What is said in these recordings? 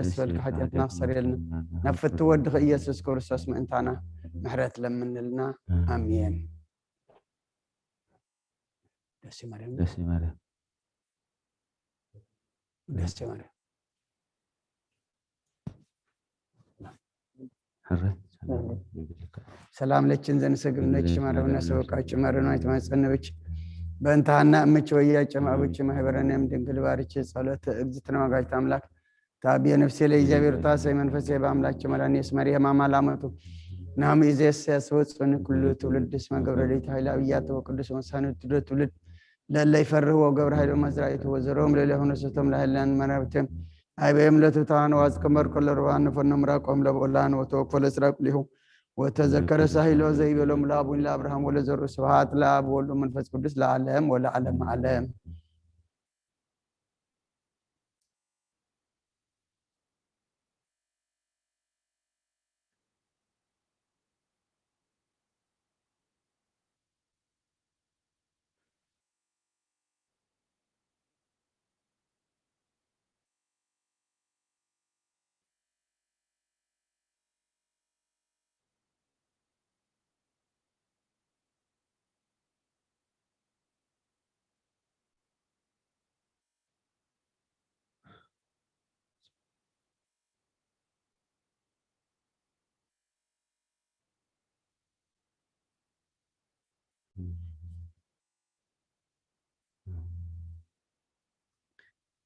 ደስ በልካ ሓጢኣትና ክሰረየልና ናብ ፍትው ወድኺ ኢየሱስ ክርስቶስ ምእንታና ምሕረት ለምንልና። ኣሜን። ደስ ይበለና። ደስ ይበለና። ደስ ይበለና። ሕረ ሰላም ለችን ዘንሰግድ ነች ማረብና ሰበቃች ማረና የተማጸነበች በእንታና እምች ወያ ጨማብች ማህበረንም ድንግል ባርች ጸሎት እግዝእትነ ወላዲተ አምላክ ታብየ ነፍሴ ለእግዚአብሔር ታሰይ መንፈሴ በአምላክ መድኃኒት መርያም አማላመቱ ናም ኢዜስ ያስወጽን ኩሉ ትውልድ እስመ ገብረ ሌሊት ኃይለ አብያተ ወቅዱስ መሳኑ ትውልድ ለለ ይፈርህ ወገብረ ኃይለ መዝራእቱ ወዘሮም ለለ ሆነ ሰቶም ለህላን መራብትም አይበየም ለትብታን ዋዝ ከመር ከለርዋን ፈኖ ምራቆም ለብኦላን ወተወክፎ ለስራቅ ሊሁ ወተዘከረ ሳሂሎ ዘይበሎም ለአቡን ለአብርሃም ወለዘሩ ስብሐት ለአብ ወወልድ ወመንፈስ ቅዱስ ለዓለም ወለዓለም ዓለም።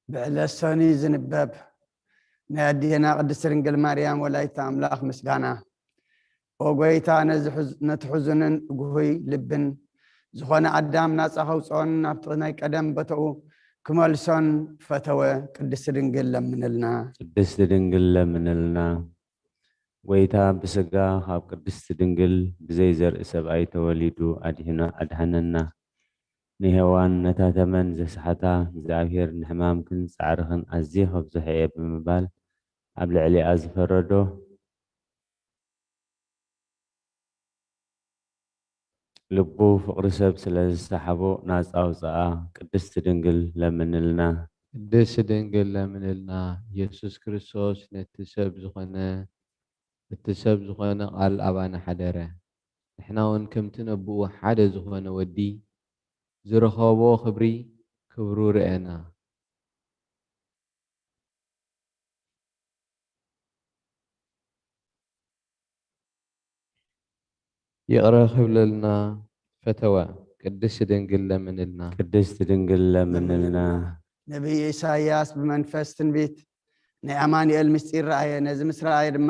ብዕለት ሰኑይ ዝንበብ ናይ ኣዴና ቅድስት ድንግል ማርያም ወላዲተ ኣምላኽ ምስጋና። ኦ ጐይታ፣ ነዚ ሕዝ-፣ ነቲ ሕዙንን ግሁይ ልብን ዝኾነ ኣዳም ናጻ ከውጽኦን ናብቲ ናይ ቀደም ቦታኡ ክመልሶን ፈተወ። ቅድስት ድንግል ለምንልና። ቅድስት ድንግል ለምንልና። ጐይታ ብስጋ ካብ ቅድስት ድንግል ብዘይ ዘርኢ ሰብኣይ ተወሊዱ ኣድሂና-፣ ኣድሓነና። ንሄዋን ነታ ተመን ዘስሓታ፣ እግዚኣብሔር ንሕማምክን ጻዕርኽን ኣዝየ ከብዝሖ እየ ብምባል ኣብ ልዕሊኣ ዝፈረዶ፣ ልቡ ፍቕሪ ሰብ ስለ ዝሰሓቦ ናጻ ኣውጽኣ። ቅድስት ድንግል ለምንልና። ቅድስት ድንግል ለምንልና። ኢየሱስ ክርስቶስ ነቲ ሰብ ዝኾነ፣ እቲ ሰብ ዝኾነ ቃል ኣባና ሓደረ። ንሕና እውን ከምቲ ነብኡ ሓደ ዝኾነ ወዲ ዝረኸቦ ክብሪ፣ ክብሩ ርኤና። ይቕረ ክብለልና ፈተወ። ቅድስት ድንግል ለምንልና። ቅድስት ድንግል ለምንልና። ነቢይ ኢሳይያስ ብመንፈስ ትንቢት ናይ ኣማኑኤል ምስጢር ረኣየ። ነዚ ምስ ረኣየ ድማ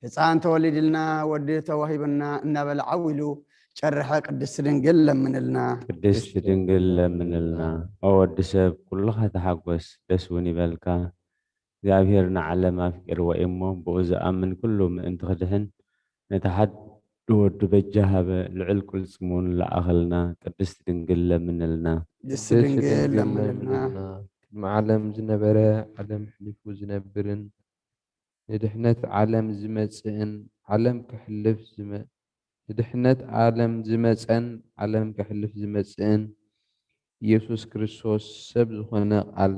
ህፃን ተወሊድልና፣ ወዲ ተዋሂቡና እናበለ ዓው ኢሉ ጨርሐ። ቅድስት ድንግል ለምንልና። ቅድስት ድንግል ለምንልና። ኦ ወዲ ሰብ፣ ኩልኻ ተሓጎስ፣ ደስ እውን ይበልካ። እግዚኣብሔር ንዓለም ኣፍቂርዎ እዩ እሞ፣ ብኡ ዝኣምን ኩሉ ምእንቲ ክድሕን፣ ነቲ ሓደ ወዱ በጃ ሃበ። ልዑል ቅልጽም እውን ለኣኸልና። ቅድስት ድንግል ለምንልና። ቅድስት ድንግል ለምንልና። ቅድሚ ዓለም ዝነበረ፣ ዓለም ሕሊፉ ዝነብርን፣ ንድሕነት ዓለም ዝመጽእን፣ ዓለም ከሕልፍ ዝመ-፣ ንድሕነት ዓለም ዝመጸን፣ ዓለም ከሕልፍ ዝመጽእን፣ ኢየሱስ ክርስቶስ ሰብ ዝኾነ ቃል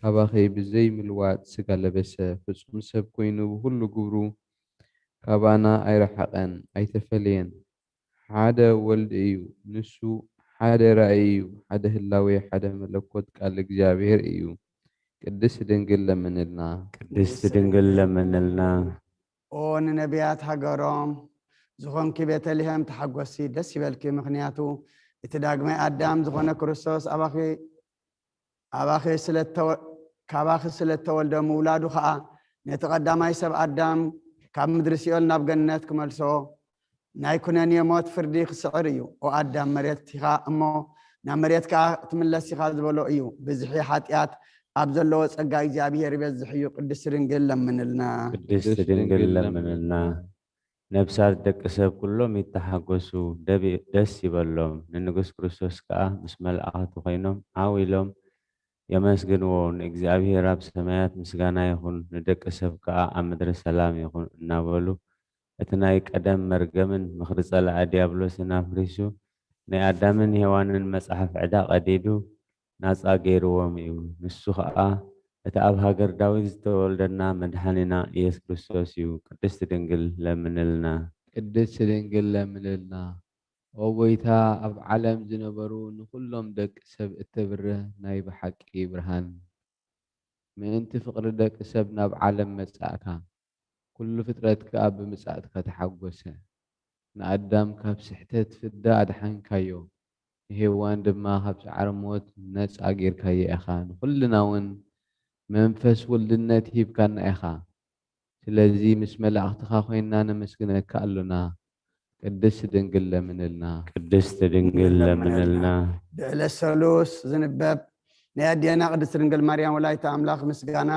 ካባኺ ብዘይ ምልዋጥ ስጋ ለበሰ። ፍጹም ሰብ ኮይኑ ብኹሉ ግብሩ ካባና ኣይረሓቐን፣ ኣይተፈለየን። ሓደ ወልድ እዩ፣ ንሱ ሓደ ራእይ እዩ፣ ሓደ ህላዌ፣ ሓደ መለኮት ቃል እግዚኣብሔር እዩ። ቅድስት ድንግል ለምንልና። ቅድስት ድንግል ለምንልና። ኦ ንነቢያት ሃገሮም ዝኾንኪ ቤተልሔም ተሓጎሲ፣ ደስ ይበልኪ፣ ምኽንያቱ እቲ ዳግማይ ኣዳም ዝኾነ ክርስቶስ ኣባኺ፣ ኣባኺ ስለ እተወ-፣ ካባኺ ስለ እተወልደ ምውላዱ ኸኣ ነቲ ቀዳማይ ሰብ ኣዳም ካብ ምድሪ ሲኦል ናብ ገነት ክመልሶ ናይ ኩነኔ ሞት ፍርዲ ክስዕር እዩ። ኦ ኣዳም መሬት ኢኻ እሞ ናብ መሬት ከኣ ክትምለስ ኢኻ ዝበሎ እዩ። ብዝሒ ሓጢኣት ኣብ ዘለዎ ጸጋ እግዚኣብሔር ይበዝሕ እዩ። ቅድስት ድንግል ለምንልና። ቅድስት ድንግል ለምንልና። ነብሳት ደቂ ሰብ ኩሎም ይተሓጎሱ፣ ደብ-፣ ደስ ይበሎም። ንንጉስ ክርስቶስ ከኣ ምስ መልኣኻቱ ኮይኖም ዓው ኢሎም የመስግንዎ። ንእግዚኣብሔር ኣብ ሰማያት ምስጋና ይኹን፣ ንደቂ ሰብ ከኣ ኣብ ምድሪ ሰላም ይኹን እናበሉ እቲ ናይ ቀደም መርገምን ምኽሪ ጸላኢ ዲያብሎስን ኣፍሪሱ ናይ ኣዳምን ሄዋንን መጽሓፍ ዕዳ ቀዲዱ ናጻ ገይርዎም እዩ። ንሱ ኸኣ እቲ ኣብ ሃገር ዳዊት ዝተወልደና መድሓኒና ኢየሱስ ክርስቶስ እዩ። ቅድስቲ ድንግል ለምንልና። ቅድስቲ ድንግል ለምንልና። ኦ ጎይታ፣ ኣብ ዓለም ዝነበሩ ንኹሎም ደቂ ሰብ እተብርህ ናይ ብሓቂ ብርሃን፣ ምእንቲ ፍቕሪ ደቂ ሰብ ናብ ዓለም መጻእካ፣ ኩሉ ፍጥረት ከኣ ብምጻእትካ ተሓጎሰ። ንኣዳም ካብ ስሕተት ፍዳ ኣድሓንካዮ፣ ንሄዋን ድማ ካብ ሰዓር ሞት ነጻ ጌርካዮ ኢኻ። ንኹልና እውን መንፈስ ውልድነት ሂብካና ኢኻ። ስለዚ ምስ መላእኽትኻ ኮይንና ነመስግነካ ኣሎና። ቅድስቲ ድንግል ለምንልና። ቅድስቲ ድንግል ለምንልና። ብዕለት ሰሉስ ዝንበብ ናይ ኣዴና ቅድስቲ ድንግል ማርያም ወላዲተ ኣምላኽ ምስጋና፣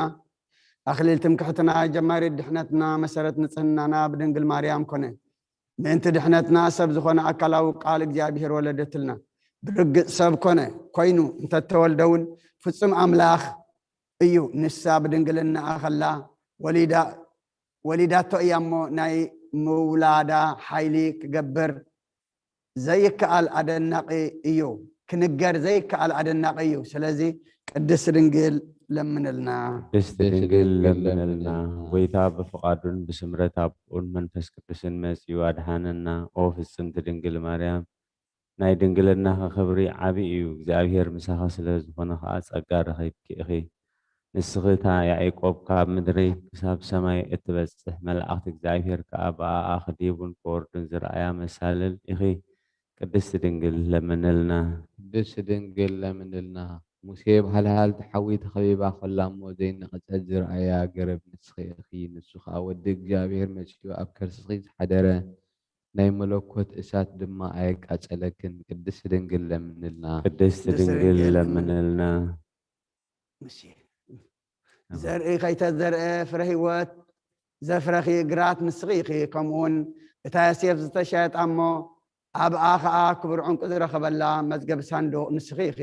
ኣኽሊል ትምክሕትና፣ ጀማሪት ድሕነትና፣ መሰረት ንጽህናና ብድንግል ማርያም ኮነ። ምእንቲ ድሕነትና ሰብ ዝኾነ ኣካላዊ ቃል እግዚኣብሔር ወለደትልና። ብርግጽ ሰብ ኮነ፣ ኮይኑ እንተተወልደ እውን ፍጹም ኣምላኽ እዩ። ንሳ ብድንግልናኣ ከላ ወሊዳ-፣ ወሊዳቶ እያ እሞ ናይ ምውላዳ ሓይሊ ክገብር ዘይከኣል ኣደናቂ እዩ። ክንገር ዘይከኣል ኣደናቂ እዩ። ስለዚ ቅድስቲ ድንግል ለምንልና። ቅድስቲ ድንግል ለምንልና። ጎይታ ብፍቓዱን ብስምረት ኣቦኡን መንፈስ ቅዱስን መጺኡ ኣድሓነና። ኦ ፍጽምቲ ድንግል ማርያም፣ ናይ ድንግልናኺ ክብሪ ዓቢ እዩ። እግዚኣብሔር ምሳኺ ስለ ዝኾነ ኸኣ ጸጋ ረኺብኪ ኢኺ። ንስኺ እታ ያዕቆብ ካብ ምድሪ ክሳብ ሰማይ እትበጽሕ፣ መላእኽቲ እግዚኣብሔር ከኣ ብኣኣ ክዲቡን ክወርዱን ዝረኣያ መሳልል ኢኺ። ቅድስቲ ድንግል ለምንልና። ቅድስቲ ድንግል ለምንልና። ሙሴ ብሃልሃልቲ ሓዊ ተኸቢባ ኸላ እሞ ዘይነቐጸት ዝረኣያ ገረብ ንስኺ ኢኺ። ንሱ ኸኣ ወዲ እግዚኣብሔር መጺኡ ኣብ ከርስኺ ዝሓደረ፣ ናይ መለኮት እሳት ድማ ኣየቃጸለክን። ቅድስቲ ድንግል ለምንልና። ቅድስቲ ድንግል ለምንልና። እሺ። ኣሜን። ዘርኢ ከይተዘርአ ፍረ ህይወት ዘፍረኺ ግራት ንስኺ ኢኺ። ከምኡውን እታ ዮሴፍ ዝተሸየጣ እሞ ኣብኣ ኸኣ ክቡር ዕንቁ ዝረኸበላ መዝገብ ሳንዱቕ ንስኺ ኢኺ።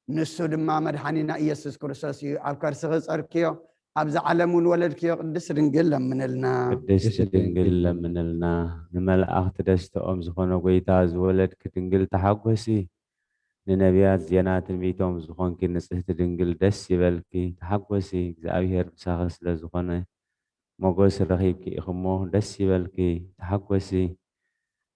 ንሱ ድማ መድሓኒና ኢየሱስ ክርስቶስ እዩ። ኣብ ከርስኺ ዝጸርክዮ፣ ኣብዚ ዓለም እውን ወለድክዮ። ቅድስቲ ድንግል ለምንልና። ቅድስቲ ድንግል ለምንልና። ንመላእኽቲ ደስተኦም ዝኾነ ጎይታ ዝወለድኪ ድንግል ተሓጎሲ። ንነቢያት ዜና ትንቢቶም ዝኾንኪ ንጽህቲ ድንግል ደስ ይበልኪ፣ ተሓጎሲ፣ እግዚኣብሔር ምሳኺ ስለ ዝኾነ ሞገስ ረኺብኪ ኢኺ እሞ ደስ ይበልኪ፣ ተሓጎሲ።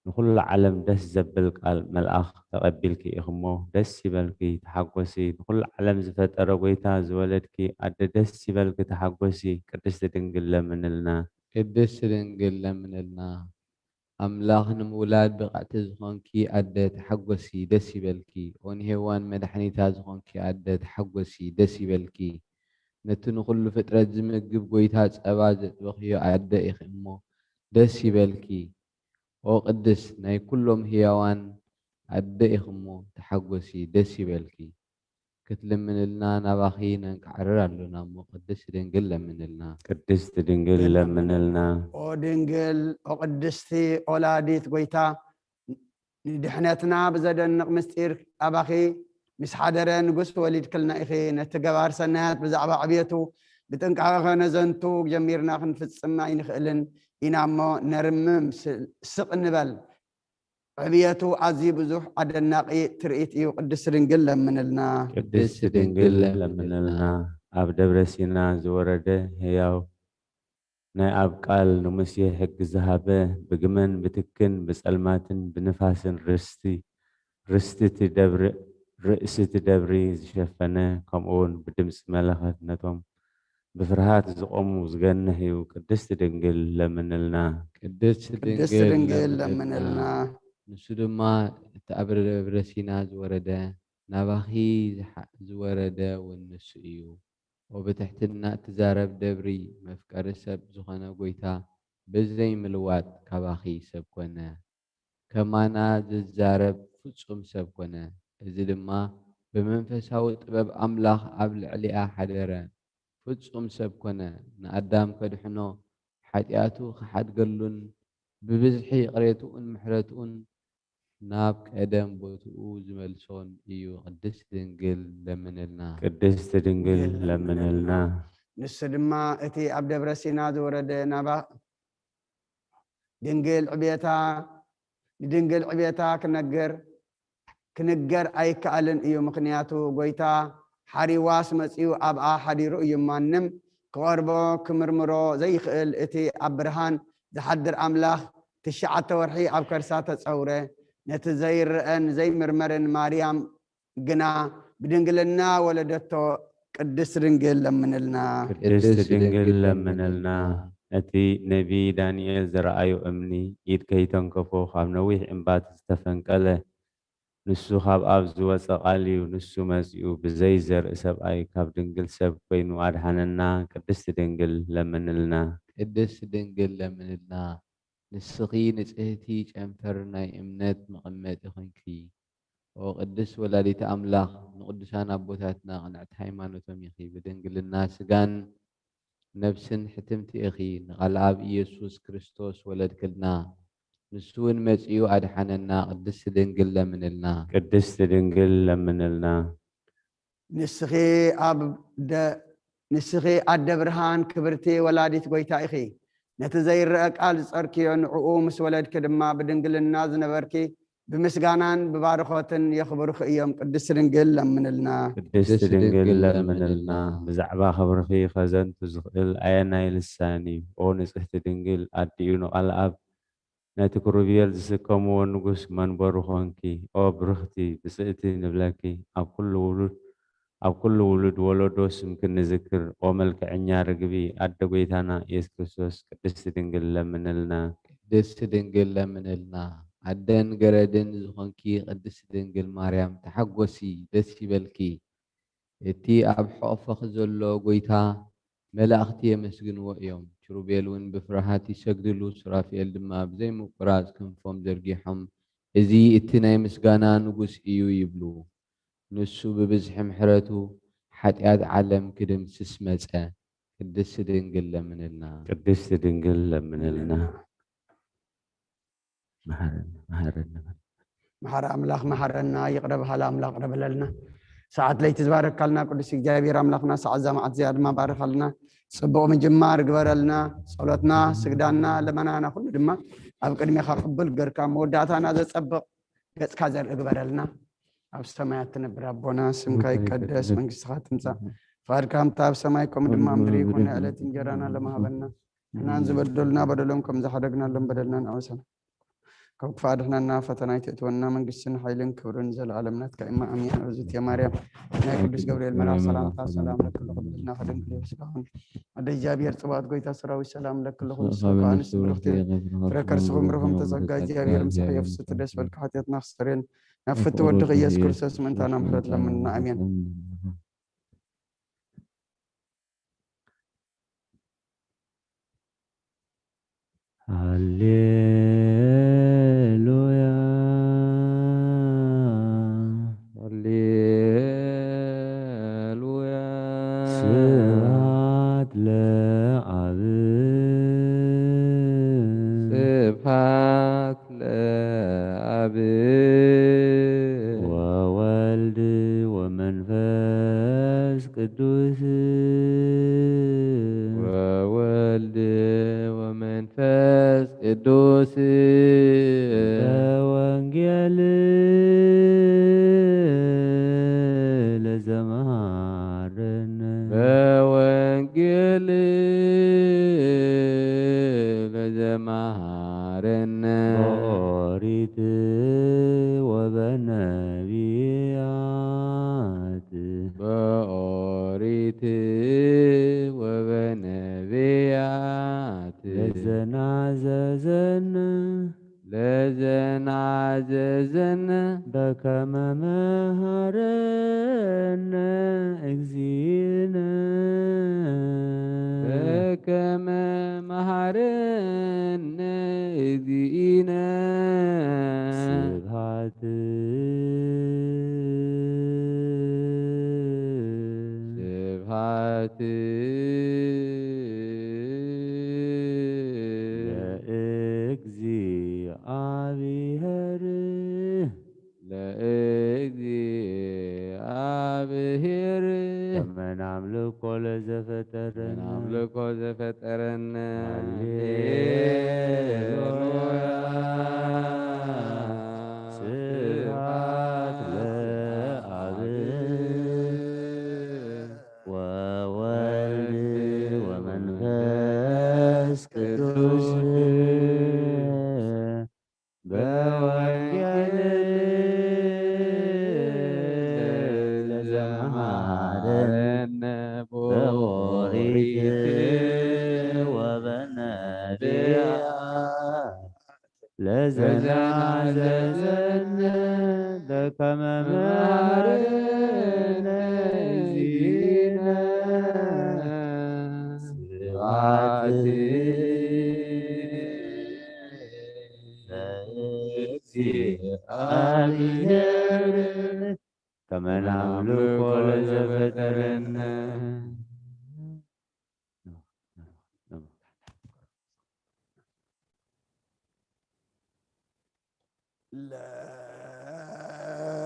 ንኹሉ ዓለም ደስ ዘብል ቃል መልኣኽ ተቐቢልኪ ኢኺ እሞ ደስ ይበልኪ፣ ተሓጎሲ። ንኹሉ ዓለም ዝፈጠረ ጎይታ ዝወለድኪ ኣደ ደስ ይበልኪ፣ ተሓጎሲ። ቅድስቲ ድንግል ለምንልና። ቅድስቲ ድንግል ለምንልና። ኣምላኽ ንምውላድ ብቕዕቲ ዝኾንኪ ኣደ ተሓጎሲ፣ ደስ ይበልኪ። ኦን ሄዋን መድሓኒታ ዝኾንኪ ኣደ ተሓጎሲ፣ ደስ ይበልኪ። ነቲ ንኹሉ ፍጥረት ዝምግብ ጎይታ ጸባ ዘጥበኽዮ ኣደ ኢኺ እሞ ደስ ይበልኪ። ኦ ቅድስት ናይ ኩሎም ህያዋን ኣደ ኢኺ እሞ ተሓጎሲ፣ ደስ ይበልኪ። ክትልምንልና ናባኺ ነንቃዕርር ኣሎና እሞ ቅድስቲ ድንግል ለምንልና። ቅድስቲ ድንግል ለምንልና። ኦ ድንግል፣ ኦ ቅድስቲ ወላዲት ጎይታ፣ ንድሕነትና ብዘደንቕ ምስጢር ኣባኺ ምስ ሓደረ ንጉስ ወሊድክልና ኢኺ። ነቲ ገባር ሰናያት ብዛዕባ ዕብየቱ ብጥንቃቐ ከነዘንቱ ጀሚርና ክንፍጽም ኣይንኽእልን ኢና እሞ ነርምም፣ ስ-፣ ስቕ ንበል። ዕብየቱ ኣዝዩ ብዙሕ ኣደናቂ ትርኢት እዩ። ቅድስቲ ድንግል ለምንልና። ቅድስቲ ድንግል ለምንልና። ኣብ ደብረ ሲና ዝወረደ ህያው ናይ ኣብ ቃል ንሙሴ ሕጊ ዝሃበ፣ ብግመን ብትክን ብጸልማትን ብንፋስን ርስቲ፣ ርስቲ እቲ ደብሪ፣ ርእሲ እቲ ደብሪ ዝሸፈነ፣ ከምኡውን ብድምጺ መለኸት ነቶም ብፍርሃት ዝቖሙ ዝገንሕ እዩ። ቅድስቲ ድንግል ለምንልና። ቅድስቲ ቅድስቲ ድንግል ድንግል ለምንልና። ለምንልና። ንሱ ድማ እቲ ኣብ ደብረ ሲና ዝወረደ፣ ናባኺ ዝሓ-፣ ዝወረደ እውን ንሱ እዩ። ወብትሕትና እትዛረብ ደብሪ፣ መፍቀሪ ሰብ ዝኾነ ጎይታ፣ ብዘይ ምልዋጥ ካባኺ ሰብ ኮነ። ከማና ዝዛረብ ፍጹም ሰብ ኮነ። እዚ ድማ ብመንፈሳዊ ጥበብ ኣምላኽ ኣብ ልዕሊኣ ሓደረ። ፍጹም ሰብ ኮነ። ንኣዳም ከድሕኖ፣ ሓጢኣቱ ክሓድገሉን ብብዝሒ ይቕሬትኡን ምሕረትኡን ናብ ቀደም ቦትኡ ዝመልሶን እዩ። ቅድስቲ ድንግል ለምንልና። ቅድስቲ ድንግል ለምንልና። ንሱ ድማ እቲ ኣብ ደብረ ሲና ዝወረደ ናባ-፣ ድንግል ዕብየታ፣ ንድንግል ዕብየታ ክነግር፣ ክንገር ኣይከኣልን እዩ። ምኽንያቱ ጎይታ ሓሪዋስ መጺኡ ኣብኣ ሓዲሩ እዩ። ማንም ክቐርቦ ክምርምሮ ዘይኽእል እቲ ኣብ ብርሃን ዝሓድር ኣምላኽ ትሽዓተ ወርሒ ኣብ ከርሳ ተጸውረ። ነቲ ዘይረኣን ዘይምርመርን ማርያም ግና ብድንግልና ወለደቶ። ቅድስት ድንግል ለምንልና። ቅድስት ድንግል ለምንልና። ነቲ ነቢ ዳንኤል ዝረኣዮ እምኒ ኢድ ከይተንከፎ ካብ ነዊሕ እምባ ዝተፈንቀለ ንሱ ካብ ኣብ ዝወጸ ቃል እዩ። ንሱ መጺኡ ብዘይ ዘርኢ ሰብኣይ ካብ ድንግል ሰብ ኮይኑ ኣድሓነና። ቅድስት ድንግል ለምንልና። ቅድስት ድንግል ለምንልና። ንስኺ ንጽህቲ ጨንፈር ናይ እምነት መቐመጢ ኮንኪ። ኦ ቅድስት ወላዲተ ኣምላኽ፣ ንቅዱሳን ኣቦታትና ቅንዕቲ ሃይማኖቶም ኢኺ። ብድንግልና ስጋን ነፍስን ሕትምቲ ኢኺ። ንቓል ኣብ ኢየሱስ ክርስቶስ ወለድክልና። ንሱ እውን መጺኡ ኣድሓነና። ቅድስት ድንግል ለምንልና። ቅድስት ድንግል ለምንልና። ንስኺ ኣብ ደ-፣ ንስኺ ኣደ ብርሃን ክብርቲ ወላዲት ጎይታ ኢኺ። ነቲ ዘይረአ ቃል ዝጸርክዮ ንዕኡ ምስ ወለድኪ ድማ ብድንግልና ዝነበርኪ ብምስጋናን ብባርኾትን የኽብሩኺ እዮም። ቅድስት ድንግል ለምንልና። ቅድስት ድንግል ለምንልና። ብዛዕባ ክብርኺ ከዘንቱ ዝኽእል ኣየናይ ልሳን እዩ? ኦ ንጽህቲ ድንግል ኣዲኡ ንቓል ኣብ ነቲ ክሩቤል ዝስከምዎ ንጉስ መንበሩ ኾንኪ። ኦ ብርኽቲ ብጽእቲ ንብለኪ ኣብ ኩሉ ውሉድ ኣብ ኩሉ ውሉድ ወለዶ ስምኪ ንዝክር። ኦ መልክዐኛ ርግቢ ኣደ ጎይታና ኢየሱስ ክርስቶስ ቅድስቲ ድንግል ለምንልና። ቅድስት ድንግል ለምንልና። ኣደን ገረድን ዝኾንኪ ቅድስት ድንግል ማርያም ተሓጎሲ፣ ደስ ይበልኪ። እቲ ኣብ ሕቑፍኺ ዘሎ ጎይታ መላእኽቲ የመስግንዎ እዮም። ኪሩቤል እውን ብፍርሃት ይሰግድሉ፣ ሱራፌል ድማ ብዘይምቁራጽ ክንፎም ዘርጊሖም እዚ እቲ ናይ ምስጋና ንጉስ እዩ ይብሉ። ንሱ ብብዝሒ ምሕረቱ ሓጢኣት ዓለም ክድምስስ መጸ። ቅድስት ድንግል ለምንልና። ቅድስት ድንግል ለምንልና። መሓረና መሓረና። መሓሪ ኣምላኽ መሓረና፣ ይቕረ በሃሊ ኣምላኽ ይቕረ በለልና። ሰዓት ለይቲ ዝባረካልና ቅዱስ እግዚኣብሔር ኣምላኽና ሰዓት እዛ መዓልቲ እዚኣ ድማ ባርኻልና። ጽቡቕ ምጅማር ግበረልና። ጸሎትና፣ ስግዳና፣ ለመናና ኩሉ ድማ ኣብ ቅድሜኻ ቅቡል ገርካ መወዳእታና ዘጸብቕ ገጽካ ዘርኢ ግበረልና። ኣብ ሰማያት ትነብር ኣቦና ስምካ ይቀደስ፣ መንግስትኻ ትምጻእ፣ ፍቓድካ ከምታ ኣብ ሰማይ ከምኡ ድማ ኣብ ምድሪ ይኹን። ዕለት እንጀራና ለመሃበና ንሕናን ዝበደሉና በደሎም ከም ዝሓደግናሎም በደልና ንዕወሰና ካብ ክፉእ ኣድሕነና፣ ፈተና ኣይተእትወና፣ መንግስትን ሓይልን ክብርን ዘለኣለም ናትካ እማ ኣሜን። እግዝእትየ ማርያም ናይ ቅዱስ ገብርኤል መልኣክ ሰላምታ ሰላም ለኪ ኩሉ ድንግል ስጋኹን ኣደ እግዚኣብሔር ጽባኦት ጎይታ ሰራዊት ሰላም ለኪ ኩሉ ሰብካ ኣንስቲ ብርኽቲ ፍረ ከርስኹም ርኹም ተጸጋ እግዚኣብሔር ምሳኺ ፍስሕቲ ደስ በልካ ሓጢኣትና ክስተርየን ናብ ፍቲ ወድኺ ኢየሱስ ክርስቶስ ምእንታና ምሕረት ለምንና ኣሜን። ሃሌሉያ ሃሌሉያ ስብሐት ለአብ ስብሐት ለአብ ወወልድ ወመንፈስ ቅዱስ ወወልድ ወመንፈስ ቅዱስ በወንጌል ለዘመሃረነ በወንጌል ለዘመሃረነ በኦሪት ወበነቢያት በኦሪት ወበነቢያት ለዘናዘዘነ ለዘናዘዘነ በከመ መሃረነ እግዚእነ በከመ መሃረነ እግዚእነ ስብሐት ስብሐት ለእግዚአብሔር ለእግዚአብሔር ከመ ናምልኮ ለዘፈጠረነ ናምልኮ ዘፈጠረነ ሃሌሉያ። ስብሐት ለአብ ለዘናዘዘነ ለከመ መሐረነ እግዚእነ። ስብሐት ለእግዚአብሔር ከመ ናምልኮ ለዘፈጠረነ።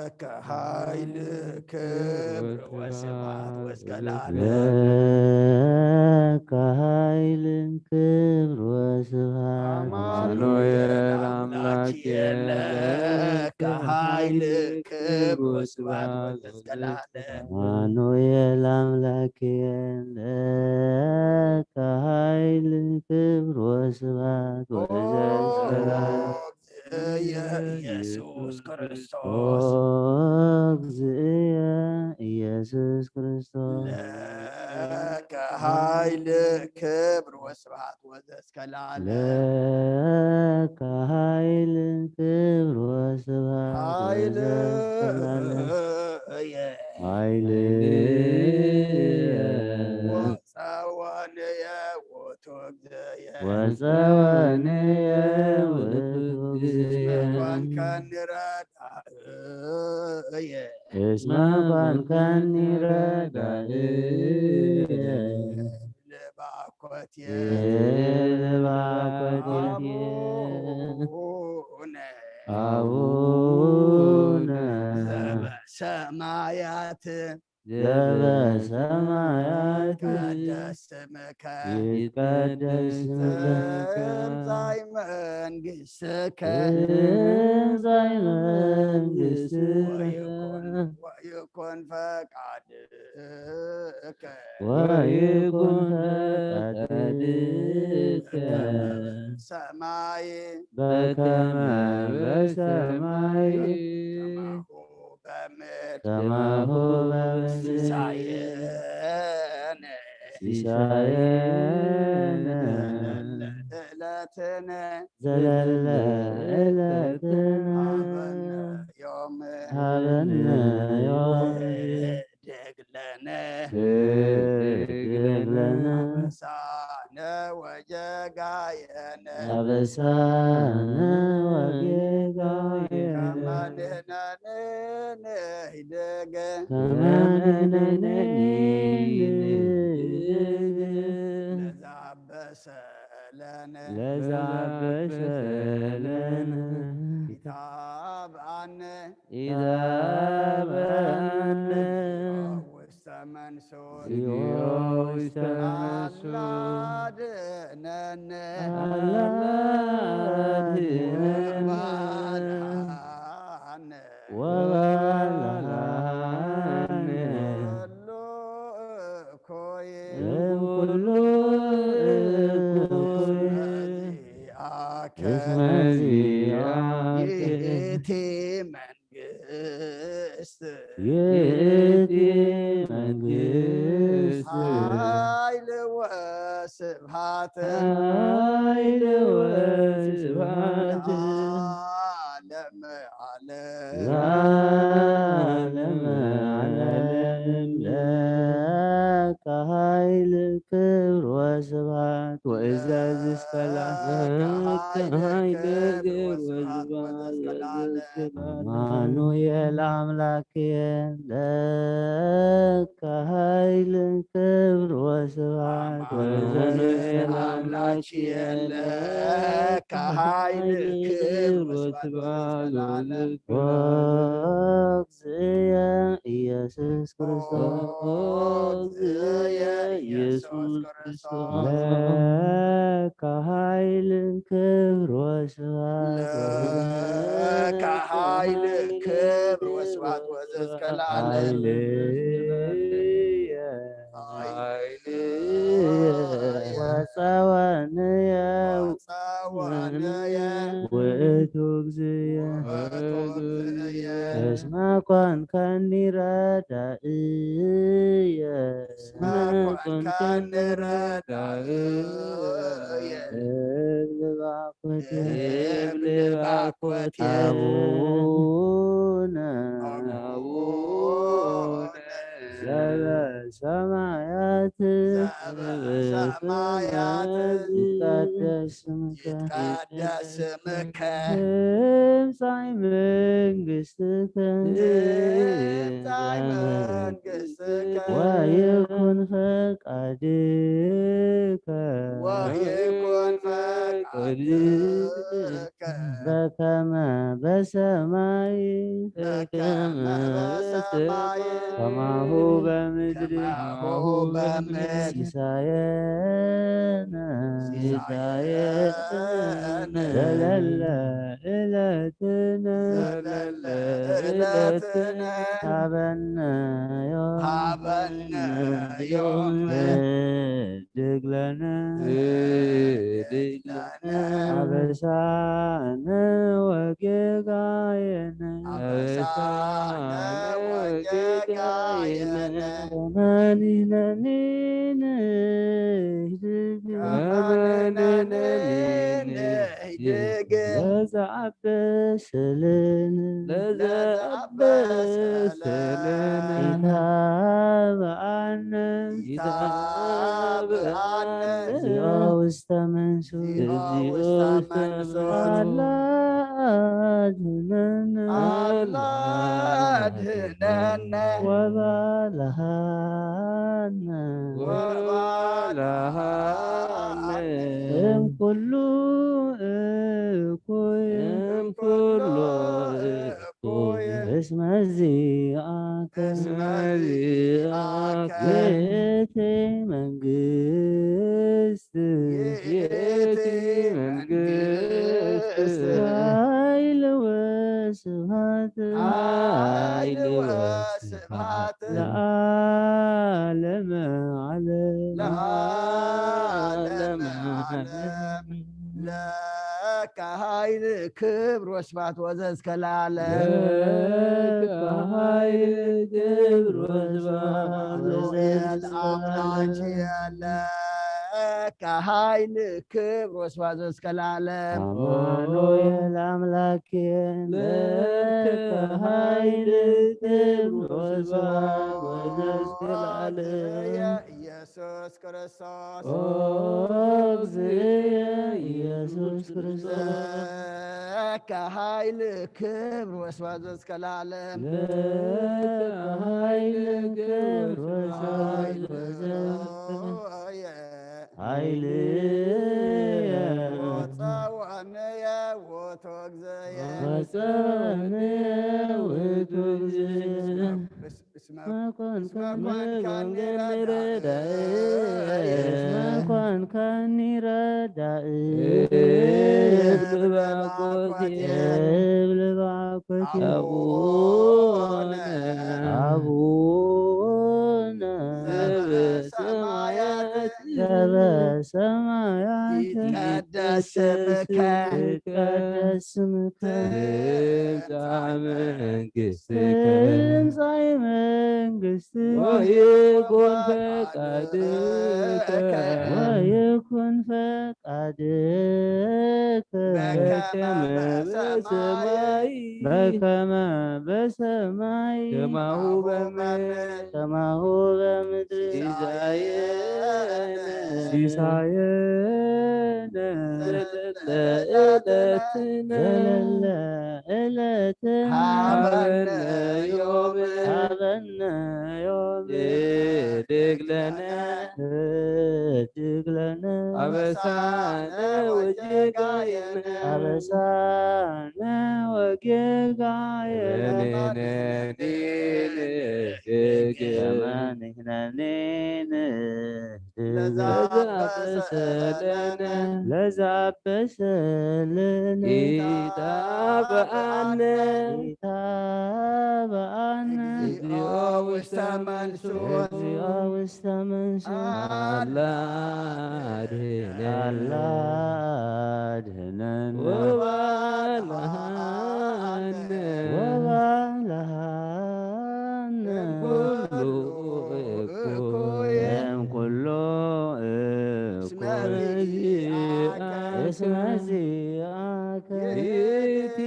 ለከ ኃይል ክብር ወስብሐት ወእስከ ለዓለም። ለከ ኃይል ክብር ወስብሐት አማኑኤል አምላክ ለከ ኃይል ክብር ወስብሐት ወእስከ ለዓለም። አማኑኤል አምላክ ለከ ኃይል ክብር ወስብሐት ወእስከ ለዓለም። እየ ኢየሱስ ክርስቶስ። ኦ እግዚእየ ኢየሱስ ክርስቶስ። ለከ ኃይል ክብር ወስብሐት ወዘእስከ ለዓለም። ለከ ኃይል ክብር ወስብሐት ኃይል ወዘእስከ ለዓለም። እየ ኃይል ጸወንየ ውእቱ እግዚእየ። ወጸወንየ ውእቱ እስመ እግዚእየ። ኮንከኒ ረዳእየ። እስመ ኮንከኒ ረዳእየ። ልባኮትየ። ልባኮትየ። አቡነ። አቡነ። ዘበሰማያት። ዘበሰማያት ይትቀደስ ስምከ። ይትቀደስ ስምከ። ትምጻእ መንግሥትከ። ትምጻእ መንግሥትከ። ወይኩን፣ ወይኩን ፈቃድከ። ወይኩን ፈቃድከ። በከመ በሰማይ። በከመ በሰማይ። ከማሁ በምድር። ከማሁ በምድር። ሲሳየነ። ሲሳየነ። ዘለለ ዕለትነ። ዘለለ ዕለትነ። ሀበነ ዮም። ሀበነ ዮም። ህድግ ለነ። ህድግ ለነ። አበሳነ ወጌጋየነ። አበሳነ ወጌጋየነ። ከመ ንሕነኒ ንህድግ። ከመ ንሕነኒ ንህድግ። ለዘአበሰ ለነ። ለዘአበሰ ለነ። ኢታብአነ። ኢታብአነ። ውስተ መንሱት። እግዚኦ ውስተ መንሱት። አላ አድነነ። አላ አድነነ። ወባልሐነ። ወባልሐነ። ኩሉ እኩይ። እምኩሉ እኩይ። እስመ ዚአከ። እስመ ዚአከ። ይእቲ መንግስት። ይእቲ መንግስት። ኃይል ወስብሐት። ኃይል ወስብሐት። ለዓለመ ዓለም። ለዓለመ ዓለም። ለከ ኃይል ክብር ወስብሐት ወእዘዝ እስከ ለዓለም። ለከ ኃይል ክብር ወስብሐት። አማኑኤል አምላክ ለከ ኃይል ክብር ወስብሐት ወእዘዝ እስከ ለዓለም። አምላክ ለከ ኃይል ክብር ወስብሐት ወእዘዝ እስከ ለዓለም። ወእግዚእየ ኢየሱስ ክርስቶስ። ኦ እግዚእየ ኢየሱስ ክርስቶስ። ለከ ኃይል ክብር ወስብሐት። ለከ ኃይል ክብር ወስብሐት ወዘእስከ ለዓለም። ኃይልየ። ኃይልየ። ወጸወንየ። ጸወንየ። ውእቱ እግዚእየ። ውእቱ እግዚእየ። እስመ ኮንከኒ ረዳእየ። እስመ ኮንከኒ ረዳእየ። ባኮቴ፣ እብል ባኮቴ፣ አቡነ፣ አቡነ ዘበሰማያት፣ ዘበሰማያት፣ ይትቀደስ ስምከ፣ ይትቀደስ ስምከ፣ ትምጻእ መንግስትከ፣ ትምጻእ መንግስትከ፣ ወይኩን ፈቃድከ፣ ወይኩን ፈቃድከ፣ በከመ በሰማይ፣ በከመ በሰማይ፣ ከማሁ በምድሪ፣ ከማሁ በምድሪ፣ ሲሳየነ፣ ሲሳየነ፣ ዘለለ ዕለትነ፣ ዘለለ ዕለትነ፣ ሀበነ ዮም፣ ሀበነ ዮም፣ ህድግ ለነ፣ ህድግ ለነ፣ አበሳነ ወጌጋየነ፣ አበሳነ ወጌጋየነ፣ ከማንህነኒ ንህድግ፣ ከማንህነኒ ንህድግ፣ ለዘአበሰለነ፣ ለዘአበሰለነ፣ ኢታብአነ፣ ኢታብአነ፣ እግዚኦ ውስተ መንሱት፣ እግዚኦ ውስተ መንሱት፣ አላ አድህነነ፣ አላ አድህነነ፣ ወባልሃነ፣ ወባልሃነ፣ እምኩሉ እኩይ፣ እምኩሉ እኩይ፣ እስመ ዚአከ፣ እስመ ዚአከ፣ ይእቲ መንግስት፣ ይእቲ መንግስት፣ ኃይል ወስብሐት፣ ኃይል ወስብሐት፣ ለዓለመ ዓለም፣ ለዓለመ ዓለም። ለከ ኃይል ክብር ወስብሐት ወዘእስከ ለዓለም። ለከ ኃይል ክብር ወስብሐት አማኑኤል አምላኬ፣ ለከ ኃይል ክብር ወስብሐት ወዘእስከ ለዓለም። አማኑኤል አምላኬ፣ ለከ ኃይል ክብር ወስብሐት ወዘእስከ ለዓለም። ኢየሱስ ክርስቶስ፣ ኦ እግዚእ ኢየሱስ ክርስቶስ፣ ለከ ኃይል ክብር ወስብሐት ወዘእስከ ለዓለም። ለከ ኃይል ክብር ወስብሐት ወዘእስከ ኃይልየ ወጸወንየ ውእቱ እግዚእየ። ወጸወንየ ውእቱ እግዚእየ። እስመ ኮንከኒ ረዳኢ፣ እስመ ኮንከኒ ረዳኢ፣ እብል ባኮቴ፣ እብል ባኮቴ፣ አቡነ፣ አቡነ ዘበሰማያት፣ ዘበሰማያት፣ ይትቀደስ ስምከ፣ ይትቀደስ ስምከ፣ ትምጻእ መንግስትከ፣ ትምጻእ መንግስትከ፣ ወይኩን ፈቃድከ፣ ወይኩን ፈቃድከ፣ በከመ በሰማይ፣ በከመ በሰማይ፣ ከማሁ በምድር፣ ከማሁ በምድር፣ ሲሳየነ፣ ሲሳየነ፣ ዘለለ ዕለትነ፣ ዘለለ ዕለትነ፣ ሀበነ ዮም፣ ሀበነ ዮም፣ ህድግ ለነ፣ ህድግ ለነ፣ አበሳነ ወጌጋየነ፣ አበሳነ ወጌጋየነ፣ ከመ ንሕነኒ ንህድግ፣ ከመ ንሕነኒ ንህድግ፣ ለዘአበሰለነ፣ ለዘአበሰለነ፣ ኢታብአነ፣ ኢታብአነ፣ እግዚኦ ውስተ መንሱት፣ እግዚኦ ውስተ መንሱት፣ አላ አድህነነ፣ አላ አድህነነ፣ ወባልሃነ፣ ወባልሃነ፣ እምኩሉ እኩይ፣ እምኩሉ እኩይ፣ እስመ እስመ ዚአከ ይእቲ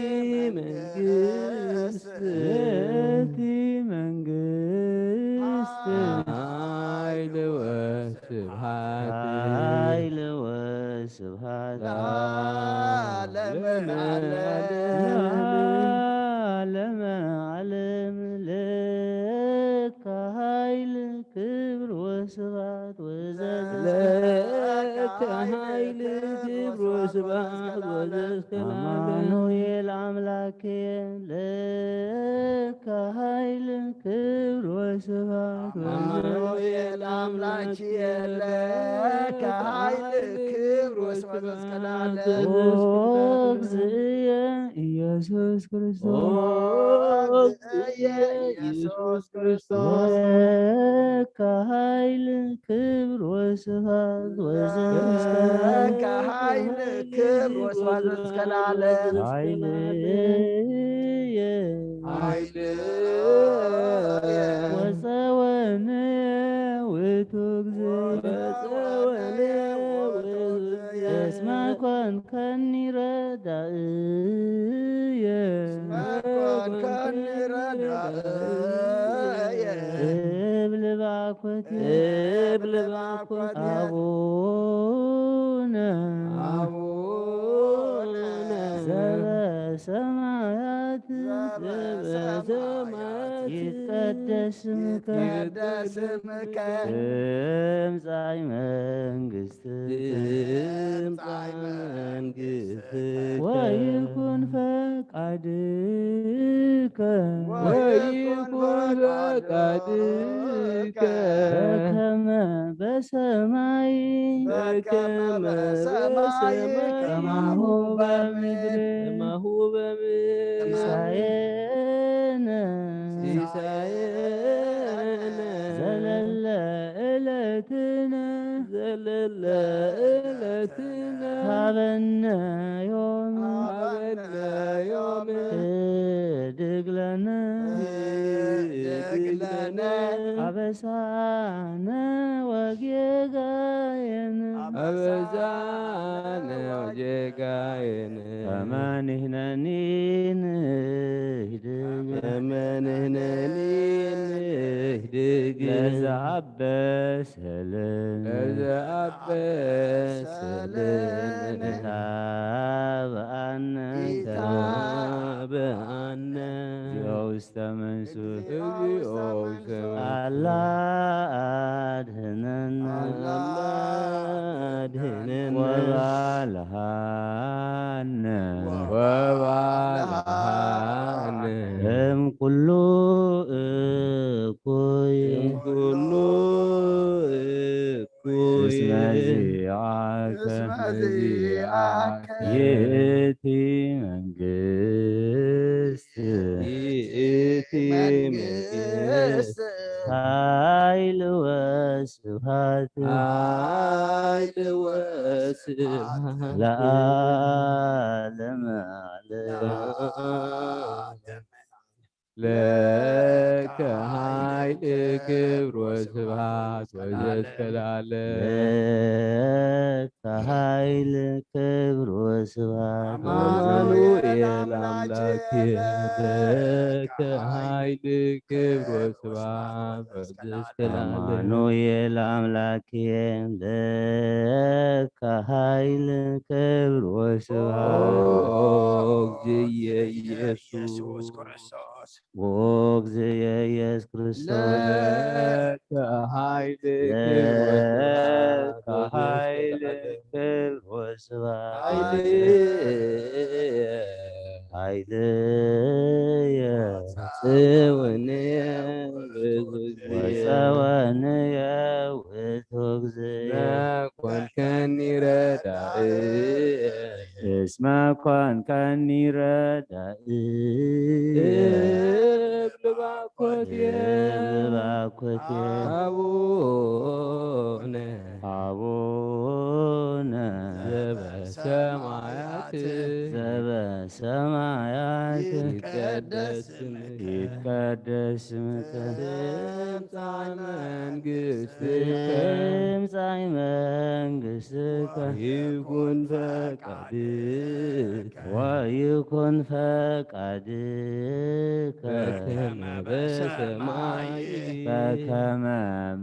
መንግስት። ይእቲ መንግስት። ኃይል ወስብሐት። ኃይል ወስብሐት። ለዓለመ ዓለም። ለዓለመ ዓለም። ለከ ኃይል ክብር ወስብሐት ወዘዝከ። ለከ ኃይል ክብር ወስብሐት ወዘዝከ ለዓለም። አማኑኤል አምላኬ። ለከ ኃይል ክብር ወስብሐት ወዘዝከ። አማኑኤል አምላኬ። ለከ ኃይል ክብር ወስብሐት ወዘዝከ ለዓለም። ኦ እግዚእየ ኢየሱስ ክርስቶስ። ኦ እግዚእየ ኢየሱስ ክርስቶስ። ለከ ኃይል ክብር ወስብሐት ወዘዝከ። ለከ ኃይል ክብር ወስብሐት ወዘዝከ ለዓለም። ኃይልየ ኃይልየ ወፀወነ ውእቱ እግዚእ። ወፀወነ ውእቱ እግዚእ። እስመ ኮንከኒ ረዳእየ። እስመ ኮንከኒ ረዳእየ። እብል ባኮቴ። እብል ባኮቴ። አቡነ። አቡነ። ዘበሰማያት። ዘበሰማያት። ይትቀደስ ስምከ። ይትቀደስ ስምከ። ትምጻእ መንግስት ትምጻእ መንግስትከ። ወይኩን ፈቃድከ። ወይኩን ፈቃድከ። በከመ በሰማይ። በከመ በሰማይ። ከማሁ በምድር። ከማሁ በምድር። ሲሳየነ። ሲሳየነ። ዘለለ ዕለትነ። ዘለለ ዕለትነ። ሀበነ ዮም። ሀበነ ዮም። ህድግ ለነ። ህድግ ለነ። አበሳነ ወጌጋየነ። አበሳነ ወጌጋየነ። ከመ ንሕነኒ ንህድግ። ከመ ንሕነኒ ንህድግ። ለዘአበሰ ለነ። ለዘአበሰ ለነ። ኢታብአነ። ኢታብአነ። እግዚኦ ውስተ መንሱት። እግዚኦ ውስተ መንሱት። አላ አድህነነ። አላ አድህነነ። ወባልሃነ። ወባልሃነ። እም ኩሉ እኩይ። እም ኩሉ እኩይ። እስመ ዚአከ። እስመ ዚአከ። ይእቲ መንግስት። ይእቲ መንግስት። ኃይል ወስብሐት። ኃይል ወስብሐት። ለዓለመ ዓለም። ለዓለመ ዓለም። ለከ ኃይል ክብር ወስብሐት ወዘእስከ ለዓለም። ለከ ኃይል ክብር ወስብሐት። አማኑኤል አምላኬ። ለከ ኃይል ክብር ወስብሐት ወዘእስከ ለዓለም። አማኑኤል አምላኬ። ለከ ኃይል ክብር ወስብሐት። ኦ እግዚእየ ኢየሱስ። ኦ እግዚእየ ኢየሱስ ክርስቶስ። ለከ ኃይል ክብር ወስብሐት። ለከ ኃይል ክብር ወስብሐት። ኃይል። ኃይልየ። ወጸወንየ ውእቱ እግዚእ። ወጸወንየ ውእቱ እግዚእ። ኮንከኒ ረዳእ። እስመ ኮንከኒ ረዳእ። እብል ባኮቴ። እብል ባኮቴ። አቡነ። አቡነ። ዘበሰማያት። ዘበሰማያት። ይትቀደስ ስምከ። ይትቀደስ ስምከ። ትምጻእ መንግስትከ። ትምጻእ መንግስትከ። ይኩን ፈቃድከ። ወይኩን ፈቃድከ። በከመ በሰማይ። በከመ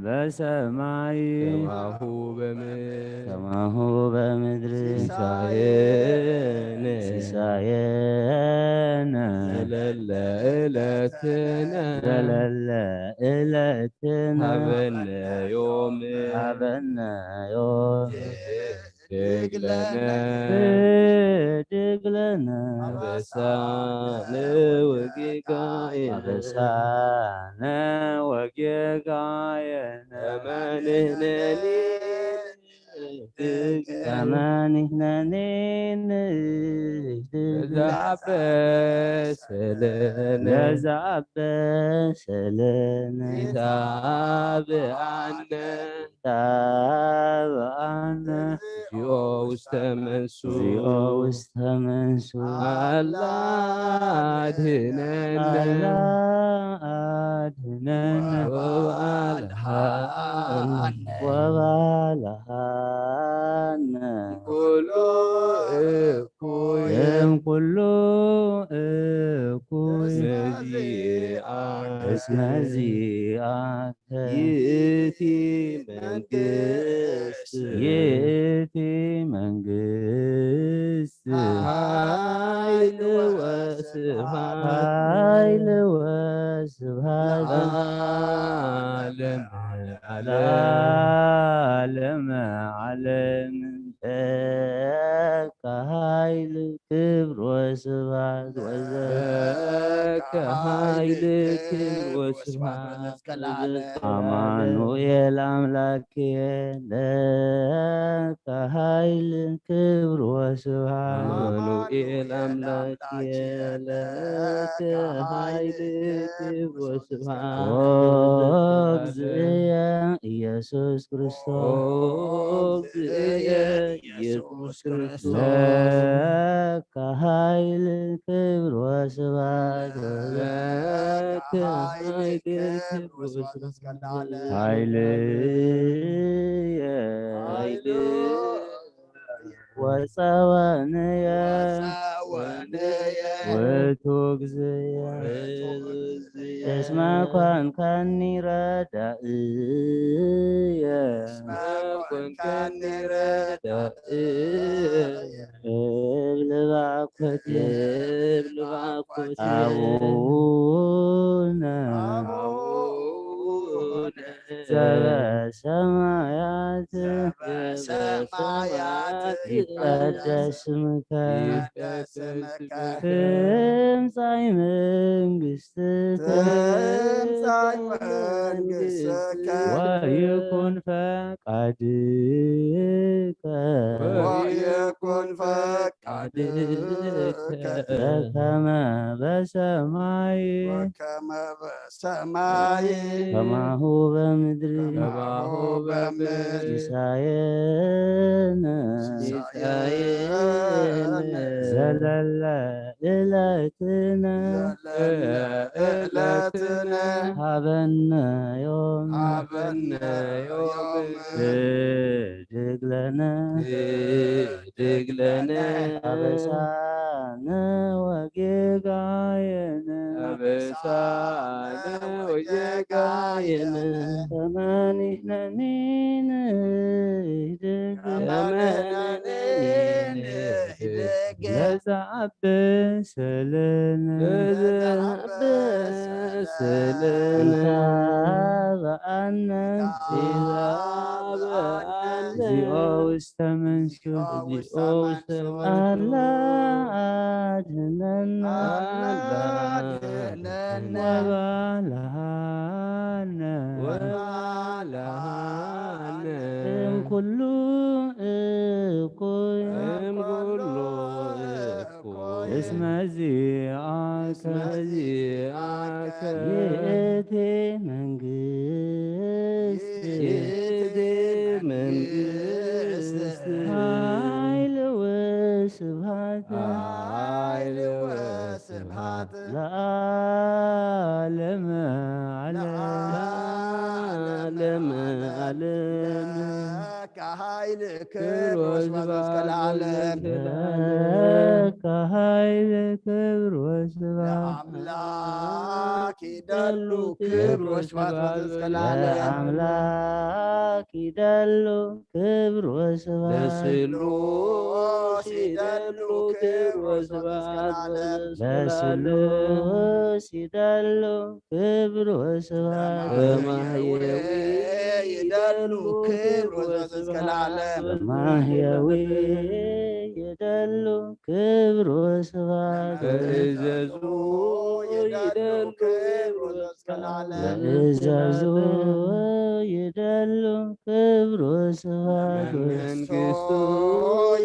በሰማይ። ከማሁ በምድር። ከማሁ በምድር። ሲሳየነ። ሲሳየነ። ዘለለ ዕለትነ። ዘለለ ዕለትነ። ሀበነ ዮም። ሀበነ ዮም። ህድግ ለነ። ህድግ ለነ። አበሳነ ወጌጋየነ። አበሳነ ወጌጋየነ። ከመ ንሕነኒ ንህድግ። ከመ ንሕነኒ ንህድግ። ለዘ አበሰ ለነ። ለዘ አበሰ ለነ። ኢታብአነ። ኢታብአነ። እግዚኦ ውስተ መንሱ። እግዚኦ ውስተ መንሱ። አላ አድህነነ። አላ አድህነነ። ወባልሃነ። ወባልሃነ። ኩሉ እኩይ። እም ኩሉ እኩይ። እስመ ዚአከ። እስመ ዚአከ። ይእቲ መንግስት። ይእቲ መንግስት። ኃይል ወስብሐት። ኃይል ወስብሐት። ለዓለመ ዓለም። ለዓለመ ዓለም። ለከ ኃይል ክብር ወስብሐት ወዘ- ለከ ኃይል ክብር ወስብሐት። አማኑኤል አምላኬ ለከ ኃይል ክብር ወስብሐት። አማኑኤል አምላኬ ለከ ኃይል ክብር ወስብሐት። ኦ እግዚእየ ኢየሱስ ክርስቶስ። ኦ እግዚእየ ኢየሱስ ክርስቶስ። ለከ ኃይል ክብር ወስብሐት። ለከ ኃይል ክብር ወስብሐት። ኃይልየ ኃይልየ ወጸወንየ ወጸወንየ ውእቱ እግዚእየ ውእቱ እግዚእየ እስመ ኮንካኒ ረዳእየ እስመ ኮንካኒ ረዳእየ እብል ባኮትየ እብል ባኮትየ አቡነ አቡነ ዘበሰማያት ዘበሰማያት ይትቀደስ ስምከ ይትቀደስ ስምከ ትምጻእ መንግስትከ ትምጻእ መንግስትከ ወይኩን ፈቃድከ ወይኩን ፈቃድከ በከመ በሰማይ ወከመ በሰማይ ከማሁ በምድሪ ከማሁ በምድሪ ሲሳየነ ሲሳየነ ዘለለ ዕለትነ ዘለለ ዕለትነ ሀበነ ዮም ሀበነ ዮም ህድግ ለነ ህድግ ለነ አበሳነ ወጌጋየነ አበሳነ ወጌጋየነ ከመ ንሕነኒ ንህድግ ከመ ንሕነኒ ንህድግ ለዘአበሰ ለነ ለዘአበሰ ለነ ኢታብአነ ኢታብአነ እግዚኦ ውስተ መንሱ እግዚኦ ውስተ መንሱ አላ አድህነነ አላ አድህነነ ወባልሃነ ወባልሃነ እምኩሉ እኩይ እምኩሉ እኩይ እስመ ዚአከ እስመ ዚአከ ይእቲ መንግስት ይእቲ መንግስት ኃይል ወስብሐት ኃይል ወስብሐት ለዓለመ ዓለም። ለዓለመ ዓለም። ለካ ኃይል ክብር ወስብሐት እስከ ለዓለም። ለካ ኃይል ክብር ወስብሐት። ለአምላክ ይደሉ ክብር ወስብሐት ወዘእስከ ለዓለም። ለአምላክ ይደሉ ክብር ወስብሐት። ለስሉስ ይደሉ ክብር ወስብሐት። ለስሉስ ይደሉ ክብር ወስብሐት። በማህየዊ ይደሉ ክብር ወስብሐት። በማህየዊ ይደሉ ክብር ወስብሐት። በእዘዙ ይደሉ ክብር ወስብሐት። በእዘዙ ይደሉ ክብር ወስብሐት። መንግስቱ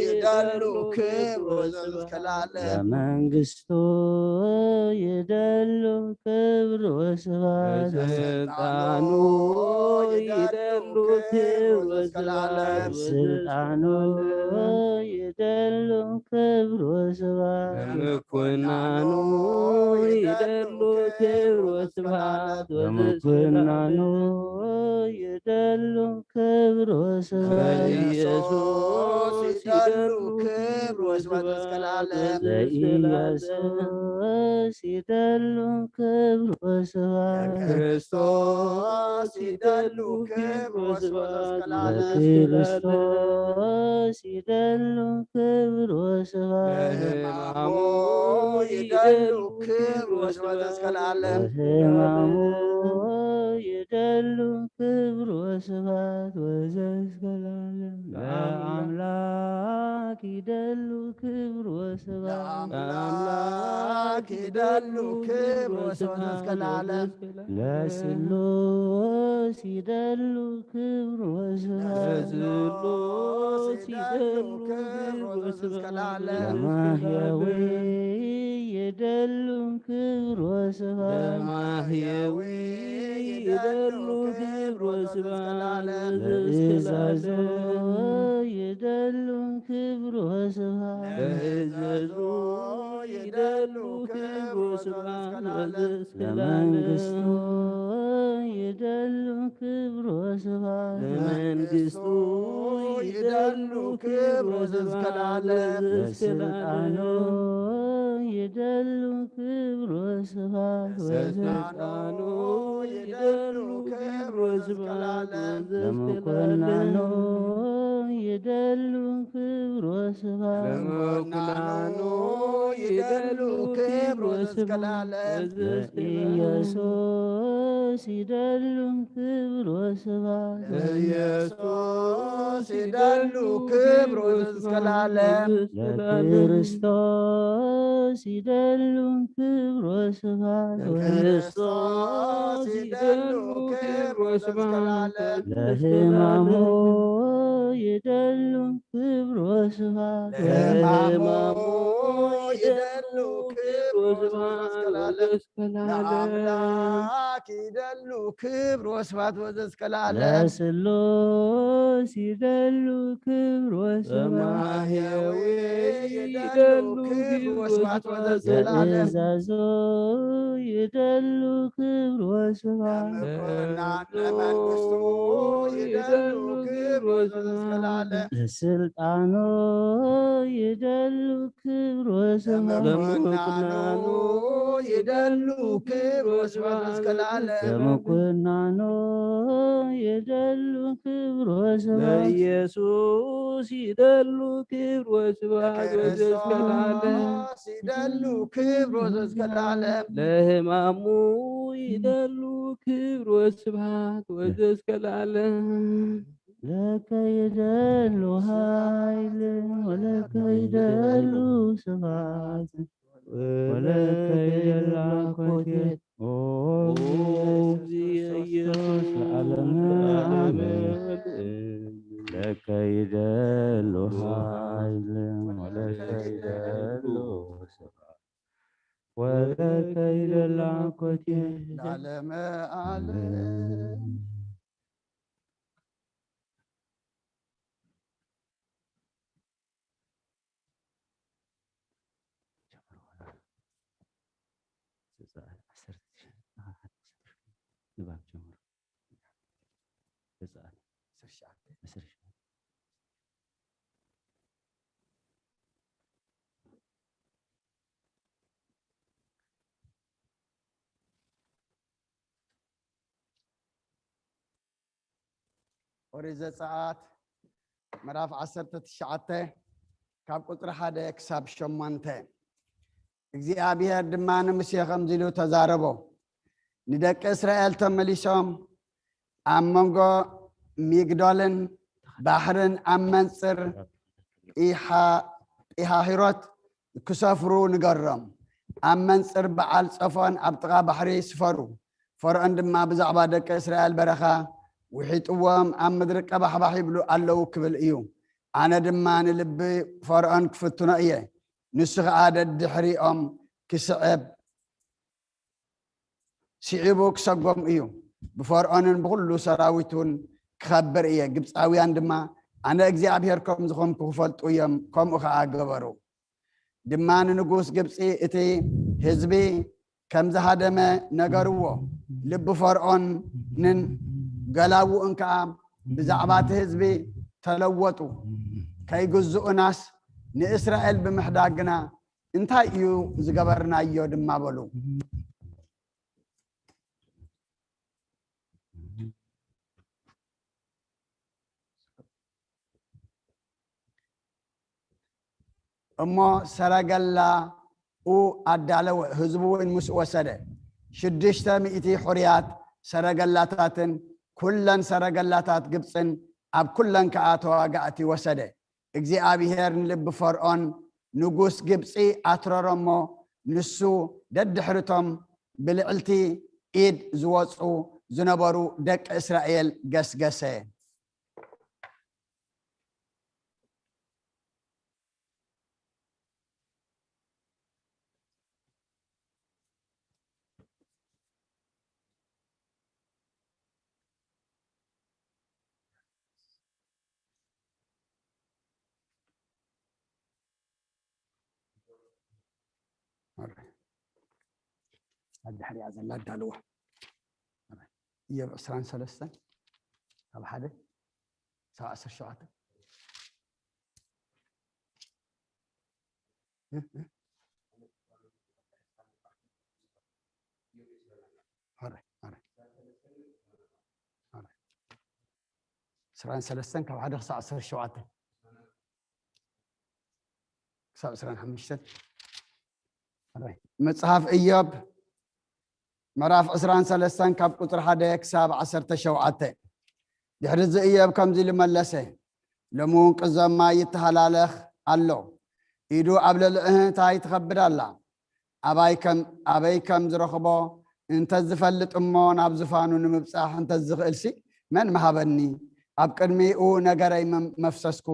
ይደሉ ክብር ወስብሐት። በመንግስቱ ይደሉ ክብር ወስብሐት። በስልጣኑ ይደሉ ክብር ወስብሐት። በስልጣኑ ይደሉ ክብር ወስብሐት። በምኩናኑ ይደሉ ክብር ወስብሐት። በምኩናኑ ይደሉ ክብር ወስብሐት። በኢየሱስ ይደሉ ክብር ወስብሐት እስከ ለዓለም። በኢየሱስ ይደሉ ክብር ወስብሐት። በክርስቶስ ይደሉ ክብር ወስብሐት እስከ ለዓለም። በክርስቶስ ይደሉ ክብር ወስብሐት። በሕማሙ ይደሉ ክብር ወስብሐት እስከ ለዓለም። በሕማሙ ይደሉ ክብር ወስብሐት ወዘእስከ ለዓለም። ለአምላክ ይደሉ ክብር ወስብሐት። ለአምላክ ይደሉ ክብር ወስብሐት እስከ ለዓለም። ለስሉስ ይደሉ ክብር ወስብሐት። ለስሉስ ይደሉ ክብር ወስብሐት። ለማህየዊ ይደሉ ክብር ወስብሐት። ለማህየዊ ይደሉ ክብር ወስብሐት። ለእዛዞ ይደሉ ክብር ወስብሐት። ለእዛዞ ይደሉ ክብር ወስብሐት። ለመንግስቱ ይደሉ ክብር ወስብሐት። ለመንግስቱ ይደሉ ክብር ወስብሐት። ለስልጣኑ ይደሉ ክብር ወስብሐት። ለስልጣኑ ይደሉ ክብር ወስብሐት። ለመኮንኑ ይደሉ ክብር ወስብሐት። ለመኮንኑ ይደሉ ክብር ወስብሐት። ለኢየሱስ ይደሉ ክብር ወስብሐት። ለኢየሱስ ይደሉ ክብር ወስብሐት። ለክርስቶስ ይደሉ ክብር ወስብሐት። ለክርስቶስ ይደሉ ክብር ወስብሐት። ለሕማሙ ይደሉ ክብር ወስብሐት። ለሕማሙ ይደሉ ክብር ወስብሐት። ለአምላክ ይደሉ ክብር ወስብሐት ወዘእስከ ለዓለም። ለስሉስ ይደሉ ክብር ወስብሐት። ለማህየዊ ይደሉ ክብር ወስብሐት ወዘእስከ ለዓለም። ለእዛዞ ይደሉ ክብር ወስብሐት። ለመንግስቱ ይደሉ ክብር ወስብሐት ወዘእስከ ለዓለም። ለስልጣኑ ይደሉ ክብር ወስብሐት። ለመኮንኑ ይደሉ ክብር ወስብሐት እስከ ለዓለም። ለመኮንኑ ይደሉ ክብር ወስብሐት። ለኢየሱስ ይደሉ ክብር ወስብሐት ወዘእስከ ለዓለም። ለክርስቶስ ይደሉ ክብር ወስብሐት እስከ ለዓለም። ለሕማሙ ይደሉ ክብር ወስብሐት ወዘእስከ ለዓለም። ለከ ይደሉ ኃይል ወለከ ይደሉ ስብሐት ወለከ ይደሉ አኮቴት ኦ እግዚእ ኢየሱስ ለዓለመ ዓለም። ለከ ይደሉ ኃይል ወለከ ይደሉ ስብሐት ወለከ ይደሉ አኮቴት ለዓለመ ዓለም። በዓል ዓሰርተ ሸዓተ ንባብ ጀምሩ። ዘጸኣት ዓሰርተ ሸዓተ። ዓሰርተ ሸዓተ። ኦሪት ዘጸኣት ምዕራፍ ዓሰርተ ትሽዓተ ካብ ቁጽሪ ሓደ ክሳብ ሸሞንተ። እግዚኣብሔር ድማ ንሙሴ ከምዚ ኢሉ ተዛረቦ፣ ንደቂ እስራኤል ተመሊሶም ኣብ መንጎ ሚግዶልን ባሕርን ኣብ መንጽር ጲሃ- ጲሃሂሮት ክሰፍሩ ንገሮም። ኣብ መንጽር በዓል ጸፎን ኣብ ጥቓ ባሕሪ ስፈሩ። ፈርዖን ድማ ብዛዕባ ደቂ እስራኤል በረኻ ውሒጥዎም ኣብ ምድሪ ቀባሕባሕ ይብሉ ኣለዉ ክብል እዩ። ኣነ ድማ ንልቢ ፈርዖን ክፍትኖ እየ። ንሱ ኸኣ ደድሕሪኦም ክስዕብ ስዒቡ ክሰጎም እዩ። ብፈርዖንን ብኹሉ ሰራዊቱን ክኸብር እየ። ግብፃውያን ድማ ኣነ እግዚኣብሔር ከም ዝኾንኩ ክፈልጡ እዮም። ከምኡ ኸዓ ገበሩ። ድማ ንንጉስ ግብፂ እቲ ህዝቢ ከም ዝሃደመ ነገርዎ። ልቢ ፈርዖንን ገላውኡን ከዓ ብዛዕባ እቲ ህዝቢ ተለወጡ። ከይግዝኡናስ ንእስራኤል ብምሕዳግና እንታይ እዩ ዝገበርናዮ ድማ በሉ። እሞ ሰረገላኡ ኣዳለወ፣ ህዝቡ እውን ምስኡ ወሰደ። ሽዱሽተ ሚእቲ ሕሩያት ሰረገላታትን ኩለን ሰረገላታት ግብፅን ኣብ ኩለን ከዓ ተዋጋእቲ ወሰደ። እግዚኣብሔር ንልቢ ፈርዖን ንጉስ ግብፂ ኣትረሮ እሞ ንሱ ደድሕርቶም ብልዕልቲ ኢድ ዝወፁ ዝነበሩ ደቂ እስራኤል ገስገሰ። ኣብ ድሕሪኣ ዘላ ኣዳልዋ። እዮብ ዕስራን ሰለስተን ካብ ሓደ ክሳብ ዓሰርተ ሸውዓተ። እ? እ? ኣረ፣ ኣረ። ኣረ። ዕስራን ሰለስተን ካብ ሓደ ክሳብ ዓሰርተ ሸውዓተ። ክሳብ ዕስራን ሓሙሽተን። ኣረ። መጽሓፍ እዮብ ምዕራፍ ዕስራን ሰለስተን ካብ ቁጽሪ ሓደ ክሳብ ዓሰርተ ሸውዓተ። ድሕሪ እዚ እዮብ ከምዚ ኢሉ መለሰ፣ ሎሚ እውን ቅዘማ ይተሃላለኽ ኣሎ፣ ኢዱ ኣብ ልዕሊ እህታይ ትኸብድ ኣላ። ኣባይ ከም ኣበይ ከም ዝረኽቦ እንተ ዝፈልጥ እሞ ናብ ዝፋኑ ንምብጻሕ እንተ ዝኽእልሲ መን ምሃበኒ? ኣብ ቅድሚኡ ነገረይ መም- መፍሰስኩ፣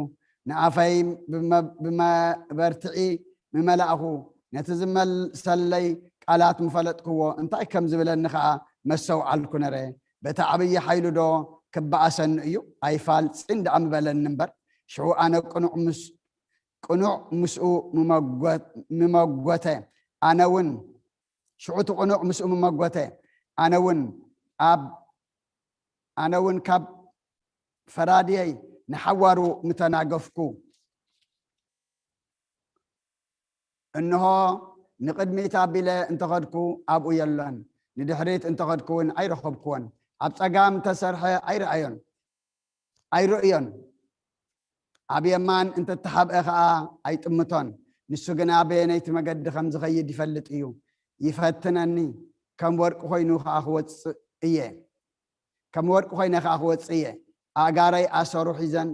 ንኣፈይ ብመ- ብመበርትዒ ምመላእኹ፣ ነቲ ዝመልሰለይ ቃላት ምፈለጥክዎ፣ እንታይ ከም ዝብለኒ ኸኣ መስተውዓልኩ ነረ። በቲ ዓብዪ ሓይሉ ዶ ክበኣሰኒ እዩ? ኣይፋልጺን ደኣ ምበለኒ እምበር፣ ሽዑ ኣነ ቅኑዕ ምስ ቅኑዕ ምስኡ ምመጎተ፣ ኣነ እውን ሽዑ እቲ ቅኑዕ ምስኡ ምመጎተ፣ ኣነ እውን ኣብ ኣነ እውን ካብ ፈራድየይ ንሓዋሩ ምተናገፍኩ። እንሆ ንቕድሚት ኣቢለ እንተኸድኩ ኣብኡ የሎን፣ ንድሕሪት እንተኸድኩ እውን ኣይረኸብኩዎን። ኣብ ጸጋም እንተሰርሐ ኣይረኣዮን። ኣይርእዮን። ኣብ የማን እንተተሓብአ ኸኣ ኣይጥምቶን። ንሱ ግና በየነይቲ መገዲ ከም ዝኸይድ ይፈልጥ እዩ። ይፈትነኒ፣ ከም ወርቂ ኮይኑ ኸኣ ክወጽእ እየ። ከም ወርቂ ኮይነ ኸኣ ክወጽእ እየ። ኣእጋረይ ኣሰሩ ሒዘን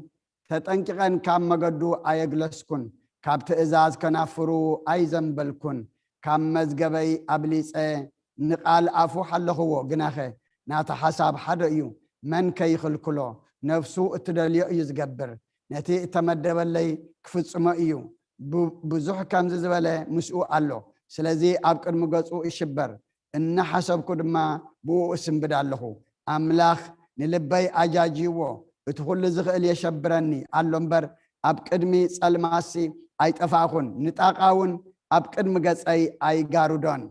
ተጠንቂቐን ካብ መገዱ ኣየግለስኩን። ካብ ትእዛዝ ከናፍሩ ኣይዘንበልኩን። ካብ መዝገበይ ኣብሊጸ ንቓል ኣፉ ሓለኽዎ። ግናኸ ናታ ሓሳብ ሓደ እዩ፣ መን ከይኽልክሎ? ነፍሱ እትደልዮ እዩ ዝገብር። ነቲ እተመደበለይ ክፍጽሞ እዩ። ቡ- ብዙሕ ከምዚ ዝበለ ምስኡ ኣሎ። ስለዚ ኣብ ቅድሚ ገጹ እሽበር፣ እናሓሰብኩ ድማ ብኡ እስንብድ ኣለኹ። ኣምላኽ ንልበይ ኣጃጅይዎ፣ እቲ ኹሉ ዝኽእል የሸብረኒ ኣሎ እምበር፣ ኣብ ቅድሚ ጸልማሲ ኣይጠፋእኹን፣ ንጣቓ እውን ኣብ ቅድሚ ገጸይ ኣይጋርዶን።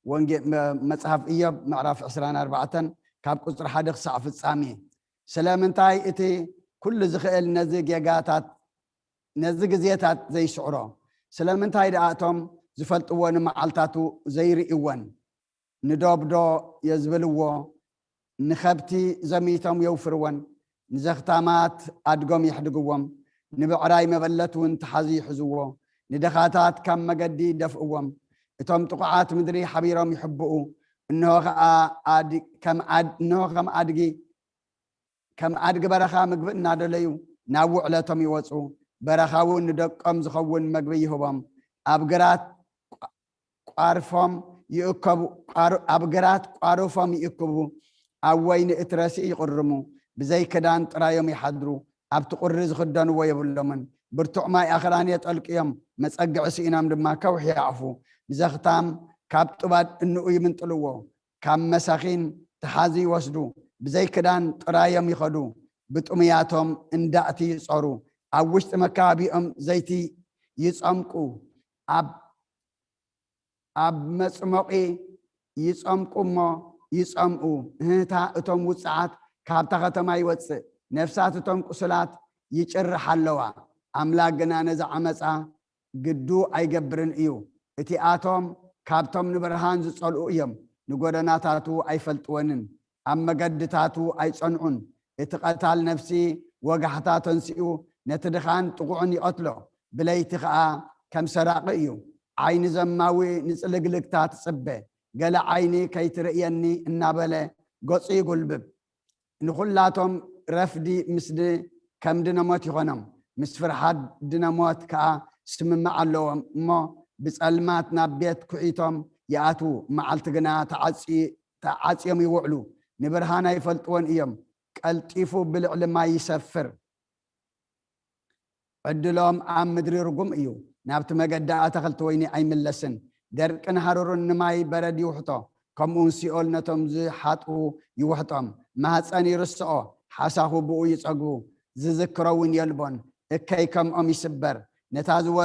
ወንጌ-፣ መ-፣ መጽሓፍ ኢዮብ ምዕራፍ ዕስራን ኣርባዕተን ካብ ቁጽሪ ሓደ ክሳዕ ፍጻሜ። ስለምንታይ እቲ ኩሉ ዝኽእል ነዚ ጌጋታት፣ ነዚ ግዜታት ዘይስዕሮ? ስለምንታይ ደኣ እቶም ዝፈልጥዎ ንመዓልታቱ ዘይርእይወን? ንዶብዶ የዝብልዎ፣ ንኸብቲ ዘሚቶም የውፍርወን፣ ንዘኽታማት ኣድጎም የሕድግዎም፣ ንብዕራይ መበለት እውን ተሓዙ ይሕዝዎ፣ ንደኻታት ካብ መገዲ ይደፍእዎም። እቶም ጥቑዓት ምድሪ ሓቢሮም ይሕብኡ፣ እንሆ ኸኣ ኣድ-፣ ከም ኣድ-፣ እንሆ ከም ኣድጊ፣ ከም ኣድጊ በረኻ ምግቢ እናደለዩ ናብ ውዕለቶም ይወጹ። በረኻ እውን ንደቆም ዝኸውን መግቢ ይህቦም። ኣብ ግራት ቋርፎም ይእከቡ፣ ቋር-፣ ኣብ ግራት ቋርፎም ይእክቡ፣ ኣብ ወይኒ እትረሲ ይቕርሙ። ብዘይ ክዳን ጥራዮም ይሓድሩ፣ ኣብቲ ቁሪ ዝኽደንዎ የብሎምን። ብርቱዕ ማይ ኣኽራን የጠልቅዮም፣ መጸግዒ ስኢኖም ድማ ከውሒ ይኣፉ። ብዘኽታም ካብ ጡብ ኣድንኡ ይምንጥልዎ፣ ካብ መሳኺን ተሓዙ ይወስዱ። ብዘይ ክዳን ጥራዮም ይኸዱ፣ ብጥሙያቶም እንዳእቲ ይጾሩ። ኣብ ውሽጢ መካባቢኦም ዘይቲ ይጸምቁ፣ ኣብ ኣብ መጽሞቒ ይጸምቁ እሞ ይጸምኡ። እህታ እቶም ውጽዓት ካብታ ከተማ ይወጽእ፣ ነፍሳት እቶም ቁስላት ይጭርሓ ኣለዋ። ኣምላክ ግና ነዚ ዓመጻ ግዱ ኣይገብርን እዩ። እቲኣቶም ካብቶም ንብርሃን ዝጸልኡ እዮም፣ ንጎደናታቱ ኣይፈልጥወንን። ኣብ መገድታቱ ኣይጸንዑን። እቲ ቀታል ነፍሲ ወጋሕታ ተንሲኡ ነቲ ድኻን ጥቑዕን ይቐትሎ። ብለይቲ ኸኣ ከም ሰራቒ እዩ። ዓይኒ ዘማዊ ንጽልግልግታ ትጽበ። ገለ ዓይኒ ከይትርእየኒ እናበለ ገጹ ይጉልብብ። ንኹላቶም ረፍዲ ምስ ድ-፣ ከም ድነሞት ይኾኖም። ምስ ፍርሓት ድነሞት ከኣ ስምምዕ ኣለዎም እሞ ብጸልማት ናብ ቤት ኩዒቶም ይኣትዉ። መዓልቲ ግና ተዓጺ-፣ ተዓጽዮም ይውዕሉ። ንብርሃን ኣይፈልጥዎን እዮም። ቀልጢፉ ብልዕሊ ማይ ይሰፍር። ዕድሎም ኣብ ምድሪ ርጉም እዩ። ናብቲ መገዲ ኣታኽልቲ ወይኒ ኣይምለስን። ደርቅን ሃሩርን ንማይ በረድ ይውሕጦ፣ ከምኡውን ሲኦል ነቶም ዝሓጥኡ ይውሕጦም። ማህፀን ይርስዖ፣ ሓሳኹ ብኡ ይጸግቡ፣ ዝዝክሮ እውን የልቦን። እከይ ከምኦም ይስበር። ነታ ዝወ-፣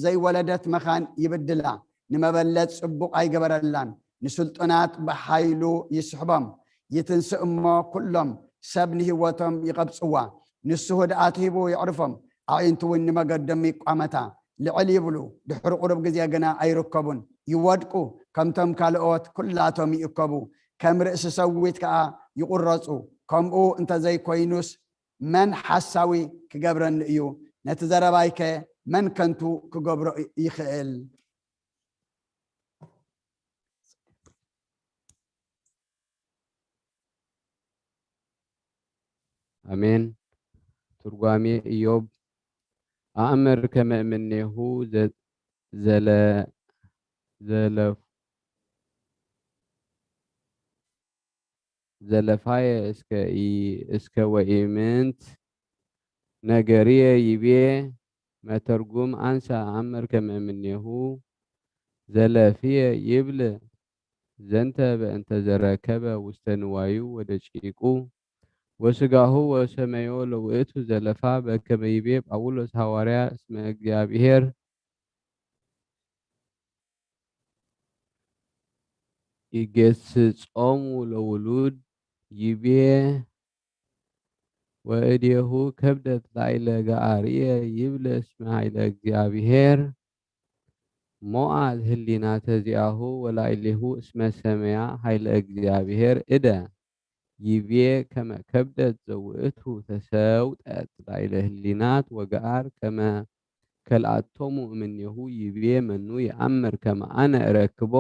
ዘይወለደት መኻን ይብድላ፣ ንመበለት ጽቡቕ ኣይገበረላን። ንስልጡናት ብሓይሉ ይስሕቦም። ይትንስእ እሞ ኩሎም ሰብ ንህይወቶም ይቐብጽዋ። ንሱ ህድኣት ሂቡ የዕርፎም፣ ኣዒንቱ እውን ንመገዶም ይቋመታ። ልዕል ይብሉ፣ ድሕሪ ቁሩብ ግዜ ግና ኣይርከቡን። ይወድቁ፣ ከምቶም ካልኦት ኩላቶም ይእከቡ፣ ከም ርእሲ ሰዊት ከኣ ይቑረጹ። ከምኡ እንተ ዘይኮይኑስ መን ሓሳዊ ክገብረኒ እዩ? ነቲ ዘረባይከ መን ከንቱ ክገብሮ ይኽእል? ኣሜን። ትርጓሜ ኢዮብ። ኣእምር ከመ እምኔሁ ዘ-፣ ዘለ-፣ ዘለፍ-፣ ዘለፋየ እስከ ኢ-፣ እስከ ወኢምንት ነገርየ ይቤ መተርጉም አንሰ ኣእምር ከመ እምኔሁ ዘለፍየ ይብል ዘንተ በእንተ ዘረከበ ውስተ ንዋዩ ወደቂቁ ወስጋሁ ወሰመዮ ለውእቱ ዘለፋ በከመ ይቤ ጳውሎስ ሃዋርያ እስመ እግዚኣብሔር ይገስጾሙ ለውሉድ ይቤ ወእዴሁ ከብደት ላዕለ ገአርየ ይብል እስመ ኃይለ እግዚኣብሔር ሞዓ ህሊናተ ዚአሁ ወላዕሌሁ እስመ ሰመያ ኃይለ እግዚኣብሔር እደ ይቤ ከመ ከብደት ዘውእቱ ተሰውጠት ላዕለ ህሊናት ወገአር ከመ ከልኣቶሙ እምኔሁ ይቤ መኑ ይአምር ከመ አነ እረክቦ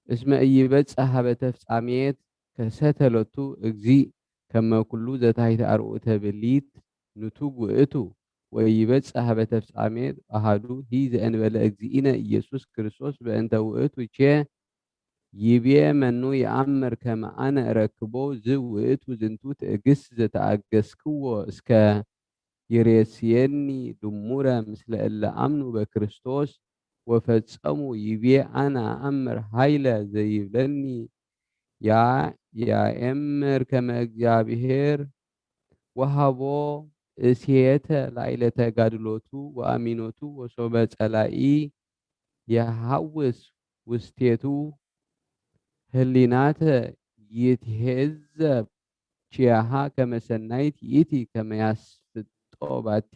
እስመ ኢይበጽሕ ሀበ ተፍጻሜት ከሰተለቱ እግዚእ ከመ ኩሉ ዘታሕተ አርዑተ ብሊት ንቱግ ውእቱ ወኢይበጽሕ ሀበ ተፍጻሜት አሐዱ ሂ ዘእንበለ እግዚእነ ኢየሱስ ክርስቶስ በእንተ ውእቱ ቼ ይቤ መኑ ይአምር ከመ አነ እረክቦ ዝውእቱ ዝንቱ ትዕግስት ዘተአገስክዎ እስከ ይሬስየኒ ድሙረ ምስለ እለ አምኑ በክርስቶስ ወፈጸሙ ይቤ አነ አአምር ኃይለ ዘይብለኒ ያ ያኤምር ከመ እግዚኣብሔር ወሃቦ እሴተ ላዕለ ተጋድሎቱ ወአሚኖቱ ወሶበ ጸላኢ የሐውስ ውስቴቱ ህሊናተ ይትሄዘብ ኪያሃ ከመ ሰናይት ይእቲ ከመ ያስፍጦ ባቲ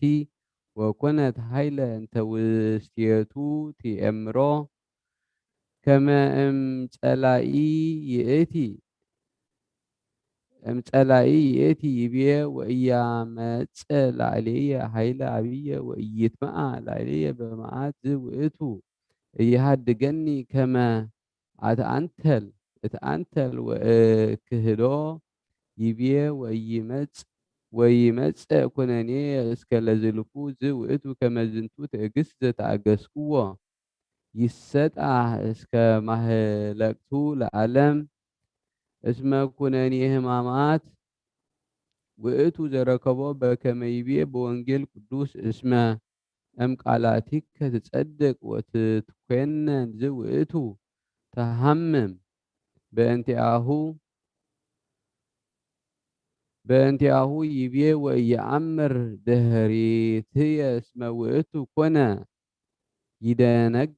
ወኮነት ኃይለ እንተ ውስቴቱ ትኤምሮ ከመ እምጸላኢ ይእቲ እምጸላኢ ይእቲ ይብዬ ወእያመጽእ ላዕሌየ ኃይለ አብየ ወእይትመአ ላዕሌየ በመዓት ዝውእቱ እይሃድገኒ ከመ ኣትኣንተል እትኣንተል ወእክህዶ ይብዬ ወይመጽእ ኩነኔ እስከ ለዝልፉ ዝውእቱ ከመ ዝንቱ ትዕግስት ዘተኣገስክዎ ይሰጣ እስከ ማህለቅቱ ለዓለም እስመ ኩነኔ ህማማት ውእቱ ዘረከቦ በከመ ይብዬ በወንጌል ቅዱስ እስመ እምቃላቲከ ትጸድቅ ወትትኮነን ዝውእቱ ተሃምም በእንቲአሁ በእንቲአሁ ይብዬ ወኢየአምር ድህሪትየ እስመ ውእቱ ኮነ ይደነግስ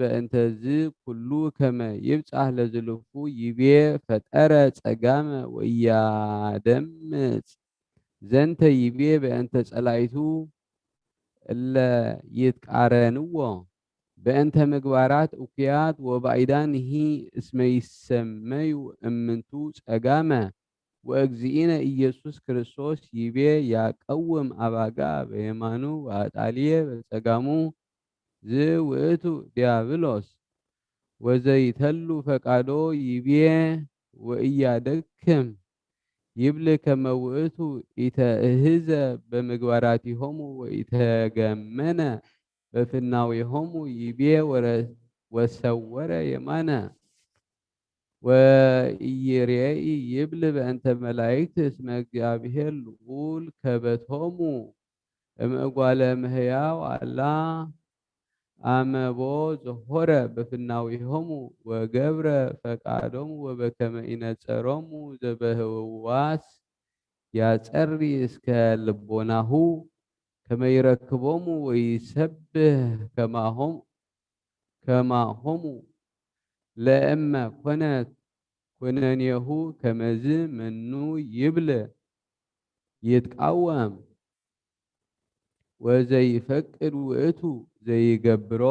በእንተዝ ኩሉ ከመ ይብጻሕ ለዝልፉ ይብዬ ፈጠረ ጸጋመ ወኢያደምጽ ዘንተ ይብዬ በእንተ ጸላይቱ እለ ይትቃረንዎ በእንተ ምግባራት እኩያት ወባይዳንሂ እስመ ይሰመዩ እምንቱ ጸጋመ ወእግዚእነ ኢየሱስ ክርስቶስ ይቤ ያቀውም አባጋ በየማኑ ወአጣልየ በጸጋሙ ዝውእቱ ዲያብሎስ ወዘይተሉ ፈቃዶ ይቤ ወእያደክም ይብል ከመ ውእቱ ኢተእህዘ በምግባራቲሆሙ ወኢተገመነ በፍናዊሆሙ ይቤ ወረ- ወሰወረ የማነ ወኢይሬኢ ይብል በእንተ መላእክት እስመ እግዚአብሔር ልዑል ከበቶሙ እምእጓለ እምሕያው አላ አመቦ ዘሆረ በፍናዊሆሙ ወገብረ ፈቃዶሙ ወበከመ ኢነጸሮሙ ዘበህዋስ ያጸሪ እስከ ልቦናሁ ከመ ይረክቦሙ ወይሰብህ ከማሆም ከማሆሙ ለእመ ኮነት ኩነኔሁ ከመዝ መኑ ይብል ይትቃወም ወዘይፈቅድ ውእቱ ዘይገብሮ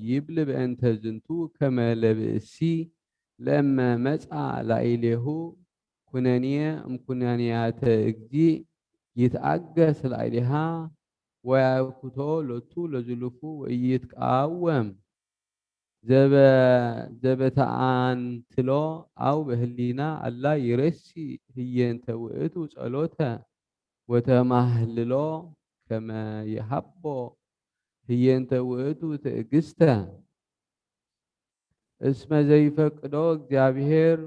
ይብል በእንተ ዝንቱ ከመ ለብእሲ ለእመ መጻ ላዕሌሁ ኩነኔ እምኩነኔያተ እግዚእ ይትአገስ ላዕሌሃ ወያእኩቶ ሎቱ ለዝሉፉ ወኢይትቃወም ዘበ- ዘበተአንትሎ አው በህሊና አላ ይረሲ ህየንተ ውእቱ ጸሎተ ወተማህልሎ ከመ ይሃቦ ህየንተ ውእቱ ትዕግስተ እስመ ዘይፈቅዶ እግዚአብሔር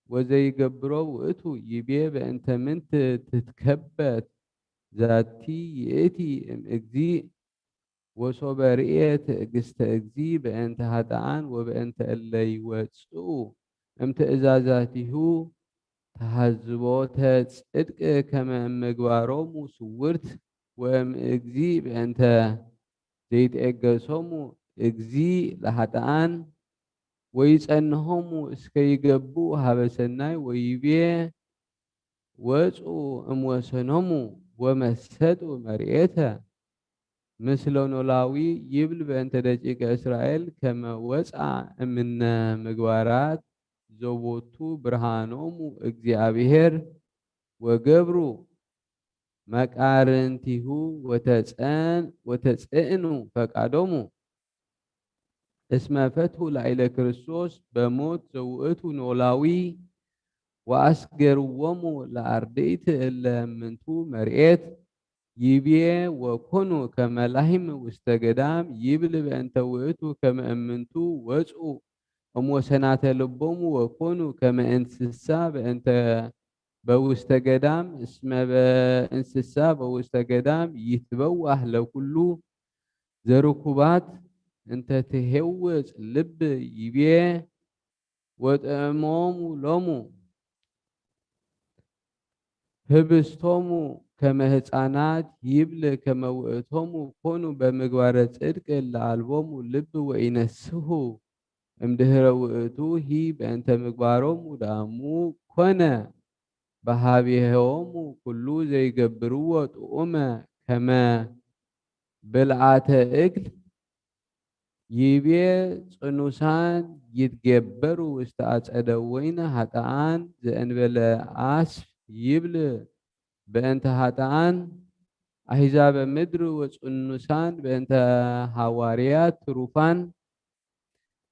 ወዘይገብሮ ውእቱ ይቤ በእንተ ምንት ትትከበት ዛቲ ይእቲ እምእግዚእ ወሶበ ርእየ ትዕግስተ እግዚእ በእንተ ኃጥኣን ወበእንተ እለ ይወጽኡ እምትእዛዛቲሁ ተሃዝቦተ ጽድቅ ከመ እምግባሮሙ ስውርት ወእምእግዚእ በእንተ ዘይትዔገሶሙ እግዚእ ለኃጥኣን ወይጸንሆሙ እስከ ይገብኡ ሀበ ሰናይ ወይቤ ወፁ እምወሰኖሙ ወመሰጡ መርኤተ ምስለ ኖላዊ ይብል በእንተ ደቂቀ እስራኤል ከመ ወፅኣ እምነ ምግባራት ዘቦቱ ብርሃኖሙ እግዚአብሔር ወገብሩ መቃርንቲሁ ወተፀን- ወተፅዕኑ ፈቃዶሙ እስመ ፈትሁ ላዕለ ክርስቶስ በሞት ዘውእቱ ኖላዊ ወአስገርዎሙ ለአርድእት እለ እምንቱ መርኤት ይብዬ ወኮኑ ከመ ላህም ውስተ ገዳም ይብል በእንተ ውእቱ ከመ እምንቱ ወፅኡ እምወሰናተ ልቦሙ ወኮኑ ከመ እንስሳ በእንተ በውስተ ገዳም እስመ በእንስሳ በውስተ ገዳም ይትበዋህ ለኩሉ ዘርኩባት እንተ ትሄውፅ ልብ ይቤ ወጥዕሞሙ ሎሙ ህብስቶሙ ከመ ህፃናት ይብል ከመ ውእቶሙ ኮኑ በምግባረ ጽድቅ ለአልቦሙ ልብ ወኢነስሁ እምድህረ ውእቱ ሂ በእንተ ምግባሮሙ ዳሙ ኮነ በሃቤሆሙ ኩሉ ዘይገብርዎ ጥዑመ ከመ ብልዓተ እግል ይቤ ጽኑሳን ይትገበሩ ውስተ አጸደ ወይነ ሀጣኣን ዘእንበለ አስፍ ይብል በእንተ ሀጣኣን አሕዛበ ምድር ወጽኑሳን በእንተ ሐዋርያት ትሩፋን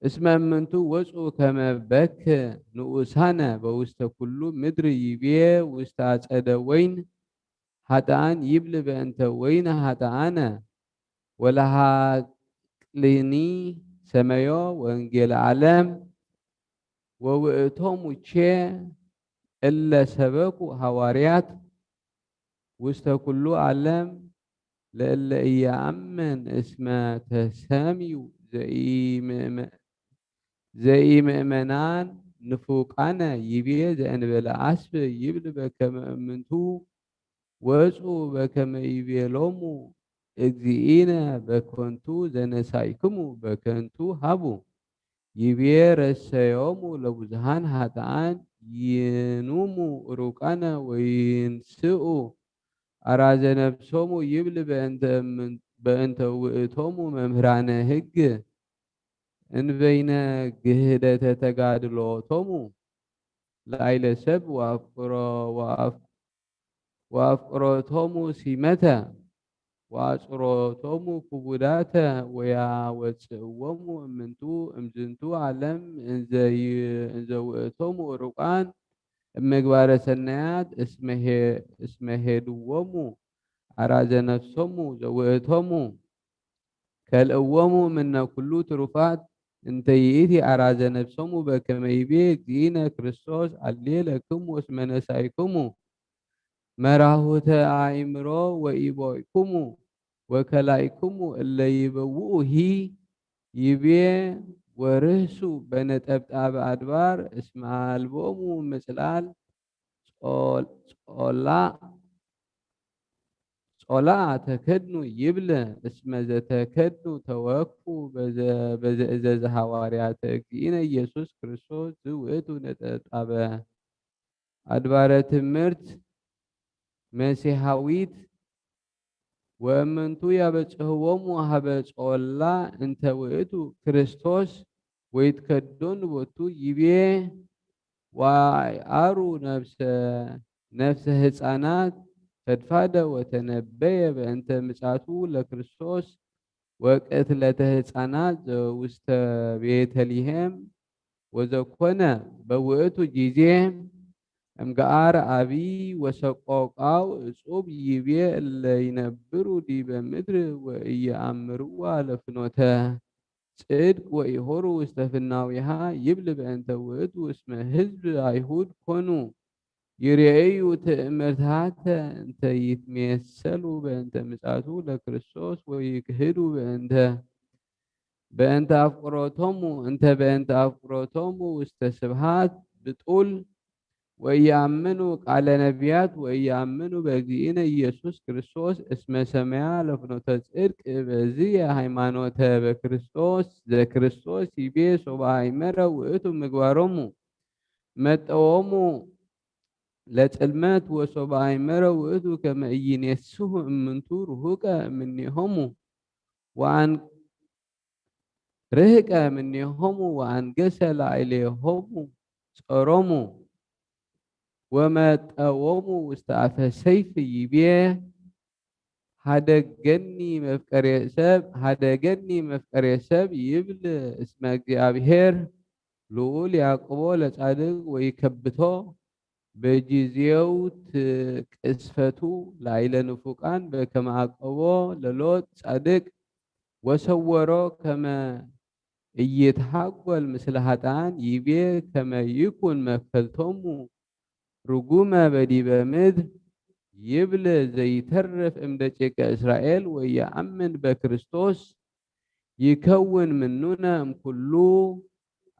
እስመ እምንቱ ወፁ ከመ በክ ንኡሳነ በውስተ ኩሉ ምድር ይቤ ውስተ አጸደ ወይን ሀጣኣን ይብል በእንተ ወይን ሀጣኣነ ወለሃቅልኒ ሰመዮ ወንጌል ዓለም ወውእቶሙ ቼ እለ ሰበኩ ሐዋርያት ውስተ ኩሉ ዓለም ለእለ ኢየአምን እስመ ተሰምዩ ዘኢምእመናን ንፉቃነ ይቤ ዘእንበለ አስፍ ይብል በከመ እምንቱ ወፁ በከመ ይቤሎሙ እግዚእነ በከንቱ ዘነሳይክሙ በከንቱ ሃቡ ይቤ ረሰዮሙ ለብዙሃን ሀጣኣን ይኑሙ ሩቃነ ወይንስኡ አራዘ ነፍሶሙ ይብል በእንተ ውእቶሙ መምህራነ ህግ እንበይነ ግህደተ ተጋድሎቶሙ ላይለ ሰብ ወአፍቅሮቶሙ ሲመተ ወአጽሮቶሙ ክቡዳተ ወያወፅእዎሙ እምንቱ እምዝንቱ ዓለም እንዘ ውእቶሙ ሩቃን እምግባረ ሰናያት እስመ ሄድዎሙ አራዘ ነፍሶሙ ዘውእቶሙ ከልእዎሙ ምነ ኩሉ ትሩፋት እንተ ይእቲ አራዘ ነፍሶሙ በከመ ይቤ እግዚእነ ክርስቶስ አሌ ለክሙ እስመ ነሳይክሙ መራሁተ አእምሮ ወኢቦይኩሙ ወከላይክሙ እለ ይበውኡ ሂ ይቤ ወርህሱ በነጠብጣበ አድባር እስመ አልቦሙ ምጽላል ጾላእ ጾላእ ተከድኑ ይብል እስመ ዘተከድኑ ተወክፉ በዘእዘዘ ሐዋርያተ እግዚእነ ኢየሱስ ክርስቶስ ዝውእቱ ነጠብጣበ አድባረ ትምህርት መሲሐዊት ወእምንቱ ያበጽሕዎሙ ሀበ ጾላ እንተ ውእቱ ክርስቶስ ወይትከደኑ ቦቱ ይቤ ወአይአሩ ነፍሰ ነፍሰ ህፃናት ፈድፋደ ወተነበየ በእንተ ምጻቱ ለክርስቶስ ወቅትለተ ህፃናት ዘውስተ ቤተልሔም ወዘኮነ በውእቱ ጊዜ እምገአር አብይ ወሰቆቃው እጹብ ይቤ እለ ይነብሩ ዲበ ምድር ወኢየአምርዋ ለፍኖተ ጽድቅ ወኢሆሩ ውስተ ፍናዊሃ ይብል በእንተ ውእቱ እስመ ህዝብ አይሁድ ኮኑ ይርአዩ ትእምርታተ እንተ ይትሜሰሉ በእንተ ምጻቱ ለክርስቶስ ወይክህዱ በእንተ በእንተ አፍቅሮቶሙ እንተ በእንተ አፍቅሮቶሙ ውስተ ስብሃት ብጡል ወኢየአምኑ ቃለ ነቢያት ወኢየአምኑ በእግዚእነ ኢየሱስ ክርስቶስ እስመ ሰመያ ለፍኖተ ጽድቅ በዝየ ሃይማኖተ በክርስቶስ ዘክርስቶስ ይቤ ሶበ አይመረ ውእቱ ምግባሮሙ መጠዎሙ ለጽልመት ወሶበ አይመረ ውእቱ ከመ ኢይኔስሁ እምንቱ ርሁቀ እምኔሆሙ ወአን ርህቀ እምኔሆሙ ወአንገሰ ላዕሌሆሙ ጾሮሙ ወመጠዎሙ ውስተ አፈ ሰይፍ ይቤ ሀደገኒ መፍቀሬ ሰብ ሀደገኒ መፍቀሬ ሰብ ይብል እስመ እግዚአብሔር ልዑል ያዕቆቦ ለጻድቅ ወይከብቶ በጊዜው ትቅስፈቱ ላይለ ንፉቃን በከመ አቀቦ ለሎጥ ጻድቅ ወሰወሮ ከመ እይትሃጎል ምስለ ሀጣን ይቤ ከመ ይኩን መክፈልቶሙ ርጉመ በዲበ ምድር ይብል ዘይተርፍ እምደቂቀ እስራኤል ወየአምን በክርስቶስ ይከውን ምኑነ እምኩሉ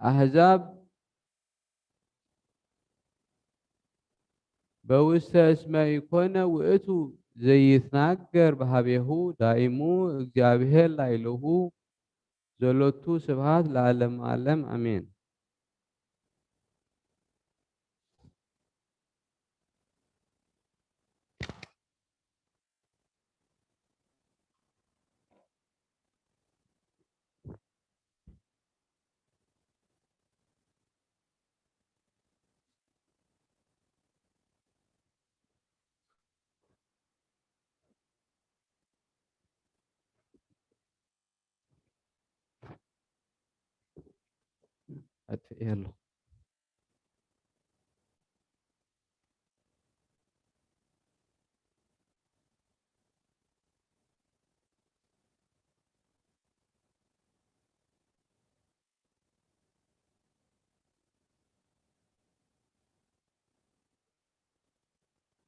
አሕዛብ በውስተ እስመ ኢኮነ ውእቱ ዘይትናገር በሃቤሁ ዳይሙ እግዚአብሔር ላይለሁ ዘሎቱ። ስብሃት ለዓለመ ዓለም ኣሜን። ኣጥፍኤ ኣለኹ።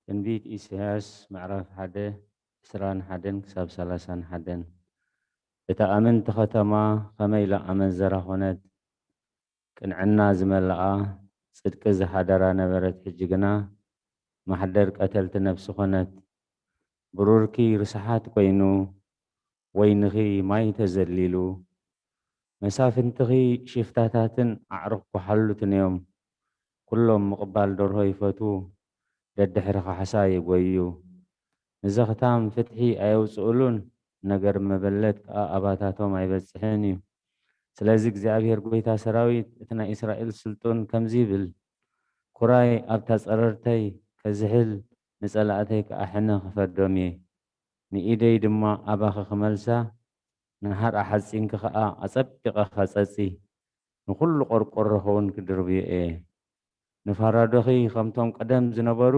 ትንቢት ኢሳያስ ምዕራፍ ሓደ ዕስራን ሓደን ክሳብ ሰላሳን ሓደን። እታ ኣመንቲ ኸተማ ኸመይ ኢላ ኣመንዘራ ኾነት፣ ቅንዕና ዝመልኣ ጽድቂ ዝሓደራ ነበረት፣ ሕጂ ግና ማሕደር ቀተልቲ ነፍሲ ኾነት። ብሩርኪ ርስሓት ኮይኑ፣ ወይንኺ ማይ ተዘሊሉ፣ መሳፍንትኺ ሽፍታታትን ኣዕሩኽ ጓሓሉትን እዮም። ኩሎም ምቕባል ደርሆ ይፈትዉ፣ ደድሕሪ ካሕሳ ይጎዩ። ንዘኽታም ፍትሒ ኣየውጽኡሉን፣ ነገር መበለት ከኣ ኣባታቶም ኣይበጽሕን እዩ። ስለዚ እግዚኣብሔር ጐይታ ሰራዊት፣ እቲ ናይ እስራኤል ስልጡን ከምዚ ይብል፣ ኩራይ ኣብታ ጸረርተይ ከዝሕል፣ ንጸላእተይ ከኣ ሕነ ክፈርዶም እየ። ንኢደይ ድማ ኣባኺ ክመልሳ፣ ንሓርኣ ሓጺንኪ ኸኣ ኣጸቢቐ ኸጸጺ፣ ንኹሉ ቈርቆሮ ኸውን ክድርብዮ እየ። ንፋራዶኺ ኸምቶም ቀደም ዝነበሩ፣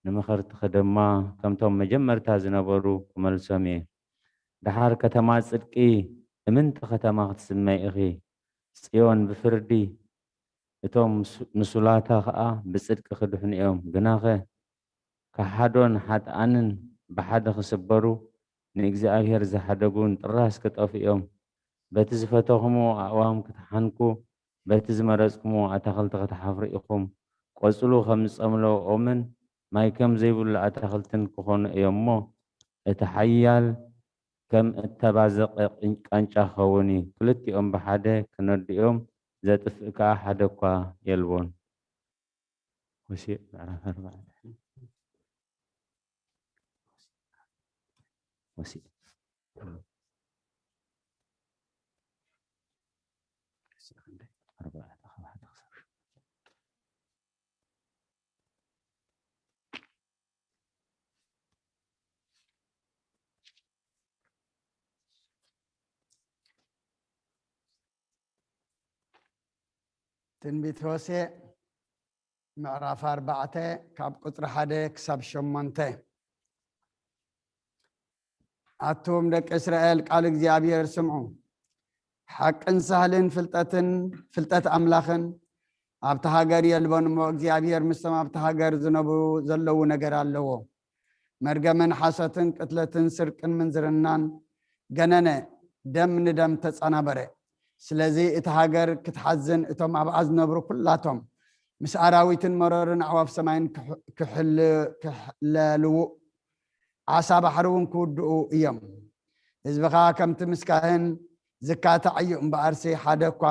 ንመኸርትኺ ድማ ከምቶም መጀመርታ ዝነበሩ ክመልሶም እየ። ደሓር ከተማ ጽድቂ፣ እምንቲ ኸተማ ክትስመይ ኢኺ። ጽዮን ብፍርዲ፣ እቶም ምስ-፣ ምስላታ ኸኣ ብጽድቂ ክድሕኑ እዮም። ግናኸ፣ ከሓዶን ሓጥኣንን ብሓደ ክስበሩ፣ ንእግዚኣብሔር ዝሓደጉን ጥራስ ክጠፍኡ እዮም። በቲ ዝፈተኹምዎ ኣእዋም ክትሓንኩ፣ በቲ ዝመረጽኩምዎ ኣታኽልቲ ክትሓፍሩ ኢኹም። ቆጽሉ ከም ዝጸምለወ ኦምን ማይ ከም ዘይብሉ ኣታኽልትን ክኾኑ እዮም እሞ፣ እቲ ሓያል ከም እተባዘቐ ቅን-፣ ቃንጫ ክኸውን እዩ። ክልቲኦም ብሓደ ክነድኡ እዮም፣ ዘጥፍእ ከኣ ሓደ እኳ የልቦን። ሆሴዕ ምዕራፍ ኣርባዕተ። ሆሴዕ። ኣርባዕተ ካብ ሓደ ክሳብ ሸሞንተ። ትንቢት ሆሴዕ ምዕራፍ ኣርባዕተ ካብ ቁጽሪ ሓደ ክሳብ ሸሞንተ። ኣቱም ደቂ እስራኤል፣ ቃል እግዚኣብሔር ስምዑ። ሓቅን ሳህልን ፍልጠትን ፍልጠት ኣምላኽን ኣብቲ ሃገር የልቦን እሞ፣ እግዚኣብሔር ምስቶም ኣብቲ ሃገር ዝነብሩ ዘለዉ ነገር ኣለዎ። መርገምን ሓሶትን ቅትለትን ስርቅን ምንዝርናን ገነነ፣ ደም ንደም ተጸናበረ። ስለዚ እቲ ሃገር ክትሓዝን እቶም ኣብኣ ዝነብሩ ኩላቶም ምስ ኣራዊትን መረርን ኣዕዋፍ ሰማይን ክሕ-፣ ክሕል-፣ ክሕለልዉ ዓሳ ባሕሪ እውን ክውድኡ እዮም። ህዝብኻ ከምቲ ምስ ካህን ዝካታዕ እዩ እምበኣርሲ፣ ሓደ እኳ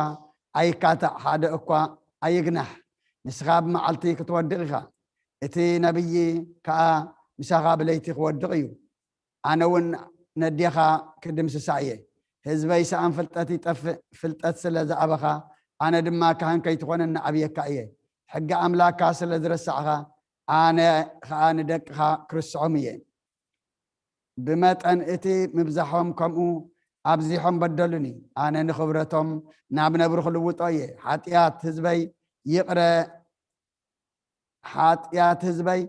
ኣይካታዕ፣ ሓደ እኳ ኣይግናሕ። ንስኻ ብመዓልቲ ክትወድቕ ኢኻ፣ እቲ ነብዪ ከኣ ምሳኻ ብለይቲ ክወድቕ እዩ። ኣነ እውን ነዴኻ ክድምስሳ እየ። ህዝበይ ሰኣን ፍልጠት ይጠፍእ፣ ፍልጠት ስለ ዝኣበኻ፣ ኣነ ድማ ካህን ከይትኾነኒ ኣብየካ እየ። ሕጊ ኣምላክካ ስለ ዝረሳዕኻ፣ ኣነ ኸኣ ንደቅኻ ክርስዖም እየ። ብመጠን እቲ ምብዛሖም ከምኡ ኣብዚሖም በደሉኒ። ኣነ ንኽብረቶም ናብ ነብሪ ክልውጦ እየ። ሓጢኣት ህዝበይ ይቕረ፣ ሓጢኣት ህዝበይ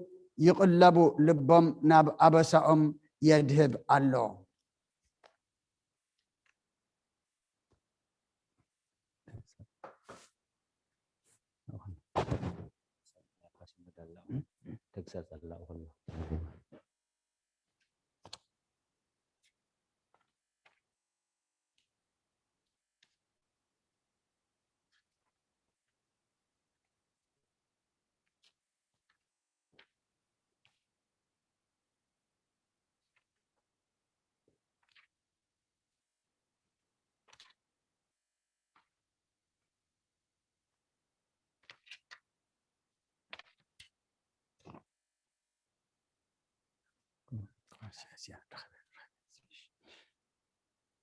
ይቕለቡ፣ ልቦም ናብ ኣበሳኦም የድህብ ኣሎ። ተግሳጽ ኣላ እኹል።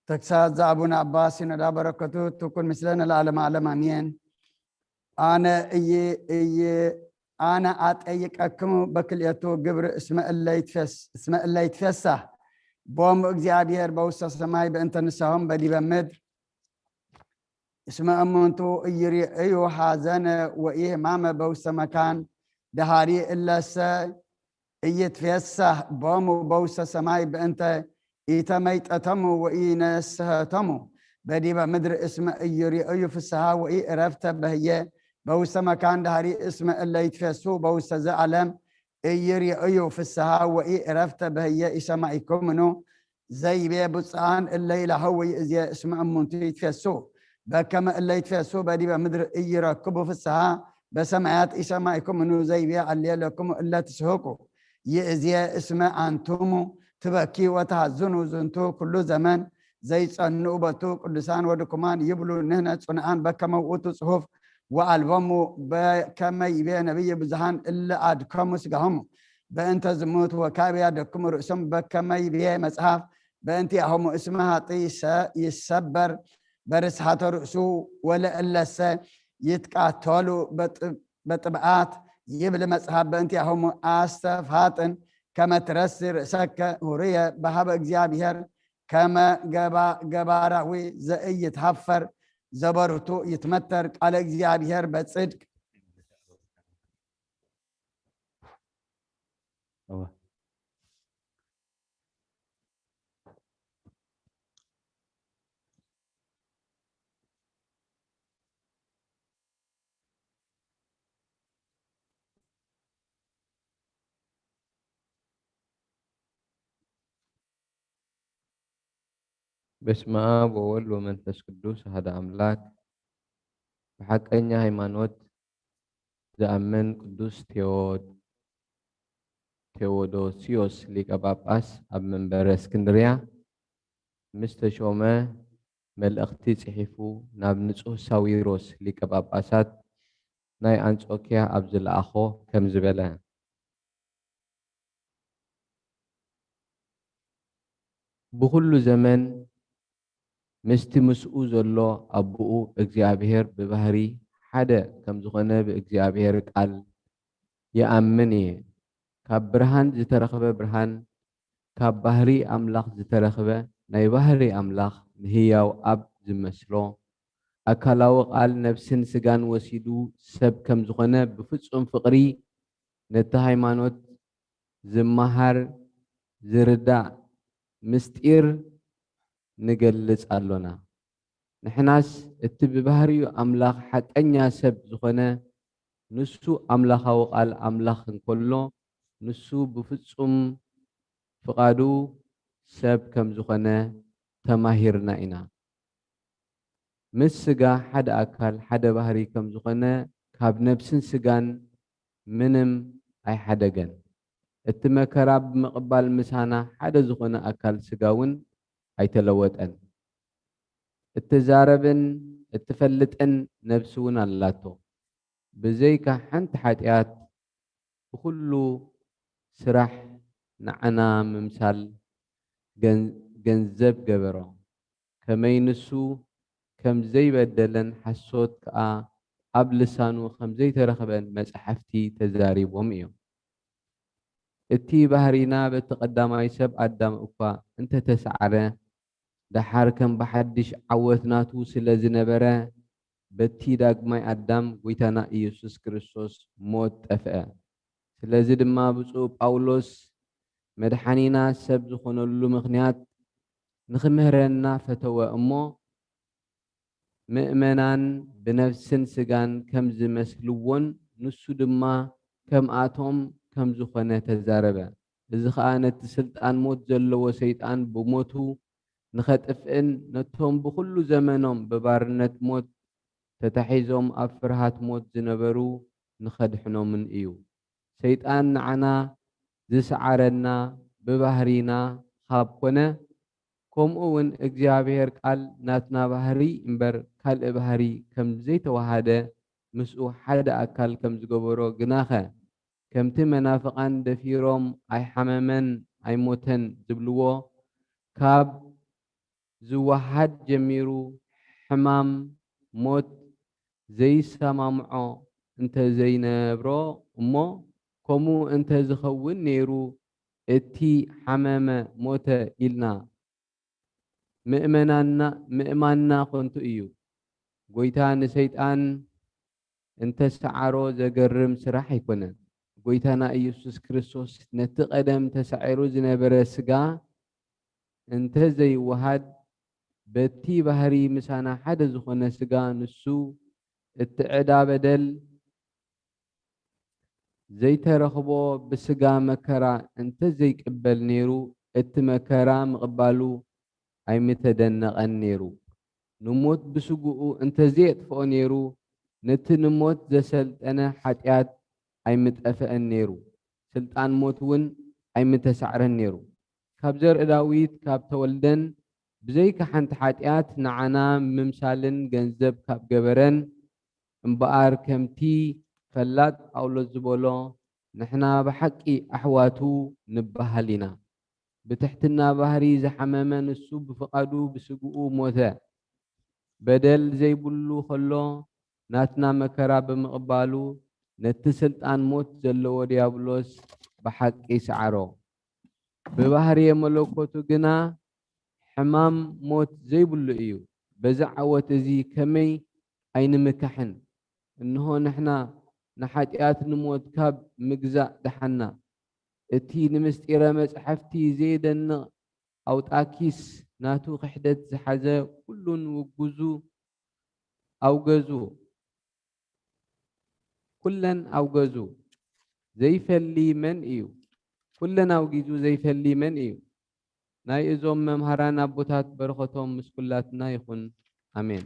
ተግሳጽ ዘኣቡነ ኣባ ሲኖዳ በረከቱ ትኩን ምስለነ ለዓለመ ዓለም ኣሜን። ኣነ እይ እይ ኣነ ኣጠይቀክሙ በክልኤቱ ግብር እስመ እለ ይትፌስ- እስመ እለ ይትፌሳህ ቦሙ እግዚኣብሔር በውስተ ሰማይ በእንተ ንስሖም በዲበ ምድር እስመ እሙንቱ እይርእዩ ሐዘነ ወኢሕማመ በውስተ መካን ደሃሪ እለሰ እይትፌሳህ ቦሙ በውስተ ሰማይ በእንተ ኢተመይጠተሙ ወኢነስሐተሙ በዲበ ምድር እስመ እይርእዩ ፍስሓ ወኢዕረፍተ በህየ በውስተ መካን ደሃሪ እስመ እለ ይትፌሱ በውስተ ዘዓለም እይርእዩ ፍስሓ ወኢዕረፍተ በህየ ኢሰማዒኩምኑ ዘይቤ ብፁዓን እለ ይላህው ይእዜ እስመ እሙንቱ ይትፌሱ በከመ እለ ይትፌሱ በዲበ ምድር እይረክቡ ፍስሓ በሰማያት ኢሰማዒኩምኑ ዘይቤ ኣልየ ለክሙ እለ ትስሕቁ ይእዜ እስመ ኣንቱሙ ትበኪ ወተሃዝኑ ዝንቱ ኩሉ ዘመን ዘይጸንኡ በቱ ቅዱሳን ወድኩማን ይብሉ ንህነ ጽኑዓን በከመ ውእቱ ጽሑፍ ወአልቦሙ በከመ ይቤ ነቢይ ብዙሃን እለ አድከሙ ስጋሆሙ በእንተ ዝሙት ወካብ ያደክሙ ርእሶም በከመ ይቤ መጽሐፍ በእንቲአሆሙ እስመ ሀጢ ይሰበር በርስሓተ ርእሱ ወለእለሰ ይትቃተሉ በጥብዓት ይብል መጽሐፍ በእንቲአሆሙ አስተፋጥን ከመ ትረሲ ርእሰከ ሁርየ በሃበ እግዚኣብሔር ከመ ገባራዊ ዘኢይትሃፈር ዘበርቱ ይትመተር ቃለ እግዚኣብሔር በጽድቅ በስመ አብ ወወልድ ወመንፈስ ቅዱስ አሐደ አምላክ። ብሓቀኛ ሃይማኖት ዝኣምን ቅዱስ ቴዎ- ቴዎዶስዮስ ሊቀ ጳጳስ ኣብ መንበረ እስክንድርያ ምስ ተሾመ መልእኽቲ ጽሒፉ ናብ ንጹህ ሳዊሮስ ሊቀ ጳጳሳት ናይ ኣንጾኪያ ኣብ ዝለኣኾ ከምዚ በለ። ብኹሉ ዘመን ምስቲ ምስኡ ዘሎ ኣቦኡ እግዚኣብሔር ብባህሪ ሓደ ከም ዝኾነ ብእግዚኣብሔር ቃል ይኣምን እየ። ካብ ብርሃን ዝተረኽበ ብርሃን ካብ ባህሪ ኣምላኽ ዝተረኽበ ናይ ባህሪ ኣምላኽ ንህያው ኣብ ዝመስሎ ኣካላዊ ቃል ነብስን ስጋን ወሲዱ ሰብ ከም ዝኾነ ብፍጹም ፍቕሪ ነቲ ሃይማኖት ዝመሃር ዝርዳእ ምስጢር ንገልጽ ኣሎና። ንሕናስ እቲ ብባህሪኡ ኣምላኽ ሓቀኛ ሰብ ዝኾነ ንሱ ኣምላኻዊ ቃል ኣምላኽ እንከሎ ንሱ ብፍጹም ፍቓዱ ሰብ ከም ዝኾነ ተማሂርና ኢና። ምስ ስጋ ሓደ ኣካል ሓደ ባህሪ ከም ዝኾነ ካብ ነብስን ስጋን ምንም ኣይሓደገን። እቲ መከራ ብምቕባል ምሳና ሓደ ዝኾነ ኣካል ስጋ እውን ኣይተለወጠን። እትዛረብን እትፈልጥን ነብሲ እውን ኣላቶ። ብዘይካ ሓንቲ ሓጢኣት ብኹሉ ስራሕ ንዓና ምምሳል ገንዘብ ገበሮ። ከመይ ንሱ ከም ዘይበደለን ሓሶት ከኣ ኣብ ልሳኑ ከም ዘይተረኽበን መጻሕፍቲ ተዛሪቦም እዮም። እቲ ባህሪና በቲ ቀዳማይ ሰብ ኣዳም እኳ እንተተሳዕረ፣ ደሓር ከም ብሓድሽ ዓወት ናቱ ስለ ዝነበረ፣ በቲ ዳግማይ ኣዳም ጐይታና ኢየሱስ ክርስቶስ ሞት ጠፍአ። ስለዚ ድማ ብፁዕ ጳውሎስ መድሓኒና ሰብ ዝኾነሉ ምኽንያት ንኽምህረና ፈተወ እሞ፣ ምእመናን ብነፍስን ስጋን ከም ዝመስልዎን ንሱ ድማ ከምኣቶም ከም ዝኾነ ተዛረበ። እዚ ኸኣ ነቲ ስልጣን ሞት ዘለዎ ሰይጣን ብሞቱ ንኸጥፍእን ነቶም ብኹሉ ዘመኖም ብባርነት ሞት ተታሒዞም ኣብ ፍርሃት ሞት ዝነበሩ ንኸድሕኖምን እዩ። ሰይጣን ንዓና ዝሰዓረና ብባህሪና ካብ ኮነ፣ ከምኡ እውን እግዚኣብሔር ቃል ናትና ባህሪ እምበር ካልእ ባህሪ ከም ዘይተዋሃደ ምስኡ ሓደ ኣካል ከም ዝገበሮ ግናኸ፣ ከምቲ መናፍቓን ደፊሮም ኣይሓመመን ኣይሞተን ዝብልዎ ካብ ዝወሃድ ጀሚሩ ሕማም ሞት ዘይሰማምዖ እንተዘይነብሮ እሞ ከምኡ እንተዝኸውን ነይሩ እቲ ሓመመ ሞተ ኢልና ምእመናና ምእማንና ከንቱ እዩ። ጎይታ ንሰይጣን እንተሰዓሮ ዘገርም ስራሕ ኣይኮነን። ጎይታና ኢየሱስ ክርስቶስ ነቲ ቀደም ተሳዒሩ ዝነበረ ስጋ እንተዘይወሃድ በቲ ባህሪ ምሳና ሓደ ዝኾነ ስጋ ንሱ እቲ ዕዳ በደል ዘይተረኽቦ ብስጋ መከራ እንተዘይቅበል ነይሩ እቲ መከራ ምቕባሉ ኣይምተደነቐን ነይሩ። ንሞት ብስግኡ እንተዘየጥፍኦ ነይሩ ነቲ ንሞት ዘሰልጠነ ሓጢኣት ኣይምጠፍአን ነይሩ። ስልጣን ሞት እውን ኣይምተሳዕረን ነይሩ። ካብ ዘርኢ ዳዊት ካብ ተወልደን ብዘይካ ሓንቲ ሓጢኣት ንዓና ምምሳልን ገንዘብ ካብ ገበረን እምበኣር ከምቲ ፈላጥ ጳውሎስ ዝበሎ ንሕና ብሓቂ ኣሕዋቱ ንበሃል ኢና። ብትሕትና ባህሪ ዝሓመመ ንሱ ብፍቓዱ ብስግኡ ሞተ። በደል ዘይብሉ ከሎ ናትና መከራ ብምቕባሉ ነቲ ስልጣን ሞት ዘለዎ ዲያብሎስ ብሓቂ ሰዓሮ። ብባህርየ መለኮቱ ግና ሕማም ሞት ዘይብሉ እዩ። በዚ ዓወት እዚ ከመይ ኣይንምካሕን? እንሆ ንሕና ንሓጢኣት ንሞት ካብ ምግዛእ ደሓና። እቲ ንምስጢረ መጻሕፍቲ ዘየደንቕ ኣውጣኪስ ናቱ ክሕደት ዝሓዘ ኩሉን ውጉዙ ኣውገዙ ኩለን ኣውገዙ ዘይፈሊ መን እዩ? ኩለን ኣውጊዙ ዘይፈሊ መን እዩ? ናይ እዞም መምሃራን ኣቦታት በረኸቶም ምስ ኩላትና ይኹን። ኣሜን።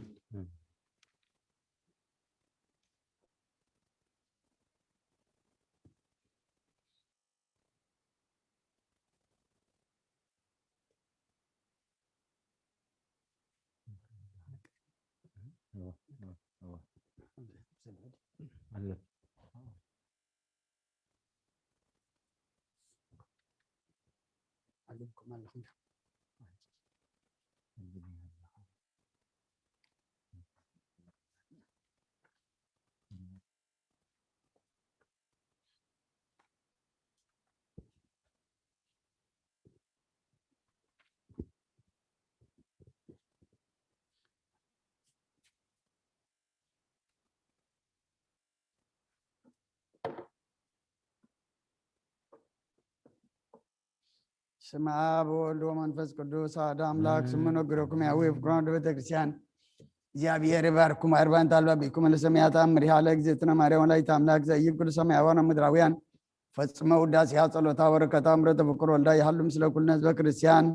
ስም አብ ወወልድ ወመንፈስ ቅዱስ አሐዱ አምላክ። ስሙ ነግረኩም ያዊ ፍቅሮን ወደ ቤተ ክርስቲያን እግዚአብሔር ይባርኩም። አርባን ታልባ ቢኩም ለሰማያት አምሪሃ ለእግዝእትነ ማርያም ወላዲተ አምላክ ዘኢይብ ኩሉ ሰማያውያን ወምድራውያን ፈጽመ ውዳሴሃ ጸሎታ በረከታ ምሕረተ ፍቅር ወልዳ ይሃሉ ምስለ ኩልነ ህዝበ ክርስቲያን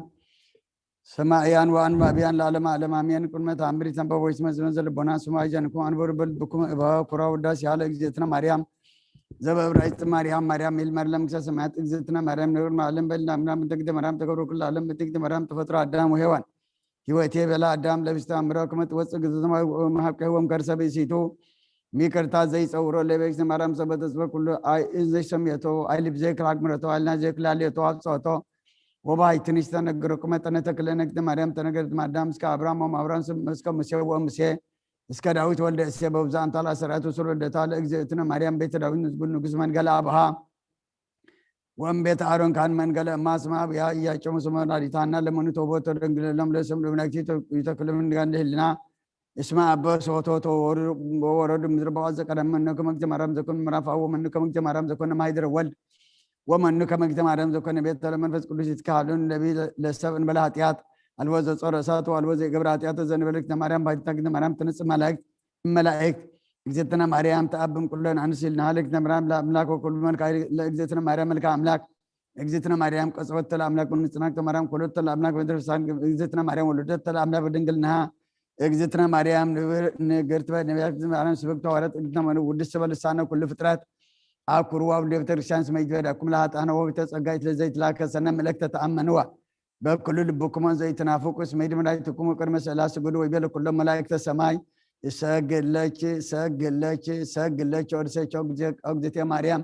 ሰማዕያን ወአንባብያን ለዓለመ ዓለም አሜን። ቅድመ ተአምር ይተንበቦ ይትመዝመዘ ልቦና ስሙ አይዘንኩም አንበሩ በልብኩም እበ ኩራ ውዳሴሃ ለእግዝእትነ ማርያም ዘበእብራይስጥ ማርያም ማርያም ይልመር ለምክሰ ሰማያት እግዝእትነ ማርያም ንብር ማለም በልና ምናምን ተግደ ማርያም ተገብሮ ኩሉ ዓለም በትግደ ማርያም ተፈጥሮ አዳም ወሔዋን ህይወቴ በላ አዳም ለብስተ አምረው ከመ ትወፅእ ግዝእትነ መሀብከ ወም ከርሰ ብእሲቱ ሚቅርታ ዘይፀውሮ ለቤግዝእትነ ማርያም ሰበ ተስፈ ኩሉ አይ እዝነ ሰምየቶ አይ ልብ ዘይክል አግምረቶ አይ ልና ዘይክል አልየቶ አብፀቶ ወባይ ትንሽ ተነግረኩ መጠነ ተክለ ነግደ ማርያም ተነገረት ማዳም እስከ አብርሃም ወም አብርሃም እስከ ሙሴ ወሙሴ እስከ ዳዊት ወልደ እሴ በብዛንታ ላሰራቱ ስር ወልደታ ለእግዝእትነ ማርያም ቤተ ዳዊት ንዝጉል ንጉስ መንገለ አብሃ ወም ቤተ አሮን ካህን መንገለ እማ ስማ አብያ እያጨሙ ስመ ወላዲታና ለመኑ ተውቦ ተደንግለሎም ለስም ልብነግቲ ይተክልም ንጋንደ ህልና እስመ አበ ሶቶ ተወረዱ ምድር በዋት ዘቀደም መኑ ከመ እግዚእ ማርያም ዘኮነ ምዕራፍ አብ ወመኑ ከመ እግዚእ ማርያም ዘኮነ ማይደረ ወልድ ወመኑ ከመ እግዚእ ማርያም ዘኮነ ቤተ ለመንፈስ ቅዱስ ይትካሃሉን ለቢ ለሰብ እንበለ ኃጢአት አልቦ ዘጾረ እሳት ወአልቦ ዘይገብረ ኃጢአት ዘንበለ እግዚእ ማርያም ባይታ እግዚእ ማርያም ትንጽ መላእክት መላእክት እግዝእትነ ማርያም ተአብም ኩለን አንስት ይልና ለእግዝእትነ ማርያም ለአምላክ ወኩሉ መልካ ለእግዝእትነ ማርያም መልካ አምላክ እግዝእትነ ማርያም ቀጽወተ ለአምላክ ወንጽናክተ ማርያም ኮሎተ ለአምላክ በድረሳን እግዝእትነ ማርያም ወለደተ ለአምላክ በድንግልናሃ እግዝእትነ ማርያም ንግርት በነቢያት ማርያም ስብክተ ሐዋርያት እግዝእትነ ማርያም ውድስት በልሳነ ኩሉ ፍጥረት አኩርዋ ውድ ቤተክርስቲያን ስመ ይትበዳኩም ለሃጣነ ወግተ ጸጋይት ለዘይትላከሰነ ምለክተ ተአመንዋ በኩሉ ልብኩም ዘይትናፍቁ እስመ ይድመ ዳዊትኩም ቅድመ ስእላ ስግዱ ወይቤለ ኩሎም መላእክተ ሰማይ ይሰግድ ለኪ ይሰግድ ለኪ ይሰግድ ለኪ ወድሰኪ እግዝእትየ ማርያም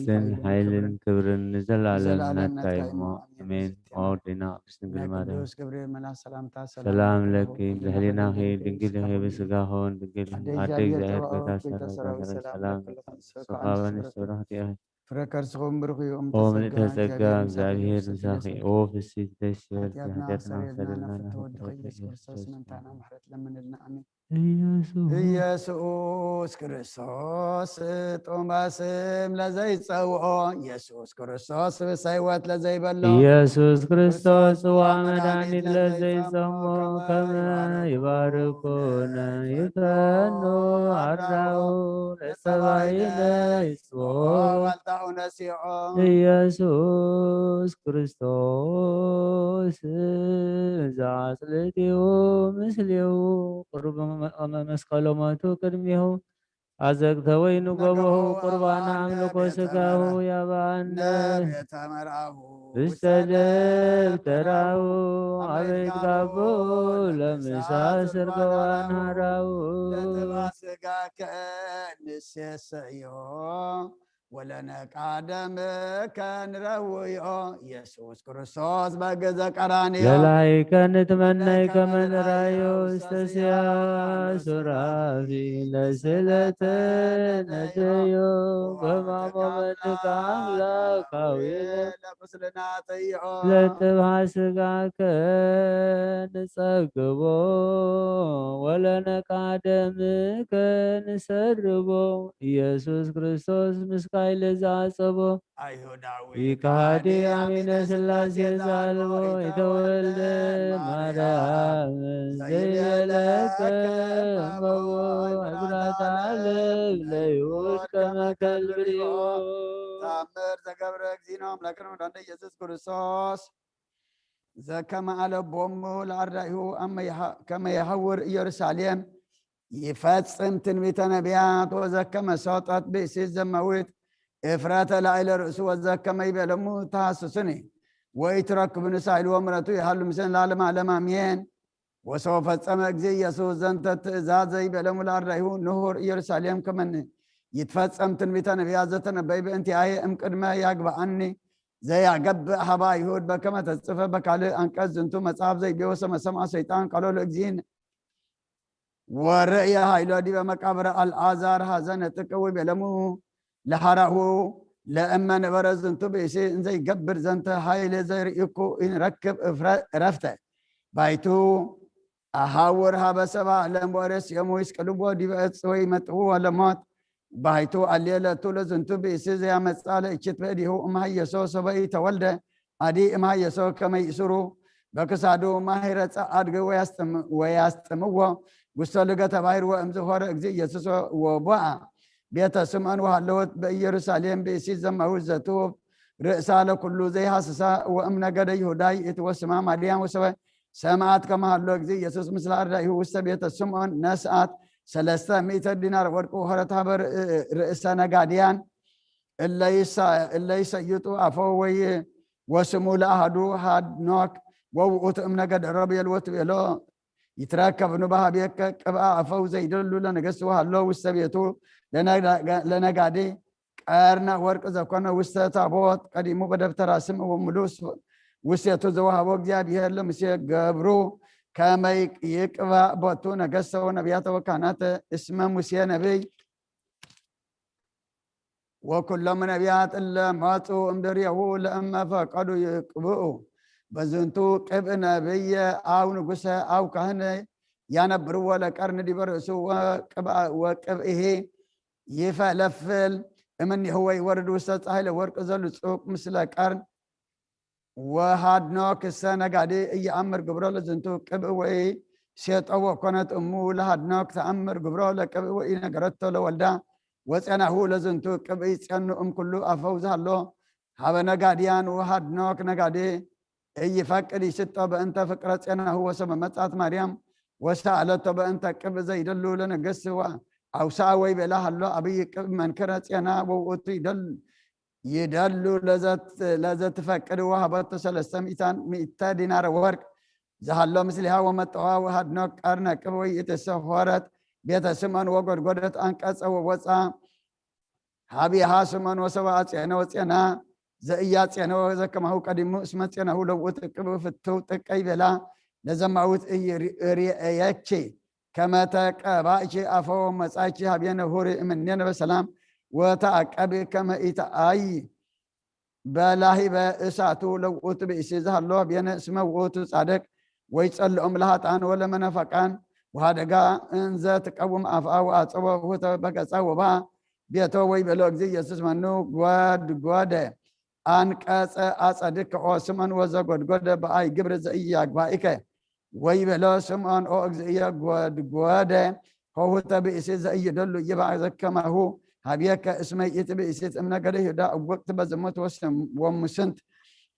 መንግስትን ሓይልን ክብርን ንዘለኣለም ናትካ እዩ እሞ፣ ኣሜን። ኣሜን። ኦ ኣዴና ቅድስት ድንግል ናይ ማርያም፣ ቅዱስ ገብርኤል መልኣክ ሰላምታ ሰላም ለኪ፣ ብሕሊናኺ ድንግል ኢኺ፣ ብስጋኺ እውን ድንግል ኢኺ። ኣደ እግዚኣብሔር ጸባኦት፣ ቤተ ሰራዊት ሰላም ለኪ፣ ሰላም ለኪ፣ ንስኻ በንስቲ ብርኽቲ ኢኺ። ፍረ ከርስኹም ብሩኽ እዩ። ኦ ምልእተ ጸጋ፣ እግዚኣብሔር ምሳኺ፣ ኦ ፍስሕቲ ደስ ይበልኪ፣ ሓጢኣትና ኣስተሰርየልና፣ ንፍትወ ወድኺ ኢየሱስ ክርስቶስ መምታና ምሕረት ለምንልና። ኣሜን። ኢየሱስ። ኢየሱስ ክርስቶስ ጥዑማ ስም ለዘይጸውዖ፣ ኢየሱስ ክርስቶስ ስብሳ ህይወት ለዘይበሎ፣ ኢየሱስ ክርስቶስ ጽዋ መድኃኒት ለዘይጸሞ፣ ከመ ይባርኮነ ይፈኑ ኣራው ለጸባይነ ይጽዎ። ዋልታኡ ነሲዖ። ኢየሱስ ክርስቶስ ዘአጽልቲሁ ምስሌሁ፣ ቁርብ መ-፣ መስቀሎ ሞቱ ቅድሜሁ፣ አዘቅተ ወይኑ ገቦሁ፣ ቁርባን አምልኮ ስጋሁ ያባነ ቤተ መርአሁ ውስተ ደብተራሁ፣ አቤት ጋቦ ለምሳ ስርገዋን ሐራሁ። ስጋከ ንሴሰዮ ወለነቃደም ከንረውዮ ኢየሱስ ክርስቶስ በግዘ ቀራንዮ ለላይከ ንትመነይ ከመ ንራዮ ውስተ ሲያ ሱራፊ ለስለተ ነደዮ በማሞ መድካ አምላካዊ ለቁስልና ተይኦ ለጥብሃ ስጋከ ንጸግቦ ወለነቃደምከ ንሰርቦ ኢየሱስ ክርስቶስ ምስካይ ለዛጸቦ አይሁዳዊ ኢካዲ አሚነ ስላሴ ዛልቦ የተወልደ ማርያም ዘይለከ መቦ ዕዝራተ ዓለም ለይሁድ ከመ ከልብሪኦ ተአምር ዘገብረ እግዚእነ አምላክነ ወመድኃኒነ ኢየሱስ ክርስቶስ ዘከመ አለቦሙ ለአርዳኢሁ አመ ይሃ- ከመ ይሃውር ኢየሩሳሌም ይፈጽም ትንቢተ ነቢያት ወዘከመ ሰጠት ብእሲት ዘማዊት እፍረተ ላዕለ ርእሱ ወዘከመ ይቤለሙ ተሐስሱኒ ወኢትረክቡኒ ሳይል ወምረቱ ይሃሉ ምስለ ለዓለመ ዓለም አሜን። ወሰው ፈጸመ እግዚእ ኢየሱስ ዘንተ ትእዛዘ ይቤለሙ ለአርዳኢሁ ንሁር ኢየሩሳሌም ከመን ይትፈጸም ትንቢተ ነቢያት ዘተነበይ በእንቲአየ እምቅድመ ያግብአኒ ዘያገብእ ሀበ አይሁድ በከመ ተጽፈ በካልእ አንቀጽ ዝንቱ መጽሐፍ ዘይቤ ወሰመ ሰምዐ ሰይጣን ቃሎ ለእግዚእነ ወርእየ ኃይሎ ዲበ መቃብረ አልዓዛር ሐዘነ ጥቀው ይቤለሙ ለሐራሁ ለእመ ነበረ ዝንቱ ብእሲ እንዘይገብር ዘንተ ኃይል ዘይርእኩ ኢንረክብ እፍረ- እረፍተ ባይቱ አሃውር ሀበ ሰባ ለእምቦረስ የሙይስ ቅልቦ ዲበ እጽ ወይ መጥው ወለሞት ባይቱ አልየለቱ ለዝንቱ ብእሲ ዘያመጻ ለእችት በእዲሁ እምሃየሶ ሰበኢ ተወልደ አዲ እምሃየሶ ከመይእስሩ በክሳዱ ማሂረ ጸአድግ ወያስጥምዎ ውስተ ልገተ ባሕር ወእምዝ ሆረ እግዚእ ኢየሱስ ወቦአ ቤተ ስምዖን ወሃለወት በኢየሩሳሌም ብእሲ ዘማዊ ዘትውብ ርእሳ ለኩሉ ዘይሃስሳ ወእም ነገደ ይሁዳይ እት ወስማ ማርያም ወሰበ ሰማዕት ከመሃሎ እግዚእ ኢየሱስ ምስለ አርዳኢሁ ውስተ ቤተ ስምዖን ነስአት ሰለስተ ሚእተ ዲናር ወርቅ ወሆረት ሀበ ርእሰ ነጋድያን እለ ይሰይጡ አፎ ወይ ወስሙ ለአሃዱ ሃድኖክ ወውኡት እም ነገደ ሮቤል ወትቤሎ ይትረከብኑ በሃቤከ ቅብአ አፈው ዘይደሉ ለነገስ ወሃሎ ውስተ ቤቱ ለነጋዴ ቀርነ ወርቅ ዘኮነ ውስተ ታቦት ቀዲሙ በደብተራ ስም ወምሉስ ውስቴቱ ዘወሃቦ እግዚአብሔር ለሙሴ ገብሩ ከመይ ይቅባእ ቦቱ ነገሰ ወነቢያተ ወካህናተ እስመ ሙሴ ነቢይ ወኩሎም ነቢያት እለ መጹ እምድሬሁ ለእመ ፈቀዱ ይቅብኡ። በዝንቱ ቅብእ ነቢየ አው ንጉሰ አው ካህነ ያነብርዎ ለቀርኒ ዲበ ርእሱ ወቅብአ- ወቅብኢሂ ይፈለፍል እምኔሁ ወይወርድ ውስተ ጻሕለ ወርቅ ዘልጹቅ ምስለ ቀርን ወሃድኖ ክሰ ነጋዴ እየአምር ግብሮ ለዝንቱ ቅብእ ወይ ሴጦ ወኮነት እሙ ለሃድኖክ ተአምር ግብሮ ለቅብእ ወኢነገረቶ ለወልዳ ወጼናሁ ለዝንቱ ቅብእ ይጼኑ እምኩሉ አፈው ዝሃሎ ሀበ ነጋድያን ወሃድኖክ ነጋዴ እይፈቅድ ይስጦ በእንተ ፍቅረ ጼናሁ ወሰበ መጻት ማርያም ወሰአለቶ በእንተ ቅብእ ዘይደሉ ለነገስ አውሳ ወይ ቤላ ሃሎ አብይ ቅብእ መንክረ ጼና ወውእቱ ይደሉ ይደሉ ለዘትፈቅድ ወሃበቶ ሰለስተ ሚእተ ዲናር ወርቅ ዝሃሎ ምስሊሃ ወመጠዋ ወሃድኖ ቀርነ ቅብ ወይእትሰ ሆረት ቤተ ስምዖን ወጎድጎደት አንቀጸ ወወፃ ሀቢሃ ስምዖን ወሰባ አጼነ ወጼና ዘእያ ጼነ ወዘከማሁ ቀዲሙ እስመ ጼናሁ ለውእት ቅብ ፍትው ጥቀይ ቤላ ለዘማውት እይ ርእየኪ ከመተቀባእኪ አፈ ወመጻእኪ ሀቤነ ሁሪ እምኔነ በሰላም ወተአቀቢ ከመ ኢተአይ በላሂበ እሳቱ ለውእቱ ብእሲ ዝሃሎ ሀቤነ እስመ ውእቱ ጻድቅ ወይጸልኦም ለሃጣን ወለመነፈቃን ወሃደጋ እንዘ ትቀውም አፍአ ወአጸወ ውህተ በገጻ ወባ ቤቶ ወይቤሎ እግዚእ ኢየሱስ መኑ ጎድጎደ አንቀጸ አጸድከ ኦ ስምዖን ወዘጎድጎደ በአይ ግብር ዘኢያግባኢከ ወይቤሎ ስምዖን ኦ እግዚእየ ጎድጎደ ሆሁተ ብእሲ ዘኢይደሉ ይባእ ዘከማሁ ሀብየከ እስመ ይእቲ ብእሲት እምነገደ ይሁዳ እውቅት በዝሙት ወስም- ወሙስንት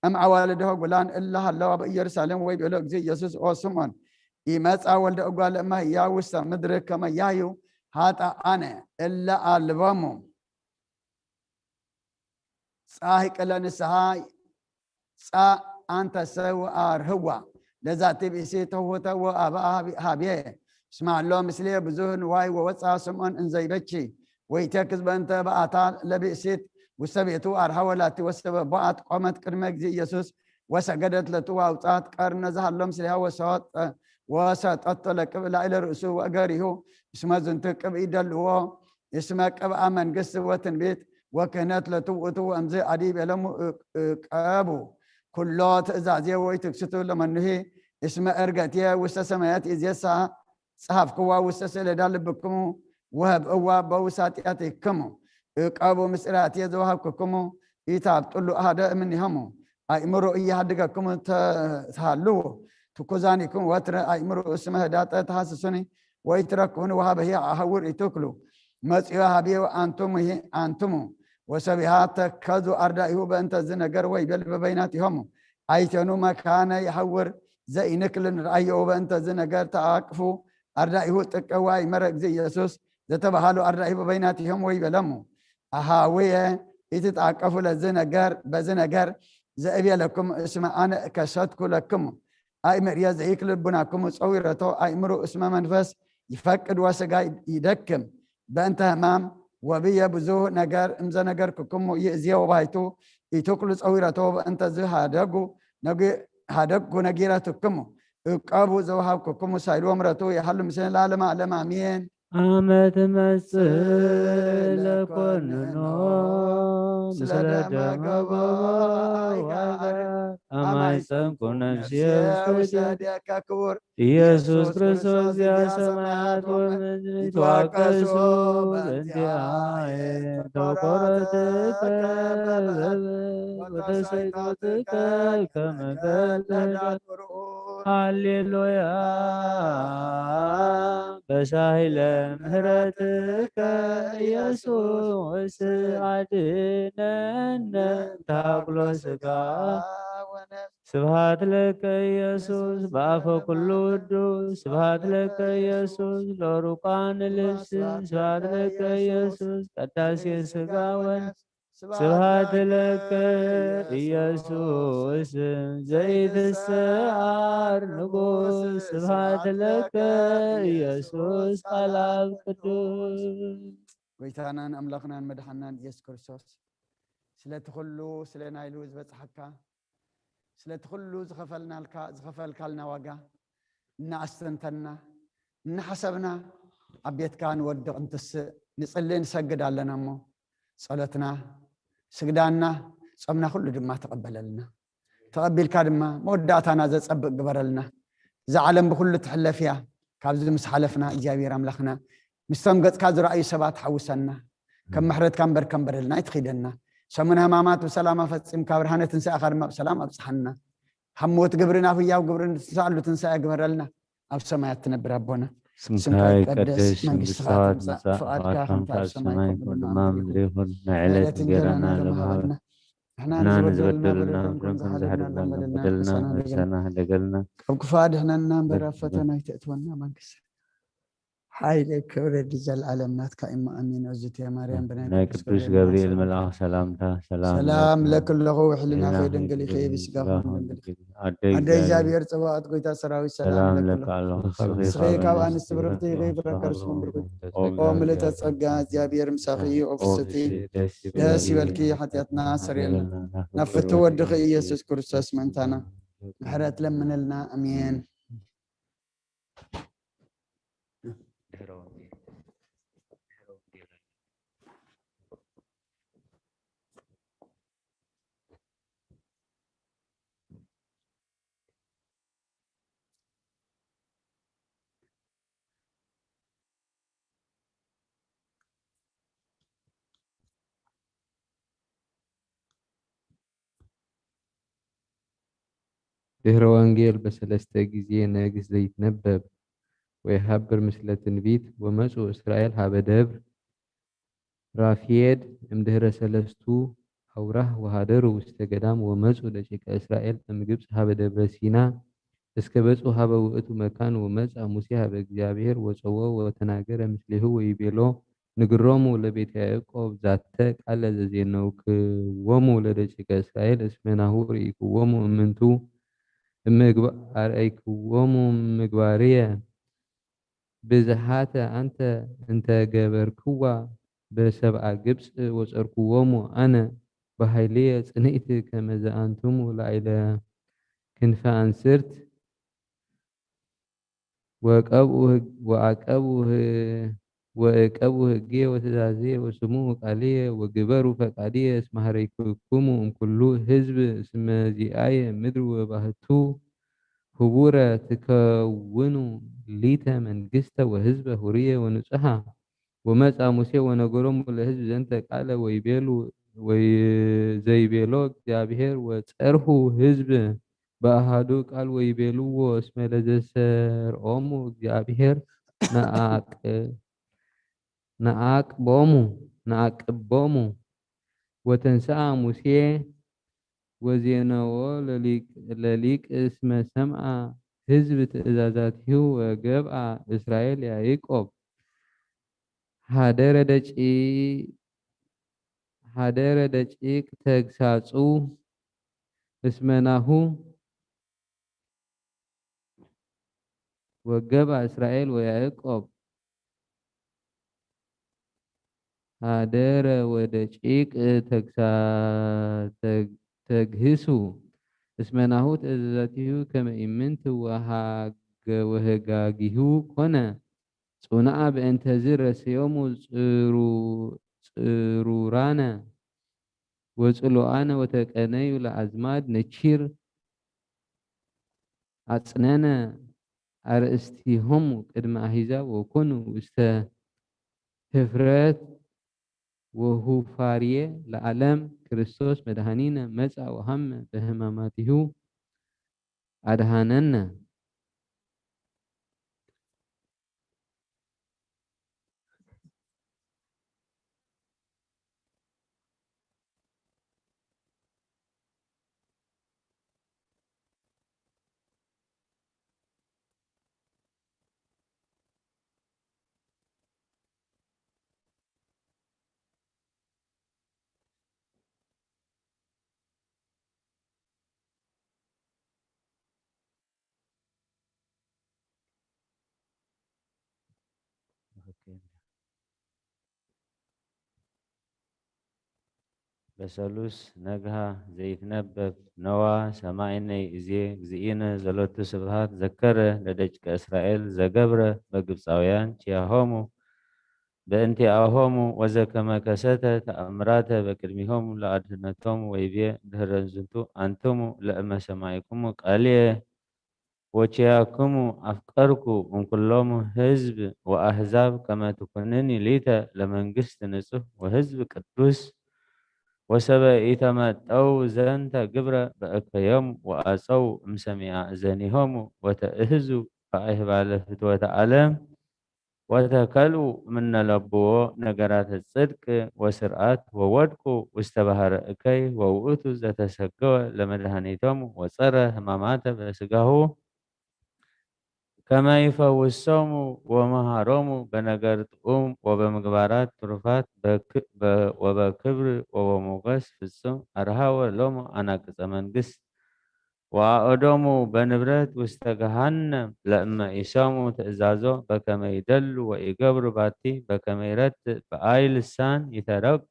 እምአዋልድሆ ጉላን እለ ሃለዋ በኢየሩሳሌም ወይቤሎ እግዚእ ኢየሱስ ኦ ስምዖን ኢመጻ ወልደ እጓለ እመህያ ውስተ ምድር ከመ ያዩ ሀጣአነ እለ አልቦሙ ጻሂቅ ለንስሓ ጻእ አንተሰ ወአርህዋ ለዛቲ ብእሲት ተውህተ ወአብአ ሀብየ እስመ ሀሎ ምስሌ ብዙህ ንዋይ ወወፃ ስምዖን እንዘይበኪ ወይቴክዝ በእንተ በአታ ለብእሲት ውስተ ቤቱ አርሃወ ላቲ ወሰበቦአት ቆመት ቅድመ እግዚእ ኢየሱስ ወሰገደት ለቱ ወአውፅአት ቀርነ ዘሃሎ ምስሌሃ ወሰጠ- ወሰጠቶ ለቅብ ላዕለ ርእሱ ወእገሪሁ እስመ ዝንቱ ቅብኢ ደልዎ እስመ ቅብአ መንግስት ወትንቢት ወክህነት ለቱ ውእቱ ወእምዝ አዲ ቤለሙ እቀቡ ኩሎ ትእዛዜ ወይ ትክስቱ ለመኑሂ እስመ እርገትየ ውስተ ሰማያት ኢዜሳ ጸሐፍክዋ ውስተ ሰሌዳ ልብክሙ ወህብእዋ በውሳጢአትክሙ። እቀቡ ምስጢራትየ ዘወሃብክክሙ ኢታብጥሉ አሐደ እምኔሆሙ። አእምሮ እየሃድገክሙ ተሃልዉ ትኩዛኒክሙ ወትረ አእምሮ እስመ ህዳጠ ተሃስሱኒ ወይትረክቡኒ ወሀበሂ አሐውር ኢትክሉ። መጽዮ ሀብዮ አንትሙ ወሰቢሃ ተከዙ አርዳኢሁ በእንተ ዝ ነገር ወይቤል በበይናቲሆሙ። አይቴኑ መካነ የሐውር ዘኢንክል ንርአዮ በእንተ ዝ ነገር ተአቅፉ አርዳኢሁ ጥቀ ወአይመረ እግዚእ ኢየሱስ ዘተባሃሉ አርዳኢሁ በበይናቲሆም ወይቤለሙ። አሃውየ ኢትትአቀፉ ለዝ ነገር በዝ ነገር ዘእቤለክሙ እስመ አነ እከሰትኩ ለክሙ። አእምርየ ዘይክል ልቡናክሙ ጸዊረቶ አእምሩ እስመ መንፈስ ይፈቅድ ወስጋ ይደክም። በእንተ ህማም ወብየ ብዙህ ነገር እምዘነገርክክሙ ይእዜ ወባይቱ ኢትክሉ ጸዊረቶ በእንተ ዝሃደጉ ሃደግኩ ነጊረትክሙ። እቀቡ ዘውሃብክክሙ ሳይል ወምረቱ የሃሉ ምስለ ለዓለመ ዓለም አሜን። አመ ትመጽእ ለኮንኖ ምስለ ደመ ገቦ አማይ ጸንኩ ነፍስየ ውስተ እዴከ ክቡር ኢየሱስ ክርስቶስ ዚአ ሰማያት ወምድር ይትዋቀሱ በእንቲአየ ተቆረትከ ወተሰይጦትከ ከመ ሃሌሉያ በሳይለ ምህረትከ ኢየሱስ አድነነ ታኩሎ ስጋ ስብሐት ለከ ኢየሱስ በአፈ ኩሉ ውዱስ ስብሐት ለከ ኢየሱስ ለሩቃን ልብስ ስብሐት ለከ ኢየሱስ ቀዳሴ ስጋ ወነፍስ ስብሐት ለከ ኢየሱስ ዘይትሰዓር ንጉስ ስብሐት ለከ ኢየሱስ ቃል አብ ቅዱስ ጎይታናን አምላኽናን መድሓናን ኢየሱስ ክርስቶስ ስለቲ ኩሉ ስለ ናይሉ ዝበጽሓካ ስለቲ ኩሉ ዝኸፈልናልካ ዝኸፈልካልና ዋጋ እናኣስተንተና እናሓሰብና ኣብ ቤትካ ንወድቕ እንትስእ ንጽልእ ንሰግድ ኣለና እሞ ጸሎትና ስግዳና ጾምና ኩሉ ድማ ተቐበለልና። ተቐቢልካ ድማ መወዳእታና ዘጸብቕ ግበረልና። እዛ ዓለም ብኹሉ ትሕለፍ እያ። ካብዚ ምስ ሓለፍና እግዚኣብሔር ኣምላኽና ምስቶም ገጽካ ዝረኣዩ ሰባት ሓውሰና። ከም ምሕረትካ እምበር ከም በደልና ኣይትኺደና። ሰሙነ ሕማማት ብሰላም ኣፈጺምካ ብርሃነ ትንሳኤኻ ድማ ብሰላም ኣብጽሓና። ካብ ሞት ግብሪ ናብ ህያው ግብሪ ንትንሳኣሉ ትንሳኤ ግበረልና። ኣብ ሰማያት ትነብር ኣቦና ስምካ ይቀደስ፣ መንግስትኻ ትምጻእ፣ ፍቓድካ ከምቲ ኣብ ሰማይ ከምኡ ድማ ምድሪ ይኹን። ናይ ዕለት እንጀራና ሎሚ ሃበና። ንሕና ንዝበደሉና በደልና ከም ዝሓደግና ንበደልና፣ ንሰና ህደገልና። ካብ ክፉእ ኣድሕነና እምበር ኣብ ፈተና ኣይተእትወና። መንግስቲ ሓይሊ ክብሪ ዘልዓለም ናትካ እሞ ኣሜን። እዝእትየ ማርያም ብናይ ናይ ቅዱስ ቅዱስ ገብርኤል ገብርኤል ሰላምታ መልኣኽ ሰላምታ ሰላም ሰላም ለኪ ለኪ ኣለኹ። ሕሊናኺ ሕሊናኺ ድንግል ኢኺ፣ ድንግል ብስጋኺ ስጋኺ ድንግል ኢኺ። ድንግል። ኣደ ኣደ እግዚኣብሔር እግዚኣብሔር ጽባኦት ጎይታ ሰራዊት ሰላም ሰላም ለኪ ለኪ ኣለኹ። ኣለኹ። ንስኺ ካብ ኣንስቲ ብርኽቲ ኢኺ፣ ብረከ ርስኩም ብርኩ። ኦ ምልእተ ጸጋ እግዚኣብሔር ምሳኺ እዩ፣ ኦ ፍስቲ ደስ ይበልኪ፣ ሓጢኣትና ኣሰሪየልና። ናብ ፍቱ ወድኺ ኢየሱስ ክርስቶስ ምእንታና ምሕረት ለምንልና። ኣሜን። ድህረ ወንጌል በሰለስተ ጊዜ ነግስ ዘይትነበብ ወይሃብር ምስለ ትንቢት ወመጹ እስራኤል ሀበ ደብር ራፊየድ እምድህረ ሰለስቱ አውራህ ወሃደሩ ውስተ ገዳም ወመጹ ደቂቀ እስራኤል እምግብጽ ሀበ ደብረ ሲና እስከ በጹ ሀበ ውእቱ መካን ወመጻ ሙሴ ሀበ እግዚኣብሔር ወጸዎ ወተናገረ ምስሌሁ ወይቤሎ ንግሮሙ ለቤተ ያዕቆብ ዛተ ቃለ ዘዜነውክዎሙ ለደቂቀ እስራኤል እስመ ናሁ ርኢክዎሙ እምንቱ እምግባ- አርአይክዎሙ ምግባርየ ብዝሃተ አንተ እንተ ገበርክዋ በሰብኣ ግብጽ ወጸርክዎሙ ኣነ ብሃይልየ ጽንዕቲ ከመ ዘኣንትሙ ላዕለ ክንፈ ኣንስርት ወቀብኡ ህግ-፣ ወአቀብኡ ህ-፣ ወእቀብኡ ህግየ ወትእዛዝየ ወስምዑ ቃልየ ወግበሩ ፈቃድየ እስመ ሀረይኩክሙ እምኩሉ ህዝብ እስመ ዚአየ ምድር ወባህቱ ህቡረ ትከውኑ ሊተ መንግስተ ወህዝበ ሁርየ ወንጹሃ። ወመጽአ ሙሴ ወነገሮሙ ለህዝብ ዘንተ ቃለ ወይቤሉ ወይ ዘይቤሎ እግዚኣብሔር ወጸርሁ ህዝብ በአሃዱ ቃል ወይቤልዎ እስመ ለዘሰርኦሙ እግዚኣብሔር ነአቅ-፣ ነአቅቦሙ፣ ነአቅቦሙ። ወተንስአ ሙሴ ወዜነዎ ለሊቅ፣ ለሊቅ እስመ ሰምአ ህዝብ ትእዛዛቲሁ ወገብአ እስራኤል ያዕቆብ። ሀደረ ደቂ-፣ ሀደረ ደቂቅ ተግሳጹ እስመ ናሁ ወገብአ እስራኤል ወያዕቆብ ሀደረ ወደቂቅ ተግሳ-፣ ተግ-፣ ተግህሱ እስመ ናሁ ትእዛዛቲሁ ከመ ኢምንት ወሃገ-፣ ወህጋጊሁ ኮነ። ጽኑዓ በእንተዝ ረሰዮሙ ጽሩ-፣ ጽሩራነ ወጽሉኣነ ወተቀነዩ ለአዝማድ ነቺር አጽነነ አርእስቲሆሙ ቅድመ አሕዛብ ወኮኑ ውስተ ህፍረት ወሁፋርየ ለዓለም። ክርስቶስ መድኃኒነ መጻ ወሃመ በህማማቲሁ አድኃነነ። በሰሉስ ነግሃ ዘይትነበብ ነዋ ሰማይነይ እዜ እግዚእነ ዘሎቱ ስብሃት ዘከረ ለደቂቀ እስራኤል ዘገብረ በግብፃውያን ኪያሆሙ በእንቲአሆሙ ወዘከመ ከሰተ ተአምራተ በቅድሚሆሙ ለአድህነቶሙ ወይቤ ድህረ ዝንቱ አንትሙ ለእመ ሰማይኩሙ ቃልየ ወኪያክሙ አፍቀርኩ እምኩሎሙ ህዝብ ወአሕዛብ ከመ ትኩንኒ ሊተ ለመንግስት ንጹህ ወህዝብ ቅዱስ ወሰበ ኢተመጠው ዘንተ ግብረ በእከዮም ወአጸው እምሰሚዓ እዘኒሆሙ ወተእህዙ በአይህባለ ፍትወተ ዓለም ወተከልኡ እምነ ለብዎ ነገራተ ጽድቅ ወስርዓት ወወድቁ ውስተ ባሕረ እከይ ወውእቱ ዘተሰገወ ለመድኃኒቶም ወጸረ ህማማተ በስጋሁ ከመ ይፈውሶሙ ወመሃሮሙ በነገር ጥዑም ወበምግባራት ትሩፋት በክ-፣ በ-፣ ወበክብር ወበሞገስ ፍጹም አርሃወ ሎሙ አናቅጸ መንግስት ወአኦዶሙ በንብረት ውስተ ገሃነም ለእመ ኢሰሙ ትእዛዞ በከመ ይደሉ ወኢገብሩ ባቲ በከመ ይረትእ በአይ ልሳን ይተረግ-፣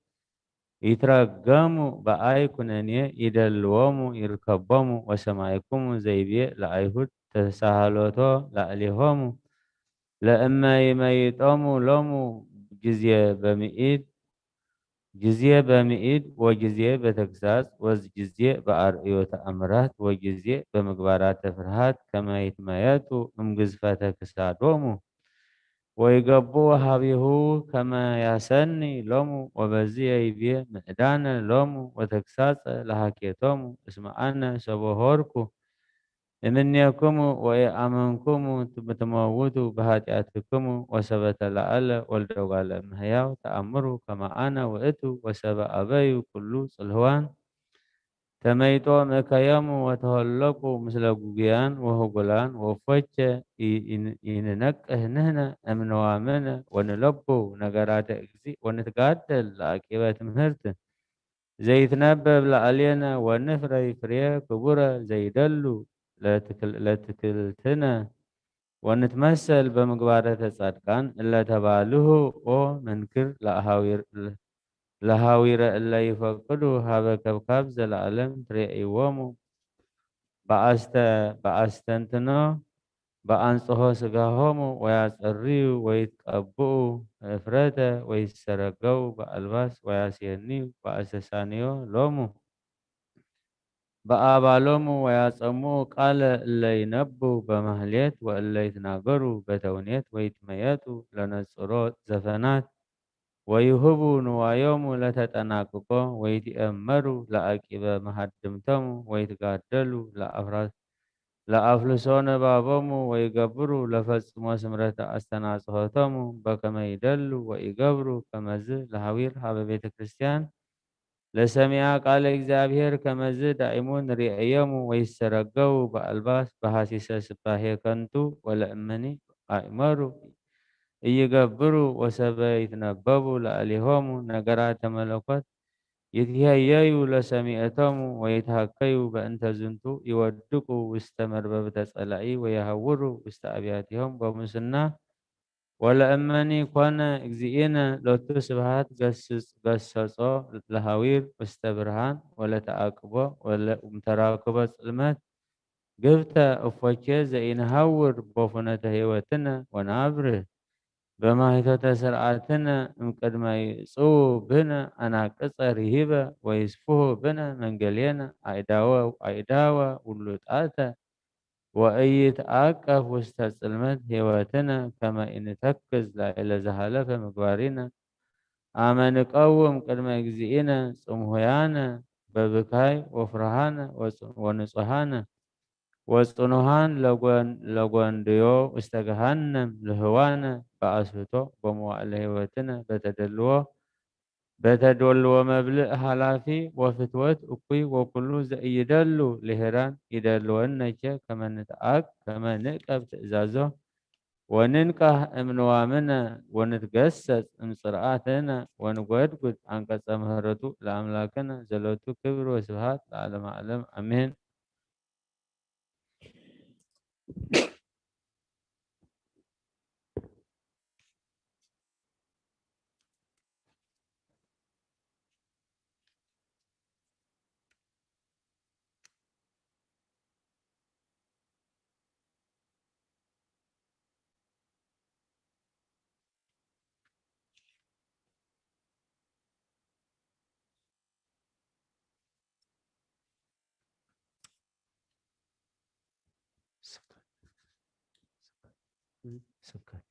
ይትረገሙ በአይ ኩነኔ ይደልዎሙ ይርከቦሙ ወሰማይኩሙ ዘይቤ ለአይሁድ ተሳሃሎቶ ላዕሌሆሙ ለእመ ይመይጦሙ ሎሙ ጊዜ በምኢድ ጊዜ በምኢድ ወጊዜ በተግሳጽ ወጊዜ በአርእዮ ተአምራት ወጊዜ በምግባራተ ፍርሃት ከመ ይትመየጡ እምግዝፈተ ክሳዶሙ ወይገቡ ሀቢሁ ከመ ያሰኒ ሎሙ ወበዝየ ይቤ ምዕዳነ ሎሙ ወተግሳጸ ለሃኬቶሙ እስመ አነ ሰቦ ሆርኩ እምኔክሙ ወኢአመንኩሙ ትመውቱ በኃጢአትክሙ ወሰበ ተለዓለ ወልደ እጓለ እመሕያው ተአምሩ ከመ አነ ውእቱ ወሰበ አበዩ ኩሉ ጽልህዋን ተመይጦ ምእከዮሙ ወተሆለቁ ምስለ ጉጉያን ወህጉላን ወፎቸ ይ-፣ ይን-፣ ይንነቅህ ንህነ እምንዋምነ ወንለቡ ነገራተ እግዚእ ወንትጋደል ለአቂበ ትምህርት ዘይትነበብ ለአሌነ ወንፍረይ ፍሬ ክቡረ ዘይደሉ ለትክል-፣ ለትክልትነ ወንትመሰል በምግባረተ ጻድቃን እለ ተባልሁ ኦ መንክር ለአሃዊር-፣ ለሃዊረ እለ ይፈቅዱ ሀበ ከብካብ ዘለዓለም ትሬእይዎሙ በአስተ-፣ በአስተንትኖ በአንጽሆ ስጋሆሙ ወያጸርዩ ወይትቀብኡ እፍረተ ወይትሰረገው በአልባስ ወያስየንዩ በአስተሳንዮ ሎሙ በአባሎሙ ወያጸምኡ ቃለ እለ ይነቡ በማህሌት ወእለ ይትናገሩ በተውኔት ወይትመየጡ ለነጽሮ ዘፈናት ወይሁቡ ንዋዮሙ ለተጠናቅቆ ወይትኤመሩ ለአቂበ መሃድምቶሙ ወይትጋደሉ ለአፍራ-፣ ለአፍልሶ ነባቦሙ ወይገብሩ ለፈጽሞ ስምረተ አስተናጽሆቶሙ በከመ ይደሉ ወይገብሩ ከመዝ ለሃዊር ሀበ ቤተ ክርስቲያን ለሰሚዐ ቃለ እግዚኣብሔር ከመዝ ዳእሙ ንርእዮሙ ወይሰረገው በአልባስ በሐሲሰ ስባሄ ከንቱ ወለእመኒ አእመሩ እይገብሩ ወሰበ ይትነበቡ ለአሊሆሙ ነገራተ መለኮት ይትሄየዩ ለሰሚዕቶሙ ወይትሃከዩ በእንተ ዝንቱ ይወድቁ ውስተ መርበብተ ጸላኢ ወየሃውሩ ውስተ አብያቲሆም በሙስና ወለእመኒ ኮነ እግዚእነ ሎቱ ስብሐት ገስጽ-፣ ገሰጾ ለሃዊር ውስተ ብርሃን ወለተአቅቦ ወለእምተራክቦ ጽልመት ግብተ እፎቼ ዘኢንሃውር ቦፉነተ ህይወትነ ወነአብርህ በማይቶተ ስርዓትነ እምቅድመ ይጽዉ ብነ አናቅጸ ርሂበ ወይስፍሁ ብነ መንገሌነ አእዳወ አእዳወ ውሉጣተ ወኢይትአቀፍ ውስተ ጽልመት ህይወትነ ከመ ኢንተክዝ ላዕለ ዘሃለፈ ምግባሪነ አመ ንቀውም ቅድመ እግዚእነ ጽምሁያነ በብካይ ወፍርሃነ ወጽ-፣ ወንጹሃነ ወጽኑሃን ለጎን-፣ ለጎንድዮ ውስተ ገሃነም ልህዋነ በአስህቶ በመዋዕለ ህይወትነ በተደልዎ በተዶልዎ መብልዕ ሃላፊ ወፍትወት እኩይ ወኩሉ ዘኢይደሉ ልሄራን ይደልወነቼ ከመ ንትአክ ከመ ንዕቀብ ትእዛዞ ወንንቃህ እምንዋምነ ወንትገሰጽ እምጽርዓትነ ወንጎድጉድ አንቀጸ ምህረቱ ለአምላክነ ዘሎቱ ክብር ወስብሃት ለዓለመ ዓለም አሜን። ስብከት።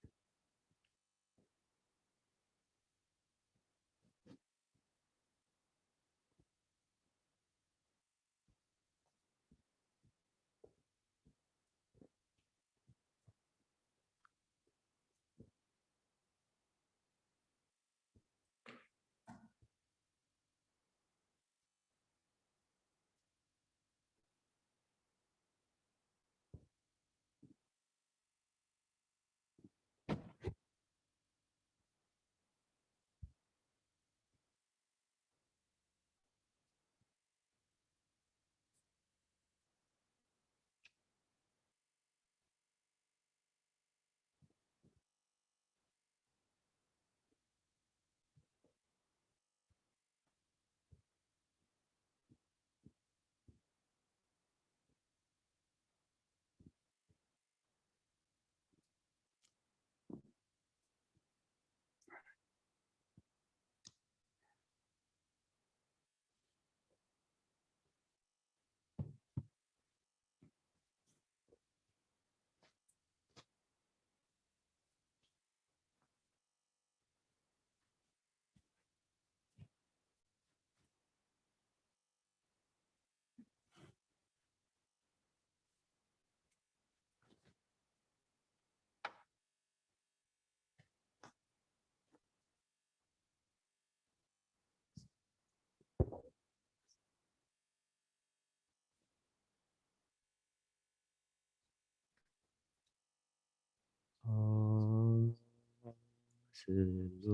ስሉስ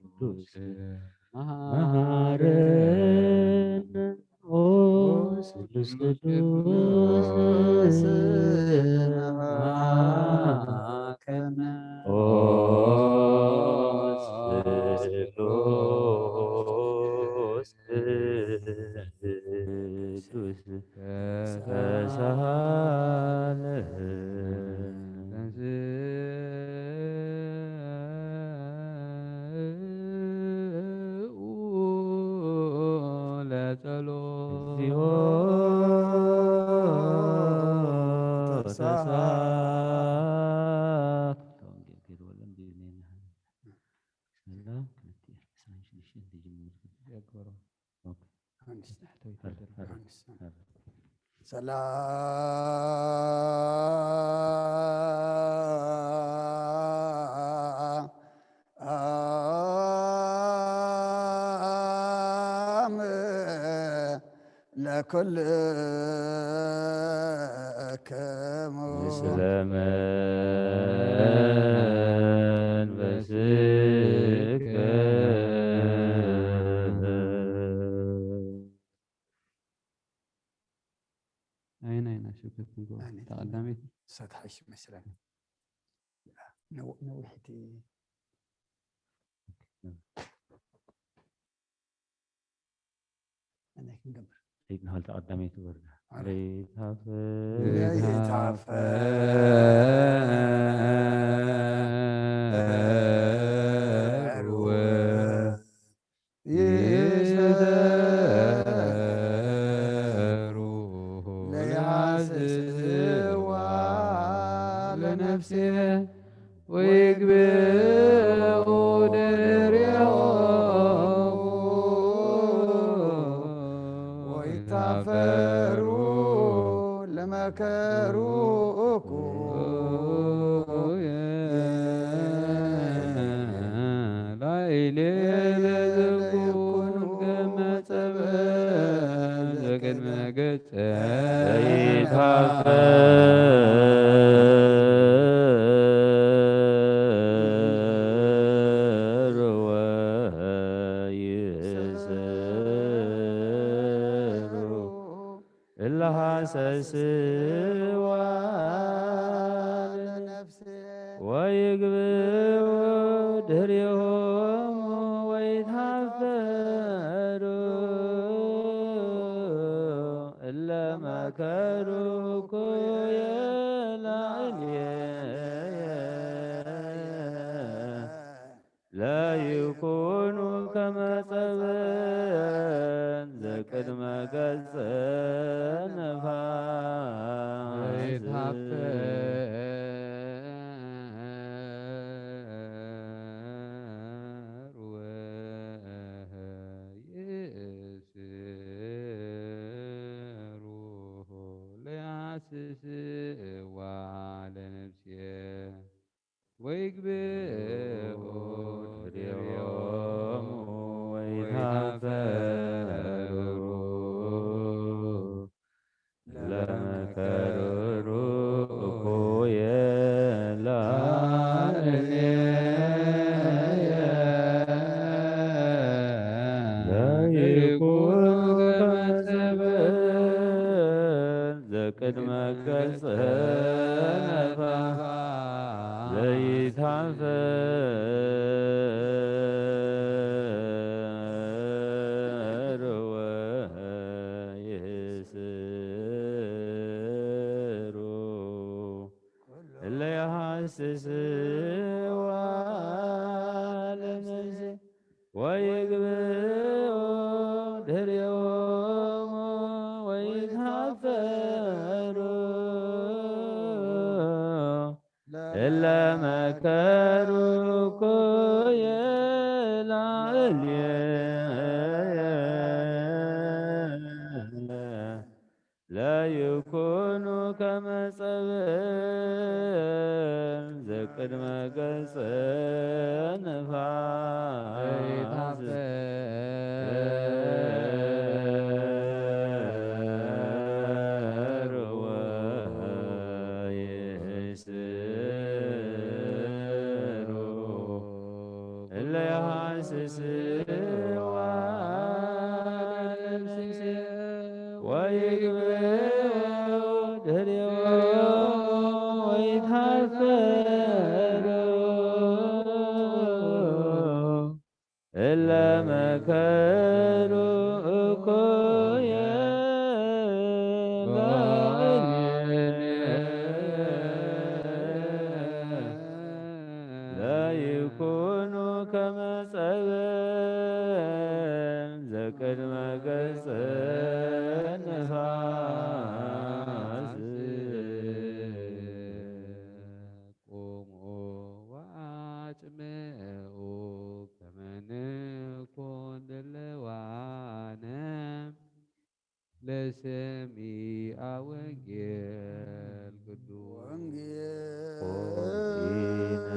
ቅዱስ መሐረነ ኦ ስሉስ ቅዱስ ክልቲኡ ዕስራን ሽዱሽተን ትጅምር። የግበሮ። ኦኬ። ዮሃንስ። ታሕተዊት ሃር፣ መደብ። ሃር፣ ዮሃንስ። ሃር። ሰላም ለኩልክሙ። ምስለ መንፈስከ። ኣይን ኣይን ኣሽብከት ንግሆ። ኣይን። እታ ቀዳመይቲ። እሳ ትሓይሽ መስለኒ። ነው-፣ ነዊሕቲ። ኣነ ክንገብር። ከይድ ንሃልታ ቀዳመይቲ ወርዳ። ኣረ። ለይታፈር። ለይታፈር። ይሰሩ ለያስስዋ ለነፍሴ ወይግብኡ ድሬሆሙ ወይታፈሩ ለመከሩ እኩየ። ላይሌ ለዘኩን ከመ ጸበል ዘቅድመ ገጸ ዘይታፈር ወይስሩ እለ ሐሰስዋ ለነፍሴ ወይግብኡ ድሬሆሙ ወይትሃፈሩ እለ መከሩ ኩየ ላዕሌየ። ለይኩኑ ከመ ጸበል ዘቅድመ ገጸ ነፋስ። ወይእስሩ ለያስስዋ ለነፍሴ ወይግብኡ ድሬሆሙ ወይታፈሩ ለመከሩ እኩየ ላዕሌየ። ለይኩኑ ከመ ጸበል ዘቅድመ ገጸ ነፋስ ዘይታፈር ወይስሩ እለ የሐስስዋ ለነፍሴ ወይግብኡ ድሬሆሙ ወይትሃፈሩ እለ መከሩ ኩየ ላዕሌየ። ለይኩኑ ከመ ጸበል ዘቅድመ ገጸ ነፋስ። ዘይታፈር ወይስሩ እለ የሐስስዋ ለነፍሴ ወይግብኡ ድሬሆሙ ወይትሃፈሩ እለ መከሩ እኩየ ላዕሌየ። ለይኩኑ ከመ ጸበል ዘቅድመ ገጸ ነፋስ። ቁሙ ወአጽምዑ ከመ ሰሚዐ ወንጌል ቅዱስ ወንጌል ኦሪነ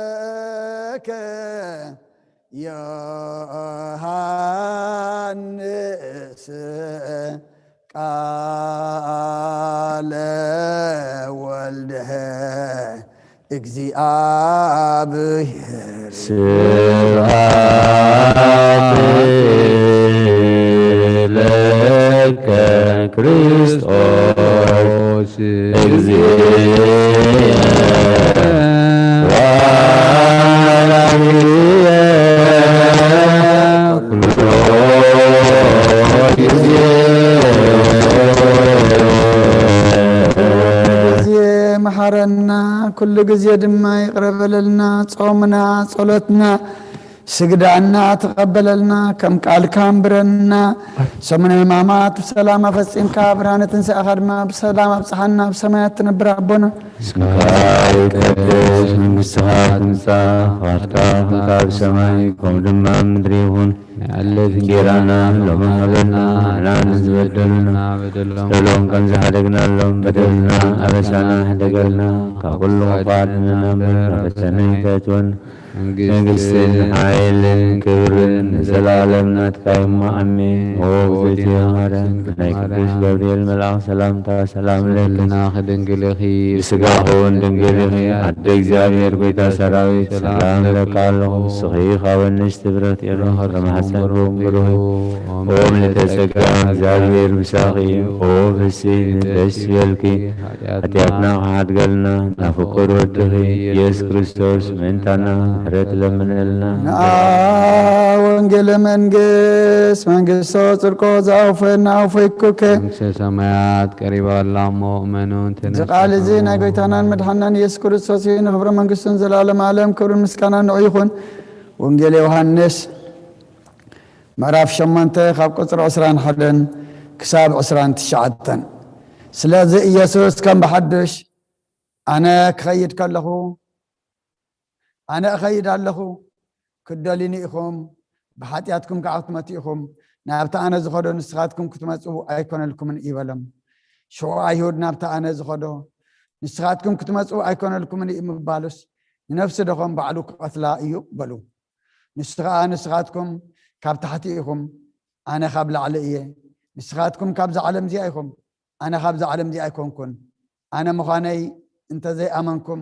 ዘሰበከ ዮሃንስ ቃለ ወልደ እግዚኣብሔር። ስብሐት ለከ ክርስቶስ እግዚእነ ወአምላክየ ኩሎ ጊዜ። ግዜ መሓረና፣ ኩሉ ግዜ ድማ ይቕረ በለልና። ጾምና፣ ጸሎትና፣ ስግዳና ተቐበለልና፣ ከም ቃልካ ኣንብረና። ሰሙነ ሕማማት ብሰላም ኣፈጺምካ፣ ብርሃነ ትንሳኤኻ ድማ ብሰላም ኣብጽሓና። ኣብ ሰማያት ትነብር ኣቦና፣ ስምካ ይቀደስ፣ መንግስትኻ ትምጻእ፣ ፍቓድካ ከምታ ኣብ ሰማይ ከምኡ ድማ ኣብ ምድሪ ይኹን። ናይ ዕለት እንጀራና ሎሚ ሃበና፣ ንሕና ንዝበደሉና በደሎም ከም ዝሓደግናሎም በደልና ኣበሳና ሕደገልና፣ ካብ ኩሉ ክፉእ ኣድሕነና እምበር፣ ናብ ፈተነ ኣይተእትወና። መንግስትን ሓይልን ክብርን ንዘለኣለም ናትካ እዩ እሞ፣ ኣሜን። ኦ እግዝእትየ ማርያም፣ ናይ ቅዱስ ገብርኤል መልኣኽ ሰላምታ ሰላም ለኪ፣ ድንግል ኢኺ፣ ብስጋኺ እውን ድንግል ኢኺ። ኣደ እግዚኣብሔር፣ ጎይታ ሰራዊት፣ ሰላም እለኪ ኣለኹ። ንስኺ ካብ ኣንስቲ ብሩኽቲ ኢኺ፣ ከማሕፀን ብሩኽ እዩ። ኦ ምልዕተ ጸጋ፣ እግዚኣብሔር ምሳኺ እዩ። ኦ ፍስሕቲ፣ ደስ ይበልኪ፣ ሓጢኣትና ክሓድገልና ናብ ፍቁር ወድኺ ኢየሱስ ክርስቶስ ምእንታና ምሕረት ለምነልና። ንዓ ወንጌለ መንግስት መንግስቶ ጽድቆ ዘአውፈና አውፈይኩከ። መንግስተ ሰማያት ቀሪባ ኣላ እሞ እመኑ። እዚ ቃል እዚ ናይ ጎይታናን መድሓናን ኢየሱስ ክርስቶስ እዩ። ንክብረ መንግስቱን ዘላለም ዓለም ክብርን ምስጋናን ንዑ ይኹን። ወንጌል ዮሃንስ ምዕራፍ ሸሞንተ ካብ ቁጽሪ ዕስራን ሓደን ክሳብ ዕስራን ትሽዓተን። ስለዚ ኢየሱስ ከም ብሓድሽ ኣነ ክኸይድ ከለኹ፣ ኣነ እኸይድ ኣለኹ፣ ክትደልዩኒ ኢኹም፣ ብሓጢኣትኩም ከዓ ክትመቱ ኢኹም፣ ናብቲ ኣነ ዝኸዶ ንስኻትኩም ክትመጹ ኣይኮነልኩምን እዩ በሎም። ሽዑ ኣይሁድ ናብቲ ኣነ ዝኸዶ ንስኻትኩም ክትመጹ ኣይኮነልኩምን እዩ ምባሉስ ንነፍሲ ደኾም ባዕሉ ክቐትላ እዩ በሉ። ንሱ ኸዓ ንስኻትኩም ካብ ታሕቲ ኢኹም፣ ኣነ ካብ ላዕሊ እየ። ንስኻትኩም ካብዛ ዓለም እዚኣ ኢኹም፣ ኣነ ካብዛ ዓለም እዚኣ ኣይኮንኩን። ኣነ ምዃነይ እንተዘይኣመንኩም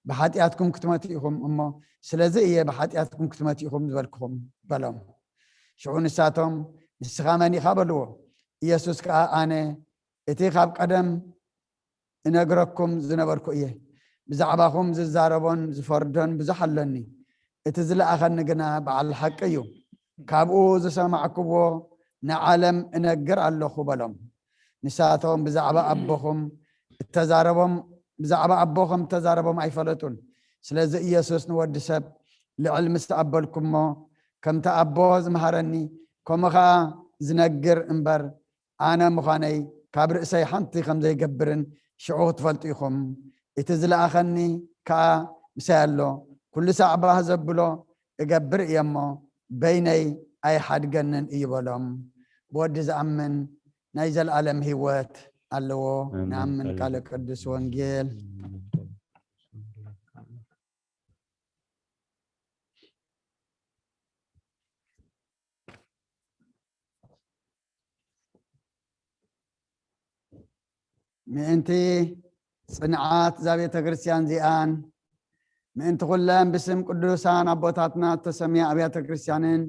ብሓጢኣትኩም ክትመቱ ኢኹም እሞ፣ ስለዚ እየ ብሓጢኣትኩም ክትመቱ ኢኹም ዝበልኩኹም በሎም። ሽዑ ንሳቶም ንስኻ መን ኢኻ በልዎ። ኢየሱስ ከኣ ኣነ እቲ ካብ ቀደም እነግረኩም ዝነበርኩ እየ። ብዛዕባኹም ዝዛረቦን ዝፈርዶን ብዙሕ ኣለኒ። እቲ ዝለኣኸኒ ግና በዓል ሓቂ እዩ። ካብኡ ዝሰማዕክዎ ንዓለም እነግር ኣለኹ በሎም። ንሳቶም ብዛዕባ ኣቦኹም እተዛረቦም ብዛዕባ ኣቦ ከም እተዛረቦም ኣይፈለጡን። ስለዚ ኢየሱስ ንወዲ ሰብ ልዕል ምስ ኣበልኩሞ ከምቲ ኣቦ ዝመሃረኒ ከምኡ ኸኣ ዝነግር እምበር ኣነ ምዃነይ ካብ ርእሰይ ሓንቲ ከም ዘይገብርን ሽዑ ክትፈልጡ ኢኹም። እቲ ዝለኣኸኒ ከኣ ምሳይ ኣሎ። ኩሉ ሳዕ ባህ ዘብሎ እገብር እየ እሞ በይነይ ኣይሓድገንን እዩ በሎም። ብወዲ ዝኣምን ናይ ዘለኣለም ህይወት ኣለዎ። ኣሜን። ንኣምን ቃለ ቅዱስ ወንጌል። ምእንቲ ጽንዓት እዛ ቤተ ክርስቲያን እዚኣን ምእንቲ ኩለን ብስም ቅዱሳን ኣቦታትና እተሰምያ ኣብያተ ክርስቲያንን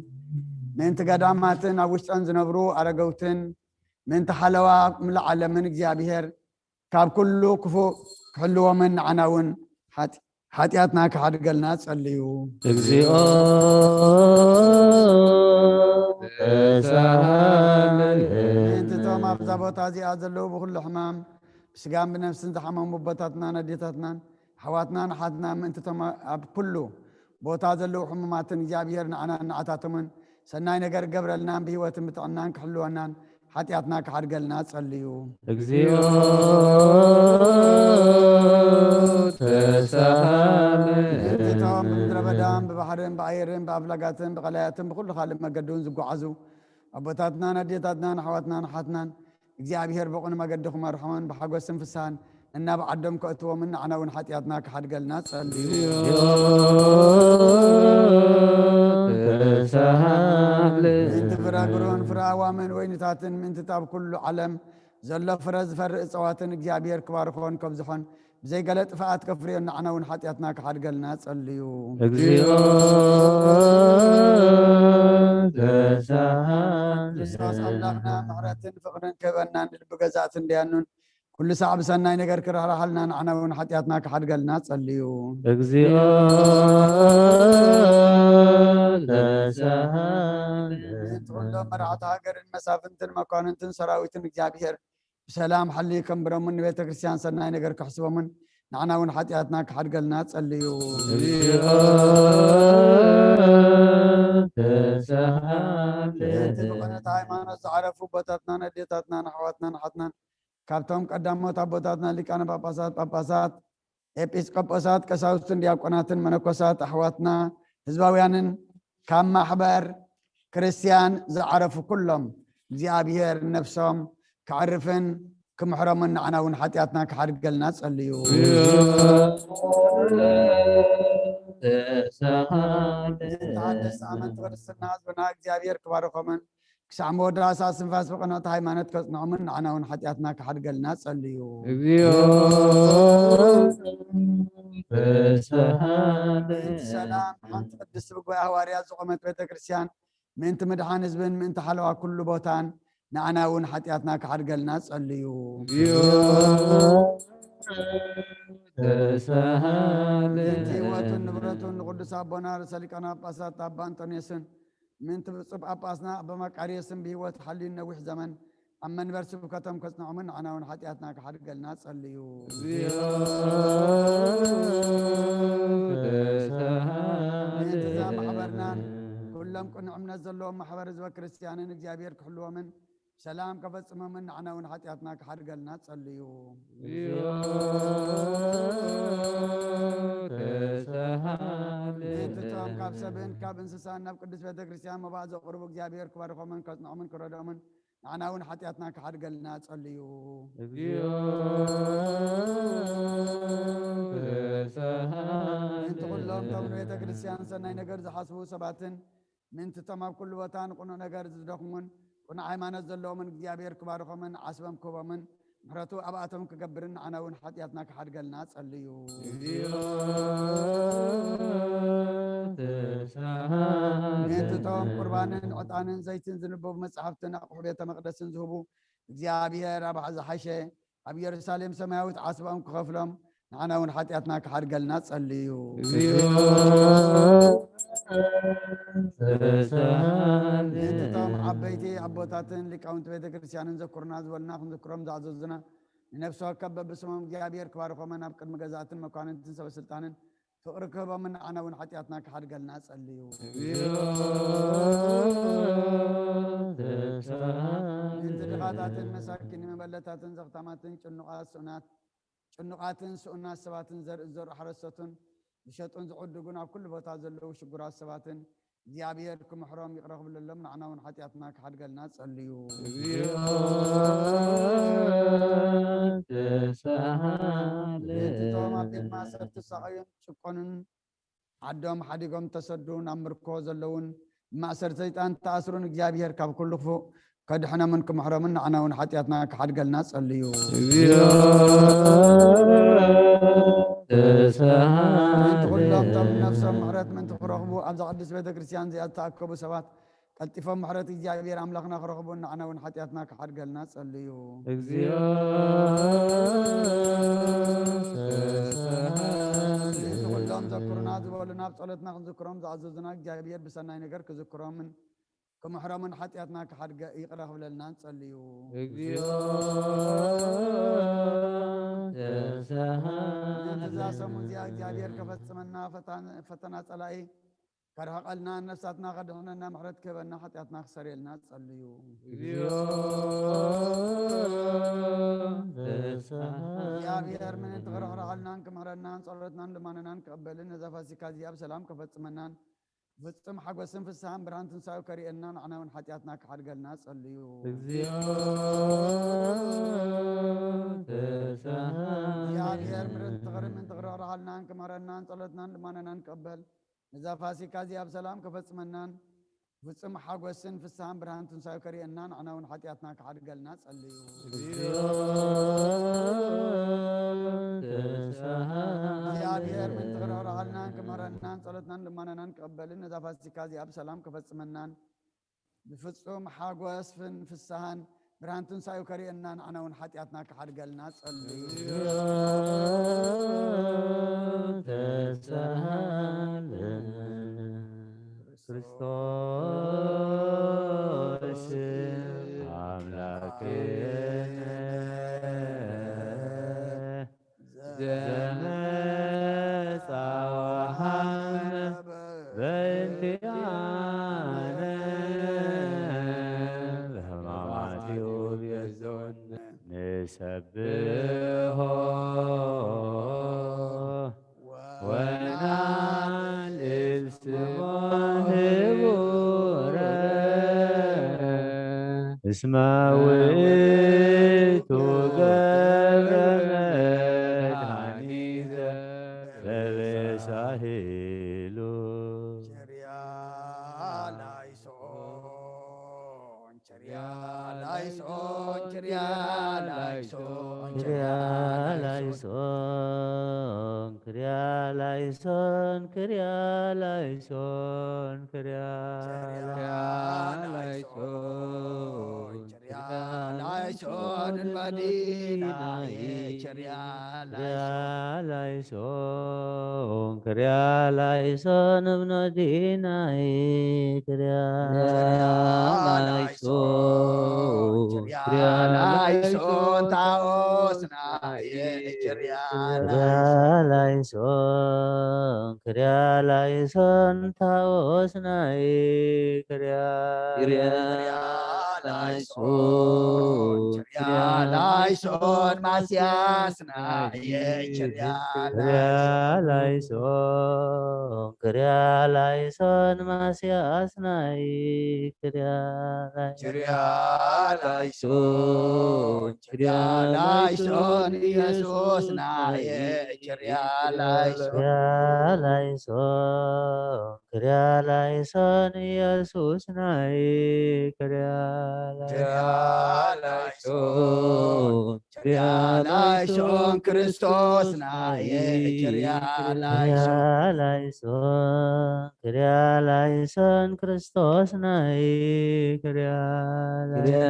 ምእንቲ ገዳማትን ኣብ ውሽጠን ዝነብሩ ኣረገውትን፣ ምእንቲ ሓለዋ ምሉእ ዓለምን እግዚኣብሔር ካብ ኩሉ ክፉእ ክሕልዎምን ንዓና እውን ሓጢ-፣ ሓጢኣትና ክሓድገልና ጸልዩ። እግዚኦ ተሳሃለነ። ምእንቲ እቶም ኣብዛ ቦታ እዚኣ ዘለዉ ብኹሉ ሕማም ብስጋን ብነፍስን ዝሓመሙ ኣቦታትናን ኣዴታትናን ኣሕዋትናን ኣሓትናን፣ ምእንቲ እቶም ኣብ ኩሉ ቦታ ዘለዉ ሕሙማትን እግዚኣብሔር ንዓና ንዓታቶምን ሰናይ ነገር ገብረልናን ብህይወትን ብጥዕናን ክሕልወናን ሓጢኣትና ክሓድገልና ጸልዩ። እግዚኦ ተሳሃለነ። ምእንቲ እቶም ብምድረ በዳን ብባሕርን ብኣየርን ብኣፍላጋትን ብቐላያትን ብኹሉ ካልእ መገዲ እውን ዝጓዓዙ ኣቦታትናን ኣዴታትናን ኣሕዋትናን ኣሓትናን እግዚኣብሔር ብቕኑዕ መገዲ ክመርሖምን ብሓጎስን ፍስሃን እናብ ዓዶም ከእትዎምን ንዓና እውን ሓጢኣትና ክሓድገልና ጸልዩ። እግዚኦ ተሳሃለነ። ምእንቲ ፍረ ኣግሮን ፍረ ኣዋምን ወይንታትን ምእንቲ ኣብ ኩሉ ዓለም ዘሎ ፍረ ዝፈሪ እጽዋትን እግዚኣብሔር ክባርኾን ከብዝሖን ብዘይገለ ጥፍኣት ከፍርዮን ንዓና እውን ሓጢኣትና ክሓድገልና ጸልዩ። እግዚኦ ተሳሃለነ። ክርስቶስ ኣምላኽና ምሕረትን ፍቕርን ክህበና ንልቢ ገዛእትን ደያኑን ኩሉ ሳዕ ብሰናይ ነገር ክራህራሃልና ንዓና እውን ሓጢኣትና ክሓድገልና ጸልዩ። እግዚኦ ተሳሃለነ። ምእንቲ ኩሎም መራሕቲ ሃገርን መሳፍንትን መኳንንትን ሰራዊትን እግዚኣብሔር ብሰላም ሓልዩ ከንብሮምን ንቤተ ክርስቲያን ሰናይ ነገር ክሕስቦምን ንዓና እውን ሓጢኣትና ክሓድገልና ጸልዩ። እግዚኦ ተሳሃለነ። ምእንቲ ብቕንዕቲ ሃይማኖት ዝዓረፉ ኣቦታትናን ኣዴታትናን ኣሕዋትናን ኣሓትናን ካብቶም ቀዳሞት ኣቦታትና ሊቃነ ጳጳሳት፣ ጳጳሳት፣ ኤጲስቆጶሳት፣ ቀሳውስትን ዲያቆናትን መነኮሳት ኣሕዋትና ህዝባውያንን ካብ ማሕበር ክርስቲያን ዝዓረፉ ኩሎም እግዚኣብሔር ነፍሶም ከዕርፍን ክምሕሮምን ንዓና እውን ሓጢኣትና ክሓድገልና ጸልዩ። ተሳሃለነ። ተሓደስ ኣመንቲ ክርስትና ህዝብና እግዚኣብሔር ክባርኾምን ክሳዕ መወዳእታ ስንፋስ ብቕንዕቲ ሃይማኖት ከጽንዖምን ንዓና እውን ሓጢኣትና ክሓድገልና ጸልዩ። እግዚኦ ተሳሃለነ። ምእንቲ ሰላም ሓንቲ ቅድስቲ ብጉባኤ ሃዋርያት ዝቖመት ቤተ ክርስቲያን ምእንቲ ምድሓን ህዝብን ምእንቲ ሓለዋ ኩሉ ቦታን ንዓና እውን ሓጢኣትና ክሓድገልና ጸልዩ። እግዚኦ ተሳሃለነ። ምእንቲ ህይወቱን ንብረቱን ንቅዱስ ኣቦና ርእሰ ሊቃነ ጳጳሳት ኣባ ኣንጦንዮስን ምእንቲ ብፁዕ ጳጳስና ኣባ መቃርዮስን ብህይወት ሓልዩን ነዊሕ ዘመን ኣብ መንበር ስብከቶም ከጽንዖምን ንዓና እውን ሓጢኣትና ክሓድገልና ጸልዩ። እግዚኦ ተሳሃለነ። ምእንቲ እዛ ማሕበርናን ኩሎም ቅኑዕ እምነት ዘለዎም ማሕበር ህዝበ ክርስቲያንን እግዚኣብሔር ክሕልዎምን ብሰላም ከፈጽሞምን ንዓና እውን ሓጢኣትና ክሓድገልና ጸልዩ። እግዚኦ ተሳሃለነ። ምእንቲ እቶም ካብ ሰብን ካብ እንስሳን ናብ ቅዱስ ቤተ ክርስቲያን መባእ ዘቕርቡ እግዚኣብሔር ክባርኾምን ከጽንዖምን ክረድኦምን ንዓና እውን ሓጢኣትና ክሓድገልና ጸልዩ። እግዚኦ ተሳሃለነ። ምእንቲ ኩሎም እቶም ንቤተ ክርስቲያን ሰናይ ነገር ዝሓስቡ ሰባትን ምእንቲ እቶም ኣብ ኩሉ ቦታ ንቕኑዕ ነገር ዝደኽሙን ቅኑዕ ሃይማኖት ዘለዎምን እግዚኣብሔር ክባርኾምን ዓስቦም ክህቦምን ምሕረቱ ኣብኣቶም ክገብርን ንዓና እውን ሓጢኣትና ክሓድገልና ጸልዩ። እግዚኦ ተሳሃለነ። ምእንቲ እቶም ቁርባንን ዕጣንን ዘይትን ዝንበቡ መጻሕፍትን ኣቑሑ ቤተ መቕደስን ዝህቡ እግዚኣብሔር ኣብ ዝሓሸ ኣብ ኢየሩሳሌም ሰማያዊት ዓስባኦም ክኸፍሎም ንዓና እውን ሓጢኣትና ክሓድገልና ጸልዩ። እግዚኦ ተሳሃለነ። ምእንቲ እቶም ዓበይቲ ኣቦታትን ሊቃውንቲ ቤተ ክርስቲያንን ዘኩርና ዝበሉና ክንዝክሮም ዝኣዘዙና ንነፍሲ ወከፍ በብስሞም እግዚኣብሔር ክባርኾምን ኣብ ቅድሚ ገዛእትን መኳንንትን ሰበ ስልጣንን ፍቕሪ ክህቦምን ንዓና እውን ሓጢኣትና ክሓድገልና ጸልዩ። እግዚኦ ተሳሃለነ። ምእንቲ ድኻታትን መሳኪን መበለታትን ዘኽታማትን ጭኑቓት ስኡናት ጭኑቓትን ስኡናት ሰባትን ዘርኢ ዝዘርኡ ሓረስቶትን ዝሸጡን ዝዕድጉን ኣብ ኩሉ ቦታ ዘለዉ ሽጉራት ሰባትን እግዚኣብሔር ክምሕሮም ይቕረ ክብለሎም ንዓና እውን ሓጢኣትና ክሓድገልና ጸልዩ። እግዚኦ ተሳሃለነ። ምእንቲ እቶም ኣብ ቤት ማእሰርቲ ዝሳቐዩን ጭቆኑን ዓዶም ሓዲጎም ተሰዱ ናብ ምርኮ ዘለውን ብማእሰርቲ ሰይጣን ተኣስሩን እግዚኣብሔር ካብ ኩሉ ክፉእ ከድሕኖምን ክምሕሮምን ንዓና እውን ሓጢኣትና ክሓድገልና ጸልዩ። እግዚኦ ተሳሃለነ። ምእንቲ ኩሎም እቶም ነፍሶም ምሕረት ምእንቲ ክረኽቡ ኣብዛ ቅድስት ቤተ ክርስቲያን እዚኣ ዝተኣከቡ ሰባት ቀልጢፎም ምሕረት እግዚኣብሔር ኣምላኽና ክረኽቡ፣ ንዓና እውን ሓጢኣትና ክሓድገልና ጸልዩ። እግዚኦ ንሕዚ ኩሎም ዘክሩና ዝበሉና፣ ኣብ ጸሎትና ክንዝክሮም ዝኣዘዙና እግዚኣብሔር ብሰናይ ነገር ክዝክሮምን ክምሕሮምን ሓጢኣትና ክሓድገ ይቕረ ክብለልናን ጸልዩ። እግዚኦ ተሳሃለነ። ነዛ ሰሙን እዚኣ እግዚኣብሔር ከፈጽመና፣ ፈታን-፣ ፈተና ጸላኢ ከርሕቐልና፣ ነፍሳትና ከድሕነና፣ ምሕረት ክህበና፣ ሓጢኣትና ክሰርየልና ጸልዩ። እግዚኦ ተሳሃለነ። እግዚኣብሔር ምእንቲ ክርሕርሓልናን ክምሕረናን፣ ጸሎትናን ልማነናን ክቕበልን፣ ነዛ ፋሲካ እዚኣ ብሰላም ከፈጽመናን፣ ፍጹም ሓጎስን ፍስሃን ብርሃን ትንሳኤ ከርእየና፣ ንዓና እውን ሓጢኣትና ክሓድገልና ጸልዩ። እግዚኦ ተሳሃለነ። እግዚኣብሔር ምእንቲ ክርሕርሓልናን ክምሕረናን፣ ጸሎትናን ልማነናን ክቕበል፣ ነዛ ፋሲካ እዚኣ ብሰላም ከፈጽመናን፣ ፍጹም ሓጎስን ፍስሃን ብርሃን ትንሳኤ ከርእየና፣ ንዓና እውን ሓጢኣትና ክሓድገልና ጸልዩ። እግዚኦ ተሳሃለነ። እግዚኣብሔር ምእንቲ ክርሕርሓልናን ክምሕረናን፣ ጸሎትናን ልማነናን ክቕበልን፣ ነዛ ፋሲካ እዚኣ ብሰላም ከፈጽመናን፣ ብፍጹም ሓጎስን ፍስሃን ብርሃን ትንሳኤ ከርእየና፣ ንዓና እውን ሓጢኣትና ክሓድገልና ጸልዩ። ተሳሃለነ። ክርስቶስ ኣምላክነ ዘመጻ ወሃበ በእንቲኣነ፣ በሕማማቲሁ ቤዞነ ንሰብሖ ወናልል ስሞ ህቡረ፣ እስመ ውእቱ ገብረ መድኃኒተ ለቤሳሂሉ። ቸርያ ላይሶን፣ ቸርያ ላይሶን፣ ቸርያ ላይሶን፣ ክርያ ላይሶን፣ ክርያ ላይሶን፣ ክርያ ላይሶን፣ ክርያ ላይሶን፣ ቸርያ ላይሶን መዲናዬ፣ ቸርያ ክርያ ላይሶን፣ ክርያ ላይሶን እብኖ ዲናይ፣ ክርያ ላይሶን፣ ክርያ ላይሶን ታኦስናይ፣ ክርያ ላይሶን፣ ክርያ ላይሶን ታኦስናይ፣ ክርያ ላይሶን፣ ቸርያ ላይሶን ማስያስናይ፣ ቸርያ ክርያ ላይሶን፣ ክርያ ላይሶን ማስያስናይ፣ ክርያ ቸርያ ላይሶን፣ ቸርያ ላይሶን ኢየሱስናይ፣ ቸርያ ላይሶን ክርያ ላይሶን፣ ክርያ ላይሶን ኢየሱስናይ፣ ክርያ ቸርያ ላይሶን፣ ላይሶን፣ ቸርያ ላይሶን ክርስቶስናይ፣ ቸርያ ላይሶን ላይሶን፣ ክርያ ላይሶን ክርስቶስናይ፣ ክርያ ቸርያ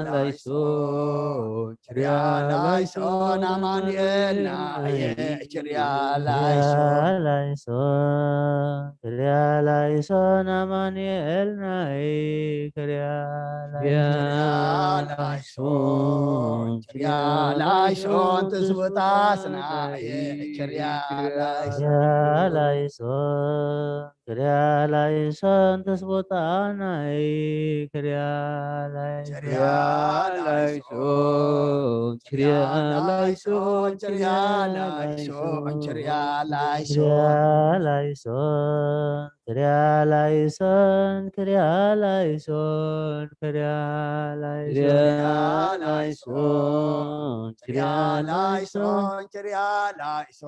ላይሶን፣ ላይሶን፣ ቸርያ ላይሶን አማኑኤልናይ፣ ቸርያ ክርያ ላይሶን ላይሶን፣ ክርያ ላይሶን አማኑኤልናይ፣ ክርያ ቸርያ ላይሶን፣ ቸርያ ላይሶን ትስብእታስናይ፣ ቸርያ ላይሶን ክርያ ላይሶን፣ ክርያ ላይሶን ትስቦታናይ፣ ክርያ ቸርያ ላይሶን፣ ላይሶን፣ ክርያ ላይሶን፣ ላይሶን፣ ቸርያ ላይሶን፣ ቸርያ ክርያ ላይሶን ላይሶን፣ ክርያ ላይሶን፣ ክርያ ላይሶን፣ ክርያ ቸርያ ላይሶን፣ ላይሶን፣ ክርያ ቸርያ ላይሶን፣ ላይሶን፣ ቸርያ ላይሶን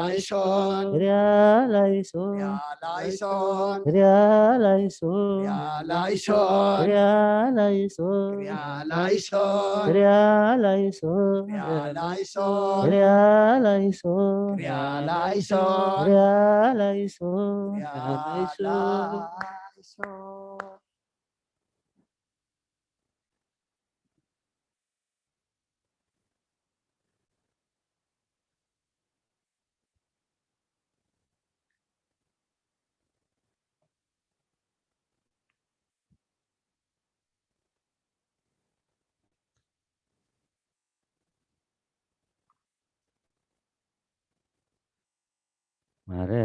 ላይሶን፣ ክሪያ ላይሶን፣ ክሪያ ላይሶን፣ ክሪያ ላይሶን፣ ክሪያ ላይሶን፣ ክሪያ ላይሶን፣ ክሪያ ላይሶን፣ ክሪያ ላይሶን፣ ክሪያ ላይሶን፣ ክሪያ ላይሶን፣ ክሪያ ላይሶን፣ ክሪያ ላይሶን፣ ክሪያ ክሪያ ላይሶን። ላይሶን።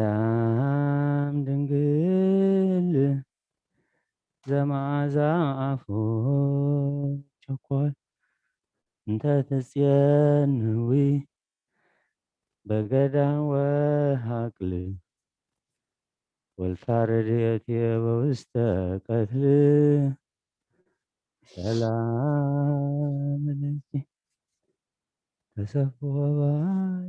ማርያም ድንግል ዘመዓዛ ኣፉ ቸኮል እንተ ትጽየንዊ በገዳም ወሃቅል ወልታ ረድኤት የበውስተ ቀትል ሰላም ለኪ ተሰፍወባይ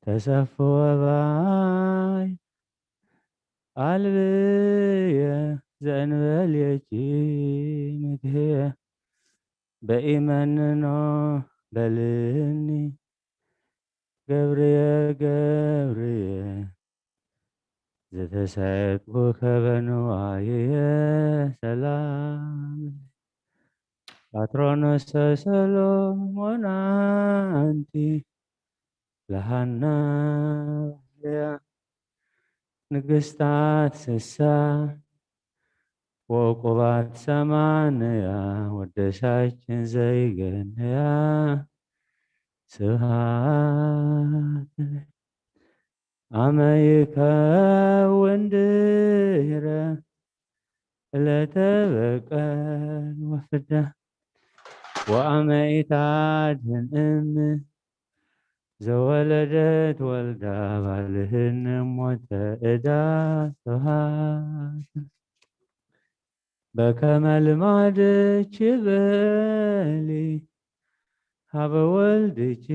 ተሰፍወ ባይ ኣልብየ ዘእንበልየኪ ምክህየ በኢመንኖ በልኒ ገብርየ ገብርየ ዘተሳየጥኩ ከበንዋይየ ሰላም ፓትሮኖስ ሰሎሞን ኣንቲ ለሃና ባህርያ ንግስታት ስሳ ወቁባት ሰማንያ ወደሳችን ዘይገንያ ስብሃት ኣመ ይከውን ድህረ ዕለተ በቀል ወፍዳ ወአመ ኢታድህን እም ዘወለደት ወልዳ ባልህን ሞተ እዳ ተውሃት በከመ ልማድኪ በሊ ሀበ ወልድኪ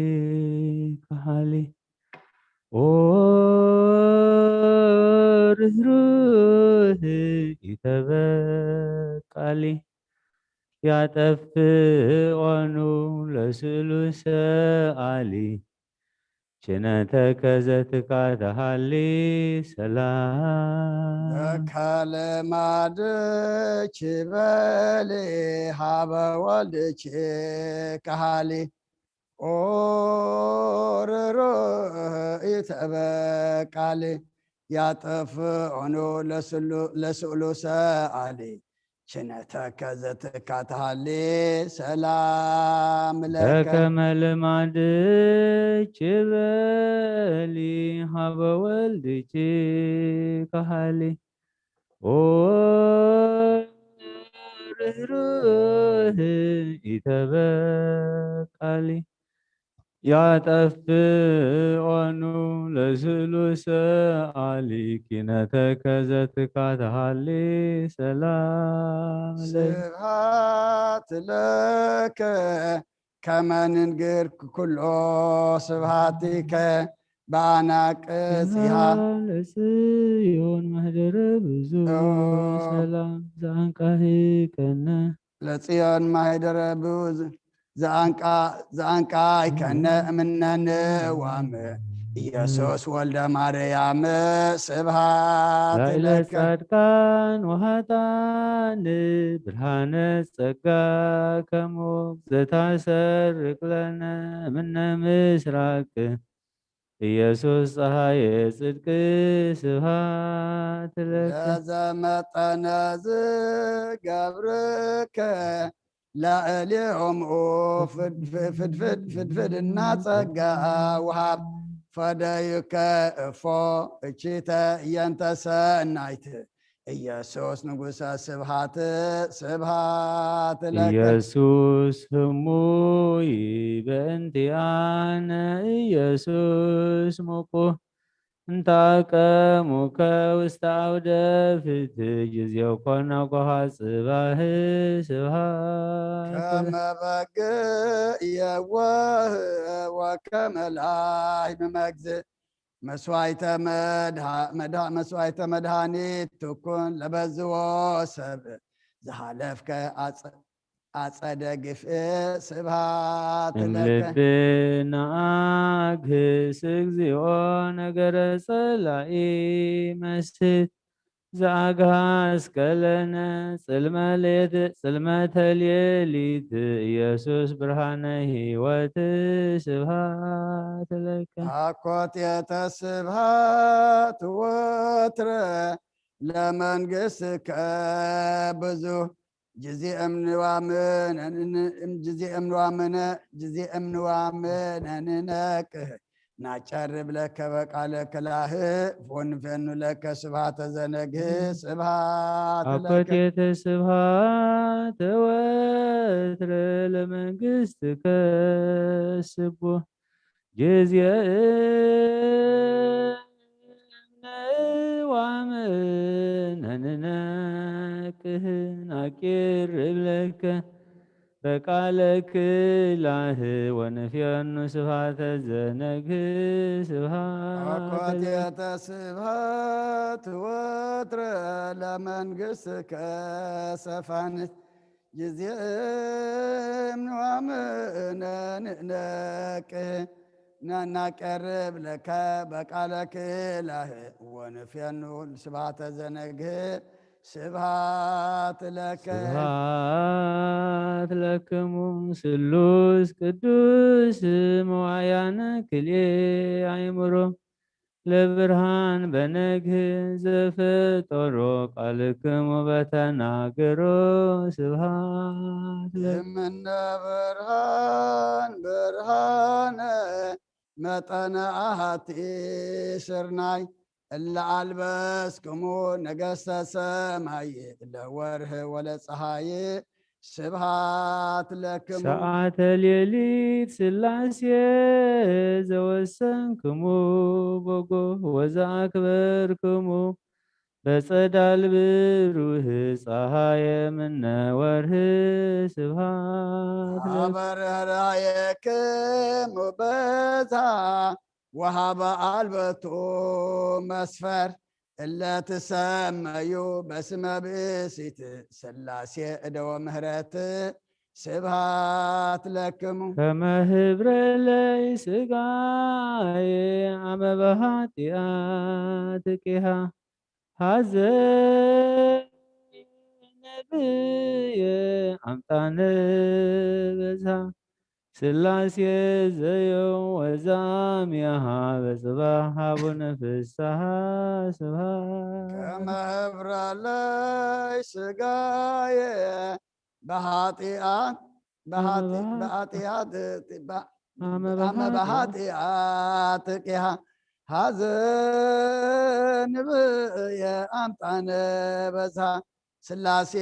ከሃሊ ኦ ርህሩህ ኢተበቃሊ ያጠፍኦኑ ለስእሉ ሰአሊ ችነተከ ዘትካ ተሃሊ ሰላም ለከ ልማድኪ በሊ ሀበ ወልድኪ ከሃሊ ኦ ርህሩህ ኢተበቃሊ ያጠፍኦኑ ለስሉ- ለስእሉ ሰአሊ ችነተከ ዘትካ ተሃሊ ሰላም ለከ በከመ ልማድኪ በሊ ሀበ ወልድኪ ከሃሊ ኦ ርህሩህ ኢተበቃሊ ያጠፍኦኑ ለስእሉ ሰአሊ ኪነተከ ዘትካ ተሃሊ ሰላም ለኪ ስብሃት ለከ ከመ ንንግር ኩሎ ስብሃቲከ በአናቅጽሃ ለጽዮን ማህደረ ብዙ ኦ። ሰላም ዘአንቃሂከነ ለጽዮን ማህደረ ብዙ ዘአንቃ ዘአንቃ ይከነ እምነ ንዋም ኢየሱስ ወልደ ማርያም ስብሃት ላዕለ ለከ ጻድቃን ወሃጣን ብርሃነ ጸጋ ከሞ ዘታሰርቅ ለነ እምነ ምስራቅ ኢየሱስ ፀሃየ ጽድቅ ስብሃት ለከ ለዘመጠነ ዝገብርከ ላዕሌኦምኡ ፍድፍድ ፍድፍድ ፍድፍድና ጸጋ ውሃብ ፈደዩከ እፎ እቺተ የንተ ሰናይት ኢየሱስ ንጉሰ ስብሃት ስብሃት ለከ ኢየሱስ ህሙይ በእንቲኣነ ኢየሱስ ሙቁ እንታቀሙከ ውስተ አውደ ፍትሕ ጊዜው ኮነ ኮሃ ጽባህ ስብሃት ከመ በግዕ የዋህ ወከመ ላህም መግዝእ መስዋዕተ መድሃ-፣ መድሃ-፣ መስዋዕተ መድኃኒት ትኩን ለበዝዎ ሰብ ዘሃለፍከ አጸ-፣ አጸደ ግፍእ ስብሃት ለከ። እምልብና አግህስ እግዚኦ ነገረ ጸላኢ መስት ዘአግሃስከ ለነ ጽልመ ሌት-፣ ጽልመተ ሌሊት ኢየሱስ ብርሃነ ሕይወት ስብሃት ለከ። አኮቴተ ስብሃት ወትረ ለመንግሥትከ ብዙ ጊዜ እምንዋምነ፣ ጊዜ እምንዋምነ፣ ጊዜ እምንዋምነ ንነቅህ ናጨርብ ለከ በቃለ ክላህ ወንፌኑ ለከ ስብሃተ ዘነግህ ስብሃት ለከ። አኮቴተ ስብሃት ወትረ ለመንግሥትከ ስቡ ጊዜ እምንዋምነ ንነቅህ ናቄርብ ለከ በቃለ ክላህ ወንፌኑ ስብሃተ ዘነግህ ስብሃት ለከ። አኮቴተ ስብሃት ወትረ ለመንግሥትከ ሰፋንት ጊዜ እምንዋምነ ንነቅህ ናናቀርብ ለከ በቃለ ክላህ ወንፌኑ ስብሃተ ዘነግህ ስብሃት ለከ። ስብሃት ለክሙ ስሉስ ቅዱስ መዋያነ ክልኤ አይምሮ ለብርሃን በነግህ ዘፈጠሮ ቃልክሙ በተናገሮ ስብሃት ለክሙ። እምነ ብርሃን ብርሃነ መጠነ አሐቲ ስርናይ እለ አልበስክሙ ነገሥተ ሰማይ ለወርህ ወለፀሐይ ስብሃት ለክሙ። ሰዓተ ሌሊት ስላሴ ዘወሰንክሙ በጎ ወዘአክበርክሙ በጸዳል ብሩህ ፀሐየ ምነ ወርህ ስብሃት ለክሙ። አበርህራየክሙ በዛ ወሃበ አልበቱ መስፈር እለ ትሰመዩ በስመ ብእሲት ስላሴ እደወ ምህረት ስብሃት ለክሙ። ከመ ህብረ ለይ ስጋዬ አመ በኃጢአት ቂሃ ሐዘን ብየ አምጣነ በዝሃ ስላሴ ዘየው ወዛሚያሃ በጽባሕ አቡነ ፍስሐ ስብሐት። ከመ ህብረ ለይ ስጋዬ በኃጢአት፣ በኃጢ-፣ በኃጢአት፣ በ-፣ አመ አመ በኃጢአት በኃጢአት ቂሃ ሐዘን ብየ አምጣነ በዝሃ ስላሴ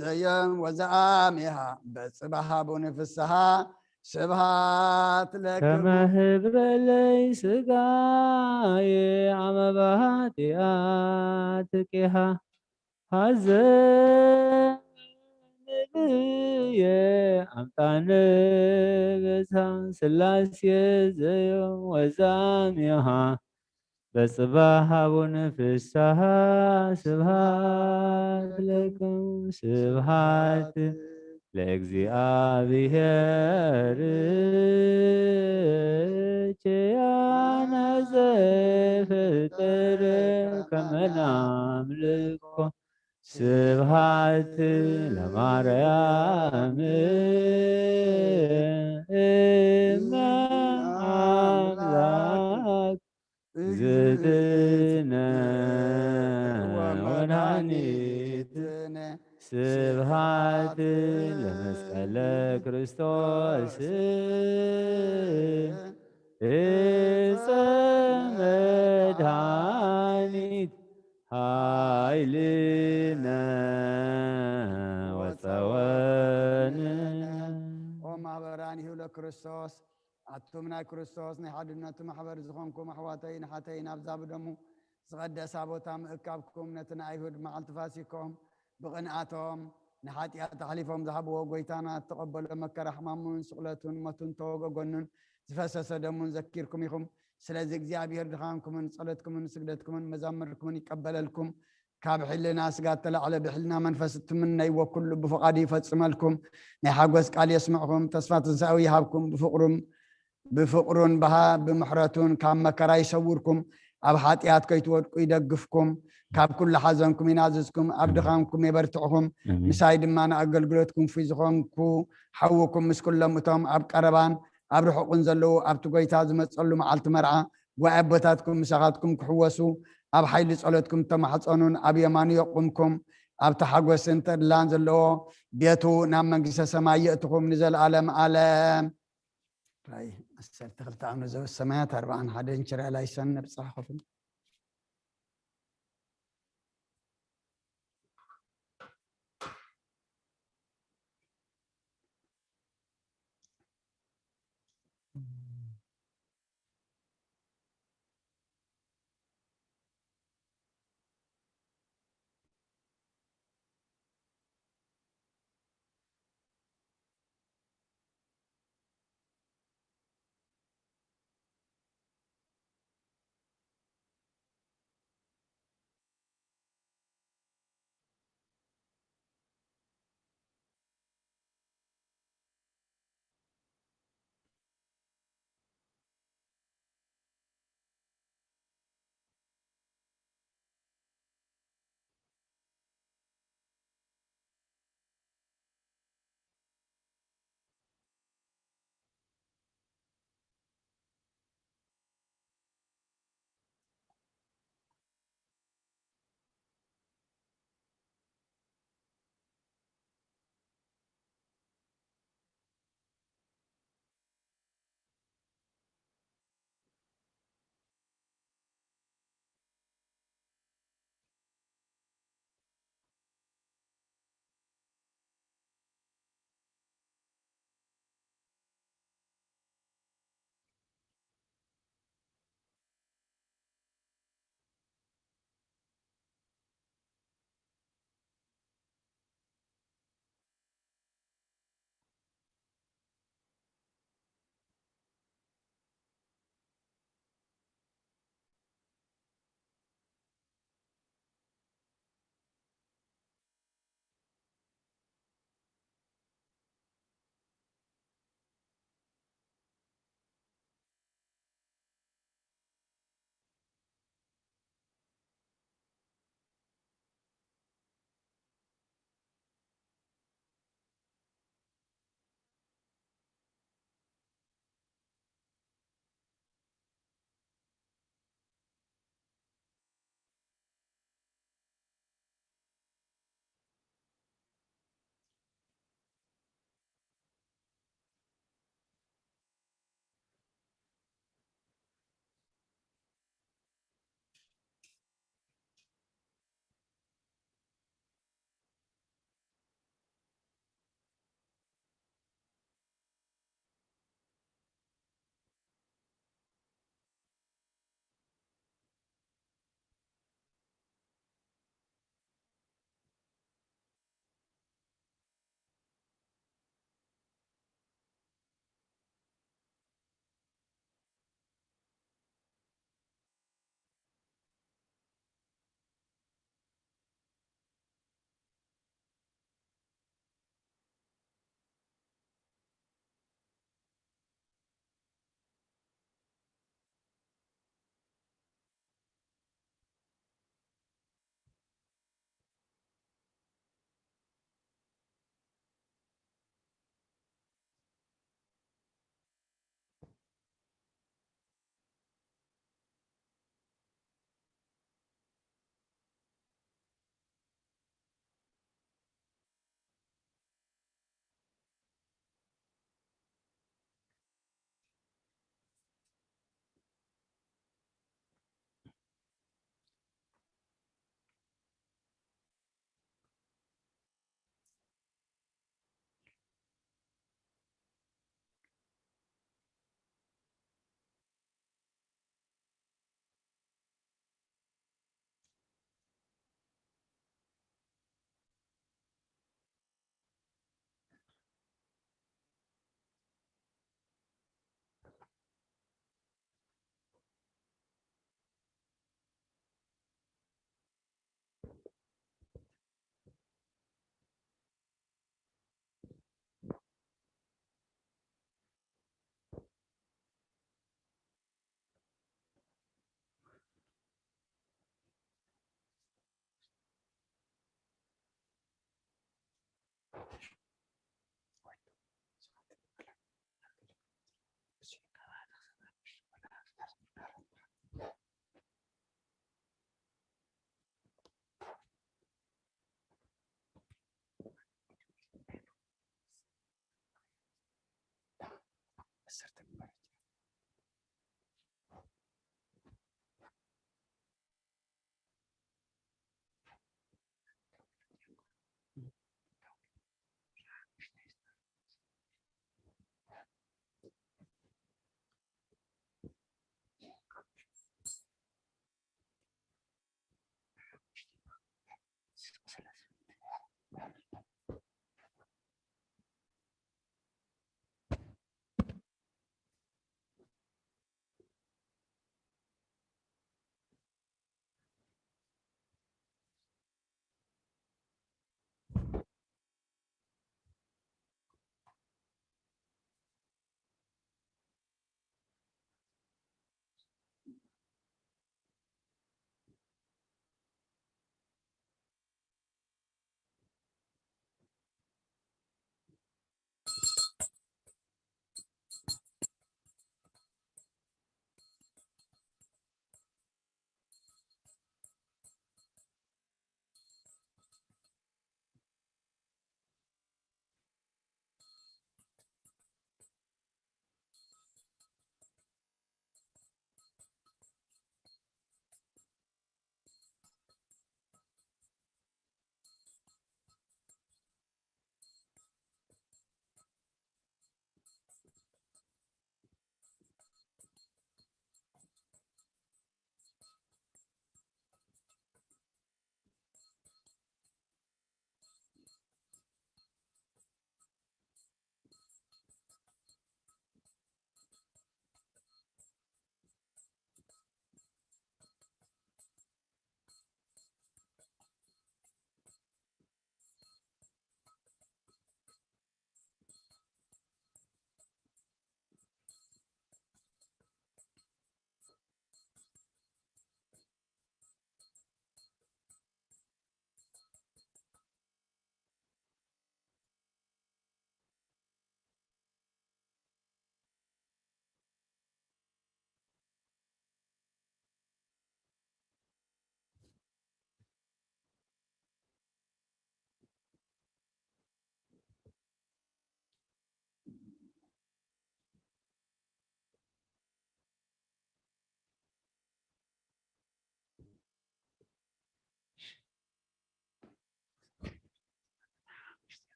ዘየም ወዘአሚሃ በጽባሕ አቡነ ፍስሐ ስብሐት ለክሙ። ከመ ህብረ ለይ ስጋዬ አመ በኃጢአት ቂሃ ሐዘን ብየ አምጣነ በዝሃ ስላሴ ዘየም ወዘአሚሃ በጽባሕ አቡነ ፍስሐ ስብሐት ለክሙ ስብሐት ለእግዚአብሔር ኪያነ ዘፈጠረ ከመ ናምልኮ ስብሐት ለማርያም እመ አምላክ እግዝእትነ ወመድኃኒትነ። ስብሐት ለመስቀለ ክርስቶስ ዕፀ መድኃኒት ኃይልነ ወፀወንነ። ኦ ማህበራኒሁ ለክርስቶስ ኣቱም ናይ ክርስቶስ ናይ ሓድነቱ ማሕበር ዝኾንኩም ኣሕዋተይን ኣሓተይን፣ ኣብዛ ብደሙ ዝቐደሳ ቦታ ምእካብኩም፣ ነቲ ንኣይሁድ መዓልቲ ፋሲኮም ብቕንኣቶም ንሓጢኣት ኣሕሊፎም ዝሃብዎ፣ ጎይታና እተቐበሎ መከራ ሕማሙን ስቕለቱን ሞቱን ተወግኦ ጎኑን ዝፈሰሰ ደሙን ዘኪርኩም ኢኹም። ስለዚ እግዚኣብሔር ድኻምኩምን ጸሎትኩምን ስግደትኩምን መዛምርኩምን ይቀበለልኩም። ካብ ሕልና ስጋ እተላዕለ ብሕልና መንፈስ እትምነይዎ ኩሉ ብፍቓዱ ይፈጽመልኩም። ናይ ሓጎስ ቃል የስምዕኩም፣ ተስፋ ትንሳኤ ይሃብኩም። ብፍቕሩም ብፍቕሩን ብሃ ብምሕረቱን ካብ መከራ ይሰውርኩም። ኣብ ሓጢኣት ከይትወድቁ ይደግፍኩም። ካብ ኩሉ ሓዘንኩም ይናዝዝኩም። ኣብ ድኻምኩም የበርትዕኹም። ኣሜን። ምሳይ ድማ ንኣገልግሎትኩም ፍይ ዝኾንኩ ሓውኩም ምስ ኩሎም እቶም ኣብ ቀረባን ኣብ ርሑቕን ዘለዉ ኣብቲ ጎይታ ዝመጸሉ መዓልቲ መርዓ ጉባኤ ኣቦታትኩም ምሳኻትኩም ክሕወሱ ኣብ ሓይሊ ጸሎትኩም ተማሕጸኑን ኣብ የማኑ የቁምኩም። ኣብቲ ሓጎስን ተድላን ዘለዎ ቤቱ ናብ መንግስተ ሰማይ የእትኹም ንዘለኣለም ኣለም። ራእይ ዓሰርተ ክልተ ኣምነ ዘበ ሰማያት ኣርባዓን ሓደን ችራ ላይሰን ነብጽሕ ኸፍል።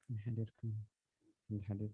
እንሓደርኩም። እንሓደር።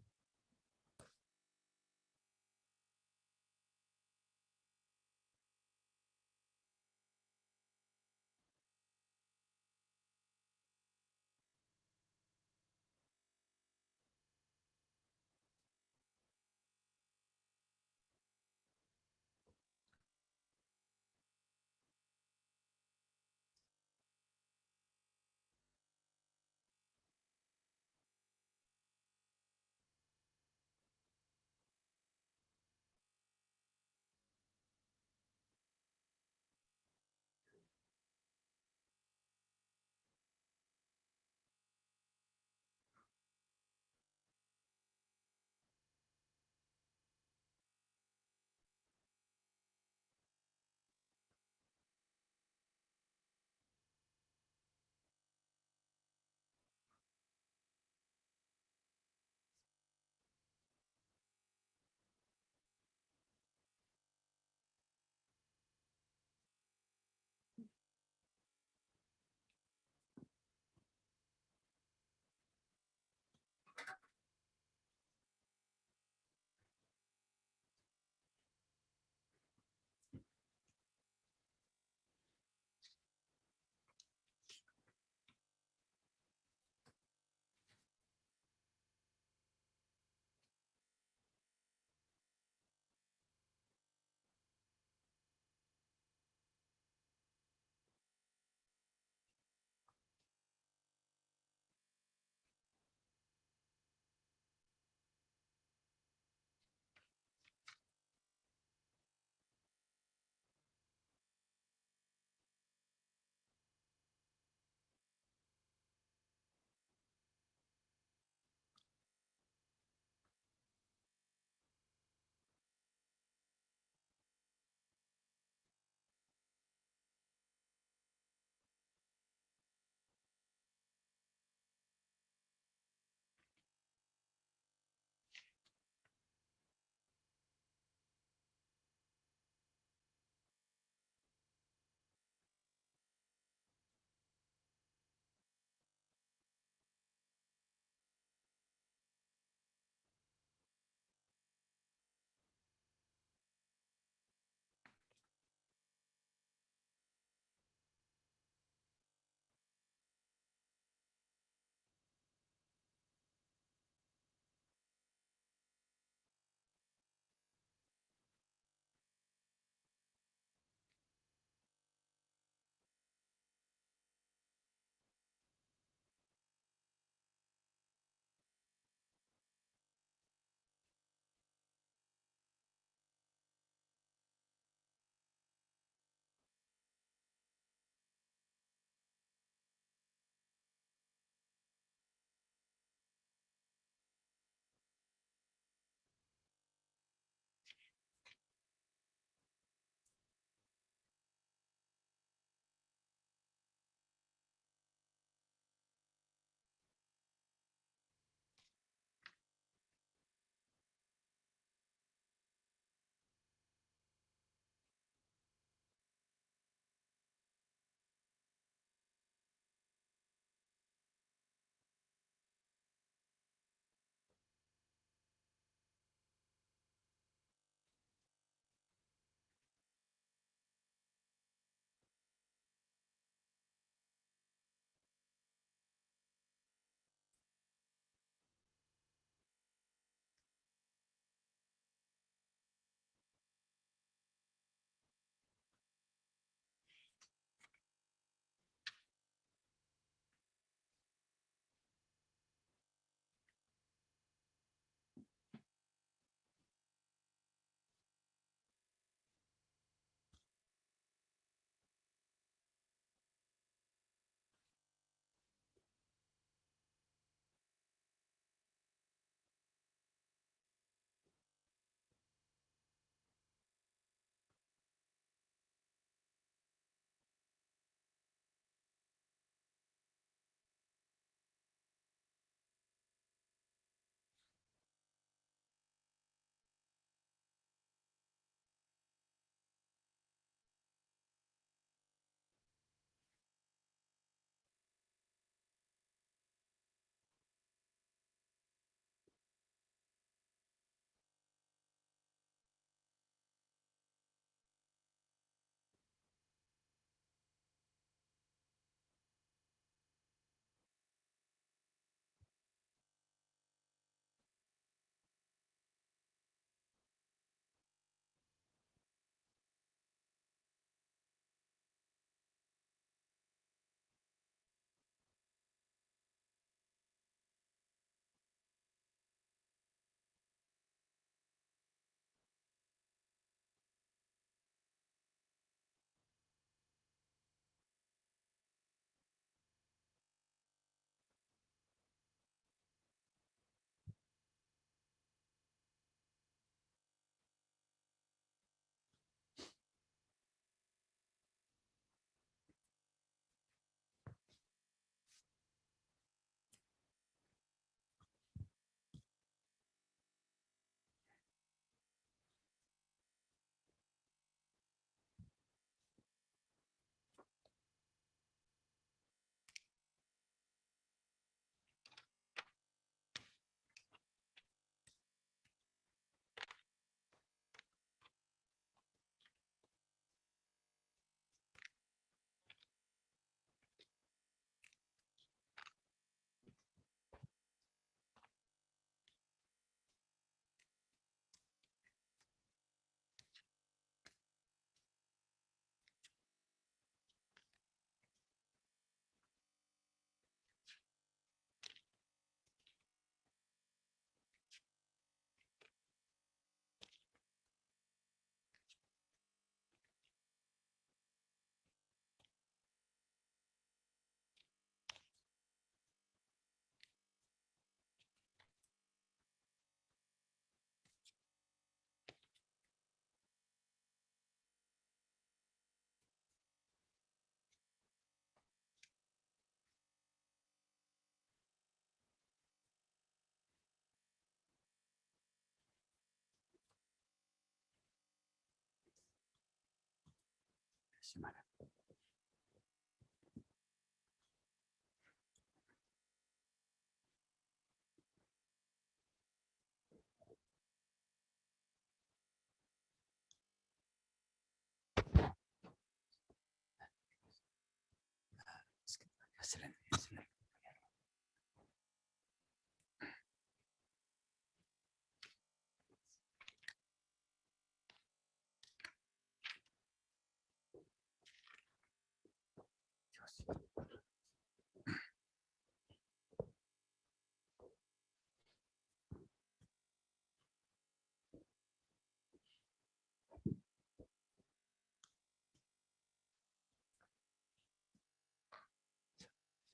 ስም ማርያም።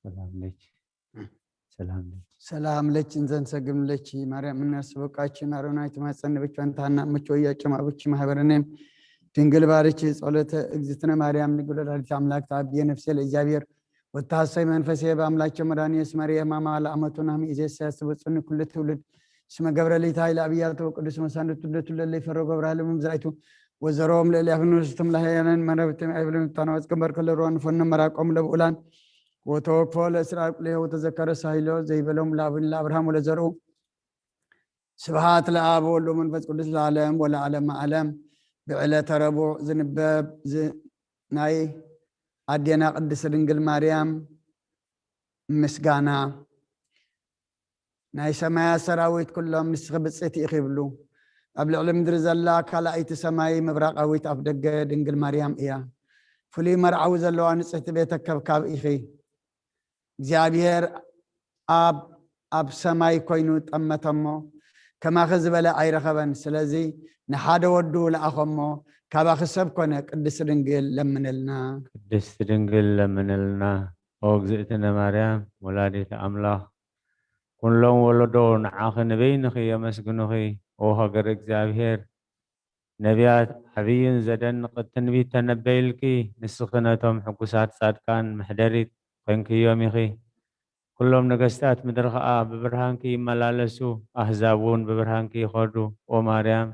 ሰላም ለኪ። ሰላም ለኪ። ሰላም ለኪ እንዘንሰግም ለኪ ማርያም እናስበቃች ማረናይ ትማጸን ብቻን ታና ምቾ ያጨማ ብቻ ማህበረኔም ድንግል ባርኪ ጸሎተ እግዝእትነ ማርያም ንግል ወላዲተ አምላክ ተአብየ ነፍሴ ለእግዚአብሔር ወታሰይ መንፈሴ በአምላክ መድኃኒት መርየ ማማ ለአመቱና ምኢዜሰ ያስበጽኒ ኩሉ ትውልድ እስመ ገብረ ሊታይ ለአብያተ ወቅዱስ መሳንድቱ ለቱ ለለይፈሮ ገብረ ሃለሙ ብዛይቱ ወዘሮም ለእልያፍ ንስቱም ለሀያነን መረብትም አይብልም ታናወጽ ቅንበር ከለሮን ፈነ መራቆም ለብኡላን ወተወክፎ ለእስራኤል ቁሌሁ ተዘከረ ሳይሎ ዘይበሎም ለአብን ለአብርሃም ወለዘርኡ ስብሐት ለአብ ወወልድ ወመንፈስ ቅዱስ ለዓለም ወለዓለመ ዓለም። ብዕለተ ረቡዕ ዝንበብ ዝ-፣ ናይ ኣዴና ቅድስት ድንግል ማርያም ምስጋና። ናይ ሰማያት ሰራዊት ኩሎም ንስኺ ብጽእቲ ኢኺ ይብሉ። ኣብ ልዕሊ ምድሪ ዘላ ካልኣይቲ ሰማይ ምብራቓዊት ኣፍ ደገ ድንግል ማርያም እያ። ፍሉይ መርዓዊ ዘለዋ ንጽሕቲ ቤተ ከብካብ ኢኺ። እግዚኣብሔር ኣብ፣ ኣብ ሰማይ ኮይኑ ጠመተሞ፣ ከማኺ ዝበለ ኣይረኸበን። ስለዚ ንሓደ ወዱ ለኣኸሞ፣ ካባኺ ሰብ ኮነ። ቅድስት ድንግል ለምንልና። ቅድስት ድንግል ለምንልና። ኦ እግዝእትነ ማርያም ወላዲተ ኣምላኽ፣ ኩሎም ወለዶ ንዓኺ ንበይንኺ የመስግኑኺ። ኦ ሃገረ እግዚኣብሔር፣ ነቢያት ዓብይን ዘደንቕ ትንቢት ተነበይልኪ። ንስኺ ነቶም ሕጉሳት ጻድቃን መሕደሪት ኮንክዮም ኢኺ። ኩሎም ነገስታት ምድሪ ኸኣ ብብርሃንኪ ይመላለሱ፣ ኣህዛብ እውን ብብርሃንኪ ይኸዱ። ኦ ማርያም፣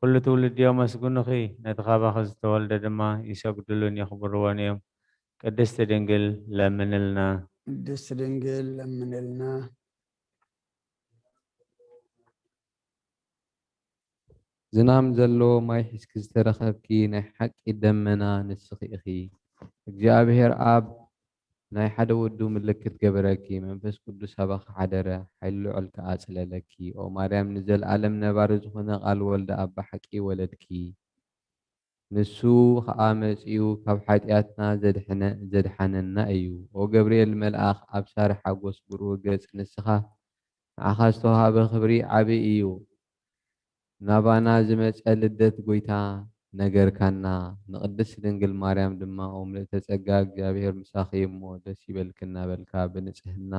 ኩሉ ትውልዲ የመስግኑኺ፣ ነቲ ካባኺ ዝተወልደ ድማ ይሰግዱሉን የኽብርዎን እዮም። ቅድስቲ ድንግል ለምንልና። ቅድስቲ ድንግል ለምንልና። ዝናም ዘሎ ማይ ሒዝኪ ዝተረኸብኪ ናይ ሓቂ ደመና ንስኺ ኢኺ። እግዚኣብሔር ኣብ ናይ ሓደ ወዱ ምልክት ገበረኪ፣ መንፈስ ቅዱስ ኣባኺ ሓደረ፣ ሓይሊ ልዑል ከኣ ኣጽለለኪ። ኦ ማርያም፣ ንዘለኣለም ነባሪ ዝኾነ ቃል ወልደ ኣብ ብሓቂ ወለድኪ። ንሱ ኸኣ መጺኡ ካብ ሓጢኣትና ዘድሐነ-፣ ዘድሓነና እዩ። ኦ ገብርኤል መልኣኽ፣ ኣብሳሪ ሓጎስ ብሩህ ገጽ ንስኻ፣ ንዓኻ ዝተዋህበ ክብሪ ዓቢ እዩ። ናባና ዝመጸ ልደት ጐይታ ነገርካና። ንቅድስት ድንግል ማርያም ድማ፣ ኦ ምልእተ ጸጋ፣ እግዚኣብሔር ምሳኺ እሞ፣ ደስ ይበልኪ እናበልካ ብንጽህና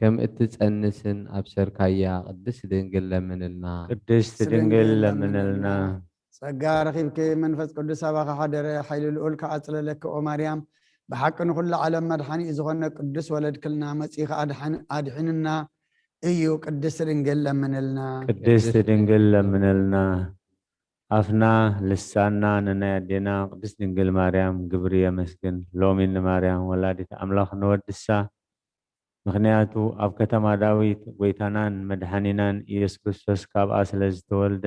ከም እትጸንስን ኣብሰርካያ። ቅድስት ድንግል ለምንልና። ቅድስት ድንግል ለምንልና። ጸጋ ረኺብኪ መንፈስ ቅዱስ ኣባኺ ሓደረ፣ ሓይሊ ልዑል ከኣ ኣጽለለኪ። ኦ ማርያም፣ ብሓቂ ንኹሉ ዓለም መድሓኒ እዩ ዝኾነ ቅዱስ ወለድክልና፣ መጺእኺ ኣድሓን-፣ ኣድሒንና እዩ። ቅድስት ድንግል ለምንልና። ቅድስት ድንግል ለምንልና። ኣፍና ልሳንና ንናይ ኣዴና ቅድስት ድንግል ማርያም ግብሪ የመስግን። ሎሚ ንማርያም ወላዲት ኣምላኽ ንወድሳ፣ ምኽንያቱ ኣብ ከተማ ዳዊት ጐይታናን መድሓኒናን ኢየሱስ ክርስቶስ ካብኣ ስለ ዝተወልደ፣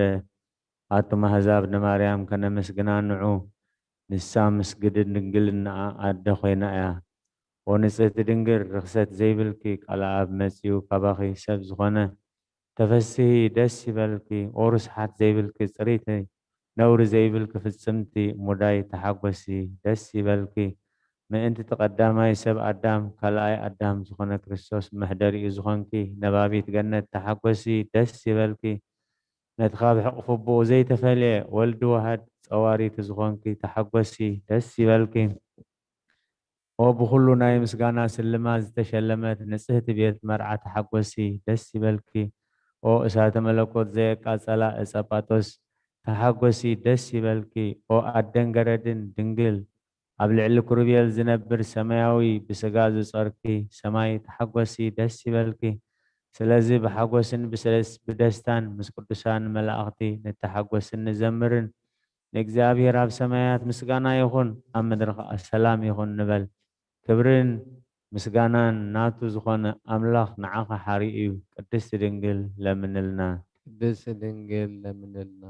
ኣቱም ኣህዛብ ንማርያም ከነመስግና ንዑ፣ ንሳ ምስ ግድን ድንግልናኣ ኣደ ኾይና እያ። ኦ ንጽህቲ ድንግል፣ ርኽሰት ዘይብልኪ፣ ቃል ኣብ መጺኡ ካባኺ ሰብ ዝኾነ፣ ተፈስሂ ደስ ይበልኪ። ኦ ርስሓት ዘይብልኪ፣ ጽርይቲ ነውሪ ዘይብልኪ፣ ፍጽምቲ ሙዳይ፣ ተሓጎሲ ደስ ይበልኪ። ምእንቲ እቲ ቀዳማይ ሰብ ኣዳም፣ ካልኣይ ኣዳም ዝኾነ ክርስቶስ መሕደሪኡ ዝኾንኪ፣ ነባቢት ገነት፣ ተሓጎሲ ደስ ይበልኪ። ነቲ ካብ ሕቕፊ ኣቦኡ ዘይተፈልየ ወልዲ ዋህድ ጸዋሪቱ ዝኾንኪ፣ ተሓጎሲ ደስ ይበልኪ። ኦ ብኹሉ ናይ ምስጋና ስልማት ዝተሸለመት ንጽህቲ ቤት መርዓ፣ ተሓጎሲ ደስ ይበልኪ። ኦ እሳተ መለኮት ዘየቃጸላ ዕጸ ጳጦስ፣ ተሓጎሲ ደስ ይበልኪ። ኦ ኣደን ገረድን ድንግል፣ ኣብ ልዕሊ ኩሩቤል ዝነብር ሰማያዊ ብስጋ ዝጾርኪ ሰማይ፣ ተሓጎሲ ደስ ይበልኪ። ስለዚ ብሓጎስን ብሰለስ-፣ ብደስታን ምስ ቅዱሳን መላእኽቲ ንተሓጎስን ንዘምርን። ንእግዚኣብሔር ኣብ ሰማያት ምስጋና ይኹን፣ ኣብ ምድሪ ኸዓ ሰላም ይኹን ንበል። ክብርን ምስጋናን ናቱ ዝኾነ ኣምላኽ ንዓኻ ሓሪኡ እዩ። ቅድስቲ ድንግል ለምንልና። ቅድስቲ ድንግል ለምንልና።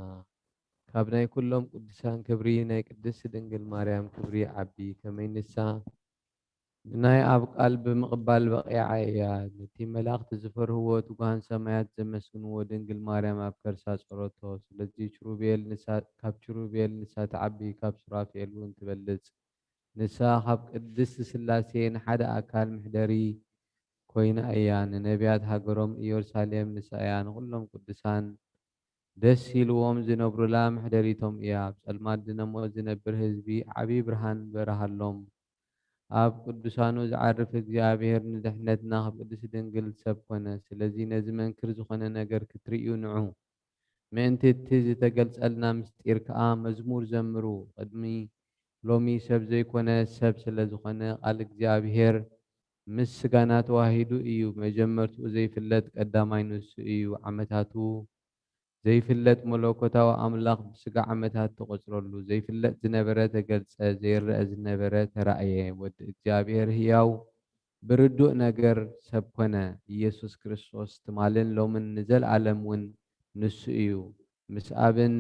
ካብ ናይ ኩሎም ቅዱሳን ክብሪ ናይ ቅድስቲ ድንግል ማርያም ክብሪ ይዓቢ። ከመይ ንሳ ንናይ ኣብ ቃል ብምቕባል በቒዓ እያ። ነቲ መላእኽቲ ዝፈርህዎ ትጉሃን ሰማያት ዘመስግንዎ ድንግል ማርያም ኣብ ከርሳ ጸረቶ። ስለዚ ኪሩቤል ንሳ-፣ ካብ ኪሩቤል ንሳ ትዓቢ፣ ካብ ሱራፌል እውን ትበልጽ። ንሳ ካብ ቅድስቲ ስላሴ ንሓደ ኣካል መሕደሪ ኮይና እያ። ንነቢያት ሃገሮም ኢየሩሳሌም ንሳ እያ። ንኹሎም ቅዱሳን ደስ ኢልዎም ዝነብሩላ መሕደሪቶም እያ። ኣብ ጸልማት ዝነሞ ዝነብር ህዝቢ ዓቢ ብርሃን በርሃሎም። ኣብ ቅዱሳኑ ዝዓርፍ እግዚኣብሔር ንድሕነትና ካብ ቅድስቲ ድንግል ሰብ ኮነ። ስለዚ ነዚ መንክር ዝኾነ ነገር ክትርእዩ ንዑ። ምእንቲ እቲ ዝተገልጸልና ምስጢር ከኣ መዝሙር ዘምሩ። ቅድሚ ሎሚ ሰብ ዘይኮነ ሰብ ስለ ዝኾነ ቃል እግዚኣብሔር ምስ ስጋና ተዋሂዱ እዩ። መጀመርትኡ ዘይፍለጥ ቀዳማይ ንሱ እዩ። ዓመታቱ ዘይፍለጥ መለኮታዊ ኣምላኽ ብስጋ ዓመታት ተቖጽረሉ። ዘይፍለጥ ዝነበረ ተገልጸ፣ ዘይረአ ዝነበረ ተራእየ። ወዲ እግዚኣብሔር ህያው ብርዱእ ነገር ሰብ ኮነ። ኢየሱስ ክርስቶስ ትማልን ሎምን ንዘለኣለም እውን ንሱ እዩ። ምስ ኣብን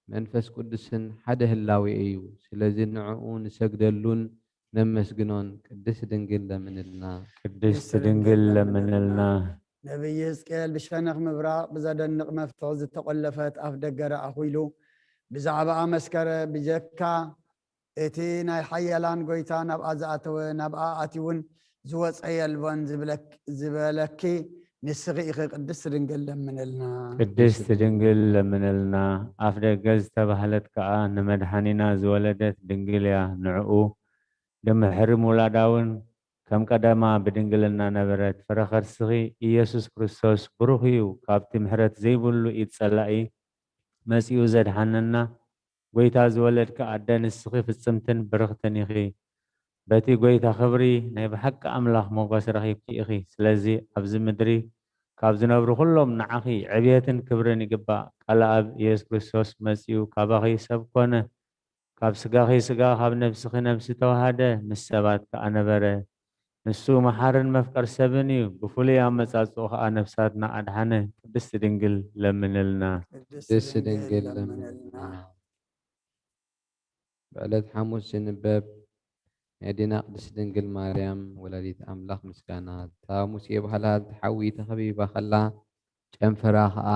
መንፈስ ቅዱስን ሓደ ህላዌ እዩ። ስለዚ ንዕኡ ንሰግደሉን ነመስግኖን። ቅድስት ድንግል ለምንልና። ቅድስት ድንግል ለምንልና። ነቢይ ሕዝቅኤል ብሸነኽ ምብራቕ ብዘደንቕ መፍትሒ ዝተቖለፈት ኣፍ ደገ ረኣኹ ኢሉ ብዛዕባኣ መስከረ። ብጀካ እቲ ናይ ሓያላን ጐይታ ናብኣ ዝኣተወ፣ ናብኣ ኣትዩውን ዝወጸ የልቦን ዝብለክ-፣ ዝበለኪ ንስኺ ኢኺ። ቅድስት ድንግል ለምንልና። ቅድስት ድንግል ለምንልና። ኣፍ ደገ ዝተባህለት ከኣ ንመድሓኒና ዝወለደት ድንግል እያ። ንዕኡ ድምሕሪ ምውላዳ እውን ከም ቀደማ ብድንግልና ነበረት። ፍረ ከርስኺ ኢየሱስ ክርስቶስ ብሩኽ እዩ። ካብቲ ምሕረት ዘይብሉ ኢድ ጸላኢ መጺኡ ዘድሓነና ጐይታ ዝወለድኪ ኣደ ንስኺ ፍጽምትን ብርኽትን ኢኺ። በቲ ጐይታ ኽብሪ ናይ ብሓቂ ኣምላኽ ሞገስ ረኺብኪ ኢኺ። ስለዚ ኣብዚ ምድሪ ካብ ዝነብሩ ኹሎም ንዓኺ ዕብየትን ክብርን ይግባእ። ቃል ኣብ ኢየሱስ ክርስቶስ መጺኡ ካባኺ ሰብ ኮነ። ካብ ስጋኺ ስጋ፣ ካብ ነፍስኺ ነፍሲ ተዋሃደ፣ ምስ ሰባት ከኣ ነበረ። ንሱ መሓርን መፍቀር ሰብን እዩ። ብፍሉይ ኣመጻጽኡ ከኣ ነፍሳትና ኣድሓነ። ቅድስቲ ድንግል ለምንልና። ቅድስት ድንግል ለምንልና። ብዕለት ሓሙስ ዝንበብ ናይ ኣዴና ቅድስት ድንግል ማርያም ወላዲት ኣምላኽ ምስጋና። እታ ሙሴ በሃላ ሓዊ ተኸቢባ ከላ፣ ጨንፈራ ኸኣ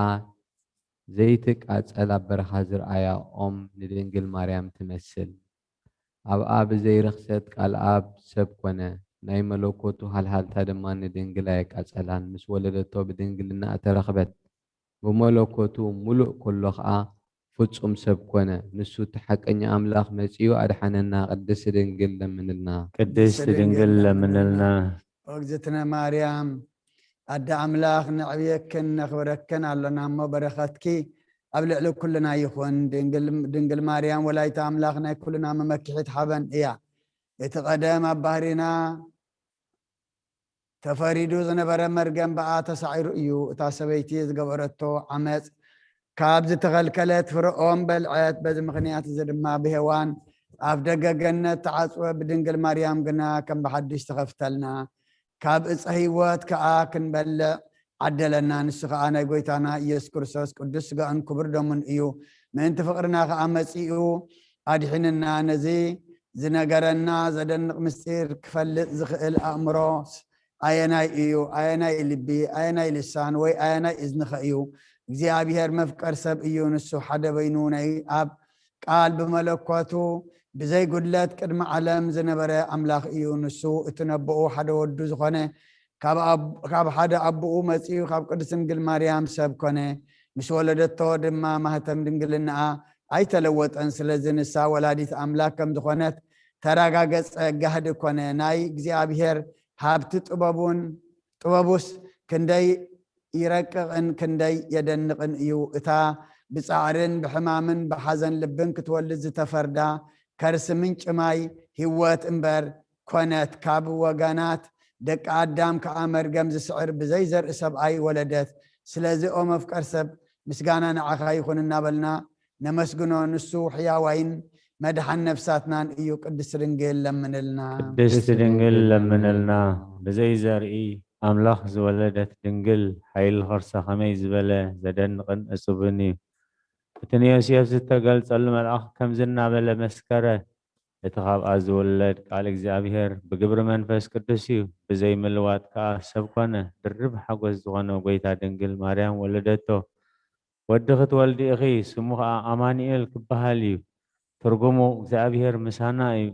ዘይትቃጸል ኣብ በረኻ ዝረኣያ ኦም ንድንግል ማርያም ትመስል። ኣብኣ ብዘይ ርኽሰት ቃል ኣብ ሰብ ኮነ። ናይ መለኮቱ ሃልሃልታ ድማ ንድንግል ኣየቃጸላን። ምስ ወለደቶ ብድንግልና እተረኽበት። ብመለኮቱ ምሉእ ኮሎ ኸኣ ፍጹም ሰብ ኮነ። ንሱ እቲ ሓቀኛ ኣምላኽ መጺኡ ኣድሓነና። ቅድስት ድንግል ለምንልና። ቅድስት ድንግል ለምንልና። እግዝእትነ ማርያም ኣደ ኣምላኽ፣ ነዕብየክን ነኽብረክን ኣሎና እሞ፣ በረኸትኪ ኣብ ልዕሊ ኩልና ይኹን። ድንግል፣ ድንግል ማርያም ወላዲተ ኣምላኽ ናይ ኩልና መመክሒት ሓበን እያ። እቲ ቀደም ኣብ ባህሪና ተፈሪዱ ዝነበረ መርገም ብኣ ተሳዒሩ እዩ። እታ ሰበይቲ ዝገበረቶ ዓመጽ ካብ ዝተኸልከለት ፍረ ኦም በልዐት። በዚ ምኽንያት እዚ ድማ ብሄዋን ኣፍ ደገ ገነት ተዓጽወ፣ ብድንግል ማርያም ግና ከም ብሓድሽ ተኸፍተልና። ካብ እፀ ህይወት ከኣ ክንበልዕ ዓደለና። ንሱ ከኣ ናይ ጐይታና ኢየሱስ ክርስቶስ ቅዱስ ስጋኡን ክቡር ደሙን እዩ። ምእንቲ ፍቕርና ከኣ መጺኡ ኣድሒንና። ነዚ ዝነገረና ዘደንቕ ምስጢር ክፈልጥ ዝኽእል ኣእምሮስ ኣየናይ እዩ? ኣየናይ ልቢ፣ ኣየናይ ልሳን፣ ወይ ኣየናይ እዝንኸ እዩ? እግዚኣብሔር መፍቀር ሰብ እዩ። ንሱ ሓደ በይኑ ናይ ኣብ ቃል ብመለኮቱ ብዘይ ጉድለት ቅድሚ ዓለም ዝነበረ ኣምላኽ እዩ። ንሱ እቲ ነቦኡ ሓደ ወዱ ዝኾነ ካብ ኣብ-፣ ካብ ሓደ ኣቦኡ መጺኡ ካብ ቅድስት ድንግል ማርያም ሰብ ኮነ። ምስ ወለደቶ ድማ ማህተም ድንግልናኣ ኣይተለወጠን። ስለዚ ንሳ ወላዲት ኣምላኽ ከም ዝኾነት ተረጋገጸ፣ ጋህዲ ኮነ። ናይ እግዚኣብሔር ሃብቲ ጥበቡን፣ ጥበቡስ ክንደይ ይረቅቕን ክንደይ የደንቕን እዩ። እታ ብጻዕርን ብሕማምን ብሓዘን ልብን ክትወልድ ዝተፈርዳ ከርሲ ምንጪ ማይ ህይወት እምበር ኮነት። ካብ ወገናት ደቂ ኣዳም ከኣ መርገም ዝስዕር ብዘይ ዘርኢ ሰብኣይ ወለደት። ስለዚ ኦ መፍቀር ሰብ፣ ምስጋና ንዓኻ ይኹን እናበልና ነመስግኖ፣ ንሱ ሕያዋይን መድሓን ነፍሳትናን እዩ። ቅድስት ድንግል ለምንልና። ቅድስት ድንግል ለምንልና። ብዘይ ዘርኢ ኣምላኽ ዝወለደት ድንግል ሓይሊ ኸርሳ ኸመይ ዝበለ ዘደንቕን እጹብን እዩ። እቲ ንዮሴፍ ዝተገልጸሉ መልኣኽ ከምዚ እናበለ መስከረ፣ እቲ ኻብኣ ዝውለድ ቃል እግዚኣብሔር ብግብሪ መንፈስ ቅዱስ እዩ፣ ብዘይ ምልዋጥ ከኣ ሰብ ኮነ። ድርብ ሓጎስ ዝኾነ ጐይታ ድንግል ማርያም ወለደቶ። ወዲ ኽትወልዲ ኢኺ፣ ስሙ ኸኣ ኣማኑኤል ክበሃል እዩ። ትርጉሙ እግዚኣብሔር ምሳና እዩ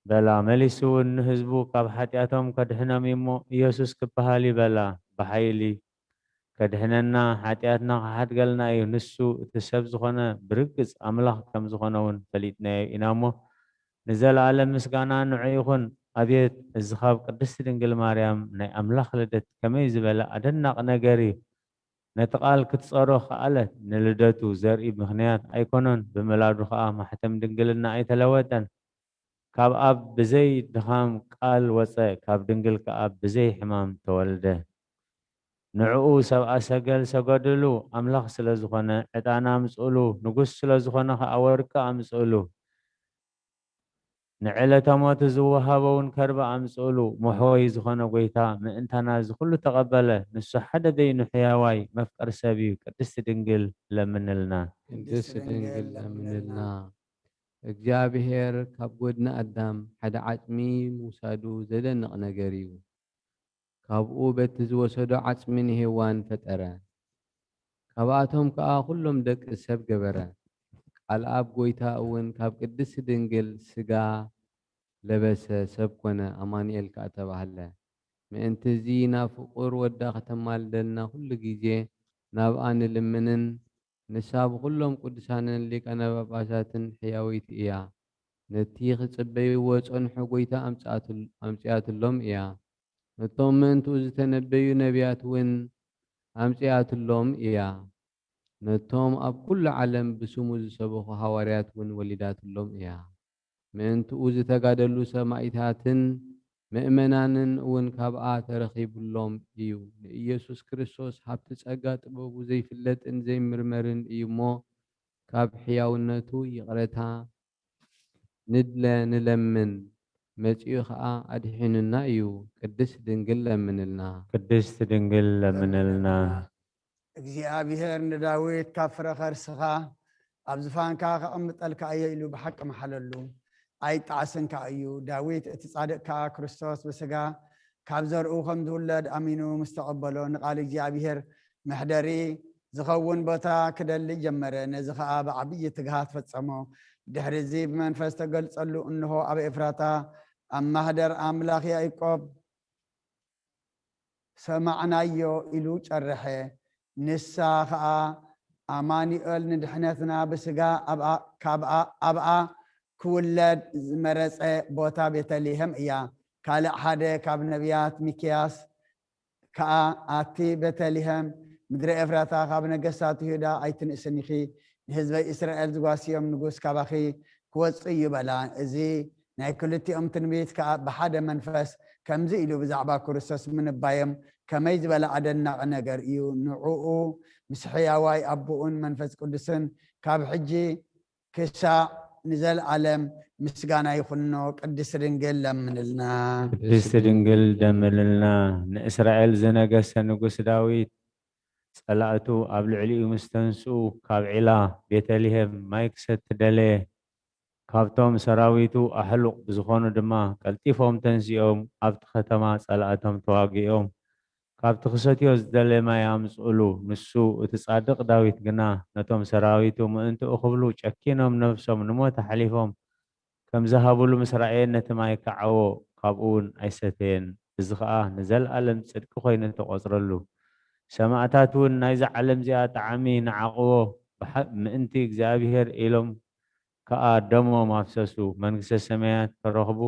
በላ። መሊሱ እውን ንህዝቡ ካብ ሓጢኣቶም ከድሕኖም እዩ እሞ ኢየሱስ ክበሃል እዩ በላ። ብሓይሊ ከድሕነና፣ ሓጢኣትና ክሓድገልና እዩ። ንሱ እቲ ሰብ ዝኾነ ብርግጽ ኣምላኽ ከም ዝኾነ እውን ፈሊጥናዮ ኢና እሞ ንዘለኣለም ምስጋና ንዑ ይኹን። ኣቤት እዚ ካብ ቅድስቲ ድንግል ማርያም ናይ ኣምላኽ ልደት ከመይ ዝበለ ኣደናቒ ነገር እዩ! ነቲ ቃል ክትጸሮ ከኣለት። ንልደቱ ዘርኢ ምኽንያት ኣይኮነን፣ ብምውላዱ ኸኣ ማሕተም ድንግልና ኣይተለወጠን። ካብ ኣብ ብዘይ ድኻም ቃል ወጸ፣ ካብ ድንግል ከኣ ብዘይ ሕማም ተወልደ። ንዕኡ ሰብኣ ሰገል ሰገድሉ፣ ኣምላኽ ስለ ዝኾነ ዕጣን ኣምጽእሉ፣ ንጉስ ስለ ዝኾነ ኸኣ ወርቂ ኣምጽእሉ። ንዕለተ ሞቱ ዝወሃቦ እውን ከርበ ኣምጽእሉ፣ መሕወዪ ዝኾነ ጐይታ ምእንታና እዚ ኹሉ ተቐበለ። ንሱ ሓደ በይኑ ሕያዋይ መፍቀር ሰብ እዩ። ቅድስቲ ድንግል ለምንልና። ቅድስት ድንግል ለምንልና። እግዚኣብሔር ካብ ጐድኒ ኣዳም ሓደ ዓጽሚ ምውሳዱ ዘደንቕ ነገር እዩ። ካብኡ በቲ ዝወሰዶ ዓጽሚ ንሄዋን ፈጠረ። ካብኣቶም ከኣ ኹሎም ደቂ ሰብ ገበረ። ቃል ኣብ ጐይታ እውን ካብ ቅድስቲ ድንግል ሥጋ ለበሰ፣ ሰብ ኮነ፣ ኣማኑኤል ከኣ ተባህለ። ምእንቲ እዚ ናብ ፍቑር ወዳ ከተማልደልና ኩሉ ግዜ ናብኣ ንልምንን ንሳ ብኹሎም ቅዱሳንን ሊቃነ ጳጳሳትን ሕያወይቲ እያ። ነቲ ክጽበይዎ ጸንሑ ጐይታ ኣምጽኣትል- ኣምጺኣትሎም እያ። ነቶም ምእንትኡ ዝተነበዩ ነቢያት እውን ኣምጺኣትሎም እያ። ነቶም ኣብ ኩሉ ዓለም ብስሙ ዝሰበኹ ሃዋርያት እውን ወሊዳትሎም እያ። ምእንትኡ ዝተጋደሉ ሰማኢታትን ምእመናንን እውን ካብኣ ተረኺብሎም እዩ። ንኢየሱስ ክርስቶስ ሃብቲ ጸጋ ጥበቡ ዘይፍለጥን ዘይምርመርን እዩ እሞ ካብ ሕያውነቱ ይቕረታ ንድለ ንለምን፣ መጺኡ ኸኣ ኣድሒኑና እዩ። ቅድስት ድንግል ለምንልና። ቅድስት ድንግል ለምንልና። እግዚኣብሔር ንዳዊት ካብ ፍረ ኸርስኻ ኣብ ዝፋንካ ከቐምጠልካ እየ ኢሉ ብሓቂ መሓለሉ። ኣይጣዕስን ከኣ እዩ። ዳዊት እቲ ጻድቕ ከኣ ክርስቶስ ብስጋ ካብ ዘርኡ ከም ዝውለድ ኣሚኑ ምስ ተቐበሎ ንቓል እግዚኣብሔር መሕደሪ ዝኸውን ቦታ ክደሊ ጀመረ። ነዚ ኸኣ ብዓብዪ ትግሃት ፈጸሞ። ድሕሪ እዚ ብመንፈስ ተገልጸሉ፣ እንሆ ኣብ ኤፍራታ ኣብ ማህደር ኣምላኽ ያዕቆብ ሰማዕናዮ ኢሉ ጨርሐ። ንሳ ኸኣ ኣማኑኤል ንድሕነትና ብስጋ ኣብኣ- ካብኣ- ኣብኣ ክውለድ ዝመረጸ ቦታ ቤተልሔም እያ። ካልእ ሓደ ካብ ነቢያት ሚክያስ ከኣ ኣቲ ቤተልሔም ምድሪ ኤፍራታ ካብ ነገስታት ይሁዳ ኣይትንእስን ኢኺ፣ ንህዝበይ እስራኤል ዝጓስዮም ንጉስ ካባኺ ክወጽእ እዩ በላ። እዚ ናይ ክልቲኦም ትንቢት ከኣ ብሓደ መንፈስ ከምዚ ኢሉ ብዛዕባ ክርስቶስ ምንባዮም ከመይ ዝበለ ኣደናቒ ነገር እዩ! ንዕኡ ምስ ሕያዋይ ኣቦኡን መንፈስ ቅዱስን ካብ ሕጂ ክሳዕ ንዘለኣለም ምስጋና ይኹኖ። ቅድስቲ ድንግል ለምንልና። ቅድስቲ ድንግል ለምንልና። ንእስራኤል ዝነገሰ ንጉስ ዳዊት ጸላእቱ ኣብ ልዕሊኡ ምስ ተንስኡ ካብ ዒላ ቤተልሔም ማይ ክሰቲ ደለየ። ካብቶም ሰራዊቱ ኣሕሉቕ ዝኾኑ ድማ ቀልጢፎም ተንሲኦም ኣብቲ ከተማ ጸላእቶም ተዋጊኦም ካብቲ ክሰትዮ ዝደለየ ማይ ኣምጽእሉ። ንሱ እቲ ጻድቕ ዳዊት ግና ነቶም ሰራዊቱ ምእንትኡ ክብሉ ጨኪኖም ነብሶም ንሞት ኣሕሊፎም ከም ዝሃብሉ ምስ ረኣየ ነቲ ማይ ከዓዎ፣ ካብኡ እውን ኣይሰተየን። እዚ ኸኣ ንዘለኣለም ጽድቂ ኮይኑ ተቖጽረሉ። ሰማእታት እውን ናይዛ ዓለም እዚኣ ጣዕሚ ንዓቕዎ፣ ብሓ- ምእንቲ እግዚኣብሔር ኢሎም ከኣ ደሞም ኣፍሰሱ። መንግስተ ሰማያት ክረኽቡ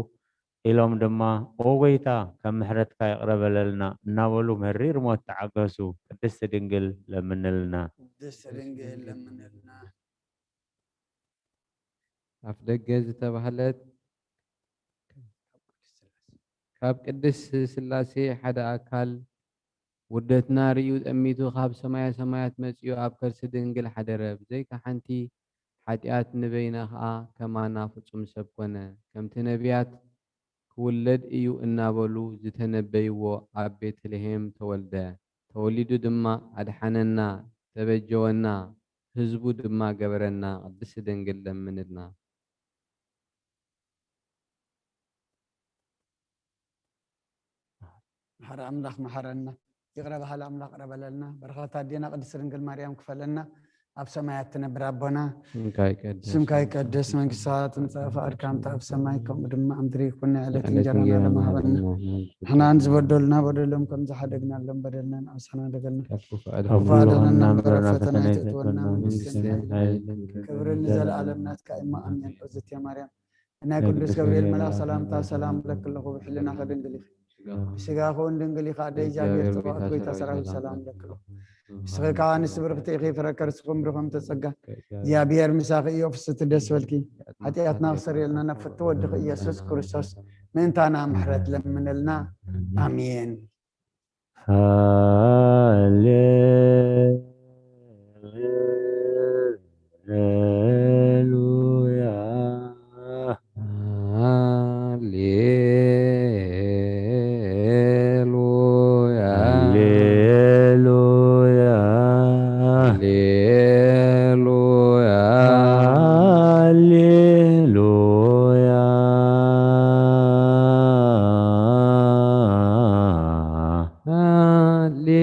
ኢሎም ድማ ኦ ጎይታ፣ ከም ምሕረትካ ይቕረ በለልና እናበሉ መሪር ሞት ተዓገሱ። ቅድስቲ ድንግል ለምንልና። ቅድስቲ ድንግል ለምንልና። ኣፍ ደገ ዝተባህለት ካብ ቅድስት ስላሴ ሓደ ኣካል ውርደትና ርእዩ ጠሚቱ ካብ ሰማየ ሰማያት መጺኡ ኣብ ከርሲ ድንግል ሓደረ። ብዘይካ ሓንቲ ሓጢኣት ንበይና ኸኣ ከማና ፍጹም ሰብ ኮነ። ከምቲ ነቢያት ክውለድ እዩ እናበሉ ዝተነበይዎ ኣብ ቤተልሔም ተወልደ። ተወሊዱ ድማ ኣድሓነና፣ ተበጀወና፣ ህዝቡ ድማ ገበረና። ቅድስቲ ድንግል ለምንልና። መሓሪ ኣምላኽ መሓረና፣ ይቕረ በሃሊ ኣምላኽ ይቕረ በለልና። በረኸት ኣዴና ቅድስቲ ድንግል ማርያም ክፈለና። ኣብ ሰማያት ትነብር ኣቦና፣ ስምካ ይቀደስ፣ ስምካ ይቀደስ፣ መንግስትኻ ትምጻእ፣ ፍቓድካ ከምቲ ኣብ ሰማይ ከምኡ ድማ ኣብ ምድሪ ይኹን። ናይ ዕለት እንጀራና ሎሚ ሃበና። ንሕና ንዝበደሉና በደሎም ከም ዝሓደግናሎም በደልና ንኣስሕና ደገልና። ካብ ክፉእ ኣድሕነና እምበር ናብ ፈተና ኣይተእትወና፣ መንግስቲ ክብሪ ንዘለኣለም ናትካ እዩ። ኣሜን። እዝእትየ ማርያም ናይ ቅዱስ ገብርኤል መልኣኽ ሰላምታ ሰላም እብለኪ ኣለኹ፣ ብሕልናኺ ድንግል ኢኺ፣ ብስጋኺ እውን ድንግል ኢኺ። ኣደ እግዚኣብሔር ጸባኦት ጎይታ ሰራዊት ሰላም እብለኪ ኣለኹ። ንስኺ ከኣ ኣንስቲ ብርኽቲ ኢኺ፣ ፍረ ከርስኺ እውን ብሩኽ እዩ። ጸጋ እግዚኣብሔር ምሳኺ እዩ። ፍስቲ ደስ በልኪ፣ ሓጢኣትና ክሰርየልና ናብ ፍትው ወድኺ ኢየሱስ ክርስቶስ ምእንታና ምሕረት ለምነልና። ኣሜን። ሃሌሉያ። ሃሌሉያ። ሃሌሉያ። ሃሌሉያ። ሃሌሉያ።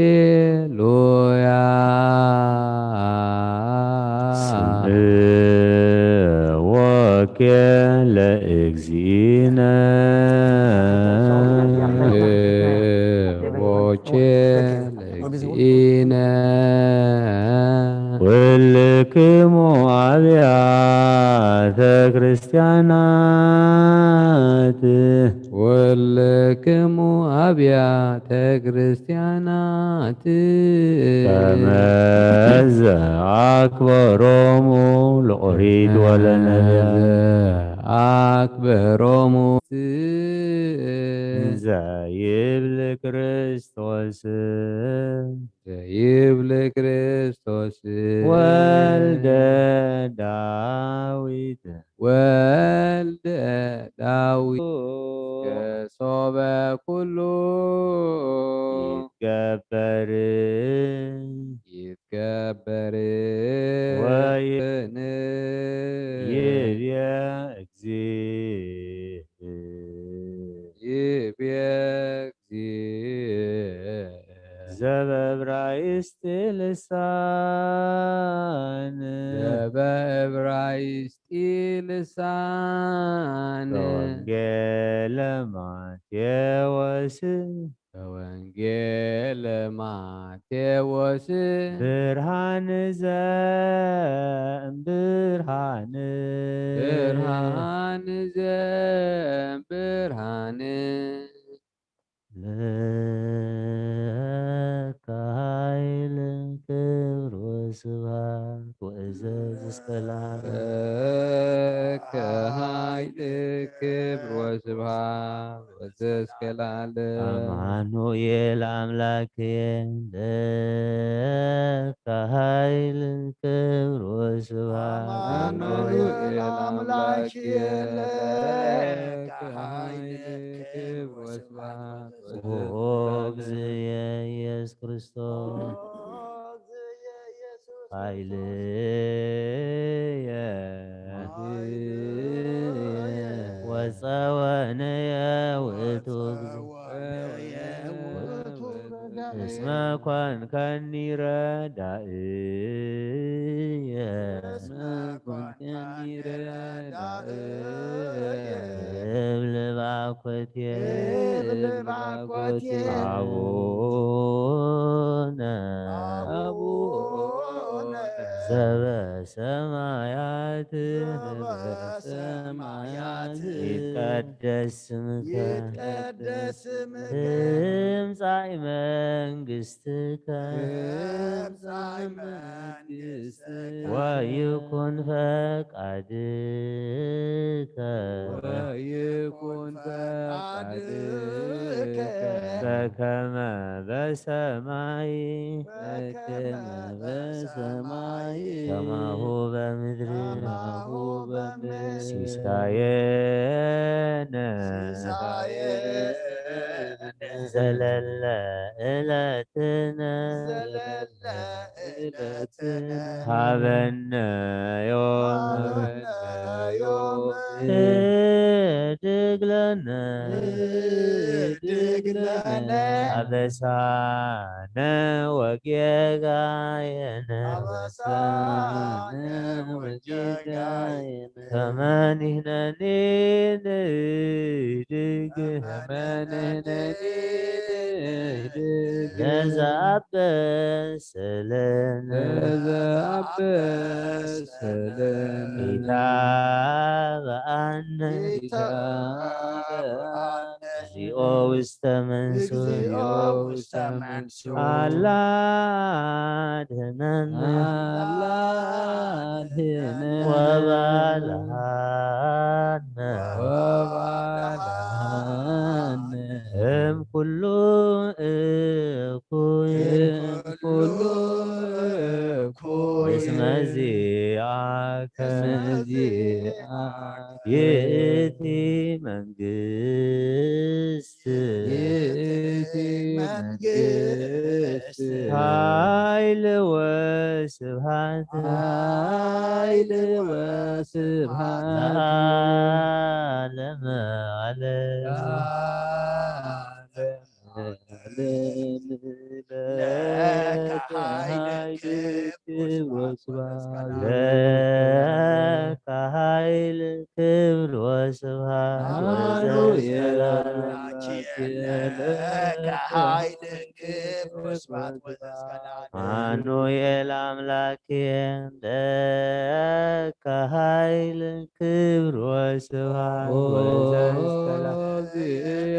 ሃሌሉያ። ስምዕዎኬ ለእግዚእነ። ስምዕዎኬ ለእግዚእነ። ኩልክሙ ኣብያተ ክርስቲያናት። ኩልክሙ ኣብያተ ክርስቲያናት። ከመዘ ኣክበሮሙ ለኦሪት ወለነብያት። ከመዘ ኣክበሮሙ። እንዘ ይብል ክርስቶስ። ዘይብል ክርስቶስ። ወልደ ዳዊት። ወልደ ዳዊት። ከሶበ ኩሉ። ይትገበር። ይትገበር። ወይ። ይብየ እግዚእ። ይብየ ዘበእብራይስጢ ልሳን። ዘበእብራይስጢ ልሳን። በወንጌለ ማቴዎስ። በወንጌለ ማቴዎስ። ብርሃን ዘእምብርሃን። ብርሃን ዘእምብርሃን። ለከ ኃይል ክብር ወስብሐት ወእዘዝ እስከ ለዓለም። ለከ ኃይል ክብር ወስብሐት ወእዘዝ እስከ ለዓለም። አማኑኤል አምላክየ ለከ ኃይል ክብር ወስብሐት። አማኑኤል አምላክየ ለከ ኃይል ክብር ወስብሐት። ኦ እግዚእየ ኢየሱስ ክርስቶስ ኃይልየ ወጸወንየ ውእቱ እግዚእ እስመ ኮንከኒ ረዳእየ። እስመ ኮንከኒ ረዳእየ። እብል ባኮቴ። እብል ባኮቴ። አቡነ። አቡነ። ዘበሰማያት። ዘበሰማያት። ይትቀደስ ስምከ። ይትቀደስ ስምከ። ትምጻእ መንግስትከ። ትምጻእ መንግስትከ። ወይኩን ፈቃድከ። ወይኩን ፈቃድከ። በከመ በሰማይ በከመ በሰማይ ከማሁ በምድሪ ከማሁ በምድሪ ሲሳየነ ሲሳየነ ዘለለ ዕለትነ ዘለለ ዕለትነ ሃበነ ዮም ሃበነ ዮም ህድግ ለነ ህድግ ለነ አበሳነ ወጌጋየነ አበሳነ ወጌጋየነ ከመ ንሕነኒ ንህድግ ከመ ንሕነኒ ንህድግ ለዘአበሰ ለነ ለዘአበሰ ለነ ኢታብአነ ኢታብአነ እግዚኦ ውስተ መንሱት እግዚኦ ውስተ መንሱት አላ አድህነነ አላ አድህነነ ወባልሃነ ወባልሃነ እም ኩሉ እኩይ እም ኩሉ እኩይ እስመ ዚአከ እስመ ዚአከ ይእቲ መንግስት ይእቲ መንግስት ኃይል ወስብሐት ኃይል ወስብሐት ለዓለመ ዓለም ለዓለመ ዓለም ለከ ኃይል ክብር ወስብሐት ለከ ኃይል ክብር ወስብሐት አማኑኤል ወዘእስከ ለዓለመ አምላክ ለከ ኃይል ክብር ወስብሐት ወዘእስከ ለዓለም አማኑኤል አምላክ ለከ ኃይል ክብር ወስብሐት ኦ ወዘእስከ ለዓለም እግዚእየ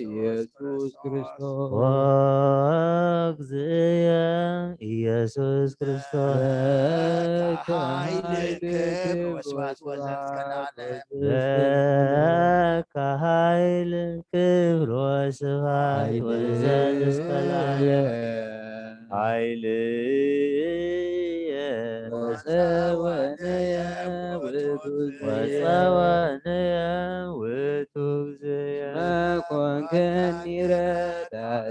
ኢየሱስ ክርስቶስ ኦ እግዚእየ ኢየሱስ ክርስቶስ ለከ ኃይል ክብር ወስብሐት ወዘእስከ ለዓለም ለከ ኃይል ክብር ወስብሐት ወዘእስከ ለዓለም ኃይልየ ወፀወንየ ውእቱ ወፀወንየ ውእቱ እግዚእየ መኮንከኒ ረዳእ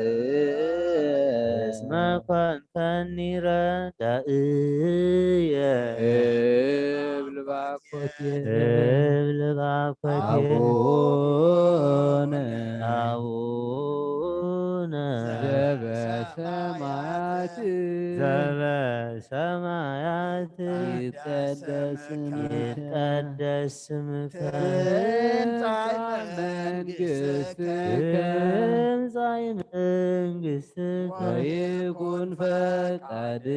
እስመ ኮንከኒ ረዳእየ እብል ባኮቴ እብል ባኮቴ አቡነ አቡነ ዘበሰማያት ዘበሰማያት ይትቀደስ ስምከ ይትቀደስ ስምከ ትምጻእ መንግስትከ ትምጻእ መንግስትከ ወይኩን ፈቃድከ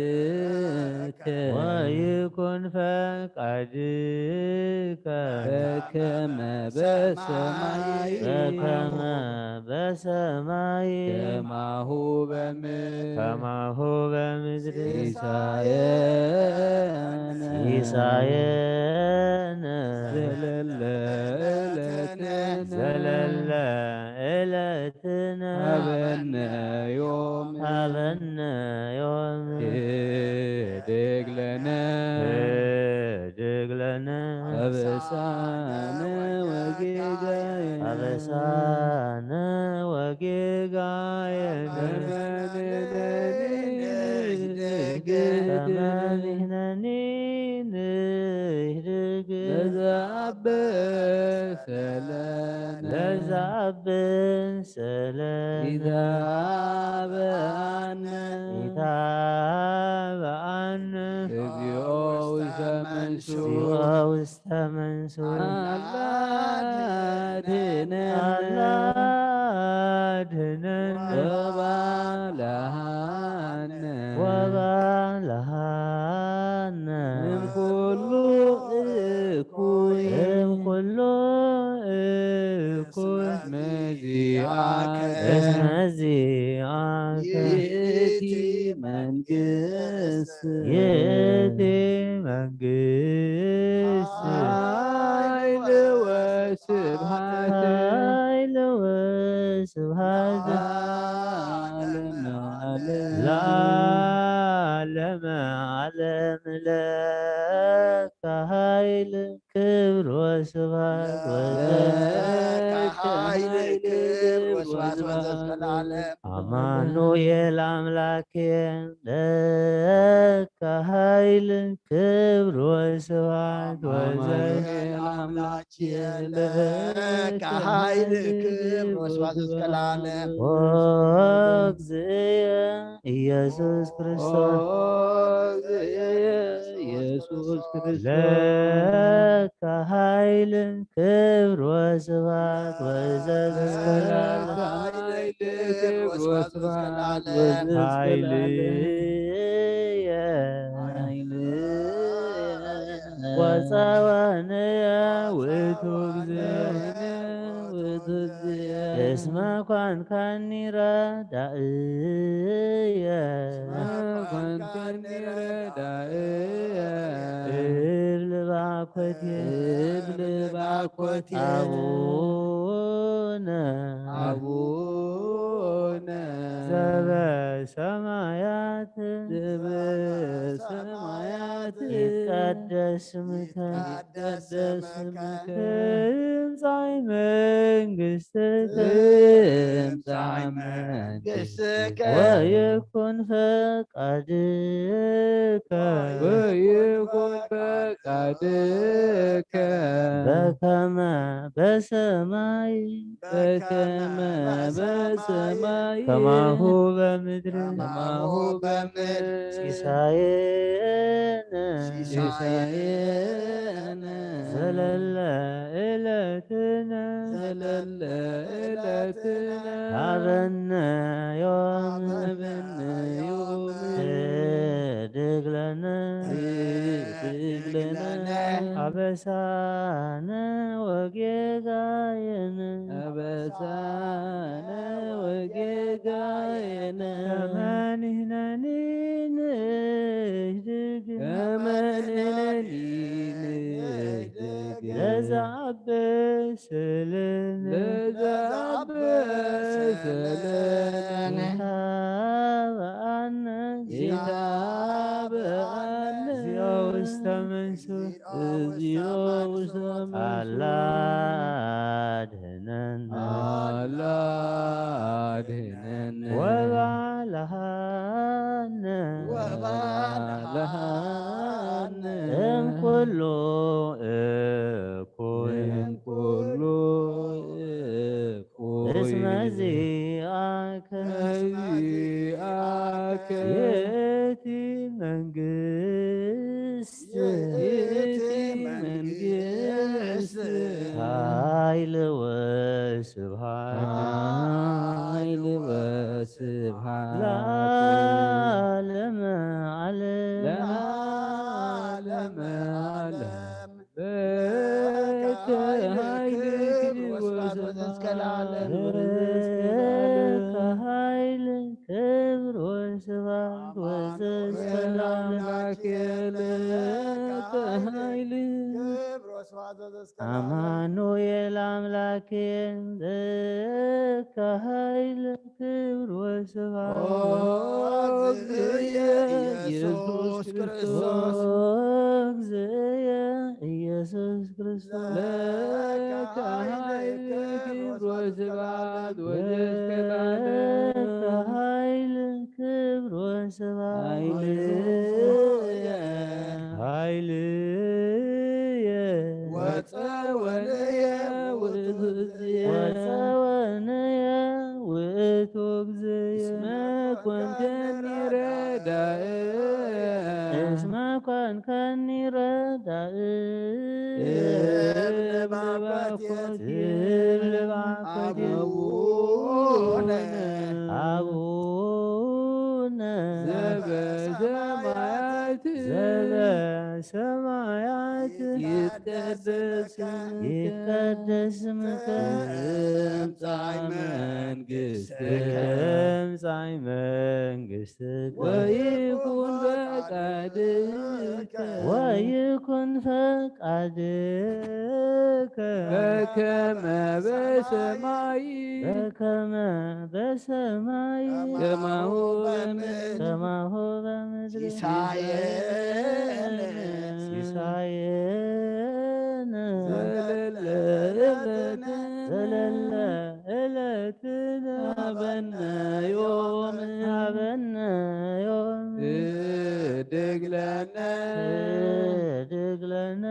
ወይኩን ፈቃድከ በከመ በሰማይ በከመ በሰማይ ከማሁ በምድር ከማሁ በምድር ሲሳየነ ሲሳየነ ዘለለ ዕለትነ ዘለለ ዕለትነ ሀበነ ዮም ሀበነ ዮም ህድግ ለነ ህድግ ለነ አበሳነ ወጌጋየነ አበሳነ ወጌጋየነ ከመ ንሕነኒ ንህድግ ከመ ንሕነኒ ንህድግ ለዘአበሰ ለነ ለዘአበሰ ለነ ኢታብአነ ኢታብአነ እግዚኦ ውስተ መንሱት እግዚኦ ውስተ መንሱት አላ አድህነነ አላ አድህነነ ወባልሃነ ወባልሃነ እምኩሉ እኩይ እምኩሉ እኩይ እስመ ዚአከ እስመ ዚአከ ይእቲ መንግስት ይእቲ መንግስት ኃይል ወስብሐት ኃይል ወስብሐት ለዓለመ ዓለም ለከ ኃይል ክብር ወስብሐት ለከ ኃይል ክብር ወስብሐት ወዘስከ ለዓለም። አማኑኤል አምላኬ ለከ ኃይል ክብር ወስብሐት ወዘስከ አምላኬ ለከ ኃይል ክብር ወስብሐት ወዘስከ ለዓለም። ኦ እግዚእ ኢየሱስ ክርስቶስ ኢየሱስ ክርስቶስ ለከ ኃይል ክብር ወስብሐት ወዘስከ ለዓለም። ኃይል ክብር ወስብሐት ወዘስከ ለዓለም። ኃይልየ ወፀወንየ ውእቱ እግዚእ እስመ ኮንካኒ ረዳእየ። እስመ ኮንካኒ ረዳእየ። እብል ባኮቴ እብል ባኮቴ አቡነ አቡነ ዘበሰማያት ዘበሰማያት ይትቀደስ ስምከ ይትቀደስ ስምከ ትምጻእ መንግስትከ ትምጻእ መንግስትከ ወይኩን ፈቃድከ ወይኩን ፈቃድከ በከመ በሰማይ በከመ በሰማይ ከማሁ በምድር ከማሁ በምድር ሲሳየነ ሲሳየነ ዘለለ ዕለትነ ዘለለ ዕለትነ ሀበነ ዮም ሀበነ ዮም ህድግ ለነ ህድግ ለነ አበሳነ ወጌጋየነ አበሳነ ወጌጋየነ ከመ ንሕነኒ ንህድግ ከመ ንሕነኒ ንህድግ ለዘአበሰ ለነ ለዘአበሰ ለነ ይትባበአነ ይትባበአነ እግዚኦ ውስተ መንሱት እግዚኦ ውስተ መንሱት አላ አድህነን አላ አድህነን ወባልሃነ ወባልሃነ እምኩሉ እኩይ እምኩሉ እኩይ እስመ ዚአከ ዚአከ ይእቲ መንግስት ይእቲ መንግስት ኃይል ወስብሐት ኃይል ወስብሐት ለዓለመ ዓለም ለዓለመ ዓለም ለከ ኃይል ክብር ወስብሐት ለከ ኃይል ክብር ወስብሐት ወዘስከ ለዓለም ለከ ኃይል አማኑኤል አምላኬ ለከ ኃይል ክብር ወስብሐት ኦ እግዚእየ ኢየሱስ ክርስቶስ። ኦ እግዚእየ ኢየሱስ ክርስቶስ ለከ ኃይል ክብር ወስብሐት ወዘስከ ለዓለም። ለከ ኃይል ክብር ወስብሐት ኃይልየ ኃይልየ ወፀወንየ ውእቱ እግዚእየ ወፀወንየ ውእቱ እግዚእየ እስመ ኮንከኒ ረዳእ እስመ ኮንከኒ ረዳእ እብል ባኮቴ እብል ባኮቴ አቡነ አቡነ ዘበሰማያት ዘበሰማያት ይትቀደስ ስምከ ይትቀደስ ስምከ ትምጻእ መንግስትከ ትምጻእ መንግስትከ ወይኩን ፈቃድከ ወይኩን ፈቃድከ ከመ በሰማይ በከመ በሰማይ ከማሁ በምድር ከማሁ በምድር ሲሳየነ ሲሳየነ ዘለለ ዕለትነ ዘለለ ዕለትነ ሀበነ ዮም ሀበነ ዮም ህድግ ለነ ህድግ ለነ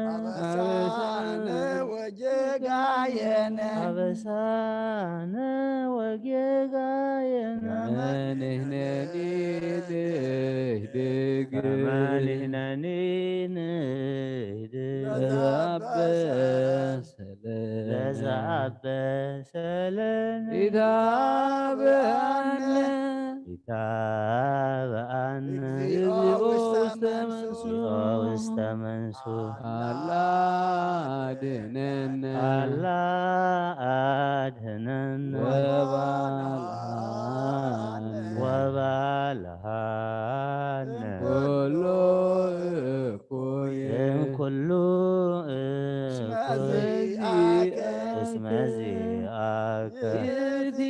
አበሳነ ወጌጋየነ አበሳነ ወጌጋየነ ከመ ንሕነኒ ንህድግ ከመ ንሕነኒ ንህድግ ለዘአበሰ ለነ ለዘአበሰ ለነ ኢታብአነ ኢታብአነ እግዚኦ ውስተ መንሱ እግዚኦ ውስተ መንሱ አላ አድነነ አላ አድነነ ወባልሃነ ወባልሃነ ኩሉ እኩይ እምኩሉ እኩይ እስመ ዚአከ ይእቲ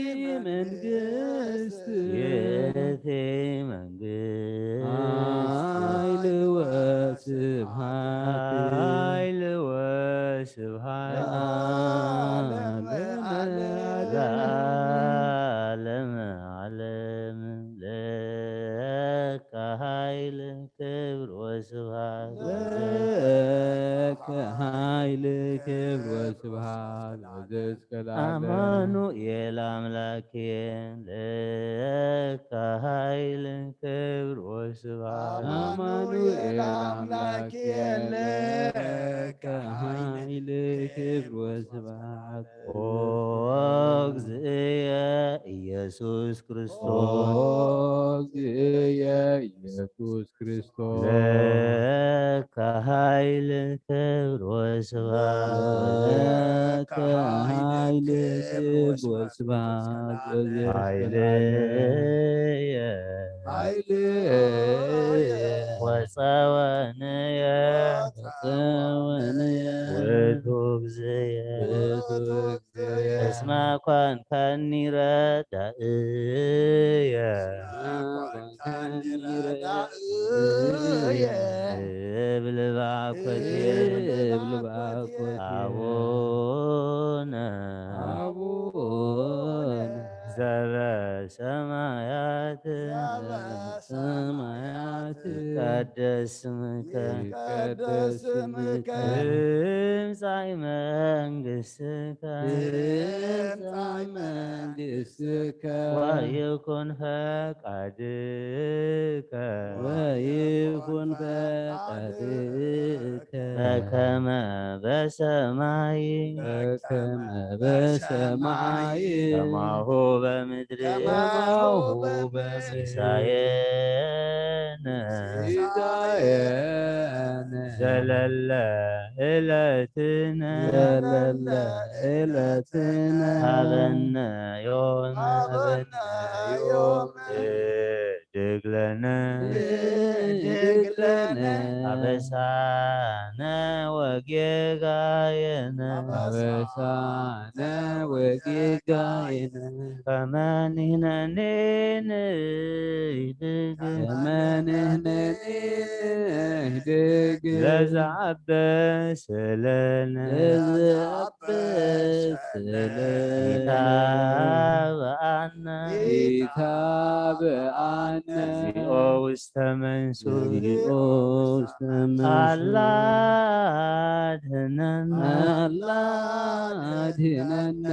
መንግስት ይእቲ መንግስት ኃይል ወስብሐት ኃይል ወስብሐት ለዓለመ ዓለም ለዓለመ ዓለም ለከ ኃይል ክብር ወስብሐት ለከ ኃይል ክብር ወስብሐት ለዘእስከ ለዓለም። አማኑኤል አምላኬ ለከ ኃይል ክብር ወስብሐት አማኑኤል አምላኬ ለከ ኃይል ክብር ወስብሐት ኦ እግዚእየ ኢየሱስ ክርስቶስ ኦ እግዚእየ ኢየሱስ ክርስቶስ ለከ ኃይል ክብር ወስብሐት ለከ ኃይል ክብር ወስብሐት ኃይልየ ኃይልየ ወፀወንየ ወፀወንየ ውእቱ እግዚእየ ውእቱ እስመ ኮንከኒ ረዳእየ እብል ባኮቴ እብል ባኮቴ አቡነ አቡነ ዘበሰማያት ሰማያት ይትቀደስ ስምከ ይትቀደስ ስምከ ትምጻእ መንግስትከ ትምጻእ መንግስትከ ወይኩን ፈቃድከ ወይኩን ፈቃድከ በከመ በሰማይ በከመ በሰማይ ከማሁ በምድር ከማሁ በምድር ሲሳየነ ሲሳየነ ዘለለ ዕለትነ ዘለለ ዕለትነ ሀበነ ዮም ሀበነ ዮም ህድግ ለነ ህድግ ለነ አበሳነ ወጌጋየነ አበሳነ ወጌጋየነ ከመ ንሕነኒ ንህድግ ከመ ንሕነኒ ንህድግ ለዘአበሰ ለነ ለዘአበሰ ለነ ኢታብአነ ኢታብአነ እግዚኦ ውስተ መንሱ እግዚኦ ውስተ መንሱ አላ አድህነነ አላ አድህነነ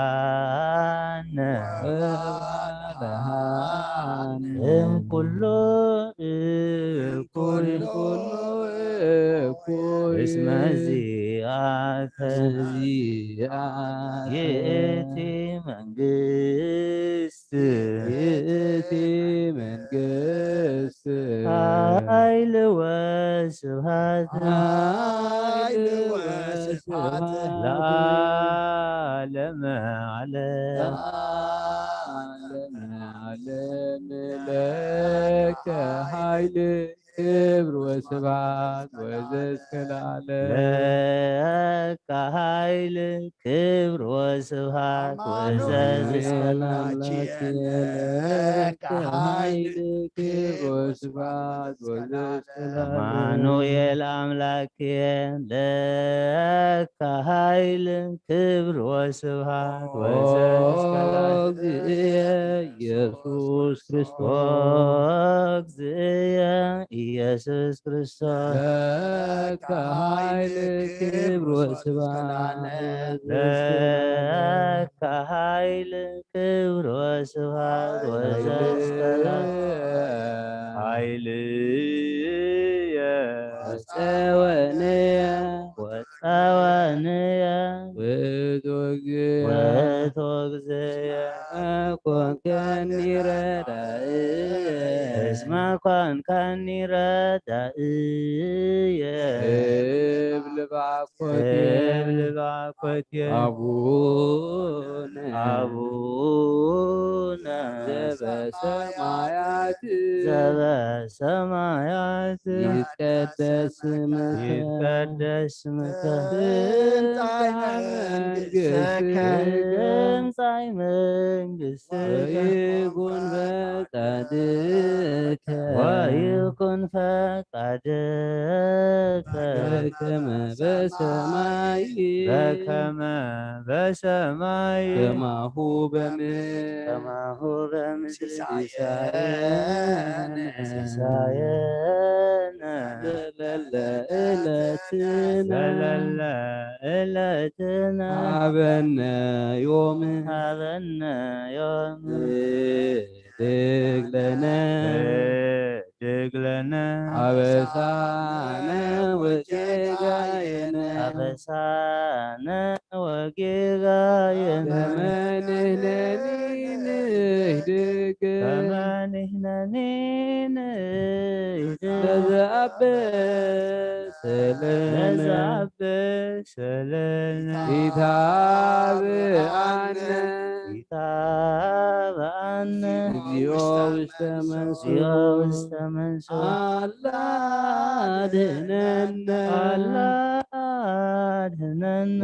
ወባልሃነ ወባልሃነ እምኩሉ እኩይ እምኩሉ እኩይ እስመ ዚአከ ዚአከ ይእቲ መንግስት ይእቲ መንግስት ኃይል ወስብሐት ኃይል ወስብሐት ለዓለመ ዓለም ለዓለመ ዓለም ለከ ኃይል ክብር ወስብሐት ወዘእስከ ለዓለም። ለከ ኃይል ክብር ወስብሐት ወዘእስከ ለዓለም። ለከ ኃይል ክብር ወስብሐት ወዘእስከ ለዓለም። አማኑኤል አምላክየ ለከ ኃይል ክብር ወስብሐት ወዘእስከ ለዓለም። እግዚእየ ኢየሱስ ክርስቶስ። ኦ እግዚእየ ኢየሱስ ክርስቶስ። ለከ ኃይል ክብር ወስብሐት ለከ ኃይል ክብር ወስብሐት ወዘእስከ ለዓለም። ኃይልየ ወጸወንየ ወጸወንየ ውእቱ እግዚእ ውእቱ እግዚእ እስመ ኮንከኒ ረዳእየ እስመ ኮንከኒ ረዳእየ እብል ባኮቴ እብል ባኮቴ አቡነ አቡነ ዘበሰማያት ዘበሰማያት ይትቀደስ ስምከ ይትቀደስ ስምከ ትምጻእ መንግሥትከ ትምጻእ መንግሥትከ ወይኩን ፈቃድከ ወይኩን ፈቃድከ በከመ በሰማይ በከመ በሰማይ ከማሁ በምድር ከማሁ በምድር ሲሳየነ ሲሳየነ ዘለለ ዕለትነ ዘለለ ዕለትነ ሀበነ ዮም ሀበነ ዮም ህድግ ለነ ህድግ ለነ አበሳነ ወጌጋየነ አበሳነ ወጌጋየነ ከመ ንሕነኒ ንህድግ ከመ ንሕነኒ ንህድግ ለዘአበሰ ለነ ለዘአበሰ ለነ ኢታብአነ ኢታብአነ እግዚኦ ውስተ መንሱት እግዚኦ ውስተ መንሱት አላ አድህነነ አላ አድህነነ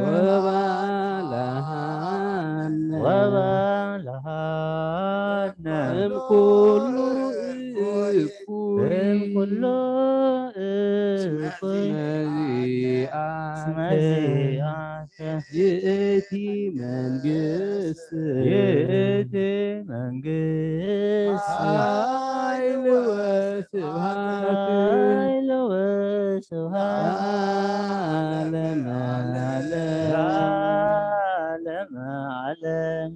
ወባልሐነ ወባልሐነ እምኩሉ እኩይ እምኩሉ እኩይ እስመ ዚአከ እስመ ዚአከ ይእቲ መንግስት ይእቲ መንግስት ኃይል ወስብሐት ኃይል ወስብሐት ለዓለመ ዓለም ለዓለመ ዓለም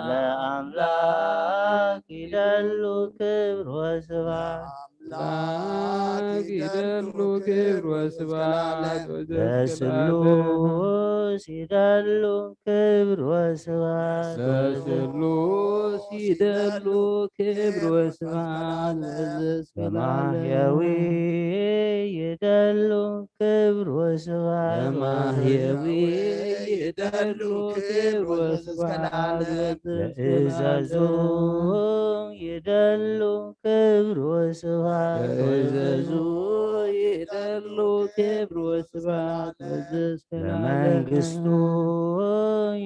ለአምላክ ይደሉ ክብር ወስብሐት አምላክ ይደሉ ክብር ወስብሐት ለስሉስ ይደሉ ክብር ወስብሐት ለስሉስ ይደሉ ክብር ወስብሐት ለማህየዊ ይደሉ ክብር ወስብሐት ለማህየዊ ይደሉ ክብር ወስብሐት ለእዘዙ ይደሉ ክብር ወስብሐት ለእዘዙ ይደሉ ክብር ወስብሐት ለመንግስቱ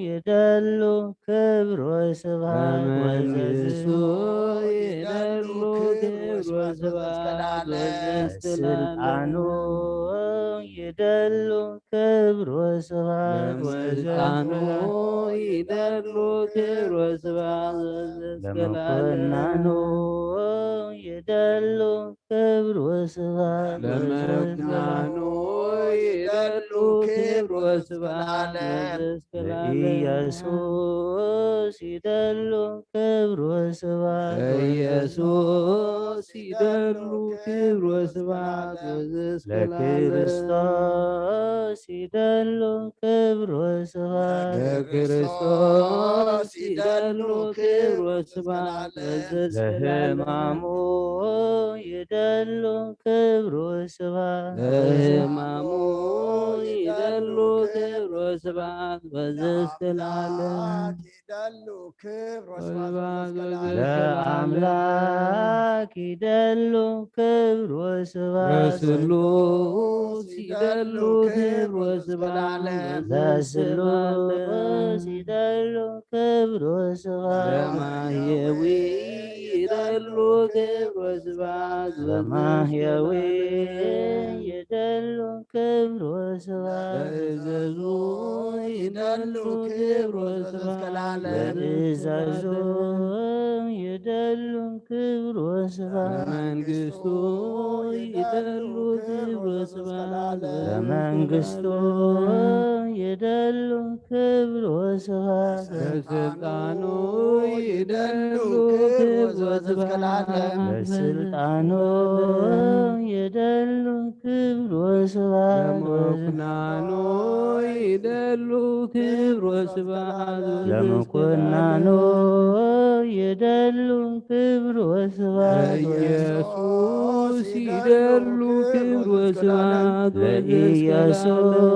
ይደሉ ክብር ወስብሐት ለመንግስቱ ይደሉ ክብር ወስብሐት ለስልጣኑ ይደሉ ክብር ወስብሐት ለስልጣኑ ይደሉ ክብር ወስብሐት ለመኮንናኑ ይደሉ ክብር ወስብሐት ለመኮንናኑ ይደሉ ክብር ወስብሐት ለኢየሱስ ይደሉ ክብር ወስብሐት ኢየሱስ ይደሉ ክብር ወስብሐት ለክርስቶስ ይደሉ ክብር ወስብሐት ለክርስቶስ ይደሉ ክብር ወስብሐት ለሕማሙ ይደሉ ክብር ወስብሐት ለሕማሙ ይደሉ ክብሮ ስብሐት ወዘስክላለ። ይደሉ ክብሮ ስብሐት ወዘስክላለ። ለአምላክ ይደሉ ክብሮ ስብሐት። ለስሉስ ይደሉ ክብሮ ስብሐት። ለስሉስ ይደሉ ክብሮ ስብሐት። ለማህየዊ ይደሉ ክብሮ ስብሐት። ለማህየዊ ይደሉ ክብሮ ስብሐት። ለእዘዙ ይደሉ ክብሮ ስብሐት። ለእዘዙ ይደሉ ክብሮ ስብሐት። ለመንግስቱ ይደሉ ክብሮ ስብሐት። ለመንግስቱ ይደሉ ክብሮ ስብሐት። ለስልጣኑ ይደሉ ክብሮ ስብሐት። ለስልጣኑ ይደሉ ክብሮ ስብሐት። ለመኩናኑ ይደሉ ክብሮ ስብሐት። ለመኩናኑ ይደሉ ክብሮ ስብሐት። ለኢየሱስ ይደሉ ክብሮ ስብሐት። ለኢየሱስ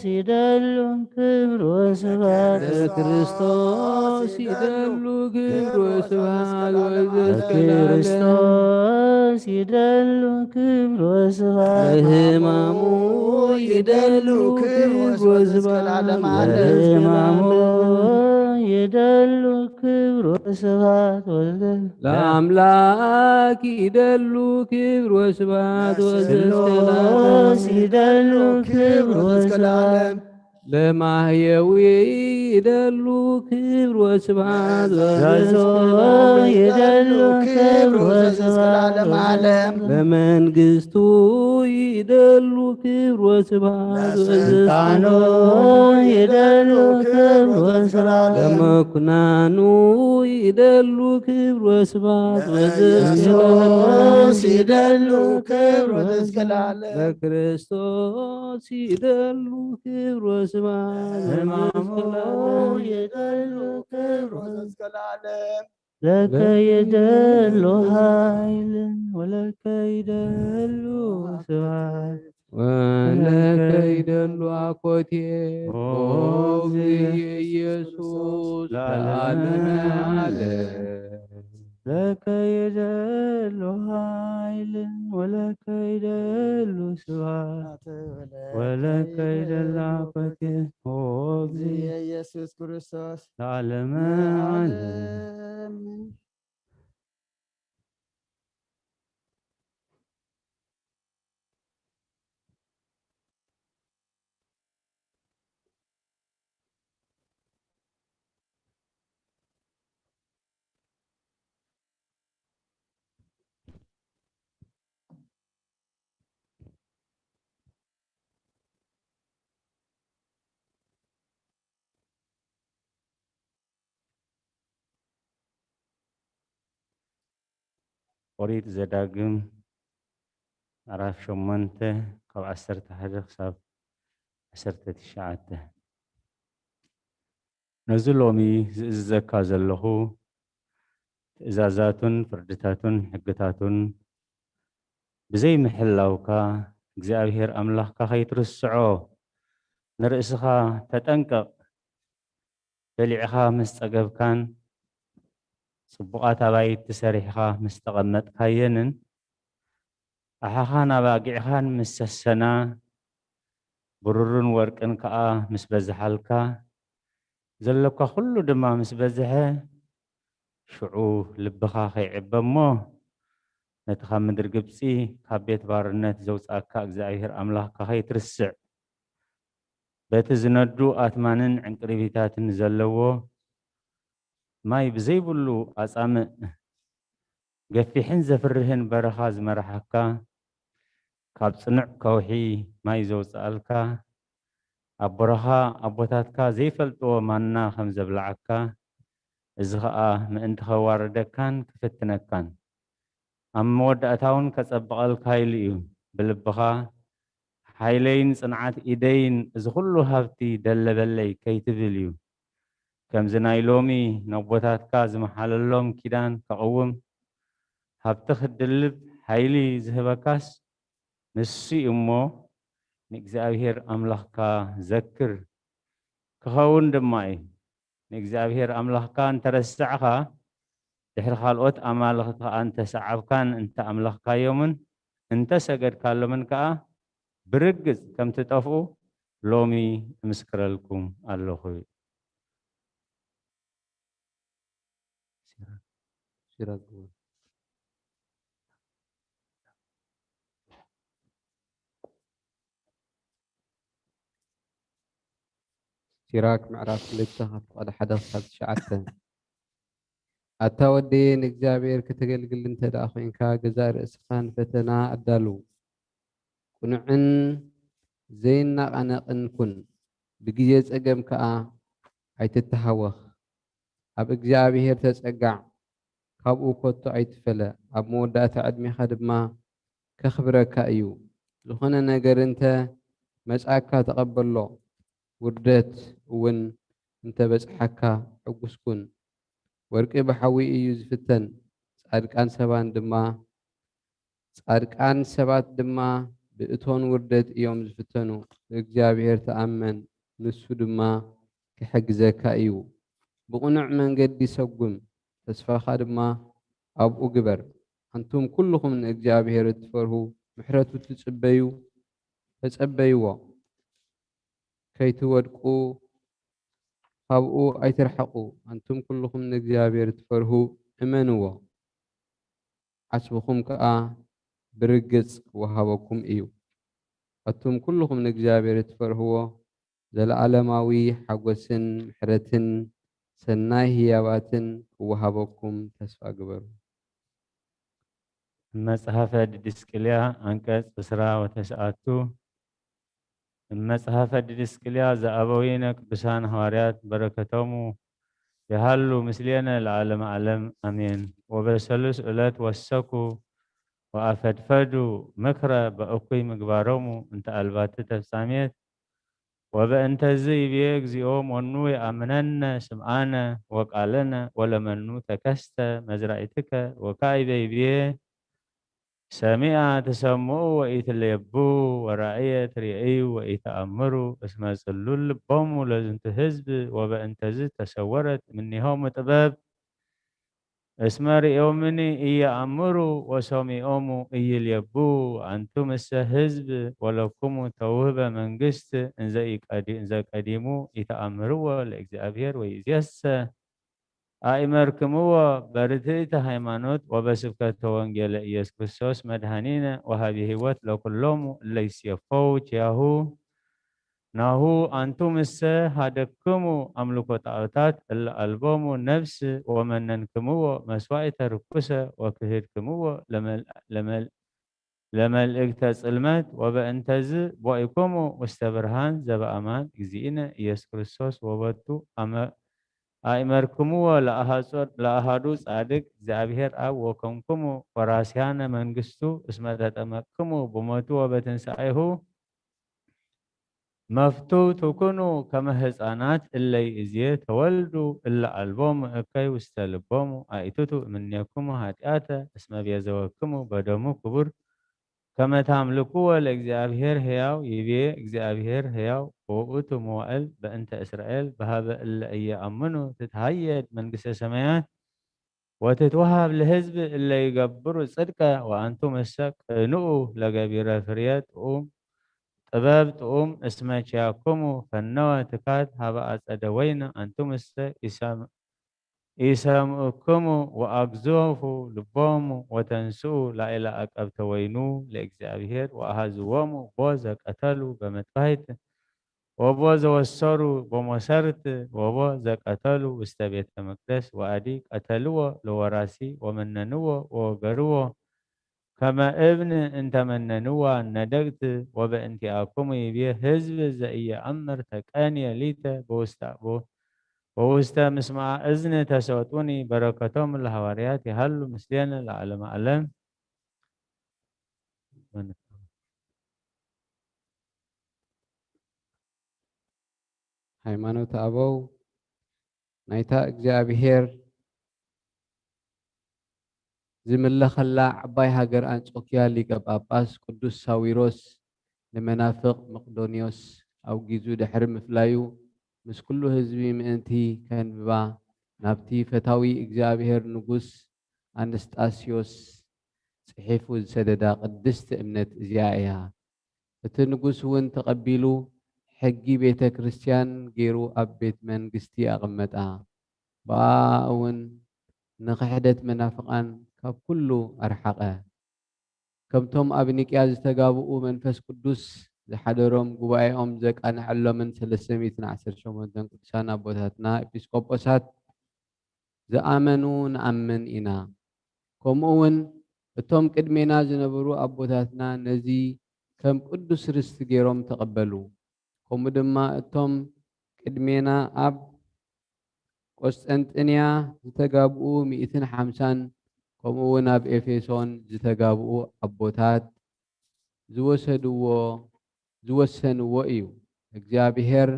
ይደሉ ክብሮ ስብሐት። ለክርስቶስ ይደሉ ክብሮ ስብሐት። ለክርስቶስ ይደሉ ክብሮ ስብሐት። ለሕማሙ ይደሉ ክብሮ ስብሐት። ለሕማሙ ይደሉ ክብሮ ስብሐት። ለአምላክ ይደሉ ክብሮ ስብሐት። ለስሉስ ይደሉ ክብሮ ስብሐት። ለማህየዊ ይደሉ ክብሮ ስብሐት። ለዘዞ ይደሉ ክብሮ ስብሐት። ለመንግስቱ ይደሉ ክብሮ ስብሐት። ለስልጣኑ ይደሉ ክብሮ ስብሐት። ለመኩናኑ ይደሉ ክብሮ ስብሐት። ለኢየሱስ ይደሉ ክብሮ ስብሐት። ለክርስቶስ ይደሉ ክብሮ ስብሐት። ለሕማሙ ይደሉ ክብሮ ለከ ይደሉ ኃይል ወለከ ይደሉ ስብሐት። ወለከ ይደሉ አኮቴ ኦ ኦ እግዚእ ኢየሱስ ለዓለመ ዓለም። ለከ ይደሉ ኃይል ወለከ ይደሉ ስብሐት። ወለከ ይደሉ አኮቴ ኦ እግዚእ ኢየሱስ ክርስቶስ ለዓለመ ዓለም። ኦሪት ዘዳግም ምዕራፍ ሸሞንተ ካብ ዓሰርተ ሓደ ክሳብ ዓሰርተ ትሽዓተ። ነዚ ሎሚ ዝእዝዘካ ዘለኹ ትእዛዛቱን ፍርድታቱን ሕግታቱን ብዘይምሕላውካ እግዚኣብሔር ኣምላኽካ ከይትርስዖ ንርእስኻ ተጠንቀቕ። በሊዕኻ ምስ ጸገብካን ጽቡቓት ኣባይቲ ሰሪሕኻ ምስ ተቐመጥካየንን ኣሓኻን ኣባጊዕኻን ምስ ሰሰና ብሩርን ወርቅን ከኣ ምስ በዝሓልካ ዘለካ ኩሉ ድማ ምስ በዝሐ ሽዑ ልብኻ ከይዕበ እሞ ነቲ ካብ ምድሪ ግብጺ ካብ ቤት ባርነት ዘውጻካ እግዚኣብሔር ኣምላኽካ ከይትርስዕ በቲ ዝነዱ ኣትማንን ዕንቅሪቢታትን ዘለዎ ማይ ብዘይብሉ ኣጻምእ ገፊሕን ዘፍርህን በረኻ ዝመርሓካ ካብ ጽኑዕ ከውሒ ማይ ዘውጽኣልካ ኣቦረኻ ኣቦታትካ ዘይፈልጥዎ ማና ከም ዘብልዓካ እዚ ኸኣ ምእንቲ ኸዋርደካን ክፍትነካን ኣብ መወዳእታ እውን ከጸብቐልካ ኢሉ እዩ። ብልብኻ ሓይለይን ጽንዓት ኢደይን እዚ ኹሉ ሃብቲ ደለበለይ ከይትብል እዩ። ከምዚ ናይ ሎሚ ነቦታትካ ዝመሓለሎም ኪዳን ከቕውም ሃብቲ ክትድልብ ሓይሊ ዝህበካስ ንሱ እዩ እሞ ንእግዚኣብሔር ኣምላኽካ ዘክር ክኸውን ድማ እዩ። ንእግዚኣብሔር ኣምላኽካ እንተረሳዕኻ፣ ድሕሪ ካልኦት ኣማልኽቲ ኸኣ እንተሰዓብካን እንተኣምለኽካዮምን እንተሰገድካሎምን ከኣ፣ ብርግጽ ከም ትጠፍኡ ሎሚ እምስክረልኩም ኣለኹ። ሲራክ፣ ሲራክ ግበር። ሲራክ ምዕራፍ ክልተ ካብ ፍቓድ ሓደ ክሳብ ትሽዓተ። ኣታ ወደየ፣ ንእግዚኣብሔር ከተገልግል እንተ ደኣ ኾይንካ፣ ገዛእ ርእስኻ ንፈተና ኣዳሉ። ቅኑዕን ዘይናቓነቕን ኩን፣ ብግዜ ጸገም ከኣ ኣይትተሃወኽ። ኣብ እግዚኣብሔር ተጸጋዕ፣ ካብኡ ከቶ ኣይትፈለ። ኣብ መወዳእታ ዕድሜኻ ድማ ከኽብረካ እዩ። ዝኾነ ነገር እንተ መጻካ ተቐበሎ፣ ውርደት እውን እንተ በጽሓካ ሕጉስ ኩን። ወርቂ ብሓዊ እዩ ዝፍተን፣ ጻድቃን ሰባን ድማ፣ ጻድቃን ሰባት ድማ ብእቶን ውርደት እዮም ዝፍተኑ። ብእግዚኣብሔር ተኣመን፣ ንሱ ድማ ክሕግዘካ እዩ። ብቕኑዕ መንገዲ ሰጉም፣ ተስፋኻ ድማ ኣብኡ ግበር። ኣንቱም ኩልኹም ንእግዚኣብሔር እትፈርሁ፣ ምሕረቱ ትጽበዩ፣ ተጸበይዎ። ከይትወድቁ ካብኡ ኣይትርሓቑ። ኣንቱም ኩልኹም ንእግዚኣብሔር እትፈርሁ፣ እመንዎ፣ ዓስብኹም ከኣ ብርግጽ ክወሃበኩም እዩ። ኣቱም ኩልኹም ንእግዚኣብሔር እትፈርህዎ፣ ዘለኣለማዊ ሓጎስን ምሕረትን ሰናይ ህያባትን ክወሃበኩም ተስፋ ግበሩ። መጽሓፈ ድድስቅልያ፣ ዓንቀጽ ዕስራ ወተስዓቱ። እመጽሓፈ ድድስቅልያ ዘኣበዊነ ቅዱሳን ሃዋርያት በረከቶሙ ይሃሉ ምስሌነ ለዓለመ ዓለም፣ ኣሜን። ወበሰሉስ ዕለት ወሰኩ ወኣፈድፈዱ ምክረ በእኩይ ምግባሮሙ እንተ ኣልባቲ ተፍጻሜት። ወበእንተዝ ይቤ እግዚኦ፣ መኑ የአምነነ ስምዓነ ወቃለነ፣ ወለመኑ ተከስተ መዝራእትከ። ወካዕበ ይቤ ሰሚዐ ትሰምዑ ወኢትሌቡ፣ ወራእየ ትርእዩ ወኢተአምሩ፣ እስመ ጽሉል ልቦሙ ለዝንቱ ህዝብ፣ ወበእንተዝ ተሰወረት እምኔሆሙ ጥበብ። እስመ ርእዮምኒ ኢየአምሩ ወሰሚዖሙ ኢይሌቡ፣ አንቱምሰ ህዝብ ወለኩሙ ተውህበ መንግስት፣ እንዘ ኢቀዲ-፣ እንዘ ቀዲሙ ኢተአምርዎ ለእግዚኣብሔር ወይእዜሰ አእመርክምዎ በርትዕተ ሃይማኖት ወበስብከተ ወንጌለ ኢየሱስ ክርስቶስ መድኃኒነ ወሃቢ ሕይወት ለኩሎሙ እለ ይሴፈው ኪያሁ። ናሁ አንቱምሰ ሃደክሙ አምልኮ ጣዖታት እለ አልቦሙ ነፍስ ወመነንክምዎ መስዋዕተ ርኩሰ ወክህድክምዎ ለመል-፣ ለመል-፣ ለመልእክተ ጽልመት፣ ወበእንተዝ ቦኢኩሙ ውስተ ብርሃን ዘበአማን እግዚእነ ኢየሱስ ክርስቶስ ወቦቱ አመ-፣ አእመርክምዎ ለአሃጾ-፣ ለአሃዱ ጻድቅ እግዚአብሔር አብ ወኮንኩሙ ወራስያነ መንግስቱ እስመ ተጠመቅክሙ ብሞቱ ወበትንሳኤሁ መፍትው ትኩኑ ከመ ህፃናት እለ ይእዜ ተወልዱ እለ አልቦሙ እከይ ውስተ ልቦሙ አእትቱ እምኔክሙ ኃጢአተ እስመ ቤዘወክሙ በደሙ ክቡር ከመ ታምልክዎ ለእግዚአብሔር ሕያው ይቤ እግዚአብሔር ሕያው ወውእቱ መዋእል በእንተ እስራኤል በሀበ እለ እየአምኑ ትትሃየድ መንግስተ ሰማያት ወትትወሃብ ለህዝብ እለ ይገብሩ ጽድቀ ወአንቱምሰ ቅንኡ ለገቢረ ፍርየ ጥዑም ጥበብ ጥዑም እስመ ኪያክሙ ፈነወ ትካት ሀበ አጸደ ወይን አንቱምሰ ኢሰም-፣ ኢሰምዕክሙ ወአግዘፉ ልቦሙ ወተንስኡ ላዕለ አቀብተ ወይኑ ለእግዚአብሔር ወአሃዝዎሙ ቦ ዘቀተሉ በመጥባሕት ወቦ ዘወሰሩ በሞሰርት ወቦ ዘቀተሉ ውስተ ቤተ መቅደስ ወአዲ ቀተልዎ ለወራሲ ወመነንዎ ወወገርዎ ከመ እብን እንተ መነንዋ ነደቅት ወበእንቲአክሙ ይቤ ህዝብ ዘኢየአምር ተቀንየ ሊተ በውስተ አቦ ወውስተ ምስማዐ እዝን ተሰጡኒ በረከቶም ለሐዋርያት ይሃሉ ምስሌነ ለዓለመ ዓለም። ሃይማኖት አበው ናይታ እግዚኣብሔር ዝምለኸላ ዓባይ ሃገር ኣንጾኪያ ሊቀ ጳጳስ ቅዱስ ሳዊሮስ ንመናፍቕ መቕዶንዮስ ኣውጊዙ ድሕሪ ምፍላዩ፣ ምስ ኩሉ ህዝቢ ምእንቲ ከንብባ ናብቲ ፈታዊ እግዚኣብሔር ንጉስ ኣንስጣስዮስ ጽሒፉ ዝሰደዳ ቅድስቲ እምነት እዚኣ እያ። እቲ ንጉስ እውን ተቐቢሉ፣ ሕጊ ቤተ ክርስቲያን ገይሩ ኣብ ቤት መንግስቲ ኣቐመጣ። ብኣኣ እውን ንኽሕደት መናፍቓን ካብ ኩሉ ኣርሓቐ። ከምቶም ኣብ ኒቅያ ዝተጋብኡ መንፈስ ቅዱስ ዝሓደሮም ጉባኤኦም ዘቃንዐሎምን ሰለስተ ሚእትን ዓሰርተ ሸሞንተን ቅዱሳን ኣቦታትና ኤጲስቆጶሳት ዝኣመኑ ንኣምን ኢና። ከምኡ እውን እቶም ቅድሜና ዝነበሩ ኣቦታትና ነዚ ከም ቅዱስ ርስቲ ገይሮም ተቐበሉ። ከምኡ ድማ እቶም ቅድሜና ኣብ ቆስጠንጥንያ ዝተጋብኡ ሚእትን ሓምሳን፣ ከምኡ እውን ኣብ ኤፌሶን ዝተጋብኡ ኣቦታት ዝወሰድዎ፣ ዝወሰንዎ እዩ። እግዚኣብሔር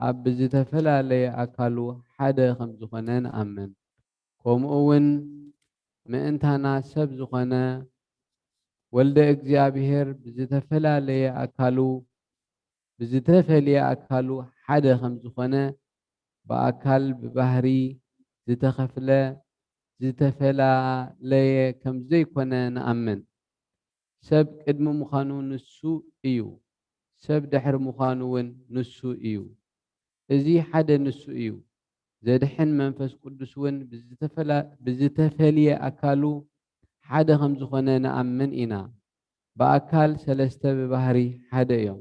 ኣብ ብዝተፈላለየ ኣካሉ ሓደ ከም ዝኾነ ንኣምን። ከምኡ እውን ምእንታና ሰብ ዝኾነ ወልደ እግዚኣብሔር ብዝተፈላለየ ኣካሉ፣ ብዝተፈልየ ኣካሉ ሓደ ከም ዝኾነ፣ ብኣካል ብባህሪ ዝተኸፍለ፣ ዝተፈላለየ ከም ዘይኮነ ንኣምን። ሰብ ቅድሚ ምዃኑ ንሱ እዩ፣ ሰብ ድሕሪ ምዃኑ እውን ንሱ እዩ። እዚ ሓደ ንሱ እዩ። ዘድሕን መንፈስ ቅዱስ እውን ብዝተፈላ-፣ ብዝተፈልየ ኣካሉ ሓደ ከም ዝኾነ ንኣምን ኢና። ብኣካል ሰለስተ፣ ብባህሪ ሓደ እዮም።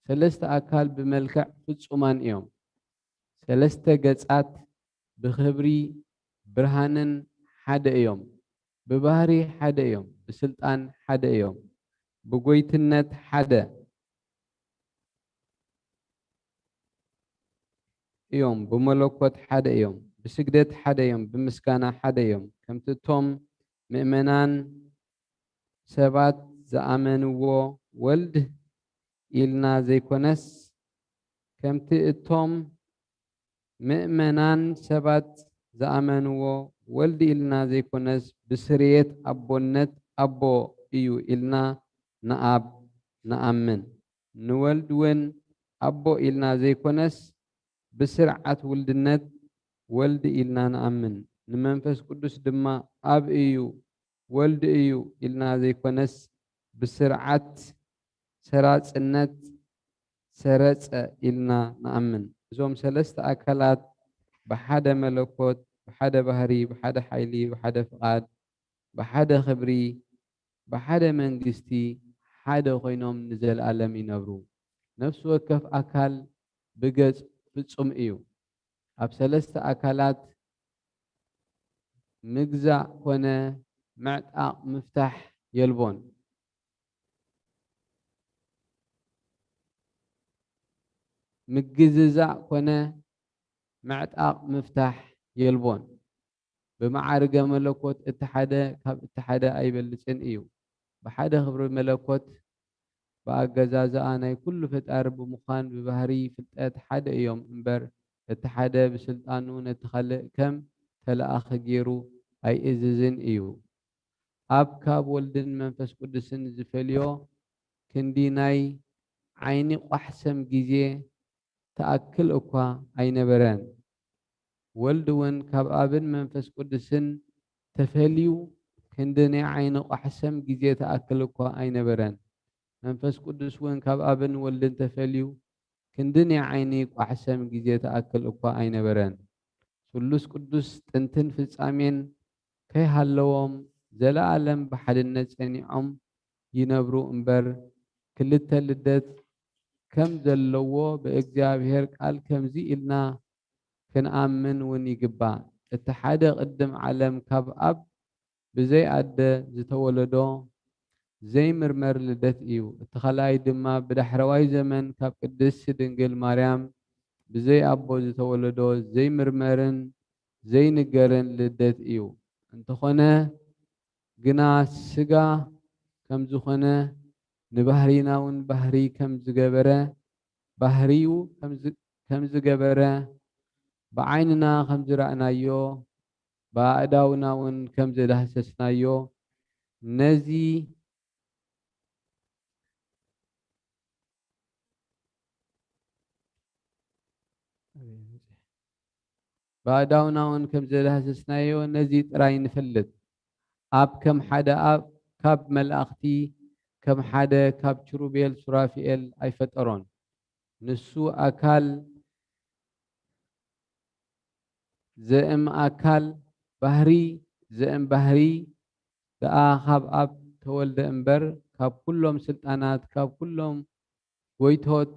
ሰለስተ ኣካል ብመልክዕ ፍጹማን እዮም። ሰለስተ ገጻት ብኽብሪ ብርሃንን ሓደ እዮም። ብባህሪ ሓደ እዮም። ብስልጣን ሓደ እዮም። ብጎይትነት ሓደ እዮም። ብመለኮት ሓደ እዮም። ብስግደት ሓደ እዮም። ብምስጋና ሓደ እዮም። ከምቲ እቶም ምእመናን ሰባት ዝኣመንዎ ወልድ ኢልና ዘይኮነስ፣ ከምቲ እቶም ምእመናን ሰባት ዝኣመንዎ ወልድ ኢልና ዘይኮነስ፣ ብስርየት ኣቦነት ኣቦ እዩ ኢልና ንኣብ ንኣምን። ንወልድ እውን ኣቦ ኢልና ዘይኮነስ፣ ብስርዓት ውልድነት ወልድ ኢልና ንኣምን። ንመንፈስ ቅዱስ ድማ ኣብ እዩ፣ ወልድ እዩ ኢልና ዘይኮነስ፣ ብስርዓት ሰራጽነት ሰረጸ ኢልና ንኣምን። እዞም ሰለስተ ኣካላት ብሓደ መለኮት፣ ብሓደ ባህሪ፣ ብሓደ ሓይሊ፣ ብሓደ ፍቓድ፣ ብሓደ ክብሪ፣ ብሓደ መንግስቲ ሓደ ኮይኖም ንዘለኣለም ይነብሩ። ነፍሲ ወከፍ ኣካል ብገጽ ፍጹም እዩ። ኣብ ሰለስተ ኣካላት ምግዛእ ኮነ ምዕጣቕ ምፍታሕ የልቦን። ምግዝዛእ ኮነ ምዕጣቕ ምፍታሕ የልቦን። ብመዓርገ መለኮት እቲ ሓደ ካብ እቲ ሓደ ኣይበልጽን እዩ። ብሓደ ክብሪ መለኮት ብኣገዛዝኣ ናይ ኩሉ ፈጣሪ ብምዃን ብባህሪ ፍልጠት ሓደ እዮም እምበር፣ እቲ ሓደ ብስልጣኑ ነቲ ካልእ ከም ተለኣኺ ገይሩ ኣይእዝዝን እዩ። ኣብ ካብ ወልድን መንፈስ ቅዱስን ዝፈልዮ ክንዲ ናይ ዓይኒ ቋሕሰም ግዜ ትኣክል እኳ ኣይነበረን። ወልድ እውን ካብ ኣብን መንፈስ ቅዱስን ተፈልዩ ክንዲ ናይ ዓይኒ ቋሕሰም ግዜ ትኣክል እኳ ኣይነበረን። መንፈስ ቅዱስ እውን ካብ ኣብን ወልድን ተፈልዩ ክንዲ ናይ ዓይኒ ቋሕሰም ግዜ ትኣክል እኳ ኣይነበረን። ስሉስ ቅዱስ ጥንትን ፍጻሜን ከይሃለዎም ዘለኣለም ብሓድነት ጸኒዖም ይነብሩ እምበር፣ ክልተ ልደት ከም ዘለዎ ብእግዚኣብሔር ቃል ከምዚ ኢልና ክንኣምን እውን ይግባእ። እቲ ሓደ ቅድም ዓለም ካብ ኣብ ብዘይ ኣደ ዝተወለዶ ዘይምርመር ልደት እዩ። እቲ ካልኣይ ድማ ብዳሕረዋይ ዘመን ካብ ቅድስቲ ድንግል ማርያም ብዘይ ኣቦ ዝተወለዶ ዘይምርመርን ዘይንገርን ልደት እዩ። እንተኾነ ግና ስጋ ከም ዝኾነ ንባህሪና እውን ባህሪ ከም ዝገበረ፣ ባህሪኡ ከም ዝ-፣ ከም ዝገበረ፣ ብዓይንና ከም ዝረኣናዮ፣ ብኣእዳውና እውን ከም ዝዳህሰስናዮ፣ ነዚ ብኣእዳውና እውን ከም ዘዳህሰስናዮ ነዚ ጥራይ ንፈልጥ። ኣብ ከም ሓደ ኣብ ካብ መላእኽቲ፣ ከም ሓደ ካብ ኪሩቤል ሱራፊኤል ኣይፈጠሮን። ንሱ ኣካል ዘእም ኣካል፣ ባህሪ ዘእም ባህሪ ደኣ ካብ ኣብ ተወልደ እምበር፣ ካብ ኩሎም ስልጣናት፣ ካብ ኩሎም ጎይቶት፣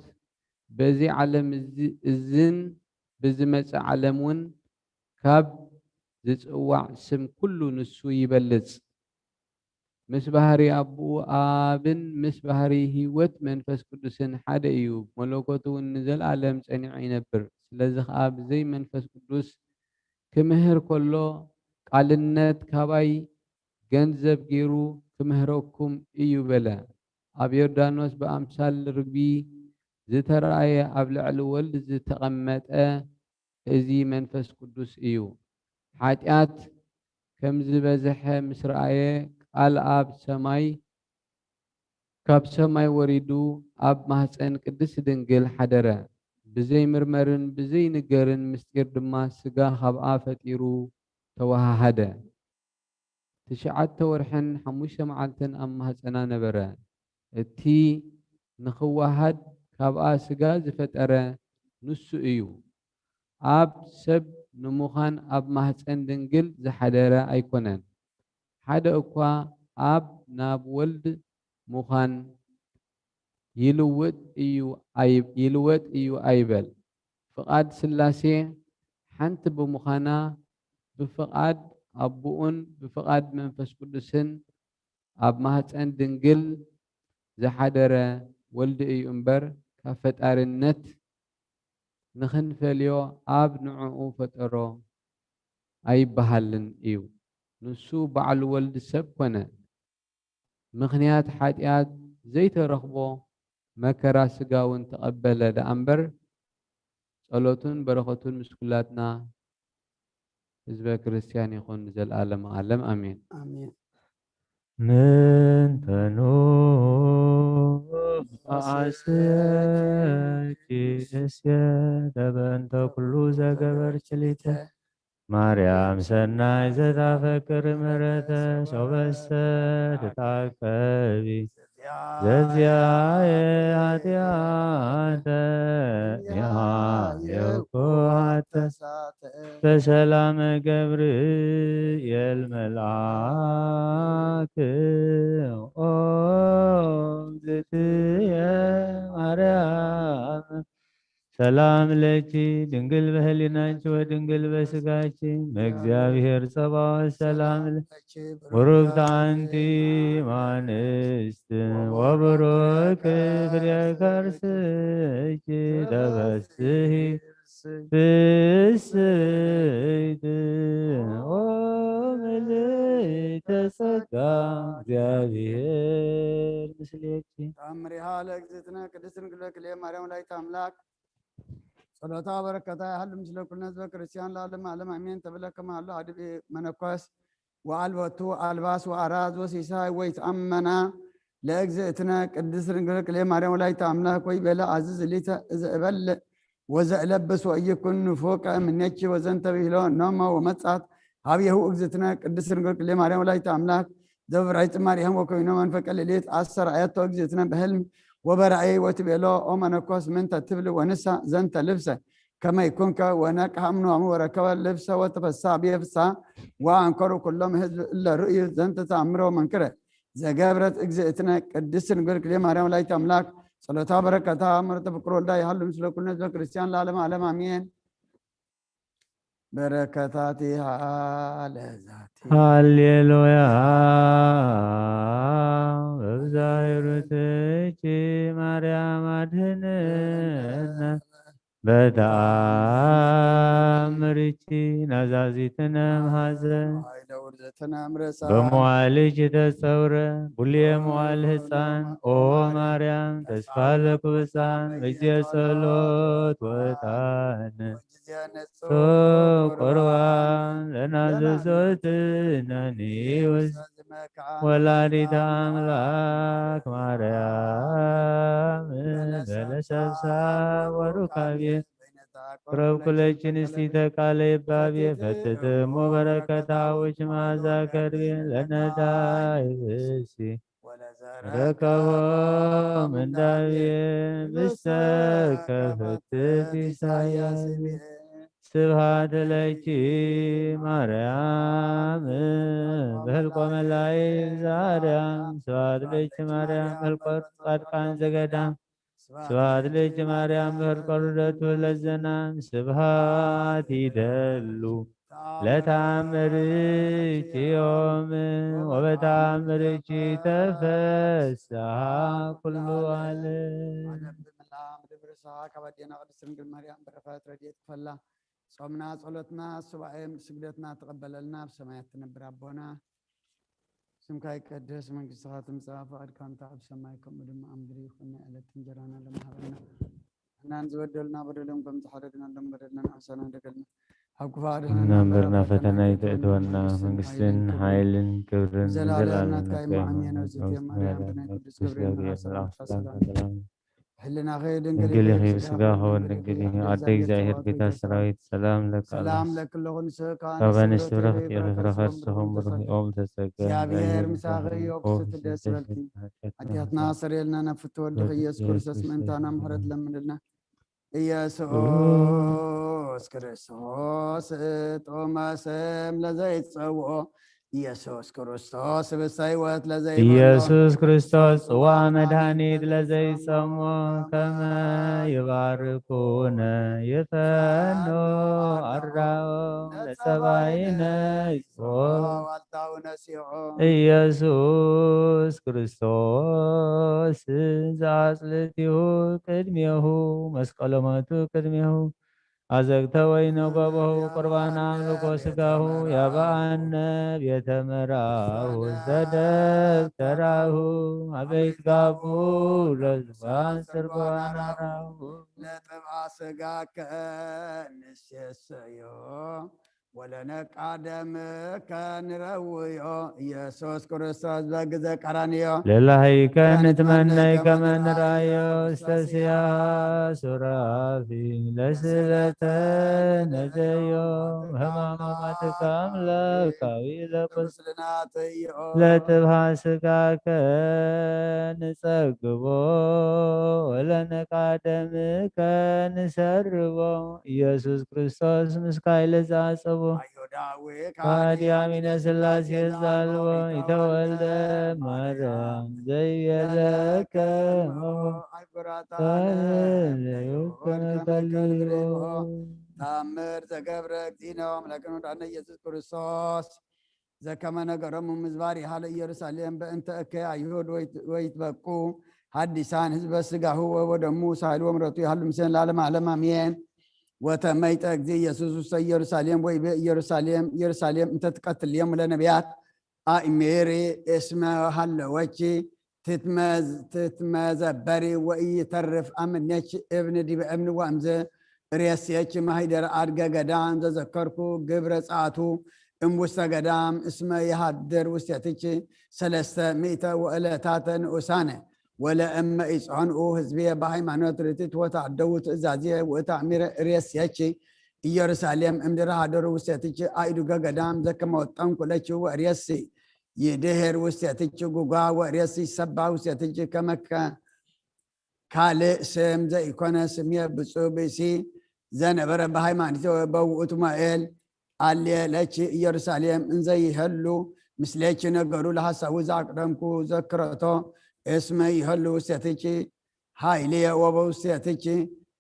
በዚ ዓለም እዚ፣ እዝን ብዝመጽእ ዓለም እውን ካብ ዝጽዋዕ ስም ኩሉ ንሱ ይበልጽ። ምስ ባህሪ ኣቦኡ ኣብን ምስ ባህሪ ህይወት መንፈስ ቅዱስን ሓደ እዩ። መለኮት እውን ንዘለኣለም ጸኒዑ ይነብር። ስለዚ ኸኣ ብዘይ መንፈስ ቅዱስ ክምህር ከሎ፣ ቃልነት ካባይ ገንዘብ ገይሩ ክምህረኩም እዩ በለ። ኣብ ዮርዳኖስ ብኣምሳል ርግቢ ዝተራእየ፣ ኣብ ልዕሊ ወልድ ዝተቐመጠ እዚ መንፈስ ቅዱስ እዩ። ሓጢኣት ከም ዝበዝሐ ምስ ረኣየ፣ ቃል ኣብ ሰማይ፣ ካብ ሰማይ ወሪዱ ኣብ ማህፀን ቅድስት ድንግል ሓደረ። ብዘይ ምርመርን ብዘይ ንገርን ምስጢር ድማ ስጋ ካብኣ ፈጢሩ ተወሃሃደ። ትሽዓተ ወርሕን ሓሙሽተ መዓልትን ኣብ ማህፀና ነበረ። እቲ ንኽወሃድ ካብኣ ስጋ ዝፈጠረ ንሱ እዩ። ኣብ ሰብ ንምዃን ኣብ ማህፀን ድንግል ዝሓደረ ኣይኮነን። ሓደ እኳ ኣብ ናብ ወልድ ምዃን ይልውጥ እዩ ኣይ-፣ ይልወጥ እዩ ኣይበል። ፍቓድ ስላሴ ሓንቲ ብምዃና ብፍቓድ ኣቦኡን ብፍቓድ መንፈስ ቅዱስን ኣብ ማህፀን ድንግል ዝሓደረ ወልድ እዩ እምበር፣ ካብ ፈጣሪነት ንኽንፈልዮ ኣብ ንዕኡ ፈጠሮ ኣይበሃልን እዩ። ንሱ ባዕሉ ወልድ ሰብ ኮነ። ምኽንያት ሓጢኣት ዘይተረኽቦ መከራ ስጋ እውን ተቐበለ ደኣ እምበር፣ ጸሎቱን በረኸቱን ምስ ኩላትና ህዝበ ክርስቲያን ይኹን ንዘለዓለመ ዓለም። ኣሜን። ኣሜን። ምንተኑ ኣስኪ እስየ ደበንተ ኩሉ ዘገበርኪ ሊተ ማርያም ሰናይ ዘታፈቅር ምሕረተ ሶበሰ ትታቀቢ ዘዚኣየ ኃጢአተ የሃየኩ ኃጢአተ በሰላመ ገብርኤል መልአክ ኦ እግዝእትየ ማርያም ሰላም ለኪ ድንግል በህሊናኪ ወድንግል በስጋኪ እመእግዚአብሔር ጸባኦት ሰላም ለኪ ብሩክት አንቲ እምአንስት ወብሩክ ፍሬ ከርስኪ ተፈስሒ ፍስሕት ኦ ምልዕተ ጸጋ እግዚአብሔር ምስሌኪ። ተአምሪሃ ለእግዝእትነ ቅድስት ድንግል በክልኤ ማርያም ወላዲተ አምላክ ጸሎታ በረከታ ያህሉ ምስለ ኩልነ ህዝበ ክርስቲያን ለዓለመ ዓለም አሜን። ተብለ ከመ ሀሎ ሀዲብ መነኮስ ወአልቦቱ አልባስ ወአራዝ ወሲሳይ ወይትአመና ለእግዝእትነ ቅድስት ድንግል ክልኤ ማርያም ወላዲተ አምላክ ወይቤለ አዝዝ ሊተ እዘ እበልዕ ወዘእለብስ ወኢይኩን ንፉቀ እምኔኪ ወዘንተ ብሂሎ ኖመ ወመጻት ሀቤሁ እግዝእትነ ቅድስት ድንግል ክልኤ ማርያም ወላዲተ አምላክ ዘበብራይት ማርያም ወኮይኖ መንፈቀ ሌሊት አስተርአየቶ እግዝእትነ በህልም ወበራእይ ወትቤሎ ኦ መነኮስ ምንተ ትብል ወንሳ ዘንተ ልብሰ ከመ ይኩንከ ወነቅሐ እምኖሙ ወረከበ ልብሰ ወተፈሳ ብየ ፍስሐ ወአንከሩ ኩሎም ህዝብ እለ ርእዩ ዘንተ ተአምሮ መንክረ ዘገብረት እግዝእትነ ቅድስት ድንግል ክልኤ ማርያም ወላዲተ አምላክ ጸሎታ በረከታ ምሕረተ ፍቅር ወልዳ ይሃሉ ምስለ ኩልነ ህዝበ ክርስቲያን ለዓለመ ዓለም አሜን። በረከታቲሃ ለዛቲ ሃሌሉያ። በብዛይሩትኪ ማርያም አድህንነ በተአምርኪ ናዛዚትነ እምሐዘን ኃይለ ውርዘትነ እምርሳ በመዋልኪ ተጸውረ ቡሌ መዋል ህፃን ኦ ማርያም ተስፋ ለኩብፃን በጊዜ ጸሎት ወጣን ጊዜ ንጹሕ ቁርባን ለናዘዞትነኒ ውስተ ወላዲተ አምላክ ማርያም በለሰብሳ ወሩካቤ ቅረብ ኩለኪ ንስቲተ ቃለ ይባቤ ፈትትሙ በረከታ ውች መዓዛ ከርቤ ለነዳይ ብእሲ ረከቦ ምንዳቤ ምስተ ከፈትት ኢሳያስ ስብሃት ለኪ ማርያም በህልቆ መላእክት ዘአርያም ስብሃት ለኪ ማርያም በህልቆ ጻድቃን ዘገዳም ስብሐት ለኪ ማርያም በህልቆ ልደቱ ለዘናም ስብሐት ይደሉ ለተአምርኪ ዮም ወበተአምርኪ ተፈስሐ ኩሉ ዓለም። ዓለም ብምልኣ ምድሪ ብርእሳ ካብ ኣዴና ቅድስት ድንግል ማርያም በረኸት ረድኤት ክፈላ ጾምና ጸሎትና ሱባኤ ስግደትና ትቐበለልና ኣብ ሰማያት ትነብር ኣቦና ስምካ ይቀደስ፣ መንግስትኻ ትምጻእ፣ ፍቓድካ እንተ ኣብ ሰማይ ከምኡ ድማ ኣብ ምድሪ ይኹን። ናይ ዕለት እንጀራና ሎሚ ሃበና። ንሕናን ዝበደሉና በደሎም ከም ዝሓረድናሎም በደልና ንዓሳና ደገልና ኣብ ክፉእ ኣድሕነና እምበር ናብ ፈተና ኣይተእትወና፣ መንግስትን ሓይልን ክብርን ዘለዓለም ናትካ እዩ። ኣሜን። ኣሜን። ቅዱስ ገብርኤል መልኣክ ሰላም ሕልና ኸይድን ድንግል ኢኺ ብስጋ ኸውን ድንግል ኢኺ ኣደ እግዚኣብሔር ጌታ ሰራዊት ሰላም ለኪ ሰላም ኣለኪ። ለክሎ ኩንስካ ካብ ኣንስቲ ብረኽቲ ኢኺ ፍረኸት ሰኹም ብሩኽ ኦም ተጸገ እግዚኣብሔር ምሳኺ እዩ። ክስቲ ደስ በልኪ። ሓጢኣትና ሰረየልና ናብ ፍትወ ወድኺ ኢየሱስ ክርስቶስ ምእንታና ምሕረት ለምንልና። ኢየሱስ ክርስቶስ ጥዑመ ስም ለዘይትጸውኦ ኢየሱስ ክርስቶስ ስብስተ ሕይወት ለዘይበሎ ኢየሱስ ክርስቶስ ጽዋ መድኃኒት ለዘይጸሞ ከመ ይባርኩነ ይፈኖ ኣራው ለጸባይነ ይጽፎ ዋልታው ነሲዖ ኢየሱስ ክርስቶስ ዘአጽልቲሁ ቅድሜሁ መስቀሎ ሞቱ ቅድሜሁ አዘግተ ወይነ ጎበሁ ቁርባና አምልኮ ስጋሁ ያበአነ ቤተ መራሁ ውስተ ደብተራሁ አበይት ጋቡ ለዝባን ስርጓናራሁ ለጥብአ ስጋከ ንሴሰዮ ወለነቃደምከ ንረውዮ ኢየሱስ ክርስቶስ በግዘ ቀራንዮ ለላህይከ ንትመነይ ከመ ንራዮ ውስተ ስያ ሱራፊ ለስለተ ነዘዮ ህማማማትከ አምላካዊ ለቁስ ለጥብሃ ስጋከ ንጸግቦ ወለነቃደምከ ንሰርቦ ኢየሱስ ክርስቶስ ምስካይ ለዛጸቦ ካዲያሚነ ስላሴ ዛልቦ ይተወልደ ማርያም ዘይቤለከ ተአምር ዘገብረ እግዚእነ አምላክነ ወዳነ ኢየሱስ ክርስቶስ ዘከመ ነገሮሙ ምዝባር ይሃለ ኢየሩሳሌም በእንተ እከ አይሁድ ወይትበቁ ሐዲሳን ህዝበ ስጋሁ ወደሙ ሳህል ወምረቱ ይሃሉ ምስሌነ ለዓለመ ዓለም አሜን። ወተመይጠ እግዚእ ኢየሱስ ውስተ ኢየሩሳሌም ወይቤ ኢየሩሳሌም ኢየሩሳሌም እንተ ትቀትልዮም ለነቢያት አእሜሪ እስመ ሃለወች ትትመዘበሪ ወኢይተርፍ አምኔች እብን ዲበ እብን ወእምዝ ሬስየች ማሂደር አድገ ገዳም ዘዘከርኩ ግብረ ጸአቱ እምውስተ ገዳም እስመ ይሃድር ውስቴትች ሰለስተ ሚእተ ወእለታተ ንኡሳነ ወለእመ ኢጸንኡ ህዝብየ በሃይማኖት ርትዕት ወተአደዉ ትእዛዝየ ወእተአሚረ ርእስየኪ ኢየሩሳሌም እምድረ ሀደሩ ውስቴትኪ አእዱገ ገዳም ዘከመ ወጠንኩ ለኪ ወርእየሲ ይድህር ውስቴትኪ ጉጓ ወርእየሲ ሰባ ውስቴትኪ ከመከ ካልእ ስም ዘኢኮነ ስምየ ብፁዕ ብእሲ ዘነበረ በሃይማኖት በውእቱ ሞኤል አልየ ለኪ ኢየሩሳሌም እንዘ ይሀሉ ምስሌኪ ነገሩ ለሐሳዊ ዘአቅደምኩ ዘክረቶ እስመ ይሀሉ ውስቴትኪ ኃይልየ ወበውስቴትኪ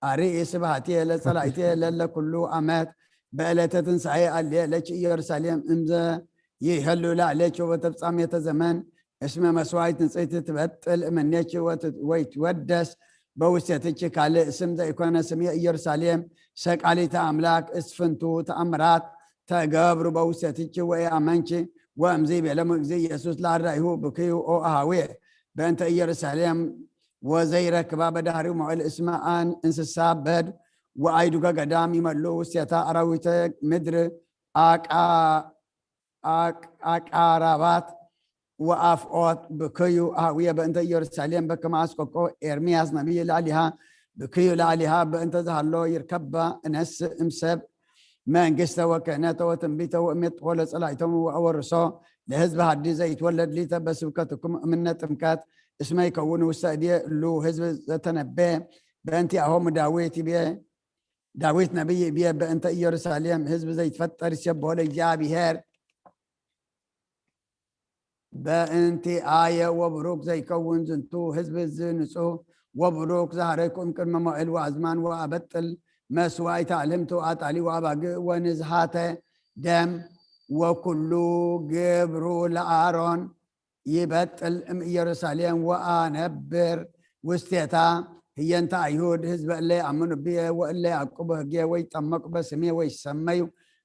አርኢ ስብሐትየ ለጸላእትየ ለለ ኩሉ አመት በዕለተ ትንሣኤ አልየ ለኪ ኢየሩሳሌም እምዘ ይሀሉ ለአሌኪ ወበተፍጻሜተ ዘመን እስመ መስዋዕት ንጽሕቲ ትበጥል እምኔኪ ወይትወደስ በውስቴትኪ ካልእ ስም ዘኢኮነ ስምየ ኢየሩሳሌም ሰቃሊተ አምላክ እስፍንቱ ተአምራት ተገብሩ በውስቴትኪ ወኢአመንኪ ወእምዚ ቤለሙ እግዚእ ኢየሱስ ለአራይሁ ብክዩ ኦ አሃውየ በእንተ ኢየሩሳሌም ወዘይረክባ በዳህሪው መዋዕል እስመ አን እንስሳ በድ ወአይዱገ ገዳም ይመልኡ ውስቴታ አራዊተ ምድር አቃ አቃራባት ወአፍኦት ብክዩ አሃውየ በእንተ ኢየሩሳሌም በከመ አስቆቆ ኤርምያስ ነቢይ ለአሊሃ ብክዩ ላዕሊሃ በእንተ ዝሃሎ ይርከባ እነስ እምሰብ መንግስተ ወክህነተ ወትንቢተ ወእሜት ኾለ ጸላእቶም ወአወርሶ ለህዝብ ሃዲ ዘይትወለድ ሊተ በስብከትኩም እምነ ጥምቀት እስመ ይከውን ውስተ እድየ እሉ ህዝብ ዘተነበ በእንቲአሆሙ ዳዊት ይቤ ዳዊት ነቢይ ይቤ በእንተ ኢየሩሳሌም ህዝብ ዘይትፈጠር ይሴብሖ ለእግዚኣብሔር በእንቲ ኣየ ወብሩክ ዘይከውን ዝንቱ ህዝብ እዚ ንጹህ ወብሩክ ዝሃረይኩም ቅድመ መዋእል ወኣዝማን ወኣበጥል መስዋዕተ ኣልህምቱ ኣጣሊ ወኣባግእ ወንዝሃተ ደም ወኩሉ ግብሩ ለኣሮን ይበጥል እም ኢየሩሳሌም ወኣነብር ውስቴታ ህየንተ ኣይሁድ ህዝበ እለ ኣምኑ ብየ ወእለ ኣቁቡ ህጌ ወይ ጠመቁ በስሜ ወይ ሰመዩ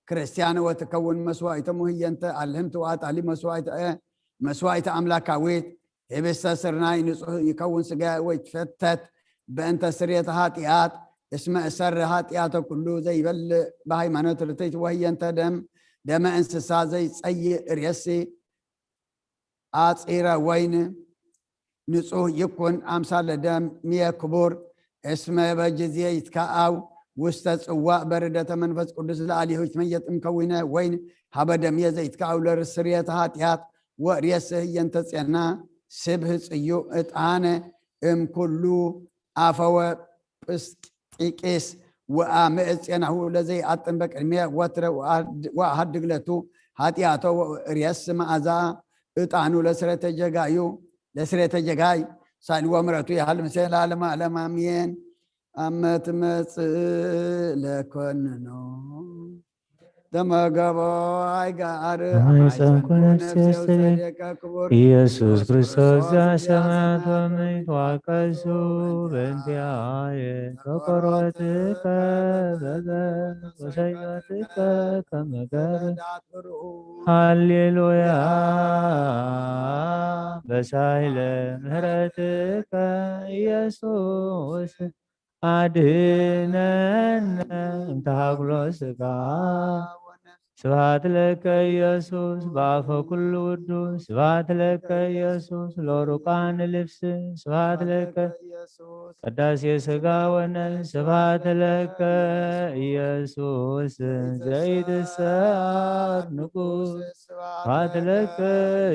ክርስቲያን ወትከውን መስዋዕቶሙ ህየንተ ኣልህምቲ ወኣጣሊ መስዋዕተ መስዋዕተ ኣምላካዊት ህብስተ ስርናይ ንጹህ ይከውን ስጋ ወይ ትፈተት በእንተ ስርየት ሃጢኣት እስመ እሰር ሃጢኣተ ኩሉ ዘይበልዕ ብሃይማኖት ርትዕት ወህየንተ ደም ደመ እንስሳ ዘይጸይእ ርእሲ ኣጺረ ወይን ንጹህ ይኩን ኣምሳለ ደም ምየ ክቡር እስመ በጅዜ ይትካኣው ውስተ ጽዋእ በረደተ መንፈስ ቅዱስ ለኣሊሁ ይትመየጥ እምከዊነ ወይን ሃበ ደምየ ዘይትካኣው ለርስርየተ ሃጢኣት ወርእየስህ የንተጼና ስብህ ጽዩ እጣነ እምኩሉ ኣፈወ ጲስጢቂስ ወአምዕድ ጼናሁ ለዘይአጥን በቅድሜ ወትረ ወአሃድግ ለቱ ኃጢአቶ ወርእየስ መዓዛ ዕጣኑ ለስረተ ጀጋዩ ለስረተ ጀጋይ ሳሊ ወምረቱ ያህል ምስለ ለዓለመ ዓለም አሜን። አመ ትመጽእ ለኮንኖ ተመገቦ ኣይገኣር ማሕፀንኩ ነፍሴ ውሰደካ ክቡር ኢየሱስ ክርስቶስ ዘሰማያት ወምድር ተዋቀሱ በእንቲአየ ተቆርበትከ በዘ ወሰይበትከ ከመገር ሃሌሉያ በሳይለ ምህረትከ ኢየሱስ አድነነ እንተ ሀብሎ ስጋ። ስብሐት ለከ ኢየሱስ በአፈ ኩሉ ውዱስ። ስብሐት ለከ ኢየሱስ ለሩቃን ልብስ። ስብሐት ለከ ኢየሱስ ቀዳሴ ስጋ ወነፍስ። ስብሐት ለከ ኢየሱስ ዘይትሰር ንጉስ። ስብሐት ለከ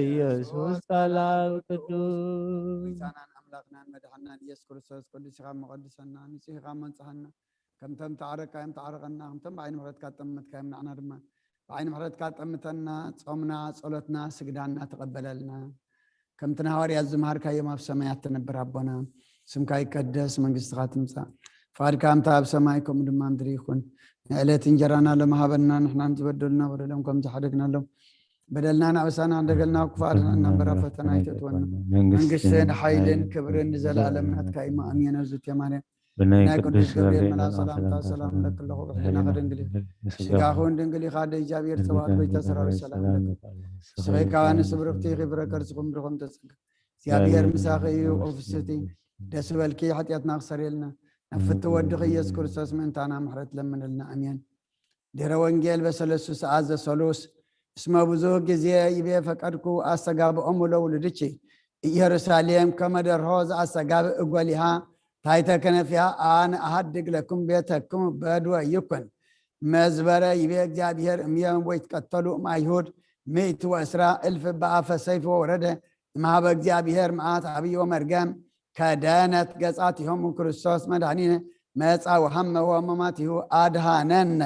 ኢየሱስ ቃላዊ ቅዱስ። ኣምላኽናን መድሓናን ኢየሱስ ክርስቶስ ቅዱስ ኢኻ መቐድሰና ንጹህ ኢኻ መንጽሃና ከምቶም ተዓረቃዮም ተዓረቐና ከምቶም ብዓይኒ ምሕረትካ ጠመትካዮም ንዓና ድማ ብዓይኒ ምሕረትካ ጠምተና ጾምና ጸሎትና ስግዳና ተቐበለልና ከምቲ ንሃዋርያት ዝመሃርካዮም ኣብ ሰማያት ትነብር ኣቦና ስምካ ይቀደስ መንግስትኻ ትምጻእ ፍቃድካ ከምታ ኣብ ሰማይ ከምኡ ድማ ምድሪ ይኹን ንዕለት እንጀራና ለመሃበና ንሕናን ዝበደሉና በደሎም ከም ዝሓደግናሎም በደልና ናበሳና እንደገልና ክፉኣት ኣድሕነና እምበር ኣብ ፈተና ኣይተእትወና። መንግስትን ሓይልን ክብርን ንዘለኣለም ናትካ እዩ። ኣሜን። ኣዙትየ ማርያም ብናይ ናይ ቅዱስ ቅዱስ ገብርኤል ገብርኤል መልኣክ መልኣክ ሰላምታ ሰላምታ ሰላም ሰላም ለኪ ኣለኹ። ብሕሊናኺ ድንግል ኢኺ፣ ብስጋኺ ስጋኺ እውን ድንግል ኢኻ። ኣደ እግዚኣብሔር ጸባኦት ብእግዚኣብሔር ጎይታ ሰራዊት ሰላም ሰላም ለኪ። ለኪ። ንስኺ ካብ ኣንስቲ ብርኽቲ ኢኺ፣ ፍረ ከርስኺ እውን ብሩኽ ተጸጋ። እግዚኣብሔር ምሳኺ እዩ። ኦ ፍስሕቲ ደስ በልኪ፣ ሓጢኣትና ክሰርየልና ናብ ፍትው ወድኺ ኢየሱስ ክርስቶስ ምእንታና ምሕረት ለምንልና። ኣሜን። ድህረ ወንጌል በሰለስቱ ሰዓት ዘሰሉስ እስመ ብዙህ ጊዜ ይቤ ፈቀድኩ አስተጋብኦሙ ለውሉድኪ ኢየሩሳሌም ከመ ደርሆ ዘአስተጋብእ እጎሊሃ ታሕተ ከነፊሃ አነ አሐድግ ለክሙ ቤተክሙ በድወ ይኩን መዝበረ ይቤ እግዚአብሔር እምዮም ወይትቀተሉ እምአይሁድ ምእቲ ወእስራ እልፍ በአፈ ሰይፍ ወወረደ እምሃበ እግዚአብሔር መዓት አብይ ወመርገም ከደነት ገጻቲሆሙ ክርስቶስ መድኃኒነ መጻ ወሐመ ወመማቲሁ አድኃነነ።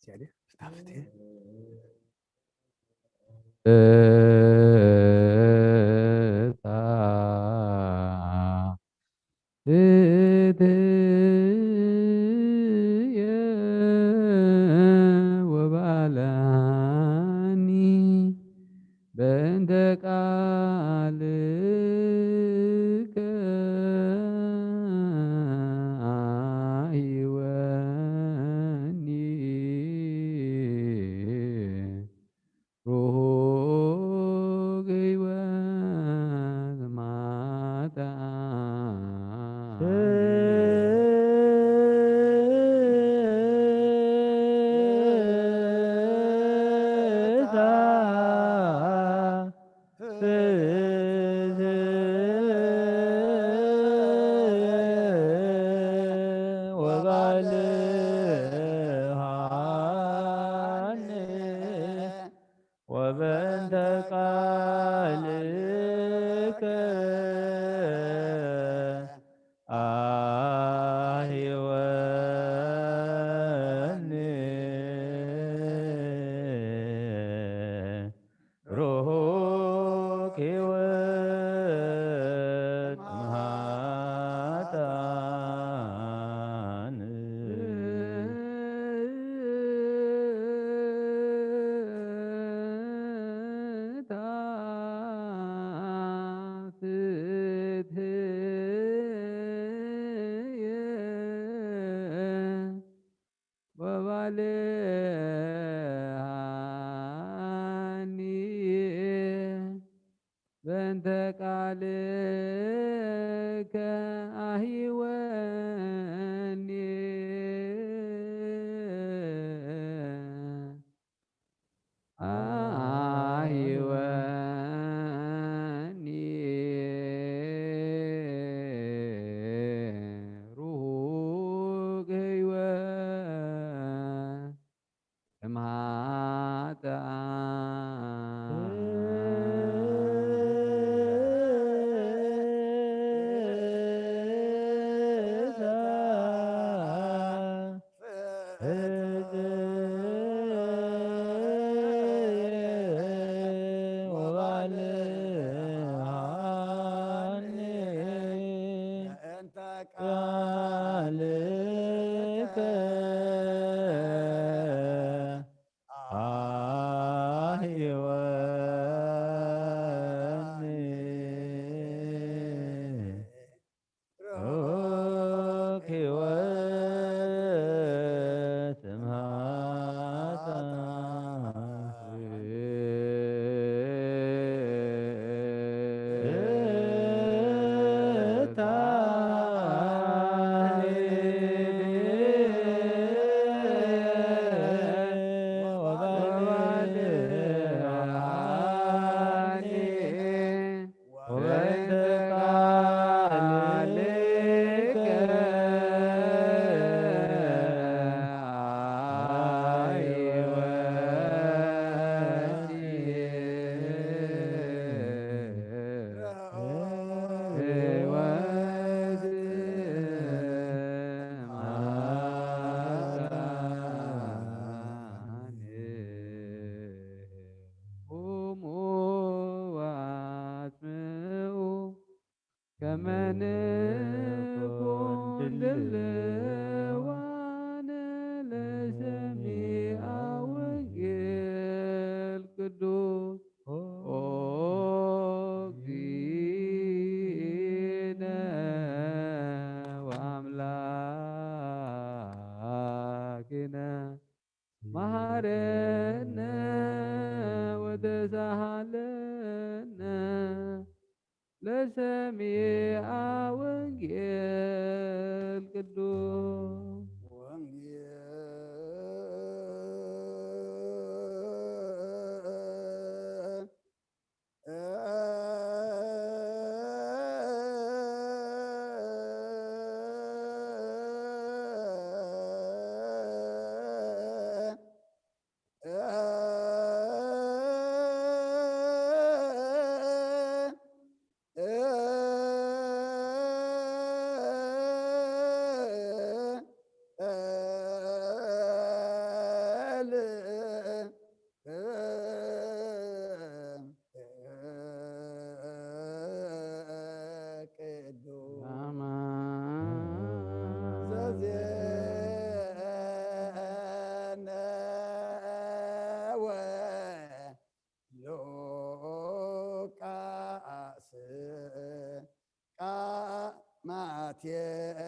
ፍትያ ድየ? ፍታ ፍትየ። ፍትየ ወባልዓኒ በእንተ ቃልከ ኣህይወኒ ርሁቅ ህይወት ማታ። ወበእንተ ቃልከ ኣህይወኒ ርሁቅ ህይወት እምሃጣን። ፍትየ ወባልዓኒ በእንተ ቃልከ ኣህይወኒ። ኣህይወኒ ርሁቅ ህይወት እምሃጣን። ቃልከ ኣህይወኒ ሩክ ህይወት እምሃጣን። ቁሙ ወአጽምዑ ከመ ንኩን ድልዋነ ለሰሚዐ ወንጌል ቅዱስ። ኦ እግዚእነ ወአምላክነ መሐረነ ወተሳሃለነ ለሰሚዐ ወንጌል ቅዱስ።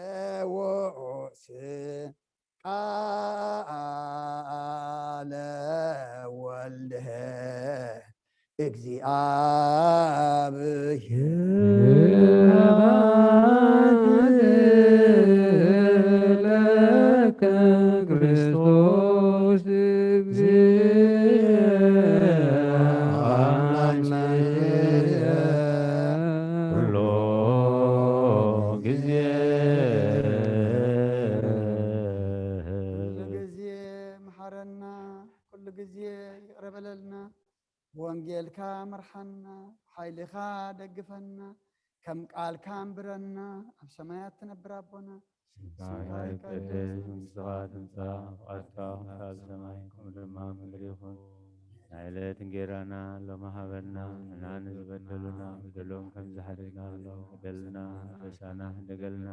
ማቴዎስ ቃለ ወልድ እግዚኣብሔር። ለከ ክርስቶስ እግዚእ ኩሎ ግዜ። ኩሉ ግዜ መሓረና፣ ኩሉ ግዜ ይቕረ በለልና። ብወንጌልካ ምርሓና፣ ሓይልኻ ደግፈና፣ ከም ቃልካ ኣንብረና። ኣብ ሰማያት ትነብር ኣቦና፣ ስምካ ይቀደስ፣ መንግስትኻ ትምጻእ፣ ፍቓድካ ኣብ ሰማይ ከምኡ ድማ ኣብ ምድሪ ይኹን። ናይ ዕለት እንጌራና ሎሚ ሃበና፣ ንሕና ንዝበደሉና በደሎም ከም ዝሓደግና ንበደልና፣ ኣበሳና ሕደገልና፣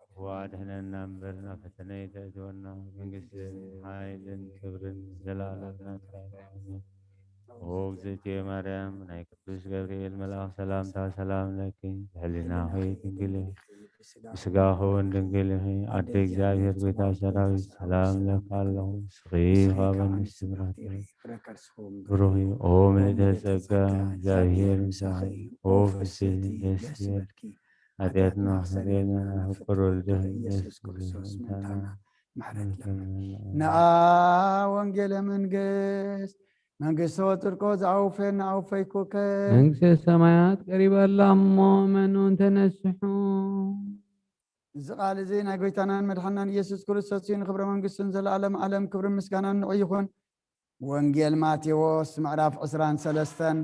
ክፉእ ኣድሕነና እምበር ናብ ፈተነ ኣይተእትወና፣ መንግስትን ሓይልን ክብርን ዘለኣለም ናትካ እዩ። ኦ እግዝእትየ ማርያም፣ ናይ ቅዱስ ገብርኤል መልኣኽ ሰላምታ ሰላም ለኪ፣ ብሕሊናኺ ድንግል ኢኺ፣ ብስጋኺ እውን ድንግል ኢኺ። ኣደ እግዚኣብሔር ቤታ ሰራዊት ሰላም ለኪ ኣለኹ። ንስኺ ካብ ኣንስቲ ብሩኽቲ ኢኺ፣ ፍረ ከርስኺ እውን ብሩኽ እዩ። ኦ ምልዕተ ጸጋ፣ እግዚኣብሔር ምሳኺ፣ ኦ ፍስሕቲ ደስ ይበልኪ። ኃጢአትና ኃጢአትና ፍቅር ወልደ ኢየሱስ ክርስቶስ መታና ምሕረት ለምን። ነአ ወንጌለ መንግስት መንግስቶ ጽድቆ ዘአውፌ ነአውፈይኩከ። መንግስተ ሰማያት ቀሪባ ኣላ እሞ መኑን ተነስሑ። እዚ ቃል እዚ ናይ ጎይታናን መድሓናን ኢየሱስ ክርስቶስ እዩ። ንክብረ መንግስቱን ዘለዓለም ዓለም ክብርን ምስጋናን ንዑ ይኹን። ወንጌል ማቴዎስ ምዕራፍ ዕስራን ሰለስተን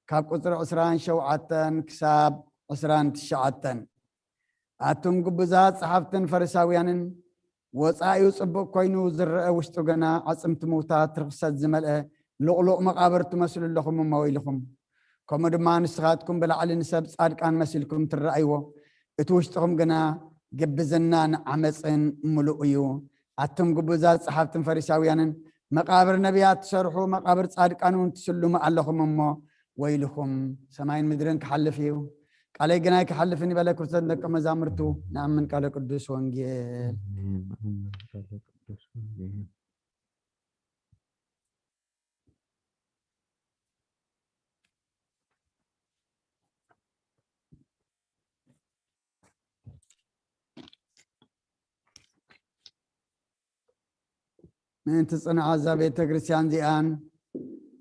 ካብ ቁጽሪ ዕስራን ሸውዓተን ክሳብ ዕስራን ትሽዓተን። ኣቱም ግቡዛት ጸሓፍትን ፈሪሳውያንን፣ ወጻኢኡ ጽቡቕ ኮይኑ ዝረአ ውሽጡ ግና ኣጽምቲ ምውታት ርኽሰት ዝመልአ ልቕሉቕ መቓብር ትመስሉ ኣለኹም እሞ ወይልኹም። ከምኡ ድማ ንስኻትኩም ብላዕሊ ንሰብ ጻድቃን መሲልኩም ትረኣይዎ፣ እቲ ውሽጥኹም ግና ግብዝናን ዓመጽን ምሉእ እዩ። ኣቱም ግቡዛት ጸሓፍትን ፈሪሳውያንን፣ መቓብር ነቢያት ትሰርሑ፣ መቓብር ጻድቃን እውን ትስልሙ ኣለኹም እሞ ወይልኹም። ሰማይን ምድርን ክሓልፍ እዩ፣ ቃለይ ግና ኣይክሓልፍን እዩ በለ። ክርስቶስ ደቀ መዛሙርቱ ንኣምን ቃለ ቅዱስ ወንጌል። ምእንቲ ጽንዓት እዛ ቤተ ክርስቲያን እዚኣን፣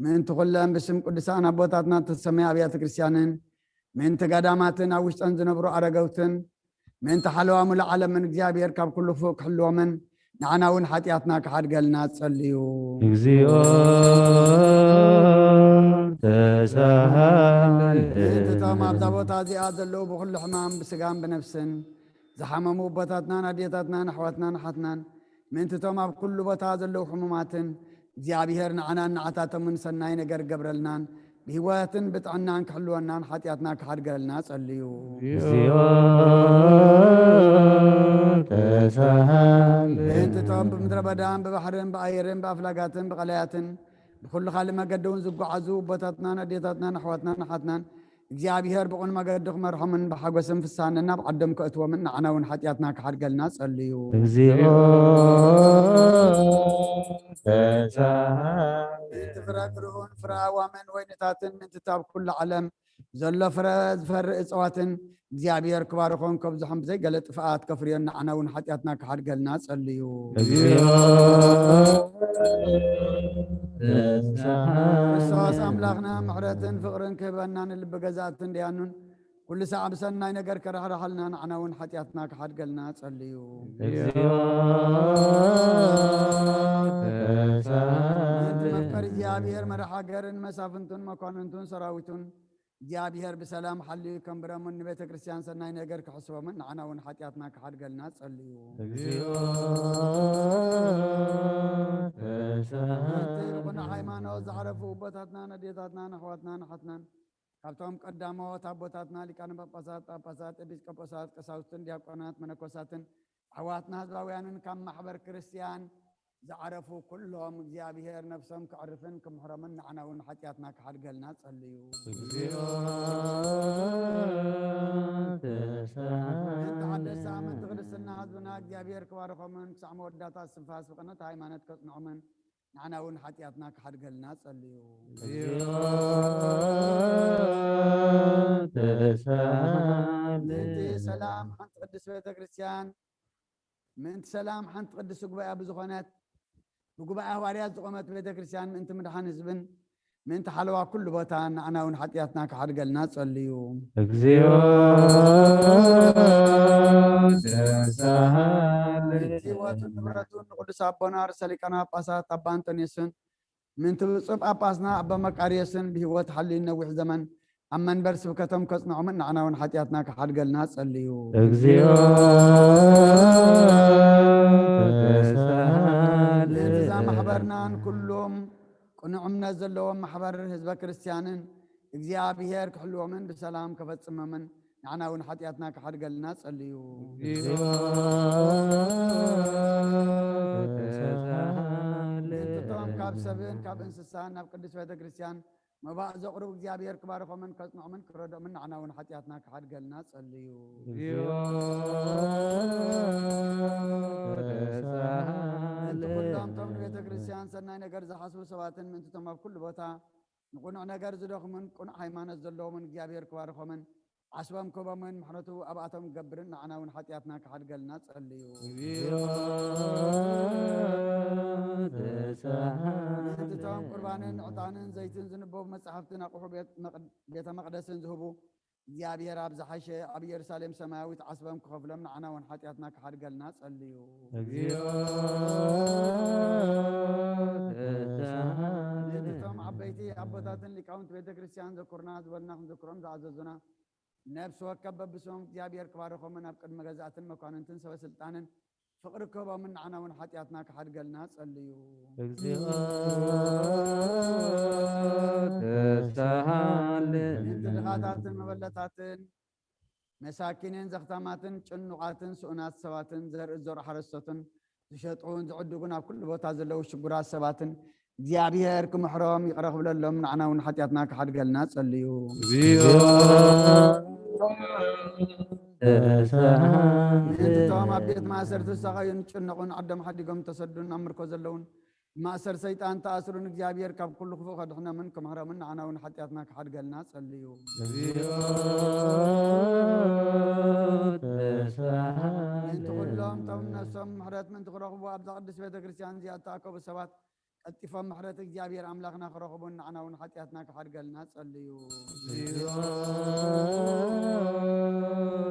ምእንቲ ኩለን ብስም ቅዱሳን ኣቦታትና እተሰመያ ኣብያተ ክርስቲያንን፣ ምእንቲ ገዳማትን ኣብ ውሽጠን ዝነብሩ ኣረገውትን፣ ምእንቲ ሓለዋ ሙሉእ ዓለምን እግዚኣብሔር ካብ ኩሉ ክፉእ ክሕልዎምን፣ ንዓና እውን ሓጢኣትና ክሓድገልና ጸልዩ። እግዚኦ ተሳሃለና። ምእንቲ እቶም ኣብዛ ቦታ እዚኣ ዘለዉ ብኹሉ ሕማም ብስጋን ብነፍስን ዝሓመሙ ኣቦታትናን ኣዴታትናን ኣሕዋትናን ኣሓትናን፣ ምእንቲ እቶም ኣብ ኩሉ ቦታ ዘለዉ ሕሙማትን፣ እግዚኣብሔር ንዓናን ንዓታቶምን ሰናይ ነገር ክገብረልናን ብህይወትን ብጥዕናን ክሕልወናን ሓጢኣትና ክሓድገልና ጸልዩ። እግዚኦ ተሳሃለና። ምእንቲ እቶም ብምድረ በዳን ብባሕርን ብኣየርን ብኣፍላጋትን ብቐላያትን ብኹሉ ካልእ መገዲ እውን ዝጓዓዙ ኣቦታትናን ኣዴታትናን ኣሕዋትናን ኣሓትናን እግዚኣብሔር ብቕን መገዲ ክመርሖምን ብሓጎስን ፍሳን ነናብ ዓዶም ከእትዎምን ንዓና እውን ሓጢኣትና ክሓድገልና ጸልዩ። እግዚኦ ተሳሃለና። ምእንቲ ፍረ ግርሁን ፍረ ኣዋምን ወይንታትን ምእንቲ ኣብ ኩሉ ዓለም ዘሎ ፍረ ዝፈሪ እጽዋትን እግዚኣብሔር ክባርኾን ከብዝሖን ብዘይገለ ጥፍኣት ከፍርዮን ንዓና እውን ሓጢኣትና ክሓድገልና ጸልዩ። እግዚኦ ተሳሃለና። ክርስቶስ ኣምላኽና ምሕረትን ፍቕርን ክህበና ንልቢ ገዛእትን ደያኑን ኩሉ ሰዓብ ሰናይ ነገር ከራሕራሓልና ንዓና እውን ሓጢኣትና ክሓድገልና ጸልዩ። እግዚኦ ተሳሃለና። ምእንቲ መፍቀሪ እግዚኣብሔር መራሕ ሃገርን መሳፍንቱን መኳንንቱን ሰራዊቱን እግዚኣብሔር ብሰላም ሓልዩ ከንብረሙን ንቤተ ክርስቲያን ሰናይ ነገር ክሕስቦምን ንዓና እውን ሓጢኣትና ክሓድገልና ጸልዩ። እግዚኦ ተሳሃለና። ምእንቲ ብቕኑዕ ሃይማኖት ዝዓረፉ ኣቦታትናን ኣዴታትናን ኣሕዋትናን ኣሓትናን ካብቶም ቀዳሞት ኣቦታትና ሊቃነ ጳጳሳት፣ ጳጳሳት፣ ኤጲስቆጶሳት፣ ቀሳውስትን ዲያቆናት፣ መነኮሳትን ኣሕዋትና ህዝባውያንን ካብ ማሕበር ክርስቲያን ዝዓረፉ ኩሎም እግዚኣብሔር ነፍሶም ከዕርፍን ክምሕሮምን ንዓና እውን ሓጢኣትና ክሓድገልና ጸልዩ። እግዚኦ ተሳሃለ። ተሓደሳ ኣመንቲ ክርስትና ህዝብና እግዚኣብሔር ክባርኾምን ክሳዕ መወዳእታ ስንፋስ ብቕንዕቲ ሃይማኖት ከጽንዖምን ንዓና እውን ሓጢኣትና ክሓድገልና ጸልዩ። እግዚኦ ተሳሃለ። ምእንቲ ሰላም ሓንቲ ቅድስት ቤተ ክርስቲያን፣ ምእንቲ ሰላም ሓንቲ ቅድስቲ ጉባኤ ብዝኾነት ብጉባኤ ሃዋርያት ዝቖመት ቤተ ክርስቲያን፣ ምእንቲ ምድሓን ህዝብን ምእንቲ ሓለዋ ኩሉ ቦታ ንዓና እውን ሓጢኣትና ክሓድገልና ጸልዩ። እግዚኦ ተሳሃለ። ምእንቲ ህይወቱን ንብረቱን ንቅዱስ ኣቦና ርእሰ ሊቃነ ጳጳሳት ኣባ ኣንቶንዮስን ምእንቲ ብፁዕ ጳጳስና ኣባ መቃርዮስን ብህይወት ሓልዩ ነዊሕ ዘመን ኣብ መንበር ስብከቶም ከጽንዖምን ንዓና እውን ሓጢኣትና ክሓድገልና ጸልዩ። እግዚኦ ተሳሃለ። ምእንቲ እዛ ማሕበርናን ኩሎም ቅኑዕ እምነት ዘለዎም ማሕበር ህዝበ ክርስቲያንን እግዚኣብሔር ክሕልዎምን ብሰላም ከፈጽሞምን ንዓና እውን ሓጢኣትና ክሓድገልና ጸልዩ። እግዚኦ ተሳሃለ። ምእንቲ እቶም ካብ ሰብን ካብ እንስሳን ናብ ቅድስት ቤተ ክርስቲያን መባእ ዘቕርቡ እግዚኣብሔር ክባርኾምን ከጽንዖምን ክረድኦምን ንዓና እውን ሓጢኣትና ክሓድገልና ጸልዩ። እግዚኦ ተሳሃለ። ምእንቲ ኩሎም እቶም ንቤተ ክርስቲያን ሰናይ ነገር ዝሓስቡ ሰባትን ምእንቲ እቶም ኣብ ኩሉ ቦታ ንቕኑዕ ነገር ዝደኽሙን ቅኑዕ ሃይማኖት ዘለዎምን እግዚኣብሔር ክባርኾምን ዓስቦም ክህቦምን ምሕረቱ ኣብኣቶም ክገብርን ንዓና እውን ሓጢኣትና ክሓድገልና ጸልዩ። እግዚኦ ተሳሃለ። ምእንቲ እቶም ቁርባንን ዕጣንን ዘይትን ዝንበቡ መጻሕፍትን ኣቑሑ ቤት መቕ-፣ ቤተ መቕደስን ዝህቡ እግዚኣብሔር ኣብ ዝሓሸ ኣብ ኢየሩሳሌም ሰማያዊት ዓስቦም ክኸፍሎም ንዓና እውን ሓጢኣትና ክሓድገልና ጸልዩ። እግዚኦ ተሳሃለ። እቶም ዓበይቲ ኣቦታትን ሊቃውንቲ ቤተ ክርስቲያን ዘኩርና ዝበልና ክንዝክሮም ዝኣዘዙና ነፍሲ ወከፍ በብስሞም እግዚኣብሔር ክባርኾምን ኣብ ቅድሚ ገዛእትን መኳንንትን ሰበ ስልጣንን ፍቕሪ ክህቦምን ንዓና እውን ሓጢኣትና ክሓድገልና ጸልዩ። እግዚኦ ተሳሃለ። ምእንቲ ድኻታትን መበለታትን መሳኪንን ዘኽታማትን ጭኑቓትን ስኡናት ሰባትን ዘርኢ ዝዘርኡ ሓረስቶትን ዝሸጡን ዝዕድጉን ኣብ ኩሉ ቦታ ዘለዉ ሽጉራት ሰባትን እግዚኣብሔር ክምሕሮም ይቕረ ክብለሎም ንዓና እውን ሓጢኣትና ክሓድገልና ጸልዩ። እግዚኦ ተሳሃለ። ምእንቲ እቶም ኣብ ቤት ማእሰርቲ ዝሳቐዩን ዝጭነቑን ዓዶም ሓዲጎም ተሰዱን ኣብ ምርኮ ዘለውን ማእሰር ሰይጣን ተኣስሩን እግዚኣብሔር ካብ ኩሉ ክፉእ ከድሕኖምን ክምሕሮምን ንዓና እውን ሓጢኣትና ክሓድገልና ጸልዩ። እግዚኦ ተሳሃለ። ምእንቲ ኩሎም እቶም ነፍሶም ምሕረት ምእንቲ ክረኽቡ ኣብዛ ቅድስት ቤተ ክርስቲያን እዚኣ እተኣከቡ ሰባት ቀልጢፎም ምሕረት እግዚኣብሔር ኣምላኽና ክረኽቡን ንዓና እውን ሓጢኣትና ክሓድገልና ጸልዩ። እግዚኦ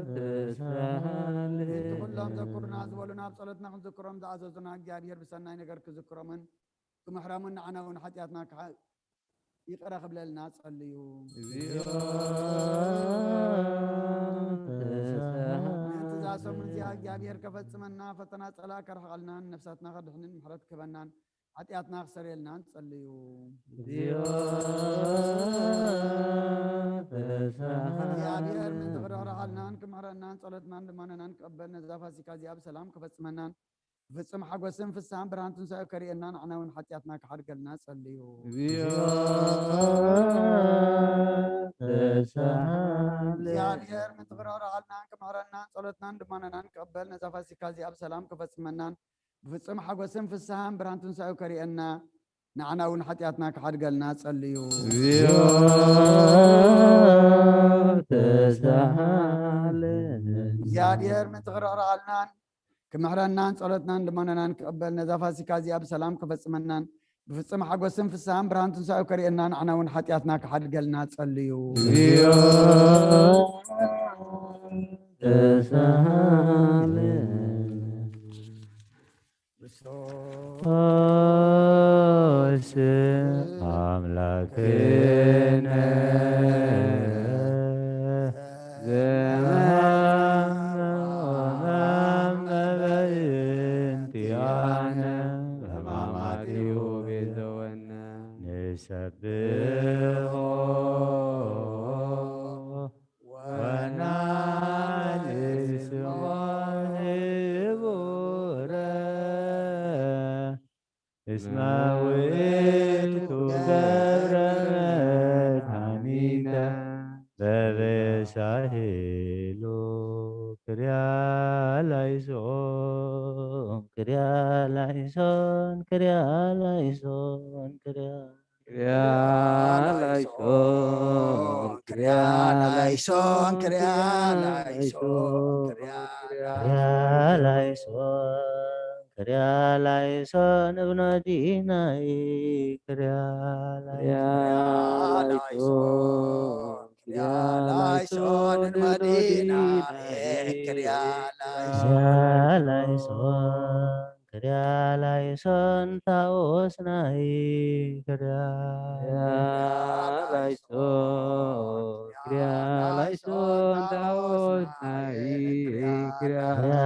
ተሳሃለ። ምእንቲ ኩሎም ዘኩሩና ዝበሉና ኣብ ጸሎትና ክንዝክሮም ዝኣዘዙና እግዚኣብሔር ብሰናይ ነገር ክዝክሮምን ክምሕሮምን ንዓና እውን ሓጢኣትና ክሓ-፣ ይቕረ ክብለልና ጸልዩ። እግዚኦ ተሳሃለ። ምእንቲ እዛ ሰሙን እዚኣ እግዚኣብሔር ከፈጽመና ፈተና ጸላእ ከርሕቐልናን ነፍሳትና ከድሕንን ምሕረት ክህበናን ሓጢኣትና ክሰርየልናን ጸልዩ። እግዚኦ ተሳሃለ። እግዚኣብሔር ምእንቲ ክርሕርሓልናን ክምሕረናን ጸሎትናን ልማነናን ክቕበል ነዛ ፋሲካ እዚኣ ብሰላም ከፈጽመናን ብፍጹም ሓጎስን ፍስሃን ብርሃን ትንሳኤ ከርእየና ንዓና እውን ሓጢኣትና ክሓድገልና ጸልዩ። እግዚኦ ተሳሃለ። እግዚኣብሔር ምእንቲ ክርሕርሓልናን ክምሕረናን ጸሎትናን ልማነናን ክቕበል ነዛ ፋሲካ እዚኣ ብሰላም ከፈጽመናን ብፍጹም ሓጎስን ፍስሃን ብርሃን ትንሳኤ ከርእየና ንዓና እውን ሓጢኣትና ክሓድገልና ጸልዩ። እግዚኦ ተሳሃለ። እግዚኣብሔር ምእንቲ ክርሕርሓልናን ክምሕረናን ጸሎትናን ልመናናን ክቕበል ነዛ ፋሲካ እዚኣ ብሰላም ክፈጽመናን ብፍጹም ሓጎስን ፍስሃን ብርሃን ትንሳኤ ከርእየና ንዓና እውን ሓጢኣትና ክሓድገልና ጸልዩ። እግዚኦ ተሳሃለ። ክርስቶስ ኣምላክነ ዘሃመ በእንቲኣነ ሕማማቲሁ ቤዘወነ ንሰብሖ ወናመስግኖ እስመ ውእቱ ገብረ መድኃኒተ በበሳሄሉ። ክርያ ላይሶን፣ ክርያ ላይሶን፣ ክርያ ላይሶን፣ ክርያ ክርያ ላይሶን፣ ክርያ ላይሶን፣ ክርያ ላይሶን፣ ክርያ ክርያ ላይሶን፣ ክርያ ላይሶን እብኖዲናይ፣ ክርያ ክርያ ላይሶን፣ ላይሶን፣ ክርያ ላይሶን እብኖዲናይ፣ ክርያ ላይሶን፣ ክርያ ላይሶን ታኦስናይ፣ ክርያ ክርያ ላይሶን፣ ክርያ ላይሶን ታኦስናይ፣ ክርያ ክርያ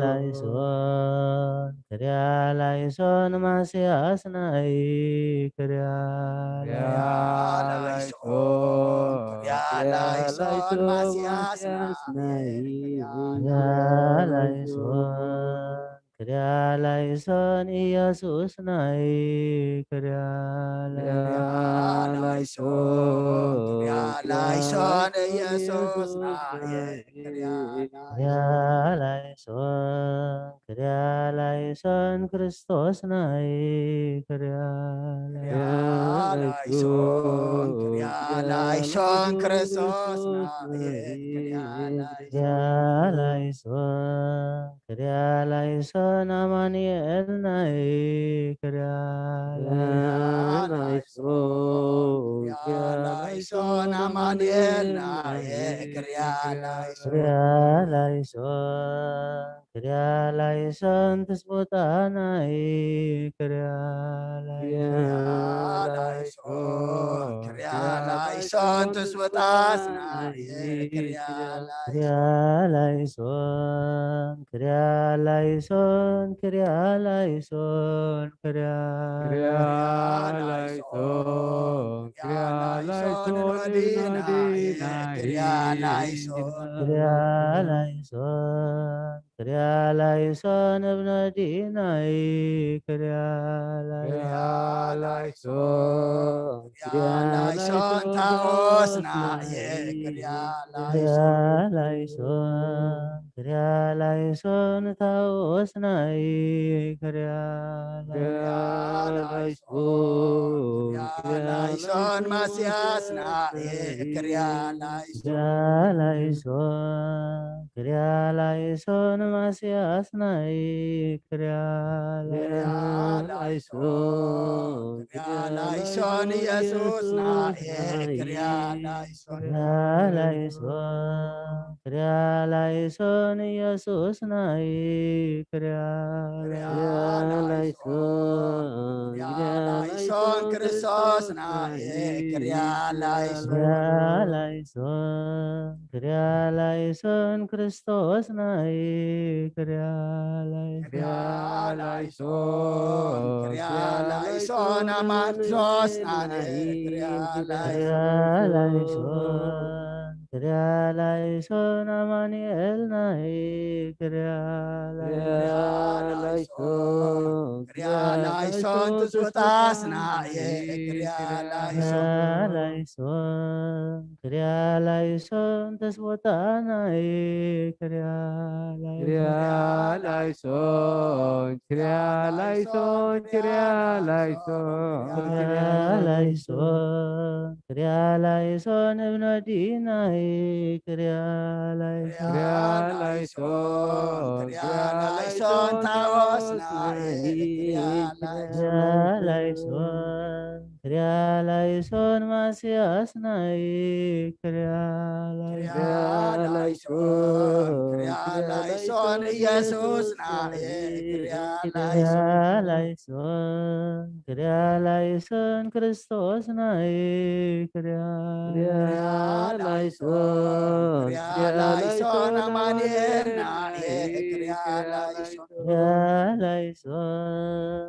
ላይሶን፣ ክርያ ላይሶን ማስያስናይ፣ ክርያ ክርያ ላይሶን፣ ክርያ ላይሶን ማስያስናይ፣ ክርያ ላይሶን፣ ክርያ ላይሶን ኢየሱስናይ፣ ክርያ ክርያ ላይሶን፣ ላይሶን፣ ክርያ ላይሶን ኢየሱስናይ፣ ክርያ ክርያ ላይሶን፣ ክርያ ላይሶን ክርስቶስናይ፣ ክርያ ክርያ ላይሶን፣ ክርያ ላይሶን ክርስቶስናይ፣ ክርያ ላይሶን፣ ክርያ ላይሶን፣ ክርያ ላይሶን ኣማኑኤልናይ፣ ክርያ ክርያ ላይሶን፣ ላይሶን፣ ክርያ ላይሶን ኣማኑኤልናይ፣ ክርያ ላይሶን፣ ክርያ ላይሶን፣ ክርያ ላይሶን ትስቦታናይ፣ ክርያ ክርያ ላይሶን፣ ላይሶን፣ ክርያ ላይሶን ትስቦታስናይ፣ ክርያ ክርያ ላይሶን፣ ላይሶን፣ ክርያ ላይሶን፣ ክርያ ላይሶን፣ ክርያ ክርያ ላይሶን፣ ላይሶን፣ ክርያ ክርያ ላይሶን ላይሶን ወዲናይ፣ ወዲናይ፣ ክርያ ላይሶን፣ ክርያ ላይሶን፣ ክርያ ላይሶን እብኖዲናይ፣ ክርያ ክርያ ላይሶን፣ ላይሶን፣ ክርያ ክርያ ላይሶን ላይሶን ታኦስናይ፣ ክርያ ክርያ ላይሶን፣ ላይሶን፣ ክርያ ላይሶን ታኦስናይ፣ ክርያ ክርያ ላይሶን፣ ላይሶን፣ ክርያ ክርያ ላይሶን ላይሶን ማስያስናይ፣ ክርያ ላይሶን፣ ክርያ ላይሶን፣ ክርያ ላይሶን ማስያስናይ፣ ክርያ ክርያ ላይሶን፣ ላይሶን፣ ክርያ ክርያ ላይሶን ላይሶን ኢየሱስናይ፣ ኢየሱስናይ፣ ክርያ ላይሶን፣ ክርያ ላይሶን ኢየሱስናይ፣ ክርያ ክርያ ላይሶን፣ ላይሶን፣ ክርያ ክርያ ላይሶን ላይሶን ክርስቶስናይ፣ ክርያ ላይሶን፣ ክርያ ላይሶን፣ ክርያ ላይሶን ክርስቶስናይ፣ ክርያ ላይሶን፣ ክርያ ላይሶን፣ ክርያ ላይሶን ኣማን ክርስቶስናይ፣ ክርያ ክርያ ላይሶን፣ ላይሶን፣ ክርያ ላይሶን ኣማኑኤልናይ፣ ክርያ ክርያ ላይሶን፣ ላይሶን፣ ክርያ ላይሶን ትስቦታስናይ፣ ክርያ ላይሶን፣ ክርያ ላይሶን፣ ክርያ ላይሶን ተስቦታናይ፣ ክርያ ክርያ ላይሶን፣ ላይሶን፣ ክርያ ላይሶን፣ ክርያ ላይሶን፣ ክርያ ላይሶን፣ ክርያ ላይሶን እብኖዲናይ፣ ክርያ ላይሶን፣ ክርያ ላይሶን፣ ክርያ ላይሶን ታወስናይ፣ ክርያ ላይሶን፣ ክርያ ላይሶን ማስያስናይ፣ ክርያ ላይሶን፣ ክርያ ላይሶን፣ ክርያ ላይሶን ኢየሱስናይ፣ ክርያ ክርያ ላይሶን፣ ላይሶን፣ ክርያ ላይሶን ክርስቶስናይ፣ ክርያ ክርያ ላይሶን፣ ላይሶን፣ ክርያ ክርያ ላይሶን ላይሶን ኣማኑኤልናይ፣ ክርያ ክርያ ላይሶን፣ ላይሶን፣ ክርያ ላይሶን፣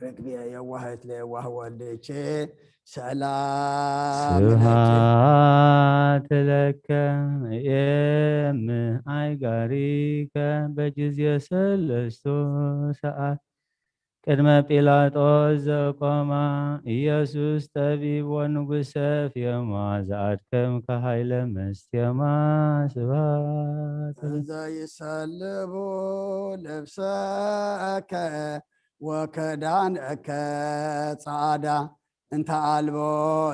ርግብየ የዋህት ለየዋህ ወልድቼ ሰላም ለኪ። ስብሐት ለከ እም አይጋሪከ በጊዜ ሰለስቱ ሰዓት ቅድመ ጲላጦስ ዘቆማ ኢየሱስ ጠቢብ ወንጉሰ ፍየማ ዘአድከምከ ኃይለ መስቴማ። ስብሐት ለከ። እንዘ ይሰልቡ ልብሰከ ወክዳንከ ጸዓዳ እንተ አልቦ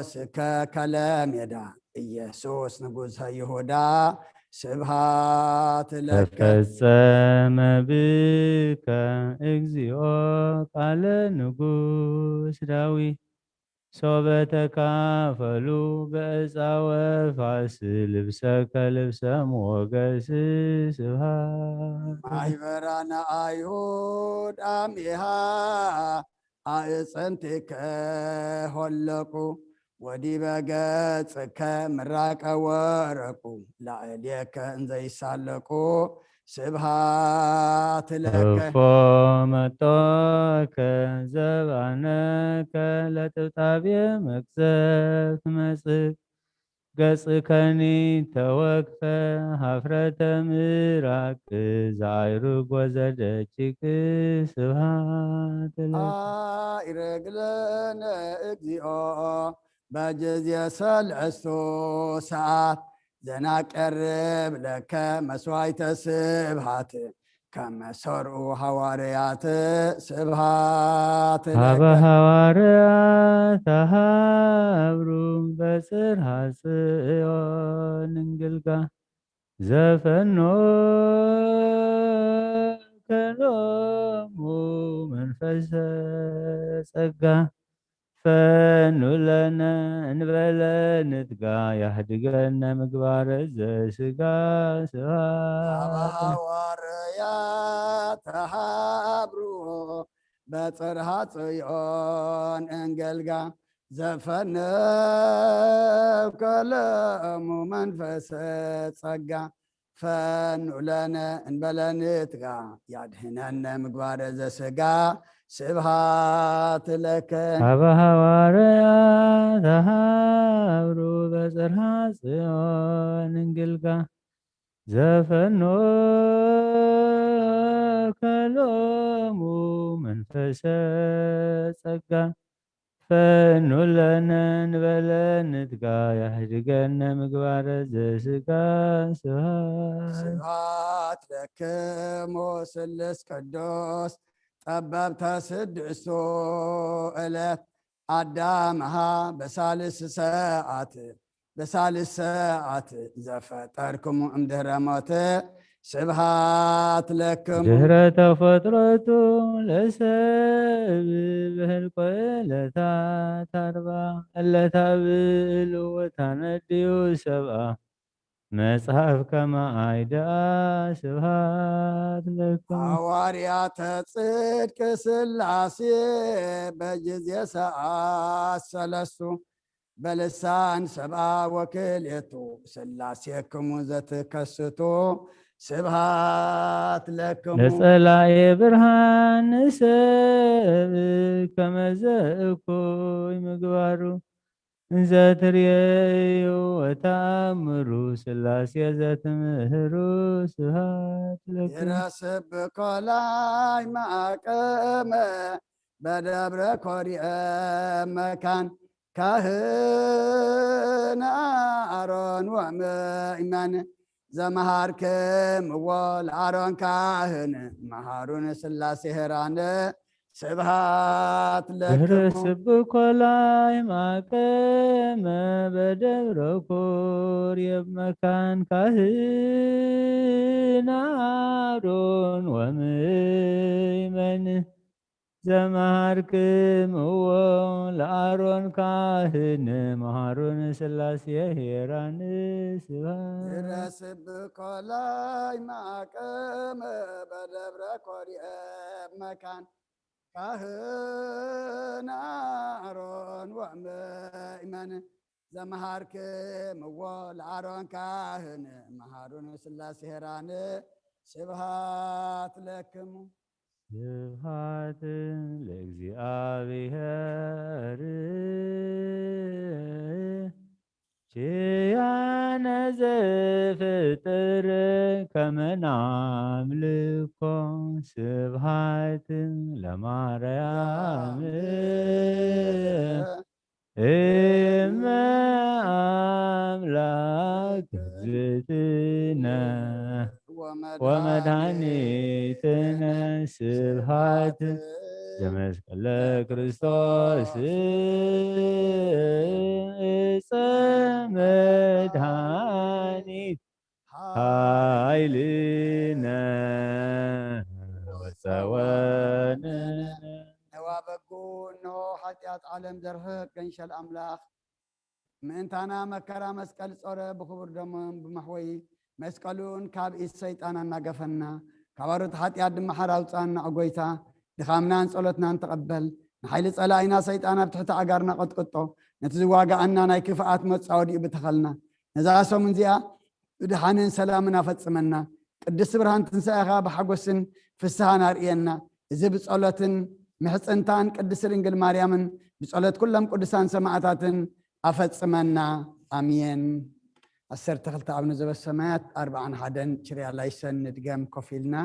ስከ ከለሜዳ ኢየሱስ ንጉሰ ይሁዳ ስብሐት ለከ። ተፈጸመ ብከ እግዚኦ ቃለ ንጉስ ዳዊት ሶበ ተካፈሉ በዕፃ ወፋስ ልብሰከ ልብሰ ሞገስ። ስብሐት ለከ። ማሕበራነ አይሁድ አሚሃ አዕፅምቲከ ሆለቁ ወዲበ ገጽከ ምራቀ ወረቁ ላዕሌከ እንዘይሳለቁ ስብሐት ለከ። እፎ መጦከ ዘባነከ ለጥብጣብየ መቅዘፍት መጽእ ገጽከኒ ተወክፈ ሀፍረተ ምራቅ ዘአይሩግ ወዘደቂቅ። ስብሐት ለከ። አይርግ ለነ እግዚኦ በጊዜ ሰለስቱ ሰዓት ዘናቀርብ ለከ መስዋዕተ ስብሐት ከመ ሰርኡ ሐዋርያት ስብሐት ሀበ ለከ። ሐዋርያት ተሃብሩ በጽርሐ ጽዮን እንግልጋ ዘፈኖ ከሎሙ መንፈሰ ጸጋ ፈኑ ለነ እንበለ ንትጋ ያህድገነ ምግባረ ዘስጋ። ስብሐት ሀበ ለከ። ሐዋርያት ተሃብሩ በጽርሐ ጽዮን እንገልጋ ዘፈነብከ ለሙ መንፈሰ ጸጋ ፈኑ ለነ እንበለ ንትጋ ያድህነነ ምግባረ ዘስጋ። ስብሐት ለከ። ሀበ ሐዋርያት ተሃብሩ በጽርሐ ጽዮን እንግልጋ ዘፈኖ ከሎሙ መንፈሰ ጸጋ ፈኑ ለነ እንበለ ንትጋ ያህድገነ ምግባረ ዘስጋ። ስብሐት ስብሐት ለክሙ ስሉስ ቅዱስ ጠበብተ ስድስቱ ዕለት አዳምሃ በሳልስ ሰዓት በሳልስ ሰዓት ዘፈጠርክሙ እምድህረ ሞት ስብሐት ለክሙ። ድህረ ተፈጥሮቱ ለሰብ ብህልቆ ዕለታት አርባ ዕለታ ብእሉ ወታነድዩ ሰብአ መጽሐፍ ከመ አይደአ ስብሐት ለክሙ። ሐዋርያተ ጽድቅ ስላሴ በጊዜ ሰዓት ሰለስቱ በልሳን ሰብአ ወክልኤቱ ስላሴክሙ ዘትከስቱ ስብሐት ለክሙ። ለጸላኤ ብርሃን ንሰብ ከመዘ እኩይ ምግባሩ እንዘ ትርእዩ ወተአምሩ ስላሴ ዘትምህሩ ስብሐት ለክሙ። ይረስብ ኮላይ ማቀመ በደብረ ኮርየ መካን ካህን አሮን ወምእመን ዘመሃርክምዎ ለአሮን ካህን መሃሩን ስላሴ ሄራን ስብሐት ድህረ ለክሙ። ስብኮ ላይ ማቀመ በደብረ ኮርየብ መካን ካህን አሮን ወምእመን ዘመሃርክምዎ ለአሮን ካህን መሃሩን ስላሴ ሄራን ስብሐት። ድህረ ስብኮ ላይ ማቀመ በደብረ ኮርየብ መካን ካህን አሮን ወምእመን ዘመሃርክምዎ ለአሮን ካህን መሃሩን ስላሴ ሄራን ስብሐት ለክሙ። ስብሐት ለእግዚኣብሔር ኪያነ ዘፍጥር ከመ ናምልኮ። ስብሐት ለማርያም እመ አምላክ እግዝእትነ ወመድኃኒትነ። ስብሐት ዘመስቀለ ክርስቶስ ዕፀ መድኃኒት ኃይልነ ወፀወንነ። ነዋ በጉ፣ እነሆ ኃጢአት ዓለም ዘርሕቕ ገንሸል ኣምላኽ ምእንታና መከራ መስቀል ጾረ፣ ብኽቡር ደሞም ብመሕወይ መስቀሉን ካብ ኢድ ሰይጣን ኣናገፈና፣ ካብ ኣሮት ኃጢአት ድማ ሓራ ኣውፅኣና። ኦ ጐይታ፣ ድኻምናን ጸሎትናን ተቐበል። ንሓይሊ ጸላኢና ሰይጣን ኣብ ትሕቲ ኣጋርና ቀጥቅጦ። ነቲ ዝዋጋኣና ናይ ክፍኣት መጻወዲኡ ብተኸልና። ነዛ ሰሙን እዚኣ ብድሓንን ሰላምን ኣፈጽመና። ቅድስቲ ብርሃን ትንሳኤኻ ብሓጎስን ፍስሃን ኣርእየና። እዚ ብጸሎትን ምሕጽንታን ቅድስቲ ድንግል ማርያምን ብጸሎት ኩሎም ቅዱሳን ሰማዕታትን ኣፈጽመና። ኣሜን። ዓሰርተ ክልተ ኣብነ ዘበሰማያት ኣርብዓን ሓደን ችርያ ላይሰን ንድገም ኮፍ ኢልና።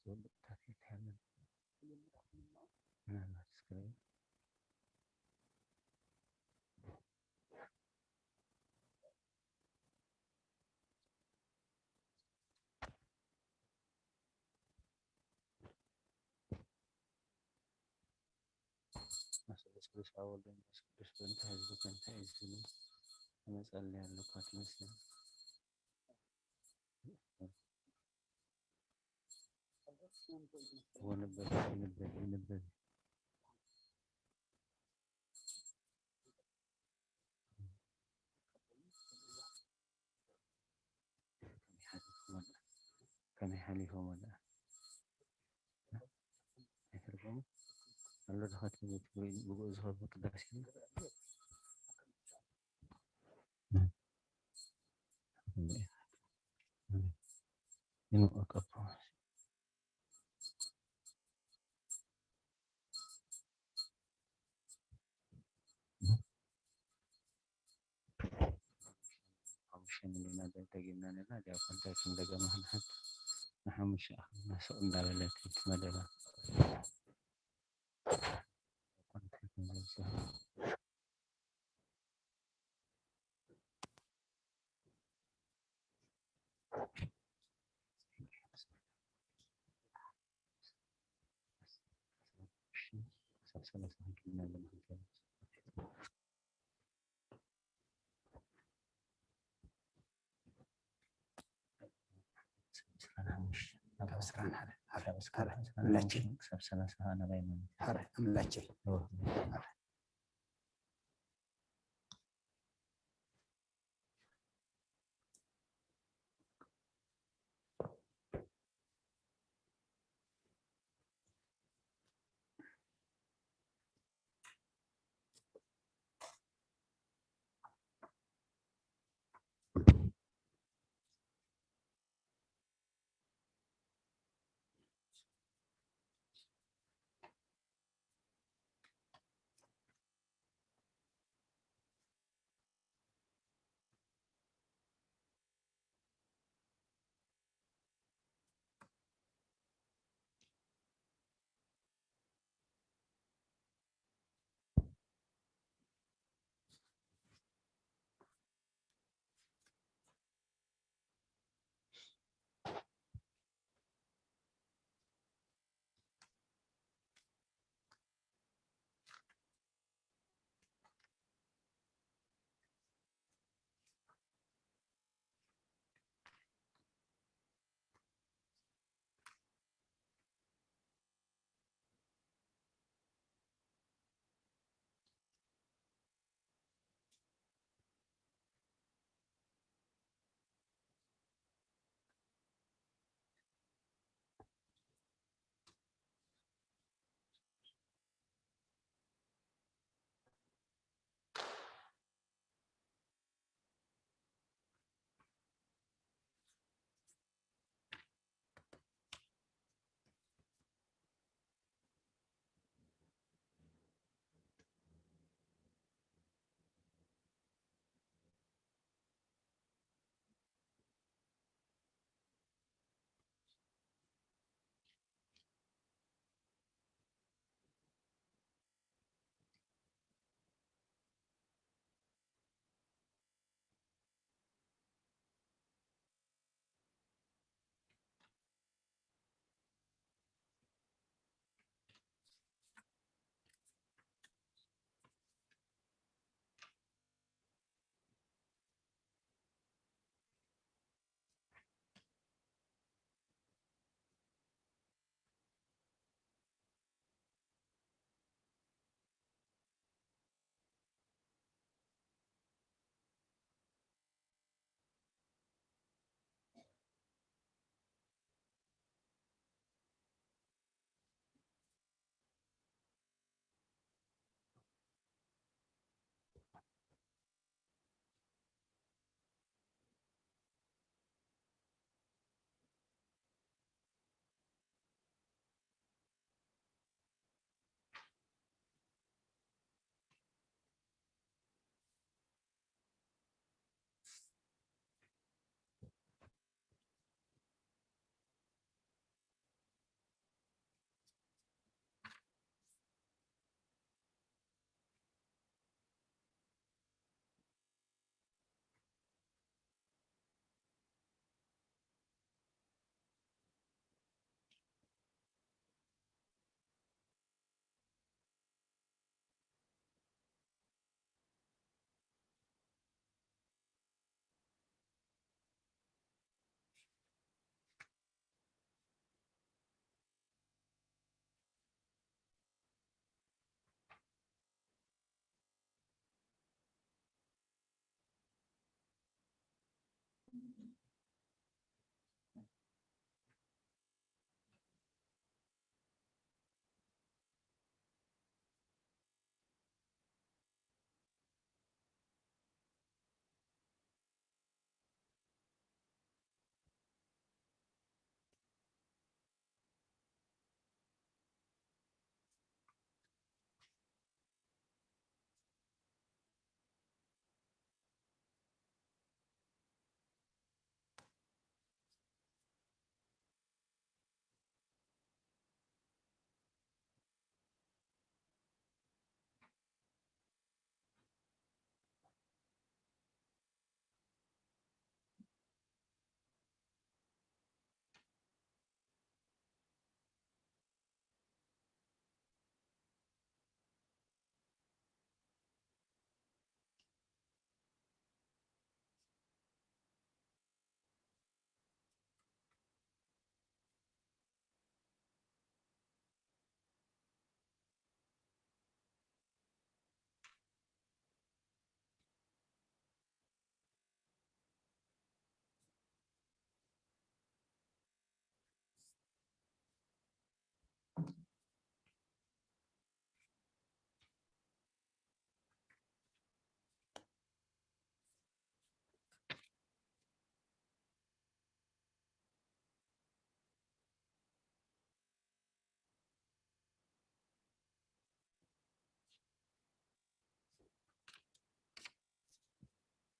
ዝብል ምልክታት ይታየና። ምናልባት እስክሪን ስሉስ ቅዱስ ኣብ ወልድ መንፈስ ቅዱስ በእንተ ህዝቡ ከንታ እዩ ዝብል ተመጸለይ ኣለኳ ትመስል። ወንበል ይንበል ይንበል። ከመይ ሓሊፎም ወላ ኣይተርጎሙ ኣሎ። ዝኸትም ብኡ ዝኸብሩ ቅዳሴ ይንቀቀፎ። ሓሙሽተ ሚልዮን ኣዳይ ተጌና ነላ ዲያ ኮንታይ ከም ደገማ ክንሕት ንሓሙሽተ ኣኽልና ስቕ እንዳበለት እቲ መደባ ኮንታይ ከም ዘብዝሃ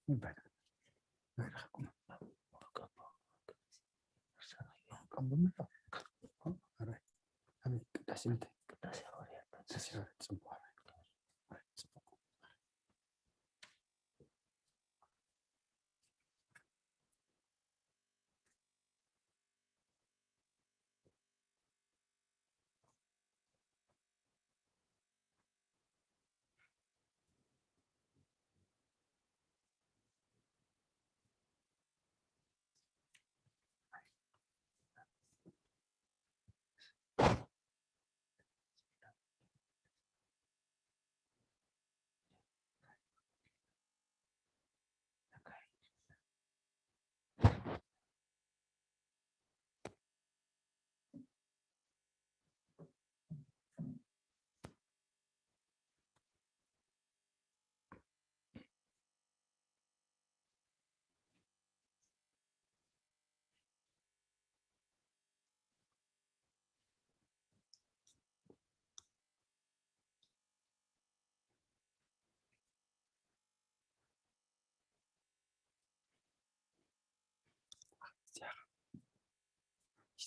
ይባላል። ይባርኽኩም። ቀንቡ ምንድነው? ኦ፣ ኧረ፣ ኣቤት፣ ቅዳሴ ምንታይ? ቅዳሴ ሃዋርያት። ቅዳሴ ሃዋርያት፣ ጽቡቕ። ጽቡቕ።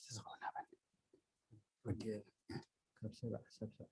ዝኸውን ኣበል ወዲ ካብ ሰብዓ ሰብ ሰብዓ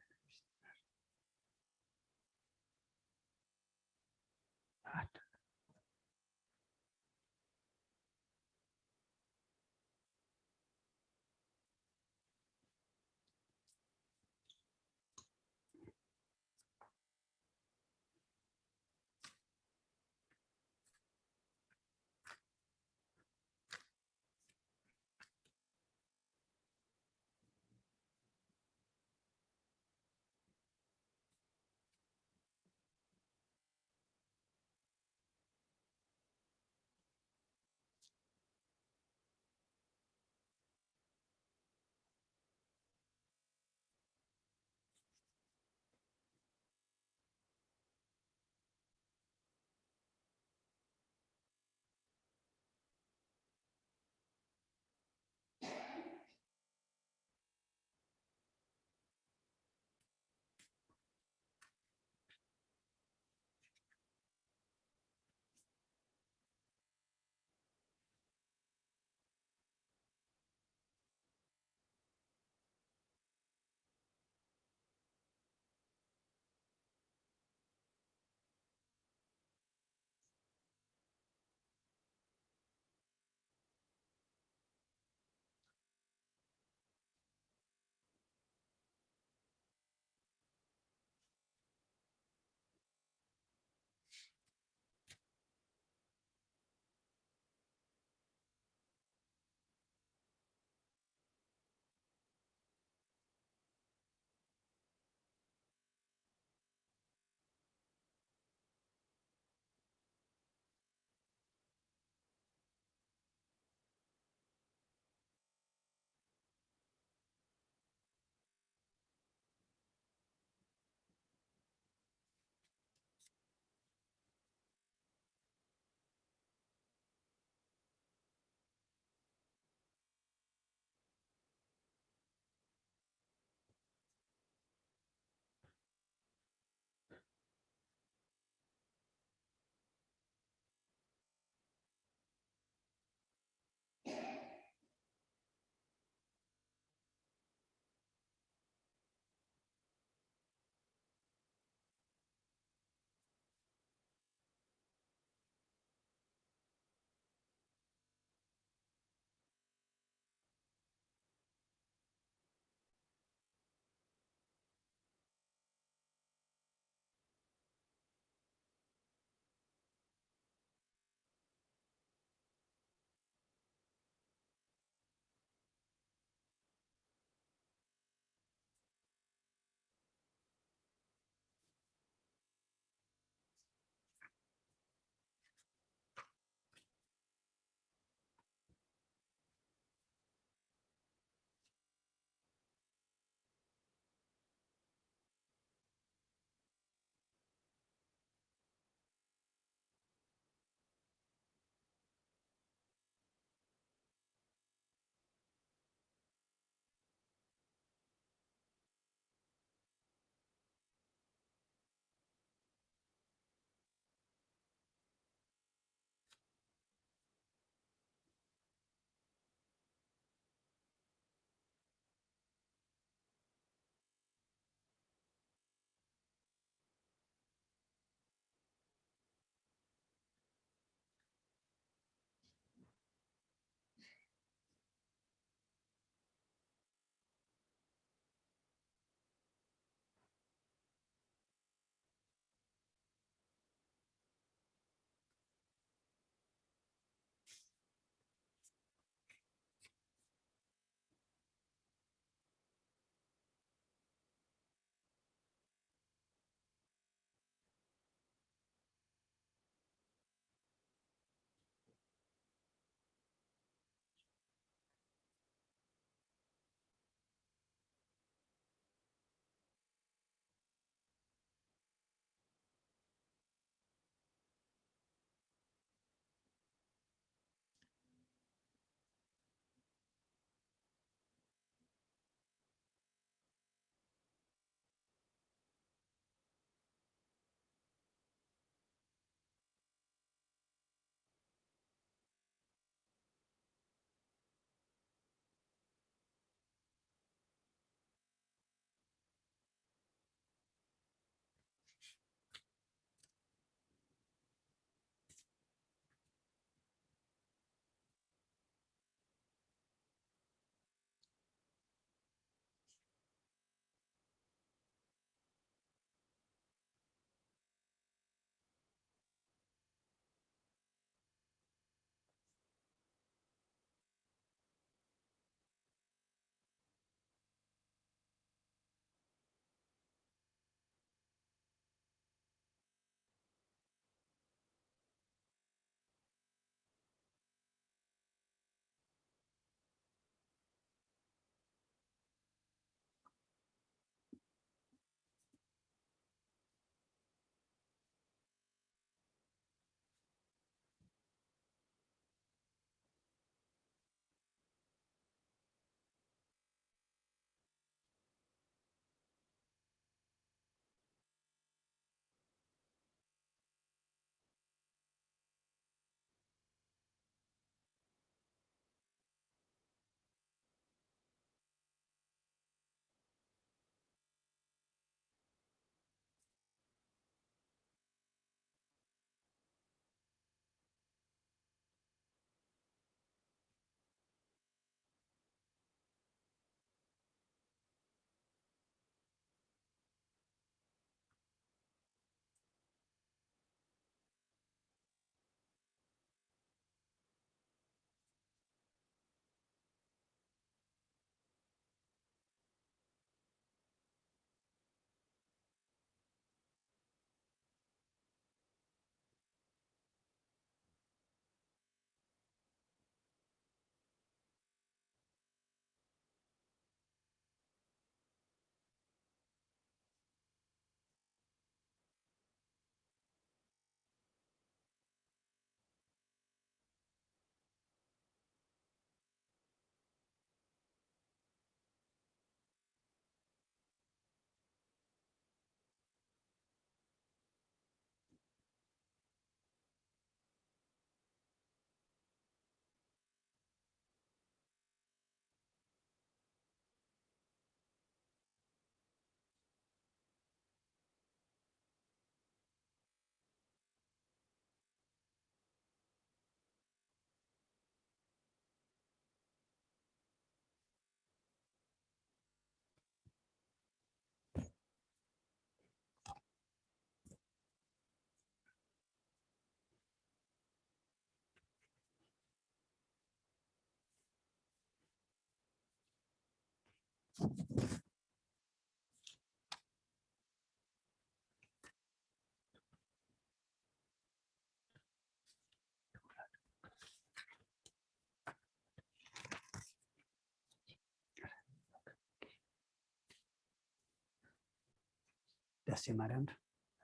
ቅድስቲ ማርያም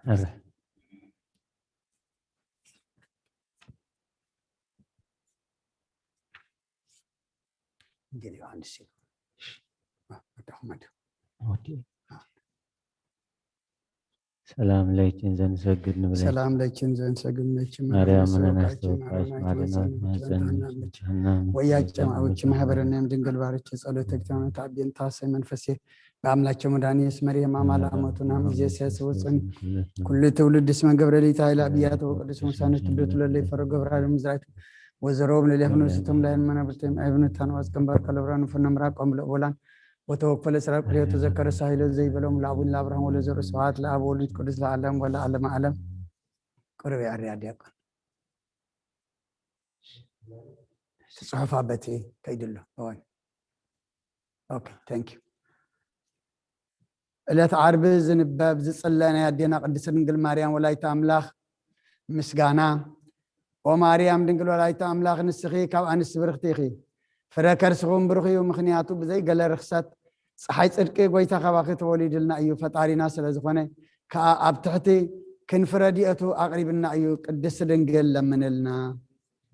ኣረ ወንጌል ዮሃንስ እዩ። ወዳኹም መድ ወዲ ሰላም ለኪን ዘንሰግድ ንብለኪ ሰላም ለኪን ዘንሰግድ ነኪ ማርያም መድኃኒት ምነና ሰበካኪ ያስተወቃሽ ማረናኪ ማርያም መሰል ማዘን ምትላንታና ችህና ወያጨ ማውች ማህበረና ም ድንግል ባርች ጸሎተ ክታመት አብየንታ ሰይ መንፈሴ በአምላቸው መድኃኒት መርየም አማላ ሞቱና ምዜ ሲያስወፅን ኩሉ ትውልድ እስመ ገብረ ሊት ኃይል አብያት ወቅዱስ ሙሳነ ትብሎ ትብሎ ለይፈሮ ገብራ ምዝራይት ወዘሮም ለሊያፍኖ ስቶም ላይ መናብርቴም አይብኑ ታንዋስ ቀንባር ከለብራን ፍኖም ራቆም ለኦላን ወተወክፈለ ስራ ቅሬቱ ዘከረ ሳይሎ ዘይበሎም ለአቡን ለአብርሃም ወለዘሩ ስብሐት ለአብ ወልድ ቅዱስ ለዓለም ወለዓለመ ዓለም። ቅርብ ያርያ ዲያቆን ትጽሑፋ በቲ ከይድሎ እዋን ኦኬ ታንክ ዩ። ዕለት ዓርቢ ዝንበብ ዝጽለ ናይ ኣዴና ቅድስት ድንግል ማርያም ወላዲተ ኣምላኽ ምስጋና። ኦ ማርያም ድንግል ወላዲተ ኣምላኽ ንስኺ ካብ ኣንስቲ ብርኽቲ ኢኺ፣ ፍረ ከርስኹም ብሩኽ እዩ፣ ምኽንያቱ ብዘይ ገለ ርኽሰት ጸሓይ ጽድቂ ጐይታ ካባኺ ተወሊዱልና እዩ፣ ፈጣሪና ስለ ዝኾነ ከኣ ኣብ ትሕቲ ክንፊ ረድኤቱ ኣቕሪብና እዩ። ቅድስት ድንግል ለምንልና።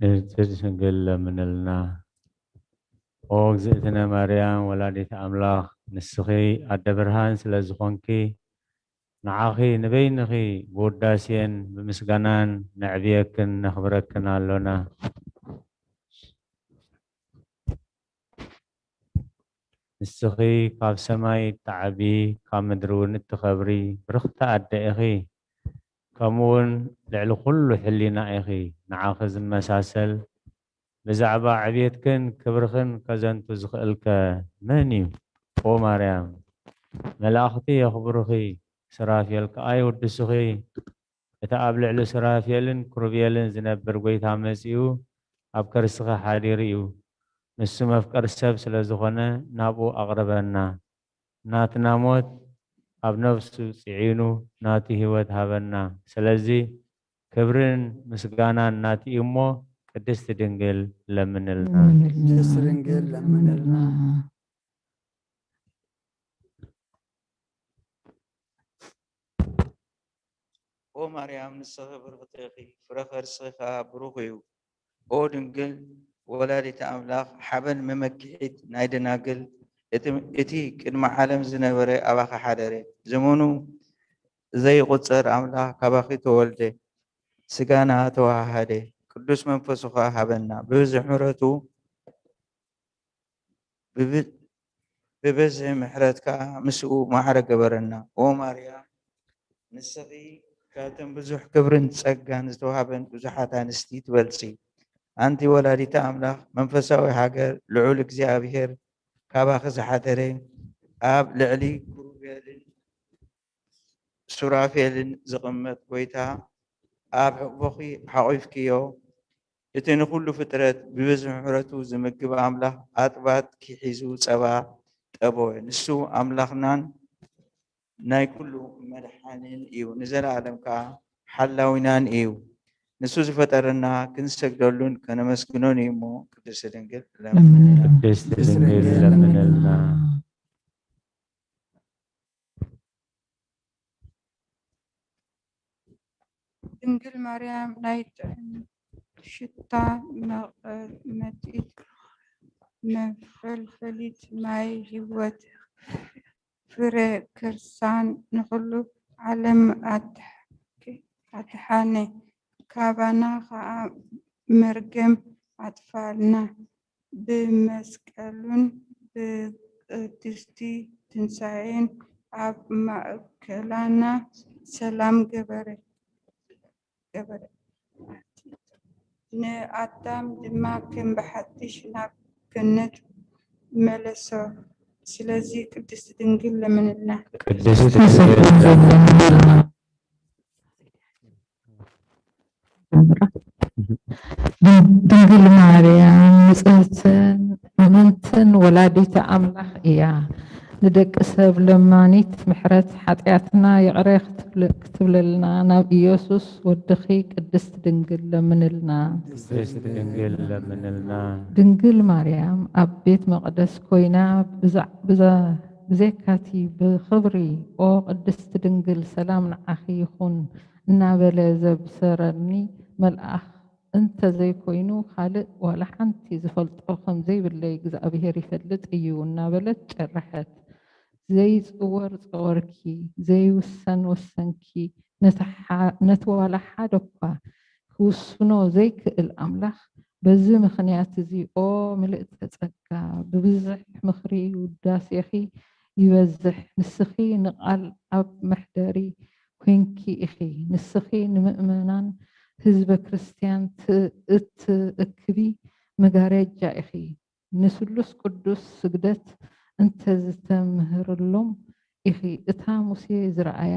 ቅድስት ድንግል ለምንልና። ኦ እግዝእትነ ማርያም ወላዲተ ኣምላኽ ንስኺ ኣደ ብርሃን ስለ ዝኾንኪ ንዓኺ ንበይንኺ ብውዳሴን ብምስጋናን ነዕብየክን ነኽብረክን ኣሎና። ንስኺ ካብ ሰማይ እትዓቢ ካብ ምድሪ እውን እትኸብሪ ብርኽቲ ኣደ ኢኺ። ከምኡ እውን ልዕሊ ኩሉ ሕሊና ኢኺ። ንዓኺ ዝመሳሰል ብዛዕባ ዕብየትክን ክብርኽን ከዘንቱ ዝኽእልከ መን እዩ? ኦ ማርያም፣ መላእኽቲ የኽብሩኺ፣ ሱራፌል ከኣ ይውድሱኺ። እቲ ኣብ ልዕሊ ሱራፌልን ክሩቤልን ዝነብር ጐይታ መጺኡ ኣብ ከርስኺ ሓዲሩ እዩ። ንሱ መፍቀሪ ሰብ ስለ ዝኾነ ናብኡ ኣቕርበና። ናትና ሞት ኣብ ነፍሱ ጽዒኑ ናቱ ህይወት ሃበና። ስለዚ ክብርን ምስጋናን ናቱ እዩ እሞ ቅድስቲ ድንግል ለምንልና። ቅድስት ድንግል ለምንልና። ኦ ማርያም ንስኺ ብርኽቲ ኢኺ፣ ፍረ ከርስኺ ኸኣ ብሩኽ እዩ። ኦ ድንግል ወላዲተ ኣምላኽ ሓበን መመክሒት ናይ ደናግል፣ እቲ እቲ ቅድሚ ዓለም ዝነበረ ኣባኺ ሓደረ። ዘመኑ ዘይቁጸር ኣምላኽ ካባኺ ተወልደ፣ ስጋና ተዋሃሃደ። ቅዱስ መንፈሱ ኸኣ ሃበና። ብብዝሒ ምሕረቱ ብብዝሒ ምሕረት ከኣ ምስኡ ማዕረ ገበረና። ኦ ማርያም ንስኺ ካብተን ብዙሕ ክብርን ጸጋን ዝተዋህበን ብዙሓት ኣንስቲ ትበልጺ። ኣንቲ ወላዲተ ኣምላኽ መንፈሳዊ ሃገር ልዑል እግዚኣብሔር ካባኺ ዝሓደረ ኣብ ልዕሊ ክሩቤልን ሱራፌልን ዝቕመጥ ጐይታ ኣብ ሕቕፎኺ ሓቒፍክዮ። እቲ ንኹሉ ፍጥረት ብብዝሒ ምሕረቱ ዝምግብ ኣምላኽ ኣጥባት ኪሒዙ ጸባ ጠበወ። ንሱ ኣምላኽናን ናይ ኩሉ መድሓኒን እዩ፣ ንዘለኣለም ከኣ ሓላዊናን እዩ። ንሱ ዝፈጠረና ክንሰግደሉን ከነመስግኖን እዩ እሞ ቅድስቲ ድንግል ለምንልና። ቅድስቲ ድንግል ለምንልና። ድንግል ማርያም ናይ ጥዑም ሽታ መቐመጢት መፈልፈሊት ማይ ህይወት ፍረ ከርሳን ንኹሉ ዓለም ኣድሓነ ካባና ኸዓ መርገም ኣጥፋልና። ብመስቀሉን ብቅድስቲ ትንሳኤን ኣብ ማእከላና ሰላም ገበረ። ገበረ። ንኣዳም ድማ ከም ብሓድሽ ናብ ገነት መለሶ። ስለዚ ቅድስቲ ድንግል ለምንልና። ቅድስቲ ድንግል ለምንልና። ድንግል ማርያም ንጽህትን እምንትን ወላዲተ ኣምላኽ እያ። ንደቂ ሰብ ለማኒት ምሕረት ሓጢኣትና ይቕረ ክትብለ- ክትብለልና ናብ ኢየሱስ ወድኺ ቅድስት ድንግል ለምንልና። ቅድስቲ ድንግል ለምንልና። ድንግል ማርያም ኣብ ቤት መቕደስ ኮይና ብዛ- ብዛ- ብዘይካቲ ብኽብሪ "ኦ ቅድስቲ ድንግል ሰላም ንዓኺ ይኹን" እናበለ ዘብሰረኒ መልኣኽ እንተ ዘይኮይኑ ካልእ ዋላ ሓንቲ ዝፈልጦ ከም ዘይብለይ እግዚኣብሔር ይፈልጥ እዩ እናበለት ጨረሐት። ዘይጽወር ጸወርኪ፣ ዘይውሰን ወሰንኪ፣ ነቲ ዋላ ሓደ እኳ ክውስኖ ዘይክእል ኣምላኽ፣ በዚ ምኽንያት እዚ ኦ ምልእተ ጸጋ፣ ብብዝሕ ምኽሪ ውዳሴኺ ይበዝሕ። ንስኺ ንቓል ኣብ መሕደሪ ኮንኪ ኢኺ። ንስኺ ንምእመናን ህዝበ ክርስትያን እትእክቢ መጋረጃ ኢኺ። ንስሉስ ቅዱስ ስግደት እንተዝተምህርሎም ኢኺ እታ ሙሴ ዝረኣያ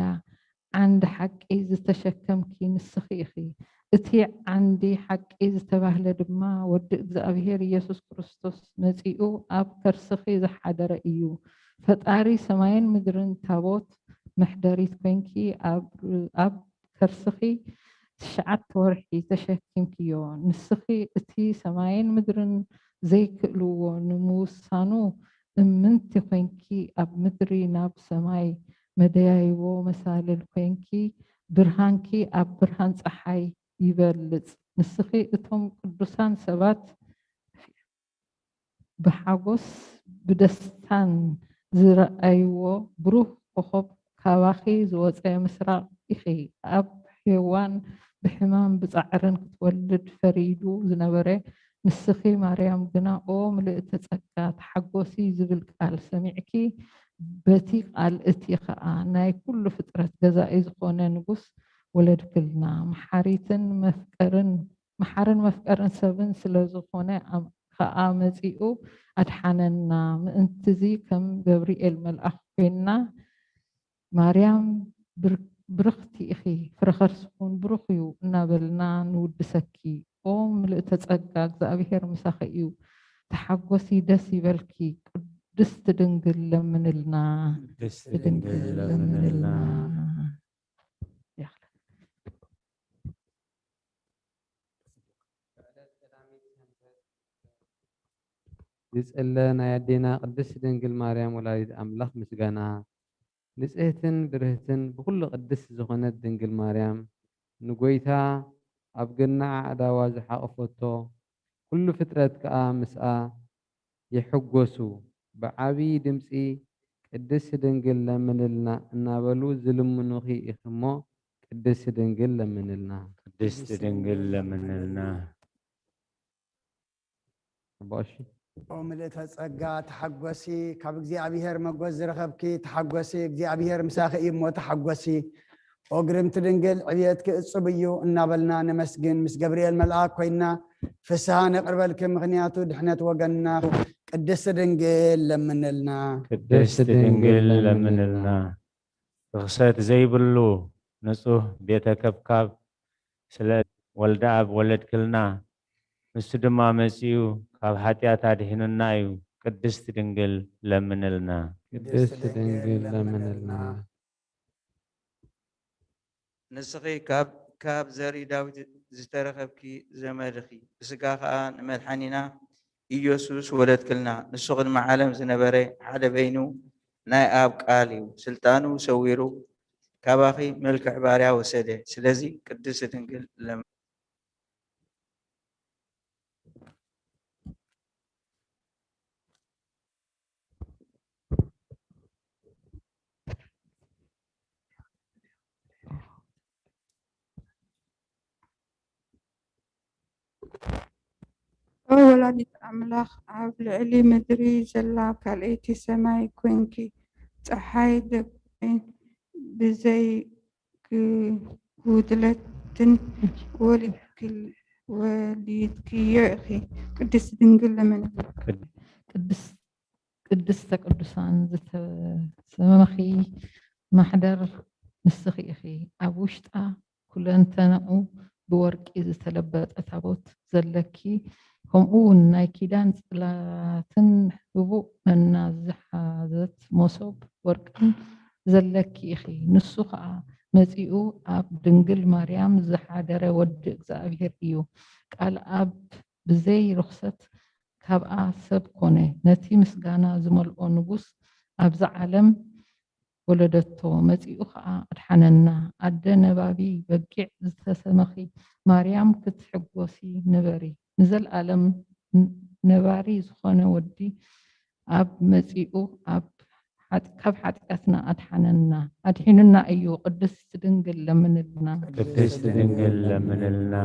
ዓንዲ ሓቂ ዝተሸከምኪ ንስኺ ኢኺ። እቲ ዓንዲ ሓቂ ዝተባህለ ድማ ወዲ እግዚኣብሔር ኢየሱስ ክርስቶስ መጺኡ ኣብ ከርስኺ ዝሓደረ እዩ። ፈጣሪ ሰማይን ምድርን ታቦት መሕደሪት ኮይንኪ ኣብ ከርስኺ ትሽዓተ ወርሒ ተሸኪምክዮ። ንስኺ እቲ ሰማይን ምድርን ዘይክእልዎ ንምውሳኑ እምንቲ ኮይንኪ ኣብ ምድሪ ናብ ሰማይ መደያይቦ መሳልል ኮይንኪ ብርሃንኪ ኣብ ብርሃን ፀሓይ ይበልፅ። ንስኺ እቶም ቅዱሳን ሰባት ብሓጎስ ብደስታን ዝረኣይዎ ብሩህ ኮኾብ ካባኺ ዝወፀ ምስራቕ ኢኺ። ኣብ ሄዋን ብሕማም ብፃዕርን ክትወልድ ፈሪዱ ዝነበረ ንስኺ ማርያም ግና ኦ ምልእተ ጸጋ ተሓጎሲ ዝብል ቃል ሰሚዕኪ በቲ ቃል እቲ ኸኣ ናይ ኩሉ ፍጥረት ገዛኢ ዝኾነ ንጉስ ወለድክልና። መሓሪትን መፍቀርን መሓርን መፍቀርን ሰብን ስለ ዝኾነ ከኣ መጺኡ ኣድሓነና። ምእንትዚ ከም ገብርኤል መልኣኽ ኮይንና ማርያም ብርኽቲ ኢኺ፣ ፍረ ከርስኹን ብሩኽ እዩ እናበልና ንውድሰኪ። ኦ ምልእተ ጸጋ እግዚኣብሔር ምሳኺ እዩ፣ ተሓጎሲ ደስ ይበልኪ፣ ቅድስቲ ድንግል ለምንልና። ቅድስቲ ድንግል ለምንልና። ዝጽለ ናይ ኣዴና ቅድስቲ ድንግል ማርያም ወላዲት ኣምላኽ ምስጋና። ንጽህትን ብርህትን ብኹሉ ቅድስቲ ዝኾነት ድንግል ማርያም ንጎይታ ኣብ ገናዕ ኣእዳዋ ዝሓቖፈቶ ኩሉ ፍጥረት ከኣ ምስኣ ይሕጎሱ። ብዓቢ ድምጺ ቅድስቲ ድንግል ለምንልና እናበሉ ዝልምኑኺ ኢኺ እሞ ቅድስቲ ድንግል ለምንልና። ቅድስቲ ድንግል ለምንልና። ኣቦ ቀሺ። ኦ ምልእተ ጸጋ ተሓጎሲ፣ ካብ እግዚኣብሔር መጎስ ዝረኸብኪ ተሓጎሲ፣ እግዚኣብሔር ምሳኺ እዩ እሞ ተሓጎሲ። ኦ ግርምቲ ድንግል ዕብየትኪ እጹብ እዩ እናበልና ነመስግን። ምስ ገብርኤል መልኣክ ኮይንና ፍስሃ ነቕርበልኪ፣ ምኽንያቱ ድሕነት ወገንና። ቅድስቲ ድንግል ለምንልና። ቅድስቲ ድንግል ለምንልና። ርኽሰት ዘይብሉ ንጹህ ቤተ ከብካብ ስለ ወልደ ኣብ ወለድክልና፣ ንሱ ድማ መጺኡ ካብ ሓጢኣት ኣድሒኑና እዩ። ቅድስቲ ድንግል ለምንልና። ቅድስቲ ድንግል ለምንልና። ንስኺ ካብ፣ ካብ ዘርኢ ዳዊት ዝተረኸብኪ ዘመድ ኢኺ፣ ብስጋ ኸኣ ንመድሓኒና ኢየሱስ ወለድክልና። ንሱ ቅድሚ ዓለም ዝነበረ ሓደ በይኑ ናይ ኣብ ቃል እዩ። ስልጣኑ ሰዊሩ ካባኺ መልክዕ ባርያ ወሰደ። ስለዚ ቅድስቲ ድንግል ለም ኦ ወላዲት ኣምላኽ፣ ኣብ ልዕሊ ምድሪ ዘላ ካልኣይቲ ሰማይ ኮንኪ፣ ጸሓይ ደቂ ብዘይ ግ- ጉድለትን ወሊድክል- ወሊድክዮ ኢኺ። ቅድስቲ ድንግል ለምንልና። ቅድስት ቅድስተ ቅዱሳን ዝተሰመኺ ማሕደር ንስኺ ኢኺ። ኣብ ውሽጣ ኩለንተናኡ ብወርቂ ዝተለበጠ ታቦት ዘለኪ፣ ከምኡ እውን ናይ ኪዳን ጽላትን ህቡእ መና ዝሓዘት መሶብ ወርቅን ዘለኪ ኢኺ። ንሱ ኸኣ መጺኡ ኣብ ድንግል ማርያም ዝሓደረ ወዲ እግዚኣብሔር እዩ። ቃል ኣብ ብዘይ ርኽሰት ካብኣ ሰብ ኮነ። ነቲ ምስጋና ዝመልኦ ንጉስ ኣብዛ ዓለም ወለደቶ፣ መጺኡ ኸኣ ኣድሓነና። ኣደ ነባቢ በጊዕ ዝተሰመኺ ማርያም ክትሕጎሲ ንበሪ። ንዘለኣለም ን-፣ ነባሪ ዝኾነ ወዲ ኣብ መጺኡ ኣብ ሓጢ-፣ ካብ ሓጢኣትና ኣድሓነና፣ ኣድሒኑና እዩ። ቅድስት ድንግል ለምንልና። ቅድስት ድንግል ለምንልና።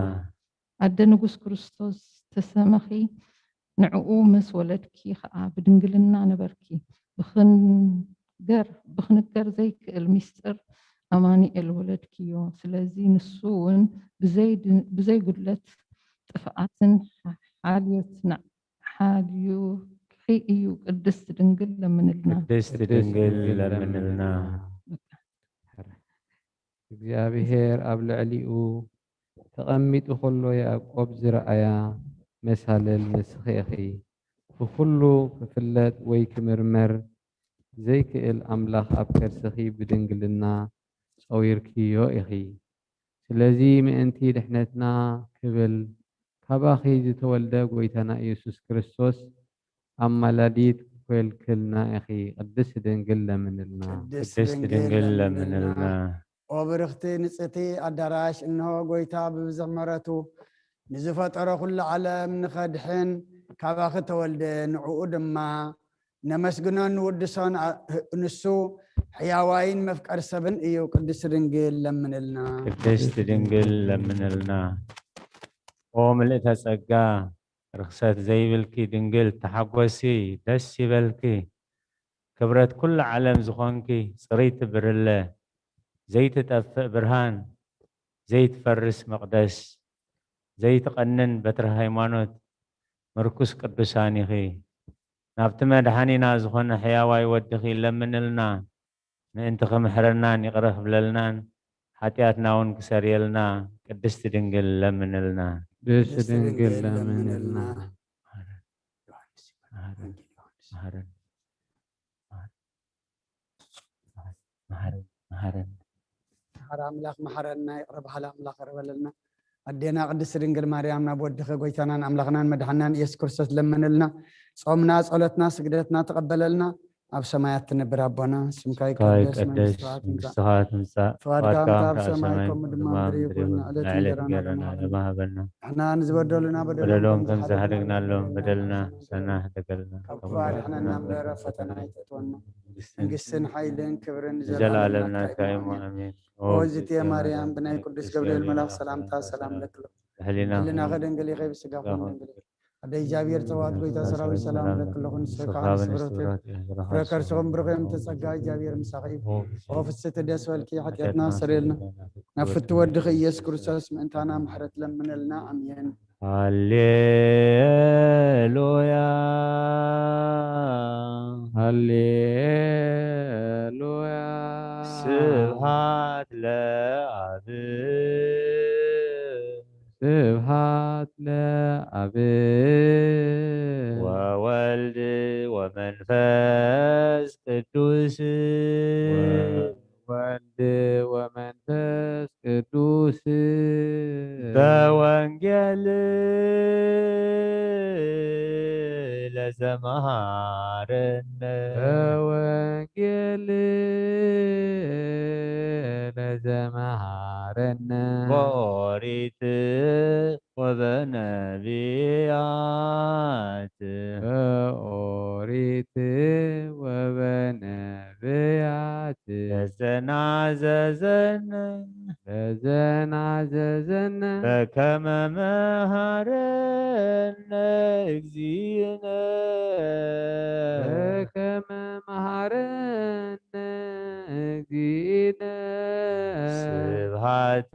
ኣደ ንጉስ ክርስቶስ ተሰመኺ፣ ንዕኡ ምስ ወለድኪ ኸኣ ብድንግልና ንበርኪ። ብኽንገር-፣ ብኽንገር ዘይክእል ሚስጥር ኣማኑኤል ወለድክዮ። ስለዚ ንሱ እውን ብዘይ ድ-፣ ብዘይ ጉድለት ጥፍኣትን ሓ-፣ ሓልዮት ና-፣ ሓልዮትኪ እዩ። ቅድስት ድንግል ለምንልና። ቅድስት ድንግል ለምንልና። እግዚኣብሔር ኣብ ልዕሊኡ ተቐሚጡ ኸሎ ያዕቆብ ዝረኣያ መሳልል ንስኺ ኢኺ። ብኹሉ ክፍለጥ ወይ ክምርመር ዘይክእል ኣምላኽ ኣብ ከርስኺ ብድንግልና ጸዊርክዮ ኢኺ። ስለዚ ምእንቲ ድሕነትና ክብል ካባኺ ዝተወልደ ጐይታና ኢየሱስ ክርስቶስ ኣማላዲት ኮይልክልና ኢኺ። ቅድስት ድንግል ለምንልና። ቅድስት ድንግል ለምንልና። ኦ ብርኽቲ ንጽቲ ኣዳራሽ፣ እንሆ ጐይታ ብብዝሒ ምሕረቱ ንዝፈጠሮ ኩሉ ዓለም ንኸድሕን ካባኺ ተወልደ፣ ንዕኡ ድማ ነመስግኖን ንውድሶን። ኣ-፣ ንሱ ሕያዋይን መፍቀር ሰብን እዩ። ቅድስት ድንግል ለምንልና። ቅድስት ድንግል ለምንልና። ኦ ምልእተ ጸጋ፣ ርኽሰት ዘይብልኪ ድንግል፣ ተሓጎሲ፣ ደስ ይበልኪ። ክብረት ኩሉ ዓለም ዝኾንኪ፣ ጽርይቲ ብርለ፣ ዘይትጠፍእ ብርሃን፣ ዘይትፈርስ መቕደስ፣ ዘይትቐንን በትሪ ሃይማኖት፣ ምርኩስ ቅዱሳን ኢኺ። ናብቲ መድሓኒና ዝኾነ ሕያዋይ ወድኺ ለምንልና። ምእንቲ ክምሕረናን ይቕረ ክብለልናን ሓጢኣትና እውን ክሰርየልና ቅድስቲ ድንግል ለምንልና። ቅድስቲ ድንግል ለምንልና። መሃረን፣ መሃረን፣ መሃረን፣ መሃረን። መሓር ኣምላኽ መሓረና፣ ይቕረ በሃል ኣምላኽ ይቕረ በለልና። ኣዴና ቅድስቲ ድንግል ማርያም ናብ ወድኺ ጎይታናን ኣምላኽናን መድሓናን ኢየሱስ ክርስቶስ ለምንልና። ጾምና፣ ጸሎትና፣ ስግደትና ተቐበለልና። ኣብ ሰማያት ትነብር ኣቦና፣ ስምካ ስምካ ይቀደስ፣ ይቀደስ፣ መንግስትኻ ትምጻእ። መንግስትኻ ትምጻእ፣ ፍቓድካ ፍቓድካ ከምታ ኣብ ከምታ ኣብ ሰማይ ሰማይ ከምኡ ድማ ከምኡ ኣብ ምድሪ ምድሪ ይኹን። ይኹን። ንዕለትና ንዕለትና እንጀራና እንጀራና ሃበና። ሃበና። ንሕና ንዝበደሉና በደሎም ንበደሎም ከም ከም ዝሃደግናሎም ዝሃደግናሎም በደልና በደልና ንሰና ንሰና። ሕደገልና። ካብ ክፉእ ኣድሕነና እምበር ኣብ ፈተና ኣይተእትወና። መንግስትን መንግስትን ሓይልን ክብርን ንዘለኣለም ንዘለኣለም ናትካ ናትካ እዩ። እዩ። ኣሜን። ኣሜን። ኦ ኦ እግዝእትየ እግዝእትየ ማርያም፣ ማርያም፣ ብናይ ብናይ ቅዱስ ቅዱስ ገብርኤል ገብርኤል መልኣኽ መልኣኽ ሰላምታ ሰላምታ ሰላም ሰላም ለክሎ። ለክሎ። ህሊናኺ ህሊናኺ ድንግል ድንግል ኢኺ፣ ኢኺ፣ ብስጋኺ እውን ድንግል ኢኺ። ኣደ እግዚኣብሔር ጸባኦት ጎይታ ሰራዊት ሰላም ለክሎ። ንስኺ ከዓ ንስብረቱ ፍረ ከርስኹም ብሩኽ እምተ ጸጋ እግዚኣብሔር ምሳኺ እዩ። ኦ ፍስሕቲ ደስ በልኪ፣ ሓጢኣትና ኣስተሰርየልና። ናብ ፍቲ ወድኺ ኢየሱስ ክርስቶስ ምእንታና ምሕረት ለምነልና። ኣሜን። ሃሌሉያ። ሃሌሉያ። ስብሐት ለአብ። ስብሐት ለአብ። ወወልድ ወመንፈስ ቅዱስ። ወወልድ ወመንፈስ ቅዱስ። በወንጌል ለዘመሃረነ። በወንጌል ለዘመሃረነ። በኦሪት ወበነቢያት። በኦሪት ወበነቢያት። ለዘናዘዘነ። ለዘናዘዘነ። በከመ መሃረነ እግዚእነ። በከመ መሃረነ እግዚእነ። ስብሐት።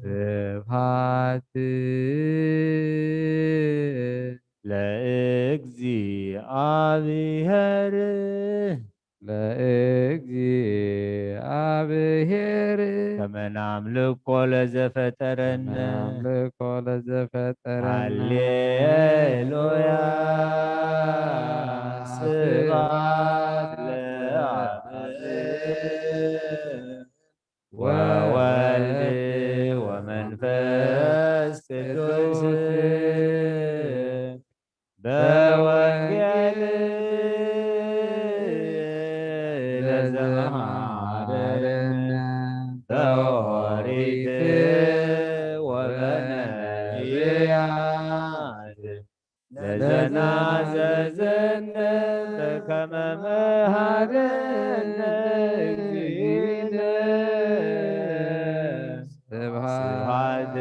ስብሐት። ለእግዚኣብሔር። ለእግዚኣብሔር። ከመ ናምልኮ ለዘፈጠረነ። ከመ ናምልኮ ለዘፈጠረነ። ሃሌሉያ። ስብሐት ለአብ። ወወልድ ወመንፈስ ቅዱስ። በ ወንጌል ለዘመሃረነ በኦሪት ወበነቢያት ለዘናዘዘነ በከመ መሃረነ እግዚእነ። ስብሐት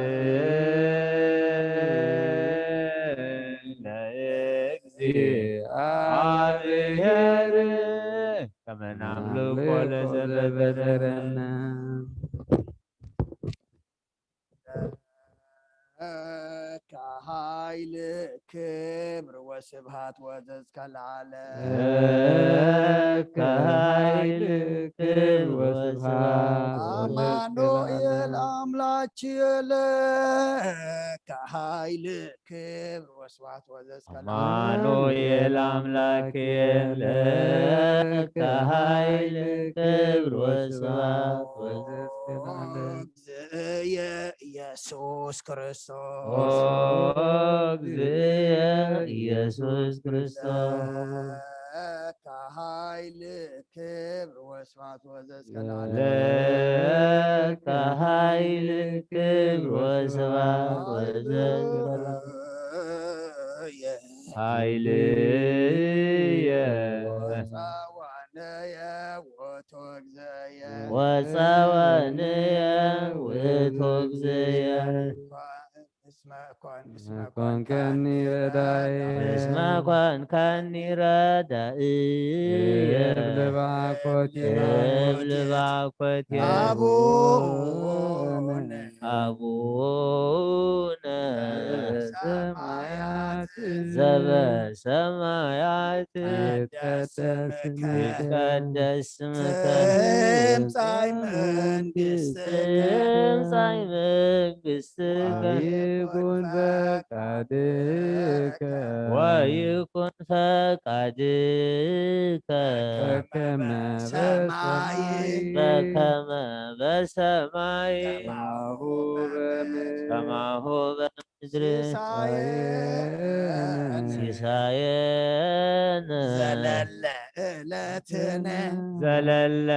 ለእግዚኣብሔር ከመ ናምልኮ ለዘበደረነ። ለከ ኃይል ክብር ወስብሐት ወዘእስከ ለዓለም። ለከ ኃይል ክብር ወስብሐት ወዘእስከ ለዓለም። አማኑኤል አምላክ ለከ ኃይል ክብር ወስብሐት ወዘእስከ ለዓለም። አማኑኤል አምላክ ለከ ኃይል ክብር ወስብሐት ወዘእስከ ለዓለም። እግዝእየ ኢየሱስ ክርስቶስ። ኦ እግዝእየ ኢየሱስ ክርስቶስ። ለከ ኃይል ክብር ወስብሐት ወዘእስከ ለዓለም። ለከ ኃይል ክብር ወስብሐት ወዘእስከ ለዓለም። ኃይልየ ወፀወንየ ውእቱ እግዝእየ። ወፀወንየ ውእቱ እግዝእየ። እስመ ኮን-፣ እስመ ኮንከኒ ረዳኢ። እስመ ኮንከኒ ረዳእየ። እብል ባኮቴ። እብል ባኮቴ። አቡነ። አቡነ። ዘበሰማያት። ዘበሰማያት። ይትቀደስ ስምከ። ይትቀደስ ስምከ። ትምጻእ መንግስትከ። ትምጻእ መንግስትከ። ወይኩን ፈቃድከ። ወይኩን ፈቃድከ። በከመ በሰማይ። በከመ በሰማይ። ከማሁ በምድር። ከማሁ በምድር። ሲሳየነ። ሲሳየነ። ዘለለ ዕለትነ። ዘለለ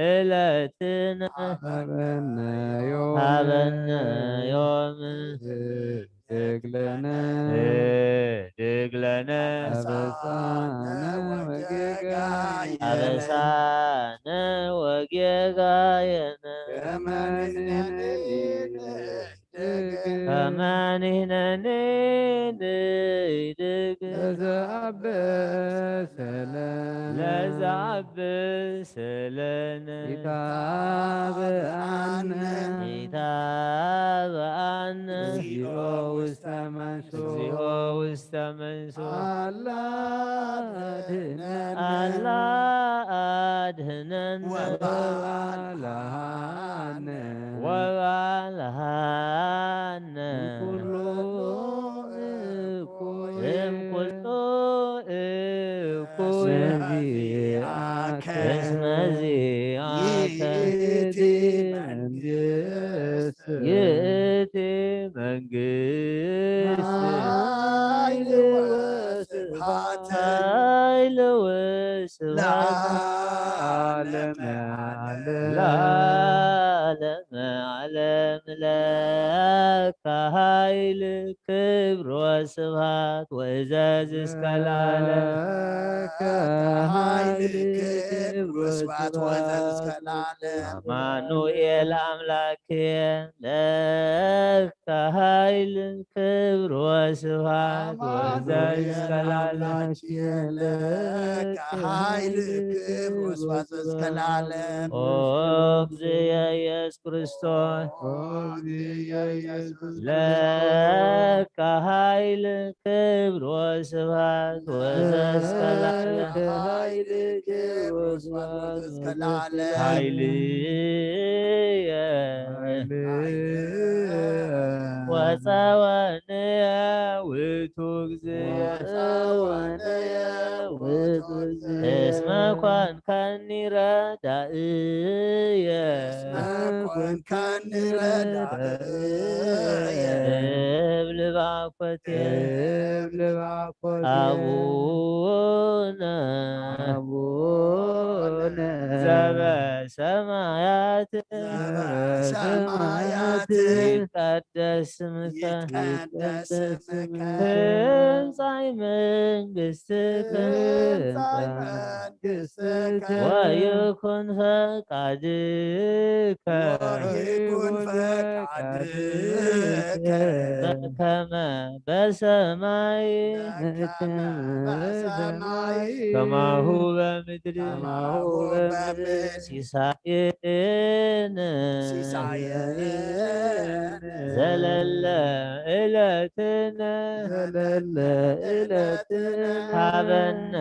ዕለትነ። ሀበነ ዮም። ሀበነ ዮም። ህድግ ለነ። ህድግ ለነ። አበሳነ ወጌጋየነ። አበሳነ ወጌጋየነ። ከመ ንሕነኒ ንህድግ። ከመ ንሕነኒ ንህድግ። ለዘአበሰ ለነ። ለዘአበሰ ለነ። ኢታብአነ። ኢታብአነ። እግዚኦ ውስተ መንሱት። እግዚኦ ውስተ መንሱት። አላ አድህነነ። አላ አድህነነ። ወባልሃነ። ወባልሃነ። እምኩሉ እኩይ። እምኩሉ እኩይ። እስመ ዚአከ። እስመ ዚአከ። ይእቲ መንግስት። ይእቲ መንግስት። ኃይል ወስብሐት። ኃይል ወስብሐት። ለዓለመ ዓለም። ለዓለመ ዓለም ለከ ኃይል ክብር ወስብሐት ወእዘዝ እስከ ለዓለም። ለከ ኃይል ክብር ወስብሐት ወእዘዝ እስከ ለዓለም። አማኑኤል አምላክ ለከ ኃይል ክብር ወስብሐት ወእዘዝ እስከ ለዓለም። ለከ ኃይል ክብር ወስብሐት እስከ ለዓለም። ኦ እግዚእ ኢየሱስ ክርስቶስ። ኦ እግዚእ ኢየሱስ ክርስቶስ። ለከ ኃይል ክብር ወስብሐት ወእዘዝ እስከ ለዓለም። ለከ ኃይል ክብር ወስብሐት ወእዘዝ እስከ ለዓለም። ኃይልየ። ኃይልየ። ወፀወንየ ውእቱ እግዚእ። ወፀወንየ ውእቱ እግዚእ። እስመ ኮንከኒ ረዳእየ። እስመ ኮንከኒ ረዳእየ። እብል ባኮቴ እብሊ ባኮቴ ኣቡነ ኣቡነ ዘበሰማያት ዘበሰማያት ይትቀደስ ስምከ ይትቀደስ ስምከ ትምጻእ መንግስትከ ትምጻእ መንግስትከ ወይኩን ፈቃድከ ወይኩን ፈቃድከ በከመ በሰማይ በከመ በሰማይ ከማሁ በምድሪ ከማሁ በምድሪ ሲሳየነ ሲሳየነ ዘለለ ዕለትነ ዘለለ ዕለትነ ሃበነ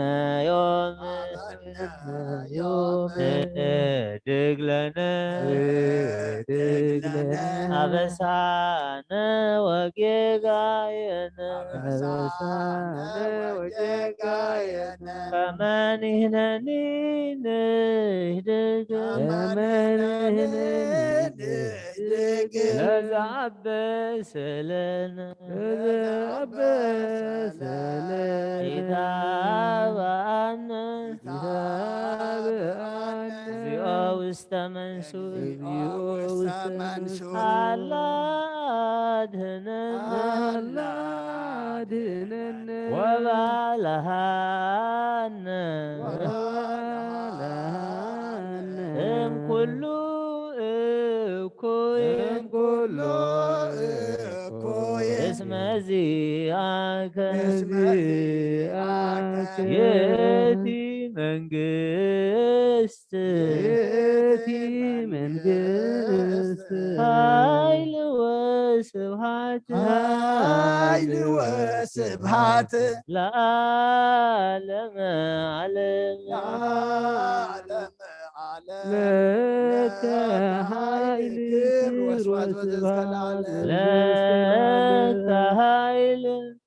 ዮም ሃበነ ዮም እድግለነ እድግለነ አበሳነ ወጌጋየነ አበሳነ ወጌጋየነ ከመ ንሕነኒ ንህድግ ከመ ንሕነኒ ንህድግ ለዘአበሰ ለነ ለዘአበሰ ለነ ኢታብአነ ኢታብአነ እግዚኦ ውስተ መንሱት እግዚኦ ውስተ መንሱት አላ አድህነነ አላ አድህነነ ወባልሃነ ወባልሃነ እምኩሉ እኩይ እምኩሉ እኩይ እስመ ዚአከ እስመ ዚአከ ይእቲ መንግስት ይእቲ መንግስት ኃይል ወስብሐት ኃይል ወስብሐት ለዓለመ ዓለም ለዓለመ ዓለም ለከ ኃይል ክብር ወስብሐት ለከ ኃይል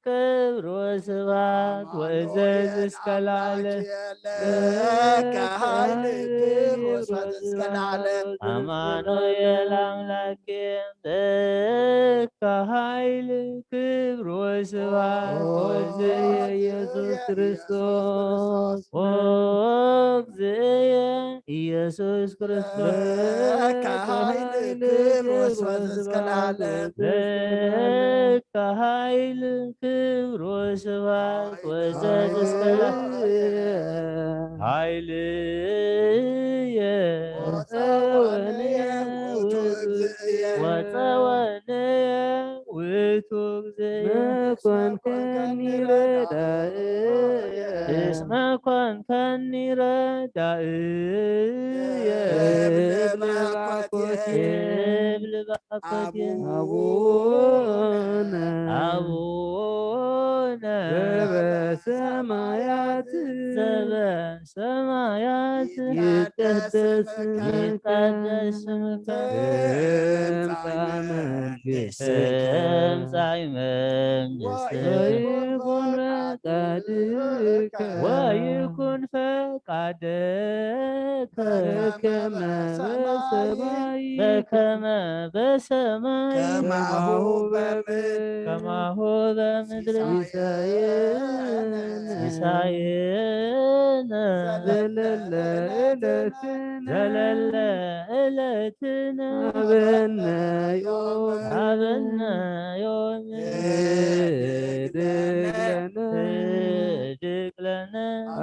ክብር ወስብሐት ወእዘዝ እስከ ለዓለም ለከ ኃይል ክብር ወስብሐት እስከ ለዓለም አማኑኤል አምላኬ ለከ ኃይል ክብር ወስብሐት ወእግዚእየ ኢየሱስ ክርስቶስ ወእግዚእየ ኢየሱስ ክርስቶስ ለከ ኃይል ክብር ወስብሐት እስከ ለዓለም ለከ ኃይል ክብር ወስብሐት ወእዘዝ እስከ ለዓለም ኃይልየ ወፀወንየ ውእቱ እግዚእየ ወፀወንየ ውእቱ እግዚእየ መኮንከኒ ረዳእየ እስመ ኮንከኒ ረዳእየ እብለ ባኮቴ እብል ባኮቴ አቡነ አቡነ ዘበሰማያት ዘበ ሰማያት ይትቀደስ ስምከ ይትቀደስ ስምከ ትምጻእ መንግስትከ ትምጻእ መንግስትከ ወይኩን ፈቃድከ ወይኩን ፈቃድከ በከመ በሰማይ በከመ በሰማይ ከማሁ በምድር ከማሁ በምድር ሲሳየነ ሲሳየነ ዘለለ ዕለትነ ዘለለ ዕለትነ ሀበነ ዮም ሀበነ ዮም ህድግ ለነ ህድግ ለነ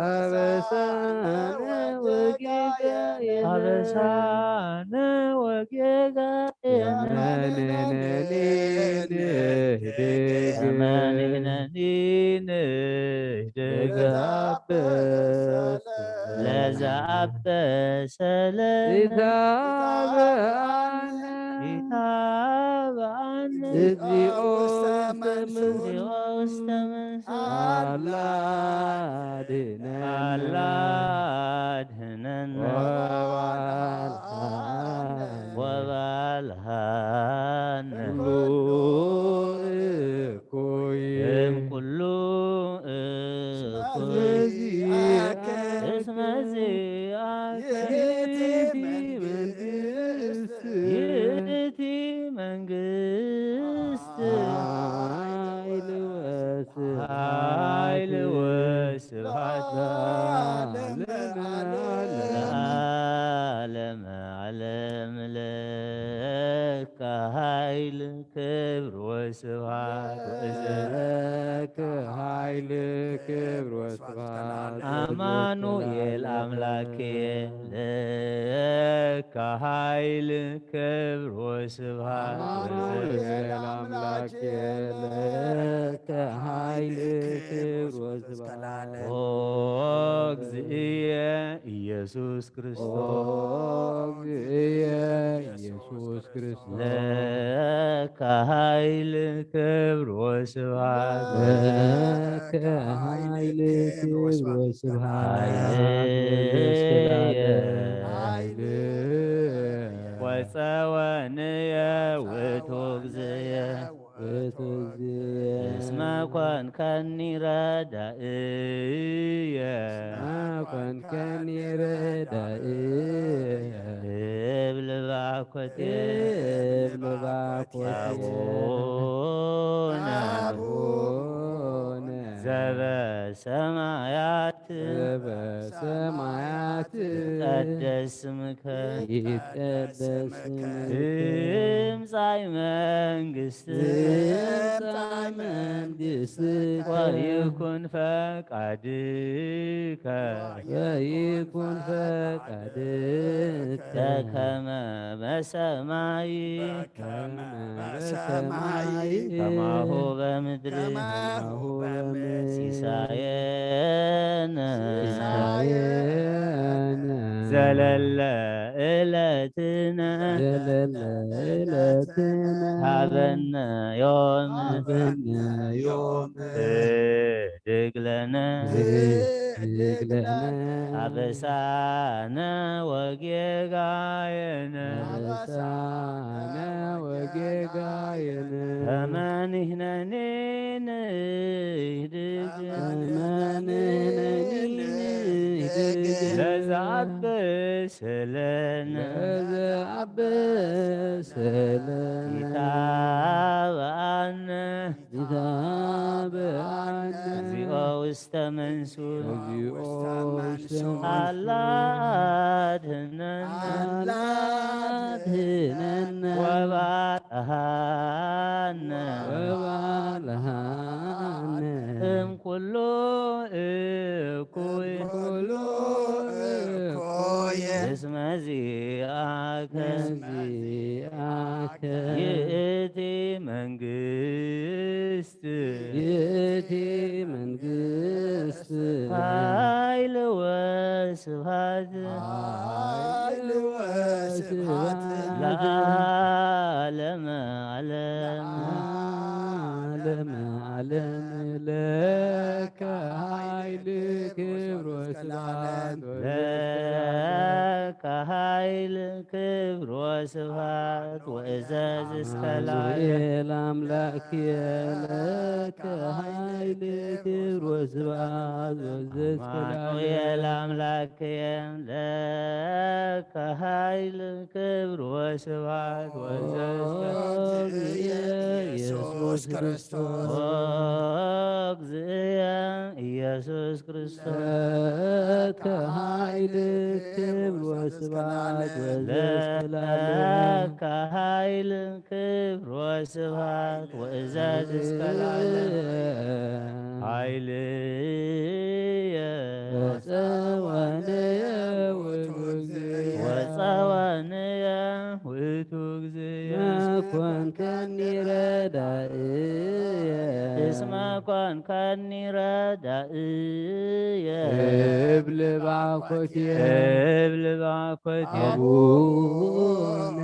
አበሳነ ወጌጋየነ አበሳነ ወጌጋየነ እመንነኒ ንህድግ እመንነኒ ንህድግ ለዘአበሰ ለነ ኢታብአነ ኢታብአነ እግዚኦ ውስተ መንሱት እግዚኦ ውስተ መንሱት አላ አድነነ አላ አድነነ ወባልሃነ ወባልሃነ እምኩሉ እኩይ እምኩሉ እኩይ እስመ ዚአከ ይእቲ መንግስት ይእቲ መንግስት ስብሐት ለዓለመ ዓለም። ለዓለመ ዓለም ለከ ኃይል ክብር ወስብሐት ወእዘዝ ለከ ኃይል ክብር ወስብሐት አማኑኤል አምላኬ ለከ ኃይል ክብር ወስብሐት አማኑኤል አምላኬ ለከ ኃይል ክብር ወስብሐት ኦ እግዚእየ ኢየሱስ ክርስቶስ ኦ እግዚእየ ኢየሱስ ክርስቶስ ለከ ኃይል ክብር ወስብሐት ለከ ኃይል ክብር ወስብሐት ኃይልየ ኃይልየ ወጸወንየ ውእቱ እግዚእየ ውእቱ እግዚእየ እስመ ኮንከኒ ረዳእየ እስመ ኮንከኒ ረዳእየ እብል ባኮቴ እብል ባኮቴ አቡነ አቡነ ዘበሰማያት ዘበሰማያት ይትቀደስ ስምከ ይትቀደስ ስምከ ትምጻእ መንግስት ትምጻእ መንግስት ወይኩን ፈቃድከ ወይኩን ፈቃድከ በከመ በሰማይ በከመ በሰማይ ከማሁ በምድሪ ከማሁ በምድሪ ሲሳየነ ሲሳየነ ዘለለ ዕለትነ ዘለለ ዕለትነ ሃበነ ዮም ሃበነ ዮም ህድግ ለነ ህድግ ለነ አበሳነ ወጌጋየነ አበሳነ ወጌጋየነ ከመ ንሕነኒ ንህድግ ከመ ንሕነኒ ንህድግ ለዘአበሰ ለነ ለዘአበሰ ለነ ይትባአነ ይትባአነ እግዚኦ ውስተ መንሱ እግዚኦ ውስተ መንሱ አላ አድህነነ አላ አድህነነ ወባልሃነ ወባልሃነ እምኩሉ እኩይ ኩሉ እኩይ እስመ ዚአከ ዚአከ ይእቲ መንግስት ይእቲ መንግስት ኃይል ወስብሐት ኃይል ወስብሐት ለዓለመ ዓለም ለዓለመ ዓለም ለከ ኃይል ክብር ወስብሐት ለከ ኃይል ክብር ወስብሐት ወእዘዝ እስከ ለዓለም አማኑኤል አምላክ ለከ ኃይል ክብር ወስብሐት ወእዘዝ እስከ ለዓለም አማኑኤል አምላክ ለከ ኃይል ክብር ወስብሐት ወእዘዝ እስከ ኦ ኢየሱስ ክርስቶስ ኦ እግዚእየ ኢየሱስ ክርስቶስ ለከ ኃይል ክብር ወስብሐት ወእዘዝ እስከ ለዓለም ለከ ኃይል ክብር ወስብሐት ወእዘዝ እስከ ለዓለም ኃይልየ ወጸወንየ ውእቱ እግዚእየ ወጸወንየ ውእቱ እግዚእየ መኮንከኒ ረዳእየ እስመ ኮንከኒ ረዳእየ እብል ባኮትየ እብል ባኮትየ አቡነ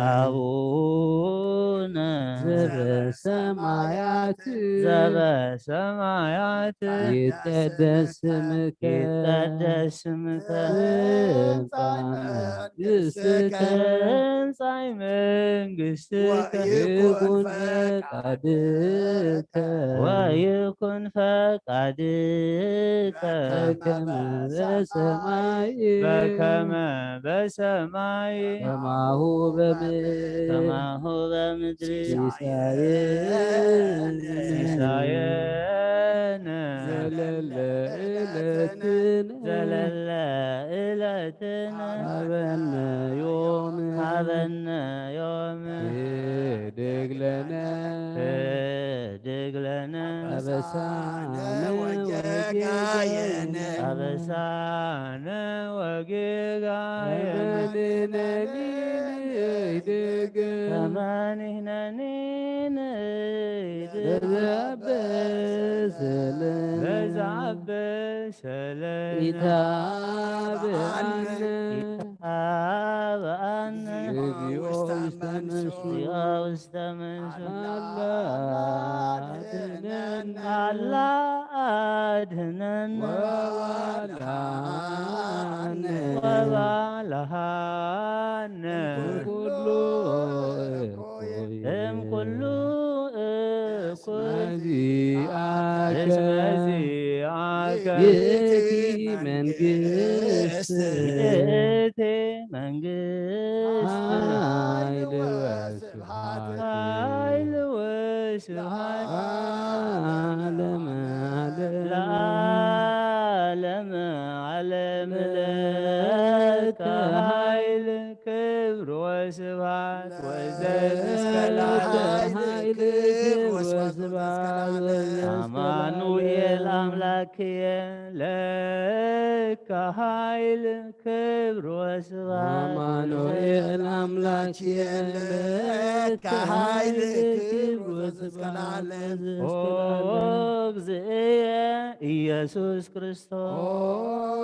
አቡነ ዘበሰማያት ዘበሰማያት ይትቀደስ ስምከ ይትቀደስ ስምከ ትምጻእ መንግሥትከ ትምጻእ መንግሥትከ ወይኩን ፈቃድከ ወይኩን ፈቃድከ በከመ በሰማይ በከመ በሰማይ ከማሁ በምድር ከማሁ በምድር ሲሳየነ ሲሳየነ ዘለለ ዕለትነ ዘለለ ዕለትነ ሃበነ ዮም ሃበነ ዮም ህድግ ለነ ህድግ ለነ አበሳነ ወጌጋየነ አበሳነ ወጌጋየነ ከመንህነኒ ንህድግ ከመንህነኒ ንህድግ በዘአበሰለ በዘአበሰለ ኢታብአነ ኢታብአነ ኢታብአነ እግዚኦ ውስተ መንሱት እግዚኦ ውስተ መንሱት አላ አድህነን አላ አድህነን ወባልሃነ ወባልሃነ እምኩሉ እኩይ እምኩሉ እኩይ እስመ ዚአከ እስመ ዚአከ ይእቲ መንግስት ይእቲ መንግስት ኃይል ወስብሐት ኃይል ወስብሐት ለዓለመ ዓለም ለዓለመ ዓለም ለከ ኃይል ክብር ወስብሐት ወዘእስከ ለዓለም ኃይል ክብር ወስብሐት አማኑኤል አምላክየ ለከ ኃይል ክብር ወስብሐት አማኑኤል አምላክየ ለከ ኃይል ክብር ወስብሐት ኦ እግዚእየ ኢየሱስ ክርስቶስ ኦ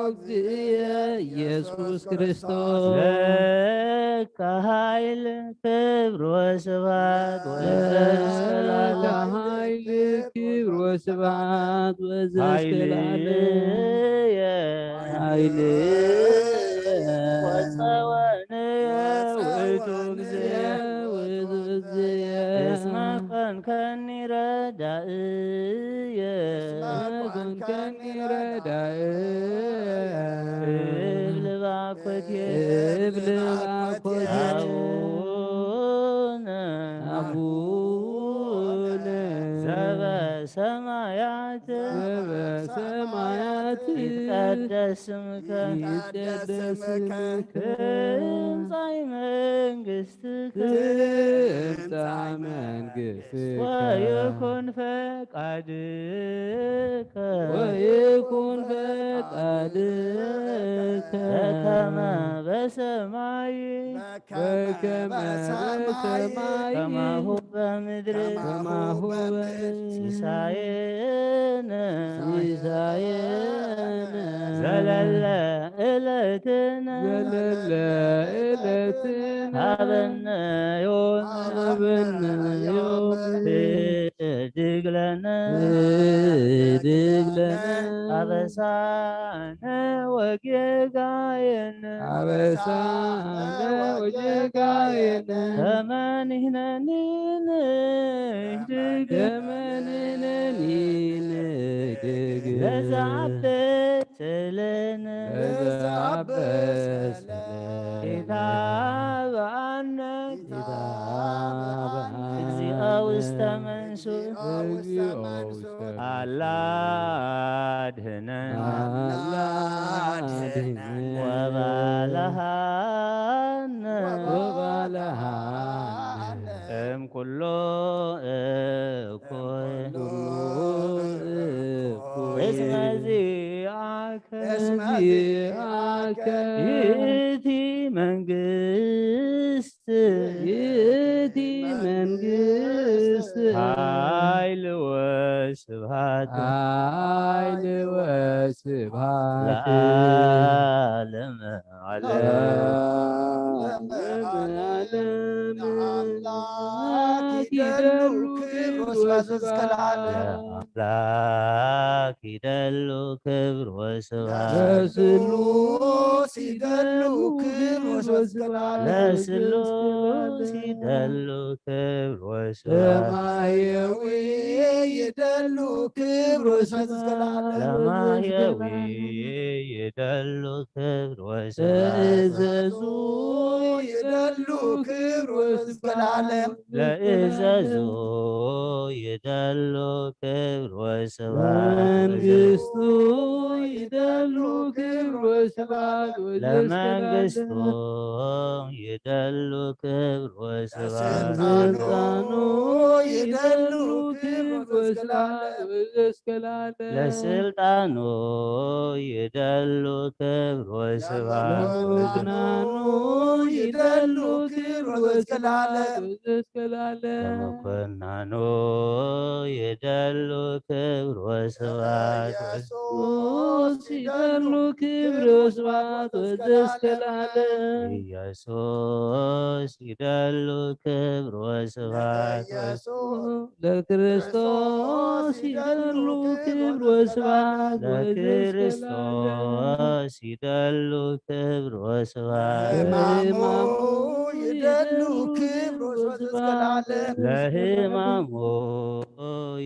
እግዚእየ ኢየሱስ ክርስቶስ ለከ ኃይል ክብር ወስብሐት ወዘእስከ ለከ ለዓለም ኃይል ክብር ወስብሐት ወዘእስከ ለዓለም ኃይልየ ኃይልየ ወጸወንየ ውእቱ እግዚእየ ውእቱ እግዚእየ እስመ ኮንከኒ ረዳእየ እስመ ኮንከኒ ረዳእየ እብል ባኮቴ እብል ባኮቴ አቡነ አቡነ ዘበሰማያት ዘበሰማያት ይትቀደስ ስምከ ይትቀደስ ስምከ ትምጻእ መንግስትከ ትምጻእ መንግስትከ ወይኩን ፈቃድከ ወይኩን ፈቃድከ በከመ በሰማይ በከመ በሰማይ ከማሁ በምድር ከማሁ በምድር ሲሳየነ ሲሳየነ ዘለለ ዕለትነ ዘለለ ዕለትነ ሀበነ ዮም ሀበነ ዮም ህድግ ለነ ህድግ ለነ አበሳነ ወጌጋየነ አበሳነ ወጌጋየነ ከመ ንሕነኒ ንህድግ ከመ ንሕነኒ ንህድግ ለዘአበሰለነ ለዘአበሰለነ ኢታብአነ ኢታብአነ እግዚኦ ውስተ መንሱት እግዚኦ ውስተ መንሱት አላ አድህነን አላ አድህነን ወባልሃነ ወባልሃነ እምኩሎ እኩይ እኩይ እስመ ዚአከ እስመ ዚአከ ይእቲ መንግስት ይእቲ መንግስት ኃይል ወስብሐት ኃይል ወስብሐት ለዓለመ ዓለም ለዓለመ ዓለም ለአምላክ ይደሉ ክብር ወስብሐት እስከ ለዓለም። ለአምላክ ይደሉ ክብር ወስብሐት። ለስሉስ ይደሉ ክብር ወስብሐት። ለስሉስ ይደሉ ክብር ወስብሐት። ለማየዊ ይደሉ ክብር ወስብሐት። ለማየዊ ይደሉ ክብር ወስብሐት። ለእዘዙ ይደሉ ክብር ወስብሐት። ለእዘዙ ይደሉ ክብር ወስብሐት። መንግስቱ ይደሉ ክብር ወስብሐት። ለመንግስቱ ይደሉ ክብር ወስብሐት። ለስልጣኑ ይደሉ ክብር ወስብሐት። ለስልጣኑ ይደሉ ክብር ወስብሐት። ለመኮንናኑ ይደሉ ክብር ወስብሐት። ለመኮንናኑ ይደሉ ክብር ወስብሐት። ኢየሱስ ይደሉ ክብር ወስብሐት ወዘእስከ ለዓለም። ኢየሱስ ይደሉ ክብር ወስብሐት። ለክርስቶስ ይደሉ ክብር ወስብሐት ወዘእስከ ለዓለም። ለክርስቶስ ይደሉ ክብር ወስብሐት። ለሕማሙ ይደሉ ክብር ወስብሐት። ለሕማሙ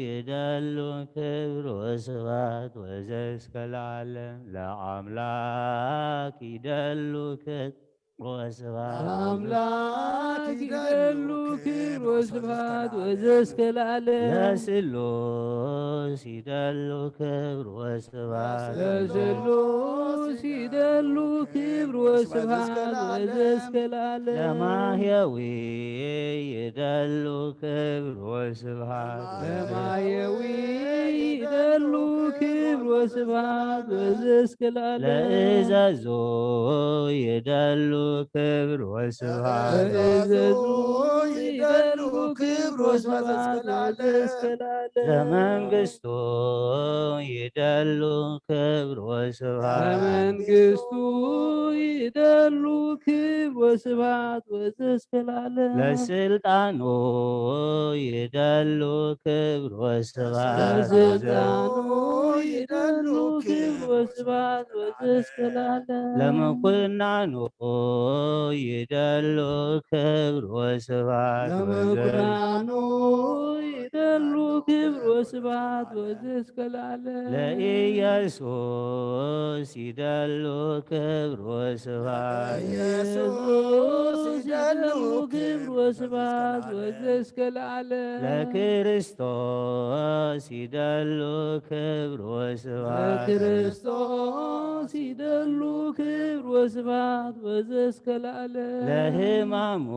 ይደሉ ክብር ወስብሐት ወዘእስከ ለዓለም። ለአምላክ ይደሉ ክብር ወስብሐት። ለአምላክ ይደሉ ክብር ወስብሐት ወዘእስከ ለዓለም። ለስሉስ ይደሉ ክብር ወስብሐት። ለስሉስ ይደሉ ክብር ወስብሐት ወዘእስከ ለዓለም። ለማህየዊ ይደሉ ክብር ወስብሐት። ለማህየዊ ይደሉ ክብር ወስብሐት ወዘእስከ ለዓለም። ለእዘዙ ይደሉ ክብር ወስብሐት። ለእዘዙ ይደሉ ክብር ወስብሐት ወዘእስከ ለዓለም። ለመንግስቱ ይደሉ ክብር ወስብሐት። ለመንግስቱ ይደሉ ክብር ወስብሐት ወዘእስከ ለዓለም። ለስልጣኑ ይደሉ ክብር ወስብሐት። ለስልጣኑ ይደሉ ክብር ወስብሐት ወዘእስከ ለዓለም። ለምኩናኑ ይደሉ ክብር ወስብሐት ወዘ- ለምኩናኑ ይደሉ ክብር ወስብሐት ወዘእስከ ለዓለም። ለኢየሱስ ይደሉ ክብር ወስብሐት። ለኢየሱስ ይደሉ ክብር ወስብሐት ወዘእስከ ለዓለም። ለክርስቶስ ይደሉ ክብር ወስብሐት። ለክርስቶስ ይደሉ ክብር ወስብሐት ወዘእስከ ለዓለም። ለሕማሙ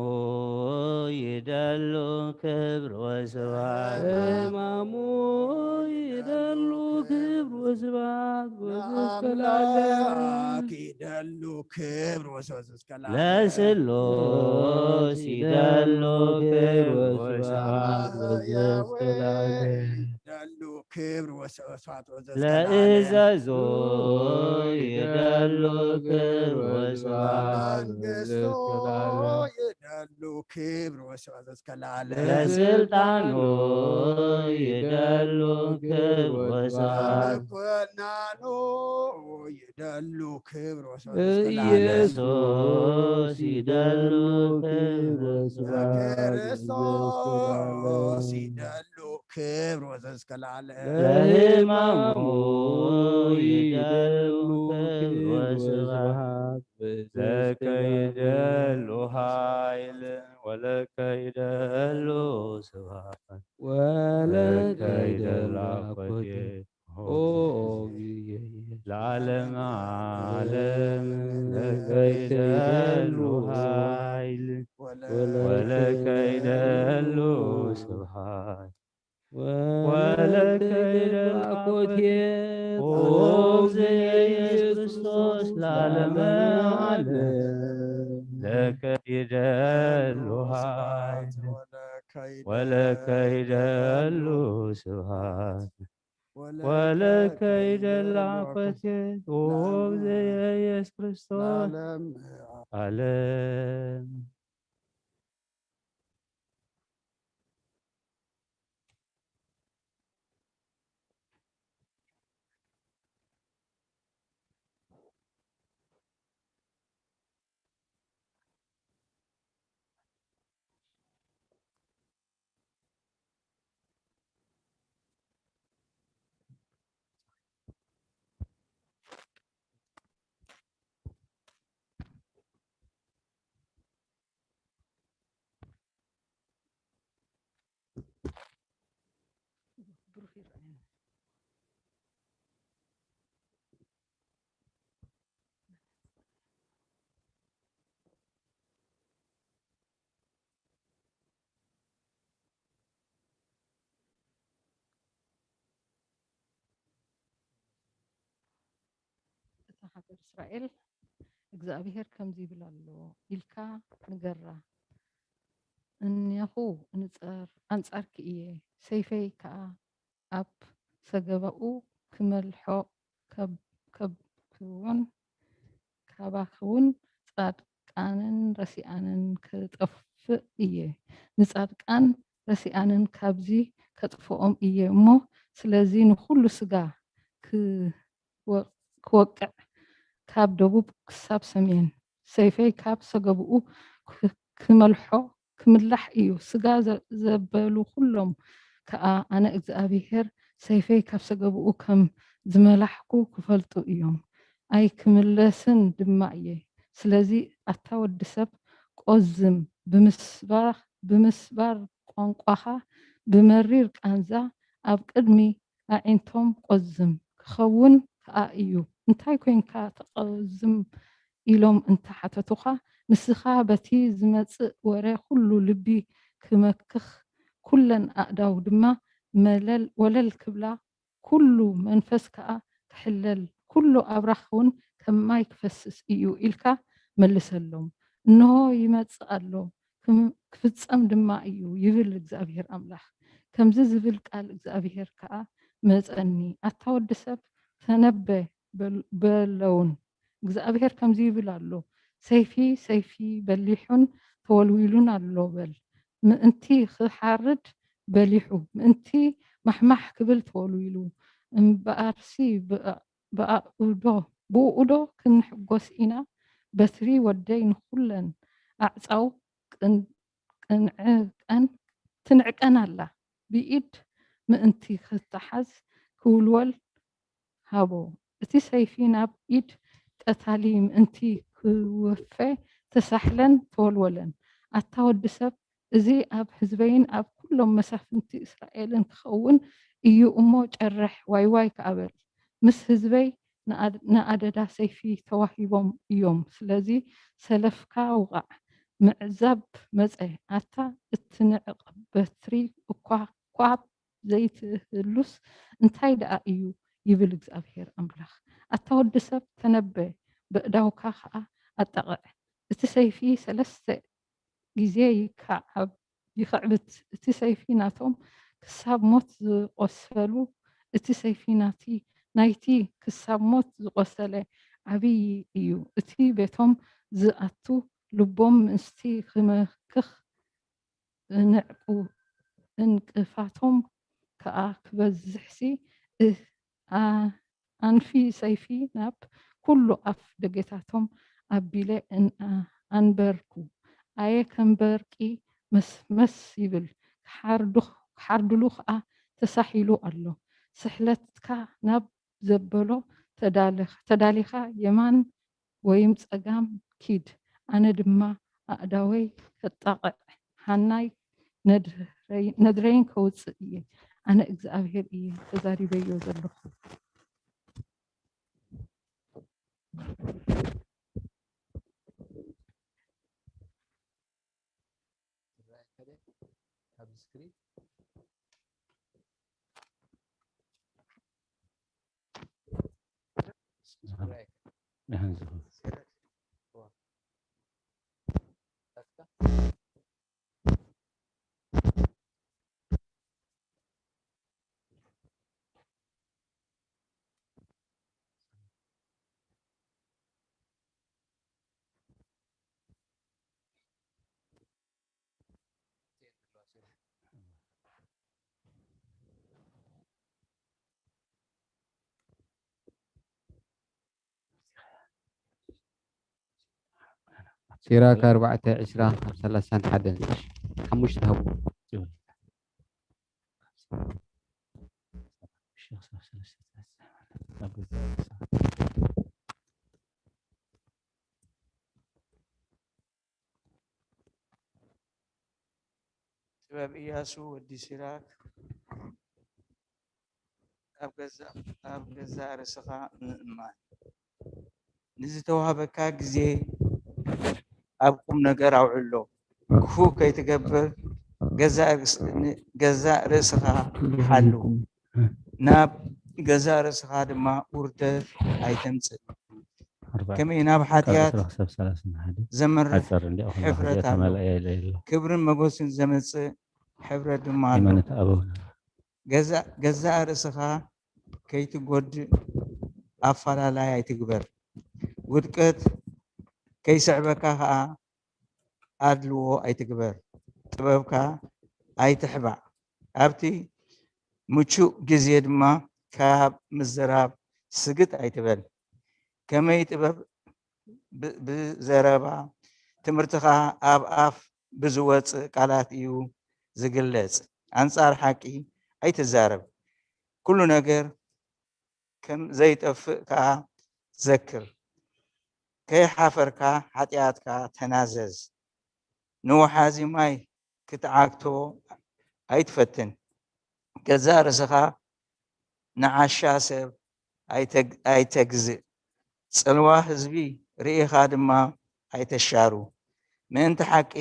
ይደሉ ክብር ወስብሐት። ለሕማሙ ይደሉ ክብር ወስብሐት ወዘእስከ ለዓለም። ለአምላክ ይደሉ ክብር ወስብሐት ወዘእስከ ለዓለም። ለስሉስ ይደሉ ክብር ወስብሐት ወዘእስከ ለዓለም። ይደሉ ክብር ወስብሐት ወዘእስከ ለዓለም። ለእዘዙ ይደሉ ክብር ወስብሐት ለመንግስቱ ወዘእስከ ለዓለም። ይደሉ ክብር ወስብሐት ወዘእስከ ለዓለም። ለስልጣኑ ይደሉ ክብር ወስብሐት። ለምኩናኑ ይደሉ ክብር ወስብሐት ወዘእስከ ለዓለም። ኢየሱስ ይደሉ ክብር ወስብሐት ለክርስቶስ ይደሉ ክብር ወዘእስከ ለዓለም። ለሕማሙ ይደሉ ክብር ወስብሐት ለከ ይደሉ ኃይል ወለከ ይደሉ ስብሐት ወለከ ይደሉ አኮቴ ኦ ለዓለመ ዓለም ለከ ይደሉ ኃይል ወለከ ይደሉ ስብሐት ወለከ ይደሉ አኮቴት ኦ እግዝእየ ኢየሱስ ክርስቶስ ለዓለመ ዓለም። ለከ ይደሉ ኃይል ወለከ ይደሉ ስብሐት ወለከ ይደሉ አኮቴት ኦ እግዝእየ ኢየሱስ ክርስቶስ ለዓለመ ዓለም። እታ ሃገር እስራኤል እግዚኣብሄር ከምዚ ይብል ኣሎ ኢልካ ንገራ። እኔኹ ንጸር-፣ ኣንጻርኪ እየ፣ ሰይፈይ ከኣ ኣብ ሰገባኡ ክመልሖ፣ ከብ-፣ ከብክውን፣ ካባኽውን ጻድቃንን ረሲኣንን ክጠፍእ እየ። ንጻድቃን ረሲኣንን ካብዚ ከጥፍኦም እየ እሞ፣ ስለዚ ንኹሉ ስጋ ክወ-፣ ክወቅዕ፣ ካብ ደቡብ ክሳብ ሰሜን ሰይፈይ ካብ ሰገብኡ ክ-፣ ክመልሖ ክምላሕ እዩ። ስጋ ዘ-፣ ዘበሉ ኩሎም ከኣ ኣነ እግዚኣብሄር ሰይፈይ ካብ ሰገብኡ ከም ዝመላሕኩ ክፈልጡ እዮም። ኣይክምለስን ድማ እየ። ስለዚ ኣታ ወዲ ሰብ፣ ቆዝም፣ ብምስባር፣ ብምስባር ቋንቋኻ ብመሪር ቃንዛ ኣብ ቅድሚ ኣዒንቶም ቆዝም ክኸውን ከኣ እዩ። እንታይ ኮይንካ ትቐዝም ኢሎም እንተ ሓተቱኻ፣ ንስኻ በቲ ዝመጽእ ወረ ኩሉ ልቢ ክመክኽ፣ ኩለን ኣእዳው ድማ መለል ወለል ክብላ፣ ኩሉ መንፈስ ከኣ ክሕለል፣ ኩሉ ኣብራኽ እውን ከም ማይ ክፈስስ እዩ ኢልካ መልሰሎም። እንሆ ይመጽእ ኣሎ፣ ክም-፣ ክፍጸም ድማ እዩ ይብል እግዚኣብሄር ኣምላኽ። ከምዚ ዝብል ቃል እግዚኣብሄር ከኣ መጸኒ፣ ኣታ ወዲ ሰብ፣ ተነበ በል-፣ በለውን። እግዚኣብሄር ከምዚ ይብል ኣሎ፣ ሰይፊ፣ ሰይፊ በሊሑን ተወልዊሉን ኣሎ በል። ምእንቲ ክሓርድ በሊሑ፣ ምእንቲ ማሕማሕ ክብል ተወልዊሉ። እምበኣርሲ ብኣ-፣ ብኣኡዶ፣ ብኡኡዶ ክንሕጎስ ኢና? በትሪ ወደይ ንኹለን ኣዕጻው ቅን-፣ ቅንዕቀን፣ ትንዕቀን ኣላ። ብኢድ ምእንቲ ክተሓዝ ክውልወል ሃቦ። እቲ ሰይፊ ናብ ኢድ ቀታሊ ምእንቲ ክወፈ ተሳሕለን ተወልወለን። ኣታ ወዲ ሰብ፣ እዚ ኣብ ህዝበይን ኣብ ኩሎም መሳፍንቲ እስራኤልን ክኸውን እዩ እሞ ጨርሕ፣ ዋይ ዋይ ከኣ በል። ምስ ህዝበይ ንኣድ-፣ ንኣደዳ ሰይፊ ተዋሂቦም እዮም። ስለዚ ሰለፍካ ውቓዕ። ምዕዛብ መጸ። ኣታ እትንዕቕ በትሪ እኳ ኳብ ዘይትህሉስ እንታይ ደኣ እዩ? ይብል እግዚኣብሄር ኣምላኽ። ኣታ ወዲ ሰብ፣ ተነበ፣ በእዳውካ ኸኣ ኣጣቕዕ። እቲ ሰይፊ ሰለስተ ግዜ ይከዓብ-፣ ይኽዕብት። እቲ ሰይፊ ናቶም ክሳብ ሞት ዝቖሰሉ፣ እቲ ሰይፊ ናቲ፣ ናይቲ ክሳብ ሞት ዝቖሰለ ዓብዪ እዩ። እቲ ቤቶም ዝኣቱ ልቦም ምስቲ ክመክኽ፣ እንዕቁ-፣ እንቅፋቶም ከኣ ክበዝሕሲ፣ እ-፣ ኣ-፣ ኣንፊ ሰይፊ ናብ ኩሉ ኣፍ ደገታቶም ኣቢለ እን-፣ ኣ-፣ ኣንበርኩ። ኣየ ከም በርቂ መስመስ ይብል፣ ክሓርዱ-፣ ክሓርድሉ ከኣ ተሳሒሉ ኣሎ። ስሕለትካ ናብ ዘበሎ ተዳለኻ-፣ ተዳሊኻ የማን ወይም ጸጋም ኪድ፣ ኣነ ድማ ኣእዳወይ ከጣቕዕ፣ ሃናይ ነድረይ-፣ ነድረይን ከውጽእ እየ። ኣነ እግዚኣብሄር እየ ተዛሪበዮ ዘለኹ። ትረኣይ ከደ ኣብዚ ስክሪን። እስኪ ትረኣይ። ደህን ዝኹን። ሲራክ ኣርባዕተ ዕስራ ካብ ሰላሳን ሓደን ሓሙሽተ ሃቡ። ጥበብ ኢያሱ ወዲ ሲራክ። ኣብ ገዛእ ርእስኻ ምእማን። ንዝተዋህበካ ግዜ ኣብ ቁም ነገር ኣውዕሎ። ክፉእ ከይትገብር ገዛእ ርእስኻ ሓሉ። ናብ ገዛእ ርእስኻ ድማ ውርደት ኣይተምጽእ። ከመይ ናብ ሓጢኣት ዘምርሕ ሕፍረት ኣሎ። ክብርን መጎስን ዘመጽእ ሕብረት ድማ ኣሎ። ገዛእ ርእስኻ ከይትጎድእ ኣፋላላይ ኣይትግበር። ውድቀት ከይስዕበካ ኸኣ ኣድልዎ ኣይትግበር። ጥበብካ ኣይትሕባእ። ኣብቲ ምቹእ ግዜ ድማ ካብ ምዝራብ ስግጥ ኣይትበል። ከመይ ጥበብ ብዘረባ ትምህርቲ ኸኣ ኣብ ኣፍ ብዝወጽእ ቃላት እዩ ዝግለጽ። ኣንጻር ሓቂ ኣይትዛረብ። ኩሉ ነገር ከም ዘይጠፍእ ከኣ ዘክር። ከይሓፈርካ ሓጢኣትካ ተናዘዝ። ንወሓዚ ማይ ክትዓግቶ ኣይትፈትን። ገዛእ ርእስኻ ንዓሻ ሰብ ኣይተግዝእ። ጽልዋ ህዝቢ ርኢኻ ድማ ኣይተሻሩ። ምእንቲ ሓቂ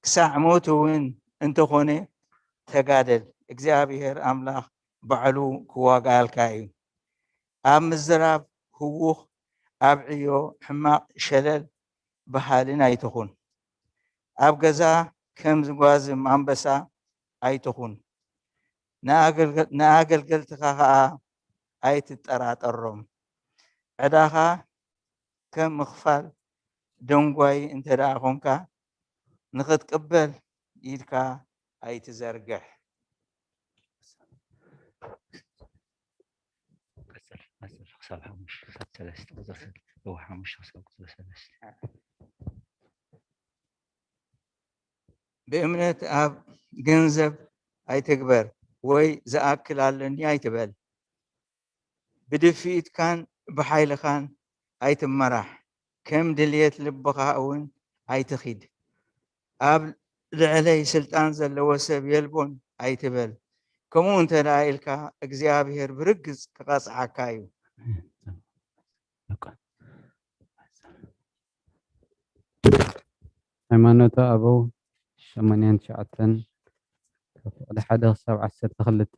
ክሳዕ ሞት እውን እንተኾነ ተጋደል። እግዚኣብሔር ኣምላኽ ባዕሉ ክዋጋኣልካ እዩ። ኣብ ምዝራብ ህዉኽ፣ ኣብ ዕዮ ሕማቕ ሸለል በሃልን ኣይትኹን። ኣብ ገዛ ከም ዝጓዝም ኣንበሳ ኣይትኹን። ንኣገልገልትኻ ኸኣ ኣይትጠራጠሮም። ዕዳኻ ከም ምኽፋል ደንጓዪ እንተ ደኣ ኾንካ፣ ንኽትቅበል ኢድካ ኣይትዘርግሕ። ብእምነት ኣብ ገንዘብ ኣይትግበር ወይ ዝኣክል ኣለኒ ኣይትበል። ብድፍኢትካን ብሓይልኻን ኣይትመራሕ፣ ከም ድልየት ልብኻ እውን ኣይትኺድ። ኣብ ልዕለይ ስልጣን ዘለዎ ሰብ የልቦን ኣይትበል። ከምኡ እንተ ደኣ ኢልካ፣ እግዚኣብሔር ብርግጽ ክቐጽዓካ እዩ። ሃይማኖተ ኣበው ሸማንያን ትሽዓተን ካብ ፍቕዲ ሓደ ክሳብ ዓሰርተ ክልተ።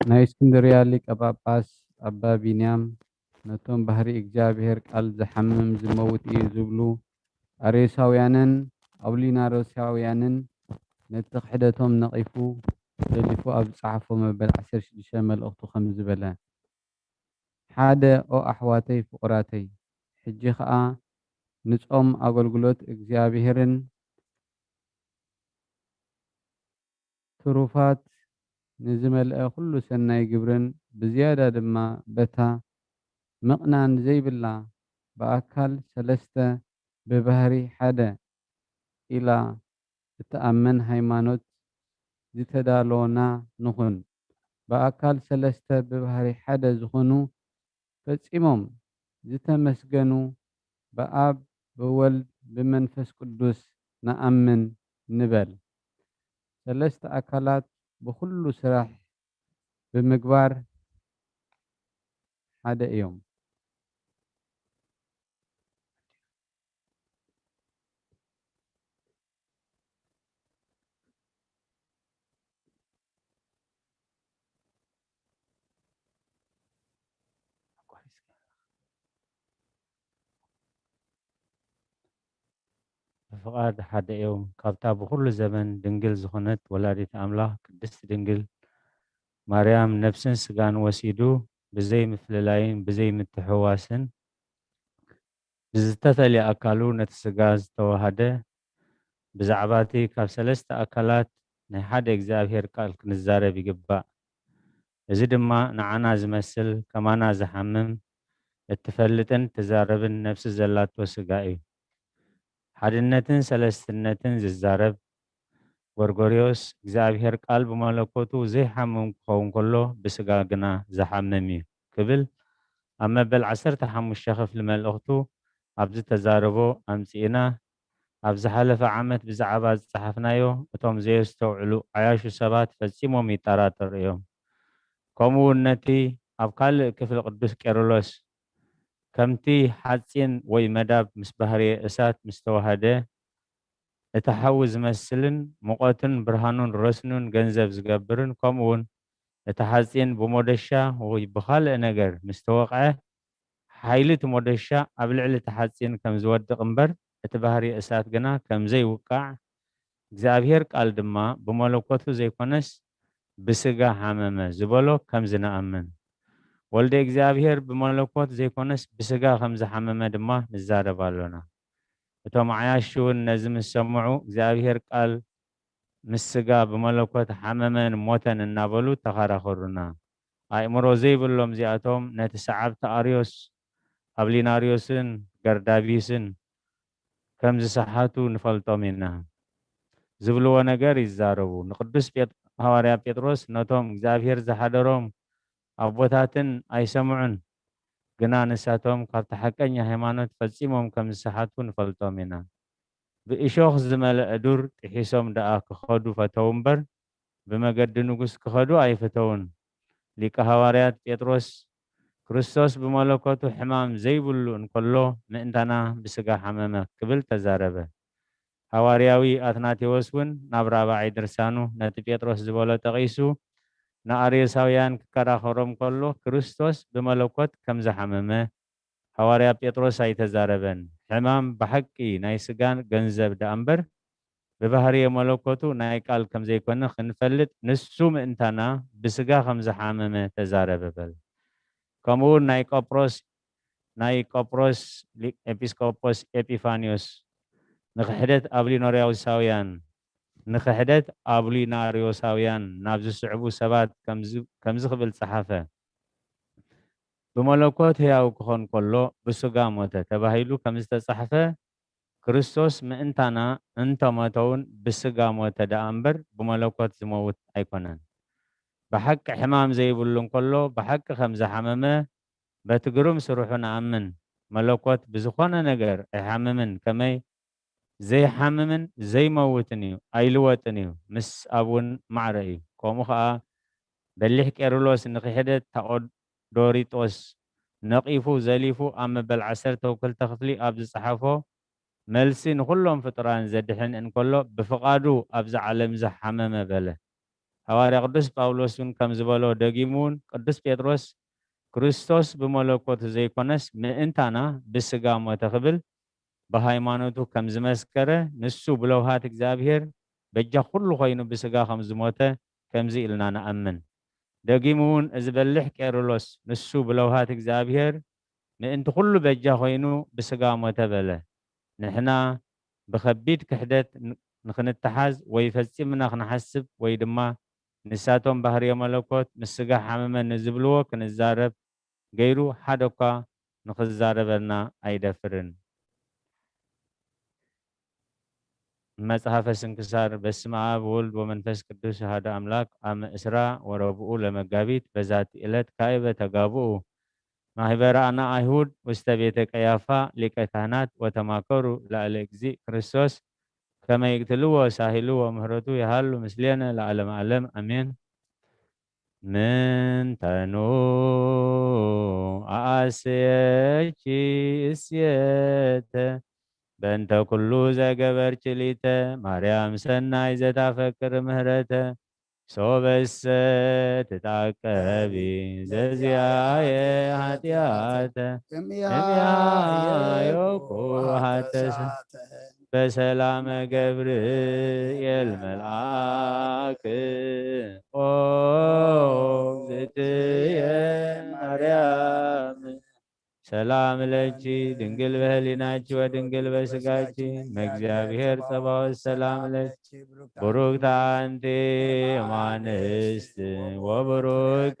ናይ እስክንድርያ ሊቀ ጳጳስ ኣባ ቢንያም ነቶም ባህሪ እግዚኣብሔር ቃል ዝሓምም ዝመውት እዩ ዝብሉ ኣርዮሳውያንን ኣውሊናሮሳውያንን ነቲ ክሕደቶም ነቒፉ ገሊፉ ኣብ ዝጸሓፎ መበል ዓሰርተ ሽዱሽተ መልእኽቱ ከምዚ በለ። ሓደ ኦ ኣሕዋተይ ፍቑራተይ፣ ሕጂ ኸኣ ንጾም ኣገልግሎት እግዚኣብሔርን ትሩፋት ንዝመልአ ኩሉ ሰናይ ግብርን ብዝያዳ ድማ በታ ምቕናን ዘይብላ ብኣካል ሰለስተ ብባህሪ ሓደ ኢላ እትኣምን ሃይማኖት ዝተዳሎና ንኹን። ብኣካል ሰለስተ ብባህሪ ሓደ ዝኾኑ ፈጺሞም ዝተመስገኑ ብኣብ ብወልድ ብመንፈስ ቅዱስ ንኣምን ንበል። ሰለስተ ኣካላት ብኹሉ ስራሕ ብምግባር ሓደ እዮም። ብፍቓድ ሓደ እዮም። ካብታ ብኹሉ ዘበን ድንግል ዝኾነት ወላዲት ኣምላኽ ቅድስት ድንግል ማርያም ነፍስን ስጋን ወሲዱ ብዘይ ምፍልላይን ብዘይ ምትሕውዋስን ብዝተፈልየ ኣካሉ ነቲ ስጋ ዝተዋሃደ ብዛዕባ እቲ ካብ ሰለስተ ኣካላት ናይ ሓደ እግዚኣብሔር ቃል ክንዛረብ ይግባእ። እዚ ድማ ንዓና ዝመስል ከማና ዝሓምም እትፈልጥን ትዛረብን ነፍሲ ዘላቶ ስጋ እዩ። ሓድነትን ሰለስትነትን ዝዛረብ ጎርጎርዮስ እግዚኣብሔር ቃል ብመለኮቱ ዘይሓምም ክኸውን ከሎ ብስጋ ግና ዝሓምም እዩ ክብል ኣብ መበል ዓሰርተ ሓሙሽተ ክፍሊ መልእኽቱ ኣብ ዝተዛረቦ ኣምጺእና ኣብ ዝሓለፈ ዓመት ብዛዕባ ዝጸሓፍናዮ፣ እቶም ዘየስተውዕሉ ዓያሹ ሰባት ፈጺሞም ይጠራጠሩ እዮም። ከምኡ እውን ነቲ ኣብ ካልእ ክፍሊ ቅዱስ ቄርሎስ፣ ከምቲ ሓጺን ወይ መዳብ ምስ ባህርየ እሳት ምስ ተዋህደ፣ እቲ ሓዊ ዝመስልን ሙቐቱን ብርሃኑን ረስኑን ገንዘብ ዝገብርን፣ ከምኡ እውን እቲ ሓጺን ብሞደሻ ወይ ብኻልእ ነገር ምስ ተወቕዐ፣ ሓይሊ እቲ ሞደሻ ኣብ ልዕሊ እቲ ሓጺን ከም ዝወድቕ እምበር፣ እቲ ባህሪ እሳት ግና ከም ዘይውቃዕ፣ እግዚኣብሔር ቃል ድማ ብመለኮቱ ዘይኮነስ ብስጋ ሓመመ ዝበሎ ከምዚ ንኣምን። ወልደ እግዚኣብሔር ብመለኮት ዘይኮነስ ብስጋ ከም ዝሓመመ ድማ ንዛረብ ኣሎና። እቶም ዓያሹ እውን ነዚ ምስ ሰምዑ፣ እግዚኣብሔር ቃል ምስ ስጋ ብመለኮት ሓመመን ሞተን እናበሉ ተኸራኸሩና። ኣእምሮ ዘይብሎም እዚኣቶም ነቲ ሰዓብቲ ኣርዮስ፣ ኣብሊናርዮስን ገርዳቢስን ከም ዝሰሓቱ ንፈልጦም ኢና። ዝብልዎ ነገር ይዛረቡ። ንቅዱስ ጴጥ-፣ ሃዋርያ ጴጥሮስ ነቶም እግዚኣብሔር ዝሓደሮም ኣቦታትን ኣይሰምዑን፣ ግና ንሳቶም ካብቲ ሓቀኛ ሃይማኖት ፈጺሞም ከም ዝሰሓቱ ንፈልጦም ኢና። ብእሾኽ ዝመልአ ዱር ጥሒሶም ደኣ ክኸዱ ፈተዉ እምበር፣ ብመገዲ ንጉስ ክኸዱ ኣይፈተዉን። ሊቀ ሃዋርያት ጴጥሮስ፣ ክርስቶስ ብመለኮቱ ሕማም ዘይብሉ እንከሎ፣ ምእንታና ብስጋ ሓመመ ክብል ተዛረበ። ሃዋርያዊ ኣትናቴዎስ እውን ናብ ራብዓይ ድርሳኑ ነቲ ጴጥሮስ ዝበሎ ጠቒሱ፣ ንኣርዮሳውያን ክከራኸሮም ከሎ፣ ክርስቶስ ብመለኮት ከም ዝሓመመ፣ ሃዋርያ ጴጥሮስ ኣይተዛረበን። ሕማም ብሓቂ ናይ ስጋ ገንዘብ ደኣ እምበር፣ ብባህርየ መለኮቱ ናይ ቃል ከም ዘይኮነ ክንፈልጥ፣ ንሱ ምእንታና ብስጋ ከም ዝሓመመ ተዛረበ በል። ከምኡ እውን ናይ ቆጵሮስ፣ ናይ ቆጵሮስ ሊ-፣ ኤጲስቆጶስ ኤጲፋንዮስ ንክሕደት ኣብሊኖርዮሳውያን፣ ንክሕደት ኣብሊናርዮሳውያን ናብ ዝስዕቡ ሰባት ከምዚ፣ ከምዚ ክብል ጸሓፈ። ብመለኮት ሕያው ክኾን ከሎ ብስጋ ሞተ ተባሂሉ ከም ዝተጻሕፈ፣ ክርስቶስ ምእንታና እንተሞተ እውን ብስጋ ሞተ ደኣ እምበር ብመለኮት ዝመውት ኣይኮነን። ብሓቂ ሕማም ዘይብሉ እንከሎ ብሓቂ ከም ዝሓመመ በቲ ግሩም ስርሑ ንኣምን። መለኮት ብዝኾነ ነገር ኣይሓምምን፣ ከመይ ዘይሓምምን ዘይመውትን እዩ፣ ኣይልወጥን እዩ፣ ምስ ኣብ እውን ማዕረ እዩ። ከምኡ ኸኣ በሊሕ ቄርሎስ ንክሕደት ታኦዶሪጦስ ነቒፉ ዘሊፉ ኣብ መበል ዓሰርተ ወክልተ ክፍሊ ኣብ ዝጸሓፎ መልሲ ንኹሎም ፍጡራን ዘድሕን እንከሎ ብፍቓዱ ኣብዛ ዓለም ዝሓመመ በለ። ሃዋርያ ቅዱስ ጳውሎስ እውን ከም ዝበሎ ደጊሙ እውን ቅዱስ ጴጥሮስ ክርስቶስ ብመለኮቱ ዘይኮነስ ምእንታና ብስጋ ሞተ ክብል ብሃይማኖቱ ከም ዝመስከረ፣ ንሱ ብለውሃት እግዚኣብሔር በጃ ኩሉ ኮይኑ ብስጋ ከም ዝሞተ ከምዚ ኢልና ንኣምን። ደጊሙ እውን እዚ በሊሕ ቄርሎስ ንሱ ብለውሃት እግዚኣብሔር ምእንቲ ኩሉ በጃ ኮይኑ ብስጋ ሞተ በለ። ንሕና ብኸቢድ ክሕደት ን-፣ ንኽንተሓዝ ወይ ፈጺምና ክንሓስብ ወይ ድማ ንሳቶም ባህርየ መለኮት ምስ ስጋ ሓመመ ንዝብልዎ ክንዛረብ ገይሩ ሓደ እኳ ንኽዛረበና ኣይደፍርን። መጽሐፈ ስንክሳር። በስመ አብ ወወልድ ወመንፈስ ቅዱስ አሐዱ አምላክ። አመ እስራ ወረብኡ ለመጋቢት በዛቲ ዕለት ካዕበ ተጋብኡ ማህበረ አና አይሁድ ውስተ ቤተ ቀያፋ ሊቀ ካህናት ወተማከሩ ላዕለ እግዚእ ክርስቶስ ከመ ይቅትልዎ ሳሂሉ ወምህረቱ ይሃሉ ምስሌነ ለዓለመ ዓለም አሜን። ምንተኑ አአስየኪ እሴተ በእንተ ኩሉ ዘገበርኪ ሊተ ማርያም ሰናይ ዘታፈቅር ምህረተ ሶበሰ ትታቀቢ ዘዚአየ ኃጢአተ እምያዮኩ ኃተሰ በሰላመ ገብርኤል መልአክ ኦ እግዝእትየ ማርያም ሰላም ለኪ ድንግል በህሊናኪ ወድንግል በስጋኪ መእግዚአብሔር ጸባኦት ሰላም ለኪ ብሩክት አንቲ እማንስት ወብሩክ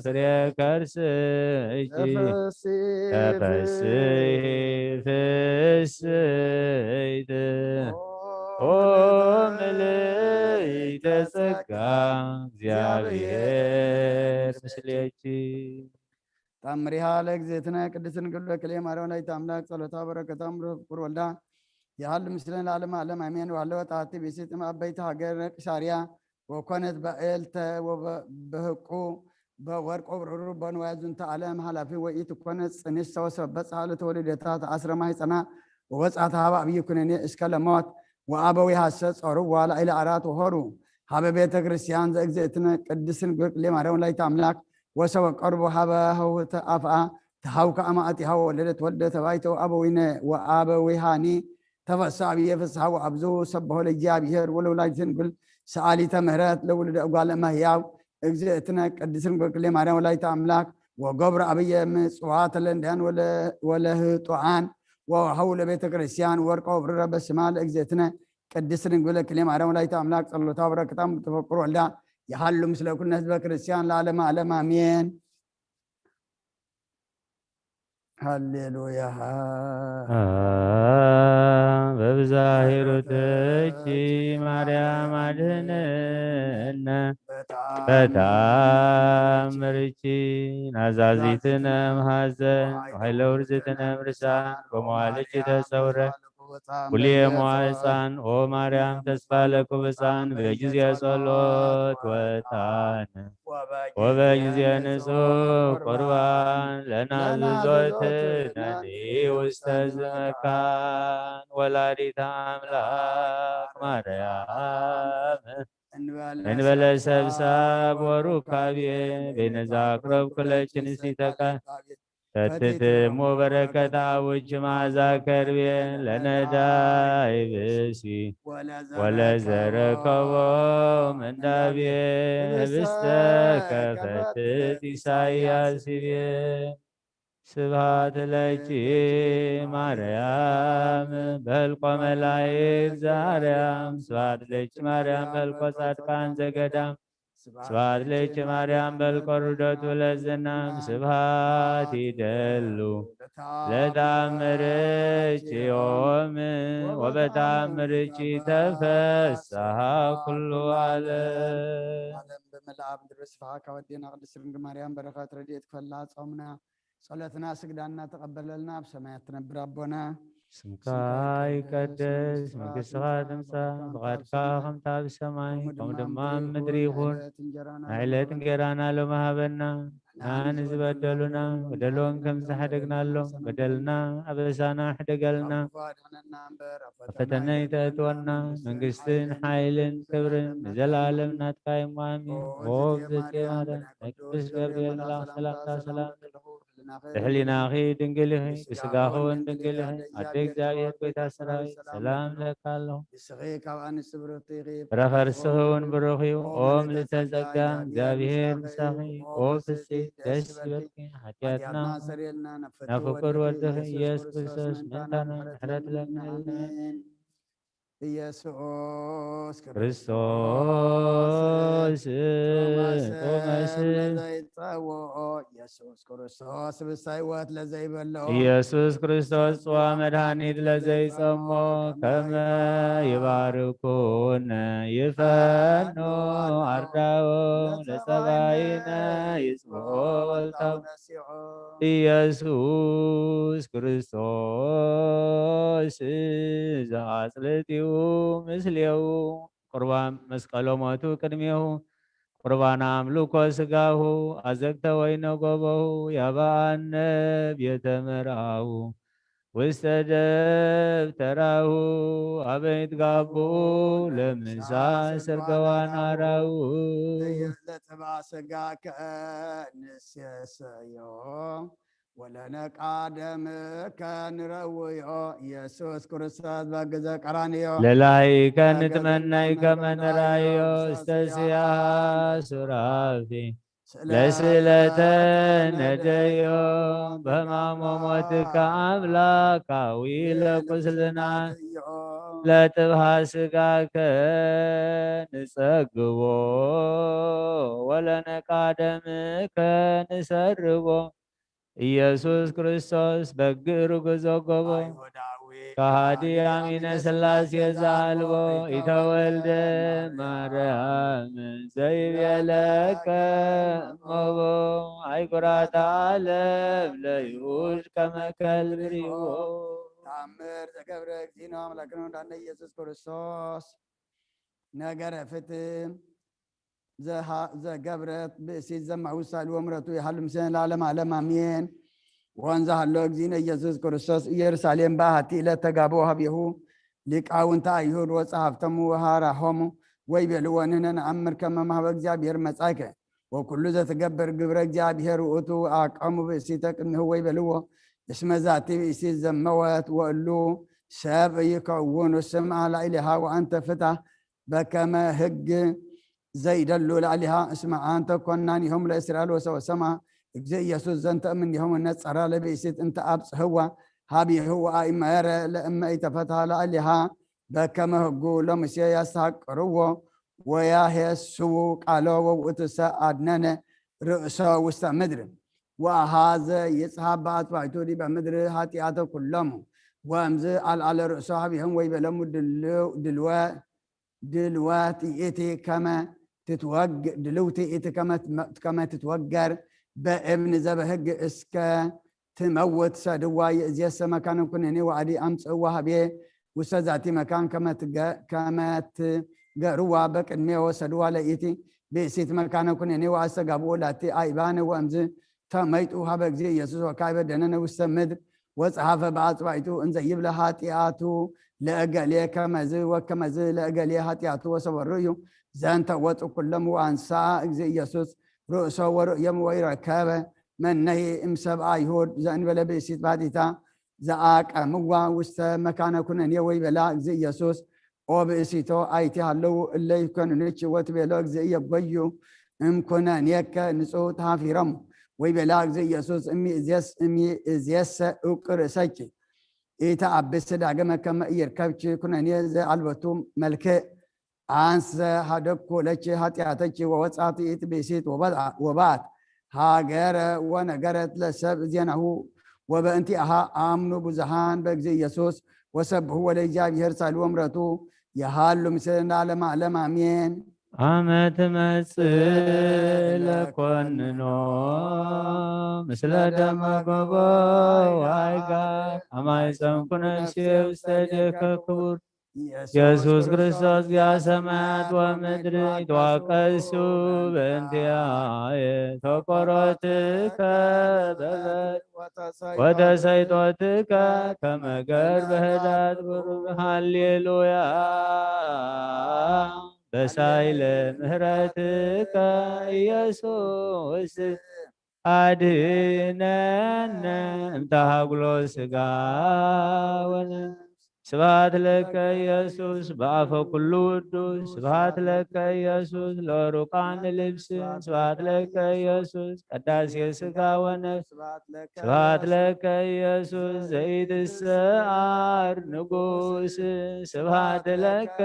ፍሬ ከርስኪ ተፈስሒ ፍስሕት ኦ ምልዕተ ጸጋ እግዚአብሔር ምስሌኪ። ታምሪሃ ለእግዝእትነ ቅድስት ድንግል በክልኤ ማርያም ወላዲተ አምላክ ጸሎታ በረከታ ምሮ ፍቁር ወልዳ ይሃሉ ምስለን ለዓለመ ዓለም ኣሜን። ወሃለወት ኣቲ ብእሲት እም ኣበይቲ ሃገር ቂሳርያ ወኮነት በኤልተ ወበህቁ በወርቅ ወብሩሩ በንዋያ ዝንተ ዓለም ሃላፊ ወኢት ኮነት ጽንስተ ወሰበ በጽሓ ለተወልደታ ተኣስረ ማሕፀና ወወጻት ሃበ ኣብይ ኩነኔ እስከ ለሞት ወአበዊሃሰ ጾርዋ ላዕለ አራት ወሆሩ ሀበ ቤተ ክርስቲያን ዘእግዝእትነ ቅድስት ድንግል ቅሌ ማርያም ወላዲተ አምላክ ወሰበ ቀርቡ ሀበ ሀውተ አፍአ ተሃውከ አማእቲሃ ወወለደት ወልደ ተባይተ ወአበዊነ ወአበዊሃኒ ተፈሳ አብየ ፍስሐ ወአብዙ ሰብሖ ለእግዚአብሔር ወለወላዲተ ድንግል ሰአሊተ ምህረት ለውሉደ እጓለ እመሕያው እግዝእትነ ቅድስት ድንግል ቅሌ ማርያም ወላዲተ አምላክ ወገብረ አብየ ምጽዋተ ለነዳያን ወለ- ወለህጡዓን ወወሀቡ ለቤተ ክርስቲያን ወርቀ ወብሩረ በስማ ለእግዝእትነ ቅድስት ድንግል ክሌ ማርያም ወላዲተ አምላክ ጸሎታ ወበረከታ ምትፈቅር ወልዳ ይሃሉ ምስለ ኩልነ ህዝበ ክርስቲያን ለዓለመ ዓለም አሜን። ሃሌሉያ። በብዛሂሩትኪ ማርያም አድህንነ በታምርኪ ናዛዚትነ እምሐዘን ወኃይለ ውርዝትነ እምርሳን በመዋልኪ ተሰውረ ኩልየ መዋዕፃን ኦ ማርያም ተስፋ ለክቡፃን በጊዜ ጸሎት ወጣን ወበጊዜ ንጹሕ ቁርባን ለናዝዞትነኒ ውስተ ዝመካን ወላዲተ አምላክ ማርያም እንበለ ሰብሳብ ወሩካቤ በይነዛ አቅረብኩ ለኪ ንስቲተ ቃል ፈትትሙ በረከት አቡኪ መዓዛ ከርቤ ለነዳይ ብእሲ ወለዘረከቦ ምንዳቤ ህብስተ ከፈትት ኢሳይያስ ይቤ። ስብሐት ለኪ ማርያም በልቆ መላእክት ዘአርያም ስብሐት ለኪ ማርያም በልቆ ጻድቃን ዘገዳም ስብሐት ለኪ ማርያም በልቆ ርደቱ ለዝናም ስብሐት ይደሉ ለታምርኪ ዮም ወበታምርኪ ተፈስሐ ኩሉ ዓለም። ዓለም በመልኣ ምድሪ ስብሐ ካወዴና ቅድስት ድንግል ማርያም በረከት ረድኤት ክፈላ ጾምና ጸሎትና ስግዳና ተቀበለልና ኣብ ሰማያት ትነብር ኣቦና ስምካ ይቀደስ፣ መንግስትኻ ትምጻእ፣ ፍቓድካ ከምታ ኣብ ሰማይ ከምኡ ድማ ኣብ ምድሪ ይኹን። ናይ ዕለት እንጌራና ሎሚ ሃበና፣ ንዓኒ ዝበደሉና በደሎም ከም ዝሓደግናሎም በደልና ኣበሳና ሕደገልና። ፈተና ይተእትወና፣ መንግስትን ሓይልን ክብርን ንዘለኣለም ናትካ እዩ። ኣሜን። ኦ እግዝእትየ ማርያም፣ ናይ ቅዱስ ገብርኤል መልኣኽ ሰላምታ ሰላም ብሕሊናኺ ድንግል ኢኺ፣ ብስጋኺ እውን ድንግል ኢኺ። ኣደ እግዚኣብሔር፣ ጎይታ ሰራዊት፣ ሰላም እለካ ኣለኹ። ንስኺ ካብ ኣንስቲ ብርኽቲ ኢኺ፣ ፍረ ከርስኺ እውን ብሩኽ እዩ። ኦ ምልዕተ ጸጋ፣ እግዚኣብሔር ምሳኺ፣ ኦ ፍስሕቲ ደስ ይበልኪ። ሓጢኣትና ናብ ፍቁር ወድኺ ኢየሱስ ክርስቶስ ምእንታና ምሕረት ለምንልና። ኢየሱስ ክርስቶስ ጾመ ስም ጾመ ስም ለዘይጸውዖ ኢየሱስ ክርስቶስ ስብስታ ህይወት ለዘይበልዖ ኢየሱስ ክርስቶስ ጽዋ መድኃኒት ለዘይጸሞ ከመ ይባርኩነ ይፈኑ አርዳኦ ለጸባይነ ይጽብኦ ወልታው ነሲዖ ኢየሱስ ክርስቶስ ዘአጽልጢኡ ምስሌው ቁርባን መስቀሎ ሞቱ ቅድሜሁ ቁርባን አምልኮ ስጋሁ አዘግተ ወይነ ጎበሁ ያበአነ ቤተ መርአሁ ውስተ ደብተራሁ አበ ይትጋብኡ ለምሳ ስርገዋን አራው ለጥባ ስጋከ ንሴሰዮ ወለነቃ ደምከ ንረውዮ ኢየሱስ ክርስቶስ በግዘ ቀራንዮ ለላይከ ንትመነይ ከመ ንራዮ ውስተ ሲያሃ ሱራፊ ለስእለተ ነደዮ በሕማሞ ሞትከ አምላካዊ ለቁስልና ለጥብሃ ስጋከ ንጸግቦ ወለነቃ ደምከ ንሰርቦ ኢየሱስ ክርስቶስ በግ ርጉዝ ዘጎቦ ከሃዲ አሚነ ሥላሴ ዘአልቦ ኢተወልደ ማርያም ዘይቤለከ እሞቦ አይጉራተ ዓለም ለይሁድ ከመ ከልብ ርኢዎ ተኣምር ዘገብረ እግዚእነ ኣምላክነ ወዳነ ኢየሱስ ክርስቶስ ነገረ ፍትህ ዘሃ-፣ ዘገብረት ብእሲት ዘማዊ ሳልዎ ምረቱ ይሃሉ ምስለ ለዓለም ዓለም ኣሜን። ወንዘ ሃሎ እግዚእነ ኢየሱስ ክርስቶስ ኢየሩሳሌም በአሐቲ ዕለት ተጋብኦ ሀቤሁ ሊቃውንተ አይሁድ ወጸሐፍቶሙ ወሃራሆሙ ወይቤልዎ ንሕነ ነአምር ከመ መሃበ እግዚአብሔር መጻእከ ወኩሉ ዘትገብር ግብረ እግዚአብሔር ውእቱ። አቀሙ ብእሲተ ቅድሚሁ ወይቤልዎ እስመ ዛቲ ብእሲት ዘመወት ወእሉ ሰብ ይከውኑ ስምዓ ላዕሌሃ ወአንተ ፍታህ በከመ ህግ ዘይደሉ ላዕሌሃ እስመ አንተ ኮናኒሆም ለእስራኤል ወሰማ። እግዚእ ኢየሱስ ዘንተ እምኔሆም ነጸራ ለብእሲት እንተ አብጽሕዋ ሀቢሁ ወአእመረ ለእመ ኢተፈትሐ ላዕሌሃ በከመ ህጉ ለሙሴ ያስተሐቅርዎ ወያሄስዉ ቃሎ ወውእቱሰ አድነነ ርእሶ ውስተ ምድር ወአሃዘ ይጽሐፍ በአጽባዕቱ ዲበ ምድር ኃጢአተ ኩሎሙ ወእምዝ አልዓለ ርእሶ ሀቢሆም ወይቤሎሙ ድልው-፣ ድልወ-፣ ድልወት ይእቲ ከመ ትትወግ-፣ ድልውቲ ይእቲ ከመ ትመ-፣ ከመ ትትወገር በእብን ዘበህግ እስከ ትመውት ሰድዋ ይእዜሰ መካነ ኩነኔ ወአዲ አምጽእዋ ሀቤ ውስተ ዛቲ መካን ከመ ትገ-፣ ከመ ትገርዋ በቅድሜ ወሰድዋ ለይእቲ ብእሲት መካነ ኩነኔ ወአስተጋብኡ ላቲ አይባነ ወእምዝ ተመይጡ ሀበ እግዚእ ኢየሱስ ወካዕበ ደነነ ውስተ ምድር ወጸሐፈ በአጽባዕቱ እንዘ ይብለ ኃጢአቱ ለእገሌ ከመዝ ወከመዝ ለእገሌ ኃጢአቱ ወሰበሩ እዩ። ዘንተ ወፁ ኩሎም ወአንሳ እግዚእ ኢየሱስ ርእሶ ወርእዮም ወይረከበ መነሂ እምሰብ አይሁድ ዘእንበለ ብእሲት ባዲታ ዘአቀምዋ ውስተ መካነ ኩነኔ ወይበላ እግዚእ ኢየሱስ ኦ ብእሲቶ አይቲ ሃለዉ እለ ይኮንንች ወትቤሎ እግዚእየ ጎዩ እምኩነኔከ ንጹሕ ተሃፊሮም ወይቤላ እግዚእ ኢየሱስ እሚእዜስ እሚእዜሰ እውቅ ርእሰኪ ኢተአብስ ዳግመ ከመ ኢይርከብኪ ኩነኔ ዘአልበቱ መልክዕ አንሰ ሀደግኩ ለኪ ኃጢአተኪ ወወጻት ይእቲ ብእሲት ወበልዓ-፣ ወበአት ሃገረ ወነገረት ለሰብ ዜናሁ ወበእንቲአሃ አምኑ ብዙሃን በእግዚእ ኢየሱስ ወሰብሑ ወለእግዚአብሔር ሳልዎ ምረቱ የሃሉ ምስለ ለዓለመ ዓለም አሜን። አመ ትመጽእ ለኮንኖ ምስለ ደመ ገቦ ዋይጋ አማይፀንኩ ነፍሴ ውስተ እዴከ ክቡር ኢየሱስ ክርስቶስ ዚአ ሰማያት ወምድር ይትዋቀሱ በእንቲአየ ተቆሮትከ በበ ወተሰይጦትከ ከመ ገር በህዳት ብሩር ሃሌሉያ በሳይለ ምህረትከ ኢየሱስ አድነነ እምተሃጉሎ ስጋ ወነፍስ። ስብሐት ለከ ኢየሱስ በአፈ ኩሉ ውዱስ። ስብሐት ለከ ኢየሱስ ለሩቃን ልብስ። ስብሐት ለከ ኢየሱስ ቀዳሴ ስጋ ወነፍስ። ስብሐት ለከ ኢየሱስ ዘኢትሰዓር ንጉስ። ስብሐት ለከ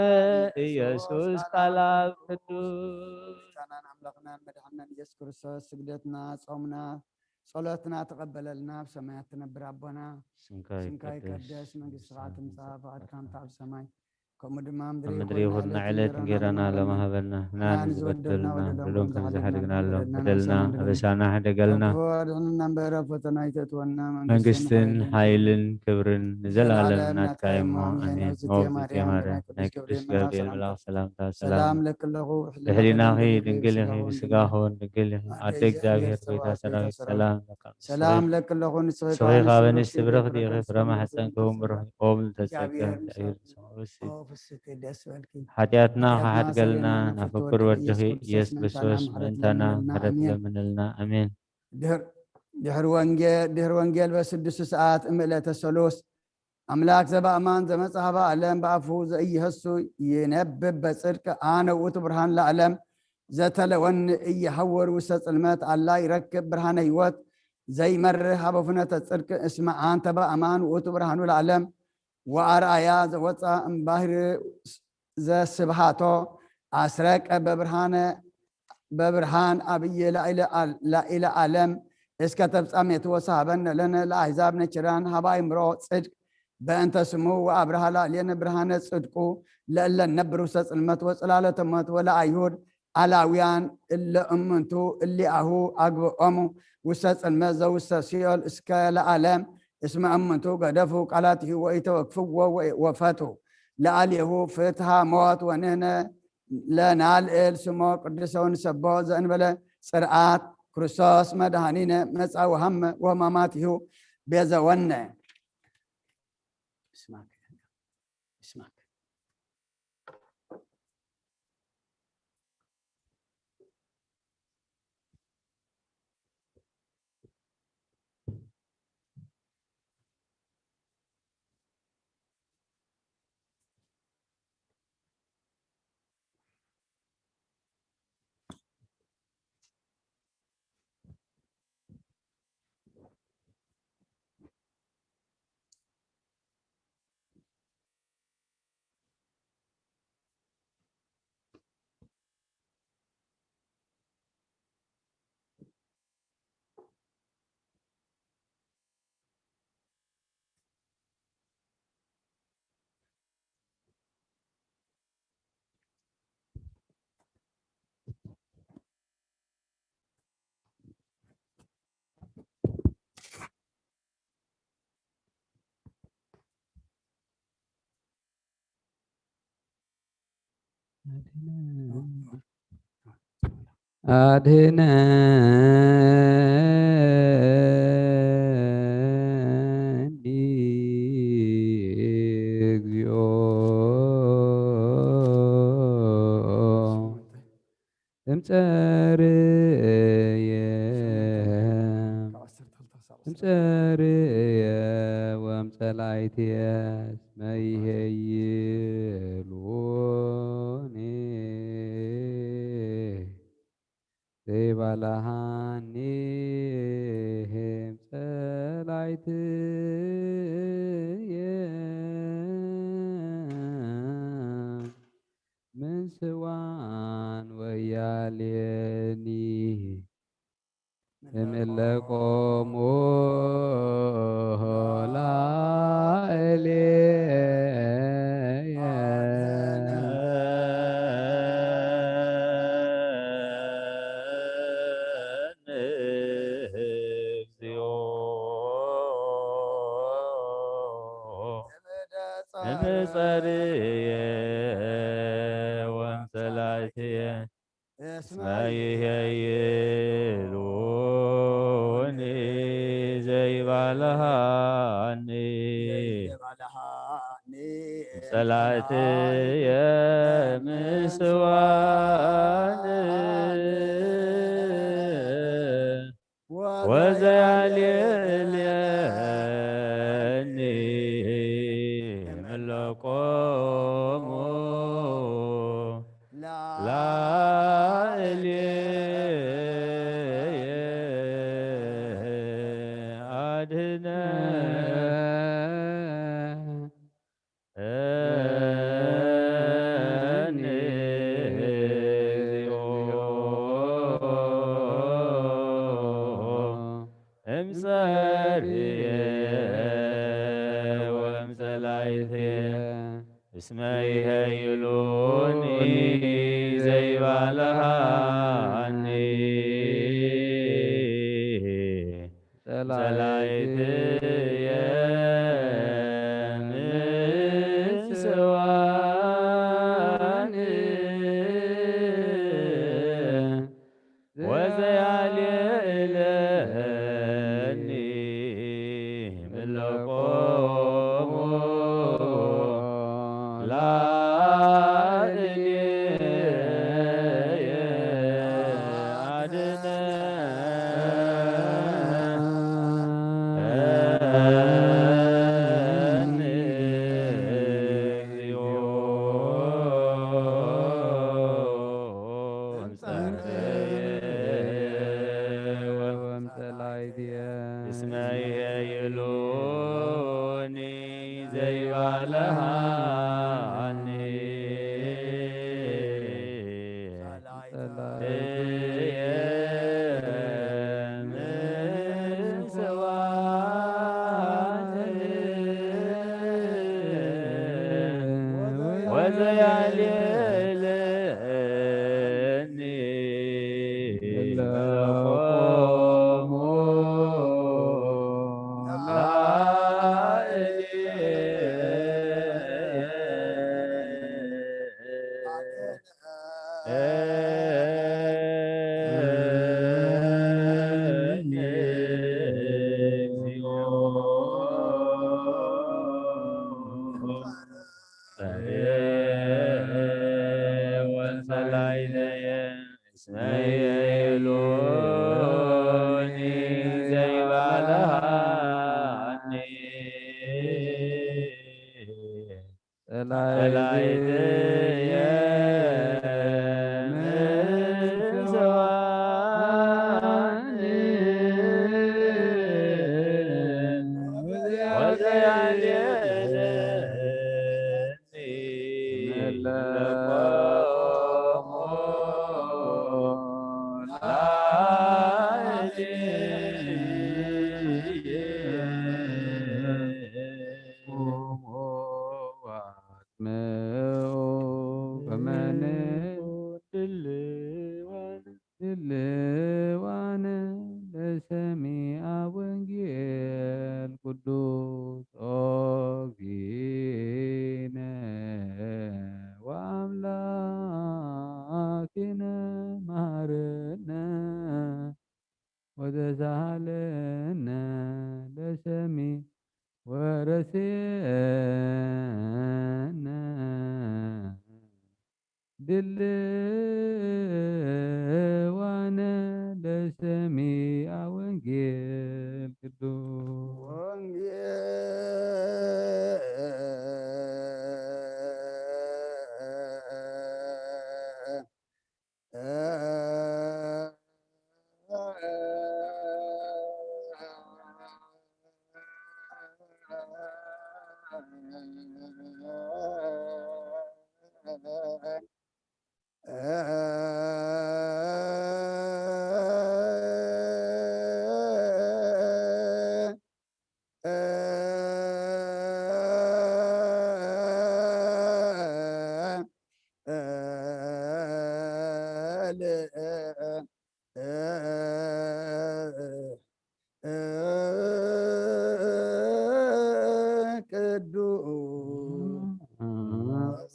ኢየሱስ ቃል አብ ቅዱስ። ጌታናን አምላኽናን መድሓንናን ኢየሱስ ክርስቶስ ስግደትና፣ ጾምና፣ ጸሎትና ተቐበለልና። ኣብ ሰማያት ትነብር ኣቦና፣ ስምካ ስምካ ይቀደስ፣ ይቀደስ፣ መንግስትኻ መንግስትኻ ትምጻእ፣ ትምጻእ፣ ፍቓድካ ፍቓድካ ትምጻእ፣ ከምኡ ድማ ኣብ ኣብ ምድሪ ምድሪ ይኹን፣ ይኹን፣ ንዕለት ዕለት እንጌራና እንጌራና ለማህበልና፣ ለማህበልና፣ ንሕና ንሕና ንዝበደልና ንዝበደልና ወደ ወደ ደሎም ከም ከም ዝሓድግ ዝሓድግ ንዓሎም፣ ንዓሎም፣ በደልና በደልና፣ በደልና፣ ኣበሳና ሕደገልና፣ ክፉ ኣድሕነና እምበር፣ ኣብ ፈተና ኣይተእትወና፣ መንግስትን መንግስትን ሓይልን ሓይልን ክብርን ንዘለዓለም ንዘለዓለም ናትካ ናትካ እዩ እሞ፣ እሞ፣ ኣሜን። ኣሜን። ኦ እግዝእትየ እግዝእትየ ማርያም፣ ማርያም፣ ናይ ናይ ቅዱስ ቅዱስ ገብርኤል ገብርኤል መልኣክ መልኣክ ሰላምታ ሰላም ሰላም ለኪ ኣለኹ፣ ድሕሊናኺ ድንግል ኢኺ፣ ብስጋኺ እውን ድንግል ኢኺ። ኣደ ኣደ እግዚኣብሔር፣ እግዚኣብሔር፣ ቤታ ሰራዊት፣ ሰላም ለኪ። ሰላም ለኪ ኣለኹ፣ ንስኺ ንስኺ ካብ ካብ ኣንስቲ ኣንስቲ ብርኽቲ ኢኺ፣ ብርኽቲ ኢኺ፣ ፍረ ማሕፀንኪ እውን ብሩኽ እዩ። ኦ ምልዕተ ጸጋ፣ እግዚኣብሔር ምሳኺ። እግዚኣብሔር ምሳኺ። ኦ ፍስሕቲ ደስ በልኪ። ሓጢኣትና ሓጢኣትና ክሓድገልና ሰሪና ናብ ፍቁር ፍቁር ወድኺ ወድኺ ኢየሱስ ኢየሱስ ክርስቶስ ክርስቶስ ምእንታና ምእንታና ምሕረት ምሕረት ለምነልና። ለምነልና። ኣሜን። ድሕር-፣ ድሕሪ ወንጌል፣ ድሕሪ ወንጌል በስድስቱ ሰዓት እምዕለተ ሰሉስ ኣምላክ ዘበአማን ዘመጽአ ሀበ ዓለም በአፉ ዘኢይሀሱ ይነብብ በጽድቅ አነ ውእቱ ብርሃን ለዓለም ዘተለወኒ እየሐውር ውስተ ጽልመት አላ ይረክብ ብርሃነ ሕይወት ዘይመርህ ሀበ ፍኖተ ጽድቅ እስመ አንተ በአማን ውእቱ ብርሃኑ ለዓለም ወአርአያ ዘወፅአ እምባህር ዘስብሃቶ አስረቀ በብርሃነ በብርሃን አብይ ላዕለ አል-፣ ላዕለ ዓለም እስከ ተፍጻሜቱ ወሰሃበነ ለነ ለአሕዛብ ነኪራን ሀበ አእምሮ ጽድቅ በእንተ ስሙ ወአብርሃ ላዕሌነ ብርሃነ ጽድቁ ለእለ ነብር ውስተ ጽልመት ወጽላለተ ሞት ወለአይሁድ አላውያን እለ እምንቱ እሊአሁ አግብኦሙ ውስተ ጽልመት ዘውስተ ሲኦል እስከ ለዓለም እስመ እሙንቱ ገደፉ ቃላቲሁ ወኢተወክፍዎ ወፈቱ ለአልየሁ ፍትሃ ሞት ወንህነ ለናልእል ስሞ ቅዱሰ ወንሰቦ ዘእንበለ ጽርዓት ክርስቶስ መድኃኒነ መጻ ወሃመ ወህማማቲሁ ቤዘወነ። ይስማክ፣ ይስማክ። አድነኒ እግዚኦ እምጸርየ እምጸርየ ወእምጸላይትየ እስመ ይሄይሉኒ ዘይባልሃኒ እምጸላይትየ ምን ስዋን ወያሌኒ እምለቆሙ ላእሌየ እግዚኦ እምጸርየ ወእምጸላይትየ እስመ ይሄይሉኒ ዘይባልሃኒ ጸላእትየ ምስዋን ወዘያልየኒ እምለቆሙ ላእሌየ አድነ እኒ እግዚኦ እምጸርየ ወእምጸላይትየ እስመ ይሄይሉኒ ዘይባልሃኒ ጸላይትየ ምስዋን ወዘያልየለኒ ምለቆሙ ላእሌየ አድነ እኒ እግዚኦ እምጸላይትየ እስመ ይሄይሉኒ ዘይባልሃኒ ጸላእትየ ምስዋዕኒ ወዘያልየለኒ እለ እግዚኦ ወጸላይተየ እስመ ይእሉኒ ዘይባልሃኒ ጸላይትየ ምጽዋኒ ወዘያልየለኒ ለቆሙ ላዕሌየ። ቁሙ ወአጽምዑ ከመ ንድልዋነ ድልዋነ ለሰሚዐ ወንጌል ቅዱስ ኦግዚነ ወአምላክነ መሐረነ ወተሳሃለነ ለሰሚዕ ወረስየነ ድልዋነ ለሰሚዐ ወንጌል ቅዱስ። ወንጌል ቅዱስ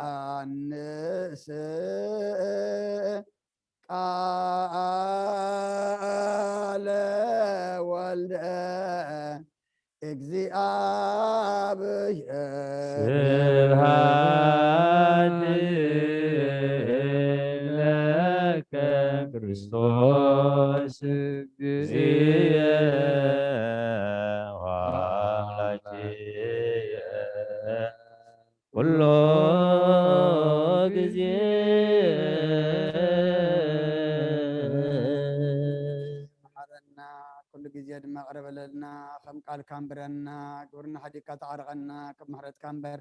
ዮሐንስ ቃለ ወልደ እግዚኣብሔር። ስብሐት ለከ ክርስቶስ እግዚእ ወአምላክየ ኩሎ ግዜ። መሓረና፣ ኩሉ ግዜ ድማ ቅረ በለልና፣ ከም ቃልካ ኣንብረና፣ ግብርና ሓዲግካ ተዓርቐና፣ ከም ምሕረትካ እምበር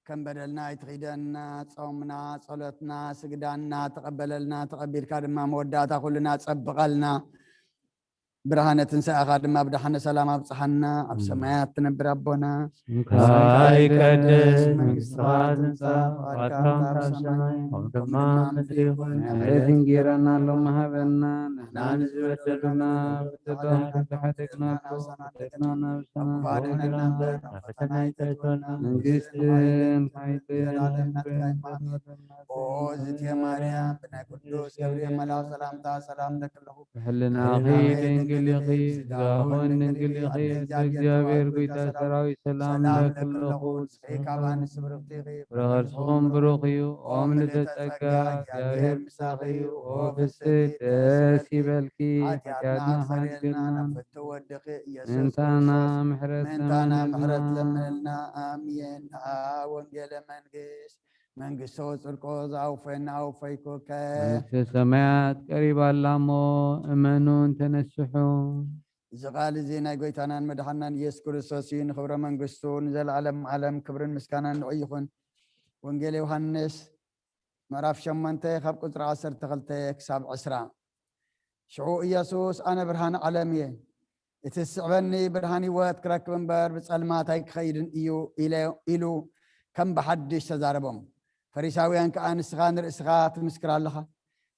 ከም በደልና ኣይትኺደና፣ ጾምና፣ ጸሎትና፣ ስግዳና ተቐበለልና፣ ተቐቢልካ ድማ መወዳእታ ኩልና ጸብቐልና። ብርሃነ ትንሳኤኻ ድማ ብደሓነ ሰላም ኣብጽሓና። ኣብ ሰማያት ትነብር ኣቦና፣ ስምካ ይቀደስ፣ መንግስትኻ ትምጻእ፣ ፍቓድካ ከም ኣብ ሰማይ ከምኡ ድማ ኣብ ምድሪ ይኹን። ዕለት እንጌራና ሎሚ ሃበና፣ ንሕና ንዝበደሉና በደልና ንሕና ንሓተግናኩም፣ በደልና ናብ ሰማይ ኣድሕነና እምበር፣ ናብ ፈተና ኣይተእትወና። መንግስትን ሓይልን ዘለኣለም ናትካ እዩ። ኦ ዝትየ ማርያም፣ ብናይ ቅዱስ ገብርኤል መልኣኽ ሰላምታ ሰላም እብለኪ ኣለኹ። ሕልናኺ ድንግል ኢኺ፣ ስጋኺ እውን ድንግል ኢኺ። እግዚኣብሔር ጎይታ ሰራዊት ሰላም እብለኪ ኣለኹ። ንስኺ ካብ ኣንስቲ ብርኽቲ ኢኺ፣ ፍረ ከርስኹም ብሩኽ እዩ። ኦ ምልዕተ ጸጋ፣ እግዚኣብሔር ምሳኺ እዩ። ኦ ፍስሕቲ ደስ ይበልኪ፣ ሓጢኣትና ሓጢኣትና ኣስተሰርየልና፣ ናብ ፍትው ወድኺ ኢየሱስ ምእንታና ክርስቶስ ምሕረት ምእንታና ለምንልና። ምሕረት ለምንልና። ኣሜን። አ ወንጌለ መንግስት መንግስቶ ጽድቆ ዝኣውፈና ኣውፈይኩከ። መንግስተ ሰማያት ቀሪባ ኣላ እሞ እመኑን ተነስሑ። እዚ ቃል እዚ ናይ ጎይታናን መድሓናን ኢየሱስ ክርስቶስ እዩ። ንኽብረ መንግስቱ ንዘለዓለም ዓለም ክብርን ምስጋናን ንዑ ይኹን። ወንጌል ዮሃንስ ምዕራፍ ሸሞንተ ካብ ቁጽሪ ዓሰርተ ክልተ ክሳብ ዕስራ። ሽዑ ኢየሱስ፣ "ኣነ ብርሃን ዓለም እየ፣ እቲ ዝስዕበኒ ብርሃን ህይወት ክረክብ እምበር ብጸልማት ኣይክኸይድን እዩ" ኢለ፣ ኢሉ ከም ብሓድሽ ተዛረቦም። ፈሪሳውያን ከኣ፣ "ንስኻ ንርእስኻ ትምስክር ኣለኻ፣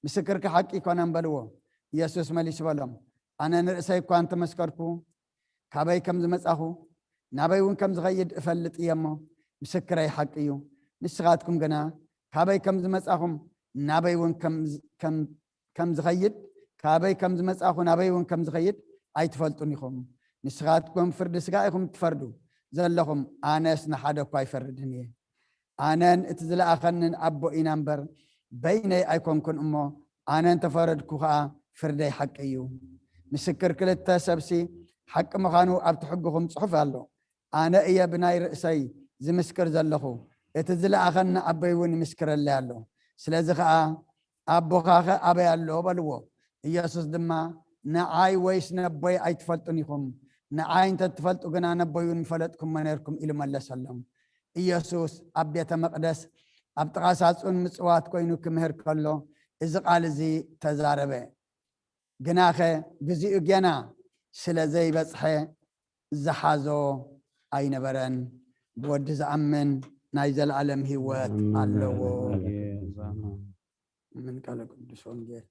ምስክርካ ሓቂ ኣይኮነን" በልዎ። ኢየሱስ መሊሱ በሎም፣ "ኣነ ንርእሰይ እኳ እንተመስከርኩ፣ ካበይ ከም ዝመጻኹ፣ ናበይ እውን ከም ዝኸይድ እፈልጥ እየ እሞ፣ ምስክረይ ሓቂ እዩ። ንስኻትኩም ግና ካበይ ከም ዝመጻኹም ናበይ እውን ከም ዝ-፣ ከም፣ ከም ዝኸይድ፣ ካበይ ከም ዝመጻኹ ናበይ እውን ከም ዝኸይድ ኣይትፈልጡን ኢኹም። ንስኻትኩም ፍርዲ ስጋ ኢኹም ትፈርዱ ዘለኹም፣ ኣነስ ንሓደ እኳ ኣይፈርድን እየ። ኣነን እቲ ዝለኣኸንን ኣቦ ኢና እምበር በይነይ ኣይኮንኩን እሞ፣ ኣነ እንተፈረድኩ ኸኣ ፍርደይ ሓቂ እዩ። ምስክር ክልተ ሰብሲ ሓቂ ምዃኑ ኣብቲ ሕግኹም ጽሑፍ ኣሎ። ኣነ እየ ብናይ ርእሰይ ዝምስክር ዘለኹ፣ እቲ ዝለኣኸኒ ኣቦይ እውን ይምስክረለይ ኣሎ። ስለዚ ኸኣ ኣቦኻኸ ኣበይ ኣሎ? በልዎ። ኢየሱስ ድማ ንዓይ ወይስ ነቦይ ኣይትፈልጡን ኢኹም። ንዓይ እንተ ትፈልጡ ግና ነቦይ እውን ምፈለጥኩሞ ነርኩም ኢሉ መለሰሎም። ኢየሱስ ኣብ ቤተ መቕደስ ኣብ ጥቓ ሳጹን ምጽዋት ኮይኑ ክምህር ከሎ እዚ ቃል እዚ ተዛረበ። ግናኸ ግዜኡ ጌና ስለ ዘይበጽሐ ዝሓዞ ኣይነበረን። ብወዲ ዝኣምን ናይ ዘለኣለም ህይወት ኣለዎ። ኣሜን። ቃለ ቅዱስ ወንጌል።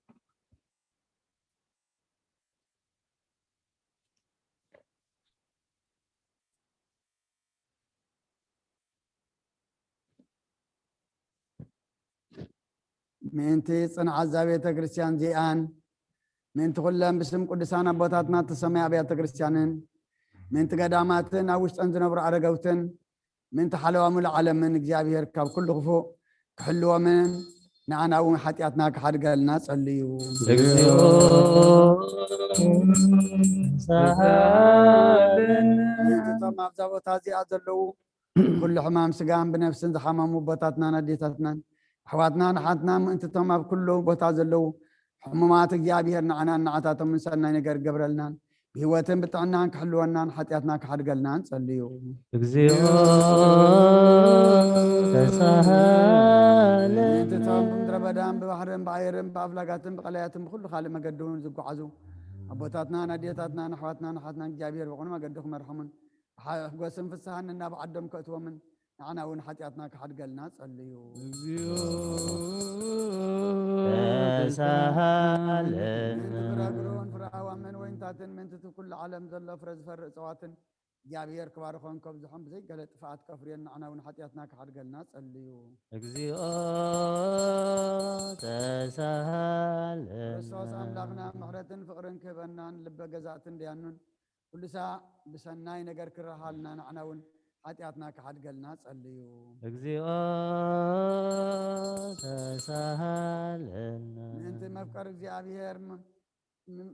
ምእንቲ ጽንዓት እዛ ቤተ ክርስቲያን እዚኣን፣ ምእንቲ ኩለን ብስም ቅዱሳን ኣቦታትና እተሰመያ ኣብያተ ክርስቲያንን፣ ምእንቲ ገዳማትን ኣብ ውሽጠን ዝነብሩ ኣረገውትን፣ ምእንቲ ሓለዋ ሙሉእ ዓለምን እግዚኣብሔር ካብ ኩሉ ክፉእ ክሕልዎምን ንኣና እውን ሓጢኣትና ክሓድገልና ጸልዩ። እግዚኦ ተሳሃለና። ምእንቲ እቶም ኣብዛ ቦታ እዚኣ ዘለዉ ኩሉ ሕማም ስጋን ብነፍስን ዝሓመሙ ኣቦታትናን ኣዴታትናን ኣሕዋትናን ኣሓትናን ምእንቲ እቶም ኣብ ኩሉ ቦታ ዘለዉ ሕሙማት እግዚኣብሔር ንዓናን ንዓታቶምን ሰናይ ነገር ገብረልናን ብህይወትን ብጥዕናን ክሕልወናን ሓጢኣትና ክሓድገልና ንጸልዩ። እግዚኦ ተሳሃለና። ምእንቲ እቶም ብምድረ በዳን ብባሕርን ብኣየርን ብኣፍላጋትን ብቐላያትን ብኹሉ ካልእ መገዲ እውን ዝጓዓዙ ኣቦታትናን ኣዴታትናን ኣሕዋትናን ኣሓትናን እግዚኣብሔር ብቕኑዕ መገዲ ክመርሖምን ብሓጎስን ፍስሃን ነናብ ዓዶም ከእትዎምን ንዓና እውን ሓጢኣትና ክሓድገልና ጸልዩ። እግዚኦ ተሳሃለና። ምእንቲ ፍረ ኣግሩን ፍረ ኣእዋምን ወይንታትን ምእንቲ እቲ ኩሉ ዓለም ዘሎ ፍረ ዝፈሪ እጽዋትን እግዚኣብሔር ክባርኾን ከብዝሖን ብዘይገለ ጥፍኣት ከፍርዮን ንዓና እውን ሓጢኣትና ክሓድገልና ጸልዩ። እግዚኦ ተሳሃለና። ክርስቶስ ኣምላኽና ምሕረትን ፍቕርን ክህበናን ልበ ገዛእትን ደያኑን ኩሉ ሳዕ ብሰናይ ነገር ክረሃልና ንዓና እውን ሓጢኣትና ክሓድገልና ጸልዩ። እግዚኦ ተሳሃለና። ምእንቲ መፍቀር እግዚኣብሔር ም-፣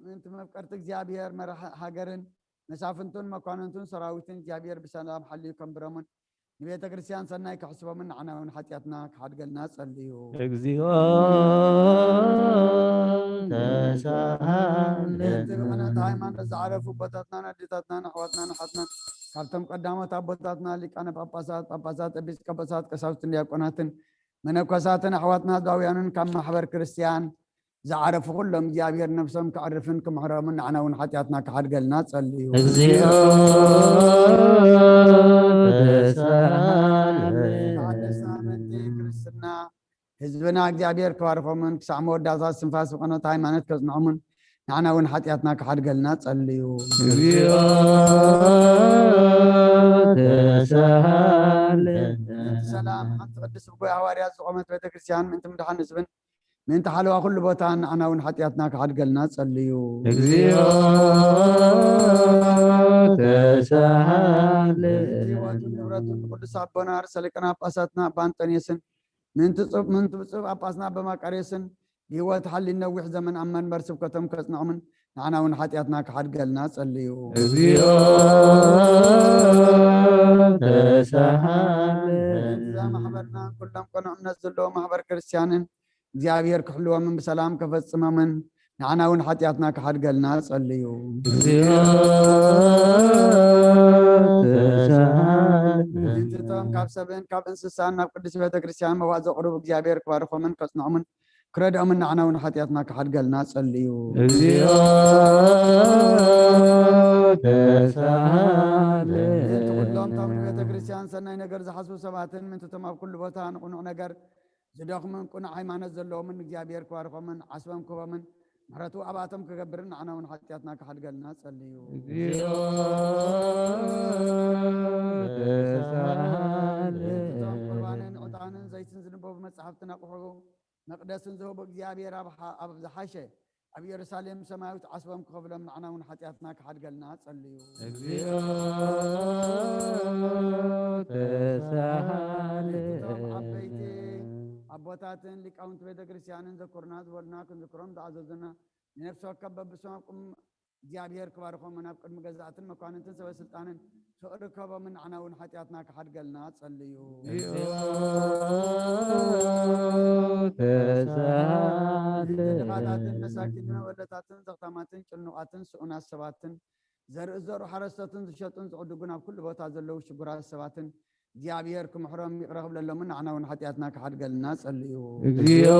ምእንቲ መፍቀርቲ እግዚኣብሔር መራሒ ሃገርን መሳፍንቱን መኳንንቱን ሰራዊትን እግዚኣብሔር ብሰላም ሓልዩ ከንብረሙን ንቤተ ክርስቲያን ሰናይ ክሕስቦምን ንዓና እውን ሓጢኣትና ክሓድገልና ጸልዩ። እግዚኦ ተሳሃለና። ምእንቲ ብቕንዕቲ ሃይማኖት ዝዓረፉ ኣቦታትናን ኣዴታትናን ኣሕዋትናን ኣሓትናን ካብቶም ቀዳሞት ኣቦታትና ሊቃነ ጳጳሳት፣ ጳጳሳት፣ ኤጲስቆጶሳት፣ ቀሳውስትን ዲያቆናትን መነኮሳትን ኣሕዋትና ዛውያንን ካብ ማሕበር ክርስቲያን ዝዓረፉ ኩሎም እግዚኣብሔር ነፍሶም ከዕርፍን ክምሕሮምን ንዓና እውን ሓጢኣትና ክሓድገልና ጸልዩ። እግዚኦ ተሳሃለና። ተሓደስቲ ኣመንቲ ክርስትና ህዝብና እግዚኣብሔር ክባርኾምን ክሳዕ መወዳእታ ስንፋስ ብቐኖት ሃይማኖት ከጽንዖምን ንዓና እውን ሓጢኣትና ክሓድገልና ጸልዩ። እግዚኦ ተሳሃለና። ምእንቲ ሰላም ሓንቲ ቅድስቲ ብጎይ ሃዋርያት ዝቖመት ቤተ ክርስቲያን ምእንቲ ምድሓን ህዝብን ምእንቲ ሓለዋ ኩሉ ቦታ ንዓና እውን ሓጢኣትና ክሓድገልና ጸልዩ። እግዚኦ ተሳሃለና። ምእንቲ ህይወቱን ንብረቱን ንቅዱስ ኣቦና ርእሰ ሊቃነ ጳጳሳትና ኣባ ኣንጠንዮስን ምእንቲ ጽብ-፣ ምእንቲ ብፁዕ ጳጳስና ኣባ መቃርዮስን ብህይወት ሓልዩ ነዊሕ ዘመን ኣብ መንበር ስብከቶም ከጽንዖምን ንዓና እውን ሓጢኣትና ክሓድገልና ጸልዩ። እግዚኦ ተሳሃለና። እዛ ማሕበርና ኩሎም ቅኑዕ እምነት ዘለዎ ማሕበር ክርስቲያንን እግዚኣብሔር ክሕልዎምን ብሰላም ከፈጽሞምን ንዓና እውን ሓጢኣትና ክሓድገልና ጸልዩ። እግዚኦ ተሳሃለና። ምእንትቶም ካብ ሰብን ካብ እንስሳን ናብ ቅድስት ቤተ ክርስቲያን መባእ ዘቕርቡ እግዚኣብሔር ክባርኾምን ከጽንዖምን ክረድኦምን ንዓና እውን ሓጢኣትና ክሓድገልና ጸልዩ። እግዚኦ ተሳሃለና። ምእንቲ ኩሎም እቶም ንቤተ ክርስቲያን ሰናይ ነገር ዝሓስቡ ሰባትን ምእንትቶም ኣብ ኩሉ ቦታ ንቕኑዕ ነገር ዝደኽሙን ቅኑዕ ሃይማኖት ዘለዎምን እግዚኣብሔር ክባርኾምን ዓስቦም ክህቦምን ምሕረቱ ኣብኣቶም ክገብርን ንዓና እውን ሓጢኣትና ክሓድገልና ጸልዩ። እግዚኦ ተሳሃለና። እቶም ቁርባንን ዕጣንን ዘይትን ዝንበቡ መጻሕፍትን ኣቑሑ መቕደስን ዝህቡ እግዚኣብሔር ኣብ ሓ-፣ ኣብ ዝሓሸ ኣብ ኢየሩሳሌም ሰማያዊት ዓስቦም ክኸፍሎም ንዓና እውን ሓጢኣትና ክሓድገልና ጸልዩ። እግዚኦ ተሳሃለ። እቶም ዓበይቲ ኣቦታትን ሊቃውንቲ ቤተ ክርስቲያንን ዘኩርና ዝበሉና ክንዝክሮም ዝኣዘዙና ንነፍሲ ወከፍ በብስሞም ቁም እግዚኣብሔር ክባርኾምን ኣብ ቅድሚ ገዛእትን መኳንንትን ሰበ ስልጣንን ፍቕሪ ክህቦምን ንዓና እውን ሓጢኣትና ክሓድገልና ጸልዩ። እግዚኦ ተሳሃለ። ድኻታትን መሳኪንን መበለታትን ዘኽታማትን ጭኑቓትን ስኡናት ሰባትን ዘርኢ ዘሩ ሓረስቶትን ዝሸጡን ዝዕድጉን ኣብ ኩሉ ቦታ ዘለዉ ሽጉራት ሰባትን እግዚኣብሔር ክምሕሮም ይቕረ ክብለሎምን ንዓና እውን ሓጢኣትና ክሓድገልና ጸልዩ። እግዚኦ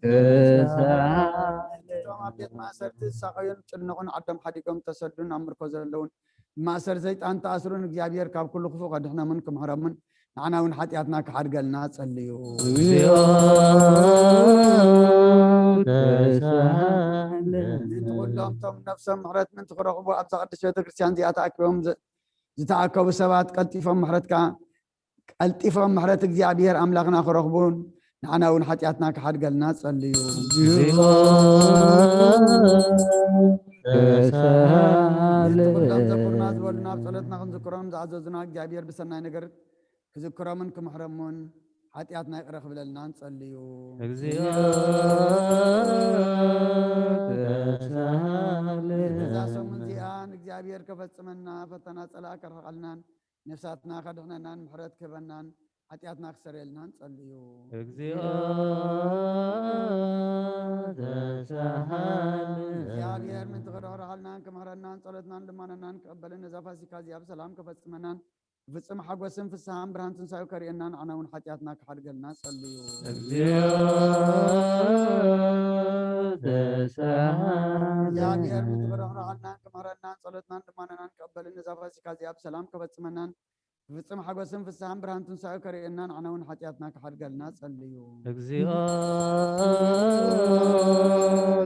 ተሳሃለ። እቶም ኣብ ቤት ማእሰርቲ ዝሳቐዩን ጭንቑን ዓዶም ሓዲጎም ተሰዱን ኣብ ምርኮ ዘለውን ማእሰር ሰይጣን ተኣስሩን እግዚኣብሔር ካብ ኩሉ ክፉእ ከድሕኖምን ክምሕሮምን ንዓና እውን ሓጢኣትና ክሓድገልና ጸልዩ። እግዚኦ ተሳሃለ። ምእንቲ ኩሎም እቶም ነፍሶም ምሕረት ምእንቲ ክረኽቡ ኣብዛ ቅድስት ቤተ ክርስቲያን እዚኣ ተኣኪቦም ዝ-፣ ዝተኣከቡ ሰባት ቀልጢፎም ምሕረትካ ቀልጢፎም ምሕረት እግዚኣብሔር ኣምላኽና ክረኽቡን ንዓና እውን ሓጢኣትና ክሓድገልና ጸልዩ። እግዚኦ ተሳሃለ። ኩሎም ዘኩርና ዝበሉና ኣብ ጸሎትና ክንዝክሮም ዝኣዘዙና እግዚኣብሔር ብሰናይ ነገር ክዝክሮምን ክምሕሮምን ሓጢኣትና ይቕረ ክብለልናን ጸልዩ። እግዚኦ ተሳሃለ። እዛ ሰሙን እዚኣ ንእግዚኣብሔር ከፈጽመና ፈተና ጸላእ ከርሕቐልናን ነፍሳትና ከድሕነናን ምሕረት ክህበናን ሓጢኣትና ክሰረየልናን ጸልዩ። እግዚኦ ተሳሃለ። እግዚኣብሔር ምእንቲ ክርሕርሓልናን ክምሕረናን ጸሎትናን ልማነናን ክቕበልን ነዛ ፋሲካ እዚኣ ብሰላም ከፈጽመናን ብፍጹም ሓጎስን ፍስሓን ብርሃን ትንሳኤ ከርእየና ንዓና እውን ሓጢኣትና ክሓድገልና ጸልዩ። እግዚኦ ተሳሃለ። እግዚኣብሔር ምእንቲ ክርሕርሓልናን ክምሕረናን ጸሎትናን ልማነናን ክቕበልን ነዛ ፋሲካ እዚኣ ብሰላም ከፈጽመናን ብፍጹም ሓጎስን ፍስሓን ብርሃን ትንሳኤ ከርእየና ንዓና እውን ሓጢኣትና ክሓድገልና ጸልዩ። እግዚኦ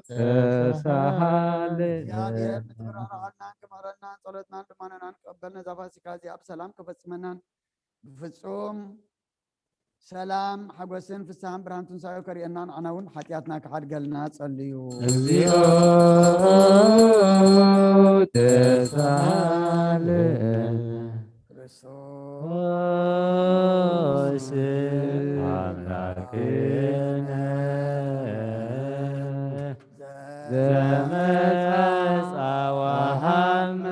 ተሳሃለ። እግዚኣብሔር ምእንቲ ክርሕርሓልናን ክምሕረናን ጸሎትናን ልማነናን ክቕበል ነዛ ፋሲካ እዚኣ ብሰላም ከፈጽመናን ብፍጹም ሰላም ሓጎስን ፍስሓን ብርሃን ትንሳኤ ከርእየና ንዓና እውን ሓጢኣትና ክሓድገልና ጸልዩ። እግዚኦ ተሳሃለ። ክርስቶስ ክርስቶስ ኣምላክነ ዘመጻ ወሃመ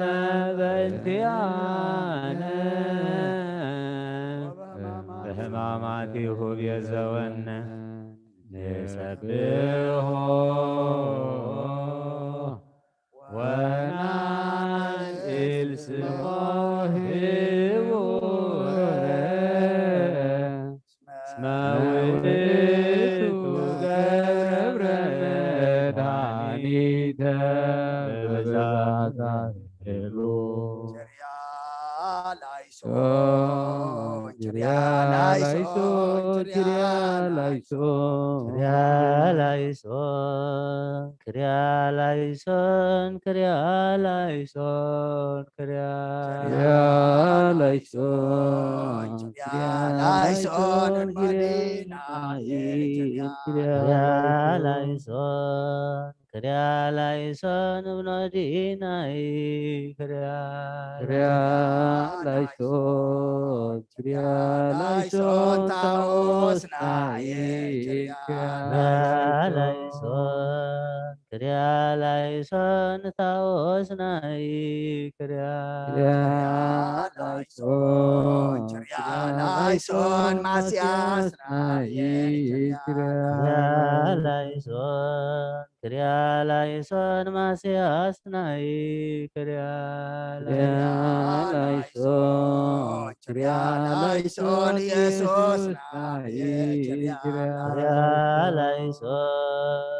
በእንቲአነ በሕማማቲሁ ቤዘወነ ንሰብሖ ወናልዕል ስሞ ህቡረ እስመ ውእቱ ገብረ መድኃኒተ በብዛት ዛሬሉ። ላይሶን ኪርያ ላይሶን ኪርያ ላይሶን ኪርያ ላይሶን ኪርያ ላይሶን ኪርያ ላይሶን ኪርያ ላይሶን ኪርያ ላይሶን መዲናይ ኪርያ ላይሶን ኪርያ ላይሶን እብኖዲናይ ኪርያ ላይሶን ኪርያ ላይሶን ታኦስናይ ኪርያ ላይሶን ኪርያ ላይሶን ታኦስናይ ኪርያ ላይሶን ኪርያ ላይሶን ማስያስናይ ኪርያ ላይሶን ኪርያ ላይሶን ማስያስናይ ኪርያ ላይሶን ኪርያ ላይሶን ኢየሱስናይ ኪርያ ላይሶን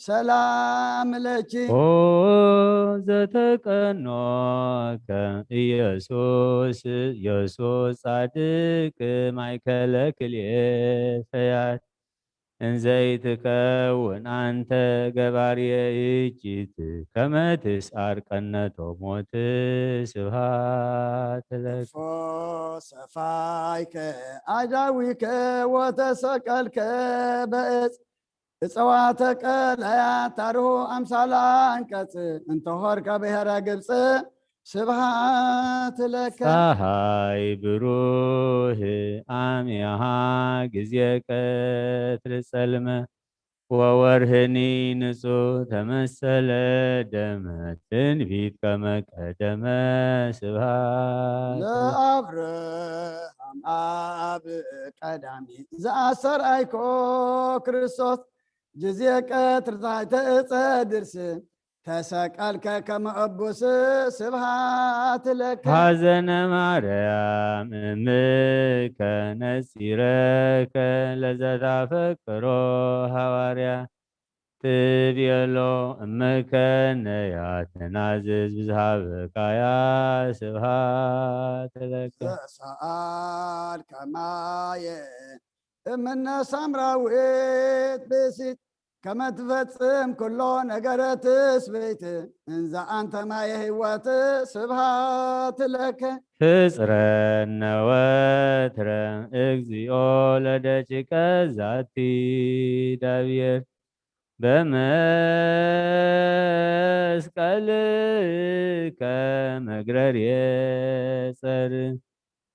ሰላም ለኪ። ኦ ዘተቀኖከ ኢየሱስ፣ ኢየሱስ ጻድቅ ማእከለ ክልኤ ፈያት፣ እንዘይትከውን ኣንተ ገባርየ እኪት፣ ከመ ትስኣር ቀነቶ ሞት። ስብሐት ለከ። እፎ ሰፋይከ አዳዊከ ወተሰቀልከ በእፅ እፀዋተ ቀለያት ታርሁ አምሳላ አንቀጽ እንተሆርከ ብሔረ ግብፅ ስብሐት ለከ። ፀሐይ ብሩህ አሚያሃ ጊዜ ቀትር ጸልመ፣ ወወርህኒ ንጹህ ተመሰለ ደመ፣ ትንቢት ከመ ቀደመ። ስብሐት ለአብርሃም አብ ቀዳሚ ዘአሰርአይኮ ክርስቶስ ጊዜ ቀትር ታሕተ እፀ ድርስ ተሰቀልከ ከመ እቡስ ስብሐት ለከ። ሐዘነ ማርያም እምከ ነጺረከ ለዘታፈቅሮ ሐዋርያ ትቤሎ እምከ ነያ ተናዝዝ ብዝሃ በካያ። ስብሐት ለከ። ዘሰአል ከማየ እምነ ሳምራዊት ብእሲት ከመ ትፈጽም ኩሎ ነገረ ትስብእት እንዘ አንተ ማየ ህይወት ስብሐት ለከ። ፍጽረነ ወትረ እግዚኦ ለደቂቀ ዛቲ ዳብየር በመስቀልከ መግረርየ ጸር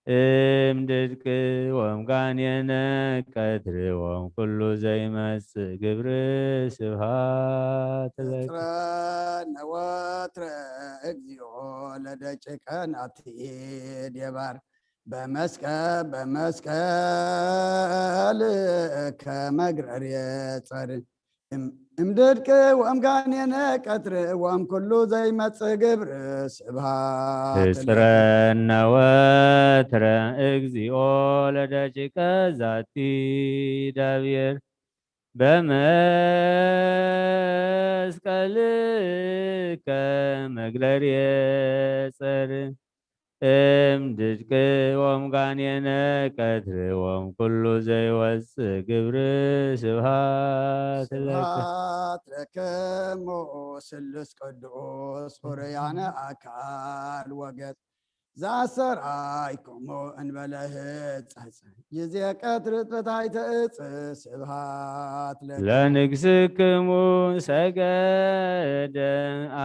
እምድድቅ ወምጋኔነ ቀትር ወም ኩሉ ዘይመጽእ ግብር። ስብሐት ለከ። ፍጥረነ ወትረ እግዚኦ ለደቂቀ ናቲ ዴባር በመስቀ በመስቀል ከመግረር የጸር እምድድቅ ወእምጋኔነ ቀትር ወእም ኩሉ ዘይመጽእ ግብር። ስብሐት ፍጥረነ ወትረ እግዚኦ ለደቂቀ ዛቲ ዳብየር በመስቀልከ መግረር የጸር እምድድቅ ወምጋኔነ ቀትር ወም ኩሉ ዘይወጽእ ግብር። ስብሐት ለከ። ስብሐት ለክሙ ስሉስ ቅዱስ ኡርያነ አካል ወገጽ ዘአስተርአይክሙ እንበለ ህጸጽ ጊዜ ቀትር ትሕተ እፅ። ስብሐት ለከ። ለንግስክሙ ሰገደ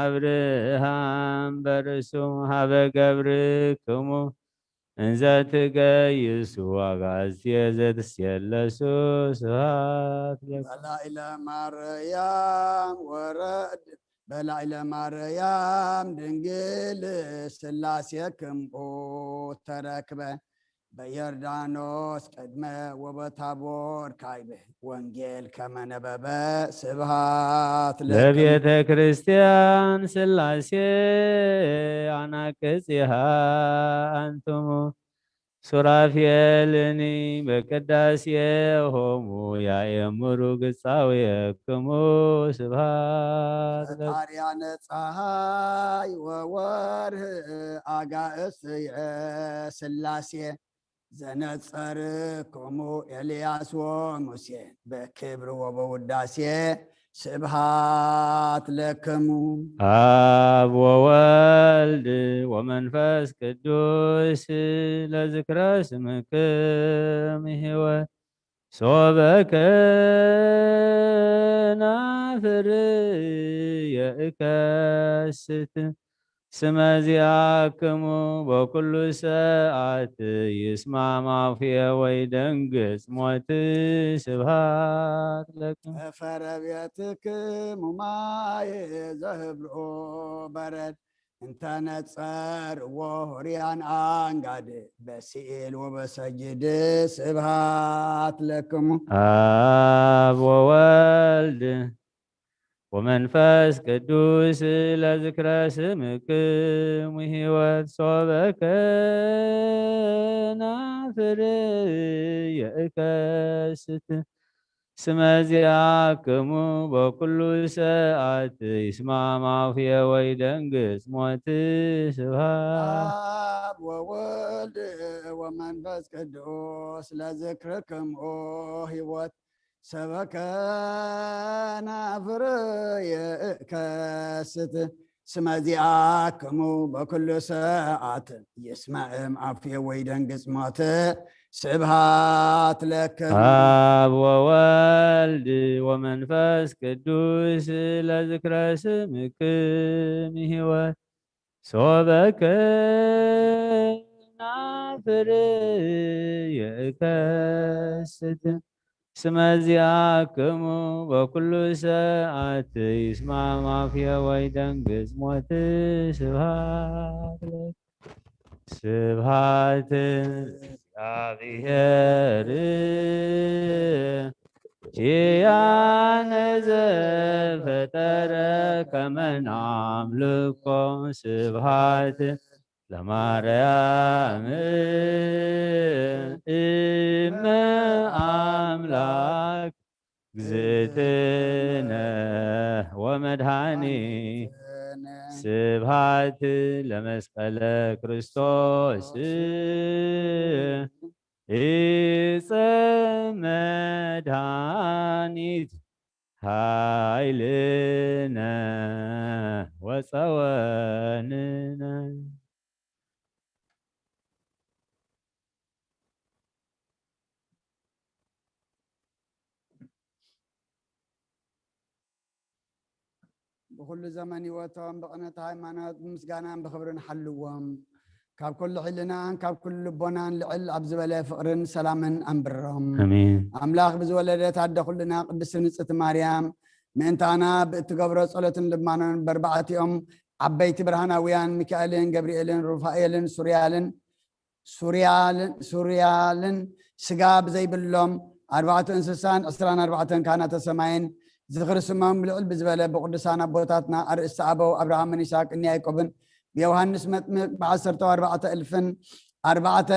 አብርሃም በርእሱ ሀበ ገብርክሙ እንዘ ትገይሱ አግዓዝየ ዘትሴለሱ። ስብሐት ለከ። በላዕለ ማርያም ወረድ በላዕለ ማርያም ድንግል ስላሴ ክምኡ ተረክበ በዮርዳኖስ ቅድመ ወበታቦር ካይበ ወንጌል ከመነበበ። ስብሐት ለክሙ። ለቤተ ክርስቲያን ስላሴ አናቅጽሃ አንትሙ ሱራፌልኒ በቅዳሴ ሆሙ ያኤምሩ ግጻዌክሙ። ስብሐት ለክሙ። ፈጣሪያነ ፀሐይ ወወርህ አጋእዝትየ ስላሴ ዘነጸርክሙ ኤልያስ ወሙሴ በክብር ወበውዳሴ። ስብሐት ለክሙ። አብ ወወልድ ወመንፈስ ቅዱስ ለዝክረ ስምክም ህይወት ሶበ ከናፍር የእከስት ስመ ዚአክሙ በኩሉ ሰዓት ይስማዕ አፉየ ወይ ደንግጽ ሞት። ስብሐት ለክሙ። ጠፈረ ቤትክሙ ማየ ዘህብሮ በረድ እንተነጸር ወሆርያን አንጋድ በስዕል ወበሰጅድ። ስብሐት ለክሙ። አብ ወወልድ ወመንፈስ ቅዱስ ለዝክረ ስምክሙ ህይወት ሶበ ከናፍር የእከስት ስመ ዚአክሙ በኩሉ ሰዓት ይስማዕ ማፍየ ወይ ደንግጽ ሞት። ስብሐት አብ ወወልድ ወመንፈስ ቅዱስ ለዝክርክሙ ህይወት ሰበከና ፍርየ ከስት ስመ ዚአክሙ በኩሉ ሰዓት ይስማዕም አፍየ ወይ ደንግጽ ሞት። ስብሐት ለክሙ አብ ወወልድ ወመንፈስ ቅዱስ ለዝክረ ስምክም ህይወት ሶበከ ናፍር የእከስት ስመ ዚአክሙ በኩሉ ሰዓት ይስማዕ ማፍየ ወይ ደንግጽ ሞት። ስብሐት ለክ ስብሐት እግዚአብሔር ኪያነ ዘፈጠረ ከመ ናምልኮ። ስብሐት ለማርያም እመ አምላክ እግዝእትነ ወመድኃኒ። ስብሐት ለመስቀለ ክርስቶስ ዕፀ መድኃኒት ኃይልነ ወፀወንነ። ብኹሉ ዘመን ህይወቶም ብቕንዕቲ ሃይማኖት ብምስጋናን ብኽብርን ሓልዎም። ካብ ኩሉ ሕልናን ካብ ኩሉ ልቦናን ልዕል ኣብ ዝበለ ፍቕርን ሰላምን ኣንብሮም። ኣሜን። ኣምላኽ ብዝወለደት ኣደ ኩልና ቅድስቲ ንጽሕቲ ማርያም ምእንታና ብእትገብሮ ጸሎትን ልማኖን በርባዕቲኦም ዓበይቲ ብርሃናውያን ሚካኤልን ገብርኤልን ሩፋኤልን ሱርያልን ሱርያልን ሱርያልን ስጋ ብዘይብሎም ኣርባዕተ እንስሳን ዕስራን ኣርባዕተን ካህናተ ሰማይን ዝኽሪ ስሞም ልዕል ብዝበለ ብቅዱሳን ኣቦታትና ኣርእስቲ ኣበው ኣብርሃምን ይስሐቅን ያዕቆብን ብዮሃንስ መጥምቅ ብዓሰርተ ኣርባዕተ እልፍን ኣርባዕተ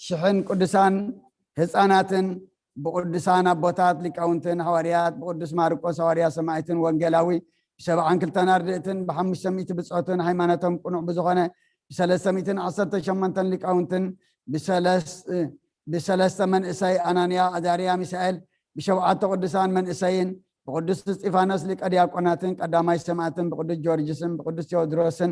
ሽሕን ቅዱሳን ህፃናትን ብቅዱሳን ኣቦታት ሊቃውንትን ሃዋርያት ብቅዱስ ማርቆስ ሃዋርያ ሰማዕትን ወንጌላዊ ብሰብዓን ክልተን ኣርድእትን ብሓሙሽተ ሚእቲ ብጾትን ሃይማኖቶም ቅኑዕ ብዝኾነ ብሰለስተ ሚእትን ዓሰርተ ሸሞንተን ሊቃውንትን ብሰለስ- ብሰለስተ መንእሰይ ኣናንያ ኣዛርያ ሚሳኤል ብሸውዓተ ቅዱሳን መንእሰይን ብቅዱስ እስጢፋኖስ ሊቀ ዲያቆናትን ቀዳማይ ሰማዕትን ብቅዱስ ጊዮርጊስን ብቅዱስ ቴዎድሮስን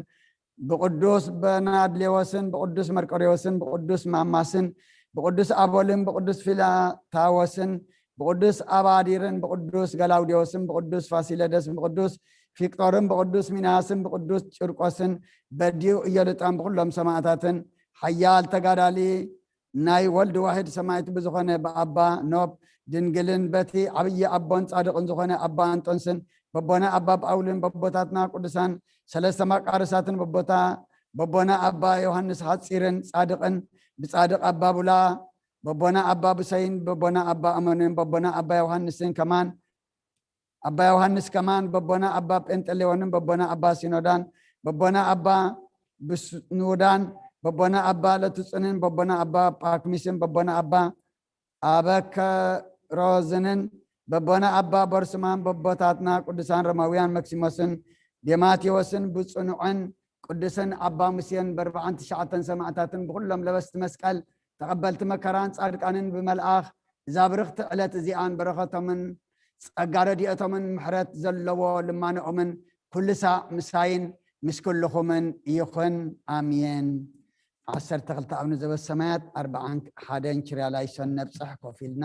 ብቅዱስ በናድሌዎስን ብቅዱስ መርቆሬዎስን ብቅዱስ ማማስን ብቅዱስ ኣቦልን ብቅዱስ ፊላታዎስን ብቅዱስ ኣባዲርን ብቅዱስ ገላውዴዎስን ብቅዱስ ፋሲለደስን ብቅዱስ ፊቅጦርን ብቅዱስ ሚናስን ብቅዱስ ጭርቆስን በዲኡ እየሉጣን ብኩሎም ሰማዕታትን ሓያል ተጋዳሊ ናይ ወልድ ዋሕድ ሰማዕት ብዝኾነ ብኣባ ኖብ ድንግልን በቲ ዓብዪ ኣቦን ጻድቕን ዝኾነ ኣባ እንጦንስን በቦና ኣባ ጳውልን በቦታትና ቅዱሳን ሰለስተ መቃርሳትን በቦታ በቦና ኣባ ዮሃንስ ሓጺርን ጻድቕን ብጻድቕ ኣባ ቡላ በቦና ኣባ ብሰይን በቦና ኣባ ኣመኑን በቦና ኣባ ዮሃንስን ከማን ኣባ ዮሃንስ ከማን በቦና ኣባ ጴንጠሌዎንን በቦና ኣባ ሲኖዳን በቦና ኣባ ብስኑዳን በቦና ኣባ ለቱጽንን በቦና ኣባ ጳክሚስን በቦና ኣባ ኣበከሮዝንን በቦና ኣባ ቦርስማን በቦታትና ቅዱሳን ሮማውያን መክሲሞስን ዴማቴዎስን ብጽኑዕን ቅዱስን ኣባ ሙሴን በርብዓን ትሽዓተን ሰማዕታትን ብኹሎም ለበስቲ መስቀል ተቐበልቲ መከራን ጻድቃንን ብመልኣኽ እዛ ብርኽቲ ዕለት እዚኣን በረኸቶምን ጸጋ ረድኤቶምን ምሕረት ዘለዎ ልማኖኦምን ኩሉ ሳዕ ምሳይን ምስ ኩልኹምን ይኹን። ኣሜን። ዓሰርተ ክልተ ኣብነ ዘበሰማያት ኣርብዓን ሓደን ችርያ ላይሶን ነብጽሕ ኮፍ ኢልና።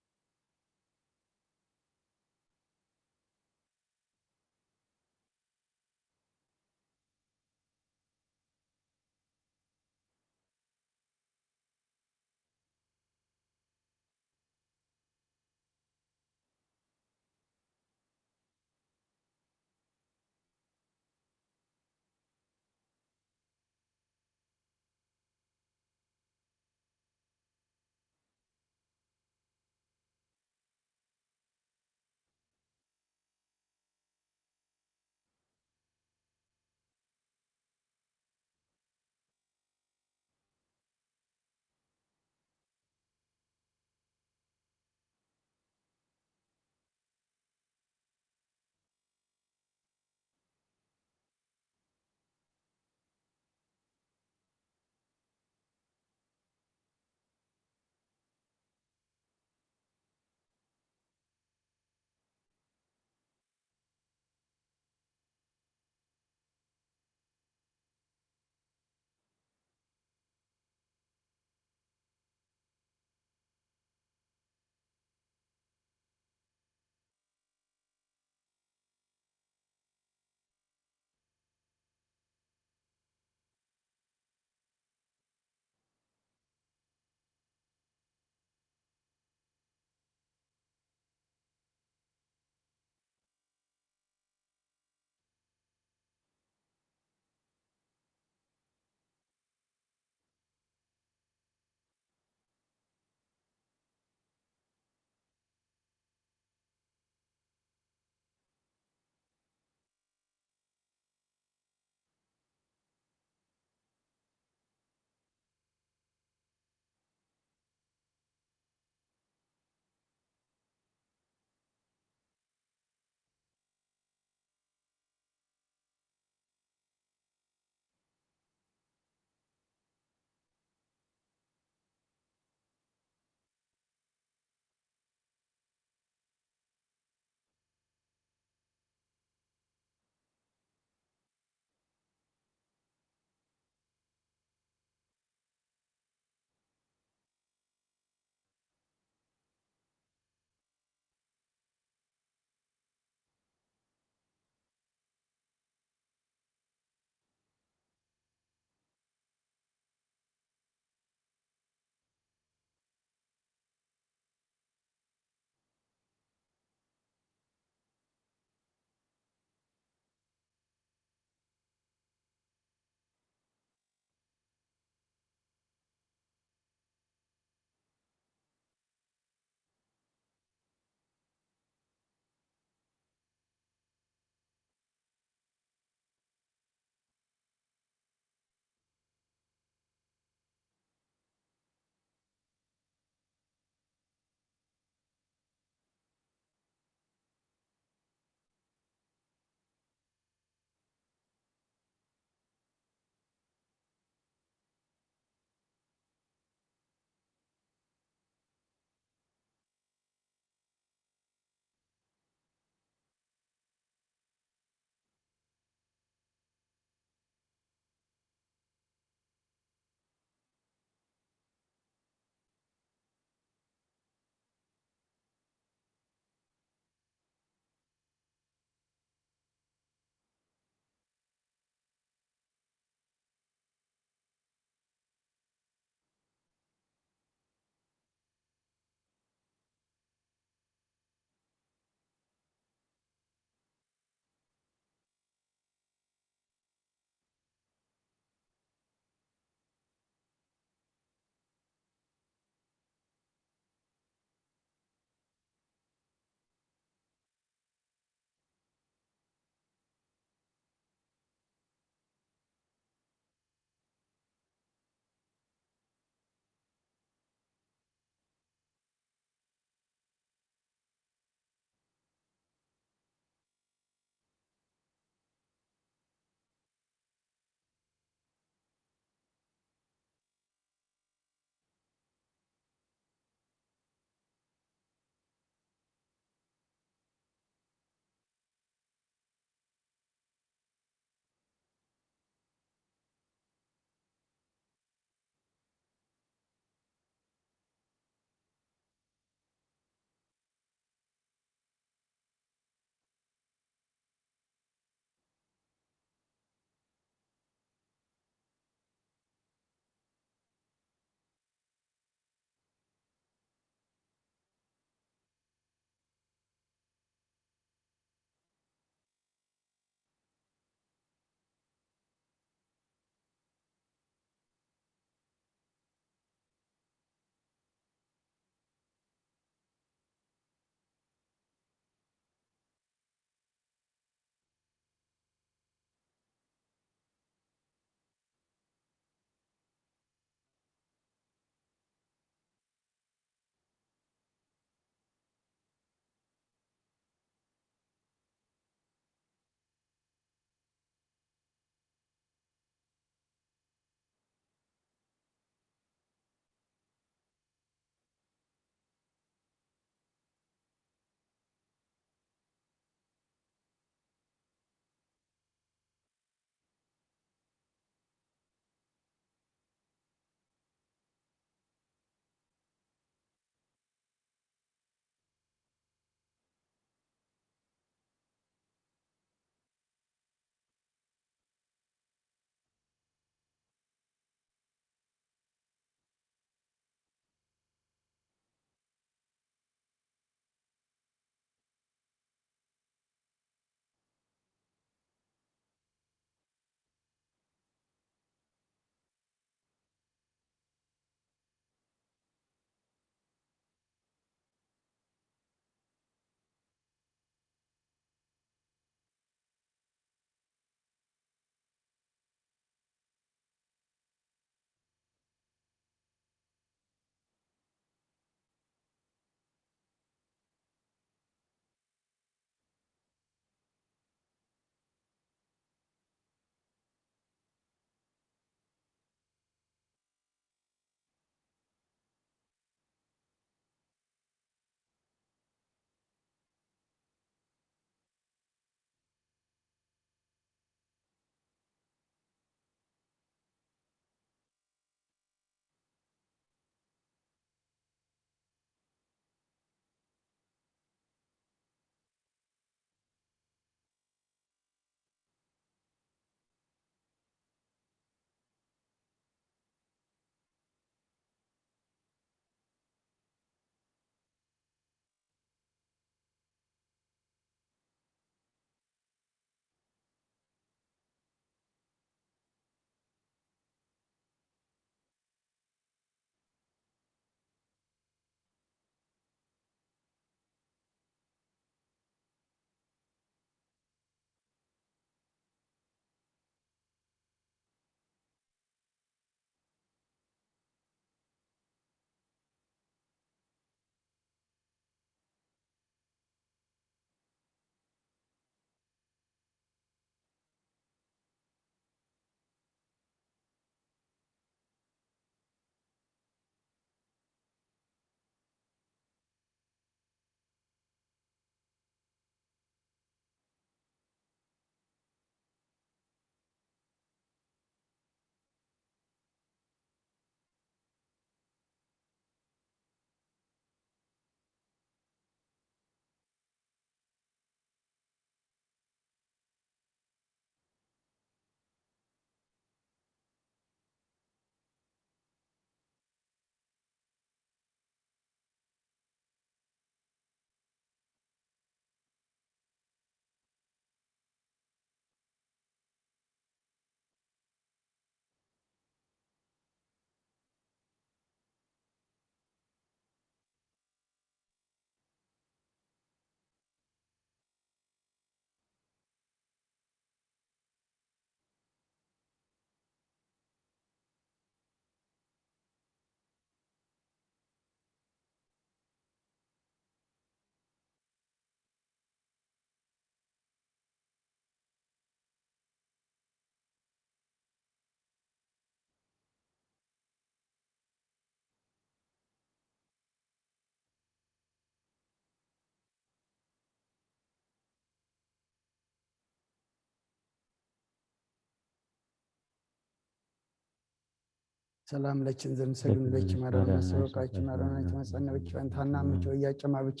ሰላም ለኪ እንዘ ንሰግድ ለኪ ማርያም፣ መሰበቃኪ ማርያም፣ ናይተመጸነ ብኪ ፈንታና ምኪ ወያ ጨማ ብኪ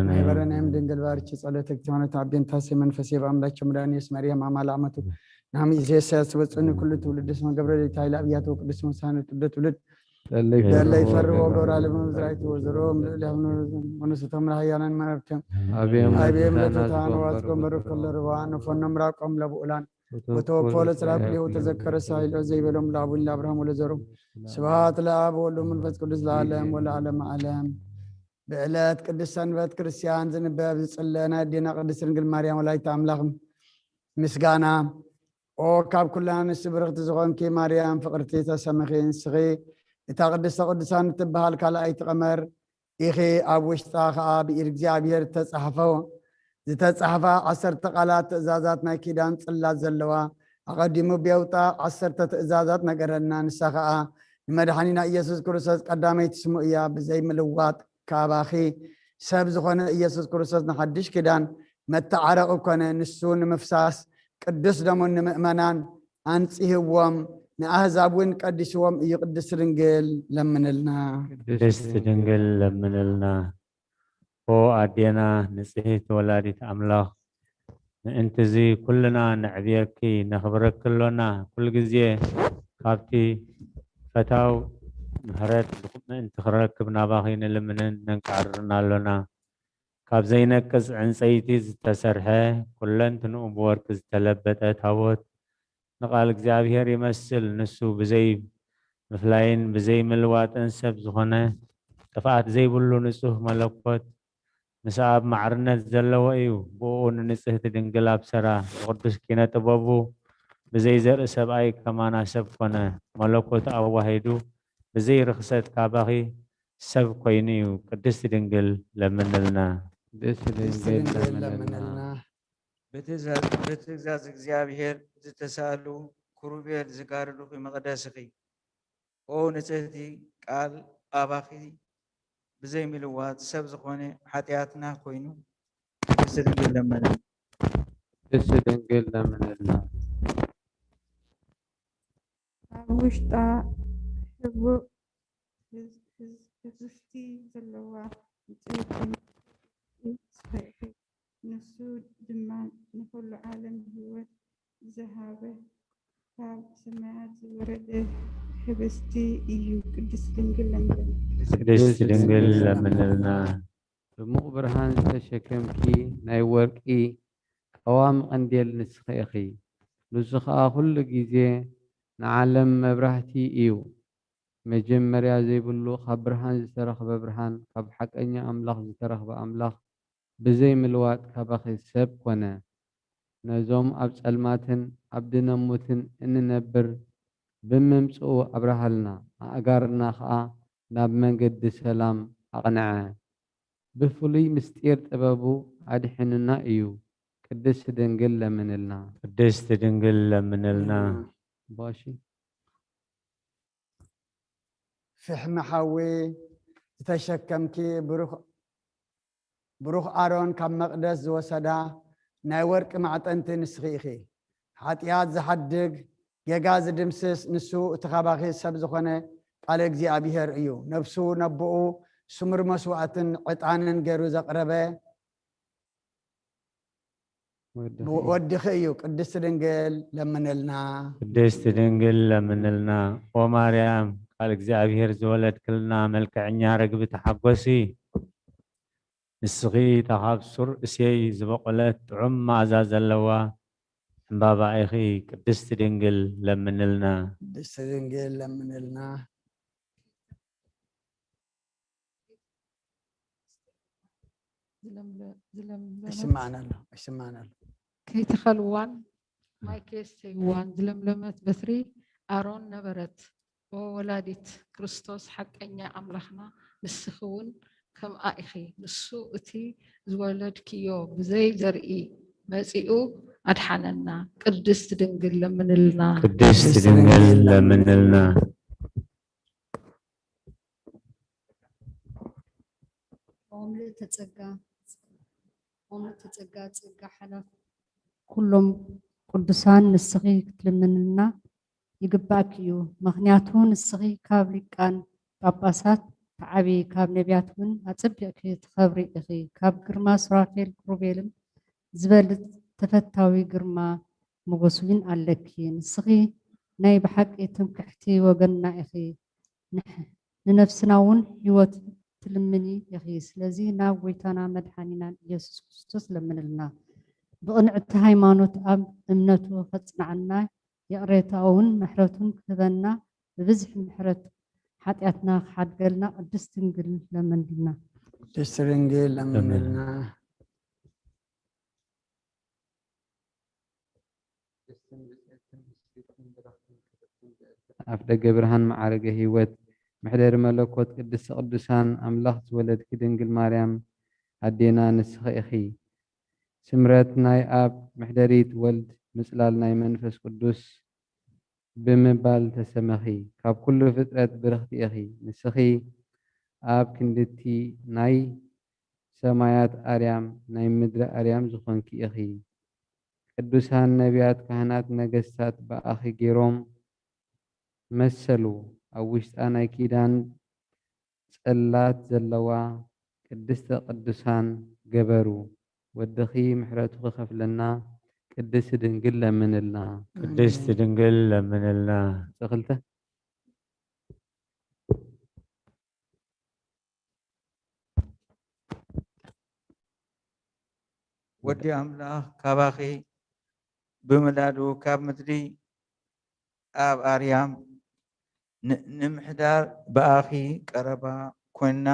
ማህበረናይም ድንግል ባርኪ ጸሎተ ክቲሆነ ታቤንታሴ መንፈሴ በአምላኪ መድኃኒስ መርያም አማላ አመቱ ናም ኢዜሰ ያስበጽኒ ኩሉ ትውልድ እስመ ገብረ ሌታ ኃይለ አብያተ ወቅዱስ መሳነ ትውልድ ለለ ይፈርዎ ገብረ አለሙ ዝራይቱ ወዘሮ ምልእለ መኑስቶም ለሃያላን መረብከም አብየም ለትታን ዋጽ ጎንበሩ ከለርዋ ነፎኖም ራቆም ለብኡላን ወተወኮለ ጽራቅሌው ተዘከረ ሳይሎ ዘይበሎም ለአቡን ለአብርሃም ወለዘሩ ስብሐት ለአብ ወወልድ ወመንፈስ ቅዱስ ለዓለም ወለዓለም ዓለም። ብዕለት ቅድስት ሰንበት ክርስቲያን ዝንበብ ዝጽለ ናይ ኣዴና ቅድስት ድንግል ማርያም ወላዲተ ኣምላኽ ምስጋና። ኦ ካብ ኩላ ኣንስቲ ብርኽቲ ዝኾንኪ ማርያም ፍቕርቲ ተሰምኺ፣ ንስኺ እታ ቅድስተ ቅዱሳን እትበሃል ካልኣይቲ ቀመር ኢኺ፣ ኣብ ውሽጣ ኸኣ ብኢድ እግዚኣብሔር እተጻሕፈ፣ ዝተጻሕፋ ዓሰርተ ቃላት ትእዛዛት ናይ ኪዳን ጽላት ዘለዋ፣ ኣቐዲሙ ብየውጣ ዓሰርተ ትእዛዛት ነገረና። ንሳ ኸኣ ንመድሓኒና ኢየሱስ ክርስቶስ ቀዳመይቲ ስሙ እያ። ብዘይ ምልዋጥ ካባኺ ሰብ ዝኾነ ኢየሱስ ክርስቶስ ንሓድሽ ኪዳን መተዓረቒ ኮነ። ንሱ ንምፍሳስ ቅዱስ ደሙን ንምእመናን ኣንጺህዎም ንኣህዛብ እውን ቀዲስዎም እዩ። ቅድስት ድንግል ለምንልና። ቅድስት ድንግል ለምንልና። ኦ ኣዴና ንጽሕቲ ወላዲት ኣምላኽ፣ ምእንቲ እዚ ኩልና ነዕብየኪ ነኽብረኪ ኣሎና። ኩሉ ግዜ ካብቲ ፈታው ምሕረት ምእንቲ ክረክብ ናባኺ ንልምንን ነንቃዕርርን ኣሎና። ካብ ዘይነቅጽ ዕንጸይቲ ዝተሰርሐ፣ ኩለንትንኡ ብወርቂ ዝተለበጠ ታቦት ንቓል እግዚኣብሔር ይመስል። ንሱ ብዘይ ምፍላይን ብዘይ ምልዋጥን ሰብ ዝኾነ፣ ጥፍኣት ዘይብሉ ንጹህ መለኮት፣ ምስ ኣብ ማዕርነት ዘለዎ እዩ። ብእኡ ንንጽህቲ ድንግል ኣብሰራ፣ ብቕዱስ ኪነ ጥበቡ ብዘይ ዘርኢ ሰብኣይ ከማና ሰብ ኮነ። መለኮት ኣዋሂዱ ብዘይ ርኽሰት ካባኺ ሰብ ኮይኑ እዩ። ቅድስት ድንግል ለምንልና። ቅድስት ድንግል ለምንልና። ብትእዛዝ እግዚኣብሔር ዝተሳእሉ ክሩቤል ዝጋርዱኺ መቕደስኺ። ኦ ንጽህቲ ቃል ኣባኺ ብዘይ ምልዋጥ ሰብ ዝኾነ ሓጢኣትና ኮይኑ ቅድስት ድንግል ለመነና። ቅድስት ድንግል ለምንልና። ኣብ ውሽጣ ሕቡእ ህዝ- ህዝ- ህዝስቲ ዘለዋ ንጽህቲ ንስኺ ኢኺ። ንሱ ድማ ንኹሉ ዓለም ህይወት ዝሃበ ካብ ሰማያት ዝወረደ ህብስቲ እዩ። ቅድስት ድንግል ለምንልና። ቅድስት ድንግል ለምንልና። ድሙቕ ብርሃን ዝተሸከምኪ ናይ ወርቂ ቀዋሚ ቀንዴል ንስኺ ኢኺ። ንሱ ኸኣ ኩሉ ግዜ ንዓለም መብራህቲ እዩ። መጀመርያ ዘይብሉ ካብ ብርሃን ዝተረኽበ ብርሃን፣ ካብ ሓቀኛ ኣምላኽ ዝተረኽበ ኣምላኽ፣ ብዘይ ምልዋጥ ካባኺ ሰብ ኮነ። ነዞም ኣብ ጸልማትን ኣብ ድነሙትን እንነብር ብምምጽኡ ኣብርሃልና፣ ኣእጋርና ኸኣ ናብ መንገዲ ሰላም ኣቕንዐ። ብፍሉይ ምስጢር ጥበቡ ኣድሒኑና እዩ። ቅድስት ድንግል ለምንልና። ቅድስት ድንግል ለምንልና። ባሺ። ፍሕሚ ሓዊ ዝተሸከምኪ ብሩኽ ብሩኽ ኣሮን ካብ መቕደስ ዝወሰዳ ናይ ወርቂ ማዕጠንቲ ንስኺ ኢኺ። ሓጢኣት ዝሓድግ፣ ጌጋ ዝድምስስ ንሱ እቲ ካባኺ ሰብ ዝኾነ ቃለ እግዚኣብሔር እዩ። ነፍሱ ነቦኡ ስሙር መስዋእትን ዕጣንን ገይሩ ዘቕረበ ወድኺ እዩ። ቅድስት ድንግል ለምንልና። ቅድስት ድንግል ለምንልና። ኦ ማርያም ቃል እግዚኣብሔር ዝወለድክልና መልክዐኛ ርግቢ ተሓጎሲ። ንስኺ እታ ካብ ሱር እሴይ ዝበቖለት ጥዑም መኣዛ ዘለዋ ዕምባባ ኢኺ። ቅድስት ድንግል ለምንልና። ቅድስት ድንግል ለምንልና። ዝለምለ- ዝለምለመት ይስማዕና ኣሎ፣ ይስማዕና ኣሎ። ከይተኸልዋን ማይ ከየስተይዋን ዝለምለመት በትሪ ኣሮን ነበረት። ኦ ወላዲት ክርስቶስ ሓቀኛ ኣምላኽና፣ ንስኺ እውን ከምኣ ኢኺ። ንሱ እቲ ዝወለድክዮ ብዘይ ዘርኢ መጺኡ ኣድሓነና። ቅድስት ድንግል ለምንልና። ቅድስት ድንግል ለምንልና። ኦ ምልእተ ጸጋ፣ ኦ ምልእተ ጸጋ፣ ጸጋ ሓላፍ ኩሎም ቅዱሳን ንስኺ ክትልምንልና ይግባእኪ እዩ። ምኽንያቱ ንስኺ ካብ ሊቃን ጳጳሳት ትዓብዪ፣ ካብ ነቢያት እውን ኣጸቢቕኪ ትኸብሪ ኢኺ። ካብ ግርማ ሱራፌል ክሩቤልን ዝበልጽ ተፈታዊ ግርማ ሞገስ እውን ኣለኪ። ንስኺ ናይ ብሓቂ ትምክሕቲ ወገንና ኢኺ። ንሕ-፣ ንነፍስና እውን ህይወት ትልምኒ ኢኺ። ስለዚ ናብ ጎይታና መድሓኒናን ኢየሱስ ክርስቶስ ለምንልና። ብቕንዕቲ ሃይማኖት ኣብ እምነቱ ከጽንዓና፣ ይቕሬታኡ እውን ምሕረቱን ክህበና፣ ብብዝሒ ምሕረት ሓጢኣትና ክሓድገልና ቅድስት ድንግል ለምንልና። ቅድስት ድንግል ለምንልና። ኣፍ ደገ ብርሃን መዓርገ ህይወት፣ መሕደሪ መለኮት ቅድስተ ቅዱሳን ኣምላኽ ዝወለድኪ ድንግል ማርያም ኣዴና ንስኺ ኢኺ። ስምረት ናይ ኣብ፣ መሕደሪት ወልድ፣ ምጽላል ናይ መንፈስ ቅዱስ ብምባል ተሰመኺ። ካብ ኩሉ ፍጥረት ብርኽቲ ኢኺ። ንስኺ ኣብ ክንድቲ ናይ ሰማያት ኣርያም ናይ ምድሪ ኣርያም ዝኾንኪ ኢኺ። ቅዱሳን ነቢያት፣ ካህናት፣ ነገስታት ብኣኺ ገይሮም መሰሉ። ኣብ ውሽጣ ናይ ኪዳን ጽላት ዘለዋ ቅድስተ ቅዱሳን ገበሩ። ወድኺ ምሕረቱ ክኸፍለና ቅድስቲ ድንግል ለምንልና። ቅድስቲ ድንግል ለምንልና። ቁጽሪ ክልተ። ወዲ ኣምላኽ ካባኺ ብምውላዱ ካብ ምድሪ ኣብ ኣርያም ን-፣ ንምሕዳር ብኣኺ ቀረባ ኮይንና፣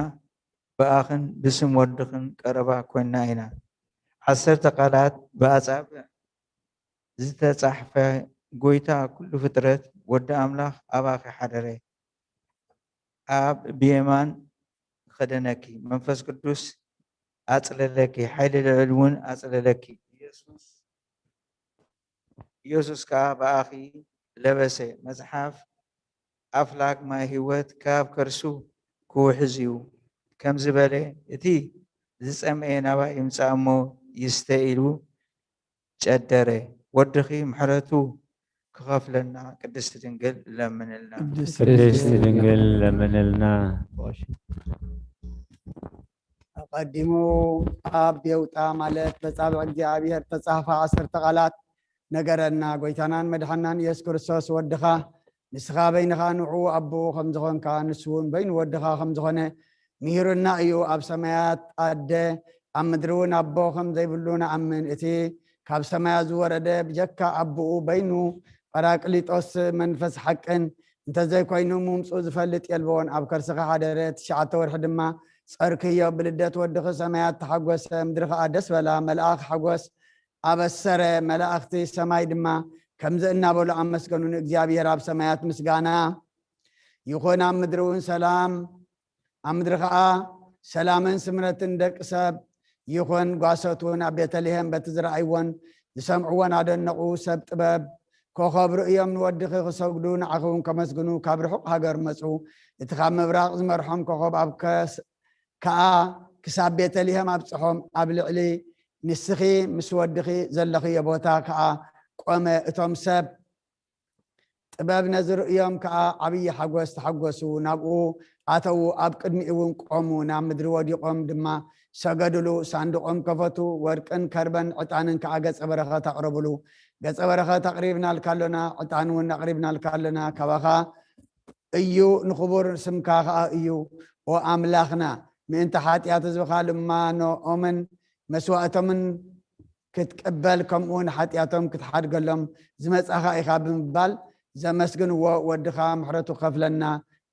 ብኣኽን ብስም ወድኽን ቀረባ ኮይንና ኢና። ዓሰርተ ቃላት ብኣጻብዕ ዝተጻሕፈ፣ ጎይታ ኩሉ ፍጥረት፣ ወዲ ኣምላኽ ኣባኺ ሓደረ። ኣብ ብየማን ኸደነኪ፣ መንፈስ ቅዱስ ኣጽለለኪ፣ ሓይሊ ልዑል እውን ኣጽለለኪ። ኢየሱስ፣ ኢየሱስ ከኣ ብኣኺ ለበሰ። መጽሓፍ፣ ኣፍላግ ማይ ህይወት ካብ ከርሱ ክውሕዝ እዩ፣ ከም ዝበለ፣ እቲ ዝጸምኤ ናባይ ይምጻእ እሞ ይስተ ኢሉ ጨደረ። ወድኺ ምሕረቱ ክኸፍለና ቅድስቲ ድንግል ለምንልና። ቅድስቲ ድንግል ለምንልና። ኣቐዲሙ ኣብ የውጣ ማለት በጻብዕ እግዚኣብሔር ተጻሕፋ ዓሰርተ ቃላት ነገረና። ጎይታናን መድሓናን ኢየሱስ ክርስቶስ ወድኻ፣ ንስኻ በይንኻ ንዑ ኣቦ ከም ዝኾንካ፣ ንሱ እውን በይኑ ወድኻ ከም ዝኾነ ምሂሩና እዩ። ኣብ ሰማያት ኣደ፣ ኣብ ምድሪ እውን ኣቦ ከም ዘይብሉ ንኣምን። እቲ ካብ ሰማያት ዝወረደ ብጀካ ኣቦኡ በይኑ ጳራቅሊጦስ መንፈስ ሓቅን እንተዘይኮይኑ ምምጽኡ ዝፈልጥ የልቦን። ኣብ ከርስኻ ሓደረ፣ ትሽዓተ ወርሒ ድማ ጸርክዮ። ብልደት ወድኺ ሰማያት ተሓጎሰ፣ ምድሪ ኸኣ ደስ በላ። መልኣኽ ሓጎስ ኣበሰረ፣ መላእኽቲ ሰማይ ድማ ከምዚ እናበሉ ኣመስገኑ፣ ንእግዚኣብሔር ኣብ ሰማያት ምስጋና ይኹን፣ ኣብ ምድሪ እውን ሰላም፣ ኣብ ምድሪ ኸኣ ሰላምን ስምረትን ደቂ ሰብ ይኹን። ጓሶት እውን ኣብ ቤተልሔም በቲ ዝረኣይዎን ዝሰምዕዎን ኣደነቑ። ሰብ ጥበብ ኮኸብ ርእዮም ንወድኺ ክሰግዱ፣ ንዓኺ እውን ከመስግኑ ካብ ርሑቕ ሃገር መጹ። እቲ ካብ ምብራቕ ዝመርሖም ኮኸብ ኣብ ከስ-፣ ከኣ ክሳብ ቤተልሔም ኣብጽሖም። ኣብ ልዕሊ ንስኺ ምስ ወድኺ ዘለኽዮ ቦታ ከኣ ቆመ። እቶም ሰብ ጥበብ ነዚ ርእዮም ከኣ ዓብዪ ሓጎስ ተሓጎሱ። ናብኡ ኣተዉ፣ ኣብ ቅድሚኡ እውን ቆሙ። ናብ ምድሪ ወዲቖም ድማ ሰገዱሉ። ሳንዱቖም ከፈቱ፣ ወርቅን ከርበን ዕጣንን ከኣ ገጸ በረኸት ኣቕረቡሉ። ገጸ በረኸት ኣቕሪብናልካ ኣሎና፣ ዕጣን እውን ኣቕሪብናልካ ኣሎና፣ ካባኻ እዩ፣ ንኽቡር ስምካ ኸኣ እዩ። ኦ ኣምላኽና፣ ምእንቲ ሓጢኣት ህዝብኻ ልማኖኦምን መስዋእቶምን ክትቅበል፣ ከምኡ እውን ሓጢኣቶም ክትሓድገሎም ዝመጻኻ ኢኻ ብምባል ዘመስግንዎ ወድኻ ምሕረቱ ከፍለና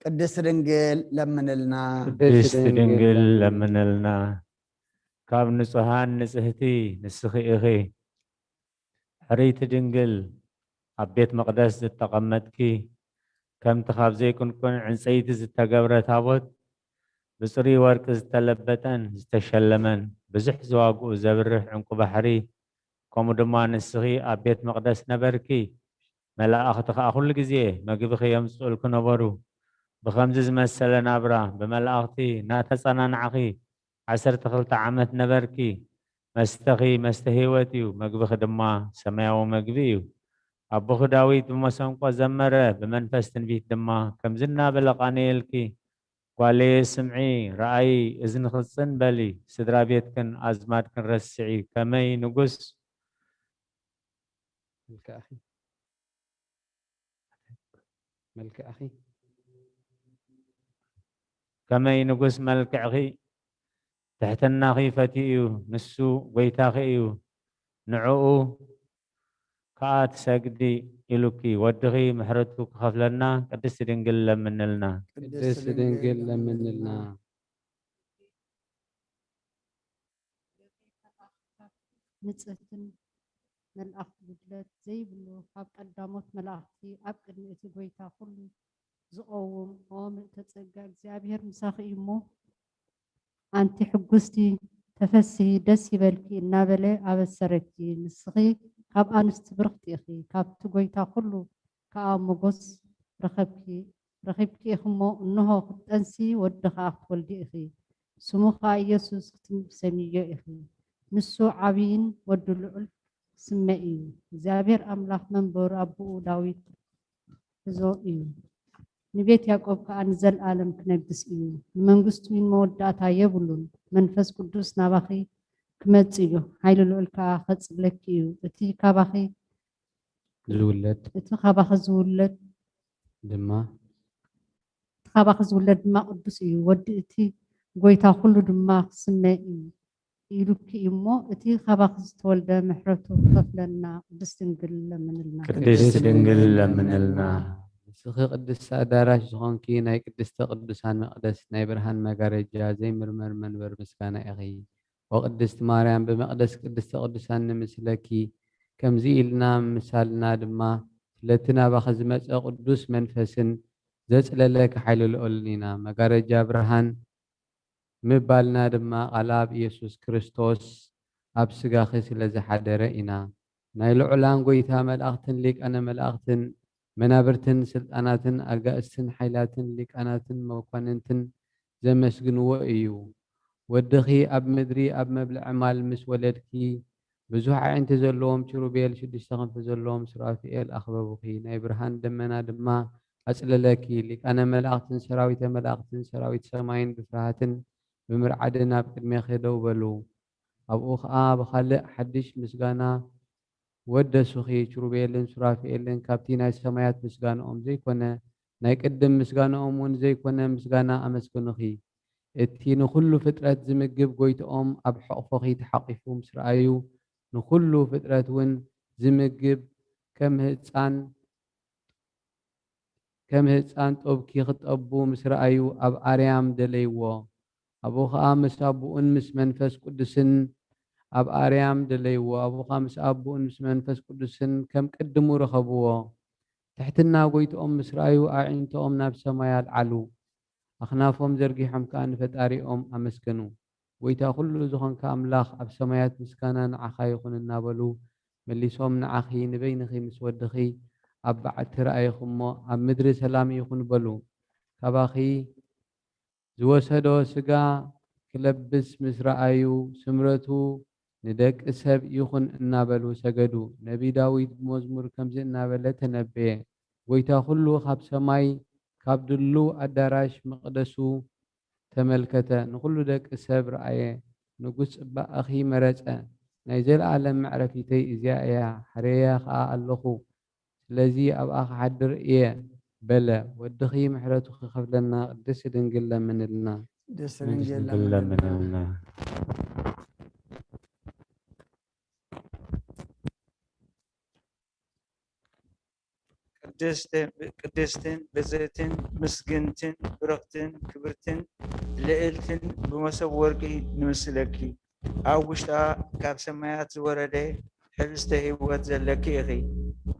ቅድስቲ ድንግል ለምንልና። ቅድስቲ ድንግል ለምንልና። ካብ ንጹሃን ንጽህቲ ንስኺ ኢኺ። ሕርይቲ ድንግል፣ ኣብ ቤት መቕደስ ዝተቐመጥኪ፣ ከምቲ ካብ ዘይቅንቁን ዕንጸይቲ ዝተገብረ ታቦት፣ ብጽሩይ ወርቂ ዝተለበጠን ዝተሸለመን፣ ብዙሕ ዝዋግኡ ዘብርህ ዕንቁ ባሕሪ፣ ከምኡ ድማ ንስኺ ኣብ ቤት መቕደስ ነበርኪ። መላእኽቲ ኸኣ ኩሉ ግዜ መግብኺ የምጽኡልኪ ነበሩ። ብኸምዚ ዝመሰለ ናብራ ብመላእኽቲ እናተጸናናዕኺ ዓሰርተ ክልተ ዓመት ነበርኪ። መስተኺ መስተ ህይወት እዩ፣ መግብኺ ድማ ሰማያዊ መግቢ እዩ። ኣቦኺ ዳዊት ብመሰንቆ ዘመረ፣ ብመንፈስ ትንቢት ድማ ከምዚ እናበለ ቃነየልኪ፣ ጓለየ ስምዒ፣ ረኣዪ፣ እዝንኺ ጽን በሊ፣ ስድራ ቤትክን ኣዝማድክን ረስዒ፣ ከመይ ንጉስ መልክዕኺ መልክዕኺ ከመይ ንጉስ መልክዕኺ ትሕትናኺ ፈትዩ እዩ፣ ንሱ ጐይታኺ እዩ፣ ንዕኡ ከኣ ትሰግዲ ኢሉኪ፣ ወድኺ ምሕረቱ ክኸፍለልና ቅድስቲ ድንግል ለምንልና። ቅድስቲ ድንግል ለምንልና። ንጽህትን መልኣኽቲ ጉድለት ዘይብሉ ካብ ቀዳሞት መላእኽቲ ኣብ ቅድሚ እቲ ጐይታ ኩሉ ዝቐውም ኦ ምልእተ ጸጋ እግዚኣብሔር ምሳኺ እዩ እሞ ኣንቲ ሕጉስቲ ተፈስሂ ደስ ይበልኪ እናበለ ኣበሰረኪ። ንስኺ ካብ ኣንስቲ ብርኽቲ ኢኺ፣ ካብቲ ጐይታ ኩሉ ከኣ ሞጎስ ረኸብኪ ረኺብኪ ኢኺ እሞ፣ እንሆ ክትጠንሲ ወዲ ኸዓ ክትወልዲ ኢኺ፣ ስሙ ኸዓ ኢየሱስ ክትብሊ ትሰምይዮ ኢኺ። ንሱ ዓብይን ወዲ ልዑል ስመ እዩ። እግዚኣብሔር ኣምላኽ መንበሩ ኣቦኡ ዳዊት ክሕዞ እዩ፣ ንቤት ያዕቆብ ከኣ ንዘለኣለም ክነግስ እዩ። ንመንግስቱ መወዳእታ የብሉን። መንፈስ ቅዱስ ናባኺ ክመጽእ እዩ፣ ሓይሊ ልዑል ከኣ ኸጽለኪ እዩ። እቲ ካባኺ ዝውለድ እቲ ካባኺ ዝውለድ ድማ እቲ ካባኺ ዝውለድ ድማ ቅዱስ እዩ፣ ወዲ እቲ ጐይታ ኩሉ ድማ ክስመ እዩ ኢሉኪ እዩ እሞ፣ እቲ ካባኺ ዝተወልደ ምሕረቱ ክኸፍለና ቅድስት ድንግል ለምንልና። ቅድስት ድንግል ለምንልና። ንስኺ ቅድስቲ ኣዳራሽ ዝኾንኪ ናይ ቅድስተ ቅዱሳን መቕደስ ናይ ብርሃን መጋረጃ ዘይምርመር መንበር ምስጋና ኢኺ። ኦ ቅድስቲ ማርያም ብመቕደስ ቅድስተ ቅዱሳን ንምስለኪ፣ ከምዚ ኢልና ምምሳልና ድማ ስለቲ ናባኺ ዝመጸ ቅዱስ መንፈስን ዘጽለለኪ ሓይሊ ልዑልን ኢና። መጋረጃ ብርሃን ምባልና ድማ ቃል ኣብ ኢየሱስ ክርስቶስ ኣብ ስጋኺ ስለ ዝሓደረ ኢና። ናይ ልዑላን ጐይታ መላእኽትን ሊቃነ መላእኽትን መናብርትን ስልጣናትን ኣጋእዝትን ሓይላትን ሊቃናትን መኳንንትን ዘመስግንዎ እዩ። ወድኺ ኣብ ምድሪ ኣብ መብልዒ ማል ምስ ወለድኪ፣ ብዙሕ ኣዒንቲ ዘለዎም ኪሩቤል ሽዱሽተ ክንፊ ዘለዎም ሱራፊኤል ኣኽበቡኺ፣ ናይ ብርሃን ደመና ድማ ኣጽለለኪ። ሊቃነ መላእኽትን ሰራዊተ መላእኽትን ሰራዊት ሰማይን ብፍርሃትን ብምርዓድን ኣብ ቅድሜኺ ደው በሉ። ኣብኡ ኸኣ ብኻልእ ሓድሽ ምስጋና ወደሱኺ። ኪሩቤልን ሱራፊኤልን ካብቲ ናይ ሰማያት ምስጋንኦም ዘይኮነ፣ ናይ ቅድም ምስጋንኦም እውን ዘይኮነ ምስጋና ኣመስገኑኺ። እቲ ንኹሉ ፍጥረት ዝምግብ ጐይትኦም ኣብ ሕቕፎኺ ተሓቒፉ ምስ ረኣዩ፣ ንኹሉ ፍጥረት እውን ዝምግብ ከም ህጻን ከም ህጻን ጦብኪ ክጠቡ ምስ ረኣዩ ኣብ ኣርያም ደለይዎ። ኣብኡ ኸኣ ምስ ኣቦኡን ምስ መንፈስ ቅዱስን ኣብ ኣርያም ደለይዎ። ኣብኡ ኸኣ ምስ ኣቦኡን ምስ መንፈስ ቅዱስን ከም ቅድሙ ረኸብዎ። ትሕትና ጐይትኦም ምስ ረኣዩ ኣዒንትኦም ናብ ሰማይ ኣልዓሉ። ኣኽናፎም ዘርጊሖም ከኣ ንፈጣሪኦም ኣመስገኑ። ጐይታ ኵሉ ዝኹንካ ኣምላኽ ኣብ ሰማያት ምስጋና ንዓኻ ይኹን እናበሉ መሊሶም ንዓኺ ንበይንኺ ምስ ወድኺ ኣብ በዓቲ ረኣይኹ እሞ ኣብ ምድሪ ሰላም ይኹን በሉ። ካባኺ ዝወሰዶ ሥጋ ክለብስ ምስ ረኣዩ ስምረቱ ንደቂ ሰብ ይኹን እናበሉ ሰገዱ። ነቢ ዳዊት ብመዝሙር ከምዚ እናበለ ተነበየ፣ ጐይታ ኵሉ ካብ ሰማይ ካብ ድሉው ኣዳራሽ መቕደሱ ተመልከተ፣ ንኹሉ ደቂ ሰብ ረኣየ፣ ንጉስ ጽባቐኺ መረጸ። ናይ ዘለኣለም መዕረፊተይ እዚኣ እያ፣ ሓርየያ ኸኣ ኣለኹ። ስለዚ ኣብኣ ክሓድር እየ በለ። ወድኺ ምሕረቱ ክኸፍለና ቅድስቲ ድንግል ለምንልና። ቅድስቲ ቅድስት ድንግል ድንግል ለምንልና። ለምንልና። ቅድስትን ብጽእትን ምስግንትን ብርኽትን ክብርትን ልእልትን ብመሰብ ወርቂ ንምስለኪ። ኣብ ውሽጣ ካብ ሰማያት ዝወረደ ሕብስተ ህይወት ዘለኪ ኢኺ።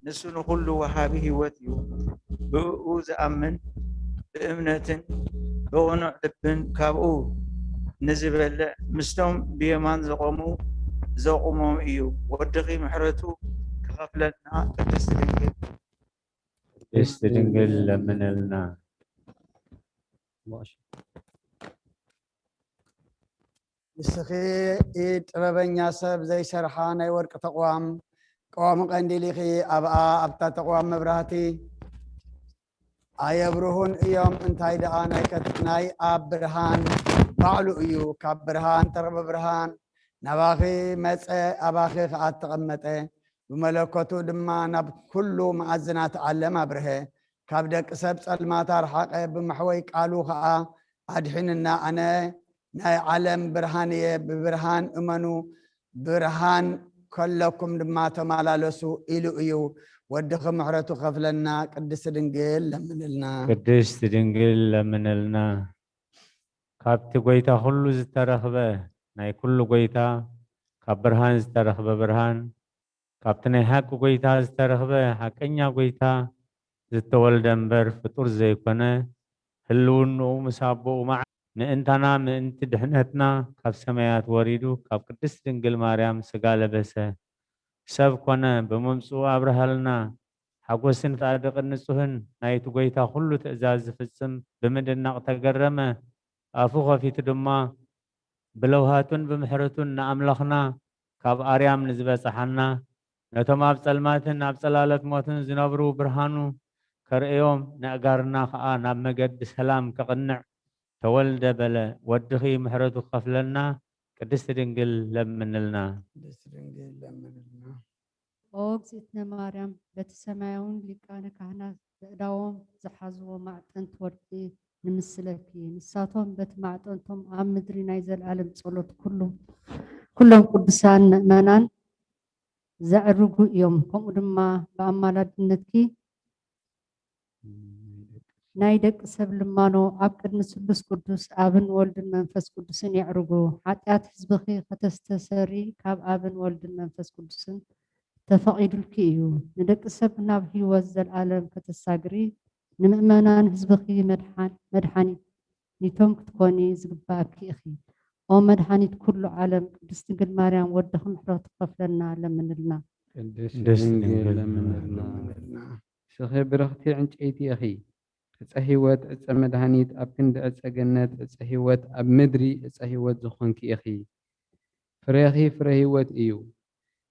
ንሱ ንኹሉ ወሃቢ ህይወት እዩ። ብእኡ ዝኣምን ብእምነትን ብቕኑዕ ልብን ካብኡ ንዝበልዕ ምስቶም ብየማን ዝቖሙ ዘቑሞም እዩ። ወድኺ ምሕረቱ ክኸፍለልና ቅድስቲ ድንግል ቅድስት ድንግል ለምንልና። ንስኺ ኢድ ጥበበኛ ሰብ ዘይሰርሓ ናይ ወርቂ ተቕዋም ቀዋሚ ቀንዲል ኢኺ ኣብኣ ኣብታ ተቕዋም መብራህቲ ኣየብርሁን እዮም። እንታይ ደኣ ናይ ከት-፣ ናይ ኣብ ብርሃን ባዕሉ እዩ። ካብ ብርሃን ተረኽበ ብርሃን ናባኺ መጸ፣ ኣባኺ ከኣ ተቐመጠ። ብመለኮቱ ድማ ናብ ኩሉ መኣዝናት ዓለም ኣብርሀ። ካብ ደቂ ሰብ ጸልማት ኣርሓቐ፣ ብመሕወይ ቃሉ ከኣ ኣድሒንና። ኣነ ናይ ዓለም ብርሃን እየ፣ ብብርሃን እመኑ፣ ብርሃን ከለኩም ድማ ተመላለሱ ኢሉ እዩ። ወድኺ ምሕረቱ ከፍለና፣ ቅድስቲ ድንግል ለምንልና። ቅድስቲ ድንግል ለምንልና። ካብቲ ጎይታ ኩሉ ዝተረኽበ ናይ ኩሉ ጎይታ፣ ካብ ብርሃን ዝተረኽበ ብርሃን፣ ካብቲ ናይ ሓቂ ጎይታ ዝተረኽበ ሓቀኛ ጎይታ ዝተወልደ እምበር ፍጡር ዘይኮነ፣ ህልውንኡ ምስ ኣቦኡ መዓ-፣ ምእንታና ምእንቲ ድሕነትና ካብ ሰማያት ወሪዱ ካብ ቅድስት ድንግል ማርያም ስጋ ለበሰ፣ ሰብ ኮነ። ብምምጽኡ ኣብርሃልና። ሓጎስን ጻድቕን ንጹህን ናይቲ ጎይታ ኩሉ ትእዛዝ ዝፍጽም ብምድናቕ ተገረመ። ኣፉ ኸፊቱ ድማ ብለውሃቱን ብምሕረቱን ንኣምላኽና ካብ ኣርያም ንዝበጽሓና፣ ነቶም ኣብ ጸልማትን ኣብ ጸላለት ሞትን ዝነብሩ ብርሃኑ ከርእዮም፣ ነእጋርና ኸኣ ናብ መገዲ ሰላም ከቕንዕ ተወልደ በለ። ወድኺ ምሕረቱ ክኸፍለልና ቅድስቲ ድንግል ለምንልና። ቅድስቲ ድንግል ለምንልና። ኦ እግዝእትነ ማርያም፣ በቲ ሰማያውን ሊቃነ ካህናት ዘእዳዎም ዝሓዝዎ ማዕጠንት ወርቂ ንምስለኪ። ንሳቶም በቲ ማዕጠንቶም ኣብ ምድሪ ናይ ዘለኣለም ጸሎት ኩሉ፣ ኩሎም ቅዱሳን ምእመናን ዘዕርጉ እዮም። ከምኡ ድማ ብኣማላድነትኪ ናይ ደቂ ሰብ ልማኖ ኣብ ቅድሚ ስሉስ ቅዱስ ኣብን ወልድን መንፈስ ቅዱስን የዕርጉ። ሓጢኣት ህዝብኺ ከተስተሰሪ ካብ ኣብን ወልድን መንፈስ ቅዱስን ተፈቒዱልኪ እዩ። ንደቂ ሰብ ናብ ህይወት ዘለኣለም ከተሳግሪ፣ ንምእመናን ህዝብኺ መድሓን-፣ መድሓኒቶም ክትኮኒ ዝግባእኪ ኢኺ። ኦ መድሓኒት ኩሉ ዓለም፣ ቅድስት ድንግል ማርያም ወድኺ ምሕረቱ ክኸፍለና ለምንልና። ቅድስት ቅድስት ድንግል ድንግል ለምንልና። ለምንልና። ንስኺ ብርኽቲ ዕንጨይቲ ኢኺ። ዕፀ ህይወት፣ ዕፀ መድሃኒት፣ ኣብ ክንዲ ዕፀ ገነት፣ ዕፀ ህይወት፣ ኣብ ምድሪ ዕፀ ህይወት ዝኾንኪ ኢኺ። ፍሬኺ ፍሬ ህይወት እዩ።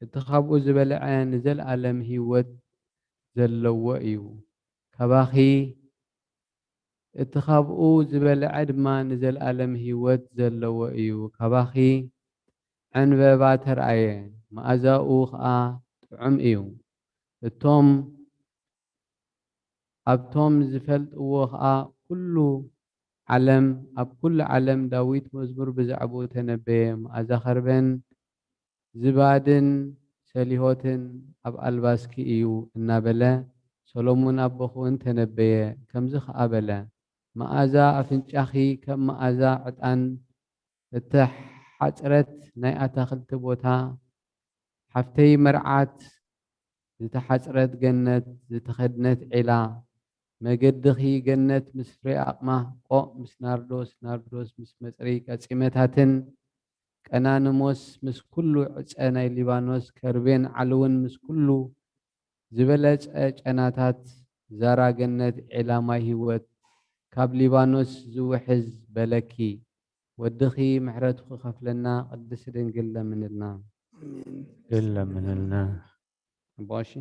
እቲ ካብኡ ዝበልዐ ንዘለኣለም ህይወት ዘለዎ እዩ። ካባኺ፣ እቲ ካብኡ ዝበልዐ ድማ ንዘለኣለም ህይወት ዘለዎ እዩ። ካባኺ ዕንበባ ተርኣየ፣ መኣዛኡ ኸኣ ጥዑም እዩ። እቶም ኣብቶም ዝፈልጥዎ ኸኣ ኩሉ ዓለም፣ ኣብ ኩሉ ዓለም ዳዊት መዝሙር ብዛዕባኡ ተነበየ። መኣዛ ኸርበን ዝባድን ሰሊሆትን ኣብ ኣልባስኪ እዩ እናበለ ሰሎሞን ኣቦኺ እውን ተነበየ። ከምዚ ኸኣ በለ፣ መኣዛ ኣፍንጫኺ ከም መኣዛ ዕጣን እተሓጽረት ናይ ኣታኽልቲ ቦታ፣ ሓፍተይ መርዓት ዝተሓጽረት ገነት፣ ዝተኸድነት ዒላ፣ መገድኺ ገነት ምስ ፍሬ ኣቕማህ፣ ቆቕ ምስ ናርዶስ፣ ናርዶስ ምስ መጽረዪ ቀጺመታትን፣ ቀናንሞስ ምስ ኩሉ ዕጸ ናይ ሊባኖስ፣ ከርቤን ዓልውን ምስ ኩሉ ዝበለጸ ጨናታት፣ ዛራ ገነት፣ ዒላ ማይ ህይወት፣ ካብ ሊባኖስ ዝውሕዝ በለኪ። ወድኺ ምሕረቱ ክኸፍለና ቅድስቲ ድንግል ለምንልና። ኣሜን። ድንግል ለምንልና። ኣቦ ቀሺ።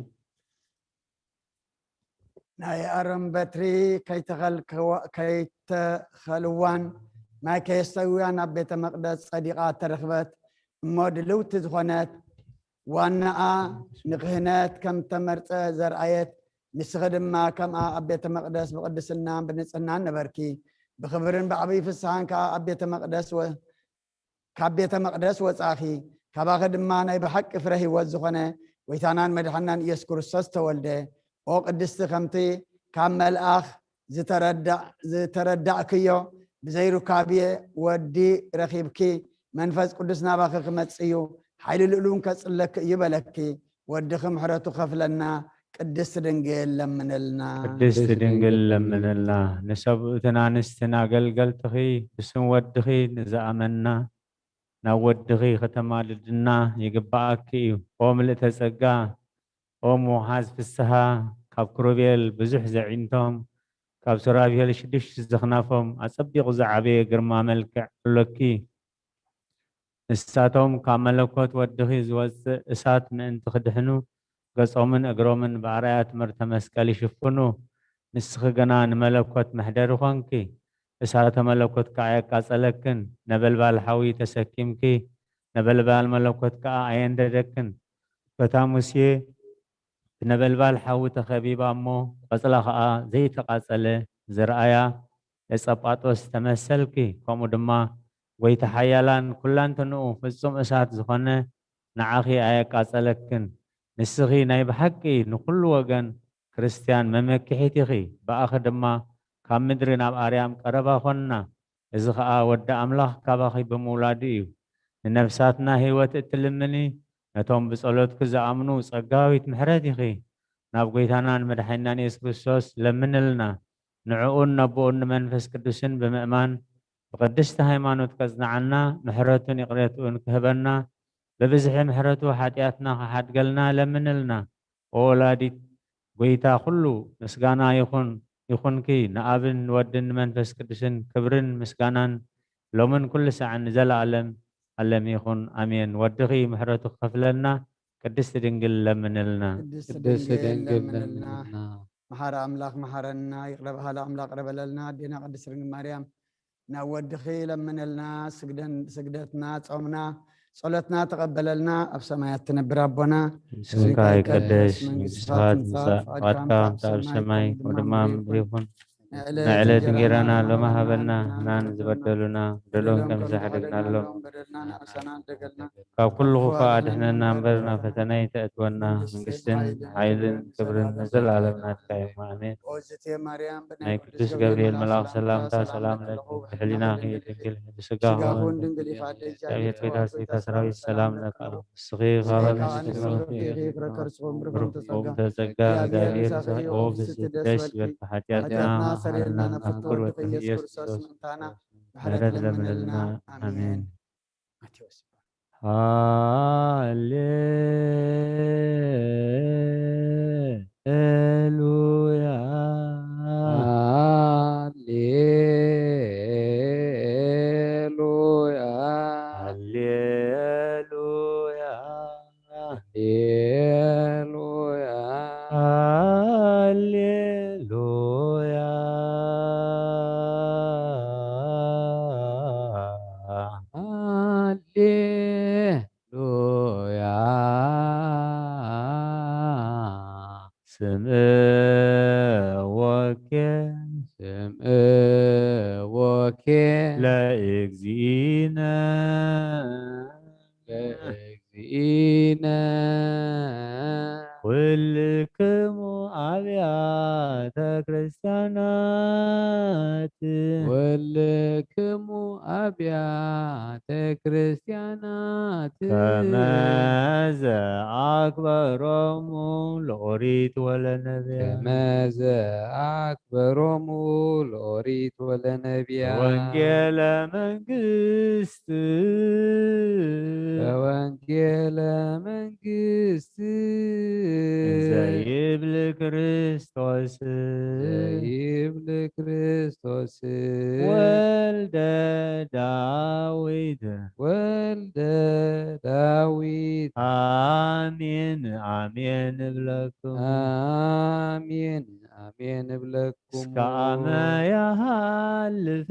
ናይ ኣሮን በትሪ ከይተኸልክዋ-፣ ከይተኸልዋን ማይ ከየስተውያን ኣብ ቤተ መቕደስ ጸዲቓ ተረኽበት። እሞ ድልውቲ ዝኾነት ዋናኣ ንክህነት ከም ተመርጸ ዘርኣየት፣ ንስኺ ድማ ከምኣ ኣብ ቤተ መቕደስ ብቕድስናን ብንጽህናን ነበርኪ። ብኽብርን ብዓብዪ ፍስሓን ከኣ ኣብ ቤተ መቕደስ ወ-፣ ካብ ቤተ መቕደስ ወጻኺ። ካባኺ ድማ ናይ ብሓቂ ፍረ ህይወት ዝኾነ ጎይታናን መድሓናን ኢየሱስ ክርስቶስ ተወልደ። ኦ ቅድስቲ፣ ከምቲ ካብ መልኣኽ ዝተረዳ-፣ ዝተረዳእክዮ፣ ብዘይ ሩካቤ ወዲ ረኺብኪ፣ መንፈስ ቅዱስ ናባኺ ክመጽእ እዩ፣ ሓይሊ ልኡል እውን ከጽለኪ እዩ በለኪ። ወድኺ ምሕረቱ ከፍለና፣ ቅድስቲ ድንግል ለምንልና። ቅድስቲ ድንግል ለምንልና። ንሰብኡትን ኣንስትን ኣገልገልትኺ፣ ብስም ወድኺ ንዝኣመንና፣ ናብ ወድኺ ከተማልድና ይግብኣኪ እዩ። ኦ ምልእተ ጸጋ፣ ኦም ወሓዝ ፍስሃ፣ ካብ ክሩቤል ብዙሕ ዘዒንቶም፣ ካብ ሱራፌል ሽዱሽተ ዘኽናፎም ኣጸቢቑ ዝዓበየ ግርማ መልክዕ ኣሎኪ። ንሳቶም ካብ መለኮት ወድኺ ዝወጽእ እሳት ምእንቲ ክድሕኑ፣ ገጾምን እግሮምን ብኣርኣያ ትምህርተ መስቀል ይሽፍኑ። ንስኺ ግና ንመለኮት መሕደሪ ኾንኪ። እሳተ መለኮት ከኣ የቃጸለክን፣ ነበልባል ሓዊ ተሰኪምኪ፣ ነበልባል መለኮት ከኣ ኣየንደደክን። በታ ሙሴ ብነበልባል ሓዊ ተኸቢባ እሞ፣ ቆጽላ ኸኣ ዘይተቓጸለ ዝረኣያ ኤጸጳጦስ ተመሰልኪ። ከምኡ ድማ ጐይታ ሓያላን ኩላንትንኡ ፍጹም እሳት ዝኾነ ንዓኺ ኣየቃጸለክን። ንስኺ ናይ ብሓቂ ንኹሉ ወገን ክርስትያን መመክሒት ኢኺ። ብኣኺ ድማ ካብ ምድሪ ናብ ኣርያም ቀረባ ኾንና። እዚ ኸኣ ወዲ ኣምላኽ ካባኺ ብምውላዱ እዩ። ንነፍሳትና ህይወት እትልምኒ፣ ነቶም ብጸሎትኪ ዝኣምኑ ጸጋዊት ምሕረት ኢኺ። ናብ ጐይታናን መድሓኒናን የሱስ ክርስቶስ ለምንልና። ንዕኡን ነቦኡን ንመንፈስ ቅዱስን ብምእማን ብቅድስቲ ሃይማኖት ከጽንዓና፣ ምሕረቱን ይቕሬትኡን ክህበና፣ ብብዝሒ ምሕረቱ ሓጢኣትና ክሓድገልና ለምንልና። ኦ ወላዲት ጐይታ ኩሉ ምስጋና ይኹን፣ ይኹንኪ፣ ንኣብን ንወድን ንመንፈስ ቅዱስን ክብርን ምስጋናን ሎምን ኩሉ ሳዕን ንዘለኣለም ዓለም ይኹን። ኣሜን። ወድኺ ምሕረቱ ክኸፍለልና፣ ቅድስቲ ድንግል ለምንልና። ቅድስቲ ቅድስቲ ድንግል ድንግል ለምንልና። ለምንልና። መሓሪ ኣምላኽ መሓረና፣ ይቕረ በሃሊ ኣምላኽ ይቕረ በለልና። ኣዴና ቅድስት ድንግል ማርያም ናብ ወድኺ ለምንልና፣ ስግደን-፣ ስግደትና፣ ጾምና፣ ጸሎትና ተቐበለልና። ኣብ ሰማያት ትነብር ኣቦና፣ ስምካ ይቀደስ፣ መንግስትኻ መንግስትኻ ትምጻእ፣ ትምጻእ፣ ፍቓድካ ፍቓድካ ከምቲ ኣብ ሰማይ ከምኡ ድማ ኣብ ምድሪ ይኹን። ንዕለት እንጀራና ሎሚ ሃበና፣ ንሕናን ዝበደሉና በደሎም ከም ዝሓደግናሎም በደልና ንኣሳና ኣደገልና ካብ ኩሉ ክፉእ ኣድሕነና እምበር ናብ ፈተና ኣይተእትወና። መንግስትን ሓይልን ክብርን ንዘለኣለም ናትካ እዩ። ኣሜን። ኦዝቴ ማርያም ናይ ቅዱስ ገብርኤል መልኣኽ ሰላምታ ሰላም ለኪ፣ ብሕሊናኺ ድንግል፣ ብስጋኺ ስጋኹን ድንግል ኢኻ፣ ኣደ እግዚኣብሔር ጌታ ሰራዊት ሰላም ለኪ። ንስኺ ካብ ኣንስቲ ፍረ ከርስኹም ብሩኽ ተጸጋ፣ እግዚኣብሔር ምሳኺ እዩ። ኦ ብስቲ ደስ ይበልኪ፣ ሓጢኣትና ሓጢኣትና ሰረየልና፣ ነፍሲ ወከፍ ኢየሱስ ክርስቶስ ምእንታና ምሕረት ለምንልና። ኣሜን። ማቴዎስ ይባል። ሃሌሉያ። ሃሌሉያ። ሃሌሉያ። ሃሌሉያ። ሃሌሉያ። ሃሌሉያ። ስምዕዎኬ። ስምዕዎኬ። ለእግዚእነ። ለእግዚእነ። ኩልክሙ ኣብያተ ክርስቲያናት። ኩልክሙ ኣብያተ ክርስቲያናት። ከመዘ ኣክበሮሙ ለኦሪት ወለነብያት። ከመዘ ኣክበሮሙ ለኦሪት ወለነብያት። ወንጌለ መንግስት። በወንጌለ መንግስት። ዘይብል ክርስቶስ። ዘይብል ክርስቶስ። ወልደ ዳዊት። ወልደ ዳዊት። ኣሜን፣ ኣሜን እብለኩም። ኣሜን፣ ኣሜን እብለኩም። እስከ ኣመ ያሃልፍ።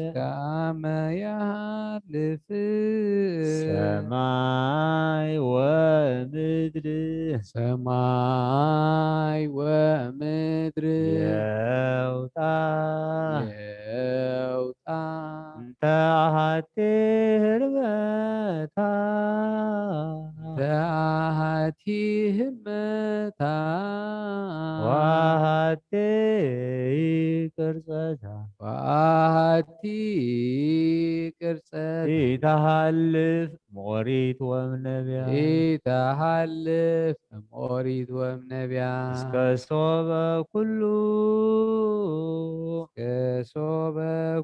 እስከ ኣመ ያሃልፍ። ሰማይ ወምድሪ። ሰማይ ወምድሪ። የውጣ። የውጣ። እንተ ኣሃቲ ህርመታ። እንተ ኣሃቲ ህርመታ። ወኣሃቲ ቅርጸታ። ወኣሃቲ ቅርጸታ። ኢተሃልፍ እምኦሪት ወእምነብያ። ኢተሃልፍ እምኦሪት ወእምነብያ። እስከ ሶበ ኩሉ። እስከ ሶበ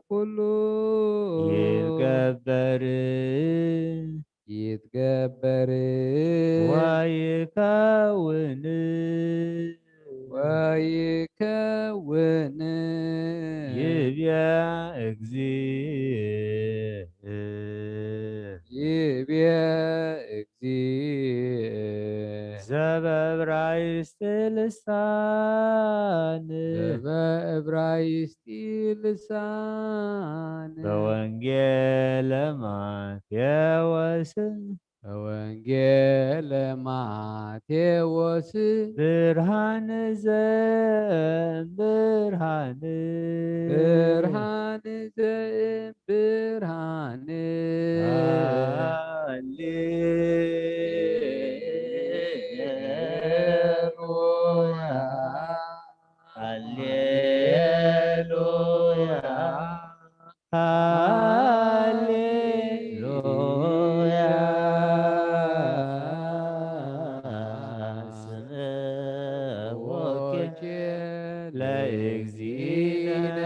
ኩሉ። ይትገበር። ይትገበር። ወይከውን። ወይከውን። ይብየ እግዚእ። ይብየ እግዚእ። ልሳን በዕብራይስጢ ልሳን በወንጌለ ማቴዎስ በወንጌለ ማቴዎስ ብርሃን ዘእም ብርሃን ብርሃን ዘእም ብርሃን ሃሌሉያ ሃሌሉያ ሃሌሉያ ስምዖ ለእግዚእነ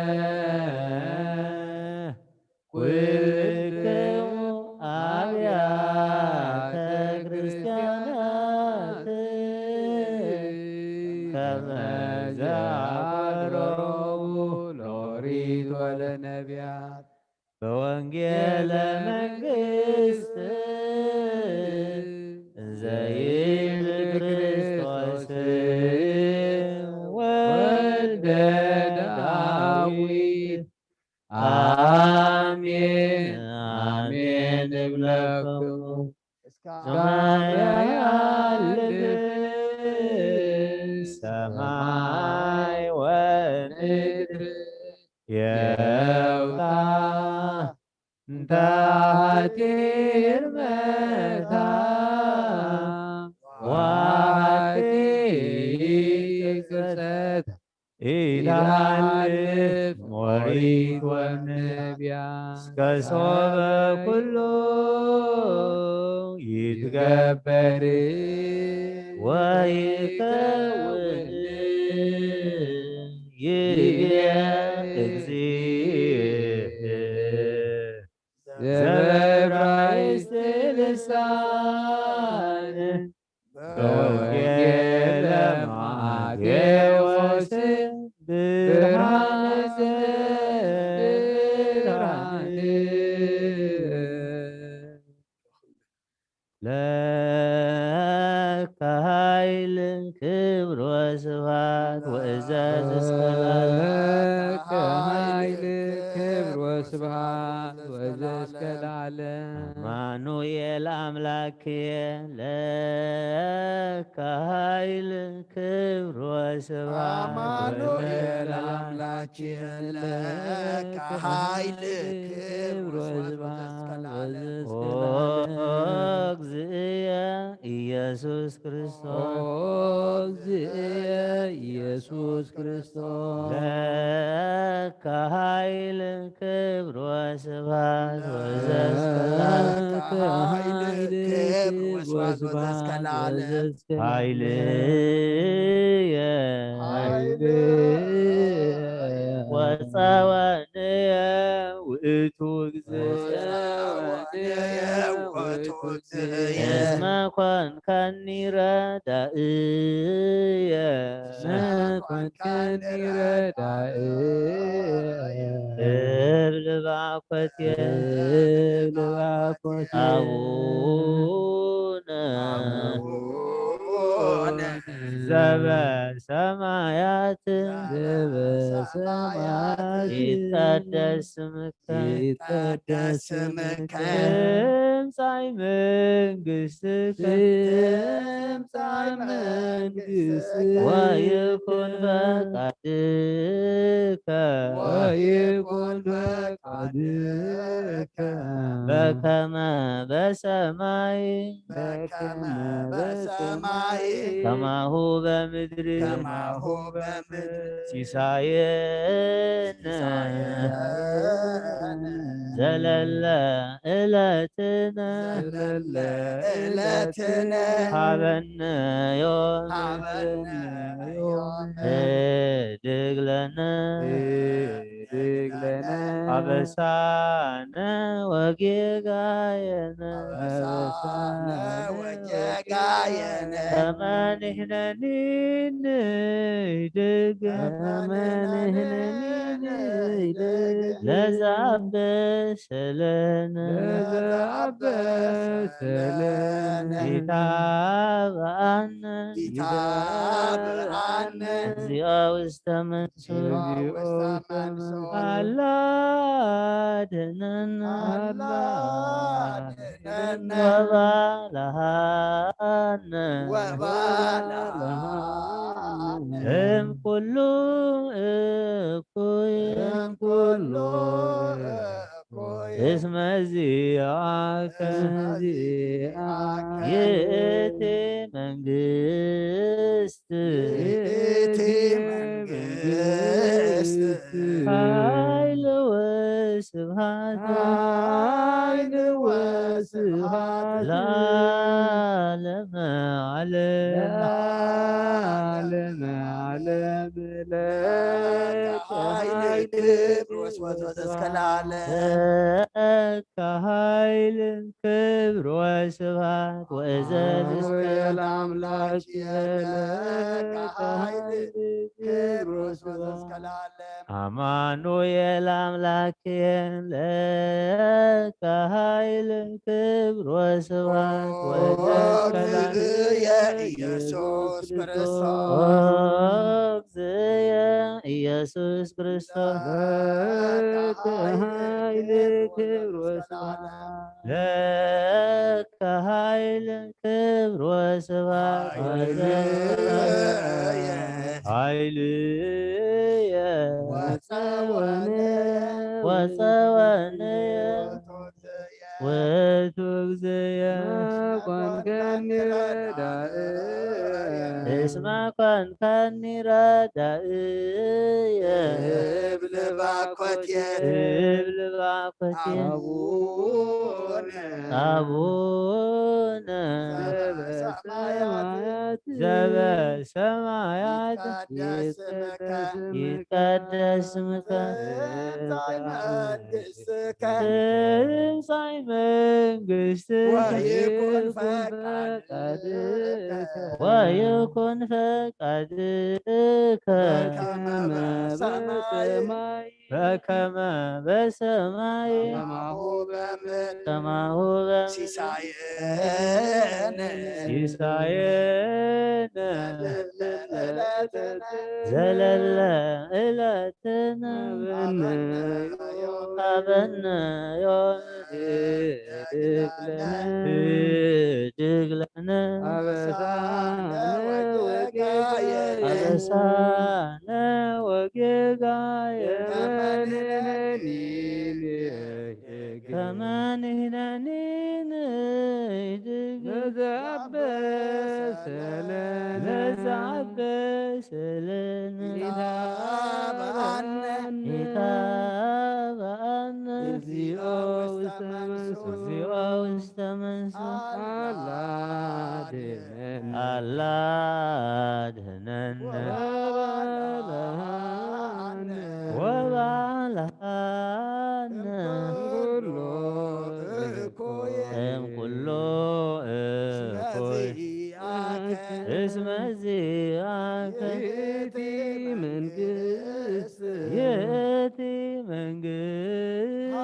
ኩልክሙ ኣብያተ ክርስቲያናት ከመ ዘአቅረቡ ለኦሪት ወለነቢያት በወንጌለ መንግስት እንዘ ይብል ክርስቶስ ወልደ ዳዊት። አሜን አሜን እብለክሙ እስካመ ያልፍ ሰማይ ወምድር የውጣ እንተ ሀቲር መታ ዋቲ ቅጸት ኢትሃልፍ ኦሪት ወነቢያ እስከ ሶበ ኩሉ ይትገበር ወይከውን ይቤ እግዚእ ዘበዕብራይስጥ ልሳን በወንጌለ ማቴዎስ ብርሃን ዘብርሃን ለከ ኃይል ክብር ወስብሐት ወእዘዝ እስከ ለዓለም። ለከ ኃይል ክብር ወስብሐት ወእዘዝ እስከ ለዓለም። አማኑኤል አምላክየ ለከ ኃይል ክብር ወስብሐት አማኑኤል አምላክየ ለከ ኃይል ክብር ወስብሐት ወእዘዝ እስከ ለዓለም። ኦ እግዚእየ ኢየሱስ ክርስቶስ። ኦ እግዚእየ ኢየሱስ ክርስቶስ። ለከ ኃይል ክብር ወስብሐት ወእዘዝ እስከ ለዓለም። ለከ ኃይል ክብር ወስብሐት ወእዘዝ እስከ ለዓለም። ኃይልየ ኃይልየ ወጸወንየ ውእቱ እግዚእ። ወጸወንየ ውእቱ እስመ ኮንካኒ ረዳእየ። እስመ ኮንካኒ ረዳእየ። እብል ባኮቴ። እብል ባኮቴ። አቡነ። አቡነ። ዘበሰማያት። ዘበሰማያት። ይትቀደስ ስምከ። ይትቀደስ ስምከ። ትምጻእ መንግስትከ። ትምጻእ መንግስትከ። ወይኩን ፈቃድከ። ወይኩን ፈቃድከ። በከመ በሰማይ። በከመ በሰማይ። ከማሁ በምድር። ከማሁ በምድር። ሲሳየነ። ሲሳየነ። ዘለለ ዕለትነ። ዘለለ ዕለትነ። ሀበነ ዮም። ሀበነ ዮም። ህድግ ለነ። ህድግ ለነ። አበሳነ ወጌጋየነ። አበሳነ ወጌጋየነ። ከመ ንሕነኒ ንህድግ። ከመ ንሕነኒ ንህድግ። ለዘአበሰለነ ለዘአበሰለነ ይታብአነ ይታብአነ እግዚኦ ውስተ መንሱት እግዚኦ ውስተ መንሱት አላ አድነን አላ አድነን ወባልሃነ ወባልሃነ እም ኩሉ እኩይ እም ኩሉ እኩይ እስመ ዚአከ እስመ ዚአከ ይእቲ መንግስት ይእቲ መንግስት ኃይል ወስብሐት ኃይል ወስብሐት ለዓለመ ዓለም ለዓለመ ዓለም ለከ ኃይል ክብር ወስብሐት እስከ ለዓለም ለከ ኃይል ክብር ወስብሐት ወእዘዝ እስከ ለአምላክ ለከ ኃይል ክብር ወስብሐት እስከ ለዓለም አማኑኤል አምላክየ ለከ ኃይል ክብር ወስብሐት ወእዘዝ እስከ ለዓለም የኢየሱስ ክርስቶስ ኦ እግዚእየ ኢየሱስ ክርስቶስ ለከ ኃይል ክብር ወስብሐት ለከ ኃይል ክብር ወስብሐት ኃይልየ ወፀወንየ ወፀወንየ ውእቱ እግዚእየ ኮንከኒ ረዳእየ እስመ ኮንከኒ ረዳእየ እብል ባኮትየ እብል ባኮትየ አቡነ አቡነ ዘበሰማያት ዘበሰማያት ይትቀደስ ስምከ ይትቀደስ ስምከ ትምጻእ መንግስትከ ትምጻእ መንግስትከ ወይኩን ፈቃድከ ወይኩን ፈቃድከ በከመ በሰማይ በከመ በሰማይ ከማሁ በምድር ከማሁ በምድር ሲሳየነ ሲሳየነ ዘለለ ዘለለ ዕለትነ ሀበነ ሀበነ ዮም ህድግ ለነ ህድግ ለነ አበሳነ ወጌጋየ አበሳነ ወጌጋየ ከመ ንሕነኒ ንህድግ ለዘአበሰለነ ለዘአበሰለነ ይትባአነ ይትባአነ እግዚኦ ውስተ መንሱት እግዚኦ ውስተ መንሱት አላ አድነነ አላ አድነነ ወባልሃነ ወባልሃነ እምኩሉ እኩይ እምኩሉ እኩይ እስመ ዚአከ እስመ ዚአከ ይእቲ መንግስት ይእቲ መንግስት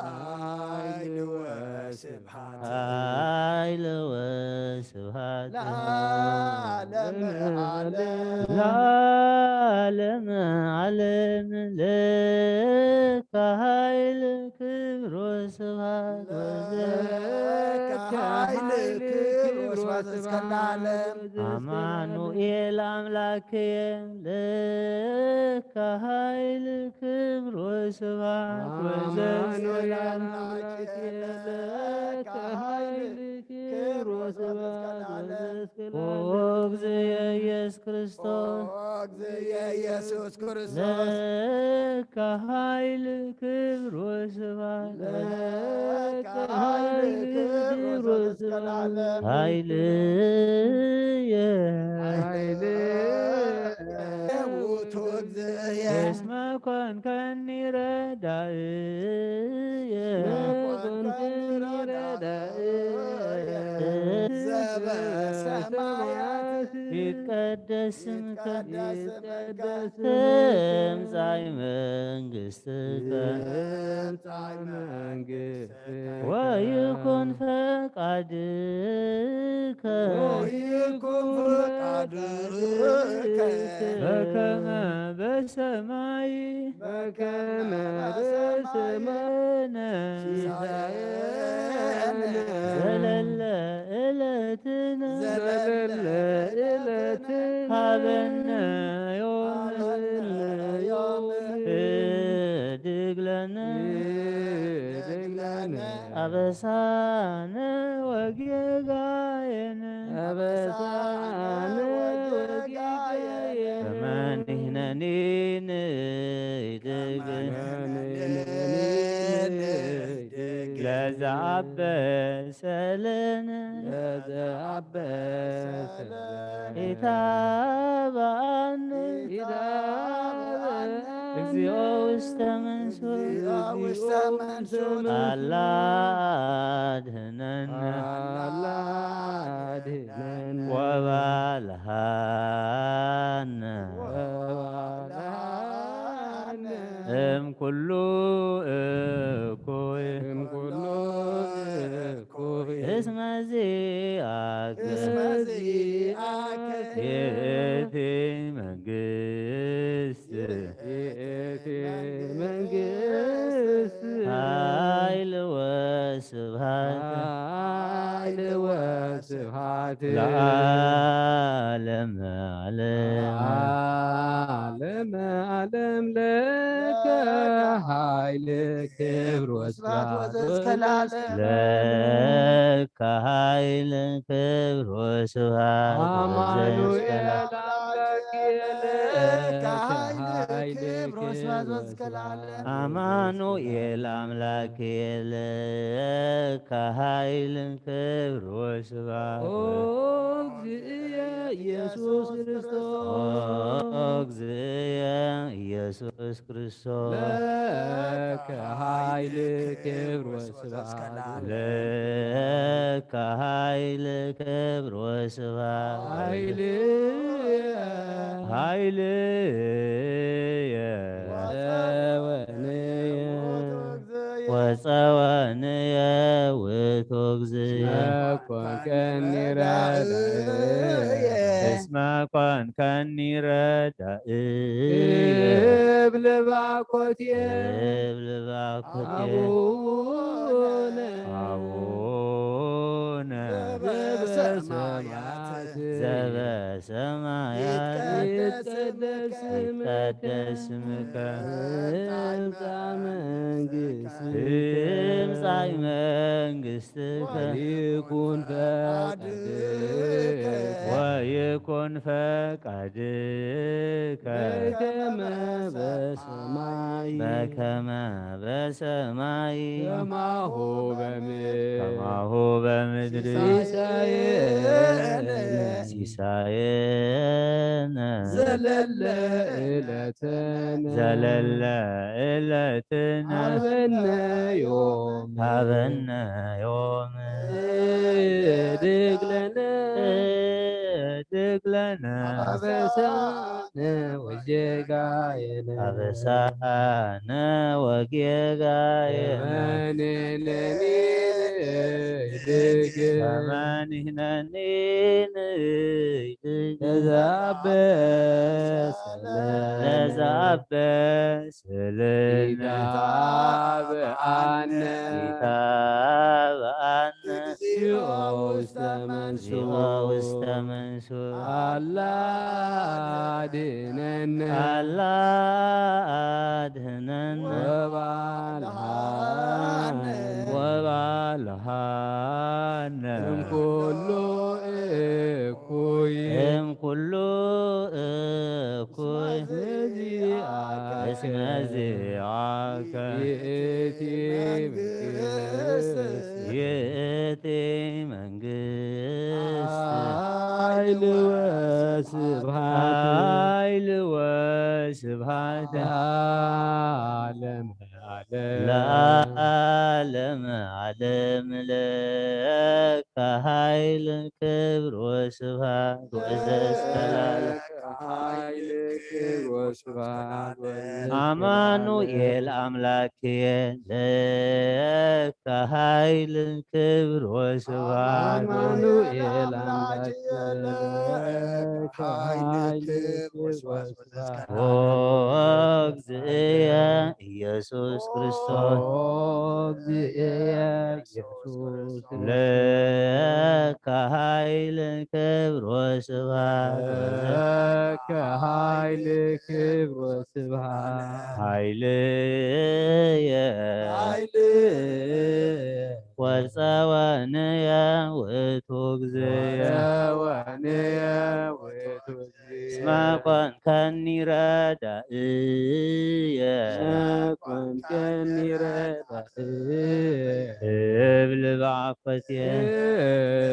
ኃይል ወስብሐት ኃይል ወስብሐት ለዓለመ ዓለም ለዓለመ ዓለም ለከ ኃይል ክብር ወስብሐት ለከ ኃይል ክብር ወስብሐት እስከ ለዓለም አማኑኤል አምላክየ ለከ ኃይል ክብር ወስብሐት ወዘስከ አማኑኤል አምላክየ ለከ ኃይል ክብር ወስብሐት ወዘስከ ኦ ለዓለም። እግዚእ ኢየሱስ ክርስቶስ ኦ እግዚእ ኢየሱስ ክርስቶስ ለከ ኃይል ክብር ወስብሐት ለከ ኃይል ክብር ወስብሐት እስከ ለዓለም። ኃይልየ ኃይልየ ውእቱ እግዚእየ እስመ ኮንከኒ ረዳእየ እስመ ኮንከኒ ረዳእየ ዘበሰማያት ይትቀደስ ስምከ። ይትቀደስ ስምከ። ትምጻእ መንግስትከ። ትምጻእ መንግስትከ። ወይኩን ፈቃድከ። ወይኩን ፈቃድከ። በከመ በሰማይ። በከመ በሰማይ። ዘለለ ዕለትነ። ዘለለ ዕለትነ። ሀበነ ዮም። ዮም። ህድግ ለነ። ህድግ ለነ። አበሳነ ወጌጋየነ። አበሳነ ወጌጋየነ። ከመ ንሕነኒ ንህድግ። ከመ ንሕነኒ ንህድግ። ለዘአበሰ ለነ። ለዘአበሰ ለነ። ኢታብአነ። ኢታብአነ። እግዚኦ ውስተ መንሱት። እግዚኦ ውስተ መንሱት። አላ አድህነነ። አላ አድህነነ። ወባልሃነ። ወባልሃነ። እም ኩሉ እኩይ። እም ኩሉ እኩይ። እስመ ዚአከ። እስመ ዚአከ። ይእቲ መንግስት። ይእቲ መንግስት። ኃይል ወስብሐት። ኃይል ወስብሐት። ለዓለመ ዓለም። ለዓለመ ዓለም ለከ ኃይል ክብር ወስብሐት ወዘእስከ ለዓለም። ለከ ኃይል ክብር ወስብሐት አማኑኤል ወዘእስከ ለዓለም። አምላክ ለከ ኃይል ክብር ወስብሐት ወዘእስከ ለዓለም። አማኑኤል አምላክ ለከ ኃይል ክብር ወስብሐት። ኦ እግዚእየ ኢየሱስ ክርስቶስ። ኦ እግዚእየ ኢየሱስ ክርስቶስ። ለከ ኃይል ክብር ወስብሐት። ለከ ኃይል ክብር ወስብሐት። ኃይልየ ኃይልየ ወጸወንየ ውእቱ እግዚእ። እስመ ኮንከኒ ረዳእየ። እስመ ኮንከኒ ረዳእየ። እብል ባኮትየ። እብል ባኮትየ። አቡነ። አቡነ። ዘበሰማያት። ዘበሰማያት። ይትቀደስ ስምከ። ይትቀደስ ስምከ። ትምጻእ መንግስትከ። ትምጻእ መንግስትከ። ወይኩን ፈቃድከ። ወይኩን ፈቃድከ። በከመ በሰማይ። በከመ በሰማይ። ከማሁ በምድር። ከማሁ በምድር። ሲሳየነ። ሲሳየነ። ዘለለ ዕለትነ። ዘለለ ዕለትነ። ሀበነ ዮም። ሀበነ ዮም። ህድግ ለነ። ህድግ ለነ። አበሳነ ወጌጋየነ። አበሳነ ወጌጋየነ። ከመ ንሕነኒ ንህድግ። ከመ ንሕነኒ ንህድግ። ለዘአበሰ ለነ። ለዘአበሰ ለነ። ኢታብአነ። ኢታብአነ። እግዚኦ ውስተ መንሱት። እግዚኦ ውስተ መንሱት። አላ አድህነነ። አላ አድህነነ። ወባልሃነ። ወባልሃነ። እምኩሉ እኩይ። እምኩሉ እኩይ። እስመ ዚአከ። እስመ ዚአከ። ይእቲ መንግስት። ይእቲ መንግስት። ኃይል ወስብሐት። ኃይል ወስብሐት። ለዓለመ ዓለም። ለዓለመ ዓለም ለከ ኃይል ክብር ወስብሐት ወዘእስከ አምላክ ለከ ኃይል ክብር ወስብሐት። አማኑኤል አምላክ ለከ ኃይል ክብር ወስብሐት። ኦ እግዚእየ ኢየሱስ ክርስቶስ። ኦ እግዚእየ ኢየሱስ ለከ ኃይል ክብር ወስብሐት። ለከ ኃይል ክብር ወስብሐት። ኃይልየ ወጸወንየ ውእቱ እግዚእየ። ወጸወንየ ውእቱ እስመ ኮንከኒ ረዳእየ። እስመ ኮንከኒ ረዳእየ። እብል በአኮቴ።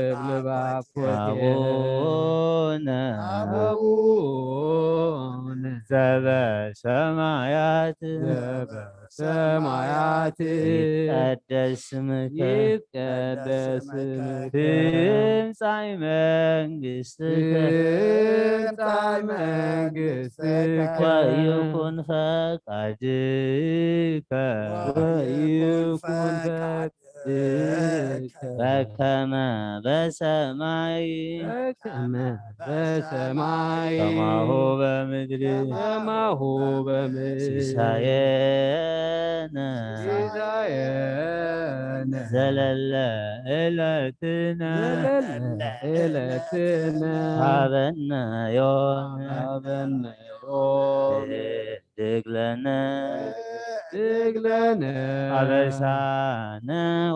እብል በአኮቴ። አቡነ። አቡነ። ዘበሰማያት። ዘበ ሰማያት። ይትቀደስ ስምከ። ይትቀደስ ስምከ። ትምጻእ መንግስትከ። ትምጻእ መንግስትከ። ወይኩን ፈቃድከ። ወይኩን ፈቃድከ። በከመ በሰማይ። በከመ በሰማይ። ከማሁ በምድሪ። ከማሁ በምድሪ። ሲሳየነ። ሲሳየነ። ዘለለ ዕለትነ። ዘለለ ዕለትነ። ሀበነ ዮም። ሀበነ ዮም። ህድግ ለነ። ህድግ ለነ። አበሳነ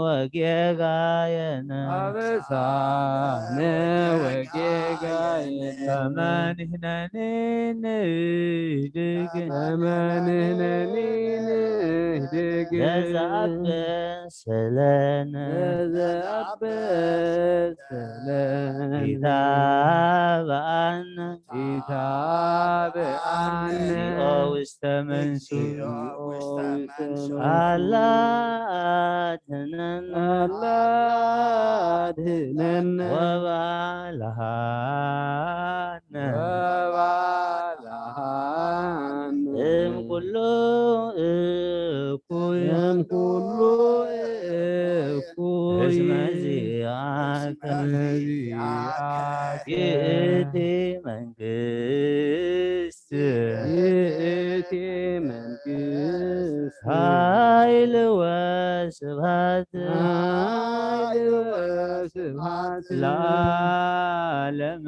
ወጌጋየነ። አበሳነ ወጌጋየነ። ከመ ንሕነኒ ንህድግ። ከመ ንሕነኒ ንህድግ። ለዘአበሰ ለነ። ለዘአበሰ ለነ። ኢታብአነ። ኢታብአነ። እግዚኦ ውስተ መንሱ። እግዚኦ ውስተ መንሱ። አላ አድህነነ። አላ አድህነነ። ወባልሃነ። ወባልሃነ። እምኩሉ እኩይ። እምኩሉ እኩይ። እስመ ዚአከ። እስመ ዚአከ። ይእቲ መንግስት። ይእቲ መንግስት። ኃይል ወስብሐት። ኃይል ወስብሐት። ለዓለመ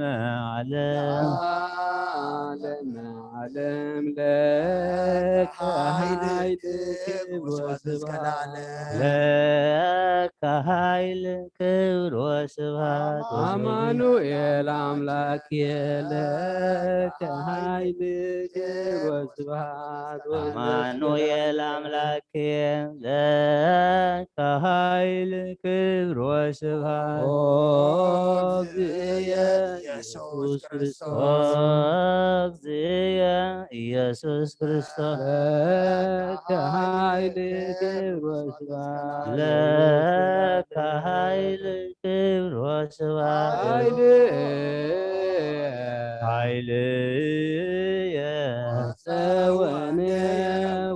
ዓለም። ለዓለመ ዓለም ለከ ኃይል ክብር ወስብሐት። ለከ ኃይል ክብር ወስብሐት። አማኑኤል አምላክ ለከ ኃይል ክብር ወስብሐት። አማኑኤል አምላክ ለከ ኃይል ክብር ወስብሐት። ኦ እግዚእየ ኢየሱስ ክርስቶስ። ኦ እግዚእየ ኢየሱስ ክርስቶስ። ለከ ኃይል ክብር ወስብሐት። ለከ ኃይል ክብር ወስብሐት። ኃይል ኃይልየ ወጸወነ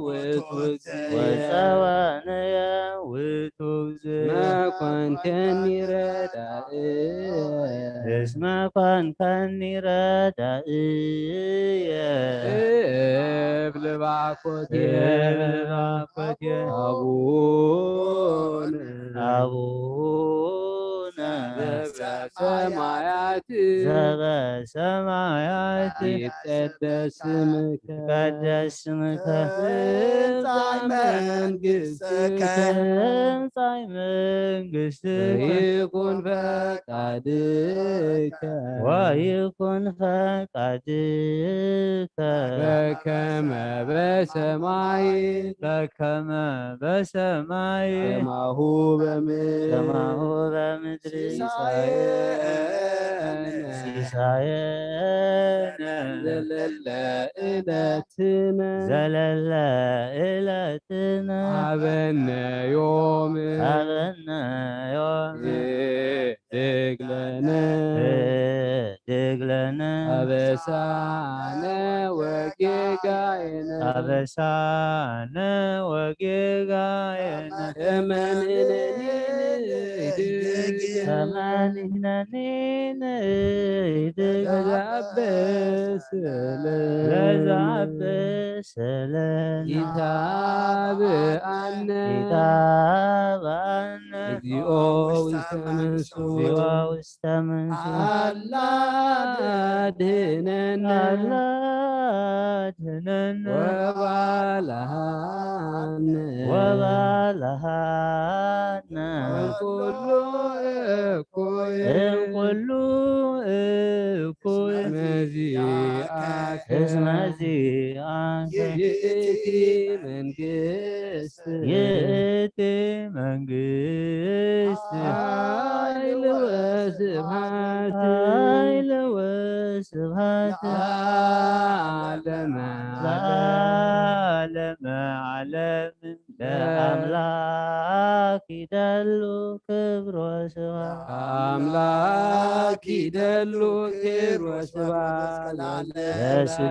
ውእቱ እግዚእ። ወጸወነ ውእቱ እግዚእ። መኮንከኒ ረዳእየ። እስመ ኮንከኒ ረዳእየ። እብል ባኮቴ። እብል ባኮቴ። አቡነ። አቡነ። ዘበሰማያት። ዘበሰማያት። ይትቀደስ ስምከ። ይትቀደስ ስምከ። ትምጻእ መንግስትከ። ትምጻእ መንግስትከ። ወይኩን ፈቃድከ። ወይኩን ፈቃድከ። በከመ በሰማይ። በከመ በሰማይ። ከማሁ በምድር። ከማሁ በምድር። ሲሳየነ። ሲሳየነ። ዘለለ ዕለትነ። ዘለለ ዕለትነ። ሀበነ ዮም። ሀበነ ዮም። ህድግ ለነ። ህድግ ለነ። አበሳነ ወጌ ጌጋየነ አበሳነ ወጌጋየነ ተመንነኒ ንደግም ተመንነኒ ንደግም ለዘአበሰ ለዘአበሰ ለነ ኢታብአነ ኢታብአነ እግዚኦ ውስተ መንሱት እግዚኦ ውስተ መንሱት አላ አድህነነ አላ አድህነነ ወባልሃነ ወባልሃነ እምኩሉ እኩይ እምኩሉ እኩይ እስመ ዚአከ እስመ ዚአከ ይእቲ መንግስት ይእቲ መንግስት ኃይል ወስብሐት ኃይል ወስብሐት ለዓለመ ለዓለመ ዓለም ለአምላክ ይደሉ ክብር ወስብሐት ለአምላክ ይደሉ ክብር ወስብሐት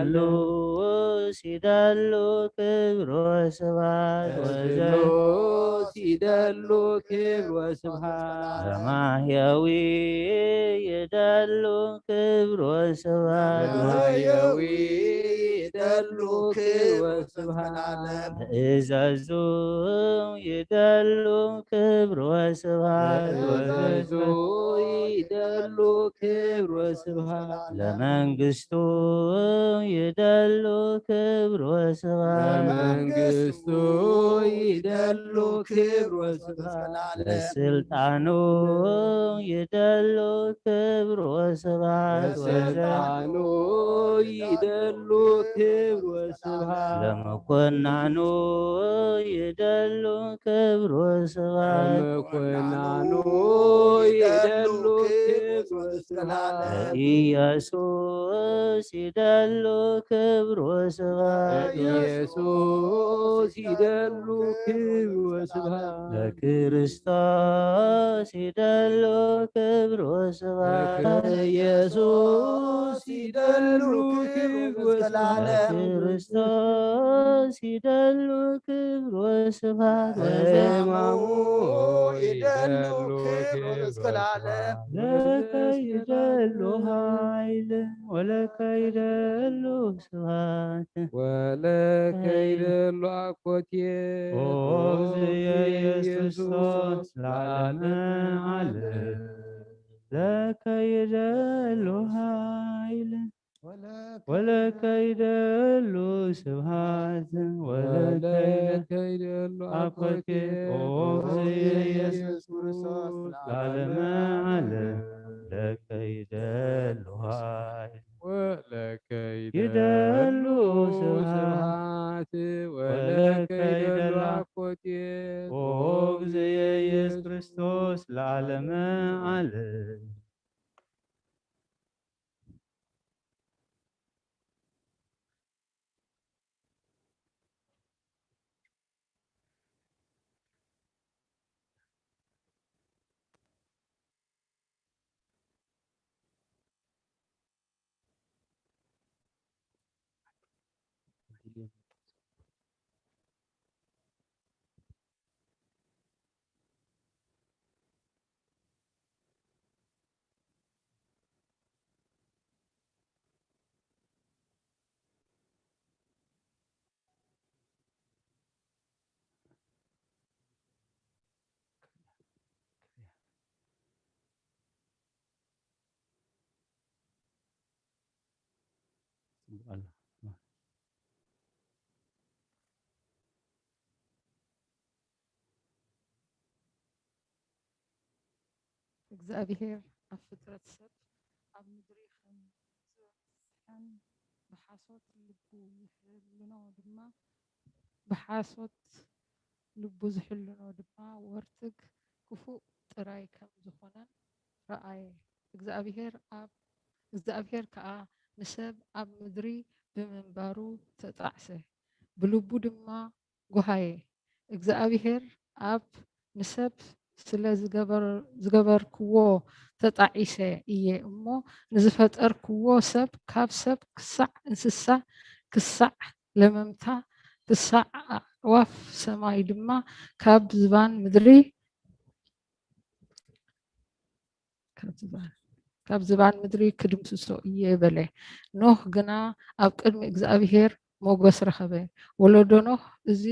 ለስሉስ ይደሉ ክብር ወስብሐት ወዘ ለስሉስ ይደሉ ክብር ወስብሐት ለማሕየዊ ይደሉ ክብር ወስብሐት ለማሕየዊ ይደሉ ክብር ወስብሐት ለእዘዙ ይደሉ ክብር ወስብሐት ለእዘዙ ይደሉ ክብር ወስብሐት ለመንግስቱ ይደሉ ክብር ወስብሐት ለመንግስቱ ይደሉ ክብር ወስብሐት ለስልጣኑ ይደሉ ክብር ወስብሐት ለስልጣኑ ይደሉ ክብር ወስብሐት ለመኮናኑ ይደሉ ክብር ወስብሐት ለመኮናኑ ይደሉ ክብር ወስብሐት ለኢየሱስ ይደሉ ክብር ወስብሐት ለኢየሱስ ይደሉ ክብር ወስብሐት ለክርስቶስ ይደሉ ክብር ወስብሐት ለኢየሱስ ይደሉ ክብር ወስብሐት ለክርስቶስ ይደሉ ክብር ወስብሐት ለዘማሙ ይደሉ ክብር ወስብሐት ለከ ይደሉ ኃይል ወለከ ይደሉ ስብሐት ወለከ ይደሉ አኮቴ ኦ እግዝእየ ኢየሱስ ክርስቶስ ለዓለመ ዓለም ለከ ይደሉ ኃይል ወለከ ይደሉ ስብሐት ወለከ ይደሉ አኮቴ ኦ እግዝእየ ኢየሱስ ክርስቶስ ለዓለመ ዓለም ለከ ይደሉ ኃይል ወለከ ይደሉ ስብሐት ወለከ ይደሉ አኮቴ ኦ እግዝእየ ኢየሱስ ክርስቶስ ለዓለመ ዓለም። እግዚኣብሔር ኣብ ፍጥረት ሰብ ኣብ ምድሪ ከም ዘብዝሐን ብሓሶት ልቡ ዝሕልኖ ድማ ብሓሶት ልቡ ዝሕልኖ ድማ ወርትግ ክፉእ ጥራይ ከም ዝኾነን ረኣየ። እግዚኣብሔር ኣብ እግዚኣብሔር ከኣ ንሰብ ኣብ ምድሪ ብምንባሩ ተጣዕሰ፣ ብልቡ ድማ ጎሃየ። እግዚኣብሔር ኣብ ንሰብ ስለ ዝገበር- ዝገበርክዎ ተጣዒሰ እየ እሞ፣ ንዝፈጠርክዎ ሰብ፣ ካብ ሰብ ክሳዕ እንስሳ ክሳዕ ለመምታ፣ ክሳዕ ኣዕዋፍ ሰማይ ድማ ካብ ዝባን ምድሪ፣ ካብ ዝባን፣ ካብ ዝባን ምድሪ ክድምስሶ እየ በለ። ኖህ ግና ኣብ ቅድሚ እግዚኣብሄር ሞገስ ረኸበ። ወለዶ ኖህ እዚ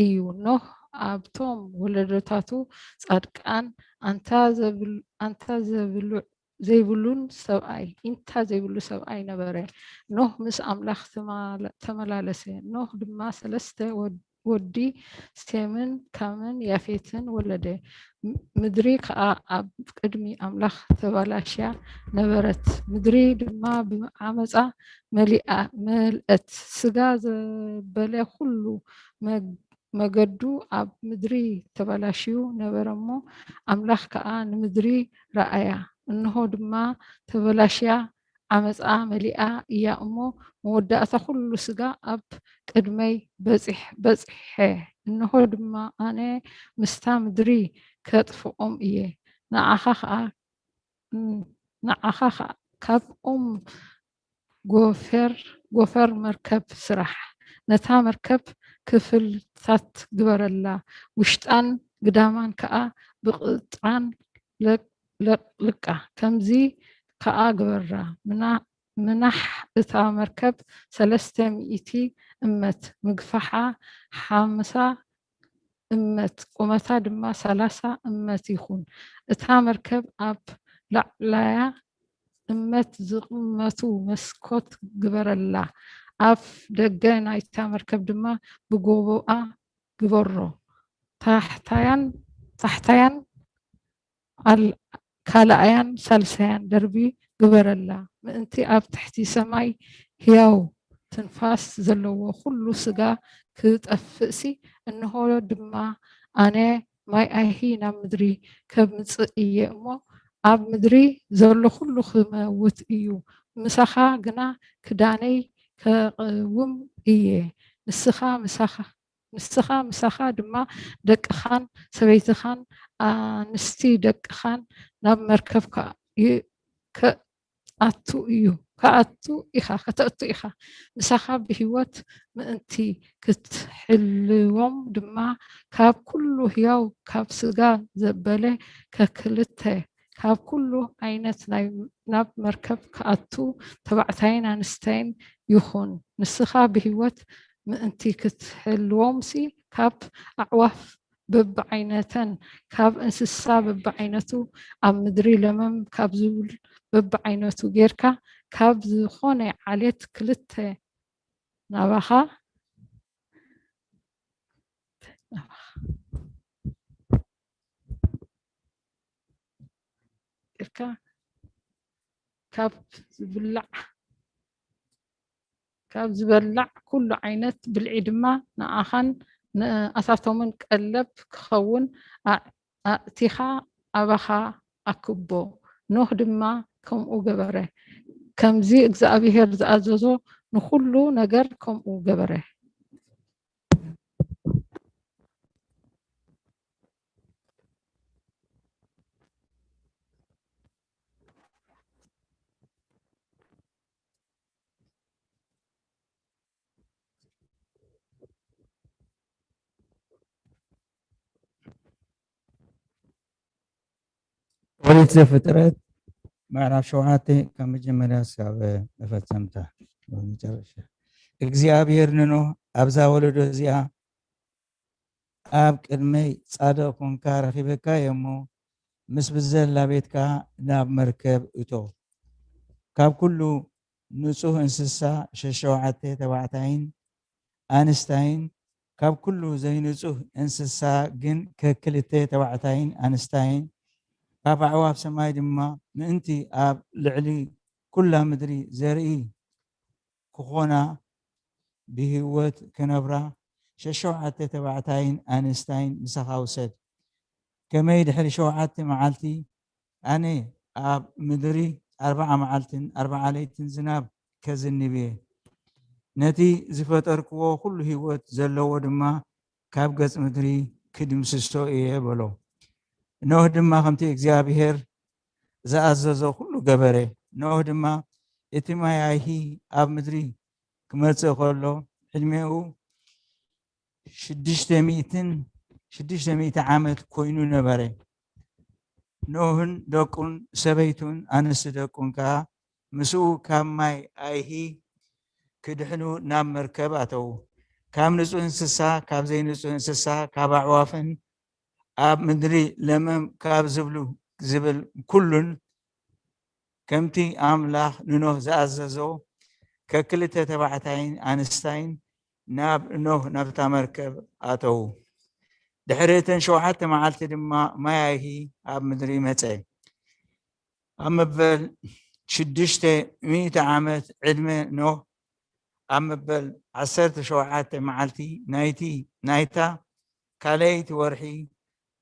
እዩ። ኖህ ኣብቶም ወለዶታቱ ጻድቃን፣ ኣንታ ዘብል-፣ ኣንታ ዘብሉ-፣ ዘይብሉን ሰብኣይ፣ ኢንታ ዘይብሉ ሰብኣይ ነበረ። ኖህ ምስ ኣምላኽ ተማላ-፣ ተመላለሰ። ኖህ ድማ ሰለስተ ወድ-፣ ወዲ ሴምን ካምን ያፌትን ወለደ። ም-፣ ምድሪ ከኣ ኣብ ቅድሚ ኣምላኽ ተባላሽያ ነበረት። ምድሪ ድማ ብዓመጻ መሊኣ፣ መልአት። ስጋ ዘበለ ኩሉ መግ-፣ መገዱ ኣብ ምድሪ ተበላሽዩ ነበረ እሞ፣ ኣምላኽ ከኣ ንምድሪ ረኣያ፣ እንሆ ድማ ተበላሽያ ዓመጻ መሊኣ እያ እሞ፣ መወዳእታ ኩሉ ስጋ ኣብ ቅድመይ በጺሕ-፣ በጽሐ። እንሆ ድማ ኣነ ምስታ ምድሪ ከጥፍኦም እየ። ንዓኻ ኸኣ፣ ን-፣ ንዓኻ ኸኣ ካብ ኦም ጎፈር፣ ጎፈር መርከብ ስራሕ። ነታ መርከብ ክፍልታት ግበረላ፣ ውሽጣን ግዳማን ከኣ ብቕጥራን ለቅ-፣ ለቕልቃ። ከምዚ ከኣ ግበራ፣ ምና-፣ ምናሕ እታ መርከብ ሰለስተ ሚእቲ እመት፣ ምግፋሓ ሓምሳ እመት፣ ቁመታ ድማ ሰላሳ እመት ይኹን። እታ መርከብ ኣብ ላዕላያ እመት ዝቕመቱ መስኮት ግበረላ፣ ኣፍ ደገ ናይታ መርከብ ድማ ብጎቦኣ ግበሮ። ታሕታያን፣ ታሕታያን ኣል-፣ ካልኣያን ሳልሳያን ደርቢ ግበረላ፣ ምእንቲ ኣብ ትሕቲ ሰማይ ህያው ትንፋስ ዘለዎ ኩሉ ስጋ ክጠፍእሲ፣ እንሆ ድማ ኣነ ማይ ኣይሂ ናብ ምድሪ ከምጽእ እየ እሞ፣ ኣብ ምድሪ ዘሎ ኩሉ ክመውት እዩ። ምሳኻ ግና ክዳነይ ከቕውም እየ። ንስኻ ምሳኻ፣ ንስኻ ምሳኻ ድማ ደቅኻን ሰበይትኻን ኣንስቲ ደቅኻን ናብ መርከብ ከ-፣ ይ-፣ ከኣቱ እዩ፣ ከኣቱ ኢኻ፣ ከተእቱ ኢኻ። ምሳኻ ብህይወት ምእንቲ ክትሕልዎም ድማ ካብ ኩሉ ህያው ካብ ስጋ ዘበለ ከክልተ ካብ ኩሉ ዓይነት ናይ፣ ናብ መርከብ ክኣቱ ተባዕታይን ኣንስተይን ይኹን። ንስኻ ብህይወት ምእንቲ ክትሕልዎምሲ ካብ ኣዕዋፍ በብዓይነተን ካብ እንስሳ በብዓይነቱ ኣብ ምድሪ ለመም ካብ ዝብል በብዓይነቱ ጌርካ ካብ ዝኾነ ዓሌት ክልተ ናባኻ፣ ናባኻ ጌርካ ካብ ዝብላዕ፣ ካብ ዝበላዕ ኩሉ ዓይነት ብልዒ ድማ ንኣኻን ንኣታቶምን ቀለብ ክኸውን ኣ-፣ ኣእቲኻ ኣባኻ ኣክቦ። ኖህ ድማ ከምኡ ገበረ። ከምዚ እግዚኣብሄር ዝኣዘዞ ንኹሉ ነገር ከምኡ ገበረ። ኦሪት ዘፍጥረት ምዕራፍ ሸውዓተ ካብ መጀመርያ እስካብ መፈጸምታ ወይ መጨረሻ። እግዚኣብሔር ንኖህ፣ ኣብዛ ወለዶ እዚኣ ኣብ ቅድመይ ጻድቕ ኮንካ ረኺበካ እየ እሞ፣ ምስ ብዘላ ቤትካ ናብ መርከብ እቶ። ካብ ኩሉ ንጹህ እንስሳ ሸሸውዓተ ተባዕታይን ኣንስታይን፣ ካብ ኩሉ ዘይንጹህ እንስሳ ግን ከክልተ ተባዕታይን ኣንስታይን፣ ካብ ኣዕዋፍ ሰማይ ድማ ምእንቲ ኣብ ልዕሊ ኩላ ምድሪ ዘርኢ ክኾና ብህይወት ክነብራ ሸሸውዓተ ተባዕታይን ኣንስታይን ምሳኻ ውሰድ። ከመይ ድሕሪ ሸውዓተ መዓልቲ ኣነ ኣብ ምድሪ ኣርብዓ መዓልትን ኣርብዓ ለይትን ዝናብ ከዝንብ እየ፣ ነቲ ዝፈጠርክዎ ኩሉ ህይወት ዘለዎ ድማ ካብ ገጽ ምድሪ ክድምስሶ እየ በሎ። ኖህ ድማ ከምቲ እግዚኣብሔር ዝኣዘዞ ኩሉ ገበረ። ኖህ ድማ እቲ ማይ ኣይሂ ኣብ ምድሪ ክመጽእ ከሎ ዕድሜኡ ሽዱሽተ ሚእትን ሽዱሽተ ሚእቲ ዓመት ኮይኑ ነበረ። ኖህን ደቁን ሰበይቱን ኣንስቲ ደቁን ከኣ ምስኡ ካብ ማይ ኣይሂ ክድሕኑ ናብ መርከብ ኣተዉ። ካብ ንጹህ እንስሳ፣ ካብ ዘይንጹህ እንስሳ፣ ካብ ኣዕዋፍን ኣብ ምድሪ ለመም ካብ ዝብሉ ዝብል ኩሉን ከምቲ ኣምላኽ ንኖህ ዝኣዘዞ ከክልተ ተባዕታይን ኣንስታይን ናብ ኖህ ናብታ መርከብ ኣተዉ። ድሕሪ እተን ሸውዓተ መዓልቲ ድማ ማይ ኣይሂ ኣብ ምድሪ መጸ። ኣብ መበል ሽዱሽተ ሚእቲ ዓመት ዕድመ ኖህ ኣብ መበል ዓሰርተ ሸውዓተ መዓልቲ ናይቲ ናይታ ካልኣይቲ ወርሒ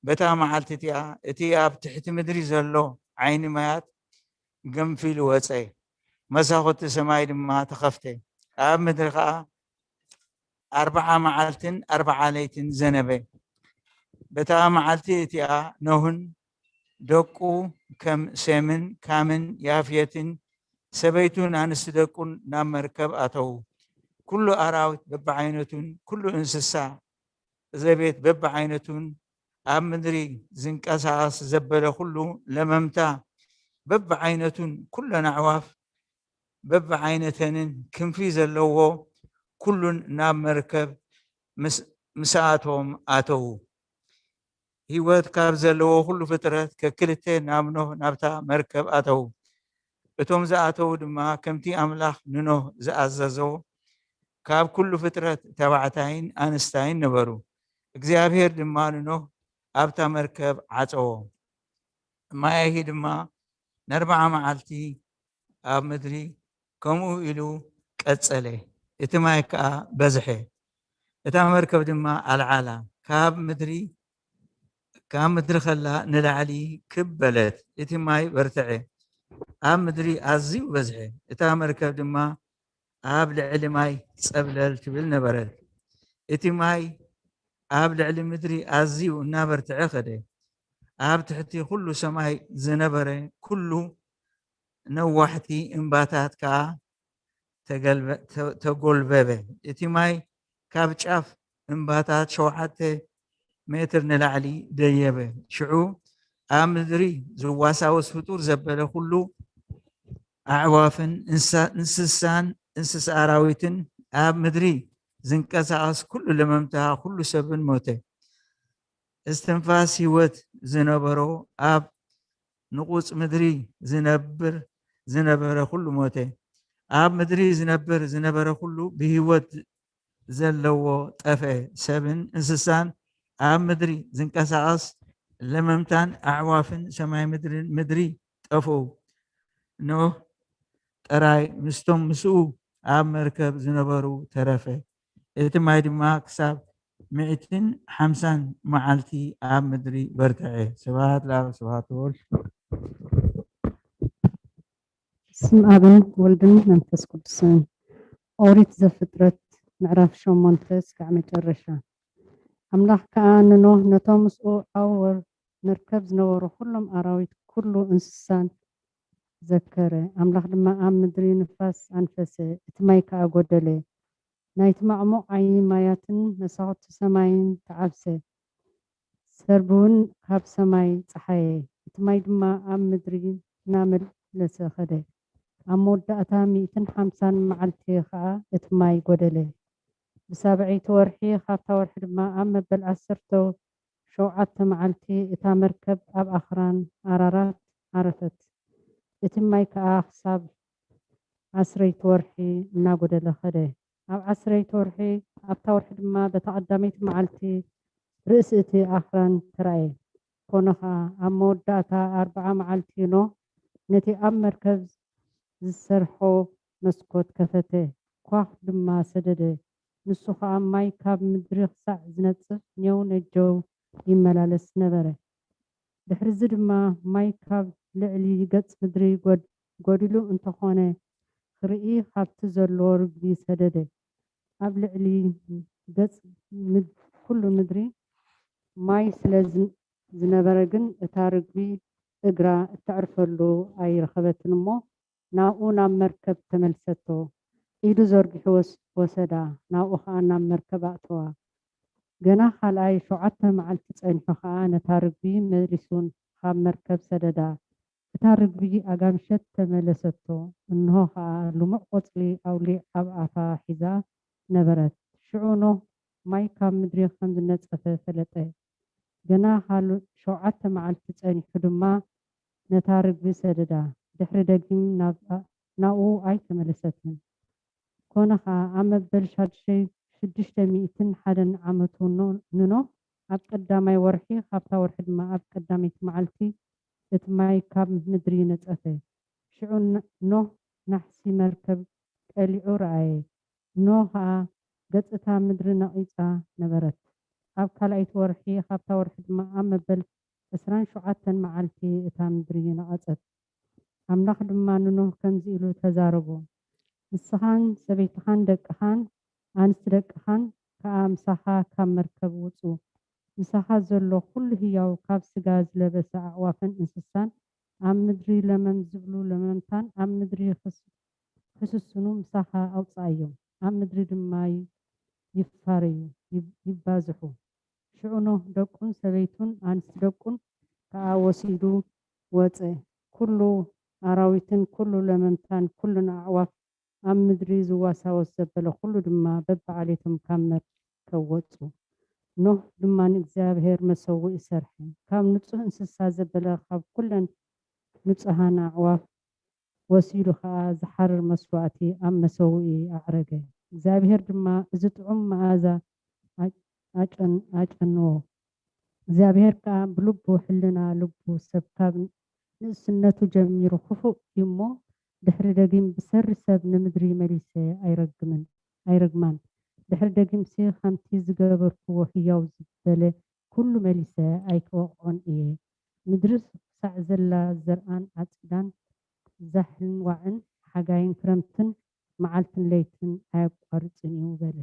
በታ መዓልቲ እቲኣ እቲ ኣብ ትሕቲ ምድሪ ዘሎ ዓይኒ ማያት ገንፊሉ ወጸ። መሳኹቲ ሰማይ ድማ ተኸፍተ። ኣብ ምድሪ ኸኣ ኣርብዓ መዓልትን ኣርብዓ ለይትን ዘነበ። በታ መዓልቲ እቲኣ ኖህን ደቁ ከም ሴምን ካምን ያፍየትን ሰበይቱን ኣንስቲ ደቁን ናብ መርከብ ኣተዉ። ኩሉ ኣራዊት በብዓይነቱን ኩሉ እንስሳ ዘቤት በብዓይነቱን ኣብ ምድሪ ዝንቀሳቐስ ዘበለ ኩሉ ለመምታ በብዓይነቱን ኩለን ኣዕዋፍ በብዓይነተንን ክንፊ ዘለዎ ኩሉን ናብ መርከብ ምስ-፣ ምስኣቶም ኣተዉ። ህይወት ካብ ዘለዎ ኩሉ ፍጥረት ከክልተ ናብ ኖህ ናብታ መርከብ ኣተዉ። እቶም ዝኣተዉ ድማ ከምቲ ኣምላኽ ንኖህ ዝኣዘዞ ካብ ኩሉ ፍጥረት ተባዕታይን ኣንስታይን ነበሩ። እግዚኣብሔር ድማ ንኖህ ኣብታ መርከብ ዓጸዎ። ማያሂ ድማ ንኣርብዓ መዓልቲ ኣብ ምድሪ ከምኡ ኢሉ ቀጸለ። እቲ ማይ ከኣ በዝሐ። እታ መርከብ ድማ ኣልዓላ። ካብ ምድሪ ካብ ምድሪ ከላ ንላዕሊ ክብ በለት። እቲ ማይ በርትዐ። ኣብ ምድሪ ኣዝዩ በዝሐ። እታ መርከብ ድማ ኣብ ልዕሊ ማይ ጸብለል ትብል ነበረት። እቲ ማይ ኣብ ልዕሊ ምድሪ ኣዝዩ እናበርትዐ ኸደ። ኣብ ትሕቲ ኩሉ ሰማይ ዝነበረ ኩሉ ነዋሕቲ እምባታት ከኣ ተገልበ-፣ ተ-፣ ተጎልበበ። እቲ ማይ ካብ ጫፍ እምባታት ሸውዓተ ሜትር ንላዕሊ ደየበ። ሽዑ ኣብ ምድሪ ዝዋሳወስ ፍጡር ዘበለ ኩሉ፣ ኣዕዋፍን እንስሳ-፣ እንስሳን እንስሳ ኣራዊትን፣ ኣብ ምድሪ ዝንቀሳቐስ ኩሉ ለመምታ ኩሉ ሰብን ሞተ። እስትንፋስ ህይወት ዝነበሮ ኣብ ንቑጽ ምድሪ ዝነብር ዝነበረ ኩሉ ሞተ። ኣብ ምድሪ ዝነብር ዝነበረ ኩሉ ብህይወት ዘለዎ ጠፍአ። ሰብን እንስሳን ኣብ ምድሪ ዝንቀሳቐስ ለመምታን ኣዕዋፍን ሰማይ ምድርን ምድሪ ጠፍኡ። ኖህ ጥራይ ምስቶም ምስኡ ኣብ መርከብ ዝነበሩ ተረፈ። እቲ ማይ ድማ ክሳብ ሚእትን ሓምሳን መዓልቲ ኣብ ምድሪ በርትዐ። ስብሐት ለኣብ፣ ስብሐት ወወልድ። ስም ኣብን ወልድን መንፈስ ቅዱስን። ኦሪት ዘፍጥረት ምዕራፍ ሸሞንተ እስካዕ መጨረሻ። ኣምላኽ ከኣ ንኖህ ነቶም ምስኡ ኣብ ወር መርከብ ዝነበሩ ኩሎም ኣራዊት ኩሉ እንስሳን ዘከረ። ኣምላኽ ድማ ኣብ ምድሪ ንፋስ ኣንፈሰ፣ እቲ ማይ ከኣ ጎደለ። ናይቲ ማዕሙቕ ዓይኒ ማያትን መሳኹቲ ሰማይን ተዓብሰ። ሰርብውን ካብ ሰማይ ጸሓየ፣ እቲ ማይ ድማ ኣብ ምድሪ እናመለሰ ኸደ። ኣብ መወዳእታ ሚእትን ሓምሳን መዓልቲ ኸኣ እቲ ማይ ጎደለ። ብሳብዐይቲ ወርሒ ኻብታ ወርሒ ድማ ኣብ መበል ዓሰርተ ሸውዓተ መዓልቲ እታ መርከብ ኣብ ኣኽራን ኣራራት ዓረፈት። እቲ ማይ ከኣ ክሳብ ዓስረይቲ ወርሒ እናጎደለ ኸደ። ኣብ ዓስረይቲ ወርሒ ኣብታ ወርሒ ድማ በታ ቀዳመይቲ መዓልቲ ርእሲ እቲ ኣኽራን ተራእየ። ኮነ ኸኣ ኣብ መወዳእታ ኣርብዓ መዓልቲ ኖህ ነቲ ኣብ መርከብ ዝሰርሖ መስኮት ከፈተ፣ ኳኽ ድማ ሰደደ። ንሱ ኸኣ ማይ ካብ ምድሪ ክሳዕ ዝነጽፍ ኔው ነጀው ይመላለስ ነበረ። ድሕርዚ ድማ ማይ ካብ ልዕሊ ገጽ ምድሪ ጎዲሉ እንተኾነ ክርኢ ካብቲ ዘሎ ርግቢ ሰደደ። ኣብ ልዕሊ ገጽ ኩሉ ምድሪ ማይ ስለ ዝነበረ ግን እታ ርግቢ እግራ እተዕርፈሉ ኣይረኸበትን እሞ ናብኡ ናብ መርከብ ተመልሰቶ። ኢዱ ዘርጊሑ ወስ-፣ ወሰዳ፣ ናብኡ ኸኣ ናብ መርከብ ኣእተዋ። ገና ካልኣይ ሸውዓተ መዓልቲ ጸኒሑ ኸኣ ነታ ርግቢ መሊሱ ኻብ መርከብ ሰደዳ። እታ ርግቢ ኣጋምሸት ተመለሰቶ፣ እንሆ ኸኣ ልሙዕ ቈጽሊ ኣውሊዕ ኣብ ኣፋ ሒዛ ነበረት። ሽዑ ኖህ ማይ ካብ ምድሪ ኸም ዝነጸፈ ፈለጠ። ገና ካልእ ሸውዓተ መዓልቲ ጸኒሑ ድማ ነታ ርግቢ ሰደዳ፣ ድሕሪ ደጊም ናብኣ፣ ናብኡ ኣይተመለሰትን። ኮነ ኸኣ፣ ኣብ መበል ሻድሸይ-፣ ሽዱሽተ ሚእትን ሓደን ዓመቱ ኖ-፣ ንኖህ ኣብ ቀዳማይ ወርሒ፣ ካብታ ወርሒ ድማ ኣብ ቀዳመይቲ መዓልቲ እቲ ማይ ካብ ምድሪ ነጸፈ። ሽዑ ን-፣ ኖህ ናሕሲ መርከብ ቀሊዑ ረኣየ። ኖህ ኸኣ፣ ገጽ እታ ምድሪ ነቒጻ ነበረት። ኣብ ካልኣይቲ ወርሒ፣ ካብታ ወርሒ ድማ ኣብ መበል ዕስራን ሸውዓተን መዓልቲ እታ ምድሪ ነቐጸት። ኣምላኽ ድማ ንኖህ ከምዚ ኢሉ ተዛረቦ፣ ንስኻን ሰበይትኻን ደቅኻን ኣንስቲ ደቅኻን ከኣ ምሳኻ ካብ መርከብ ውጹ። ምሳኻ ዘሎ ኹሉ ህያው፣ ካብ ስጋ ዝለበሰ ኣዕዋፍን እንስሳን፣ ኣብ ምድሪ ለመም ዝብሉ ለመምታን ኣብ ምድሪ ክስ-፣ ክስስኑ ምሳኻ ኣውጽኣዮም። ኣብ ምድሪ ድማ ይ-፣ ይፋረዩ፣ ይብ-፣ ይባዝሑ። ሽዑ ኖህ ደቁን ሰበይቱን ኣንስቲ ደቁን ከኣ ወሲዱ ወጸ። ኩሉ ኣራዊትን ኩሉ ለመምታን ኩሉን ኣዕዋፍ ኣብ ምድሪ ዝዋሳወስ ዘበለ ኩሉ ድማ በብዓሌቶም ካብ መርከብ ወጹ። ኖህ ድማ ንእግዚኣብሔር መሰውኢ ሰርሐ። ካብ ንጹህ እንስሳ ዘበለ ካብ ኩለን ንጹሃን ኣዕዋፍ ወሲዱ ኸኣ ዝሓርር መስዋእቲ ኣብ መሰውኢ ኣዕረገ። እግዚኣብሄር ድማ እዚ ጥዑም መኣዛ ኣጨ-፣ ኣጨን-፣ ኣጨንዎ። እግዚኣብሄር ከኣ ብልቡ ሕልና ልቡ፣ ሰብ ካብ ንእስነቱ ጀሚሩ ክፉእ እዩ እሞ፣ ድሕሪ ደጊም ብሰሪ ሰብ ንምድሪ መሊሰ ኣይረግምን፣ ኣይረግማን። ድሕሪ ደጊምሲ ከምቲ ዝገበርክዎ ህያው ዝበለ ኩሉ መሊሰ ኣይክወቕዖን እየ። ምድሪ ክሳዕ ዘላ ዘርኣን ዓጺዳን፣ ዛሕልን ዋዕን፣ ሓጋይን ክረምትን፣ መዓልትን ለይትን ኣየቋርጽን እዩ በለ።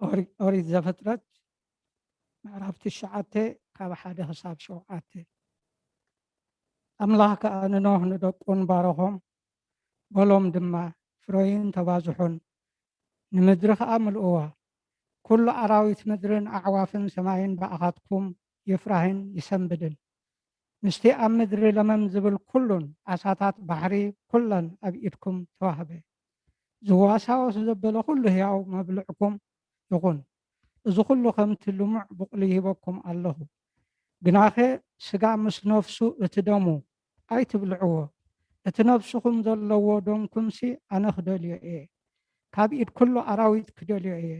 ኦሪ-፣ ኦሪት ዘፍጥረት ምዕራፍ ትሽዓተ ካብ ሓደ ክሳብ ሸውዓተ። ኣምላኽ ከኣ ንኖህ ንደቁን ባረኾም፣ በሎም ድማ፣ ፍረዩን ተባዝሑን፣ ንምድሪ ኸኣ ምልእዋ። ኩሉ ኣራዊት ምድርን ኣዕዋፍን ሰማይን ብኣኻትኩም ይፍራህን ይሰንብድን። ምስቲ ኣብ ምድሪ ለመም ዝብል ኩሉን ዓሳታት ባሕሪ ኩለን ኣብ ኢድኩም ተዋህበ። ዝዋሳወስ ዘበለ ኩሉ ህያው መብልዕኩም ይኹን። እዚ ኩሉ ከምቲ ልሙዕ ቡቕሊ ይህበኩም ኣለኹ። ግናኸ ስጋ ምስ ነፍሱ እቲ ደሙ ኣይትብልዕዎ። እቲ ነፍስኹም ዘለዎ ደምኩምሲ ኣነ ክደልዮ እየ። ካብ ኢድ ኩሉ ኣራዊት ክደልዮ እየ።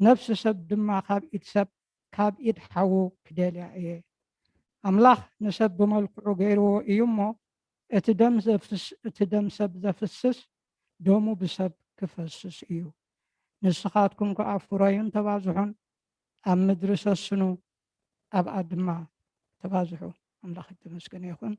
ነፍሲ ሰብ ድማ ካብ ኢድ ሰብ፣ ካብ ኢድ ሓዉ ክደልያ እየ። ኣምላኽ ንሰብ ብመልክዑ ገይርዎ እዩ እሞ፣ እቲ ደም ዘፍስ-፣ እቲ ደም ሰብ ዘፍስስ ደሙ ብሰብ ክፈስስ እዩ። ንስኻትኩም ከኣ ፍረዩን ተባዝሑን፣ ኣብ ምድሪ ሰስኑ፣ ኣብኣ ድማ ተባዝሑ። ኣምላኽ የተመስገነ ይኹን።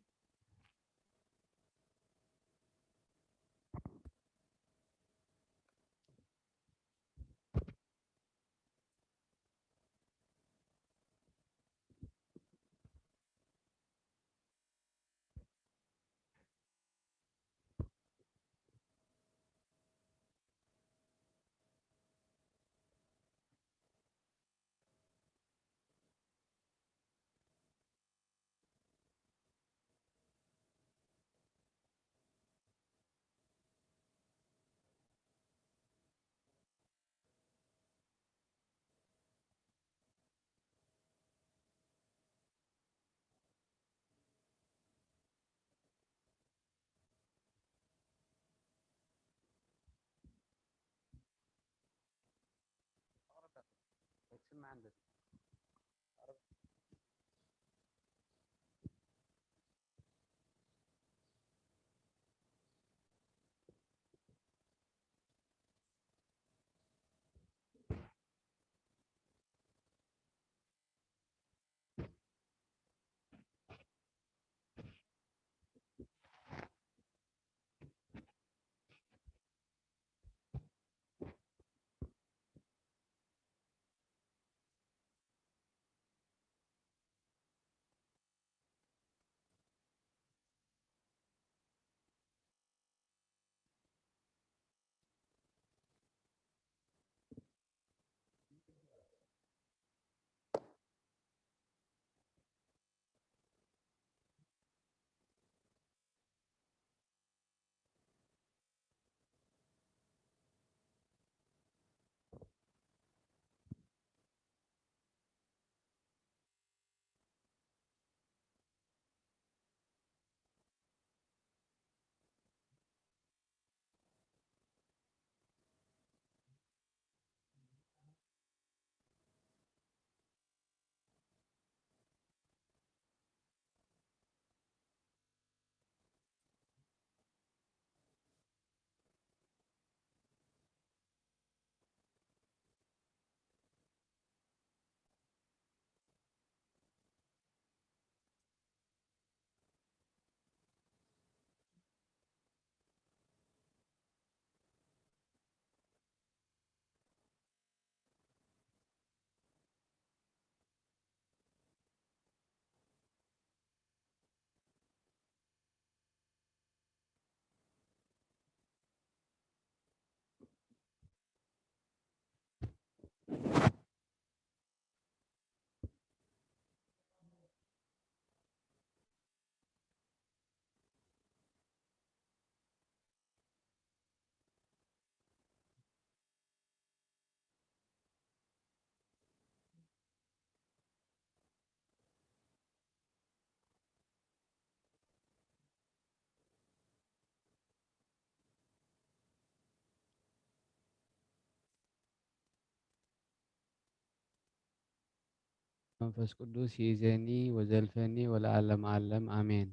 መንፈስ ቅዱስ ይእዜኒ ወዘልፈኒ ወለዓለመ ዓለም ኣሜን።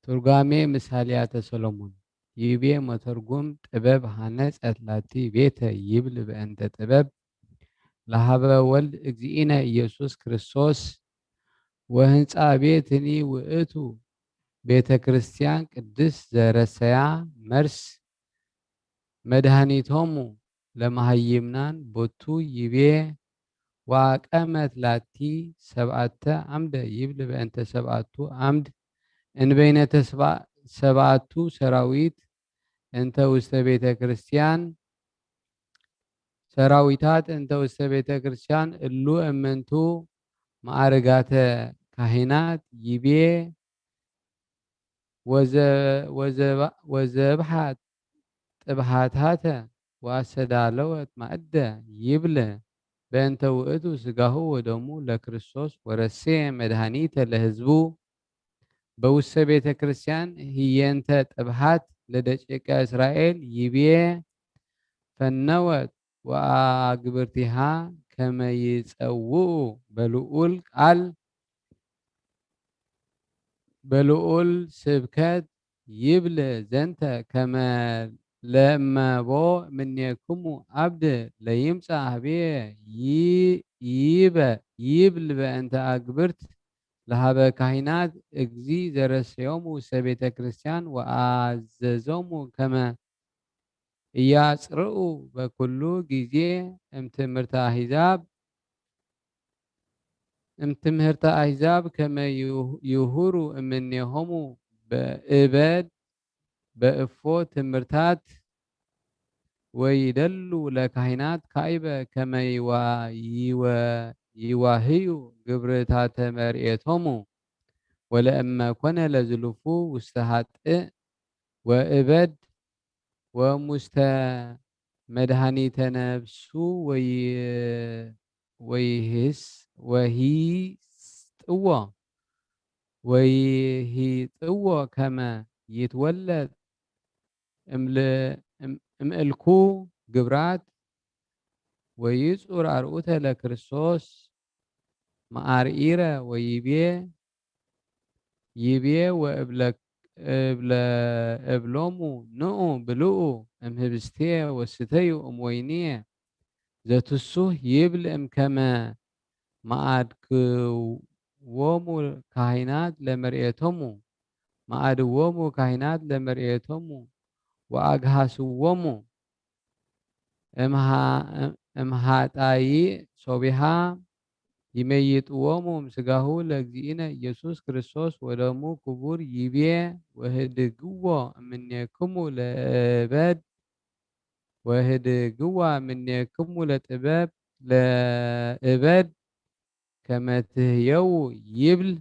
ትርጓሜ ምሳሌያተ ሰሎሞን። ይቤ መተርጉም ጥበብ ሃነጸት ላቲ ቤተ ይብል በእንተ ጥበብ ለሃበ ወልድ እግዚእነ ኢየሱስ ክርስቶስ ወህንጻ ቤትኒ ውእቱ ቤተ ክርስቲያን ቅድስት ዘረሰያ መርስ መድኃኒቶሙ ለመሃይምናን ቦቱ ይቤ ወአቀመት ላቲ ሰብአተ አምደ ይብል በእንተ ሰብአቱ አምድ እንበይነ ተስባ-፣ ሰብአቱ ሰራዊት እንተ ውስተ ቤተ ክርስቲያን ሰራዊታት እንተ ውስተ ቤተ ክርስቲያን እሉ እምንቱ ማዕርጋተ ካህናት ይቤ ወዘ-፣ ወዘባ-፣ ወዘብሓት ጥብሃታተ ወአስተዳለወት ማእደ ይብል በእንተ ውእቱ ስጋሁ ወደሙ ለክርስቶስ ወረሴ መድኃኒተ ለህዝቡ በውስተ ቤተ ክርስቲያን ህየንተ ጥብሃት ለደቂቀ እስራኤል ይቤ ፈነወት ወአግብርቲሃ ከመ ይጸውኡ በልዑል ቃል በልዑል ስብከት ይብል ዘንተ ከመ ለእመቦ እምኔክሙ አብድ ለይምጻእ ሀቤ ይ-፣ ይበ-፣ ይብል በእንተ አግብርት ለሀበ ካህናት እግዚ ዘረሰዮሙ ውስተ ቤተ ክርስቲያን ወአዘዞሙ ከመ እያጽርኡ በኩሉ ጊዜ እምትምህርተ አሕዛብ፣ እምትምህርተ አሕዛብ ከመ ይሁ-፣ ይሁሩ እምኔሆሙ በእበድ በእፎ ትምህርታት ወይደሉ ለካህናት ካይበ ከመ ይዋ-፣ ይወ-፣ ይዋህዩ ግብርታተ መርኤቶሙ ወለእመ ኮነ ለዝሉፉ ውስተ ሀጥእ ወእበድ ወሙስተ መድኃኒተ ነፍሱ ወይ-፣ ወይሂስ-፣ ወሂጥዎ፣ ወይሂጥዎ ከመ ይትወለድ እምል-፣ እም-፣ እምእልኩ ግብራት ወይጹር አርዑተ ለክርስቶስ መአርኢረ ወይቤ ይቤ ወእብለ-፣ እብለ-፣ እብሎሙ ንዑ ብልዑ እምህብስቴ ወስተዩ እምወይንየ ዘትሱህ ይብል እምከመ መአድክዎሙ ካህናት ለመርኤቶሙ፣ መአድዎሙ ካህናት ለመርኤቶሙ ወአግሃስዎሙ እምሃ-፣ እምሃጣይእ ሶቢሃ ይመይጥዎሙ እምስጋሁ ለእግዚእነ ኢየሱስ ክርስቶስ ወደሙ ክቡር ይቤ ወህድግዎ እምኔክሙ ለእበድ፣ ወህድግዋ እምኔክሙ ለጥበብ ለእበድ ከመ ትህየው ይብል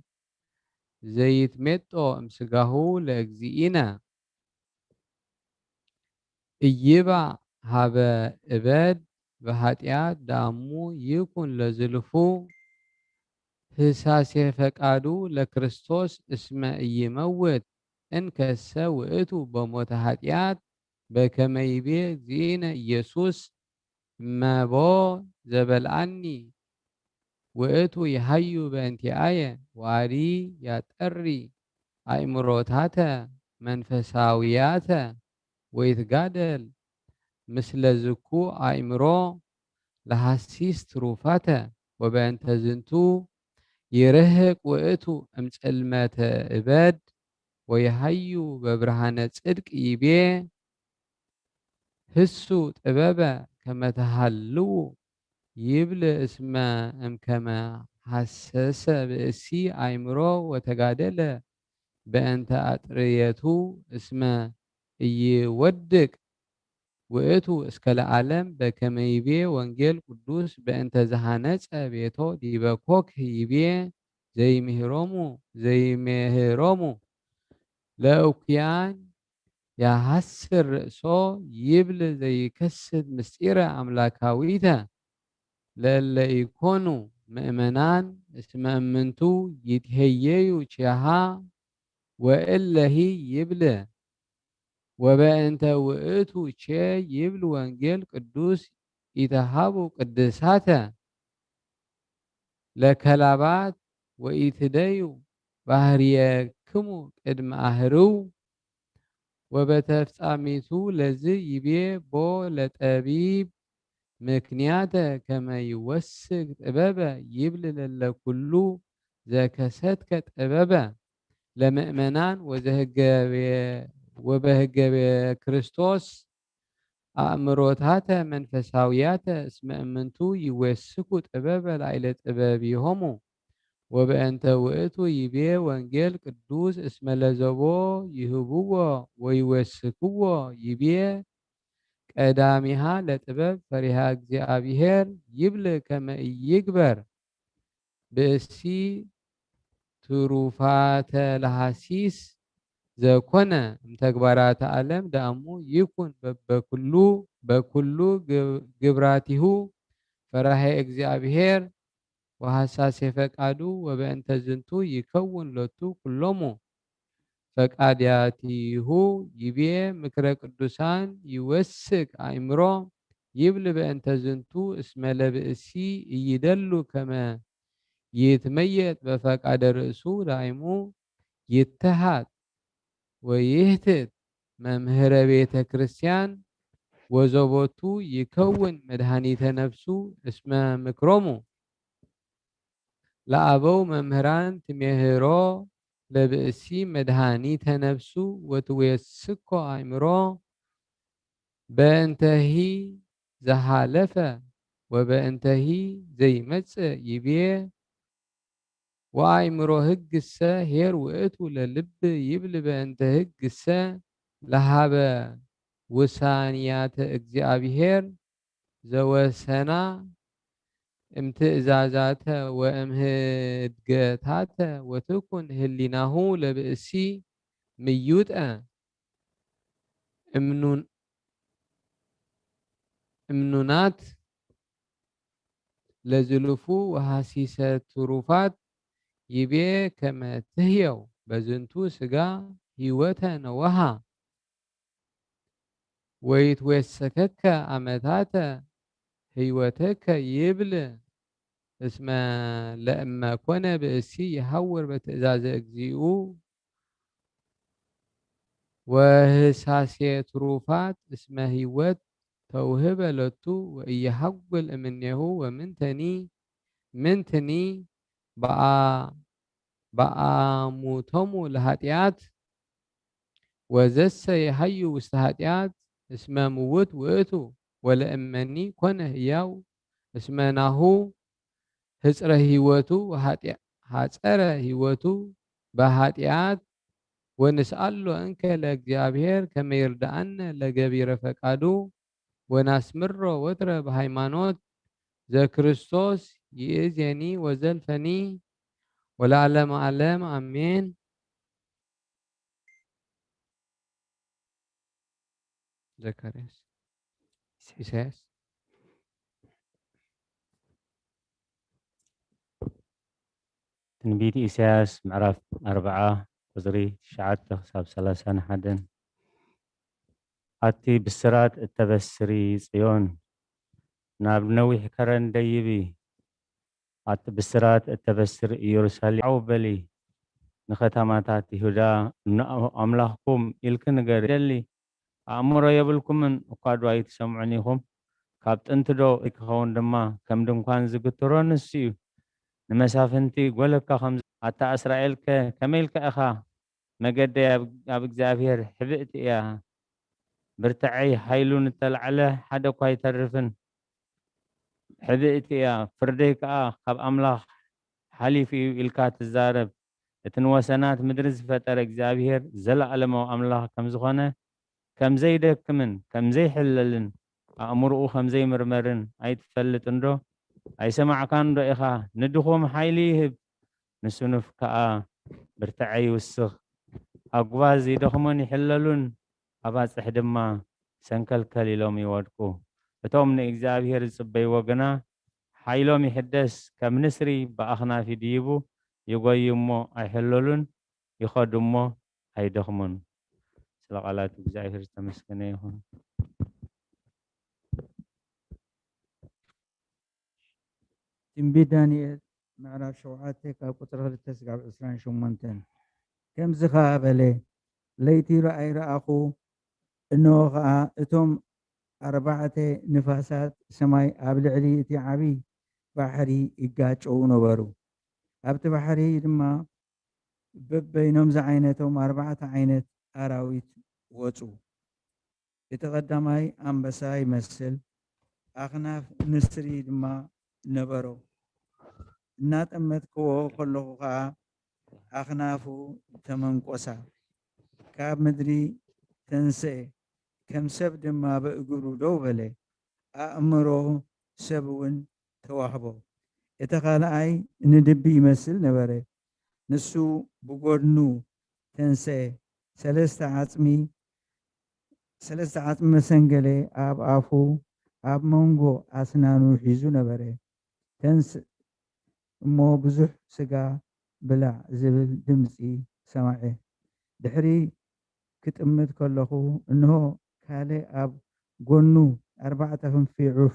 ዘይትሜጦ እምስጋሁ ለእግዚእነ። እይባ ሀበ እበድ በኃጢአት ዳሙ ይኩን ለዝልፉ ህሳሴ ፈቃዱ ለክርስቶስ እስመ እይመውት እንከሰ ውእቱ በሞተ ኃጢአት በከመ ይቤ እግዚእነ ኢየሱስ እመቦ ዘበልዓኒ ውእቱ ይሃዩ በእንቲአየ ዋዲ ያጠሪ አእምሮታተ መንፈሳውያተ ወይትጋደል ምስለ ዝኩ አእምሮ ለሐሲስ ትሩፋተ ወበእንተ ዝንቱ ይርህቅ ውእቱ እምጽልመተ እበድ ወይሃዩ በብርሃነ ጽድቅ ይቤ ህሱ ጥበበ ከመ ተሃልዉ ይብል እስመ እምከመ ሐሰሰ ብእሲ አእምሮ ወተጋደለ በእንተ አጥርየቱ እስመ ኢይወድቅ ውእቱ እስከ ለዓለም በከመ ይቤ ወንጌል ቅዱስ በእንተ ዘሃነጸ ቤቶ ዲበ ኮክ ይቤ ዘይምህሮሙ ዘይምህሮሙ ለእኩያን ያሐስር ርእሶ ይብል ዘይከስት ምስጢረ አምላካዊተ ለእለ ኢኮኑ ምእመናን እስመ እምንቱ ይትሄየዩ ቼሃ ወእለሂ ይብል ወበእንተ ውእቱ ቼ ይብል ወንጌል ቅዱስ ኢተሃቡ ቅድሳተ ለከላባት ወኢትደዩ ባህርየክሙ ቅድመ ኣህርው። ወበተፍጻሚቱ ለዝ ይቤ ቦ ለጠቢብ ምክንያተ ከመ ይወስክ ጥበበ ይብል ለለ ኩሉ ዘከሰትከ ጥበበ ለምእመናን ወዘህገቤ-፣ ወበህገቤ ክርስቶስ ኣእምሮታተ መንፈሳውያተ እስመ እምንቱ ይወስኩ ጥበበ ላዕለ ጥበብ ይሆሙ። ወበእንተ ውእቱ ይቤ ወንጌል ቅዱስ እስመ ለዘቦ ይህብዎ ወይወስክዎ ይቤ ቀዳሚሃ ለጥበብ ፈሪሃ እግዚአብሔር ይብል ከመ ኢይግበር ብእሲ ትሩፋተ ለሃሲስ ዘኮነ እምተግባራተ ዓለም ደኣሙ ይኩን በበኩሉ በኩሉ ግብ-፣ ግብራቲሁ ፈራሄ እግዚአብሔር ወሐሳሴ ፈቃዱ ወበእንተ ዝንቱ ይከውን ሎቱ ኩሎሙ ፈቃድያቲሁ ይቤ ምክረ ቅዱሳን ይወስክ አእምሮ ይብል በእንተ ዝንቱ እስመ ለብእሲ እይደሉ ከመ ይትመየጥ በፈቃደ ርእሱ ዳይሙ ይተሃት ወይህትት መምህረ ቤተ ክርስቲያን ወዘቦቱ ይከውን መድኃኒተ ነፍሱ እስመ ምክሮሙ ለአበው መምህራን ትሜህሮ ለብእሲ መድኃኒተ ነፍሱ ወትዌስኮ አእምሮ በእንተሂ ዘሃለፈ ወበእንተሂ ዘይመጽእ ይቤ ወአእምሮ ህግሰ ኄር ውእቱ ለልብ ይብል በእንተ ህግሰ ለሃበ ውሳንያተ እግዚአብሔር ዘወሰና እምትእዛዛተ ወእምህድገታተ ወትኩን ህሊናሁ ለብእሲ ምዩጠ እምኑን-፣ እምኑናት ለዝልፉ ወሃሲሰ ትሩፋት ይቤ ከመ ትህየው በዝንቱ ስጋ ህይወተ ነወሃ ወይትዌሰከከ አመታተ ህይወተከ ይብል እስመ ለእመ ኮነ ብእሲ ይሃውር በትእዛዘ እግዚኡ ወህሳሴ ትሩፋት እስመ ህይወት ተውህበ ሎቱ ወኢየሃጉል እምኔሁ ወምንተኒ ምንትኒ በአ-፣ በአሙቶሙ ለኃጢአት ወዘሰ የሃዩ ውስተ ኃጢአት እስመ ምውት ውእቱ ወለእመኒ ኮነ ህያው እስመ ናሁ ህጽረ ህይወቱ ወኃጢአ-፣ ሐጸረ ህይወቱ በኃጢአት ወንስአሎ እንከ ለእግዚአብሔር ከመ ይርድአነ ለገቢረ ፈቃዱ ወናስምሮ ወትረ በሃይማኖት ዘክርስቶስ ይእዜኒ ወዘልፈኒ ወለዓለመ ዓለም አሜን። ዘካርያስ፣ ኢሳያስ። ትንቢት ኢሳያስ ምዕራፍ ኣርብዓ ቁጽሪ ትሽዓተ ክሳብ ሰላሳን ሓደን። ኣቲ ብስራት እተበስሪ ጽዮን፣ ናብ ነዊሕ ከረን ደይቢ። ኣቲ ብስራት እተበስሪ ኢየሩሳሌም፣ ዓው በሊ። ንኸተማታት ይሁዳ፣ "ንኣምላኽኩም" ኢልኪ ንገሪ። ደሊ ኣእምሮ የብልኩምን፣ እኳ ዶ ኣይትሰምዑን ኢኹም? ካብ ጥንቲ ዶ ክኸውን ድማ ከም ድንኳን ዝግትሮ ንሱ እዩ። ንመሳፍንቲ ጎለካ ከም፣ ኣታ እስራኤልከ ከመይ ኢልካ ኢኻ? መገደይ ኣብ፣ ኣብ እግዚኣብሔር ሕብእቲ እያ። ብርትዐይ ሓይሉ ንተላዕለ ሓደ እኳ ኣይተርፍን። ሕብእቲ እያ፣ ፍርደይ ከኣ ካብ ኣምላኽ ሓሊፉ እዩ ኢልካ ትዛረብ። እቲ ንወሰናት ምድሪ ዝፈጠረ እግዚኣብሔር ዘለኣለማዊ ኣምላኽ ከም ዝኾነ፣ ከም ዘይደክምን ከም ዘይሕለልን፣ ኣእምሮኡ ከም ዘይምርመርን ኣይትፈልጥን ዶ? ኣይሰማዕካን ዶ ኢኻ? ንድኹም ሓይሊ ይህብ፣ ንስኑፍ ከኣ ብርትዐ ይውስኽ። ኣጉባዝ ይደኽሙን ይሕለሉን፣ ኣባጽሕ ድማ ሰንከልከል ኢሎም ይወድቁ። እቶም ንእግዚኣብሔር ዝጽበይዎ ግና፣ ሓይሎም ይሕደስ፣ ከም ንስሪ ብኣኽናፍ ይድይቡ፣ ይጎዩ እሞ ኣይሕለሉን፣ ይኸዱ እሞ ኣይደኽሙን። ስለ ቃላት እግዚኣብሔር ዝተመስገነ ይኹን። ትንቢት ዳንኤል ምዕራፍ ሸውዓተ ካብ ቁጽሪ ክልተ ስጋብ ዕስራን ሸሞንተን። ከምዚ ኸኣ በለ፣ ለይቲ ራእይ ረኣኹ፣ እንሆ ኸኣ እቶም ኣርባዕተ ንፋሳት ሰማይ ኣብ ልዕሊ እቲ ዓቢ ባሕሪ ይጋጨዉ ነበሩ። ኣብቲ ባሕሪ ድማ በበይኖም ዝዓይነቶም ኣርባዕተ ዓይነት ኣራዊት ወጹ። እቲ ቀዳማይ ኣንበሳ ይመስል፣ ኣኽናፍ ንስሪ ድማ ነበሮ። እናጠመትክዎ ከለኹ ኸኣ ኣኽናፉ ተመንቆሳ፣ ካብ ምድሪ ተንስኤ፣ ከም ሰብ ድማ ብእግሩ ደው በለ። ኣእምሮ ሰብ እውን ተዋህቦ። እቲ ካልኣይ ንድቢ ይመስል ነበረ። ንሱ ብጎድኑ ተንስኤ፣ ሰለስተ ዓጽሚ ሰለስተ ዓጽሚ መሰንገለ ኣብ ኣፉ፣ ኣብ መንጎ ኣስናኑ ሒዙ ነበረ። ተንስ እሞ ብዙሕ ስጋ ብላዕ ዝብል ድምጺ ሰማዐ። ድሕሪ ክጥምት ከለኹ፣ እንሆ ካልእ ኣብ ጎኑ ኣርባዕተ ክንፊ ዑፍ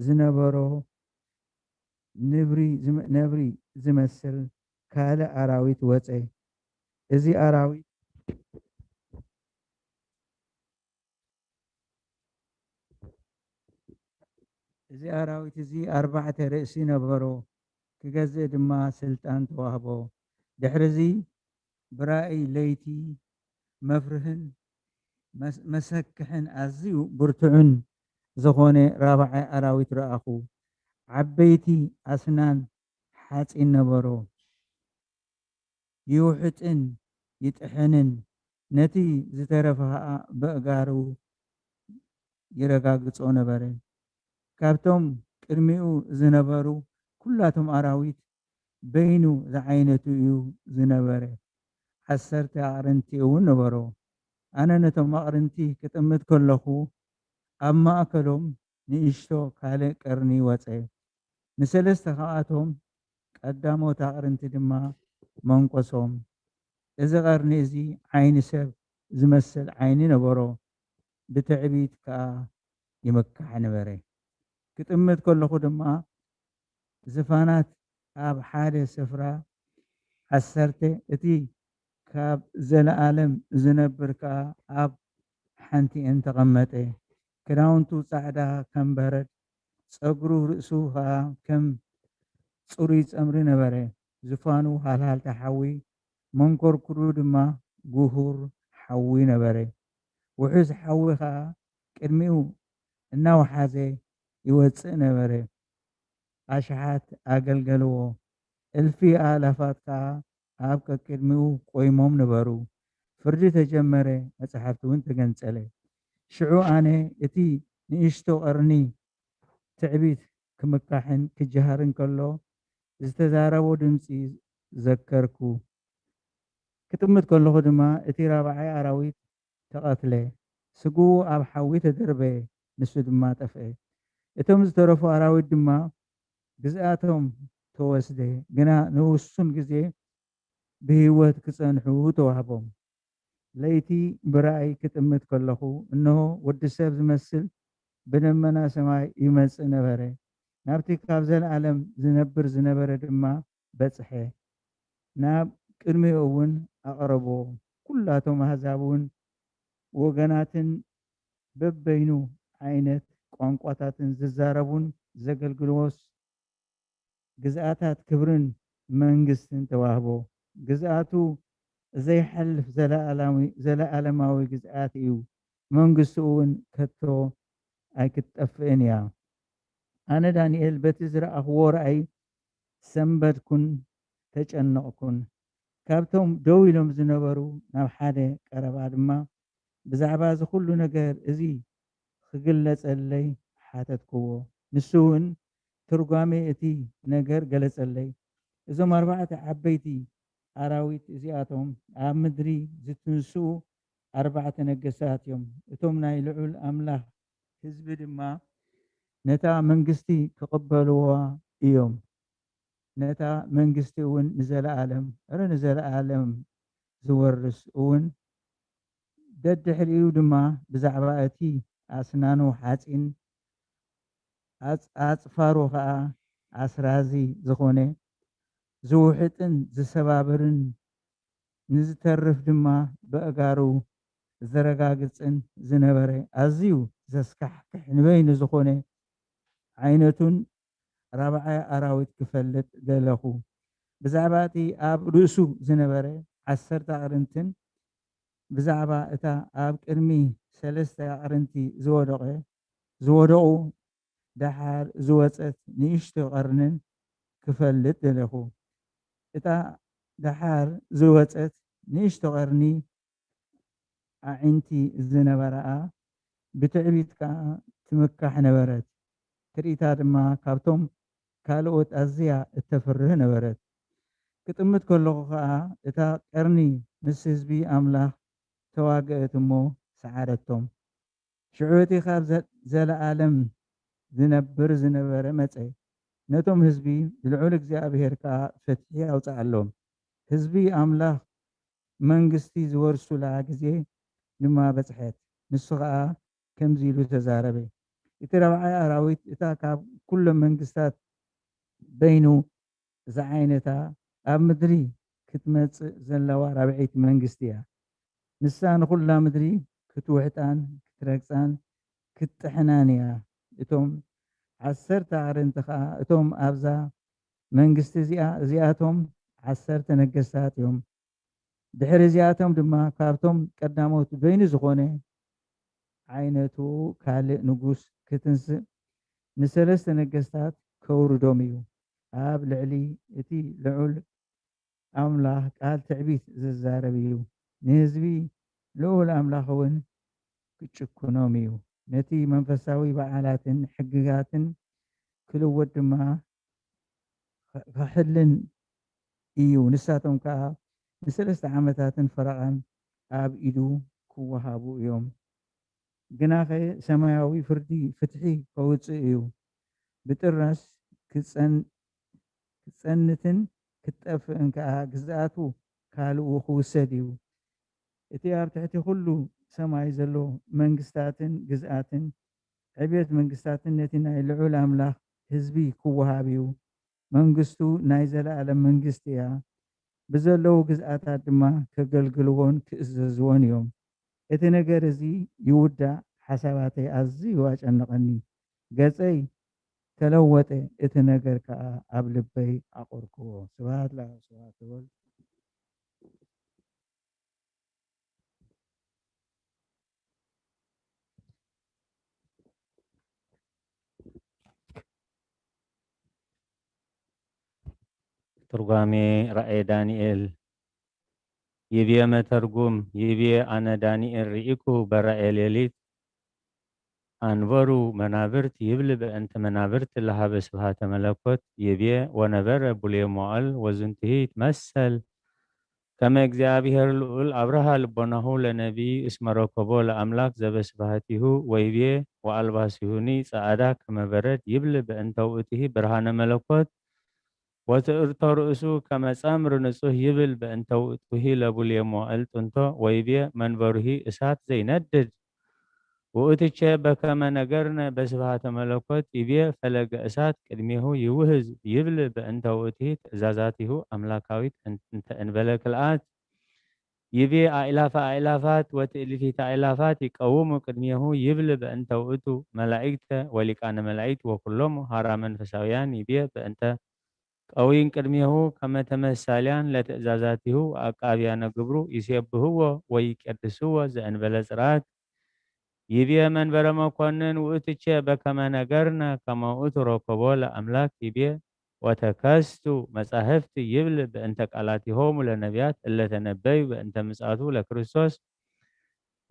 ዝነበሮ ንብሪ ዝመ-፣ ነብሪ ዝመስል ካልእ ኣራዊት ወጸ። እዚ ኣራዊት፣ እዚ ኣራዊት እዚ ኣርባዕተ ርእሲ ነበሮ፣ ክገዝእ ድማ ስልጣን ተዋህቦ። ድሕርዚ ብራእይ ለይቲ መፍርህን መስ-፣ መሰክሕን ኣዝዩ ብርቱዕን ዝኾነ ራብዓይ ኣራዊት ረኣኹ። ዓበይቲ ኣስናን ሓጺን ነበሮ። ይውሕጥን ይጥሕንን፣ ነቲ ዝተረፈ ኸኣ በእጋሩ ይረጋግጾ ነበረ። ካብቶም ቅድሚኡ ዝነበሩ ኩላቶም ኣራዊት በይኑ ዝዓይነቱ እዩ ዝነበረ። ዓሰርተ ኣቕርንቲ እውን ነበሮ። ኣነ ነቶም ኣቕርንቲ ክጥምት ከለኹ፣ ኣብ ማእከሎም ንእሽቶ ካልእ ቀርኒ ወጸ። ንሰለስተ ካብኣቶም ቀዳሞት ኣቕርንቲ ድማ መንቆሶም። እዚ ቀርኒ እዚ ዓይኒ ሰብ ዝመስል ዓይኒ ነበሮ፣ ብትዕቢት ከኣ ይምካሕ ነበረ። ክጥምት ከለኹ ድማ ዝፋናት ኣብ ሓደ ስፍራ ዓሰርተ፣ እቲ ካብ ዘለኣለም ዝነብር ከኣ ኣብ ሓንቲኤን ተቐመጠ። ክዳውንቱ ጻዕዳ ከም በረድ፣ ጸጉሩ ርእሱ ኸኣ ከም ጽሩይ ጸምሪ ነበረ። ዝፋኑ ሃልሃልታ ሓዊ፣ መንኮርኩሩ ድማ ጉሁር ሓዊ ነበረ። ውሑስ ሓዊ ኸኣ ቅድሚኡ እናወሓዘ ይወጽእ ነበረ። ኣሽሓት ኣገልገልዎ፣ እልፊ ኣእላፋት ከኣ ኣብ ቀቅድሚኡ ቆይሞም ነበሩ። ፍርዲ ተጀመረ፣ መጻሕፍቲ እውን ተገንጸለ። ሽዑ ኣነ እቲ ንእሽቶ ቀርኒ ትዕቢት ክምካሕን ክጀሃርን ከሎ ዝተዛረቦ ድምጺ ዘከርኩ። ክጥምት ከለኹ ድማ እቲ ራብዓይ ኣራዊት ተቐትለ፣ ስግኡ ኣብ ሓዊ ተደርበየ፣ ንሱ ድማ ጠፍአ። እቶም ዝተረፉ ኣራዊት ድማ ግዝኣቶም ተወስደ፣ ግና ንውሱን ግዜ ብህይወት ክጸንሑ ተዋህቦም። ለይቲ ብራእይ ክጥምት ከለኹ፣ እንሆ፣ ወዲ ሰብ ዝመስል ብደመና ሰማይ ይመጽእ ነበረ። ናብቲ ካብ ዘለኣለም ዝነብር ዝነበረ ድማ በጽሐ። ናብ ቅድሚኡ እውን ኣቕረቦ። ኩላቶም ኣህዛብ እውን ወገናትን በበይኑ ዓይነት ቋንቋታትን ዝዛረቡን ዘገልግልዎስ ግዝኣታት ክብርን መንግስትን ተዋህቦ። ግዝኣቱ ዘይሓልፍ ዘለኣላዊ-፣ ዘለኣለማዊ ግዝኣት እዩ። መንግስቱ እውን ከቶ ኣይክትጠፍእን እያ። ኣነ ዳንኤል በቲ ዝረኣኽዎ ራእይ ሰንበድኩን ተጨነቕኩን። ካብቶም ደው ኢሎም ዝነበሩ ናብ ሓደ ቀረባ ድማ ብዛዕባ እዚ ኩሉ ነገር እዚ ክግለጸለይ ሓተትክዎ። ንሱ እውን ትርጓሜ እቲ ነገር ገለጸለይ። እዞም ኣርባዕተ ዓበይቲ ኣራዊት እዚኣቶም ኣብ ምድሪ ዝትንስኡ ኣርባዕተ ነገስታት እዮም። እቶም ናይ ልዑል ኣምላኽ ህዝቢ ድማ ነታ መንግስቲ ክቕበልዋ እዮም። ነታ መንግስቲ እውን ንዘለኣለም፣ እረ ንዘለኣለም ዝወርስ እውን፣ ደድሕሪኡ ድማ ብዛዕባ እቲ ኣስናኑ ሓጺን ኣጽ-፣ ኣጽፋሩ ኸኣ ኣስራዚ ዝኾነ ዝውሕጥን ዝሰባብርን ንዝተርፍ ድማ በእጋሩ ዘረጋግጽን ዝነበረ ኣዝዩ ዘስካሕክሕ ንበይኑ ዝኾነ ዓይነቱን ራብዓይ ኣራዊት ክፈልጥ ደለኹ። ብዛዕባ እቲ ኣብ ርእሱ ዝነበረ ዓሰርተ ኣቕርንትን ብዛዕባ እታ ኣብ ቅድሚ ሰለስተ ኣቕርንቲ ዝወደቐ ዝወደቑ ደሓር ዝወጸት ንእሽቶ ቀርንን ክፈልጥ ደለኹ። እታ ደሓር ዝወጸት ንእሽቶ ቀርኒ ኣዒንቲ ዝነበራኣ ብትዕቢት ከኣ ትምካሕ ነበረት። ትርኢታ ድማ ካብቶም ካልኦት ኣዝያ እተፍርህ ነበረት። ክጥምት ከለኹ ኸኣ እታ ቀርኒ ምስ ህዝቢ ኣምላኽ ተዋግአት እሞ ሰዓረቶም። ሽዑ እቲ ካብ ዘ-፣ ዘለኣለም ዝነብር ዝነበረ መጸ። ነቶም ህዝቢ ብልዑል እግዚኣብሔር ከኣ ፍትሒ ኣውጽኣሎም። ህዝቢ ኣምላኽ መንግስቲ ዝወርሱላ ግዜ ድማ በጽሐት። ንሱ ኸኣ ከምዚ ኢሉ ተዛረበ። እቲ ራብዓይ ኣራዊት እታ ካብ ኩሎም መንግስታት በይኑ ዝዓይነታ ኣብ ምድሪ ክትመጽእ ዘለዋ ራብዐይቲ መንግስቲ እያ። ንሳ ንኹላ ምድሪ ክትውሕጣን ክትረግጻን ክትጥሕናን እያ። እቶም ዓሰርተ ኣቕርንቲ ኸኣ እቶም ኣብዛ መንግስቲ እዚኣ፣ እዚኣቶም ዓሰርተ ነገስታት እዮም። ድሕሪ እዚኣቶም ድማ ካብቶም ቀዳሞት በይኑ ዝኾነ ዓይነቱ ካልእ ንጉስ ክትንስእ ንሰለስተ ነገስታት ከውርዶም እዩ። ኣብ ልዕሊ እቲ ልዑል ኣምላኽ ቃል ትዕቢት ዝዛረብ እዩ። ንህዝቢ ልዑል ኣምላኽ እውን ክጭኩኖም እዩ። ነቲ መንፈሳዊ በዓላትን ሕግጋትን ክልውጥ ድማ ክሕልን እዩ። ንሳቶም ከኣ ንሰለስተ ዓመታትን ፈረቓን ኣብ ኢዱ ክወሃቡ እዮም። ግናኸ ሰማያዊ ፍርዲ፣ ፍትሒ ከውጽእ እዩ። ብጥራስ ክጸን-፣ ክጸንትን ክጠፍእን ከኣ ግዝኣቱ ካልኡ ክውሰድ እዩ። እቲ ኣብ ትሕቲ ኩሉ ሰማይ ዘሎ መንግስታትን ግዝኣትን ዕብየት መንግስታትን ነቲ ናይ ልዑል ኣምላኽ ህዝቢ ክወሃብ እዩ። መንግስቱ ናይ ዘለኣለም መንግስቲ እያ። ብዘለዉ ግዝኣታት ድማ ከገልግልዎን ክእዘዝዎን እዮም። እቲ ነገር እዚ ይውዳእ፣ ሓሳባተይ ኣዝዩ ኣጨነቐኒ። ገጸይ ተለወጠ፣ እቲ ነገር ከኣ ኣብ ልበይ ኣቖርክዎ። ስብሃት ለኣብ፣ ስብሃት ለወልድ። ትርጓሜ ራእየ ዳንኤል። ይብየ መተርጉም፣ ይብየ ኣነ ዳንኤል ርኢኩ በራእየ ሌሊት፣ ኣንበሩ መናብርት ይብል በእንተ መናብርት ለሃበ ስብሃተ መለኮት፣ ይብየ ወነበረ ቡሌ መዋእል ወዝንቱሂ ይትመሰል ከመ እግዚኣብሔር ልዑል ኣብርሃ ልቦናሁ ለነቢይ እስመ ረከቦ ለኣምላክ ዘበስብሐቲሁ ወይቤ ወኣልባሲሁኒ ጸኣዳ ከመ በረድ ይብል በእንተ ውእቱሂ ብርሃነ መለኮት ወትእርቶ ርእሱ ከመ ጸምር ንጹህ ይብል በእንተ ውእቱሂ ለቡሌ መዋእል ጥንቶ ወይቤ መንበሩሂ እሳት ዘይነድድ ውእትቼ በከመ ነገርነ በስብሐተ መለኮት ይቤ ፈለገ እሳት ቅድሜሁ ይውህዝ ይብል በእንተ ውእቲ ትእዛዛቲሁ ኣምላካዊት እን-፣ እንተ እንበለ ክልኣት ይቤ ኣእላፈ ኣእላፋት ወትእልፊተ ኣእላፋት ይቀውሙ ቅድሜሁ ይብል በእንተ ውእቱ መላእክተ ወሊቃነ መላእክት ወኩሎሙ ሃራ መንፈሳውያን ይቤ በእንተ ቀዊን ቅድሜሁ ከመ ተመሳልያን ለትእዛዛቲሁ ወኣቃብያነ ግብሩ ይሴብህዎ ወይቄድስዎ ዘእንበለ ጽርዓት ይብየ መንበረ መኮንን ውእትቼ በከመ ነገርነ ከመ ውእቱ ረከቦ ለኣምላክ ይብየ ወተከስቱ መጻሕፍት ይብል በእንተ ቃላቲሆሙ ለነቢያት እለ ተነበዩ በእንተ ምጽኣቱ ለክርስቶስ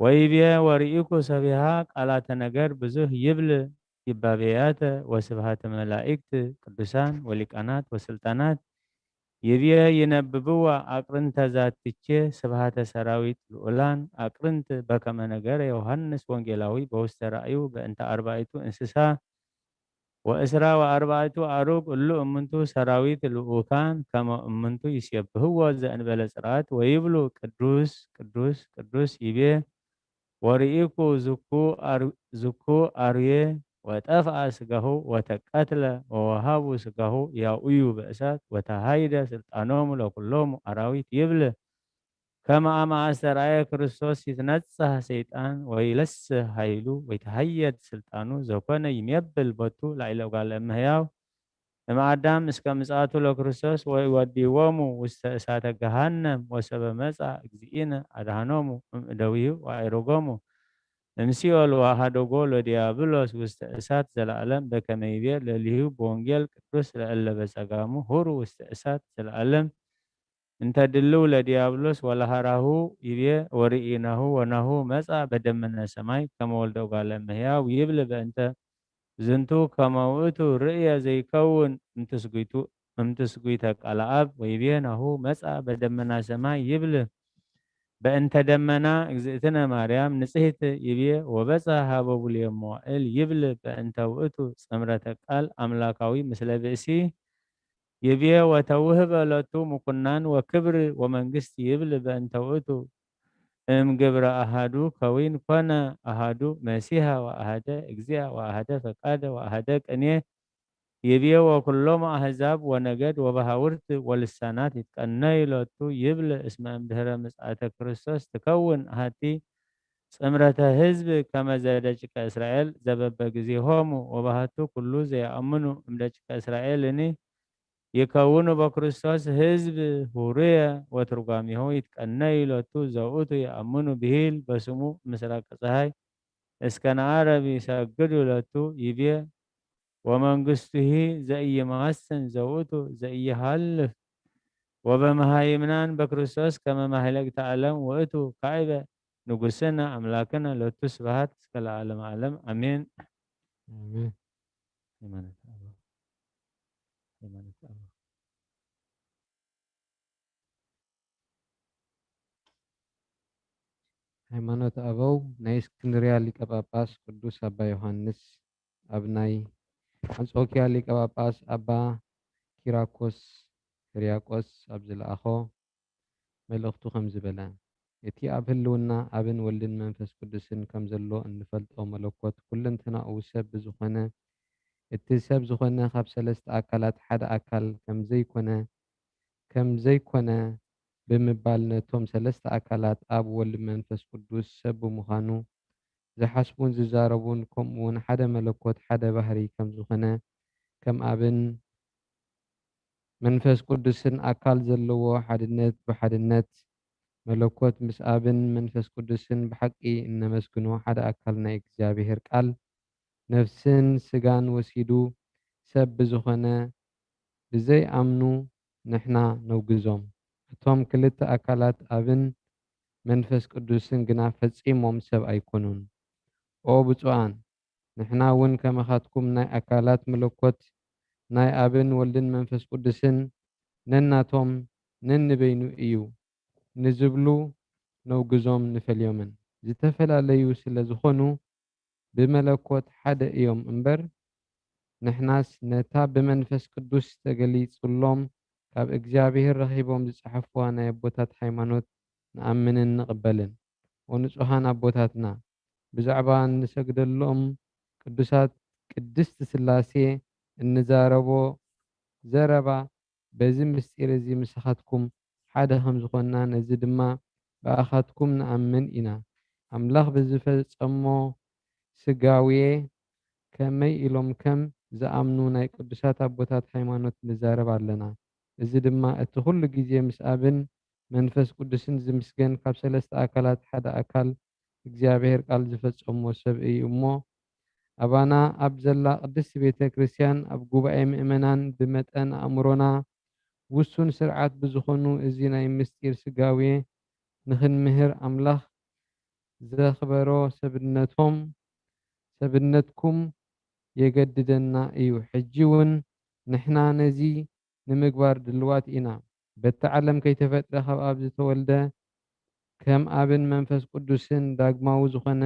ወይብየ ወርኢኩ ሰቢሃ ቃላተ ነገር ብዙህ ይብል ይባቤያተ ወስብሃተ መላእክት ቅዱሳን ወሊቃናት ወስልጣናት ይብየ ይነብብዋ ኣቅርንተ ዛትቼ ስብሃተ ሰራዊት ልኡላን ኣቅርንት በከመ ነገረ ዮሃንስ ወንጌላዊ በውስተ ራእዩ በእንተ ኣርባዕቱ እንስሳ ወእስራ ወኣርባዕቱ ኣሩግ እሉ እምንቱ ሰራዊት ልኡካን ከመ እምንቱ ይሴብህዎ ዘእንበለ ጽርዓት ወይብሉ ቅዱስ ቅዱስ ቅዱስ ይቤ ወርኢኩ ዝኩ ኣር-፣ ዝኩ ኣርዌ ወጠፍአ ስጋሁ ወተቀትለ ወወሃቡ ስጋሁ ያውእዩ በእሳት ወተሃይደ ስልጣኖሙ ለኩሎሙ አራዊት ይብል። ከመ አመ አስተርአየ ክርስቶስ ይትነጸህ ሰይጣን ወይለስህ ኃይሉ ወይተሃየድ ስልጣኑ ዘኮነ ይሜብል ቦቱ ላዕለ እጓለ እመሕያው እምአዳም እስከ ምጽአቱ ለክርስቶስ ወይወድይዎሙ ውስተ እሳተ ገሃነም ወሰበ መጽአ እግዚእነ አድኃኖሙ እምእደዊሁ ወአዕረጎሙ እምሲኦል ወአሃደጎ ለዲያብሎስ ውስተ እሳት ዘለዓለም በከመ ይቤ ለሊሁ በወንጌል ቅዱስ ለእለ በጸጋሙ ሁሩ ውስተ እሳት ዘለዓለም እንተ ድልው ለዲያብሎስ ወለሃራሁ ይቤ ወርኢናሁ ወናሁ መጻ በደመና ሰማይ ከመ ወልደ እጓለ እመሕያው ይብል በእንተ ዝንቱ ከመ ውእቱ ርእየ ዘይከውን እምትስጉይቱ እምትስጉይተ ቃለ አብ ወይቤ ናሁ መጻ በደመና ሰማይ ይብል በእንተ ደመና እግዝእትነ ማርያም ንጽሕት ይቤ ወበጻ ሀበ ብሉየ መዋእል ይብል በእንተ ውእቱ ጽምረተ ቃል አምላካዊ ምስለ ብእሲ ይቤ ወተውህበ ለቱ ምኩናን ወክብር ወመንግስት ይብል በእንተ ውእቱ እም ግብረ አሃዱ ከዊን ኮነ አሃዱ መሲሐ ወአሃደ እግዚአ ወአሃደ ፈቃደ ወአሃደ ቅኔ ይቤ ወኩሎም አህዛብ ወነገድ ወበሃውርት ወልሳናት ይትቀነዩ ለቱ ይብል እስመ እምድህረ ምጽአተ ክርስቶስ ትከውን አሃቲ ጽምረተ ህዝብ ከመ ዘደቂቀ እስራኤል ዘበበ ጊዜሆሙ ወባህቱ ኩሉ ዘየአምኑ እምደቂቀ እስራኤልኒ ይከውኑ በክርስቶስ ህዝብ ሁሩየ ወትርጓሜሁ ይትቀነዩ ሎቱ ዘውእቱ የአምኑ ብሂል በስሙ ምስራቅ ፀሐይ እስከ ነዓረብ ይሰግዱ ሎቱ ይቤ ወመንግስቱሂ ዘኢይማስን ዘውእቱ ዘኢይሃልፍ ወበመሃይምናን በክርስቶስ ከመ ማህለቅተ ዓለም ውእቱ ካዕበ ንጉስነ አምላክነ ሎቱ ስብሐት እስከ ለዓለመ ዓለም አሜን። አሜን። ሃይማኖት አበው። ሃይማኖት አበው። ሃይማኖት አበው ናይ እስክንድርያ ሊቀ ጳጳስ ቅዱስ አባ ዮሐንስ ኣብ ናይ አንጾኪያ ሊቀ ጳጳስ አባ ኪራኮስ ሕርያቆስ ኣብ ዝለኣኾ መልእኽቱ ከምዚ በለ፣ እቲ ኣብ ህልውና ኣብን ወልድን መንፈስ ቅዱስን ከም ዘሎ እንፈልጦ መለኮት፣ ኩለንተናኡ ሰብ ብዝኾነ፣ እቲ ሰብ ዝኾነ ካብ ሰለስተ ኣካላት ሓደ ኣካል ከም ዘይኮነ፣ ከም ዘይኮነ ብምባል፣ ነቶም ሰለስተ ኣካላት፣ ኣብ፣ ወልድ፣ መንፈስ ቅዱስ፣ ሰብ ብምዃኑ ዝሓስቡን ዝዛረቡን፣ ከምኡውን ሓደ መለኮት፣ ሓደ ባህሪ ከም ዝኾነ፣ ከም ኣብን መንፈስ ቅዱስን ኣካል ዘለዎ ሓድነት ብሓድነት መለኮት ምስ ኣብን መንፈስ ቅዱስን ብሓቂ እነመስግኖ ሓደ ኣካል ናይ እግዚኣብሔር ቃል ነፍስን ስጋን ወሲዱ ሰብ ብዝኾነ ብዘይኣምኑ ንሕና ነውግዞም። እቶም ክልተ ኣካላት ኣብን መንፈስ ቅዱስን ግና ፈጺሞም ሰብ ኣይኮኑን። ኦ ብፁዓን፣ ንሕና እውን ከማኻትኩም ናይ ኣካላት መለኮት ናይ ኣብን ወልድን መንፈስ ቅዱስን ነናቶም ነንበይኑ እዩ ንዝብሉ ነውግዞም ንፈልዮምን። ዝተፈላለዩ ስለ ዝኾኑ ብመለኮት ሓደ እዮም እምበር፣ ንሕናስ ነታ ብመንፈስ ቅዱስ ተገሊጹሎም ካብ እግዚኣብሔር ረኺቦም ዝጸሓፍዋ ናይ ኣቦታት ሃይማኖት ንኣምንን ንቕበልን። ወንጹሃን ኣቦታትና ብዛዕባ እንሰግደሎም ቅዱሳት ቅድስት ሥላሴ እንዛረቦ ዘረባ በዚ ምስጢር እዚ ምሳኻትኩም ሓደ ከም ዝኾንና፣ ነዚ ድማ ብኣኻትኩም ንኣምን ኢና። ኣምላኽ ብዝፈጸሞ ስጋዌ ከመይ ኢሎም ከም ዝኣምኑ ናይ ቅዱሳት ኣቦታት ሃይማኖት ንዛረብ ኣለና። እዚ ድማ እቲ ኩሉ ግዜ ምስ ኣብን መንፈስ ቅዱስን ዝምስገን ካብ ሰለስተ ኣካላት ሓደ ኣካል እግዚኣብሔር ቃል ዝፈጸሞ ሰብ እዩ እሞ፣ ኣባና ኣብ ዘላ ቅድስቲ ቤተ ክርስቲያን ኣብ ጉባኤ ምእመናን ብመጠን ኣእምሮና ውሱን ስርዓት ብዝኾኑ እዚ ናይ ምስጢር ስጋዌ ንኽንምህር ኣምላኽ ዘኽበሮ ሰብነቶም ሰብነትኩም የገድደና እዩ። ሕጂ እውን ንሕና ነዚ ንምግባር ድልዋት ኢና። በቲ ዓለም ከይተፈጥረ ካብ ኣብ ዝተወልደ ከም ኣብን መንፈስ ቅዱስን ዳግማዊ ዝኾነ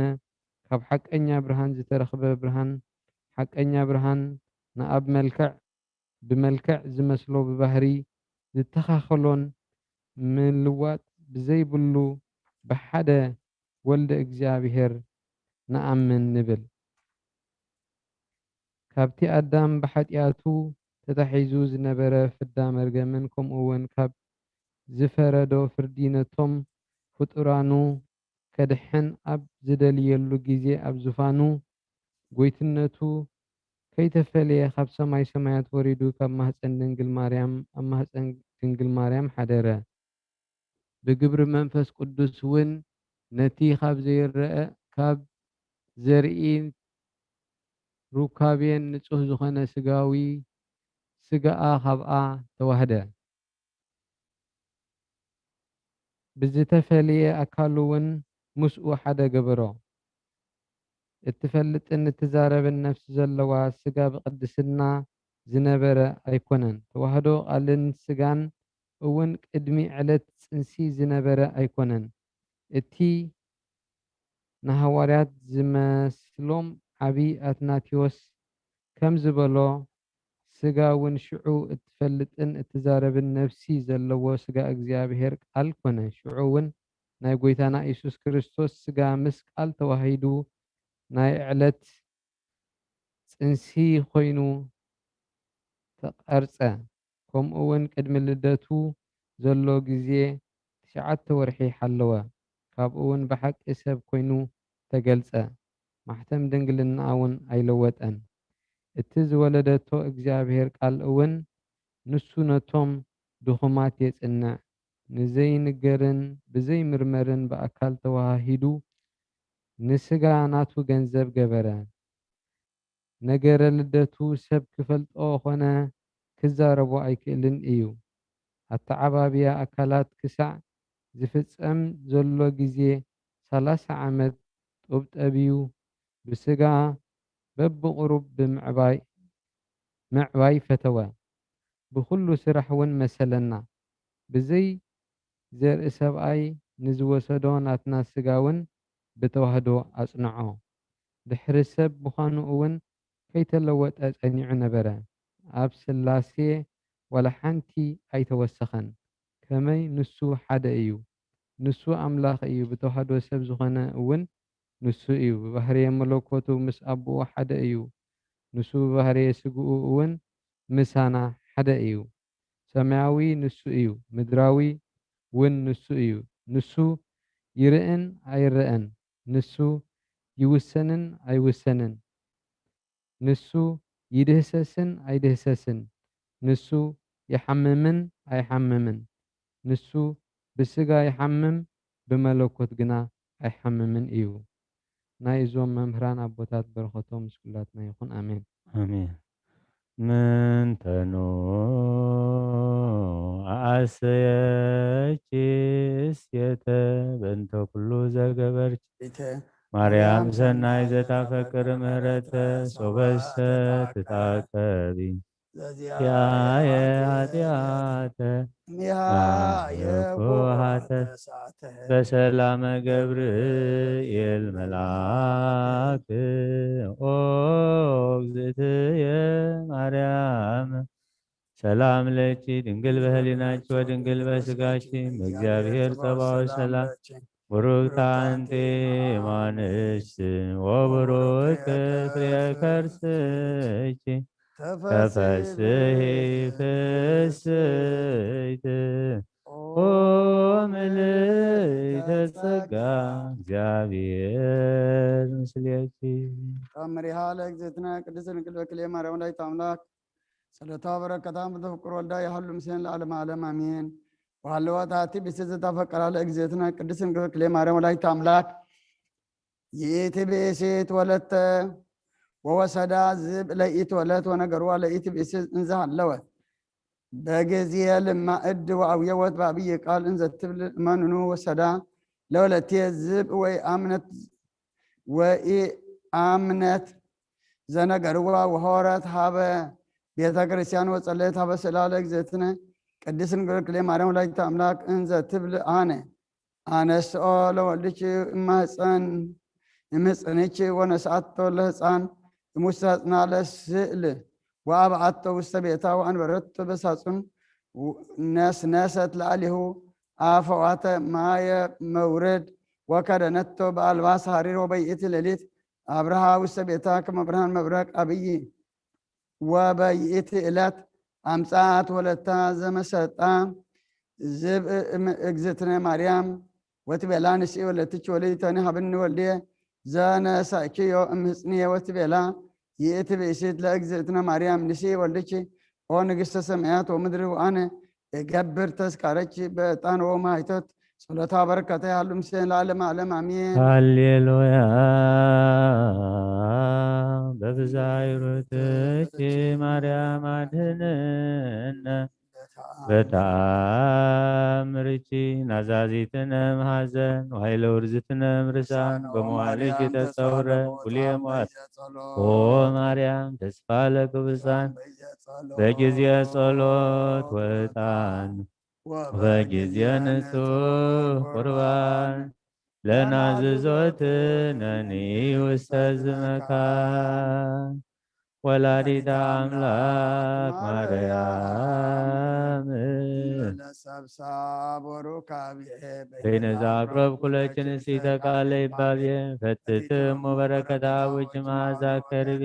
ካብ ሓቀኛ ብርሃን ዝተረኽበ ብርሃን ሓቀኛ ብርሃን ንኣብ መልክዕ ብመልክዕ ዝመስሎ ብባህሪ ዝተኻኸሎን ምልዋጥ ብዘይብሉ ብሓደ ወልደ እግዚኣብሔር ንኣምን ንብል። ካብቲ ኣዳም ብሓጢኣቱ ተታሒዙ ዝነበረ ፍዳ መርገምን ከምኡ እውን ካብ ዝፈረዶ ፍርዲ ነቶም ፍጡራኑ ከድሕን ኣብ ዝደልየሉ ግዜ ኣብ ዙፋኑ ጎይትነቱ ከይተፈልየ ካብ ሰማይ ሰማያት ወሪዱ ካብ ማህፀን ድንግል ማርያም ኣብ ማህፀን ድንግል ማርያም ሓደረ። ብግብሪ መንፈስ ቅዱስ እውን ነቲ ካብ ዘይረአ ካብ ዘርኢ ሩካቤን ንጹህ ዝኾነ ስጋዊ ስጋኣ ካብኣ ተዋህደ። ብዝተፈልየ ኣካሉ እውን ምስኡ ሓደ ገበሮ። እትፈልጥን እትዛረብን ነፍሲ ዘለዋ ስጋ ብቅድስና ዝነበረ ኣይኮነን። ተዋህዶ ቃልን ስጋን እውን ቅድሚ ዕለት ጽንሲ ዝነበረ ኣይኮነን። እቲ ንሃዋርያት ዝመስሎም ዓቢ ኣትናቴዎስ ከም ዝበሎ፣ ስጋ እውን ሽዑ እትፈልጥን እትዛረብን ነፍሲ ዘለዎ ስጋ እግዚኣብሔር ቃል ኮነ። ሽዑ እውን ናይ ጎይታና ኢየሱስ ክርስቶስ ስጋ ምስ ቃል ተዋሂዱ ናይ ዕለት ጽንሲ ኮይኑ ተቐርጸ። ከምኡ እውን ቅድሚ ልደቱ ዘሎ ግዜ ትሽዓተ ወርሒ ሓለወ። ካብኡ እውን ብሓቂ ሰብ ኮይኑ ተገልጸ። ማሕተም ድንግልና እውን ኣይለወጠን። እቲ ዝወለደቶ እግዚኣብሔር ቃል እውን ንሱ ነቶም ድኹማት የጽንዕ፣ ንዘይንገርን ብዘይምርመርን ብኣካል ተዋሃሂዱ ንስጋ ናቱ ገንዘብ ገበረ። ነገረ ልደቱ ሰብ ክፈልጦ ኾነ ክዛረቦ ኣይክእልን እዩ። ኣተዓባብያ ኣካላት ክሳዕ ዝፍጸም ዘሎ ግዜ ሰላሳ ዓመት ጡብ ጠብዩ ብስጋ በብቑሩብ ብምዕባይ ምዕባይ ፈተወ። ብኹሉ ስራሕ እውን መሰለና። ብዘይ ዘርኢ ሰብኣይ ንዝወሰዶ ናትና ስጋ እውን ብተዋህዶ ኣጽንዖ። ድሕሪ ሰብ ምዃኑ እውን ከይተለወጠ ጸኒዑ ነበረ። ኣብ ስላሴ ዋላ ሓንቲ ኣይተወሰኸን። ከመይ ንሱ ሓደ እዩ። ንሱ ኣምላኽ እዩ። ብተዋህዶ ሰብ ዝኾነ እውን ንሱ እዩ። ብባህርየ መለኮቱ ምስ ኣቦኡ ሓደ እዩ። ንሱ ብባህርየ ስግኡ እውን ምሳና ሓደ እዩ። ሰማያዊ ንሱ እዩ፣ ምድራዊ እውን ንሱ እዩ። ንሱ ይርእን ኣይረአን፣ ንሱ ይውሰንን ኣይውሰንን፣ ንሱ ይድህሰስን ኣይድህሰስን፣ ንሱ ይሓምምን ኣይሓምምን፣ ንሱ ብስጋ ይሓምም ብመለኮት ግና ኣይሓምምን እዩ። ናይ እዞም መምህራን ኣቦታት በረኸቶም ምስ ኩላትና ይኹን። ኣሜን። ኣሜን። ምንተኑ ኣሰየኪ እስየተ በእንተ ኩሉ ዘገበርኪ ማርያም ሰናይ ዘታፈቅር ምህረተ ሶበሰ ትታቀቢ ያየ ኃጢአተ ሚሃ የኮ ኃጢአተ በሰላመ ገብርኤል መልአክ ኦ እግዝእትየ ማርያም ሰላም ለኪ ድንግል በህሊናኪ ወድንግል በስጋኪ እም እግዚአብሔር ጸባኦት ሰላም ቡሩክት አንቲ እማንስት ወቡሩክ ፍሬ ከርስኪ ተፈስሒ ፍስሕት ኦ ምልዕተ ጸጋ እግዚአብሔር ምስሌኪ። ተአምሪሃ ለእግዝእትነ ቅድስት ድንግል በክልኤ ማርያም ወላዲተ አምላክ ጸሎታ በረከታ በፍቅር ወልዳ ይሃሉ ምስሌነ ለዓለመ ዓለም አሜን። ወሃለወት አቲ ብእሲት ዘተፈቀራ ለእግዝእትነ ቅድስት ድንግል በክልኤ ማርያም ወላዲተ አምላክ ይእቲ ብእሲት ወለተ ወወሰዳ ዝብ ለይእቲ ወለት ወነገርዋ ለይእቲ ብእሲት እንዘ ሃለወት በጊዜ ልማእድ ወአውየወት በአብይ ቃል እንዘ ትብል እመንኑ ወሰዳ ለወለቴ ዝብ ወኢአምነት ወኢአምነት ዘነገርዋ ወሖረት ሀበ ቤተ ክርስቲያን ወጸለት ሀበ ስእላ ለእግዝእትነ ቅድስት ድንግል ክሌ ማርያም ወላዲተ አምላክ እንዘ ትብል አነ አነስኦ ለወልድኪ እማህፀን እምህፅንኪ ወነስአቶ ለህፃን እሙሳፅና ለስእል ወአብዓቶ ውስተ ቤታ ወአንበረቶ በሳፁን ነስነሰት ለአሊሁ አፈዋተ ማየ መውረድ ወከደነቶ በአልባስ ሐሪር ወበይእቲ ሌሊት አብርሃ ውስተ ቤታ ከመ ብርሃን መብረቅ አብይ ወበይእቲ ዕለት ኣምጻት ወለታ ዘመሰጣ ዝብ እም እግዝእትነ ማርያም ወትቤላ ንስኢ ወለትች ወልድ ተኒ ሀብኒ ወልድየ ዘነሳእክዮ እምህጽንየ ወትቤላ ይእቲ ብእሲት ለእግዝእትነ ማርያም ንስኢ ወልድች ኦ ንግስተ ሰማያት ወምድሪ ወኣነ እገብር ተስካረች በዕጣን ወማይቶት ጸሎታ በረከታ ያሉ ምስሌን ለዓለም ዓለም ኣሜን። ሃሌሉያ። በብዛይ ሩትኪ ማርያም አድህንነ በተአምርኪ ናዛዚትነ እምሐዘን ወኃይለ ውርዝትነ እምርሳን በመዋልኪ ተጸውረ ኩልየ መዋዕል። ኦ ማርያም ተስፋ ለቅዱሳን በጊዜ ጸሎት ወዕጣን ወበጊዜ ንጹሕ ቁርባን ለናዝዞትነኒ ውስተ ዝመካን። ወላዲተ አምላክ ማርያም ለሰብሳብ ወሩካቤ በይነ ዘአቅረብኩ ለኪ ንጽሕተ ቃለ ይባቤ ፈትትሙ በረከታ ውጭ መዓዛ ከርቤ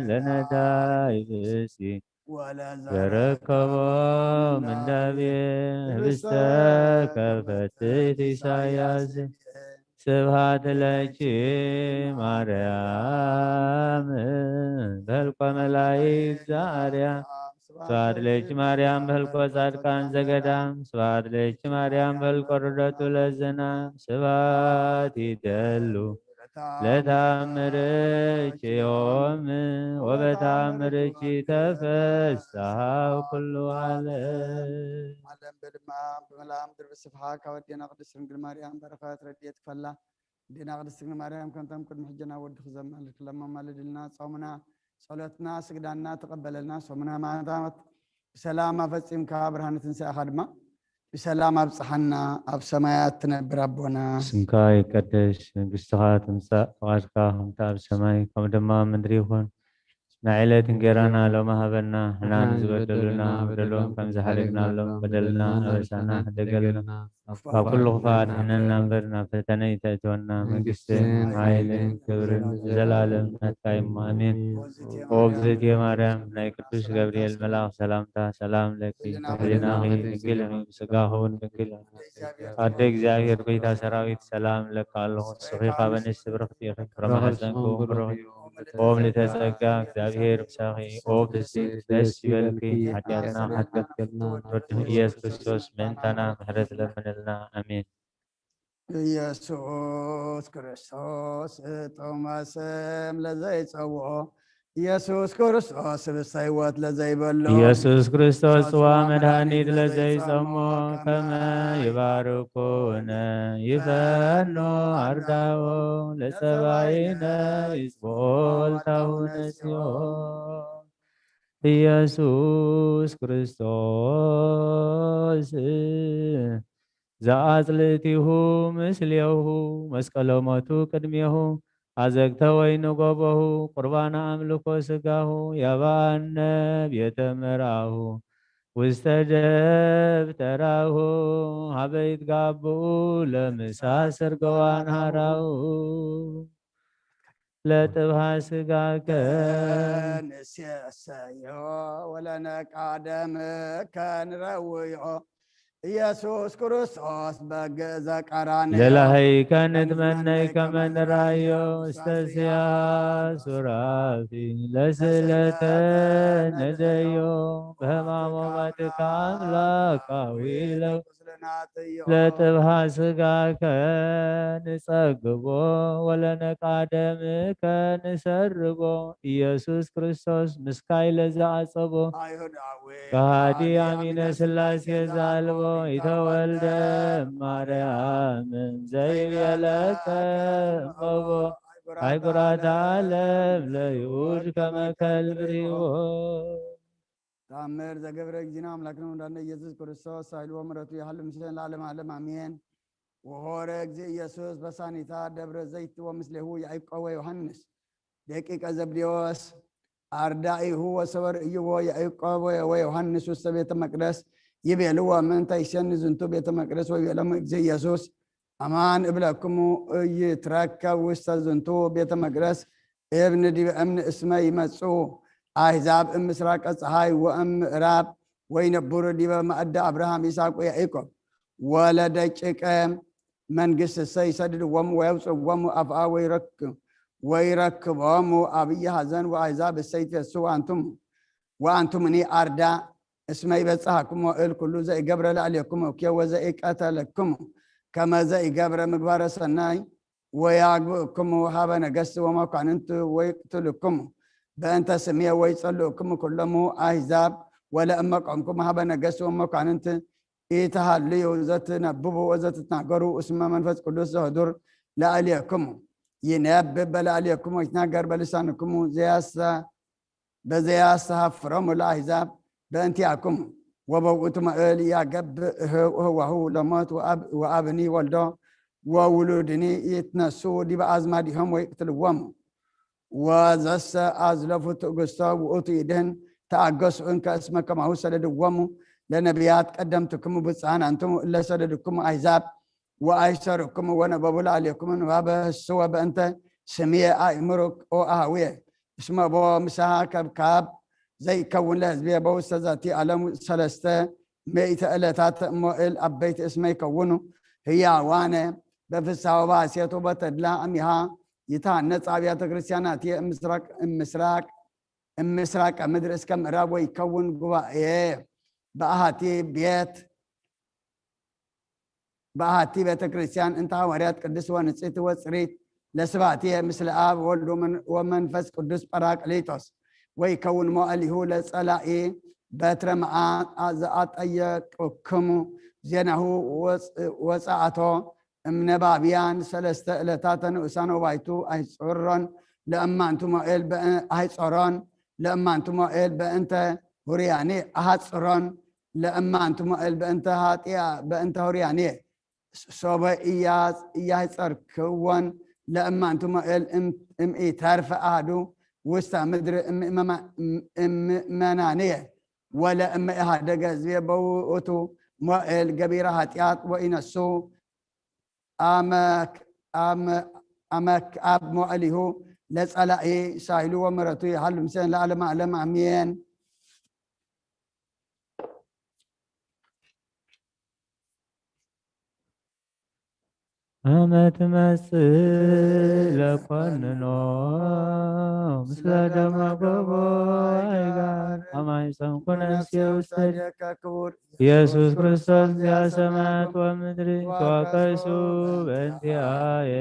ለነዳይ ብእሲ ዘረከቦ ምንዳቤ ህብስተ ከፈትት ኢሳያስ። ስብሐት ለኪ ማርያም በልቆ መላእክት ዘአርያም። ስብሐት ለኪ ማርያም በልቆ ጻድቃን ዘገዳም። ስብሐት ለኪ ማርያም በልቆ ርደቱ ለዘናም። ስብሐት ይደሉ ለታምርኪ ዮም ወበታምርኪ ተፈስሐ ኩሉ ዓለም። ዓለም በድማ ብመልኣ ምድር ብስፍሓ ካብ ኣዴና ቅድስት ድንግል ማርያም በረኸት ረድኤት ክፈላ። ኣዴና ቅድስት ድንግል ማርያም ከምቶም ቅድሚ ሕጂ ናብ ወድኺ ዘማልድ ለማማልድልና ጾምና ጸሎትና ስግዳና ተቐበለልና። ሰሙነ ሕማማት ብሰላም ኣፈጺምካ ብርሃነ ትንሳኤኻ ድማ ብሰላም ኣብጽሓና። ኣብ ሰማያት ትነብር ኣቦና ስምካ ይቀደስ፣ መንግስትኻ ትምጻእ፣ ፍቓድካ ከምቲ ኣብ ሰማይ ከምኡ ድማ ኣብ ምድሪ ይኹን። ናይ ዕለት እንጌራና ሎሚ ሃበና፣ ንሕና ንዝበደሉና በደሎም ከም ዝሓደግናሎም በደልና ኣበሳና ሕደገልና፣ ካብ ኩሉ ክፋ ኣድሕነና እምበር ናብ ፈተነ ይተእትወና። መንግስትን ሓይልን ክብርን ዘላለም ናትካ እዩ እሞ ኣሜን። ኦ እግዝእትየ ማርያም ናይ ቅዱስ ገብርኤል መልኣኽ ሰላምታ ሰላም ለኪ፣ ህሊናኺ ድንግል ኢኺ፣ ስጋኺ እውን ድንግል ኢኺ። ኣደ እግዚኣብሔር ጐይታ ሰራዊት ሰላም እለኪ ኣለኹ። ንስኺ ካብ ኣንስቲ ብርኽቲ ኢኺ፣ ፍረ ማሕፀንኪ እውን ብሩኽ እዩ። ኦ ምልዕተ ጸጋ እግዚኣብሔር ምሳኺ፣ ኦ ፍስሕቲ ደስ ይበልኪ። ሓጢኣትና ሓጢኣትና ወዱ ኢየሱስ ክርስቶስ ምእንታና ምሕረት ለምንልና። ኣሜን። ኢየሱስ ክርስቶስ ጥዑመ ስም ለዘይጸውዖ ኢየሱስ ክርስቶስ ህብስተ ሕይወት ለዘይበሎ ኢየሱስ ክርስቶስ ጽዋ መድኃኒት ለዘይጸሞ ከመ ይባርኩነ ይፈኖ አርዳኦ ለጸባኢነ ይጽቦ ወልታሁ ነሲኦ ኢየሱስ ክርስቶስ ዘአጽልእቲሁ ምስሌሁ መስቀሎ ሞቱ ቅድሜሁ አዘግተ ወይኑ ጎቦሁ ቁርባነ አምልኮ ስጋሁ ያባአነ ቤተ መርአሁ ውስተ ደብተራሁ ሀበ ይትጋብኡ ለምሳ ሰርገዋን ሀራሁ ለጥብሃ ስጋከ ንሴሰዮ ወለነቃደምከ ንረውዮ ኢየሱስ ክርስቶስ በግ ዘቀራንዮ ለላህይከ ንትመነይ ከመ ንራዮ ውስተ ሲያ ሱራፊ ለስእለተ ነደዮ በህማሞ ማትካ አምላካዊ ለው ለጥብሃ ስጋከ ንጸግቦ ወለነቃደምከ ንሰርቦ ኢየሱስ ክርስቶስ ምስካይ ለዘአጸቦ ከሃዲ አሚነ ስላሴ ዛልቦ ኢተወልደ ማርያም ዘይቤለከ እመቦ አይጉራት ዓለም ለይሁድ ከመ ከልብ ርሂቦ ተአምር ዘገብረ እግዚእነ አምላክነ ወመድኃኒነ ኢየሱስ ክርስቶስ ኃይሉ ወምሕረቱ ይሃሉ ምስሌነ ለዓለመ ዓለም አሜን። ወሆረ እግዚእ ኢየሱስ በሳኒታ ደብረ ዘይት ወምስሌሁ ያዕቆብ ወዮሐንስ ደቂቀ ዘብዴዎስ አርዳኢሁ ወሰወርእይዎ ያዕቆብ ወዮሐንስ ውስተ ቤተ መቅደስ ይቤልዎ ምእንተ ይሴኒ ዝንቱ ቤተ መቅደስ ወይቤሎሙ እግዚእ ኢየሱስ አማን እብለክሙ ኢይትረከብ ውስተ ዝንቱ ቤተ መቅደስ እብን ዲበ እምን እስመ ይመጽኡ ኣህዛብ እምስራቀ ፀሓይ ወእም ምዕራብ ወይነብሩ ዲበ ማእደ ኣብርሃም ይስሐቅ ወያዕቆብ ወለደጭቀ መንግስት እሰ ይሰድድዎሙ ወየውፅእዎሙ ኣፍኣ ወይረክ- ወይረክቦሙ ኣብይ ሐዘን ወኣህዛብ እሰ ይትፌሱ ወኣንቱም ወኣንቱምኒ ኣርዳ እስመ ይበጽሐክሞ እል ኩሉ ዘኢገብረ ላዕሌክሙ እኬ ወዘኢቀተለክሙ ከመ ዘኢገብረ ምግባረ ሰናይ ወያግብእክሙ ሀበ ነገስት ወመኳንንት ወይቅትልክሙ በእንተ ስምየ ወይጸልእክሙ ኩሎሙ ኣህዛብ ወለእመ ቆምክሙ ሀበ ነገስት ወመኳንንት ኢተሃልዩ ዘትነብቡ ወዘትትናገሩ እስመ መንፈስ ቅዱስ ዘህዱር ላዕሌክሙ ይነብብ በላዕሌክሙ ወይትናገር በልሳንክሙ ዘያሳ በዘያስተሃፍሮሙ ለአሕዛብ በእንቲአክሙ ወበውእቱ መእል ያገብእ እህዋሁ ለሞት ወአብ- ወአብኒ ወልዶ ወውሉድኒ ይትነሱ ዲበ አዝማዲሆም ወይቅትልዎሙ ወዘሰ አዝለፉ ትእግስቶ ውእቱ ይድህን ተአገሱ እንከ እስመ ከማሁ ሰደድዎሙ ለነቢያት ቀደምትክሙ ብፁዓን አንትሙ እለ ሰደድክሙ አሕዛብ ወአይሰሩክሙ ወነበቡ ለአሌክሙ ንባበ ህስወ በእንተ ስምየ አእምሩክ ኦ አሃውየ እስመ ቦ ምሳሃ ከብካብ ዘይከውን ለህዝብየ በውስተ ዛቲ ዓለም ሰለስተ ምእተ ዕለታት እሞ እል አበይት እስመ ይከውኑ ህያዋነ በፍስሃ ወበሐሴት ወበተድላ አሚሃ ይትሃነጽ አብያተ ክርስቲያናት እምስራቅ እምስራቅ እምስራቀ ምድር እስከ ምዕራብ ወይከውን ጉባኤ በአሃቲ ቤት በአሃቲ ቤተ ክርስቲያን እንተ ሐዋርያት ቅድስት ወንጽሕት ወጽሪት ለስባትየ ምስለ አብ ወልድ ወመን- ወመንፈስ ቅዱስ ጳራቅሊጦስ ወይከውን ሞአሊሁ ለጸላኢ በትረ መዓት ዘአጠየቅክሙ ዜናሁ ወጽ- ወጻአቶ እምነባብያን ሰለስተ ዕለታተ ንኡሳን ወባይቱ ኣይጾሮን ለእማንቱ ሞኤል በ- ኣይጾሮን ለእማንቱ ሞኤል በእንተ ሁርያኔ ኣሃጽሮን ለእማንቱ ሞኤል በእንተ ሃጢያ በእንተ ሁርያኔ ሶበ ኢያይጸርክዎን ለእማንቱ ሞኤል እምኢተርፈ አሃዱ ውስተ ምድሪ እምእመናንየ ወለእመ ኢሃደገ ህዝብየ በውእቱ ሞኤል ገቢረ ኃጢአት ወኢነሱ አመክ- አመ- አመክአብ ሞዕሊሁ ለጸላኢ ሳይሉ ወምሕረቱ ይሃሉ ምስሌነ ለዓለመ ዓለም አሜን። አመ ትመጽእ ለኮንኖ ምስለ ደመ ገቦይ ጋር አማይ ሰንኩነስ የውሰድ ኢየሱስ ክርስቶስ ዚአ ሰማያት ወምድሪ ተዋቀሱ በእንቲአየ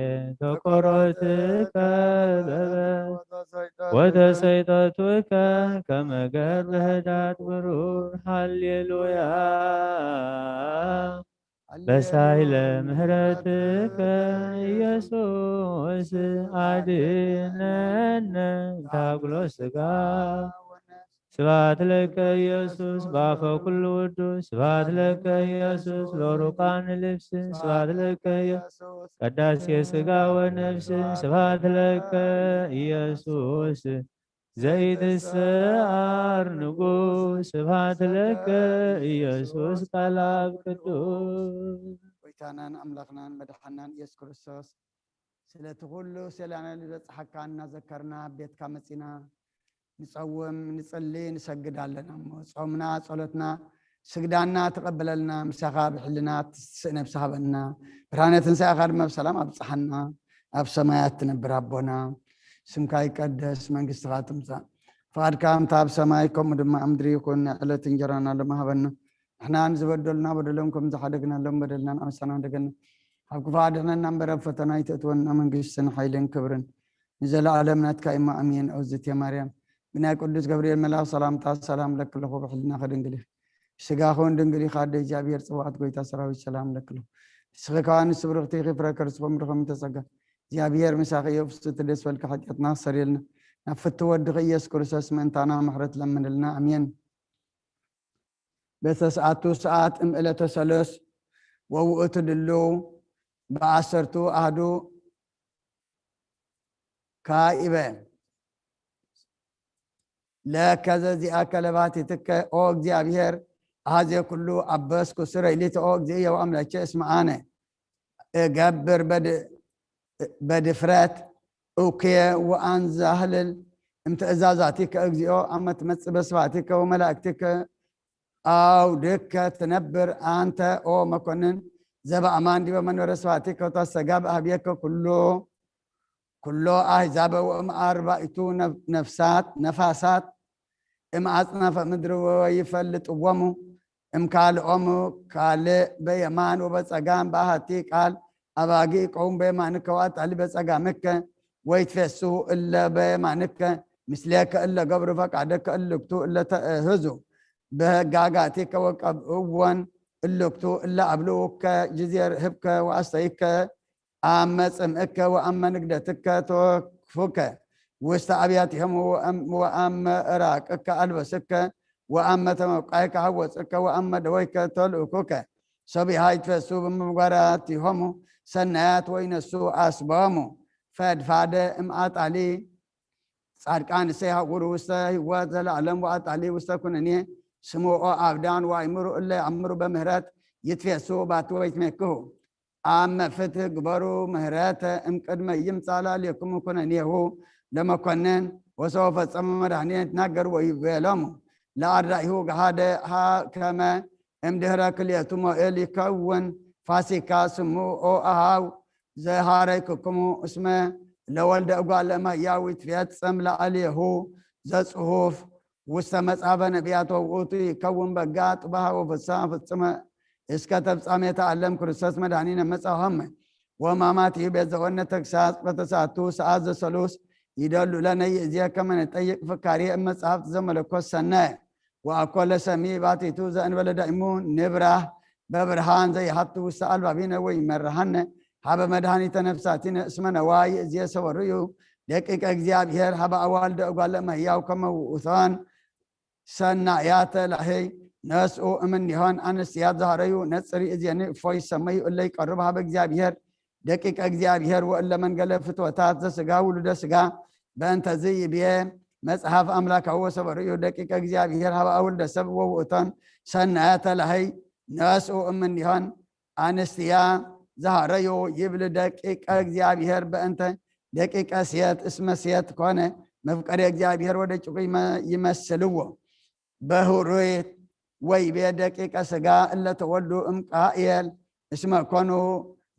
ተቆሮትከ በበ ወተሰይጠቱከ ከመ ገር በህዳት ብሩር ሃሌሉያ በሳይለ ምህረትከ ኢየሱስ አድነነ ታግሎ ስጋ ስብሐት ለከ ኢየሱስ በአፈ ኩሉ ውዱስ። ስብሐት ለከ ኢየሱስ ለሩቃን ልብስ። ስብሐት ለከ ኢየሱስ ቀዳሴ ሥጋ ወነፍስ። ስብሐት ለከ ኢየሱስ ዘይትሰዓር ንጉሥ። ስብሐት ለከ ኢየሱስ ቃል አብ ቅዱስ። ጎይታናን አምላኽናን መድሓናን ኢየሱስ ክርስቶስ ስለቲ ኩሉ ሰላና ዝበጽሓካ እናዘከርና ኣብ ቤትካ መጺና ንጸውም፣ ንጽሊ፣ ንሰግድ ኣለና እሞ ጾምና፣ ጸሎትና፣ ስግዳና ተቐበለልና፣ ምሳኻ ብሕልና ትስእ ነብሲ ሃበና፣ ብርሃነ ትንሳኤኻ ድማ ብሰላም ኣብጽሓና። ኣብ ሰማያት ትነብር ኣቦና፣ ስምካ ይቀደስ፣ መንግስትኻ ትምጻእ፣ ፍቓድካ ከምታ ኣብ ሰማይ ከምኡ ድማ ኣብ ምድሪ ይኹን። ናይ ዕለት እንጀራና ሎሚ ሃበና፣ ንሕና ንዝበደሉና በደሎም ከም ዝሓደግናሎም በደልና ንዓምሳና ደገና፣ ኣብ ክፉእ ኣድሕነና እምበር ኣብ ፈተና ኣይተእትወና፣ መንግስትን ሓይልን ክብርን ንዘለዓለም ናትካ እማ ኣሜን። ኦዝቴ ማርያም ብናይ ቅዱስ ገብርኤል መልኣኽ ሰላምታ ሰላም ለኪ ኣለኹ፣ ብሕልናኺ ድንግል ኢኺ፣ ስጋኺ እውን ድንግል ኢኻ። ኣደ እግዚኣብሔር ጽባኦት ጎይታ ሰራዊት ሰላም ለኪ ኣለኹ። ንስኺ ከኣ ንስብርኽቲ ኢኺ፣ ፍረ ከርስኺ ምድሪ ከም ተጸጋ እግዚኣብሔር ምሳኺ እዩ። ፍስቲ ደስ በልካ፣ ሓጢኣትና ክሰርየልና ናብ ፍቲ ወድኺ ኢየሱስ ክርስቶስ ምእንታና ምሕረት ለምንልና። ኣሜን። በተስዓቱ ሰዓት እምዕለተ ሰሉስ ወውእቱ ድሉ በአሰርቱ አህዱ ካኢበ ለከ ዘዚአከ ለባቲትከ ኦ እግዚኣብሔር አሐዜ ኩሉ አበስኩ ስረይ ሊተ ኦ እግዚእየ ወአምላኬ እስመ አነ እገብር በድ- በድፍረት እኩየ ወአንዛህልል እምትእዛዛቲከ እግዚኦ፣ አመ ትመጽእ በስባቲከ ወመላእክቲከ አውድከ ትነብር። አንተ ኦ መኮንን ዘበአማን ዲበ መንበረ ስባቲከ ወታስተጋብ አህብየከ ኩሉ ኩሎ አሕዛበ ወእም አርባዕቱ ነፍ-፣ ነፍሳት፣ ነፋሳት እም አጽናፈ ምድር ወይፈልጥዎሙ እም ካልኦሙ ካልእ በየማን ወበጸጋም በአሐቲ ቃል አባጊ ቀውም በየማንከ ወአጣሊ በጸጋምከ ወይትፌሱ እለ በየማንከ ምስሌከ እለ ገብሩ ፈቃደከ እልክቱ እለ ተእህዙ በህጋጋቲከ ወቀብእወን እልክቱ እለ አብልኡከ ጅዜር ህብከ ወአስተይከ አመ ጽምእከ ወአመ ንግደትከ ተወክፉከ ውስተ አብያቲሆሙ ወአም-፣ ወአመ እራቅከ አልበስከ ወአመ ተመብቃይከ ሐወፅከ ወአመ ደወይከ ተልእኩከ ሰቢሃ ይትፈሱ ብምግባራቲሆሙ ሰናያት ወይነሱ አስቦሙ ፈድፋደ እምአጣሊ ጻድቃን እሰ ይሃውሩ ውስተ ህይወት ዘለዓለም ወአጣሊ ውስተ ኩነኔ ስምኦ አብዳን ወአይምሩ እለ ይአምሩ በምህረት ይትፌሱ ባቲ ወይትሜክሁ አመ ፍትህ ግበሩ ምህረተ እምቅድመ ይምጻእ ላዕሌክሙ ኩነኔሁ ለመኮንን ወሰው ፈጸመ መድኃኒት ናገር ወይቤሎሙ ለአርዳኢሁ ገሃደ ከመ እምድህረ ክልኤቱ ሞኤል ይከውን ፋሲካ ስሙ ኦ አሃው ዘሃረይክኩሙ እስመ ለወልደ እጓለ እመሕያው ይትፌጸም ለአሌሁ ዘጽሑፍ ውስተ መጽሐፈ ነቢያት ወውእቱ ይከውን በጋ ጥባሃ ወፍሳ ፍጽመ እስከ ተፍጻሜተ ዓለም ክርስቶስ መድኃኒነ መጻ ሆመ ወማማት ይቤት ዘወነ ተግሳጽ በተሳቱ ሰዓት ዘሰሉስ ይደሉ ለነ ይእዜ ከመ ንጠይቅ ፍካሬ እመጽሐፍት ዘመለኮት ሰነ ወአኮ ለሰሚ ባቲቱ ዘእንበለ ዳይሙ ንብራህ በብርሃን ዘይሃቱ ውስተ አልባቢነ ወይ መርሃነ ሀበ መድኃኒተ ነፍሳቲነ እስመ ነዋይ እዜ ሰበሩዩ ደቂቀ እግዚኣብሔር ሀበ አዋልደ እጓለ እመሕያው ከመ ውእቶን ሰናያተ ላህይ ነስኡ እምኒሆን አንስትያት ዛህረዩ ነጽሪ እዜኒ እፎ ይሰመዩ እለ ይቀርብ ሀበ እግዚኣብሔር ደቂቀ እግዚኣብሔር ወእለ መንገለ ፍትወታት ዘስጋ ውሉደ ስጋ በእንተዚ ይብየ መጽሐፍ አምላካዊ ወሰበርዩ ደቂቀ እግዚኣብሔር ሀበ አውልደ ሰብ ወውእቶን ሰናያተ ላህይ ነስኡ እምኒሆን አንስትያ ዛህረዩ ይብል ደቂቀ እግዚኣብሔር በእንተ ደቂቀ ሴት እስመ ሴት ኮነ መፍቀሪ እግዚኣብሔር ወደቂቁ ይመ-፣ ይመስልዎ በህሩይት ወይቤ ደቂቀ ስጋ እለ ተወልዱ እምቃኤል እስመ ኮኑ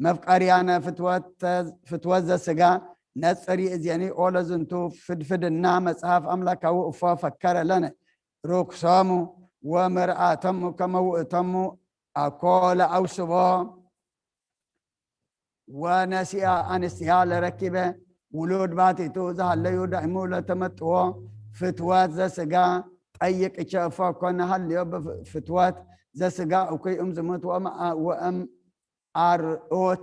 መፍቀርያነ ፍትወተ-፣ ፍትወት ዘስጋ ነጽሪ እዜኒ ኦለ ዝንቱ ፍድፍድና መጽሐፍ አምላካዊ እፎ ፈከረ ለነ ርኩሶሙ ወምርአቶሙ ከመ ውእቶሙ አኮ ለአውስቦ ወነሲአ አንስትያ ለረኪበ ውሉድ ባቲቱ ዝሃለዩ ዳይሙ ለተመጥዎ ፍትወት ዘስጋ ጠይቅ እቸ እፎ ኮነ ሃልዮ በፍ-፣ ፍትወት ዘስጋ እኩይ እም ዝሙት ወእም አ-፣ ወእም አርዑት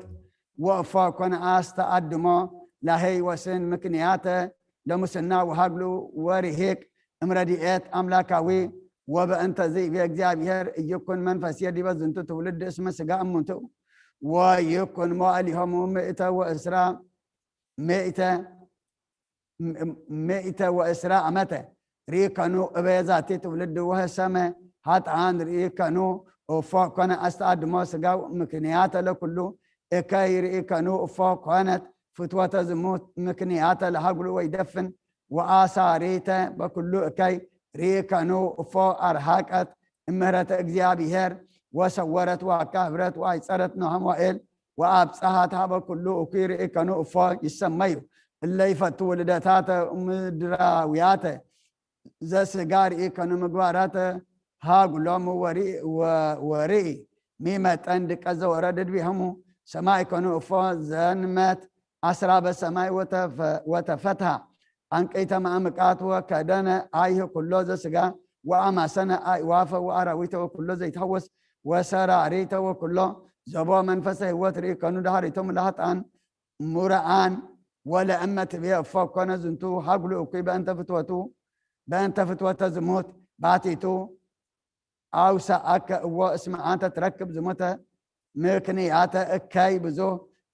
ወእፎ ኮነ አስተአድሞ ላሄይ ወስን ምክንያተ ለሙስና ወሃግሉ ወርሂቅ እምረድኤት አምላካዊ ወበእንተ ዘይቤ እግዚኣብሔር እይኩን መንፈስየ ዲበ ዝንቱ ትውልድ እስመ ስጋ እሙንቱ ወይኩን መዋዕሊሆሙ ምእተ ወእስራ ምእተ ምእተ ወእስራ ዓመተ ርኢከኑ እበየ ዛቲ ትውልድ ወህሰመ ሀጥኣን ርኢከኑ እፎ ኮነ አስተአድሞ ስጋው ምክንያተ ለኩሉ እከይ ርኢከኑ እፎ ኮነት ፍትወተ ዝሙት ምክንያተ ለሃግሉ ወይደፍን ወአሳሪተ በኩሉ እከይ ርኢከኑ እፎ አርሃቀት እምህረተ እግዚኣብሔር ወሰወረት ወአካህብረት ወአይጸረት ኖሃም ወኤል ወአብጽሐት ሀበ ኩሉ እኩይ ርኢከኑ እፎ ይሰመዩ እለ ይፈቱ ውልደታተ ምድራውያተ ዘስጋ ርኢከኑ ምግባራተ ሃጉሎሙ ወርኢ ወ-፣ ወርኢ ሚመጠን ድቀ ዘወረደ ድቢሆሙ ሰማይ ከኑ እፎ ዘንመት አስራ በሰማይ ወተፈ-፣ ወተፈትሃ አንቀይተ ማእምቃት ወከደነ አይህ ኩሎ ዘስጋ ወአማሰነ አይዋፈ ወአራዊተ ወኩሎ ዘይትሐወስ ወሰራሪተ ወኩሎ ዘቦ መንፈሰ ህይወት ርኢከኑ ዳህሪቶም ለሃጣን ሙረአን ወለእመ ትቤ እፎ ኮነ ዝንቱ ሃጉሉ እኩይ በእንተ ፍትወቱ በእንተ ፍትወተ ዝሙት ባቲቱ አውሰአከ እዎ እስመ አንተ ትረክብ ዝሙተ ምክንያተ እከይ ብዙ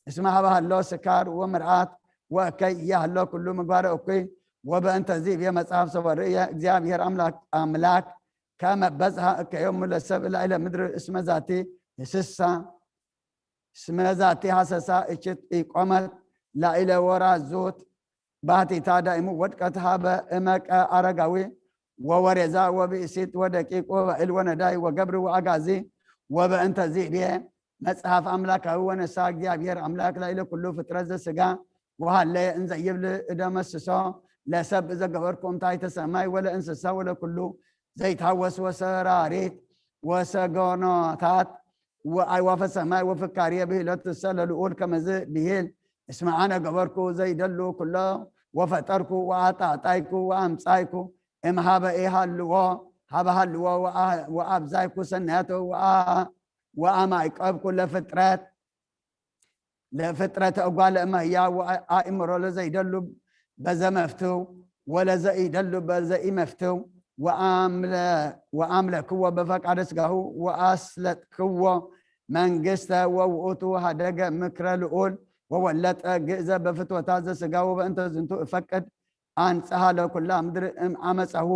እስመ ሀበ ሀሎ ስካር ወምርአት ወእከይ እያህሎ ኩሉ ምግባረ እኩይ ወበእንተ ዚብ የመጽሐፍ ሰበርእየ እግዚኣብሔር አምላክ አምላክ ከመ በጽሐ እከዮሙ ለሰብ ላዕለ ምድር እስመ ዛቲ ህስሳ ስመ ዛቲ ሐሰሳ እችት ኢቆመት ላኢለ ወራዙት ባቲታ ዳይሙ ወድቀት ሃበ እመቀ ኣረጋዊ ወወሬዛ ወብእሲት ወደቂቅ ወበእል ወነዳይ ወገብሪ ወኣጋዚ። ወበእንተዚ ብየ መጽሐፍ ኣምላካዊ ወነሳ እግዚኣብሔር ኣምላክ ላይለ ኩሉ ፍጥረት ዘስጋ ወሃለየ እንዘይብል እደመስሶ ለሰብ ዘገበርኩ እምታይተ ሰማይ ወለ እንስሳ ወለ ኩሉ ዘይታወስ ወሰራሪት ወሰገኖታት ወኣይዋፈ ሰማይ ወፍካርየ ብሂለት ሰለ ልኡል ከመዝ ብሂል እስመ ኣነ ገበርኩ ዘይደሉ ኩሎ ወፈጠርኩ ወኣጣጣይኩ ወኣምጻይኩ እምሃበ ኢሃልዎ ሃበ ሃልዎ ወኣ-፣ ወኣብዛይኩ ሰናያቶ ወኣ-፣ ወኣማይቀብኩ ለፍጥረት ለፍጥረት እጓለ እመሕያ ወኣእምሮ ለዘይደሉ በዘመፍትው ወለዘኢደሉ በዘኢመፍትው ወኣምለ-፣ ወኣምለክዎ በፈቃደ ስጋሁ ወኣስለጥክዎ መንግስተ ወውእቱ ሃደገ ምክረ ልኡል ወወለጠ ግእዘ በፍትወታት ዘስጋ ወበእንተ ዝንቱ እፈቅድ ኣንጽሃ ለኩላ ምድሪ እም ዓመፀሁ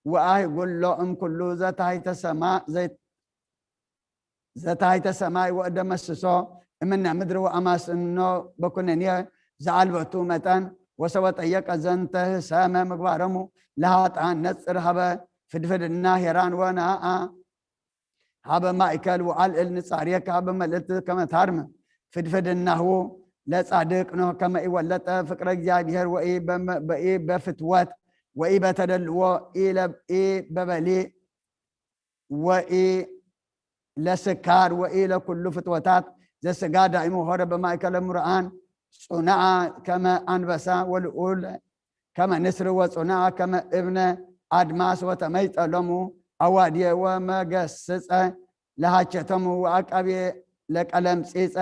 ወኣህጉሎ እም ኩሉ ዘታሕተ ሰማ-፣ ዘይ-፣ ዘታሕተ ሰማይ ወእደመስሶ እምነ ምድሪ ወኣማስኖ በኩነንየ ዘኣልበቱ መጠን ወሰወ ጠየቀ ዘንተ ህሰመ ምግባሮሙ ለሃጣን ነጽር ሃበ ፍድፍድና ሄራን ወነኣኣ ሃበ ማእከል ወኣልእል ንጻርየከ ሃበ መልእልት ከመ ታርም ፍድፍድናሁ ለጻድቅ ኖህ ከመ ኢወለጠ ፍቅረ እግዚኣብሔር ወኢ በመ-፣ በኢ በፍትወት ወኢ በተደልዎ ኢ ለብ-፣ ኢ በበሊ ወኢ ለስካር ወኢ ለኩሉ ፍትወታት ዘስጋ ዳይሙ ሆረ በማእከለ ምርኣን ጽኑዓ ከመ ኣንበሳ ወልኡል ከመ ንስር ወጽኑዓ ከመ እብነ ኣድማስ ወተመይጠ ሎሙ ኣዋድየ ወመገስጸ ለሃቸቶሙ ወኣቃብየ ለቀለምጺጸ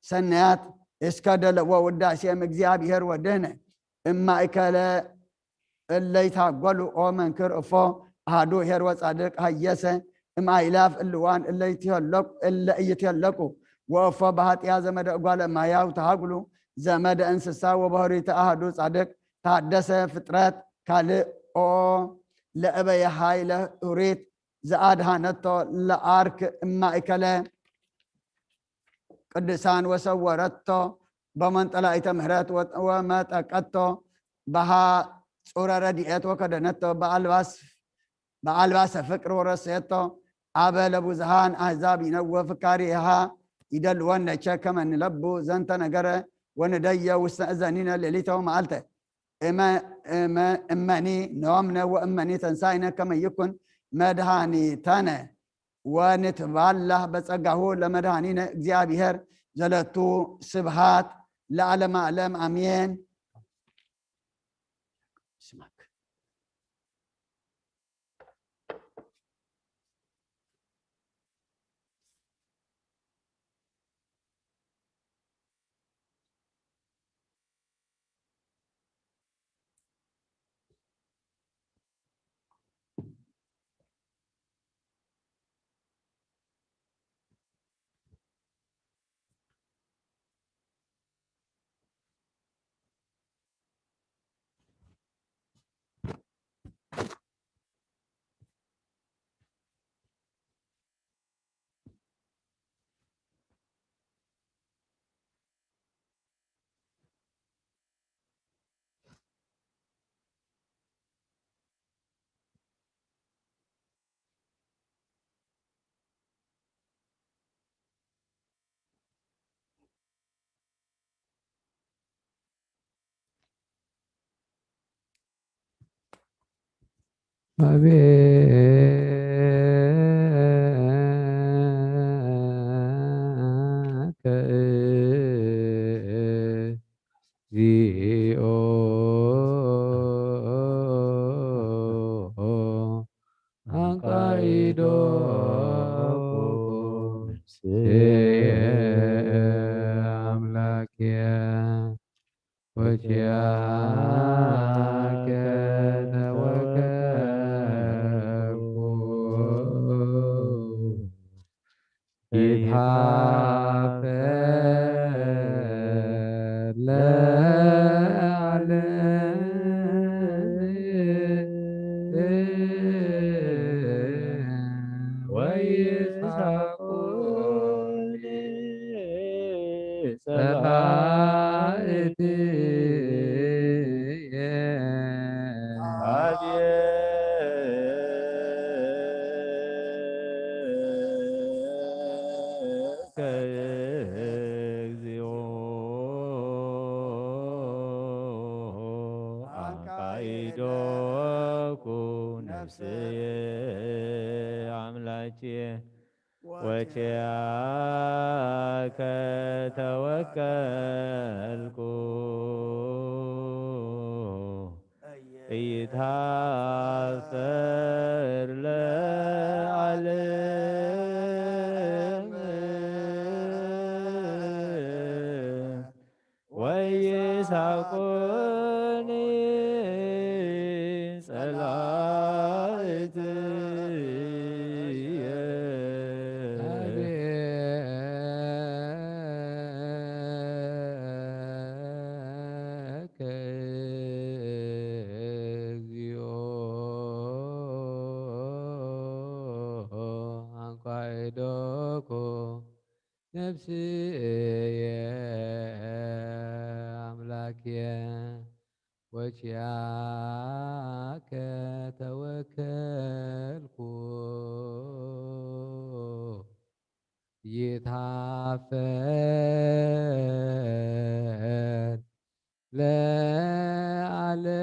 ሰናያት እስከ ደለዎ ውዳሴም እግዚኣብሔር ወድህነ እማእከለ እለ ይታጎሉ ኦ መንክር እፎ ኣሃዱ ኄር ወጻድቅ ሃየሰ እምኣይላፍ እልዋን እለ ይትሄለቁ፣ እለ ኢይትሄለቁ ወእፎ በሃጥያ ዘመደ እጓለ እማያው ተሃጉሉ ዘመደ እንስሳ ወበህሪተ ኣሃዱ ጻድቅ ታደሰ ፍጥረት ካልእ ኦ ለእበየ ሃይለ ኡሪት ዘኣድሃነቶ ለኣርክ እማእከለ ቅዱሳን ወሰወረቶ በመንጠላይተ ምህረት ወ-፣ ወመጠቀቶ በሃ ጹረ ረድኤት ወከደነቶ በኣልባስ-፣ በኣልባሰ ፍቅር ወረሰየቶ ኣበ ለብዙሃን ኣህዛብ ይነወ ፍካሪሃ ይደልወን ነቸ ከመ ንለቡ ዘንተ ነገረ ወንደየ ውስተ እዘኒነ ሌሊተ ወመዓልተ። እመ-፣ እመ-፣ እመኒ ኖምነ ወእመኒ ተንሳይነ ከመ ይኩን መድኃኒተነ ወንትባላህ በጸጋሁ ለመድኃኒነ እግዚአብሔር ዘለቱ ስብሃት ለዓለመ ዓለም አሜን። አቤከ እግዚኦ አንቃይዶ ስየ አምላክየ ወኪያከ ተወከልኩ። ይትሃፈር ለዓለም ወይሳቁኒ ጸላእትየ። ነፍስየ ኣምላኬ ወኪያከ ተወከልኩ። ነፍስየ ኣምላክየ ወኪያከ ተወከልኩ። ይትሃፈር ለዓለም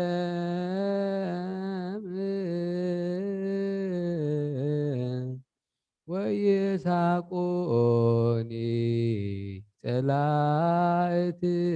ወይሳቁኒ ጸላእትየ።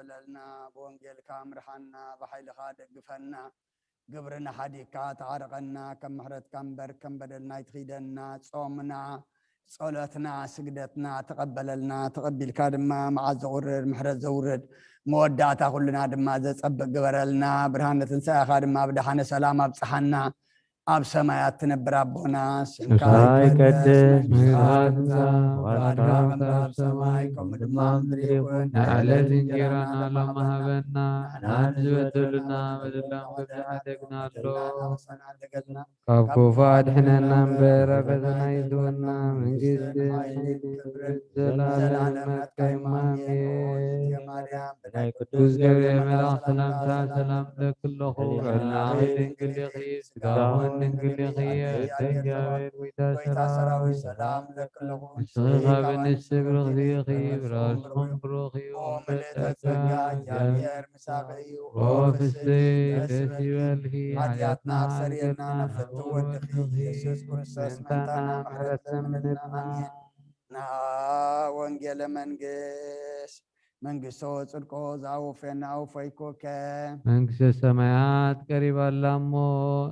ለልና፣ ብወንጌልካ ምርሓና፣ ብሓይልኻ ደግፈና፣ ግብርና ሓዲግካ ተዓርቐና፣ ከም ምሕረትካ እምበር ከም በደልና ኣይትኺደና። ጾምና፣ ጸሎትና፣ ስግደትና ተቐበለልና። ተቐቢልካ ድማ መዓት ዘቑርር፣ ምሕረት ዘውርድ፣ መወዳእታ ኩልና ድማ ዘጸብቕ ግበረልና። ብርሃነ ትንሳኤኻ ድማ ብደሓነ ሰላም ኣብጽሓና። ኣብ ሰማያት ትነብር ኣቦና፣ ስምካ ንስኻ ይቀደስ፣ መንግስትኻ ትምጻእ፣ ፍቓድካ ከም ኣብ ሰማይ ከምኡ ድማ ኣብ ምድሪ ይኹን። ንዕለት እንጀራና ሎሚ ሃበና፣ ንሕና ንዝበደሉና በደልና ንበድል ከም ንሓድግ፣ ኣደግና ኣሎ። ካብ ክፉእ ኣድሕነና እምበር፣ ኣብ ፈተና ኣይእትወና፣ መንግስቲ፣ ሓይሊ፣ ክብርን ዘለኣለም ናትካ እዩ። ኣሜን። ማርያም፣ ብናይ ቅዱስ ገብርኤል መልኣኽ ሰላምታ ሰላም እብለኪ ኣለኹ። ጥዕናኺ ድንግል ኢኺ፣ ስጋውን ድንግል ኢኺ፣ ኣደይ እግዚኣብሔር ጎይታ ሰራዊት ሰላም እብለኪ ኣለኹ። ንስኺ ካብ ኣንስቲ ብርኽቲ ኢኺ፣ ብራስኹም ብሩኽ እዩ። ምልእተ ጸጋ፣ እግዚኣብሔር ምሳኺ እዩ። ኦ ፍስሕቲ፣ ደስ ይበልኪ፣ ሓጢኣትና ኣስተሰርየልና፣ ናብ ፍትው ወድኺ ኢየሱስ ክርስቶስ ምእንታና ምሕረት ለምንልና። ኣሜን። ንዓ ወንጌለ መንግስት፣ መንግስቶ ጽድቆ ዝኣወፈና ኣውፈይኮከ። መንግስተ ሰማያት ቀሪባ ኣላ እሞ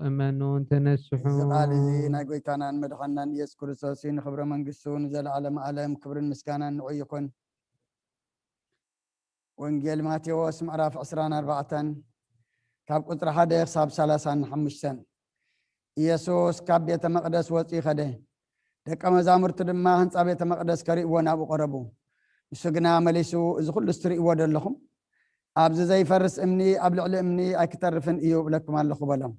እመኑ እንተነስሑ። እዚ ቃል እዚ ናይ ጎይታናን መድሓናን ኢየሱስ ክርስቶስ እዩ። ንኽብረ መንግስቱ ንዘለዓለም ዓለም ክብርን ምስጋናን ንዑ ይኹን። ወንጌል ማቴዎስ ምዕራፍ ዕስራን ኣርባዕተን ካብ ቁጽሪ ሓደ ክሳብ ሰላሳን ሓሙሽተን። ኢየሱስ ካብ ቤተ መቕደስ ወጺኡ ኸደ። ደቀ መዛሙርቱ ድማ ህንጻ ቤተ መቕደስ ከርእይዎ ናብኡ ቀረቡ። ንሱ ግና መሊሱ፣ "እዚ ኹሉስ ትርእይዎ ዶ ኣለኹም? ኣብዚ ዘይፈርስ እምኒ ኣብ ልዕሊ እምኒ ኣይክተርፍን እዩ እብለኩም ኣለኹ" በሎም።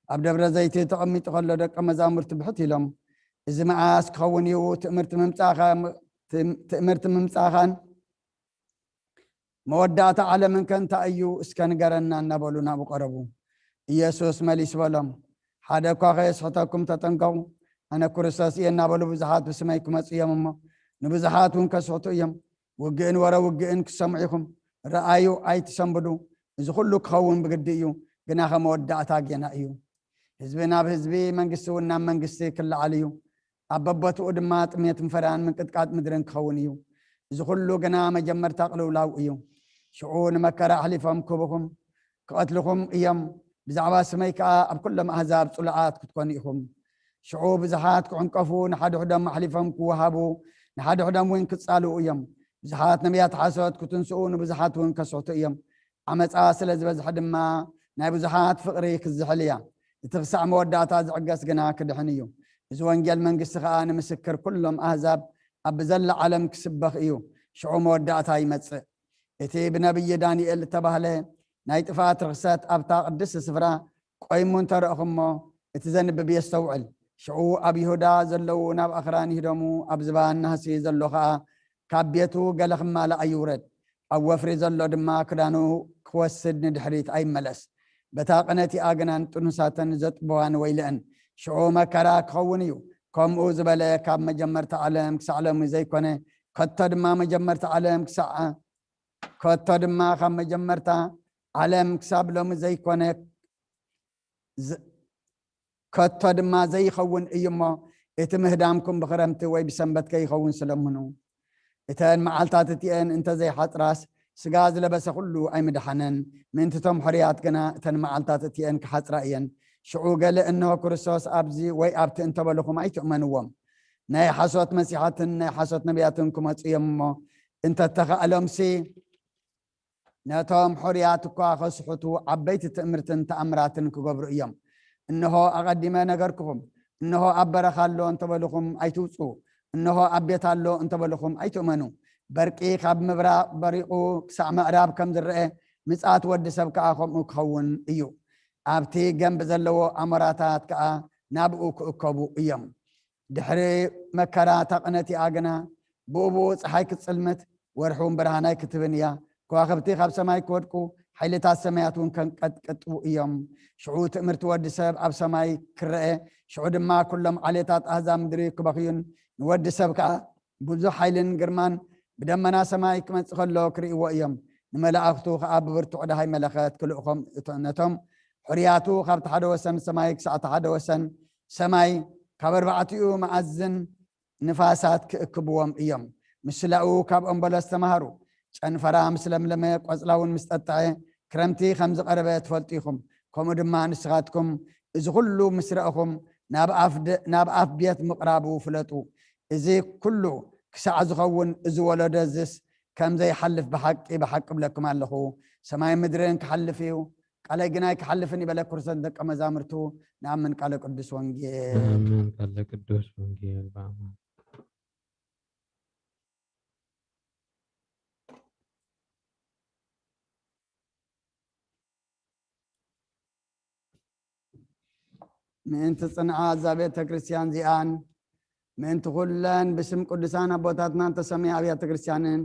ኣብ ደብረ ዘይቲ ተቐሚጡ ኸሎ ደቀ መዛሙርቱ ብሕት ኢሎም፣ "እዚ መዓስ ክኸውን እዩ? ትእምርቲ ምምጻእኻ-፣ ትእም-፣ ትእምርቲ ምምጻእኻን መወዳእታ ዓለምን ከ እንታይ እዩ? እስከ ንገረና" እናበሉ ናብኡ ቀረቡ። ኢየሱስ መሊሱ በሎም፣ "ሓደ እኳ ከየስሕተኩም ተጠንቀቑ። ኣነ ክርስቶስ እየ እናበሉ ብዙሓት ብስመይ ክመጹ እዮም እሞ፣ ንብዙሓት እውን ከስሕቱ እዮም። ውግእን ወረ ውግእን ክትሰምዑ ኢኹም። ረኣዩ፣ ኣይትሰንብዱ። እዚ ኩሉ ክኸውን ብግዲ እዩ፣ ግናኸ መወዳእታ ጌና እዩ። ህዝቢ ናብ ህዝቢ፣ መንግስቲ እውን ናብ መንግስቲ ክለዓል እዩ። ኣብ በቦትኡ ድማ ጥሜትን ፈራን ምንቅጥቃጥ ምድርን ክኸውን እዩ። እዚ ኩሉ ግና መጀመርታ ቅልውላው እዩ። ሽዑ ንመከራ ኣሕሊፎም ክህቡኹም፣ ክቐትልኹም እዮም። ብዛዕባ ስመይ ከኣ ኣብ ኩሎም ኣህዛብ ጽሉኣት ክትኮኑ ኢኹም። ሽዑ ብዙሓት ክዕንቀፉ፣ ንሓድሕዶም ኣሕሊፎም ክወሃቡ፣ ንሓድሕዶም እውን ክጻልኡ እዮም። ብዙሓት ነቢያት ሓሶት ክትንስኡ፣ ንብዙሓት እውን ከስሕቱ እዮም። ዓመጻ ስለ ዝበዝሐ ድማ ናይ ብዙሓት ፍቕሪ ክዝሕል እያ። እቲ ክሳዕ መወዳእታ ዝዕገስ ግና ክድሕን እዩ። እዚ ወንጌል መንግስቲ ኸኣ ንምስክር ኩሎም ኣህዛብ ኣብ ብዘላ ዓለም ክስበኽ እዩ። ሽዑ መወዳእታ ይመጽእ። እቲ ብነቢይ ዳንኤል እተባህለ ናይ ጥፍኣት ርኽሰት ኣብታ ቅድስቲ ስፍራ ቆይሙ እንተ ረእኹሞ፣ እቲ ዘንብብ የስተውዕል። ሽዑ ኣብ ይሁዳ ዘለዉ ናብ ኣኽራን ይህደሙ፣ ኣብ ዝባን ናህሲ ዘሎ ኸኣ ካብ ቤቱ ገለ ክማላእ ኣይውረድ። ኣብ ወፍሪ ዘሎ ድማ ክዳኑ ክወስድ ንድሕሪት ኣይመለስ። በታ ቅነቲኣ ግና ንጥኑሳተን ዘጥበዋን ወይለአን። ሽዑ መከራ ክኸውን እዩ። ከምኡ ዝበለ ካብ መጀመርታ ዓለም ክሳዕ ሎሚ ዘይኮነ፣ ከቶ ድማ መጀመርታ ዓለም ክሳዕ፣ ከቶ ድማ ካብ መጀመርታ ዓለም ክሳብ ሎሚ ዘይኮነ፣ ዝ-፣ ከቶ ድማ ዘይኸውን እዩ እሞ፣ እቲ ምህዳምኩም ብኽረምቲ ወይ ብሰንበት ከይኸውን ስለምኑ። እተን መዓልታት እቲአን እንተ ዘይሓጽራስ፣ ስጋ ዝለበሰ ኩሉ ኣይምድሓነን። ምእንቲ እቶም ሕሩያት ግና እተን መዓልታት እቲአን ክሓጽራ እየን። ሽዑ ገለ፣ "እንሆ ክርስቶስ ኣብዚ ወይ ኣብቲ" እንተበልኹም ኣይትእመንዎም። ናይ ሓሶት መሲሓትን ናይ ሓሶት ነቢያትን ክመጹ እዮም እሞ፣ እንተተኻእሎምሲ፣ ነቶም ሕሩያት እኳ ከስሕቱ ዓበይቲ ትእምርትን ተኣምራትን ክገብሩ እዮም። እንሆ ኣቐዲመ ነገርኩኹም፣ እንሆ ኣብ በረኻ ኣሎ እንተበልኹም ኣይትውጽኡ፣ እንሆ ኣብ ቤት ኣሎ እንተበልኹም ኣይትእመኑ። በርቂ ካብ ምብራቕ በሪቑ ክሳዕ ምዕራብ ከም ዝረአ፣ ምጽኣት ወዲ ሰብ ከኣ ከምኡ ክኸውን እዩ። ኣብቲ ገምቢ ዘለዎ ኣሞራታት ከኣ ናብኡ ክእከቡ እዮም። ድሕሪ መከራ እታ ቅነቲኣ ግና፣ ብኡ ብኡ ጸሓይ ክትጽልምት፣ ወርሒ እውን ብርሃን ኣይክትህብን እያ። ከዋኽብቲ ካብ ሰማይ ክወድቁ፣ ሓይልታት ሰማያት እውን ከንቀጥቅጡ እዮም። ሽዑ ትእምርቲ ወዲ ሰብ ኣብ ሰማይ ክረአ፣ ሽዑ ድማ ኩሎም ዓሌታት ኣህዛብ ምድሪ ክበኽዩን ንወዲ ሰብ ከኣ ብዙሕ ሓይልን ግርማን ብደመና ሰማይ ክመጽእ ከሎ ክርእይዎ እዮም። ንመላእኽቱ ከኣ ብብርቱዕ ደሃይ መለኸት ክልእኾም፣ እቶ-፣ ነቶም ሕሩያቱ ካብቲ ሓደ ወሰን ሰማይ ክሳዕ እቲ ሓደ ወሰን ሰማይ፣ ካብ ኣርባዕቲኡ መኣዝን ንፋሳት ክእክብዎም እዮም። ምስላኡ ካብ ኦምቦለስ ተማሃሩ። ጨንፈራ ምስ ለምለመ፣ ቆጽላ እውን ምስ ጠጥዐ፣ ክረምቲ ከም ዝቐረበ ትፈልጡ ኢኹም። ከምኡ ድማ ንስኻትኩም እዚ ኩሉ ምስ ረእኹም፣ ናብ ኣፍ ደ-፣ ናብ ኣፍ ቤት ምቕራቡ ፍለጡ። እዚ ኩሉ ክሳዕ ዝኸውን፣ እዚ ወለዶ እዝስ ከም ዘይሓልፍ ብሓቂ፣ ብሓቂ እብለኩም ኣለኹ። ሰማይ ምድርን ክሓልፍ እዩ፣ ቃለይ ግና ኣይክሓልፍን እዩ በለ ክርስቶስ ንደቀ መዛሙርቱ። ንኣምን ቃለ ቅዱስ ወንጌል። ኣሜን። ቃለ ቅዱስ ወንጌል ብኣማን። ምእንቲ ጽንዓት እዛ ቤተ ክርስቲያን እዚኣን፣ ምእንቲ ኩለን ብስም ቅዱሳን ኣቦታትናን ተሰምያ ኣብያተ ክርስቲያንን፣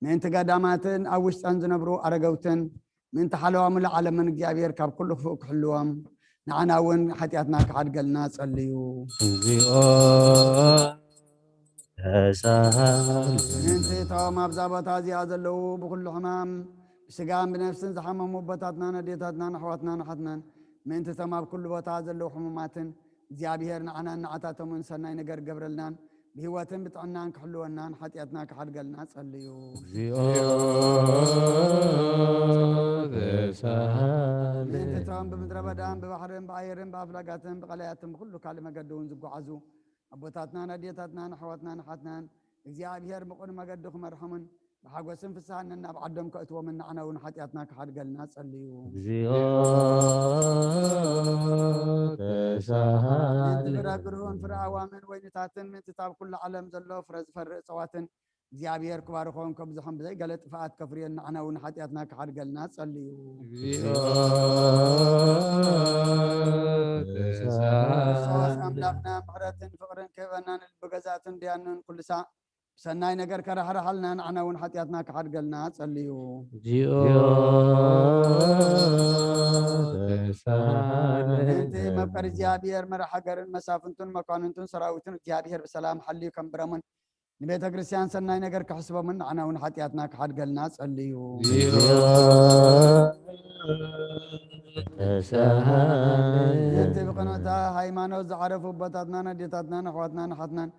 ምእንቲ ገዳማትን ኣብ ውሽጠን ዝነብሩ ኣረገውትን፣ ምእንቲ ሓለዋ ሙሉእ ዓለምን እግዚኣብሔር ካብ ኩሉ ክፉእ ክሕልዎም፣ ንዓና እውን ሓጢኣትና ክሓድገልና ጸልዩ። እግዚኦ ተሳሃለነ። ምእንቲ እቶም ኣብዛ ቦታ እዚኣ ዘለዉ ብኹሉ ሕማም ብስጋን ብነፍስን ዝሓመሙ ኣቦታትናን ኣዴታትናን ኣሕዋትናን ኣሓትናን፣ ምእንቲ እቶም ኣብ ኩሉ ቦታ ዘለዉ ሕሙማትን፣ እግዚኣብሔር ንዓናን ንዓታቶምን ሰናይ ነገር ገብረልናን ብህይወትን ብጥዕናን ክሕልወናን ሓጢኣትና ክሓድገልና ጸልዩ። እግዚኦ ተሳሃለነ። ምእንቲ እቶም ብምድረ በዳን ብባሕርን ብኣየርን ብኣፍላጋትን ብቐላያትን ብኹሉ ካልእ መገዲ እውን ዝጓዓዙ ኣቦታትናን ኣዴታትናን ኣሕዋትናን ኣሓትናን፣ እግዚኣብሔር ብቕኑዕ መገዲ ክመርሖምን ብሓጎስን ፍስሃን ነናብ ዓዶም ከእትዎምን ንዓና እውን ሓጢኣትና ክሓድገልና ጸልዩ። እግዚኦ ተሳሃለነ። ምእንቲ ፍረ ግርሁን ፍረ ኣዋምን ወይንታትን፣ ምእንቲ እታ ኣብ ኩሉ ዓለም ዘሎ ፍረ ዝፈሪ እጽዋትን እግዚኣብሔር ክባርኾን ከብዝሖን ብዘይ ገለ ጥፍኣት ከፍርየን ንዓና እውን ሓጢኣትና ክሓድገልና ጸልዩ። እግዚኦ ተሳሃለነ። ክርስቶስ ኣምላኽና ምሕረትን ፍቕርን ክህበና ንልቢ ገዛእትን ድያኑን ኩሉ ሳዕ ብሰናይ ነገር ከራሕርሓልና ንዓና እውን ሓጢኣትና ክሓድገልና ጸልዩ። እግዚኦ ተሳሃለነ። ምእንቲ መፍቀሪ እግዚኣብሔር መራሕ ሃገርን መሳፍንቱን መኳንንቱን ሰራዊትን እግዚኣብሔር ብሰላም ሓልዩ ከንብረሙን ንቤተ ክርስቲያን ሰናይ ነገር ክሕስቦምን ንዓና እውን ሓጢኣትና ክሓድገልና ጸልዩ። ተሳሃለነ። ምእንቲ ብቕንዕታ ሃይማኖት ዝዓረፉ ኣቦታትናን ኣዴታትናን ኣሕዋትናን ኣሓትናን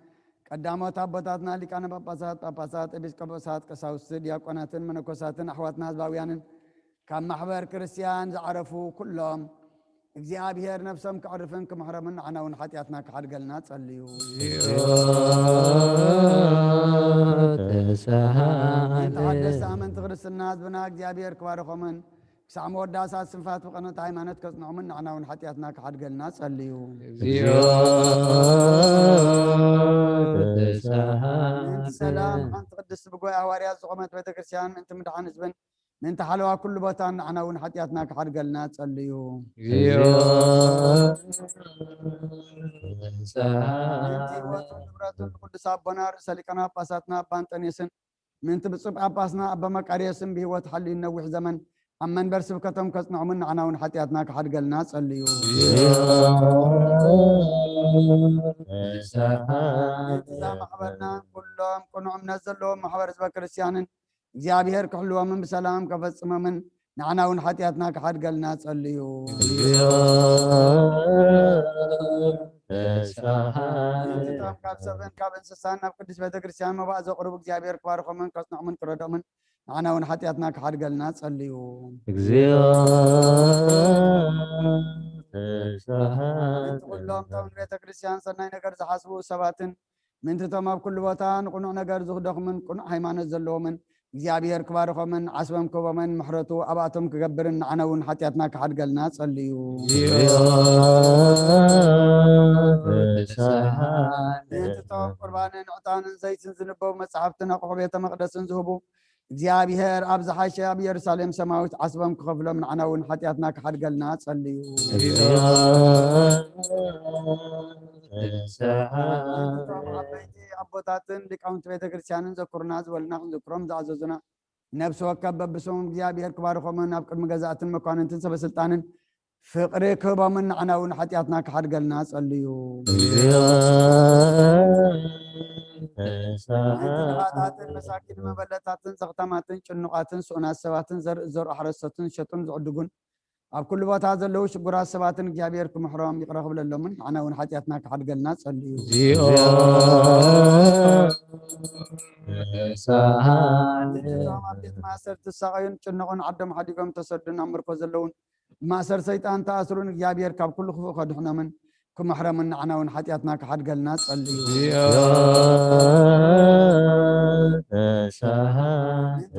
ቀዳሞት ኣቦታትና ሊቃነ ጳጳሳት፣ ጳጳሳት፣ ኤጲስቆጶሳት፣ ቀሳውስቲ፣ ዲያቆናትን መነኮሳትን ኣሕዋትና ህዝባውያንን ካብ ማሕበር ክርስቲያን ዝዓረፉ ኩሎም እግዚኣብሔር ነፍሶም ከዕርፍን ክምሕሮምን ንዓና እውን ሓጢኣትና ክሓድገልና ጸልዩ። ተሳሃለነ። ምእንቲ ሓደስቲ ኣመንቲ ክርስትና ህዝብና እግዚኣብሔር ክባርኾምን ክሳዕ መወዳእታ ስንፋት ብቐኖት ሃይማኖት ከጽንዖምን ንዓና እውን ሓጢኣትና ክሓድገልና ጸልዩ። እግዚኦ ተሳሃለነ። ምእንቲ ሰላም ሓንቲ ቅድስቲ ብጉባኤ ሃዋርያት ዝኾነት ቤተ ክርስቲያን ምእንቲ ምድሓን ህዝብን ምእንቲ ሓለዋ ኩሉ ቦታን ንዓና እውን ሓጢኣትና ክሓድገልና ጸልዩ። እግዚኦ ተሳሃለነ። ምእንቲ ህይወቱን ንብረቱን ንቅዱስ ኣቦና ርእሰ ሊቃነ ጳጳሳትና ኣባ እንጠንዮስን ምእንቲ ብፁዕ ጳጳስና ኣባ መቃርዮስን ብህይወት ሓልዩ ነዊሕ ዘመን ኣብ መንበር ስብከቶም ከጽንዖምን ንዓና እውን ሓጢኣትና ክሓድገልና ጸልዩ። ተሳሃለነ። ምእንቲ እዛ ማሕበርና ኩሎም ቅኑዕ እምነት ዘለዎም ማሕበር ህዝበ ክርስቲያንን እግዚኣብሔር ክሕልዎምን ብሰላም ከፈጽሞምን ንዓና እውን ሓጢኣትና ክሓድገልና ጸልዩ። እቶም ካብ ሰብን ካብ እንስሳን ናብ ቅድስት ቤተ ክርስቲያን መባእ ዘቕርቡ እግዚኣብሔር ክባርኾምን ከጽንዖምን ክረድኦምን ንዓና እውን ሓጢኣትና ክሓድገልና ጸልዩ። እግዚኦ ተሳሃለነ። ምእንቲ ኩሎም እቶም ንቤተ ክርስቲያን ሰናይ ነገር ዝሓስቡ ሰባትን ምእንቲ እቶም ኣብ ኩሉ ቦታ ንቕኑዕ ነገር ዝደኽሙን ቅኑዕ ሃይማኖት ዘለዎምን እግዚኣብሔር ክባርኾምን ዓስቦም ክህቦምን ምሕረቱ ኣብኣቶም ክገብርን ንዓና እውን ሓጢኣትና ክሓድገልና ጸልዩ። ምእንቲ እቶም ቁርባንን ዕጣንን ዘይትን ዝንበቡ መጻሕፍትን ኣቑሑ ቤተ መቕደስን ዝህቡ እግዚኣብሔር ኣብ ዝሓሸ ኣብ ኢየሩሳሌም ሰማያዊት ዓስቦም ክኸፍሎም ንዓና እውን ሓጢኣትና ክሓድገልና ጸልዩ። እቶም ዓበይቲ ኣቦታትን ሊቃውንቲ ቤተ ክርስቲያንን ዘኩርና ዝበሉና ክንዝክሮም ዝኣዘዙና ነብሲ ወከፍ በብስሞም እግዚኣብሔር ክባርኾምን ኣብ ቅድሚ ገዛእትን መኳንንትን ሰበስልጣንን ፍቕሪ ክህቦምን ንዓና እውን ሓጢኣትና ክሓድገልና ጸልዩ። ንድኻታትን መሳኪን መበለታትን ዘኽታማትን ጭኑቓትን ስኡናት ሰባትን ዘርኢ ዝዘርኡ ሓረስቶትን ዝሸጡን ዝዕድጉን ኣብ ኩሉ ቦታ ዘለዉ ሽጉራት ሰባትን እግዚኣብሔር ክምሕሮም ይቕረ ክብለሎምን ንዓና እውን ሓጢኣትና ክሓድገልና ጸልዩ። እቶም ኣብ ቤት ማእሰርቲ ዝሳቐዩን ጭነቑን ዓዶም ሓዲጎም ተሰዱን ኣብ ምርኮ ዘለውን ማእሰር ሰይጣን ተኣስሩን እግዚኣብሔር ካብ ኩሉ ክፉእ ከድሕኖምን ክምሕረምን ንዓና እውን ሓጢኣትና ክሓድገልና ጸልዩ። ምእንቲ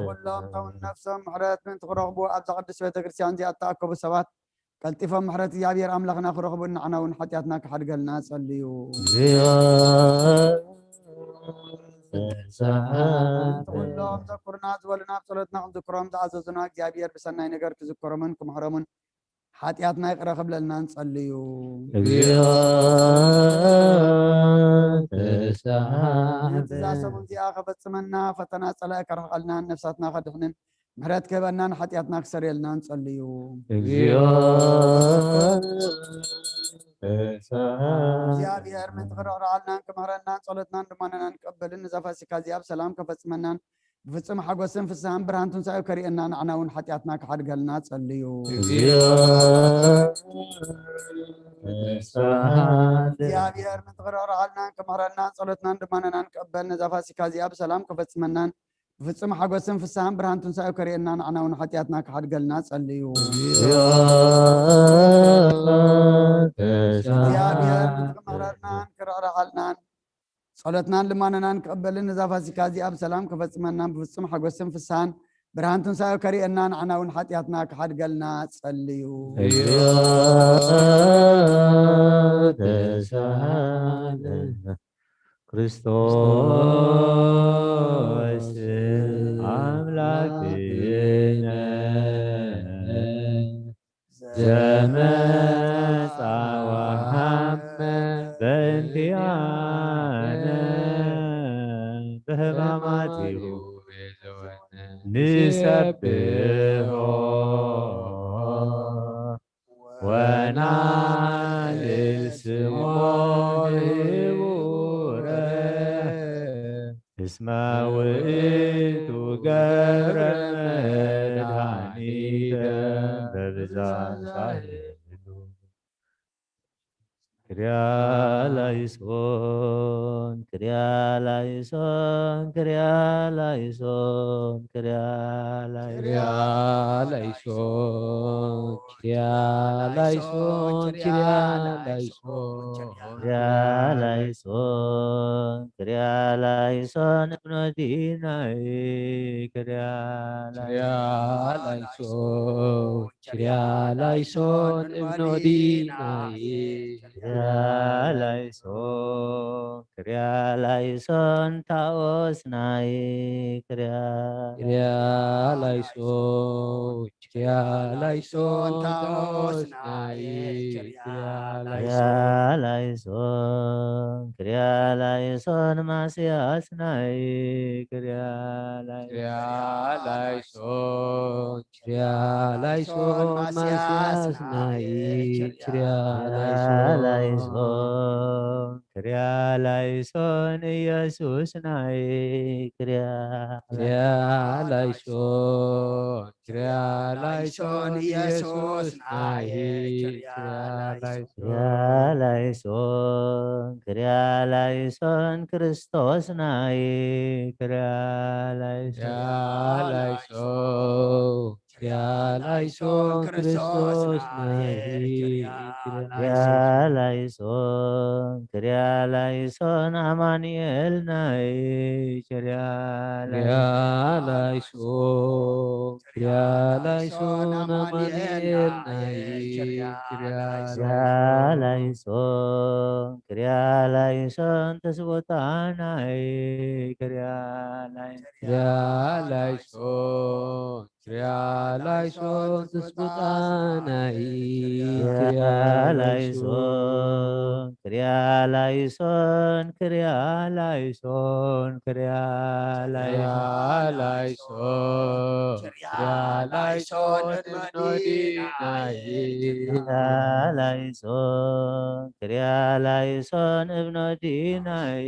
ኩሎም እቶም ነፍሶም ምሕረት ምእንቲ ክረኽቡ ኣብዛ ቅድስት ቤተ ክርስቲያን እዚኣ እተኣከቡ ሰባት ቀልጢፎም ምሕረት እግዚኣብሔር ኣምላኽና ክረኽቡ ንዓና እውን ሓጢኣትና ክሓድገልና ጸልዩ። ኩሎም ዘኩርና ዝበሉና ኣብ ጸሎትና ክንዝክሮም ዝኣዘዙና እግዚኣብሔር ብሰናይ ነገር ክዝከሮምን ክምሕሮምን ሓጢኣትና ይቕረ ክብለልና ንጸልዩ። እዛ ሰሙን እዚኣ ከፈጽመና ፈተና ጸላኢ ከርሕቐልናን ነፍሳትና ከድሕንን ምሕረት ክህበናን ሓጢኣትና ክሰርየልና ንጸልዩ። እግዚኣብሔር ምእንቲ ክርሕርሓልናን ክምሕረናን ጸሎትናን ልማነናን ክቕበልን ነዛ ፋሲካ እዚኣ ብሰላም ከፈጽመናን ብፍጹም ሓጎስን ፍስሃን ብርሃን ትንሳኤ ከርእየና ንዓና እውን ሓጢኣትና ክሓድገልና ጸልዩ። እግዚኣብሔር ምእንቲ ክርሕርሓልናን ክምሕረናን ጸሎትናን ልማነናን ክቕበል ነዛ ፋሲካ እዚኣ ብሰላም ከፈጽመናን ብፍጹም ሓጎስን ፍስሃን ብርሃን ትንሳኤ ከርእየና ንዓና እውን ሓጢኣትና ክሓድገልና ጸልዩ። እግዚኣብሔር ምእንቲ ክምሕረናን ክርሕርሓልናን ጸሎትናን ልማነናን ክቕበልን ነዛ ፋሲካ እዚኣ ብሰላም ከፈጽመናን ብፍጹም ሓጎስን ፍስሃን ብርሃን ትንሳኤ ከርእየና ንዓና እውን ሓጢኣትና ክሓድገልና ጸልዩ። ክርስቶስ ኣምላክነ ዘመጻ ወሃመ በእንቲኣነ ብሕማማቲሁ ንሰብሖ ወናልል ስሞ ንቡረ እስመ ውእቱ ገብረ መድኃኒተ በብዛዛህሉ። ክርያ ላይሶን ክርያ ላይሶን ክርያ ላይሶን ክርያ ላይሶን ክርያ ላይሶን ክርያ ላይሶን ክርያ ላይሶን ክርያ ላይሶን ክርያ ላይሶን እብኖዲናይ ክርያ ክርያ ላይሶን ላይሶን ክርያ ላይሶን እብኖዲናይ ክርያ ላይሶን ክርያ ላይሶን ታኦስናይ ክርያ ክርያ ላይሶን ክርያ ላይሶን ታኦስናይ ክርያ ክርያ ላይሶን ላይሶን ክርያ ላይሶን ማስያስናይ ክርያ ላይሶን ክርያ ላይሶን ክርያ ላይሶን ማስያስናይ ክርያ ላይሶን ክርያ ላይሶን ኢየሱስናይ ክርያ ክርያ ላይሶን ክርያ ላይሶን ኢየሱስናይ ክርያ ላይሶን ክርያ ላይሶን ክርያ ላይሶን ክርስቶስናይ ክርያ ላይሶን ክርያ ላይሶን ክርያ ላይሶን ክርስቶስናይ ክርያ ላይሶን ክርያ ላይሶን ኣማኑኤልናይ ክርያ ክርያ ላይሶን ክርያ ላይሶን ኣማኑኤልናይ ክርያ ክርያ ላይሶን ላይሶን ክርያ ላይሶን ትስቦታናይ ክርያ ላይሶን ክርያ ላይሶን ክርያ ላይሶን ትስቦታናይ ክርያ ክርያ ላይሶን ላይሶን ክርያ ላይሶን ክርያ ክርያ ላይሶን ላይሶን ክርያ ላይሶን እብኖዲናይ ክርያ ላይሶን ክርያ ላይሶን እብኖዲናይ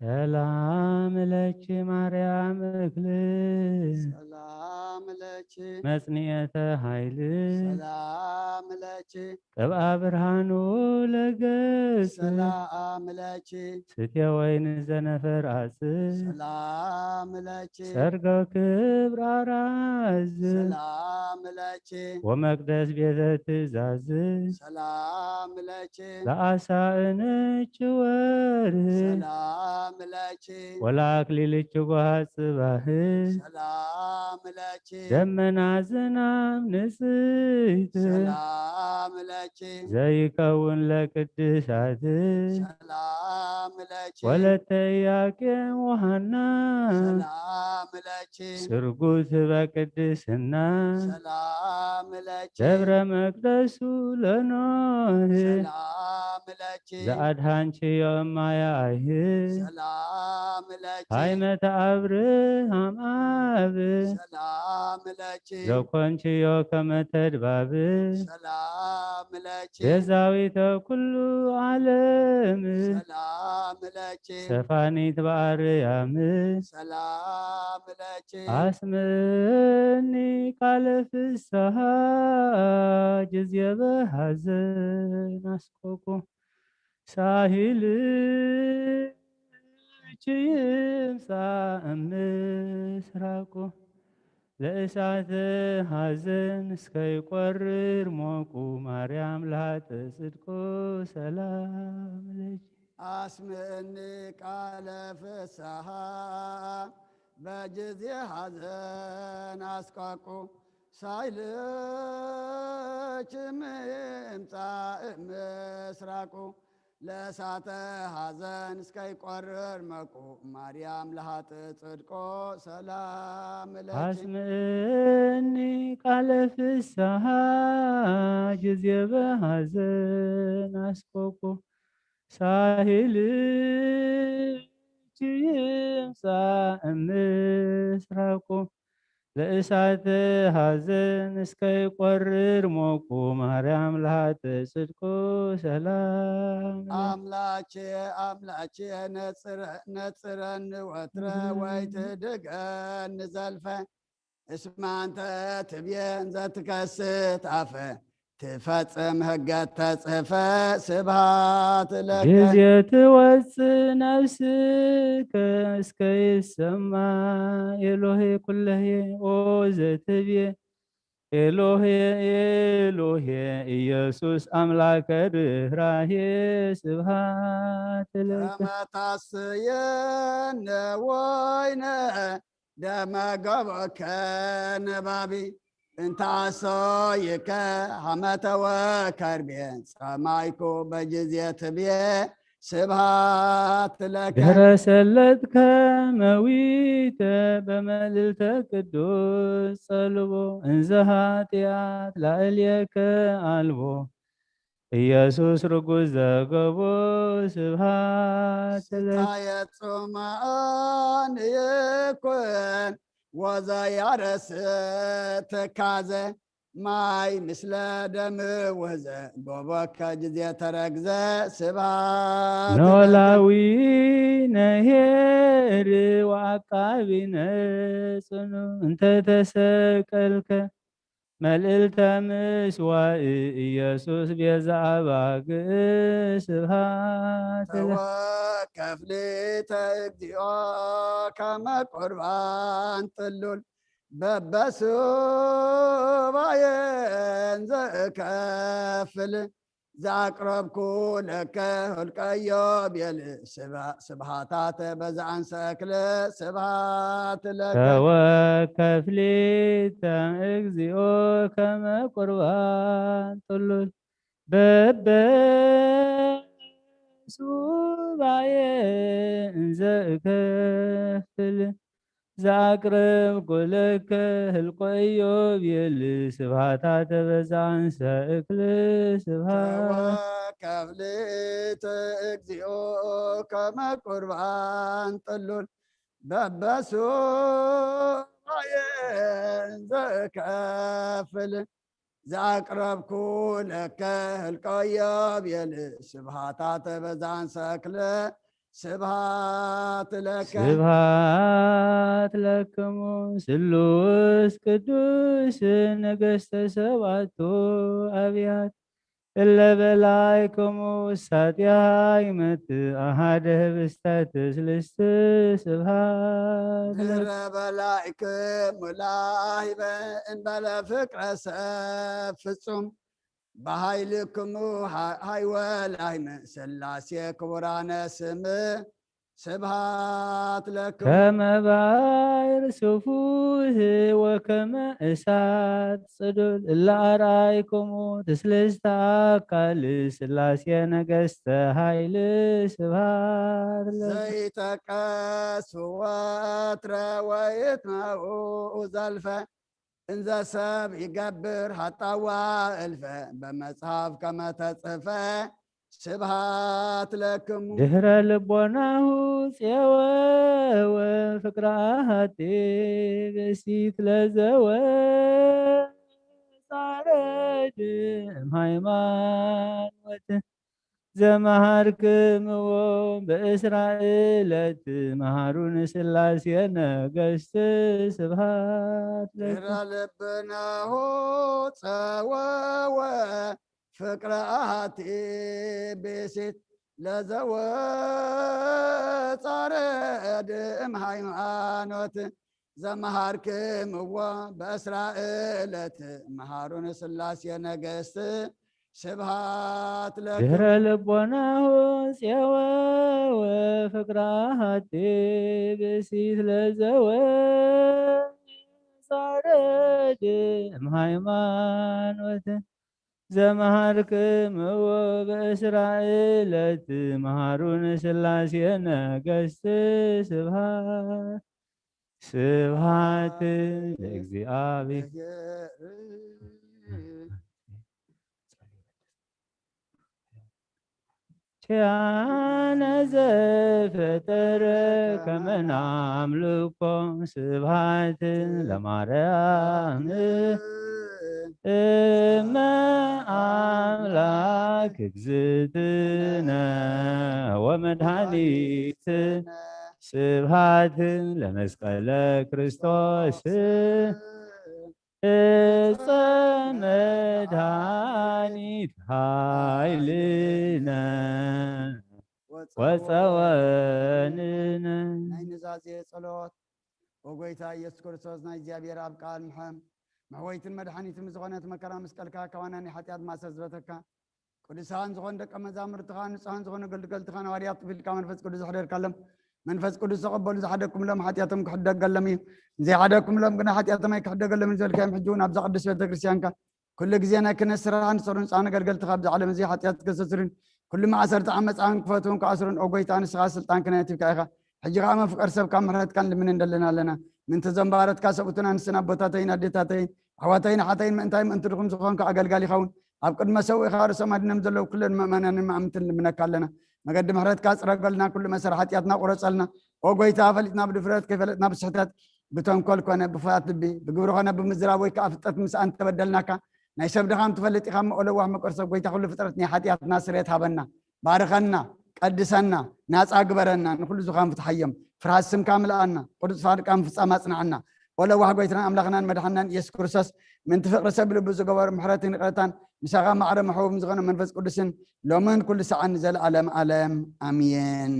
ሰላም ለኪ ማርያም እክል ሰላም ለኪ መጽንኤተ ኃይል ሰላም ለኪ ቅብኣ ብርሃኑ ለገጽ ሰላም ለኪ ስቴ ወይን ዘነፈር ኣጽ ሰላም ለኪ ሰርገ ክብር ኣራዝ ሰላም ለኪ ወመቅደስ ቤተ ትእዛዝ ሰላም ለኪ ለኣሳእነች ወርህ ሰላም ለኪ ወለአክሊልች ጓሃ ጽባህ ሰላም ለኪ ደመና ዝናም ንጽሕት ሰላም ለኪ ዘይከውን ለቅድሳት ሰላም ለኪ ወለተ ኢያቄም ወሃና ሰላም ለኪ ስርጉት በቅድስና ሰላም ለኪ ደብረ መቅደሱ ለኖህ ሰላም ለኪ ዘአድሃንችዮ እማያይህ ሰላም ለኪ ሃይመተ አብርሃም አብ ሰላም ለኪ ዘኮንችዮ ከመተድባብ ሰላም ለኪ ቤዛዊተ ኩሉ ዓለም ሰላም ለኪ ሰፋኒት በአርያም ሰላም ለኪ አስምኒ ቃለ ፍስሓ ጊዜ በሐዘን አስቆቁ ሳሂልኪ ይምጻእ ምስራቁ ለእሳተ ሐዘን እስከይቆርር ሞቁ ማርያም ለሃጥ ጽድቁ ሰላም ለኪ አስምኒ ቃለ ፍስሓ በጊዜ ሐዘን አስቆቁ ሳይልኪ ይምጻእ ምስራቁ ለእሳተ ሐዘን እስከይቆርር ሞቁ ማርያም ለሃጥ ጽድቆ ሰላም ለኪ አስምኒ ቃለ ፍስሓ ጊዜ በሐዘን አስቆቁ ሳሂልኪ ይምጻእ ምስራቁ ለእሳተ ሐዘን እስከይቆርር ሞቁ ማርያም ለሃጥ ጽድቁ ሰላም አምላኬ አምላኬ ነጽረ- ነጽረኒ ወትረ ወይ ትድገኒ ዘልፈ እስማንተ ትብየ እንዘ ትከስት አፈ ትፈጽም ህገ ተጽፈ ስብሃት ለከ ጊዜ ትወጽእ ነፍስከ እስከ ይሰማ ኤሎሄ ኩለሄ ኦ ዘትብየ ኤሎሄ ኤሎሄ ኢየሱስ አምላከ ርኅራሄ ስብሃት ለከ ከመታስየነ ወይነ ደመ ገቦከ ነባቢ እንታሶይከ ሐመተ ወከርቤ ጸማይኩ በጊዜ ትብየ ስብሃት ለከ ድህረ ሰለጥከ መዊተ በመልዕልተ ቅዱስ ጸልቦ እንዘ ኃጢአት ላዕሌከ አልቦ ኢየሱስ ርጉዝ ዘገቦ ስብሃት ለከ ታየጹማን ይኩን ወዘያረስ ትካዘ ማይ ምስለ ደም ወዘ ጎቦከ ጊዜ ተረግዘ ስብሃት ለከ ኖላዊ ነሄር ወአቃቢ ነጽኑ እንተ ተሰቀልከ መልዕልተ ምስዋእ ኢየሱስ ቤዛ አባግዕ ስብሃት ለከ ተወከፍሊተ እግዚኦ ከመ ቁርባን ጥሉል በበሱባኤ እንዘ እከፍል ዘአቅረብኩ ለከ ህልቀዮ ቤል ስብሃታተ በዘአንሰክለ ስብሃት ለከ ተወከፍሊተ እግዚኦ ከመ ቁርባን ጥሉል በበ ሱባኤ እንዘ እከፍል ዘአቅረብኩ ለከ ህልቆ ኢዮቤል ስብሃታተ በዛንሰ እክል ስብሃት ከፍልት እግዚኦ ከመ ቁርባን ጥሉል በበሱባኤ እንዘ እከፍል ዘአቅረብኩ ለከ ህልቆ ኢዮቤል ስብሃታተ በዛንሰ እክል ስብሐት ለከ። ስብሐት ለክሙ ስሉስ ቅዱስ ነገስተ ሰባቱ ኣብያት እለ በላይክሙ ውሳጢሃ ይመጽእ ኣሃደ ህብስተ ትስልስት። ስብሐት ለከ። ድህረ በላይክሙ ላይበ እንበለ ፍቅረ ሰብ ፍጹም በኃይልክሙ ሃይወ ላይመ ሥላሴ ክቡራነ ስም። ስብሐት ለክሙ። ከመ ባሕር ስፉህ ወከመ እሳት ጽዱል እለ ኣርኣይክሙ ትስልስተ ኣካል ሥላሴ ነገስተ ኃይል። ስብሐት ለከ። ዘይተቀሱ ወትረ ወይትመኡ ዘልፈ እንዘ ሰብ ይገብር ኃጣዋ እልፈ በመጽሐፍ ከመ ተጽፈ። ስብሐት ለክሙ። ድህረ ልቦናሁ ጼወወ ፍቅረ ኣሐቲ ብእሲት ለዘወ ጻረድ እምሃይማኖት ዘመሃርክምዎ በእስራኤለት መሃሩን ሥላሴ ነገስት። ስብሐት ለከ። ድህረ ልብናሁ ጸወወ ፍቅረ ኣሐቲ ብእሲት ለዘወ ጻረድ እምሃይማኖት ዘመሃርክምዎ በእስራኤለት መሃሩን ሥላሴ ነገስት። ስብሐት ለክሙ። ድህረ ልቦናሁ ጼወወ ፍቅረ ኣሐቲ ብእሲት ለዘወ ጻረድ እምሃይማኖት ዘመሃርክምዎ በእስራኤለት መሃሩን ሥላሴ ነገስት። ስብሐት ስብሐት ለእግዚኣብሔር። ኪያነ ዘፈጠረ ከመ ናምልኮ። ስብሐት ለማርያም እመ ኣምላክ እግዝእትነ ወመድኃኒትነ። ስብሐት ለመስቀለ ክርስቶስ እፀ መድኃኒት ኃይልነ ወፀወንነ። ናይ ኑዛዜ ጸሎት። ኦ ጐይታ ኢየሱስ ክርስቶስ፣ ናይ እግዚኣብሔር ኣብ ቃል ምሐም መሕወይትን መድሓኒትን ዝኾነት መከራ መስቀልካ፣ ካባና ናይ ሓጢኣት ማሰር ዝበተካ፣ ቅዱሳን ዝኾኑ ደቀ መዛሙርትኻ፣ ንጹሃን ዝኾኑ ኣገልገልትኻ፣ ንዋርያት ትቢልካ መንፈስ ቅዱስ ዘሕደርካሎም፣ መንፈስ ቅዱስ ተቐበሉ። ዝሓደግኩምሎም ሓጢኣቶም ክሕደገሎም እዩ፣ ዘይሓደግኩምሎም ግና ሓጢኣቶም ኣይክሕደገሎም እዩ ዝበልካዮም፣ ሕጂ እውን ኣብዛ ቅድስት ቤተ ክርስቲያንካ ኩሉ ግዜ ናይ ክህነት ስራሕ ንሰሩን ንጹሃን ኣገልገልትኻ ኣብዚ ዓለም እዚ ሓጢኣት ክሰስርን ኩሉ ማእሰርቲ ዓመፃን ክፈትውን ክኣስሩን፣ ኦ ጐይታ፣ ንስኻ ስልጣን ክህነት ሂብካ ኢኻ። ሕጂ ኸዓ መፍቀር ሰብ ካብ ምሕረትካን ልምንን ደለና ኣለና። ምእንቲ እዞም ባሮትካ ሰብኡትን ኣንስትን ኣቦታተይን ኣዴታተይን ኣሕዋተይን ኣሓተይን ምእንታይ ምእንቲ ድኹም ዝኾንካ ኣገልጋሊ ይኸውን ኣብ ቅድመ ሰውእኻ ርእሶም ኣድኖም ዘለዉ ኩለን ምእመናንን መኣምንትን ልምነካ ኣለና። መገዲ ምሕረትካ ጽረገልና፣ ኩሉ መሰር ሓጢኣትና ቁረጸልና። ኦ ጐይታ፣ ፈሊጥና ብድፍረት፣ ከይፈለጥና ብስሕተት፣ ብተንኮል ኮነ ብፍርሃት ልቢ፣ ብግብሪ ኮነ ብምዝራብ ወይ ከኣ ፍልጠት ምስኣን እንተበደልናካ፣ ናይ ሰብ ድኻም ትፈልጥ ኢኻ እሞ፣ ኦ ለዋህ ምቁር ሰብ፣ ጐይታ ኩሉ ፍጥረት ናይ ሓጢኣትና ስርየት ሃበና። ባርኸና፣ ቀድሰና፣ ናጻ ግበረና፣ ንኹሉ ዝኻን ፍትሓዮም። ፍርሃት ስምካ ምልኣና፣ ቅዱስ ፍቓድካ ምፍጻም ኣጽንዓና። ኦ ለዋህ ጐይታናን ኣምላኽናን መድሓንናን ኢየሱስ ክርስቶስ፣ ምእንቲ ፍቕሪ ሰብ ልቡ ዝገበሮ ምሕረትን ይቕረታን፣ ምሳኻ ማዕረ መሕቡብን ዝኾነ መንፈስ ቅዱስን፣ ሎምን ኩሉ ሰዓን ንዘለኣለም ዓለም። ኣሜን።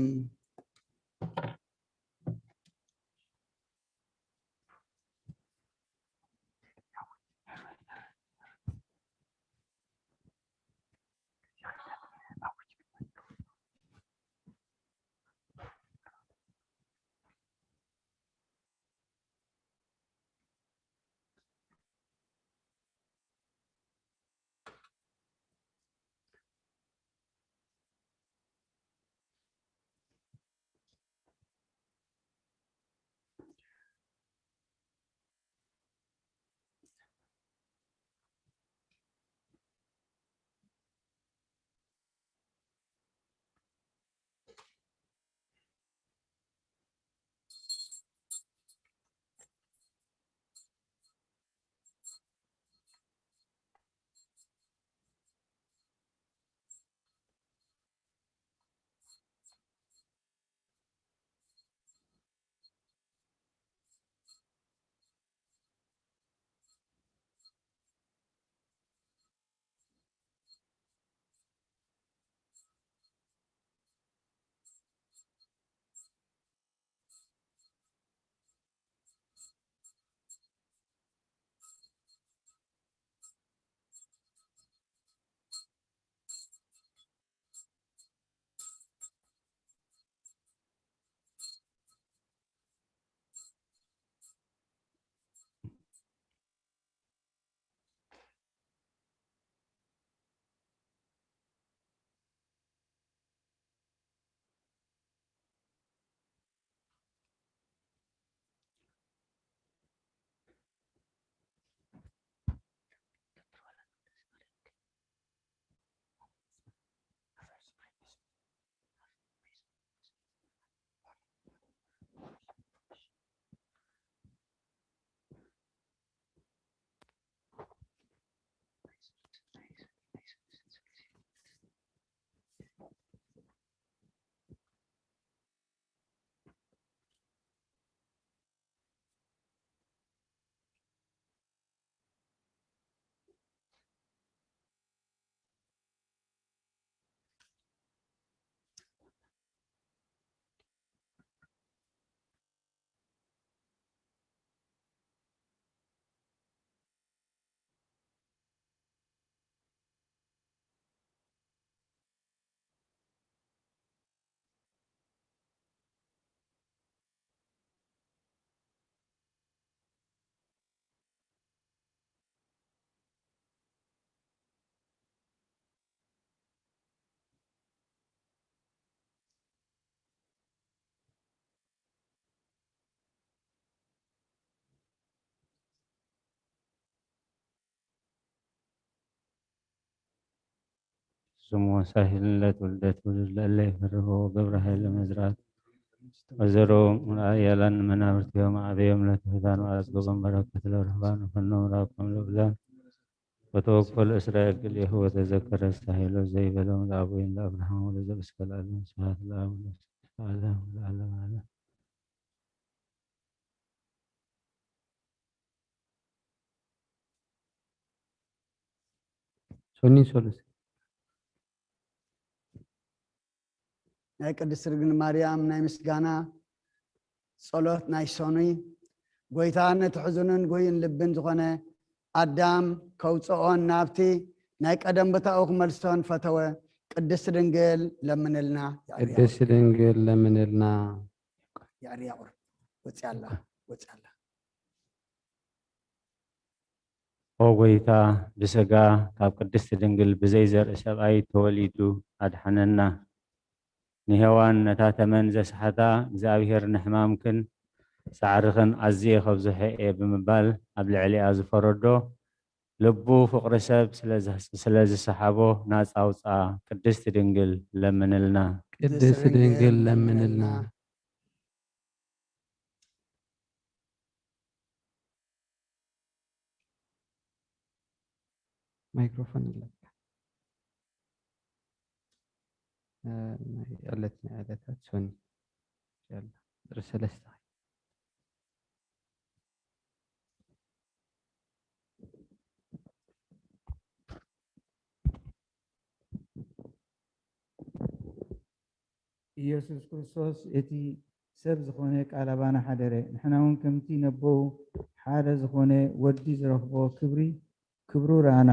ስሙ ሳሂል ለትውልደ ትውልድ ለእለ ይፈርሁ ገብረ ኃይለ መዝራት ወዘሮ ሙልኣያላን መናብርቲሆም ኣበዮም ለትሑታን ወኣጽግቦም በረከት ለርህባን ፈኖም ራቆም ለብላን ወተወክፎ ለእስራኤል ክልኤሁ ወተዘከረ ሳሂሎ ዘይበሎም ለኣቡይን ለኣብርሃም ወለዘእስከ ለዓለም። ስብሐት ለአብ ወለመንፈስ ቅዱስ ለዓለም ለዓለም ዓለም። ሶኒ ሶሉስ ናይ ቅድስት ድንግል ማርያም ናይ ምስጋና ጸሎት ናይ ሶኒ። ጎይታ ነቲ ሕዙንን ጉይን ልብን ዝኾነ ኣዳም ከውጽኦን ናብቲ ናይ ቀደም ቦታኡ ክመልሶን ፈተወ። ቅድስት ድንግል ለምንልና። የዕርያ ቅድስት ድንግል ለምንልና። የዕርያ ቁር ወጽያ ኣላ፣ ወጽያ ኣላ። ኦ ጎይታ፣ ብስጋ ካብ ቅድስት ድንግል ብዘይ ዘርኢ ሰብኣይ ተወሊዱ ኣድሓነና። ንሄዋን ነታ ተመን ዘስሓታ እግዚኣብሔር ንሕማምክን ጻዕርኽን ኣዝየ ከብዝሖ እየ ብምባል ኣብ ልዕሊኣ ዝፈረዶ ልቡ ፍቕሪ ሰብ ስለ ዘ-፣ ስለ ዝሰሓቦ ናጻ ኣውጽኣ። ቅድስት ድንግል ለምንልና። ቅድስት ድንግል ለምንልና። ማይክሮፎን ኣለካ። እ፣ ናይ ዕለት ናይ ዕለታት ሶኒ። ያላ፣ ቁጽሪ ሰለስተ። ኢየሱስ ክርስቶስ እቲ ሰብ ዝኾነ ቃል ኣባና ሓደረ። ንሕና እውን ከምቲ ነቦኡ ሓደ ዝኾነ ወዲ ዝረኽቦ ክብሪ፣ ክብሩ ረኣና።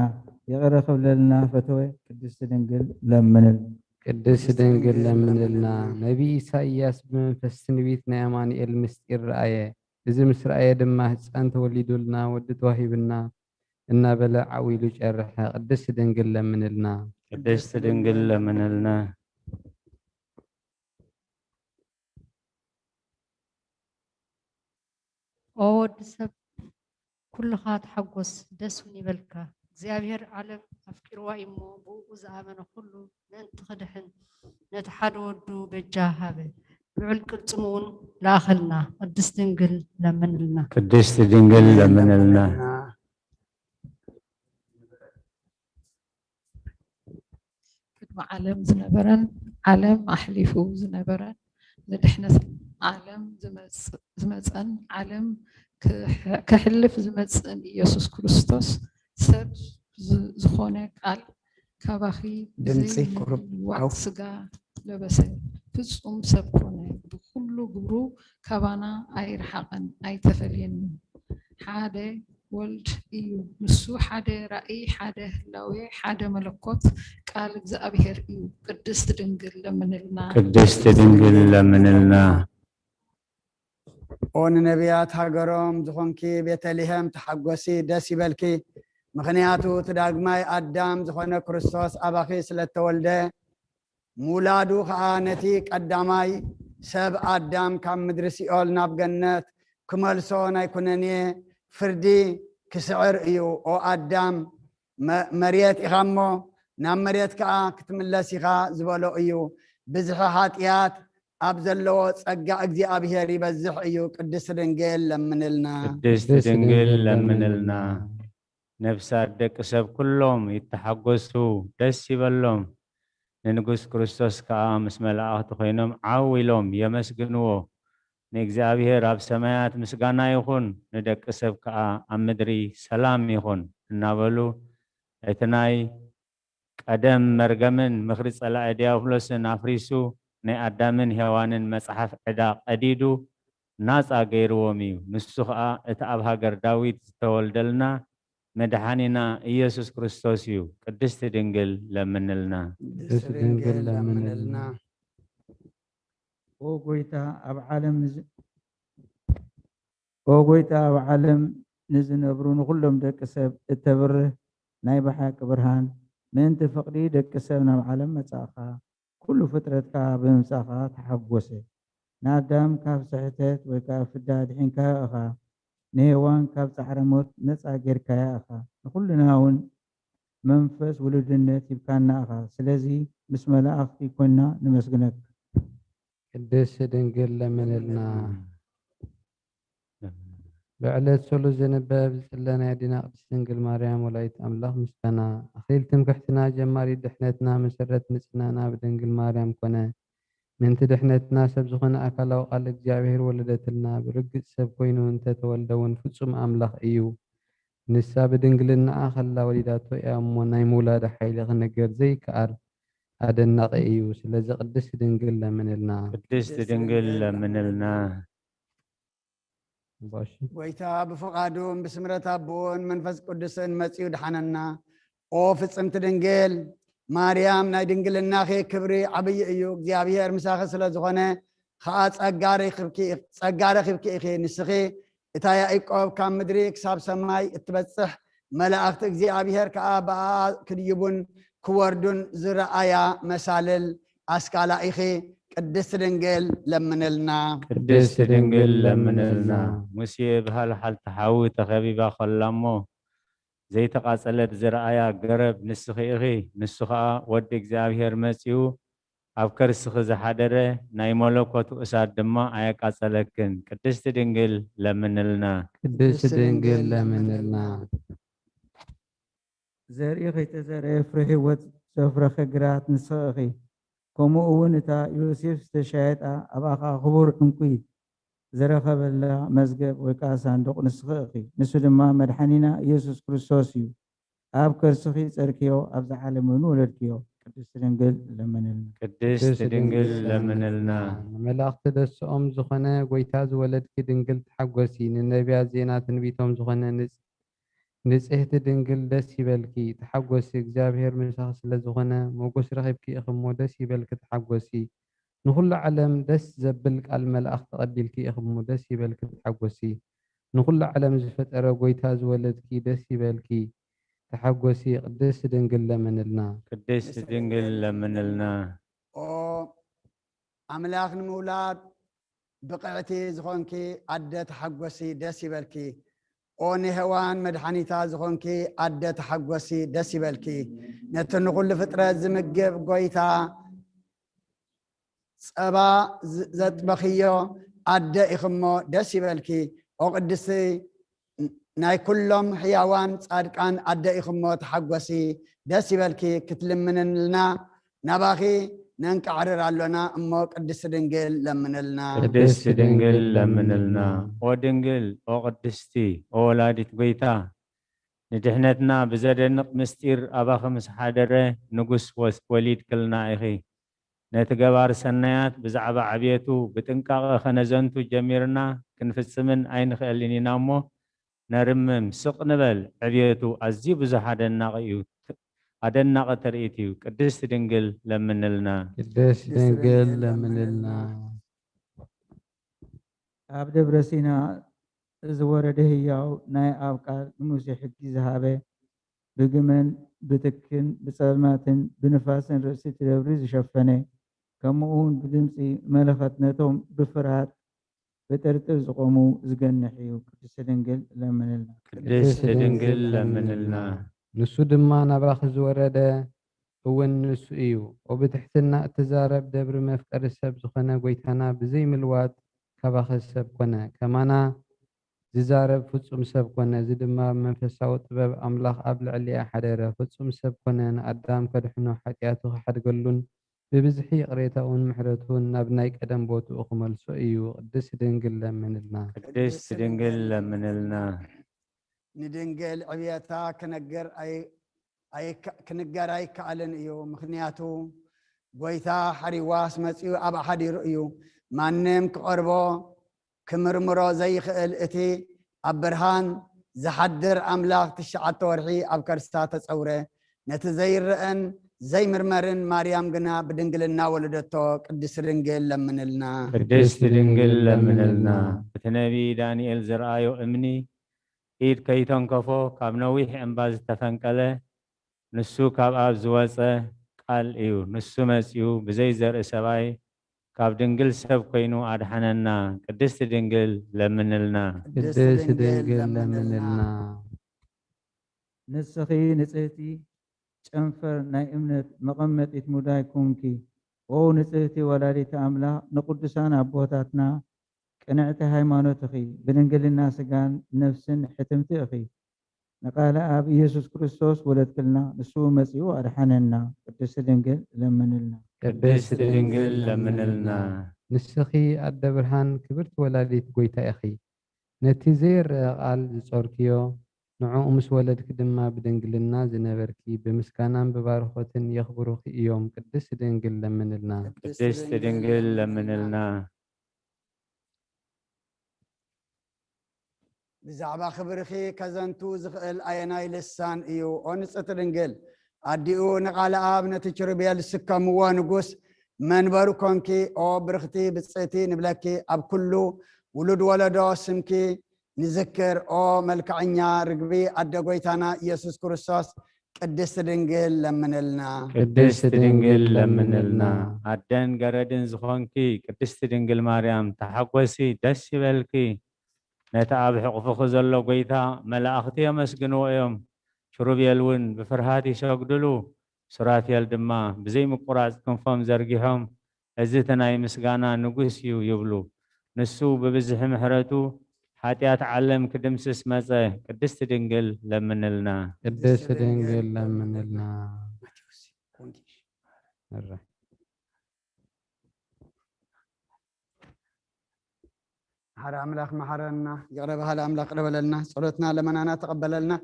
ይቕረ ክብለልና ፈተወ። ቅድስት ድንግል ለምንል። ቅድስት ድንግል ለምንልና። ነቢይ ኢሳይያስ ብመንፈስ ትንቢት ናይ ኣማኑኤል ምስጢር ረኣየ። እዚ ምስ ረኣየ ድማ ህፃን ተወሊዱልና፣ ወዲ ተዋሂብና እናበለ ዓው ኢሉ ጨርሐ። ቅድስት ድንግል ለምንልና። ቅድስት ድንግል ለምንልና። ኦ ወዲ ሰብ፣ ኩልኻ ተሓጎስ፣ ደስ እውን ይበልካ። እግዚኣብሔር ዓለም ኣፍቂርዋ እዩ እሞ፣ ብእኡ ዝኣመነ ኩሉ ምእንቲ ክድሕን፣ ነቲ ሓደ ወዱ በጃ ሃበ። ልዑል ቅልጽሙ እውን ለኣኸልና። ቅድስት ድንግል ለምንልና። ቅድስት ድንግል ለምንልና። ቅድሚ ዓለም ዝነበረን ዓለም ኣሕሊፉ ዝነበረን ንድሕነት ዓለም ዝመጽ-፣ ዝመጸን ዓለም ክሕ-፣ ከሕልፍ ዝመጽእን ኢየሱስ ክርስቶስ ሰብ ዝ-፣ ዝኾነ ቃል ካባኺ ድምጺ ቁሩብ ብዘይምልዋጥ ዓው። ስጋ ለበሰ፣ ፍጹም ሰብ ኮነ። ብኹሉ ግብሩ ካባና ኣይረሓቐን፣ ኣይተፈልየንን። ሓደ ወልድ እዩ። ንሱ ሓደ ራእይ፣ ሓደ ህላዌ፣ ሓደ መለኮት ቃል እግዚኣብሔር እዩ። ቅድስት ድንግል ለምንልና። ቅድስት ድንግል ለምንልና። ኦ ንነቢያት ሃገሮም ዝኾንኪ ቤተልሔም ተሓጎሲ፣ ደስ ይበልኪ። ምኽንያቱ እቲ ዳግማይ ኣዳም ዝኾነ ክርስቶስ ኣባኺ ስለ እተወልደ፣ ምውላዱ ኸኣ ነቲ ቀዳማይ ሰብ ኣዳም ካብ ምድሪ ሲኦል ናብ ገነት ክመልሶ ናይ ኩነኔ ፍርዲ ክስዕር እዩ። ኦ ኣዳም፣ መ-፣ መሬት ኢኻ እሞ ናብ መሬት ከኣ ክትምለስ ኢኻ ዝበሎ እዩ። ብዝሒ ኃጢኣት ኣብ ዘለዎ ጸጋ እግዚኣብሔር ይበዝሕ እዩ። ቅድስት ድንግል ለምንልና። ቅድስት ድንግል ለምንልና። ነፍሳት ደቂ ሰብ ኩሎም ይተሓጎሱ፣ ደስ ይበሎም። ንንጉስ ክርስቶስ ከኣ ምስ መላእኽቲ ኮይኖም ዓው ኢሎም የመስግንዎ። ንእግዚኣብሔር ኣብ ሰማያት ምስጋና ይኹን፣ ንደቂ ሰብ ከኣ ኣብ ምድሪ ሰላም ይኹን እናበሉ፣ እቲ ናይ ቀደም መርገምን ምኽሪ ጸላኢ ዲያብሎስን ኣፍሪሱ፣ ናይ ኣዳምን ሄዋንን መጽሓፍ ዕዳ ቀዲዱ ናጻ ገይርዎም እዩ። ንሱ ኸኣ እቲ ኣብ ሃገር ዳዊት ዝተወልደልና መድሓኒና ኢየሱስ ክርስቶስ እዩ። ቅድስቲ ድንግል ለምንልና። ቅድስቲ ድንግል ለምንልና። ኦ ጎይታ፣ ኣብ ዓለም ንዝ-፣ ኦ ጎይታ፣ ኣብ ዓለም ንዝነብሩ ንኹሎም ደቂ ሰብ እተብርህ ናይ ብሓቂ ብርሃን፣ ምእንቲ ፍቕሪ ደቂ ሰብ ናብ ዓለም መጻእኻ። ኩሉ ፍጥረት ከኣ ብምምጻእካ ተሓጎሰ። ንኣዳም ካብ ስሕተት ወይ ከኣ ፍዳ ኣድሒንካዮ ኢኻ። ንሄዋን ካብ ጻዕረ ሞት ነጻ ጌርካያ ኢኻ። ንኹልና እውን መንፈስ ውሉድነት ሂብካና ኢኻ። ስለዚ ምስ መላእኽቲ ኮይና ነመስግነካ። ቅድስት ድንግል ለምንልና። ብዕለት ሰሉስ ዝንበብ ዝጽለ ናይ ኣዴና ቅድስት ድንግል ማርያም ወላዲት ኣምላኽ ምስጋና። ኣኽሊል ትምክሕትና፣ ጀማሪት ድሕነትና፣ መሰረት ንጽህናና ብድንግል ማርያም ኮነ። ምእንቲ ድሕነትና ሰብ ዝኾነ ኣካላዊ ቃል እግዚኣብሔር ወለደትልና። ብርግጽ ሰብ ኮይኑ እንተተወልደ እውን ፍጹም ኣምላኽ እዩ። ንሳ ብድንግልናኣ ከላ ወሊዳቶ እያ እሞ ናይ ምውላዳ ሓይሊ ክነገር ዘይከኣል ኣደናቒ እዩ። ስለዚ ቅድስት ድንግል ለምንልና። ቅድስት ድንግል ለምንልና። እምባሺ። ጎይታ ብፍቓዱን ብስምረት ኣቦን መንፈስ ቅዱስን መጺኡ ድሓነና። ኦ ፍጽምቲ ድንግል ማርያም፣ ናይ ድንግልናኺ ክብሪ ዓብዪ እዩ። እግዚኣብሔር ምሳኺ ስለ ዝኾነ ኸኣ ጸጋ ረኺብኪ ጸጋ ረኺብኪ ኢኺ። ንስኺ እታ ያዕቆብ ካብ ምድሪ ክሳብ ሰማይ እትበጽሕ፣ መላእኽቲ እግዚኣብሔር ከኣ ብኣኣ ክድይቡን ክወርዱን ዝረኣያ መሳልል ኣስካላ ኢኺ። ቅድስት ድንግል ለምንልና። ቅድስት ድንግል ለምንልና። ሙሴ ብሃልሓልቲ ሓዊ ተኸቢባ ኸላ እሞ ዘይተቓጸለት ዝረኣያ ገረብ ንስኺ ኢኺ። ንሱ ኸኣ ወዲ እግዚኣብሔር መጺኡ ኣብ ከርስኺ ዝሓደረ ናይ መለኮቱ እሳት ድማ ኣየቃጸለክን። ቅድስት ድንግል ለምንልና። ቅድስት ድንግል ለምንልና። ዘርኢ ከይተዘርአ ፍረ ህይወት ዘፍረኸ ግራት ንስኺ ኢኺ። ከምኡ እውን እታ ዮሴፍ ዝተሻየጣ ኣባኻ ክቡር ዕንቁ ዝረኸበላ መዝገብ ወይ ከዓ ሳንዱቕ ንስኺ ኢኺ። ንሱ ድማ መድሓኒና ኢየሱስ ክርስቶስ እዩ። ኣብ ከርስኺ ጸርክዮ፣ ኣብዚ ዓለም እውን ወለድክዮ። ቅድስት ድንግል ለምንልና። ቅድስት ድንግል ለምንልና። ንመላእኽቲ ደስኦም ዝኾነ ጎይታ ዝወለድኪ ድንግል ተሓጎሲ። ንነቢያት ዜና ትንቢቶም ዝኾነ ንጽ- ንጽህቲ ድንግል ደስ ይበልኪ፣ ተሓጎሲ። እግዚኣብሔር ምሳኺ ስለ ዝኾነ ሞጎስ ረኺብኪ ኢኺ እሞ ደስ ይበልኪ፣ ተሓጎሲ። ንኹሉ ዓለም ደስ ዘብል ቃል መልኣኽ ተቐቢልኪ ኢኺ እሞ ደስ ይበልኪ፣ ተሓጎሲ። ንኹሉ ዓለም ዝፈጠረ ጎይታ ዝወለድኪ ደስ ይበልኪ፣ ተሓጎሲ። ቅድስት ድንግል ለምንልና። ቅድስት ድንግል ለምንልና። ኦ ኣምላኽ ንምውላድ ብቕዕቲ ዝኾንኪ ኣደ ተሓጎሲ፣ ደስ ይበልኪ። ኦ ንሄዋን መድሓኒታ ዝኾንኪ ኣደ ተሓጎሲ፣ ደስ ይበልኪ። ነቲ ንኹሉ ፍጥረት ዝምግብ ጎይታ ጸባ ዝ- ዘጥበኽዮ ኣደ ኢኽሞ፣ ደስ ይበልኪ። ኦ ቅድስቲ ናይ ኩሎም ሕያዋን ጻድቃን ኣደ ኢኽሞ፣ ተሓጎሲ፣ ደስ ይበልኪ። ክትልምንልና ናባኺ ነንቃዕርር ኣሎና እሞ፣ ቅድስቲ ድንግል ለምንልና። ቅድስት ድንግል ለምንልና። ኦ ድንግል፣ ኦ ቅድስቲ፣ ኦ ወላዲት ጎይታ፣ ንድሕነትና ብዘደንቕ ምስጢር ኣባኺ ምስ ሓደረ ንጉስ ወስ- ወሊድክልና ኢኺ። ነቲ ገባር ሰናያት ብዛዕባ ዕብየቱ ብጥንቃቐ ከነዘንቱ ጀሚርና ክንፍጽምን ኣይንኽእልን ኢና እሞ ነርምም፣ ስቕ ንበል። ዕብየቱ ኣዝዩ ብዙሕ ኣደናቒ እዩ። ኣደናቒ ትርኢት እዩ። ቅድስት ድንግል ለምንልና። ቅድስት ድንግል ለምንልና። ኣብ ደብረ ሲና ዝወረደ ህያው ናይ ኣብ ቃል ንሙሴ ሕጊ ዝሃበ ብግመን ብትክን ብጸልማትን ብንፋስን ርእሲ እቲ ደብሪ ዝሸፈነ ከምኡ እውን ብድምፂ መለኸት ነቶም ብፍርሃት ብጥርጥር ዝቆሙ ዝገንሕ እዩ። ቅድስቲ ድንግል ለምንልና። ቅድስት ድንግል ለምንልና። ንሱ ድማ ናባኺ ዝወረደ እውን ንሱ እዩ። ኦ ብትሕትና እትዛረብ ደብሪ መፍቀሪ ሰብ ዝኾነ ጎይታና ብዘይ ምልዋጥ ካባኺ ሰብ ኮነ። ከማና ዝዛረብ ፍጹም ሰብ ኮነ። እዚ ድማ ብመንፈሳዊ ጥበብ ኣምላኽ ኣብ ልዕሊኣ ሓደረ። ፍጹም ሰብ ኮነ። ንኣዳም ከድሕኖ ሓጢኣቱ ክሓድገሉን ብብዝሒ ይቕሬታኡን ምሕረቱን ናብ ናይ ቀደም ቦትኡ ክመልሶ እዩ። ቅድስት ድንግል ለምንልና። ቅድስት ድንግል ለምንልና። ንድንግል ዕብየታ ክነገር ኣይ- ኣይከ- ክንገር ኣይከኣልን እዩ። ምኽንያቱ ጎይታ ሓሪዋስ መጺኡ ኣብ ሓዲሩ እዩ። ማንም ክቐርቦ ክምርምሮ ዘይኽእል እቲ ኣብ ብርሃን ዝሓድር ኣምላኽ ትሽዓተ ወርሒ ኣብ ከርሳ ተጸውረ። ነቲ ዘይረአን ዘይምርመርን ማርያም ግና ብድንግልና ወለደቶ። ቅድስቲ ድንግል ለምንልና። ቅድስት ድንግል ለምንልና። እቲ ነቢይ ዳንኤል ዝረኣዮ እምኒ ኢድ ከይተንከፎ ካብ ነዊሕ እምባ ዝተፈንቀለ ንሱ ካብ ኣብ ዝወጸ ቃል እዩ። ንሱ መጺኡ ብዘይ ዘርኢ ሰብኣይ ካብ ድንግል ሰብ ኮይኑ ኣድሓነና። ቅድስት ድንግል ለምንልና። ቅድስት ድንግል ለምንልና። ንስኺ ንጽህቲ ጨንፈር ናይ እምነት መቐመጢት ሙዳይ ኮንኪ። ኦ ንጽህቲ ወላዲተ ኣምላኽ፣ ንቅዱሳን ኣቦታትና ቅንዕቲ ሃይማኖት ኢኺ፣ ብድንግልና ስጋን ነፍስን ሕትምቲ ኢኺ። ንቃለ ኣብ ኢየሱስ ክርስቶስ ወለድክልና፣ ንሱ መጺኡ ኣድሓነና። ቅድስቲ ድንግል ለምንልና። ቅድስቲ ድንግል ለምንልና። ንስኺ ኣደ ብርሃን ክብርቲ ወላዲት ጎይታ ኢኺ። ነቲ ዘይረኣ ቃል ዝጾርክዮ፣ ንዕኡ ምስ ወለድኪ ድማ ብድንግልና ዝነበርኪ፣ ብምስጋናን ብባርኾትን የኽብሩኺ እዮም። ቅድስቲ ድንግል ለምንልና። ቅድስቲ ድንግል ለምንልና። ብዛዕባ ክብርኺ ከዘንቱ ዝኽእል ኣየናይ ልሳን እዩ? ኦ ንጽሕቲ ድንግል ኣዲኡ ንቃለ ኣብ ነቲ ኪሩቤል ዝስከምዎ ንጉስ መንበሩ ኮንኪ። ኦ ብርኽቲ ብጽእቲ ንብለኪ ኣብ ኩሉ ውሉድ ወለዶ ስምኪ ንዝክር። ኦ መልክዐኛ ርግቢ ኣደ ጎይታና ኢየሱስ ክርስቶስ ቅድስቲ ድንግል ለምንልና። ቅድስቲ ድንግል ለምንልና። ኣደን ገረድን ዝኾንኪ ቅድስቲ ድንግል ማርያም ተሓጎሲ ደስ ይበልኪ። ነቲ ኣብ ሕቑፍኺ ዘሎ ጎይታ መላእኽቲ የመስግንዎ እዮም። ኪሩቤል እውን ብፍርሃት ይሰግድሉ። ሱራፌል ድማ ብዘይምቁራጽ ክንፎም ዘርጊሖም፣ እዚ እቲ ናይ ምስጋና ንጉስ እዩ ይብሉ። ንሱ ብብዝሒ ምሕረቱ ሓጢኣት ዓለም ክድምስስ መጸ። ቅድስቲ ድንግል ለምንልና። ቅድስቲ ድንግል ለምንልና። ማቴዎስ ወንጌል። እረ። መሓሪ ኣምላኽ መሓረና፣ ይቕረ በሃሊ ኣምላኽ ይቕረ በለልና፣ ጸሎትና ለመናና ተቐበለልና።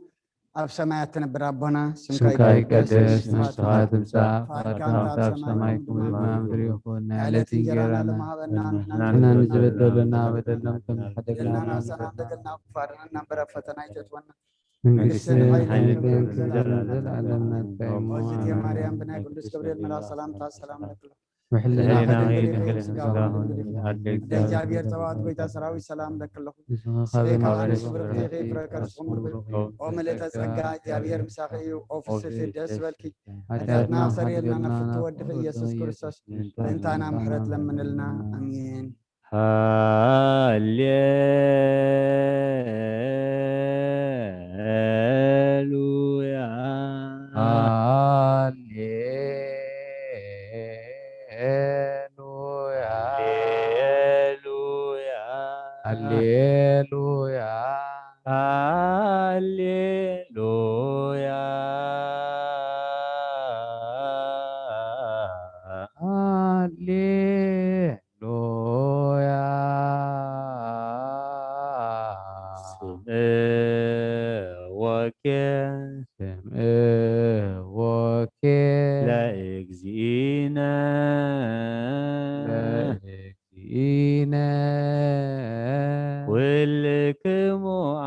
ኣብ ሰማያት ትነብር ኣቦና፣ ስምካ ስምካ ይቀደስ፣ ይቀደስ፣ ንስኻ ንስኻ ትምጻእ፣ ትምጻእ፣ ፍቓድካ ፍቓድካ ከምቲ ኣብ ኣብ ሰማይ ሰማይ ከምኡ ከምኡ ድማ ኣብ ኣብ ምድሪ ምድሪ ይኹን። ናይ ናይ ዕለት ዕለት እንጀራና እንጀራና ሎም ሃበና፣ ንሕና ንሕና ንዝበደሉና ንዝበደሉና በደሎም ከም በደሎም ንሕና ንሕና ንሕደግ ንሕና ንሕና ንሕና ንሕና ንሕና እምበር ኣብ ፈተና ኣይተእትወና። መንግስትን መንግስትን ሓይልን ሓይልን ክብርን ክብርን ዘለዓለም ዘለዓለም ናትካ እዩ። ኦዝቲ ማርያም ብናይ ቅዱስ ገብርኤል መልኣክ ሰላምታ ሰላም ለክሎ። ውሕልና ውሕልና ድንግል ድንግል ስጋውን ስጋውን ድንግል ኣደ ኣደ እግዚኣብሔር ጸባኦት ጎይታ ሰራዊት ሰላም ለክለኹ። ንስኻ ንስኻ ካብ ካብ ኣንስቲ ኣንስቲ ብርኽቲ ኢኺ፣ ፍረ ከርስኹም ብሩኽ እዩ። ኦ ምልእተ ጸጋ እግዚኣብሔር ምሳኺ እዩ። ኦ ፍስሕቲ ደስ በልኪ። ሓጢኣትና ሓጢኣትና ሰሪየልና ክሓድገልና ነፍቲ ወድኺ ኢየሱስ ክርስቶስ ምእንታና ምሕረት ለምንልና። ኣሜን። ሃሌሉያ። ሃሌሉያ። ሃሌሉያ። ሃሌሉያ። ሃሌሉያ። ሃሌ ሉያ። ስምዕ ወኬ። ስምዕ ወኬ። ለእግዚእነ። ለእግዚእነ። ኩልክሙ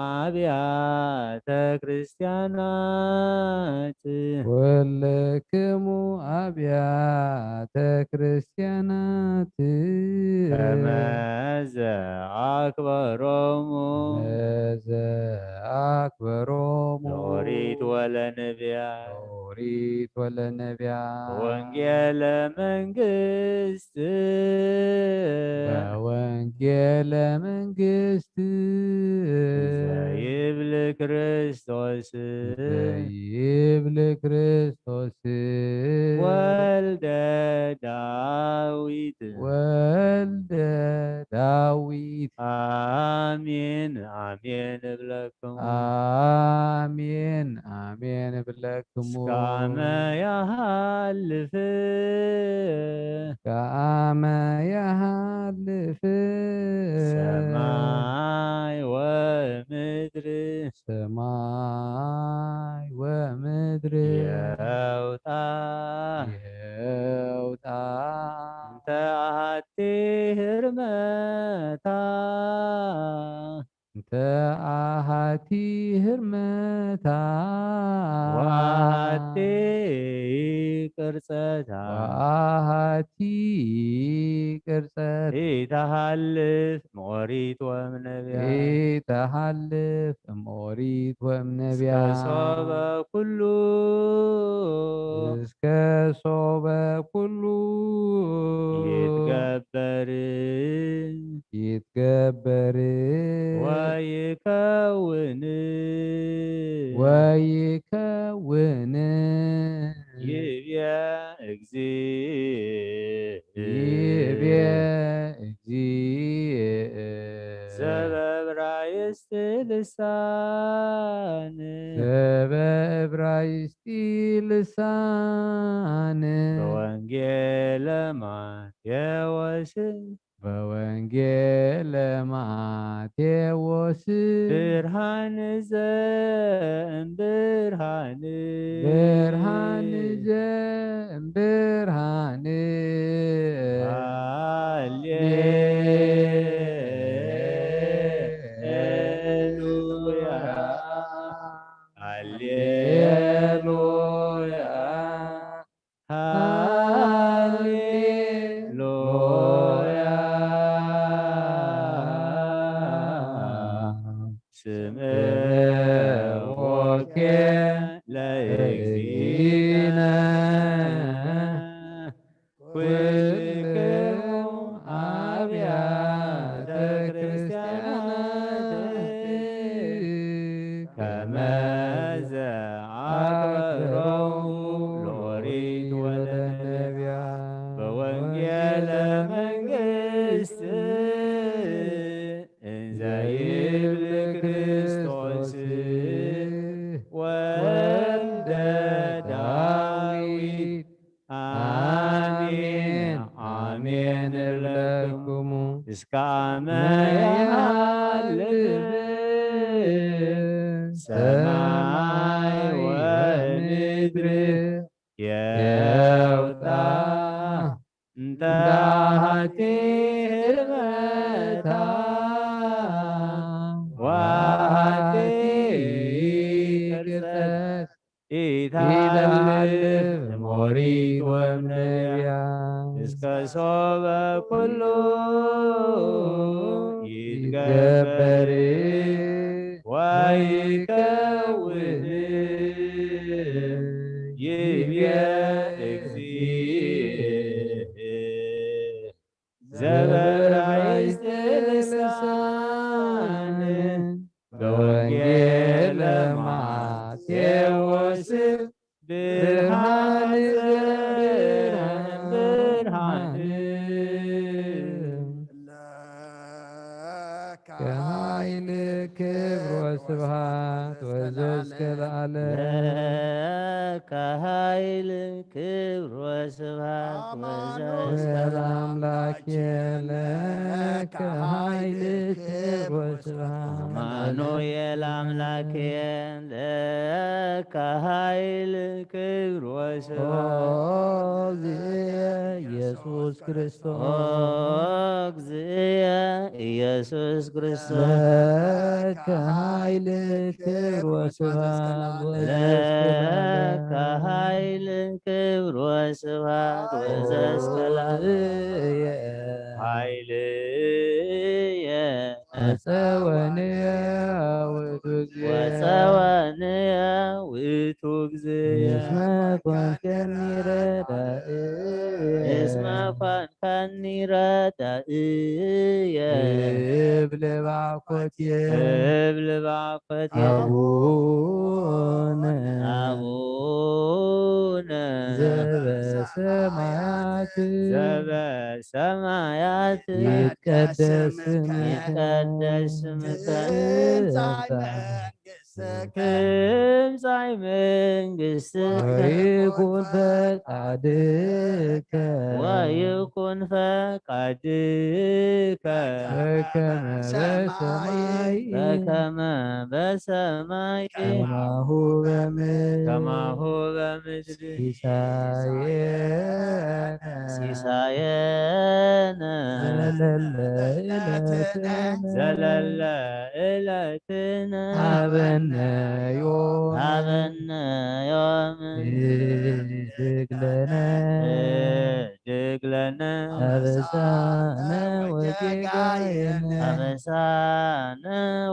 ኣብያተ ክርስቲያናት። ኩልክሙ ኣብያተ ክርስቲያናት። ከመዘ ኣክበሮሙ። ከመዘ ኣክበሮሙ። ለኦሪት ወለነብያት። ለኦሪት ወለነብያት። ወንጌለ መንግስት። በወንጌለ መንግስት። ዘይብል ክርስቶስ። ዘይብል ክርስቶስ። ወልደ ዳዊት። ወልደ ዳዊት። ኣሜን፣ ኣሜን እብለኩም። ኣሜን፣ ኣሜን እብለክሙ። እስከ ኣመ ያሃልፍ። እስከ ኣመ ያሃልፍ። ሰማይ ወምድሪ። ሰማይ ወምድሪ። የውጣ። የውጣ። እንተ ኣሃቲ ህርመታ። እንተ ኣሃቲ ህርመታ። ወኣሃቲ ቅርጸታ። ወኣሃቲ ቅርጸታ። ኢተሃልፍ እምኦሪት ወእምነብያት። ኢተሃልፍ እምኦሪት ወእምነብያት። እስከ ሶበ ኩሉ። እስከ ሶበ ኩሉ። ይትገበር። ይትገበር። ወይከውን። ወይከውን። ይቤ እግዚእ። ዘበብራይስጢ ልሳን። ዘበእብራይስጢ ልሳን። በወንጌለ ማቴዎስ። በወንጌለ ማቴዎስ። ብርሃን ዘእምብርሃን። ብርሃን ዘእምብርሃን። ሃሌሉያ። ሃሌሉያ። ሃሌሉያ። ስምዖ ለእግዚእነ ኩልክሙ አብያተ ክርስቲያናት ከመ ዘአክበሮሙ ለኦሪት ወለነቢያት በወንጌለ መንግስት እንዘ ይብል ክርስቶስ ወልደ ዳዊት። አሜን አሜን እብለክሙ እስከ አመ ይሃልፍ ሰማይ ወምድር የውጣ እንተ አሐቲ ህልመታ ወአሐቲ ቅርጸት ኢታልፍ ሞሪት ወእምነቢያ እስከ ሶበ ኩሉ ይትገበር ወይከውን ይቤ እግዚእ። ዘበራይስጥ ልሳን በወንጌል ማቴዎስ ብርሃን ዘብርሃን ብርሃን ለከ ኃይል ክብር ወስብሐት ወዘእስከ ለዓለም። ለከ ኃይል ክብር ወስብሐት ወዘእስከ ለአምላክ ለከ ኃይል ክብር ወስብሐት አማኑኤል አምላክ ለከ ኃይል ክብር ወስብሐት። ኦ እግዚእ ኢየሱስ ክርስቶስ። ኦ እግዚእ ኢየሱስ ክርስቶስ። ለከ ኃይል ክብር ወስብሐት ለከ ኃይል ክብር ወስብሐት ወዘእስከ ለዓለም። ኃይልየ ወጸወንየ ውእቱ እግዚእ። ወጸወንየ ውእቱ እግዚእ። እስመ ኮንከኒ ረዳእየ። እስመ ኮንከኒ ረዳእየ። እብል ባኮትየ። እብል ባኮትየ። አቡነ። አቡነ። ዘበሰማያት። ዘበ ሰማያት ይትቀደስ ስምከ። ይትቀደስ ስምከ። ትምጻእ መንግስትከ። ትምጻእ መንግስትከ። ወይኩን ፈቃድከ። ወይኩን ፈቃድከ። በከመ በሰማይ። በከመ በሰማይ። ከማሁ በምድር። ከማሁ በምድር። ሲሳየነ ሲሳየነ ዘለለ ዕለትነ ዘለለ ዕለትነ ሀበነ ዮም ሀበነ ዮም። ህድግ ለነ ህድግ ለነ አበሳነ ወጌጋየነ አበሳነ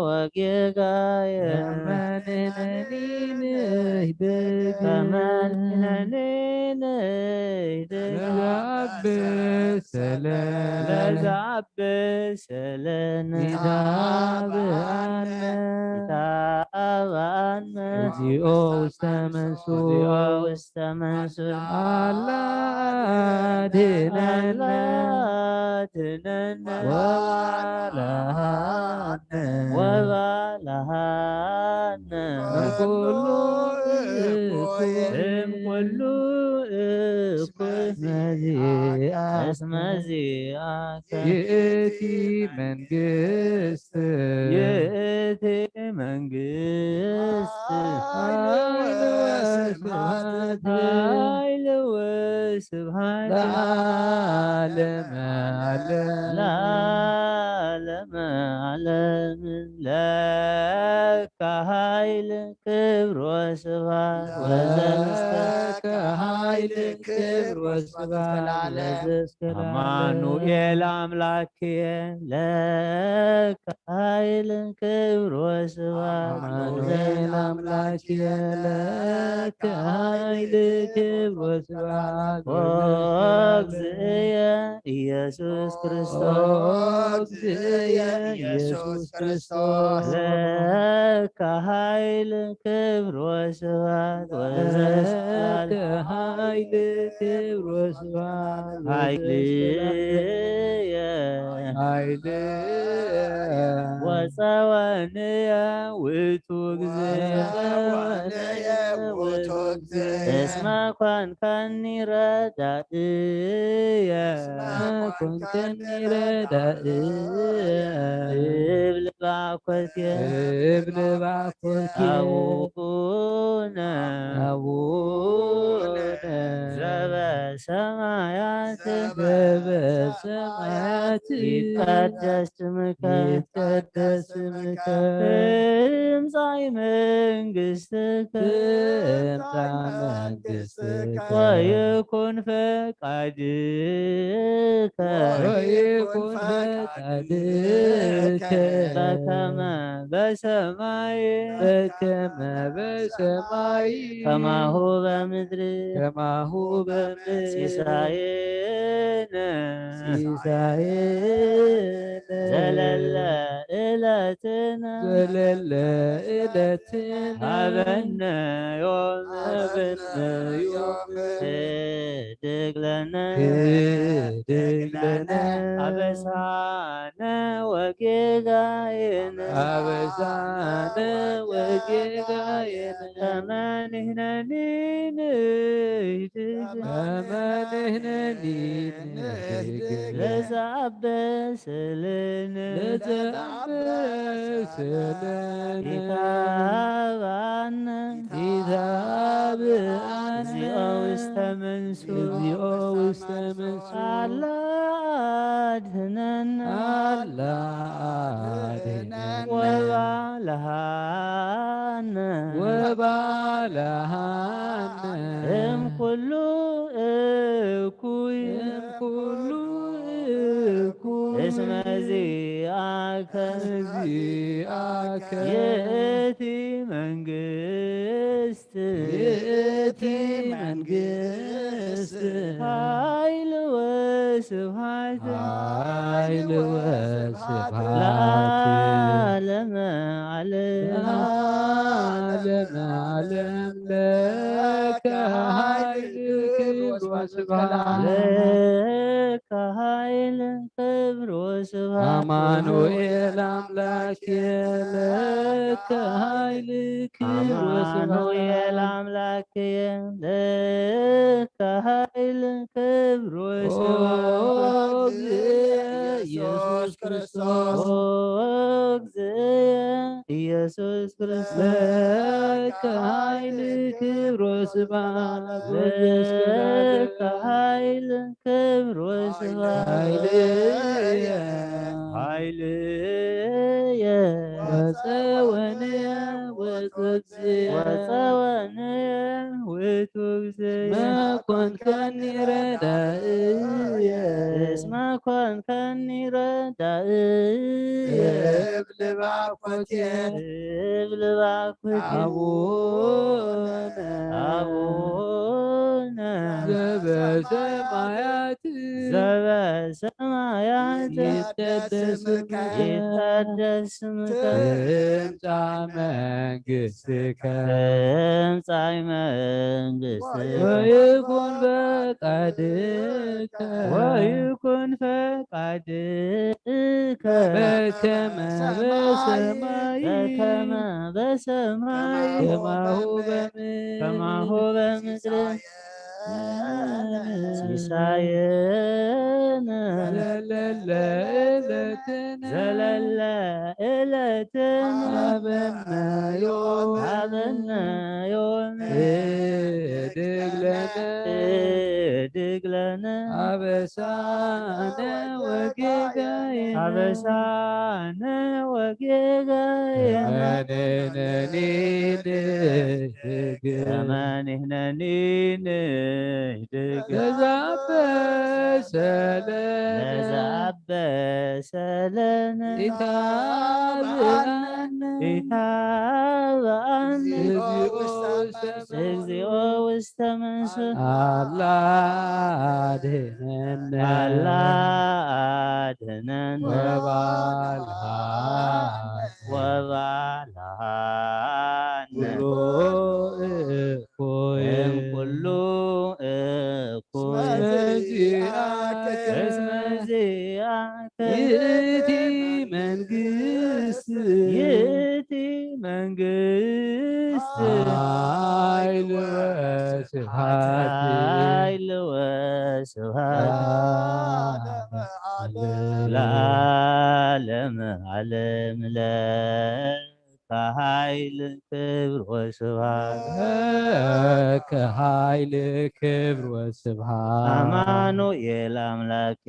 ወጌጋየነ። ከመ ንሕነኒ ንህድግ ከመ ንሕነኒ ንህድግ ለዘአብሰለነ ለዘአብሰለነ ይትሃበነ ይትሃበነ እግዚኦ ውስተ መንሱት እግዚኦ ውስተ መንሱት አላ አድነነ አድነነ ወባልሃነ ወባልሃነ እምኩሉ እኩይ እምኩሉ እኩይ እስመ ዚአከ እስመ ዚአከ ይእቲ መንግስት ይእቲ መንግስት ኃይል ወስብሐት ኃይል ወስብሐት ለዓለመ ዓለም ለዓለመ ዓለም ለከ ኃይል ክብር ወስብሐት ወዘእስከ ለከ ኃይል ክብር ወስብሐት ለዓለም። አማኑኤል አምላክየ ለከ ኃይል ክብር ወስብሐት አማኑኤል አምላክየ ለከ ኃይል ክብር ወስብሐት ኦ እግዚእየ ኢየሱስ ክርስቶስ ኦ እግዚእየ ኢየሱስ ክርስቶስ ለከ ኃይል ክብር ወስብሐት ወዘእስከ ለከ ኃይል ክብር ወስብሐት ኃይልየ ኃይልየ ወጸወንየ ውእቱ እግዚእ ወጸወንየ ውእቱ እግዚእ እስመ ኮንከኒ ረዳእየ እስመ ኮንከኒ ረዳእየ እብል ባኮትየ እብል ባኮትየ አቡነ አቡነ ዘበሰማያት ዘበሰማያት ይትቀደስ ስምከ ይትቀደስ ስምከ ትምጻእ መንግስትከ ትምጻእ መንግስትከ ወይኩን ፈቃድከ ወይኩን ፈቃድከ በከመ በሰማይ በከመ በሰማይ ከማሁ በምድሪ ከማሁ በምድሪ ሲሳየነ ሲሳየነ ዘለለ ዕለትነ ዘለለ ዕለትነ ሀበነ ዮም ሀበነ ዮም ህድግ ለነ ህድግ ለነ አበሳነ ወጌጋየነ አበሳነ ወጌጋየነ ከመ ንሕነኒ ንህድግ ከመ ንሕነኒ ንህድግ ለዘአበሰለነ ለዘአበሰለነ ኢታብአነ ኢታብአነ እግዚኦ ውስተ መንሱ እግዚኦ ውስተ መንሱ አላ አድህነነ አላ አድህነነ ወባልሃነ ወባልሃነ እምኩሉ እኩይ እምኩሉ እኩይ እስመ ዚአከ ዚአከ ይእቲ መንግስት ይእቲ መንግስት ኃይል ወስብሐት ኃይል ወስብሐት ለዓለመ ዓለም ለዓለመ ዓለም ለከ ኃይል ክብር ወስብሐት ለከ ኃይል ክብር ወስብሐት አማኑኤል አምላክ ለከ ኃይል ክብር ወስብሐት አማኑኤል አምላክ ለከ ኃይል ክብር ወስብሐት ኦ እግዚእ ኢየሱስ ክርስቶስ ኦ እግዚእ ኢየሱስ ክርስቶስ ለከ ኃይል ክብር ወስብሐት ለከ ኃይል ክብር ወስብሐት ኃይልየ ኃይልየ ወፀወንየ ውእቱ እግዚእ ወፀወንየ ውእቱ እግዚእ መኮንከኒ ረዳእየ እስመ ኮንከኒ ረዳእየ እብል ባኮቴ እብል ባኮቴ አቡነ አቡነ ዘበሰማያት ዘበሰማያት ይትቀደስ ስምከ ይትቀደስ ስምከ ትምጻእ መንግስትከ ትምጻእ መንግስትከ ወይኩን ፈቃድከ ወይኩን ፈቃድከ በከመ በሰማይ በከመ በሰማይ ከማሁ በምድር ከማሁ በምድር ሲሳየነ ዘለለ ዕለትነ ዘለለ ዕለትነ ሀበነ ዮም ሀበነ ዮም ህድግ ለነ ህድግ ለነ አበሳነ ወጌጋየነ አበሳነ ወጌጋየነ ከመ ንሕነኒ ንህድግ ከመ ንሕነኒ ንህድግ ለዘአበሰ ለነ ለዘአበሰ ለነ ኢታብአነ ኢታብአነ እግዚኦ ውስተ እግዚኦ ውስተ መንሱ አላ አድህነነ አላ አድነን ወባልሃ ወባልሃነ ኩሎ እኩይ እም ኩሉ እኩይ እስመ ዚአከ እስመ ዚአከ ይእቲ መንግስት ይእቲ መንግስት ኃይል ወስብሐት ኃይል ወስብሐት ለዓለመ ዓለም። ለዓለመ ዓለም ለከ ኃይል ክብር ወስብሐት ለከ ኃይል ክብር ወስብሐት አማኑኤል አምላክ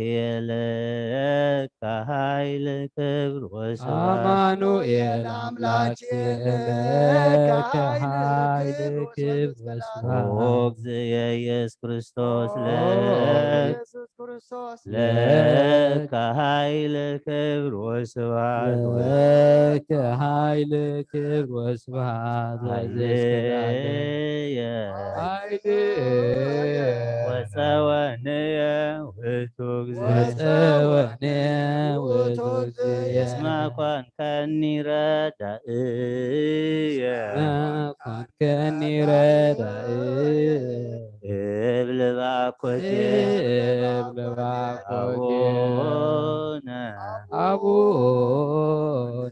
ለከ ኃይል ክብር ወስብሐት አማኑኤል አምላክ ለከ ኃይል ክብር ወስብሐት ኦ እግዚእ ኢየሱስ ክርስቶስ ኦ ለከ ኢየሱስ ክርስቶስ ለከ ኃይል ክብር ወስብሐት ለከ ኃይል ክብር ወስብሐት ወዘእስከ ለዓለም። ኃይልየ ኃይልየ ወፀወንየ ውእቱ እግዚእ ወፀወንየ ውእቱ እግዚእ እስመ ኮንከኒ ረዳእየ መኳንከኒ ረዳእየ እብል ባኮቴ እብል ባኮቴ አቡነ አቡነ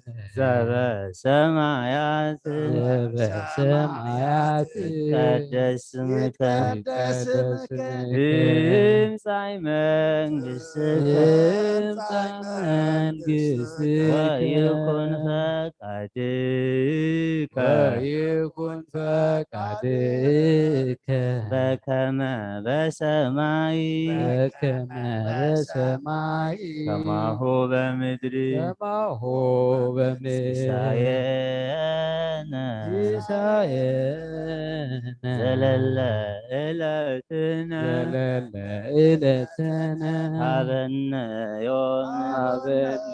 ዘበሰማያት ዘበሰማያት ይትቀደስ ስምከ ይትቀደስ ስምከ ትምጻእ መንግስትከ ትምጻእ መንግስትከ ወይኩን ፈቃድከ ወይኩን ፈቃድከ በከመ በሰማይ በከመ በሰማይ ከማሁ በምድሪ ከማሁ በምድር ሲሳየነ ሲሳየነ ዘለለ ዕለትነ ዘለለ ዕለትነ ሀበነ ዮም ሀበነ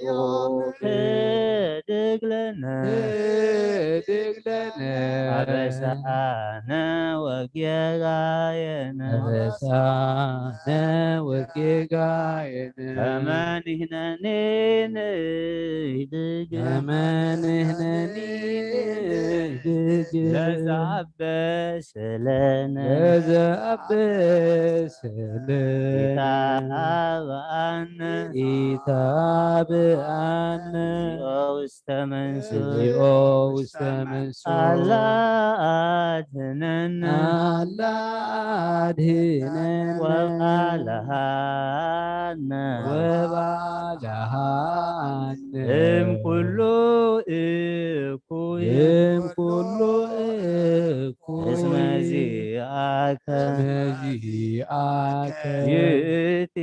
ዮም ህድግ ለነ ህድግ ለነ አበሳነ ወጌጋየነ አበሳነ ወጌጋየነ ከመ ንሕነኒ ንህድግ ከመ ንሕነኒ ንህድግ ለዘአበሰ ለነ ለዘአበሰ ለነ ኢታብአነ ኢታብአነ እግዚኦ ውስተ መንሱ እግዚኦ ውስተ መንሱ አላ አድነነ አላ አድህነነ ወባልሃነ ወባልሃነ እም ኩሉ እኩይ እም ኩሉ እኩይ እስመ ዚአከ እስመ ዚአከ ይእቲ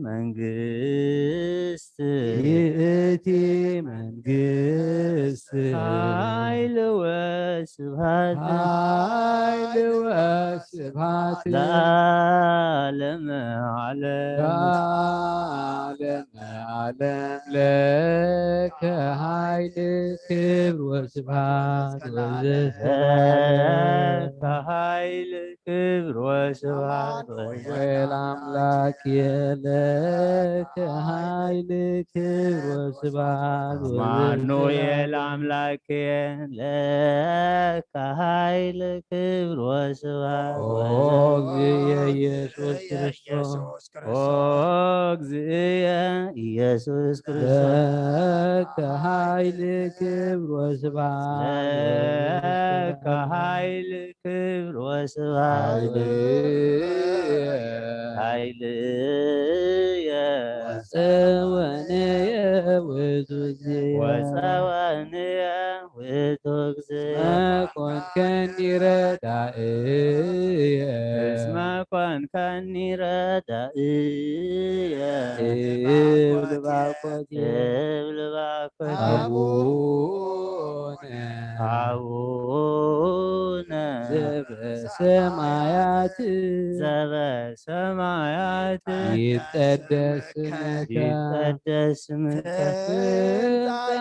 መንግስት ይእቲ መንግስት ኃይል ወስብሐት ኃይል ወስ ስብሐት ለዓለመ ዓለም። ለዓለመ ዓለም ለከ ኃይል ክብር ወስብሐት ወዘተ ለከ ኃይል ክብር ወስብሐት ወዘተ አማኑኤል አምላክ ለከ ኃይል ክብር ወስብሐት ወዘተ አማኑኤል አምላክ ለከ ኃይል ክብር ወስብሐት ኦ ወዘተ እግዚእ ኢየሱስ ክርስቶስ። ኦ እግዚእየ ኢየሱስ ክርስቶስ። ለከ ኃይል ክብር ወስብሐት ለከ ኃይል ክብር ወስብሐት ኃይልየ ኃይልየ ወጸወንየ ውእቱ እግዚእየ ወጸወንየ ውእቱ እግዚእ እስመ ኮንከኒ ረዳእየ እስመ ኮንከኒ ረዳእየ እብል ባኮትየ እብል ባኮትየ አቡነ አቡነ ዘበሰማያት ዘበሰማያት ይትቀደስ ስምከ ይትቀደስ ስምከ ትምጻእ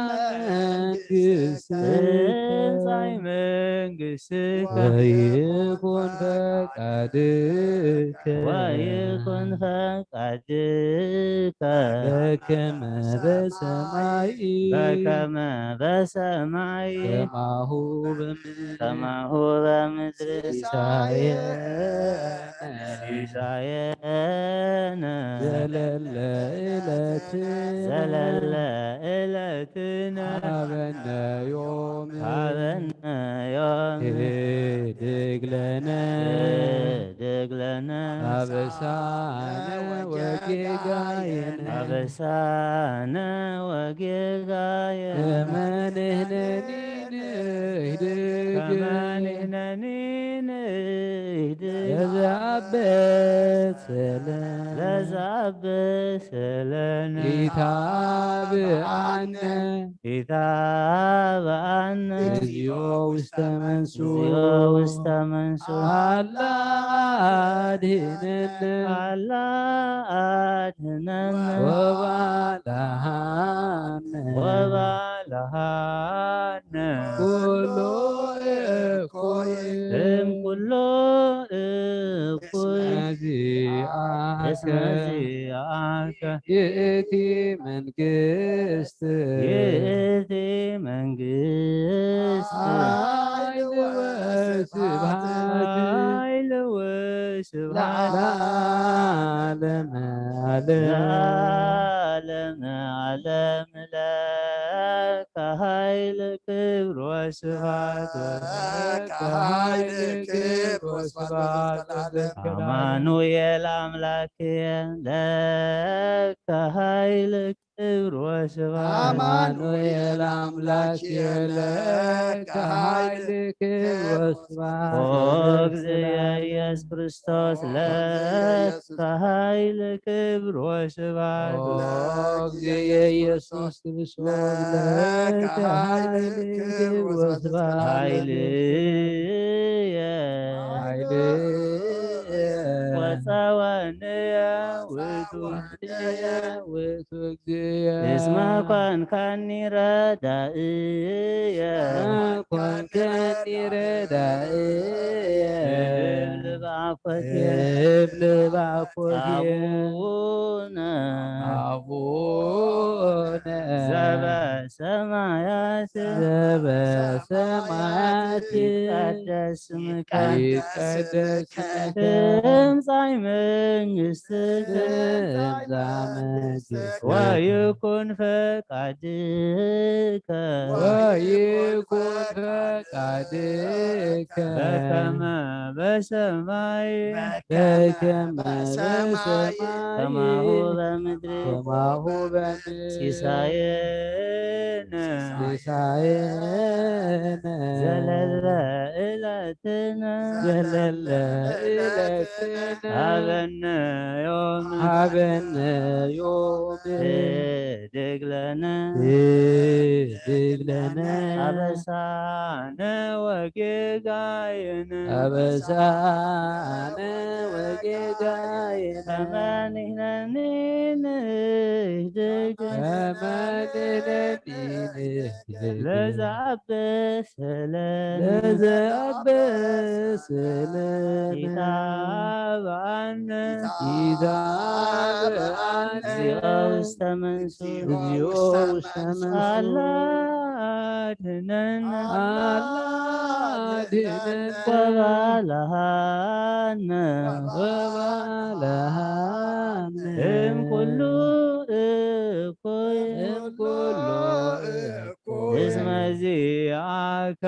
መንግስትከ ትምጻእ መንግስትከ ወይኩን ፈቃድከ ወይኩን ፈቃድከ በከመ በሰማይ በከመ በሰማይ ከማሁ በምድር ከማሁ በምድር ሲሳየነ ሲሳየነ ዘለለ ዕለትነ ዘለለ ዕለትነ ሀበነ ዮም ሀበነ ዮም ህድግ ለነ ህድግ ለነ አበሳነ ወጌጋየነ አበሳነ ወጌጋየነ ከመ ንሕነኒ ንህድግ ከመ ንሕነኒ ንህድግ ለዘአበሰለ ለዘአበሰለነ ኢታብአነ ኢታብአነ እግዚኦ ውስተ መንሱ እግዚኦ ውስተ መንሱ አላ አድህነነ አላ አድህነነ ወባልሐነ ወባልሐነ ኩሎ እኩይ እም ኩሎ እኩይ እስመ ዚአከ እስመ ዚአከ ይእቲ መንግስት ይእቲ መንግስት ኃይል ወስብሐት ኃይል ወስብሐት ለዓለመ ዓለም ለዓለመ ዓለም ለከ ኃይል ክብር ወስብሐት ለከ ኃይል ክብር ወስብሐት ለዘለዓለም አማኑኤል አምላክ ለከ ኃይል ክብር ወስብሐት አማኑኤል አምላክ ለከ ኃይል ክብር ወስብሐት ኦ እግዚእ ኢየሱስ ክርስቶስ ለከ ኃይል ክብር ወስብሐት ኦ እግዚእ ኢየሱስ ክርስቶስ ለከ ኃይል ክብር ወስብሐት ኃይልየ ኃይልየ ወጸወንየ ውእቱ ውእቱ እግዚእየ እስመ ኮንካኒ ረዳእየ እስመ ኮንካኒ ረዳእየ እብል ባኮቴ እብል ባኮቴ አቡነ አቡነ ዘበሰማያት ዘበሰማያት ይትቀደስ ስምከ ይትቀደስ ስምከ ትምጻእ መንግስትከ ትምጻእ መንግስትከ ወይኩን ፈቃድከ ወይኩን ፈቃድከ በከመ በሰማይ በከመ በሰማይ ከማሁ በምድሪ ከማሁ በምድሪ ሲሳየነ ሲሳየነ ዘለለ ዕለትነ ዘለለ ዕለትን ሃበነ ዮም ሃበነ ዮም ህድግ ለነ ህድግ ለነ አበሳነ ወጌጋየነ አበሳነ ወጌጋየነ ከመ ንሕነኒ ንህድግ ከመ ንሕነኒ ንህድግ ለዘአበሰ ለነ ለዘአበሰ ለነ ኢታብአነ ኢታብአነ እግዚኦ ውስተ መንሱ እግዚኦ ውስተ መንሱ አላ አድነን አላ አድነን ወባልሃነ ወባልሃነ እም ኩሉ እኩይ እም ኩሉ እኩይ እስመ ዚአከ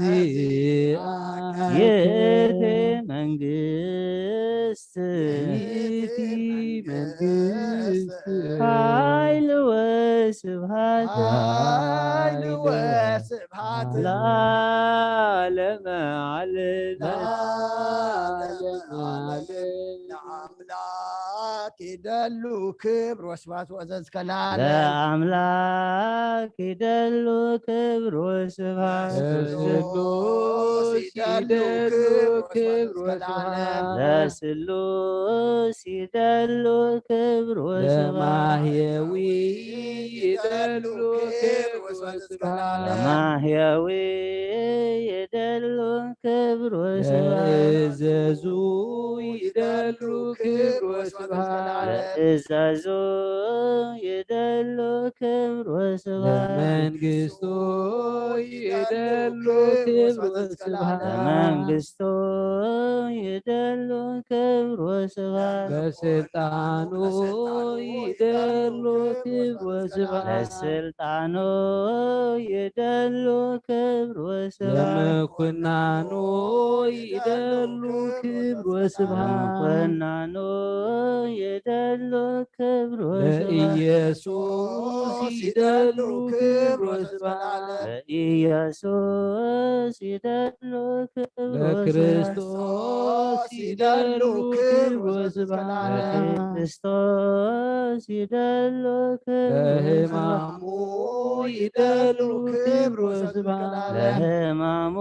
ዚአከ ይእቲ መንግስት ይእቲ መንግስት ኃይል ወስብሐት ኃይል ወስብሐት ለዓለመ ዓለም ለዓለመ ዓለም። ለአምላክ ይደሉ ክብር ወስብሐት ወዘዝከ ለዓለም። ለአምላክ ይደሉ ክብር ወስብሐት ለስሉስ ይደሉ ክብር ወስብሐት ለስሉስ ይደሉ ክብር ወስብሐት ለማህየዊ ይደሉ ክብር ወስብሐት ለማህየዊ ይደሉ ክብር ወስብሐት ለእዘዙ ይደሉ ክብር ወስብሐት ለእዘዙ ይደሉ ክብር ወስብሐት ለመንግስቱ ይደሉ ክብር ወስብሐት ለመንግስቱ ይደሉ ክብር ወስብሐት ለስልጣኑ ይደሉ ክብር ወስብሐት ለስልጣኑ ይደሉ ክብር ወስብሐት ለምኩናኑ ይደሉ ክብር ወስብሐት ለምኩናኑ ይደሉ ክብር ወስብሐት ለኢየሱስ ይደሉ ክብር ወስብሐት ለኢየሱስ ይደሉ ክብር ወስብሐት ለክርስቶስ ይደሉ ክብር ወስብሐት ለክርስቶስ ይደሉ ክብር ወስብሐት ለሕማሙ ይደሉ ክብር ወስብሐት ለሕማሙ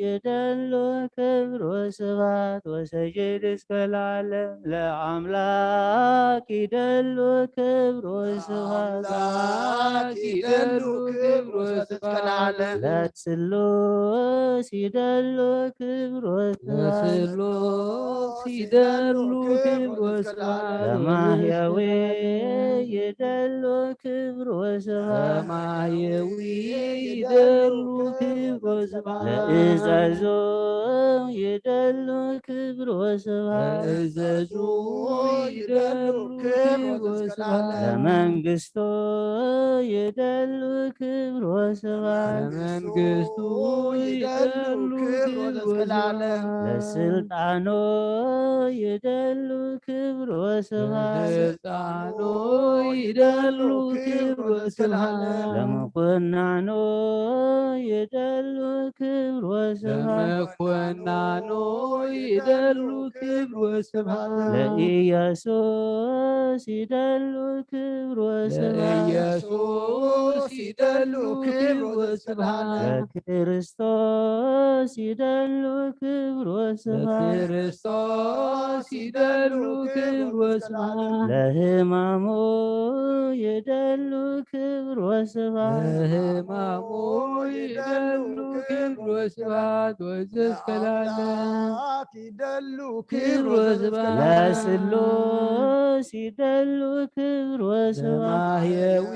ይደሉ ክብር ወስብሐት ወሰጅድ እስከ ለዓለም ለአምላክ ይደሉ ክብር ወስብሐት ለአምላክ ይደሉ ክብር ወስብሐት ለስሉስ ይደሉ ክብር ወስብሐት ለስሉስ ይደሉ ክብር ወስብሐት ለማህየዊ ይደሉ ክብር ወስብሐት ለማህየዊ ይደሉ ክብር ወስብሐት ለእዘዙ ይደሉ ክብር ወስብሐት ለእዘዙ ይደሉ ክብር ወስብሐት ለመንግስቱ ይደሉ ክብር ወስብሐት ለመንግስቱ ይደሉ ክብር ወስብሐት ለስልጣኑ ይደሉ ክብር ወስብሐት ለስልጣኑ ይደሉ ክብር ወስብሐት ለመኮናኑ ይደሉ ክብር ወስብሐት ለመኮናኑ ይደሉ ክብር ወስብሐት ለኢየሱስ ይደሉ ክብር ወስብሐት ለኢየሱስ ይደሉ ክብር ወስብሐት ለክርስቶስ ይደሉ ክብር ወስብሐት ለክርስቶስ ይደሉ ክብር ወስብሐት ለሕማሙ ይደሉ ክብር ወስብሐት ለሕማሙ ይደሉ ክብር ወስብሐት ወዘእስከ ለዓለም ለአምላክ ይደሉ ክብር ክብር ወስብሐት ወስብሐት ለስሉስ ይደሉ ክብር ወስብሐት ለማህየዊ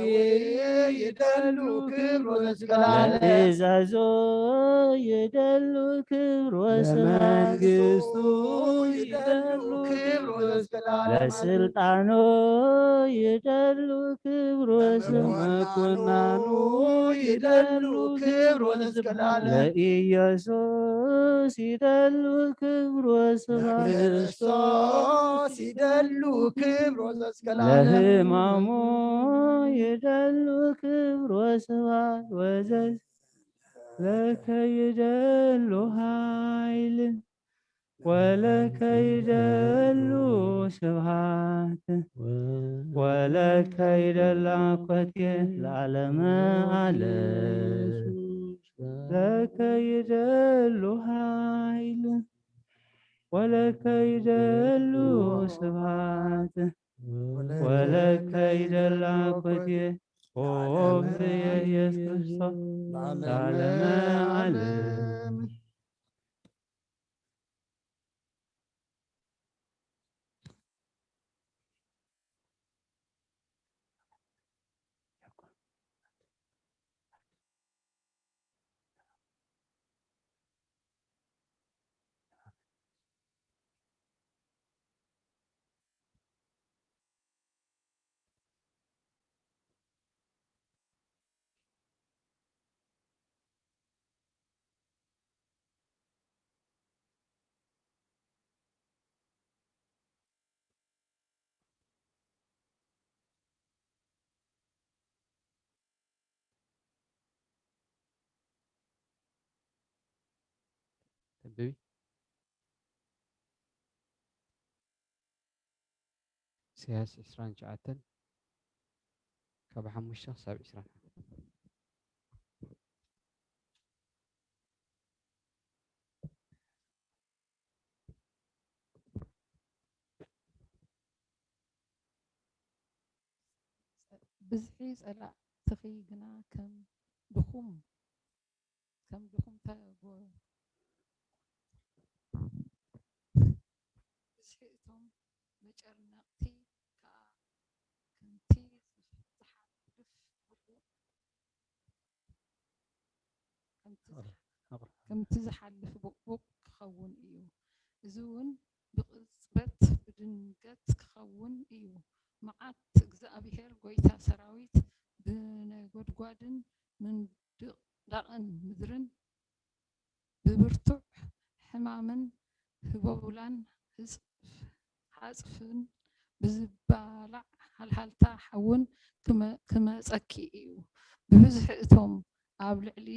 ይደሉ ክብር ወስብሐት ለእዛዞ ይደሉ ክብር ወስብሐት ለመንግስቱ ይደሉ ክብር ወስብሐት ለስልጣኑ ይደሉ ክብር ወስብሐት ለመኮናኑ ይደሉ ክብር ወስብሐት ለኢየሱስ ይደሉ ክብር ወስብሐት ለክርስቶስ ይደሉ ክብር ወስብሐት ለሕማሙ ይደሉ ክብር ወስብሐት ወዘዝ ለከ ይደሉ ኃይል ወለከ ይደሉ ስብሃት ወለከ ይደላ ኮቴ ለዓለመ ዓለም። ለከ ይደሉ ኃይል ወለከ ይደሉ ስብሃት ወለከ ይደላ ኮቴ ኦብየ ኢየሱስ ክርስቶስ ለዓለመ ዓለም። ተንብቢ። ኢሳያስ ዕስራን ትሽዓተን ካብ ሓሙሽተ ክሳብ ዕስራን ሓደ። ብዝሒ ጸላእትኺ ግና ከም ድኹም ከም ድኹም ተጎ ብዝሒ እቶም መጨነቕቲ ከኣ ከምቲ ዝሓልፍ ብቑቕ ከምቲ ዝሓ- ከምቲ ዝሓልፍ ብቑቕ ክኸውን እዩ። እዚ እውን ብቕጽበት ብድንገት ክኸውን እዩ። መዓት እግዚኣብሔር ጐይታ ሰራዊት ብነጎድጓድን ምንድቕዳቕን ምድርን ብብርቱዕ ሕማምን ህቦብላን ህጽፍ- ሓጽፍን ብዝባላዕ ሃልሃልታ ሓውን ክመ- ክመጸኪ እዩ። ብብዝሒ እቶም ኣብ ልዕሊ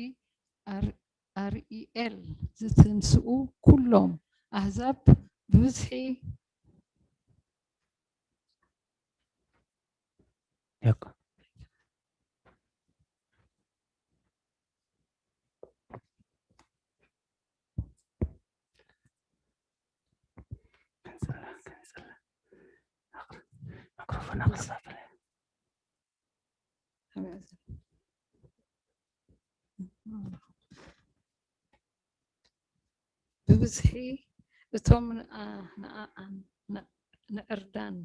ኣር- ኣርኢኤል ዝትንስኡ ኩሎም ኣህዛብ ብብዝሒ ብብዝሒ እቶም ንኣ- ንኣኣን ን- ንዕርዳን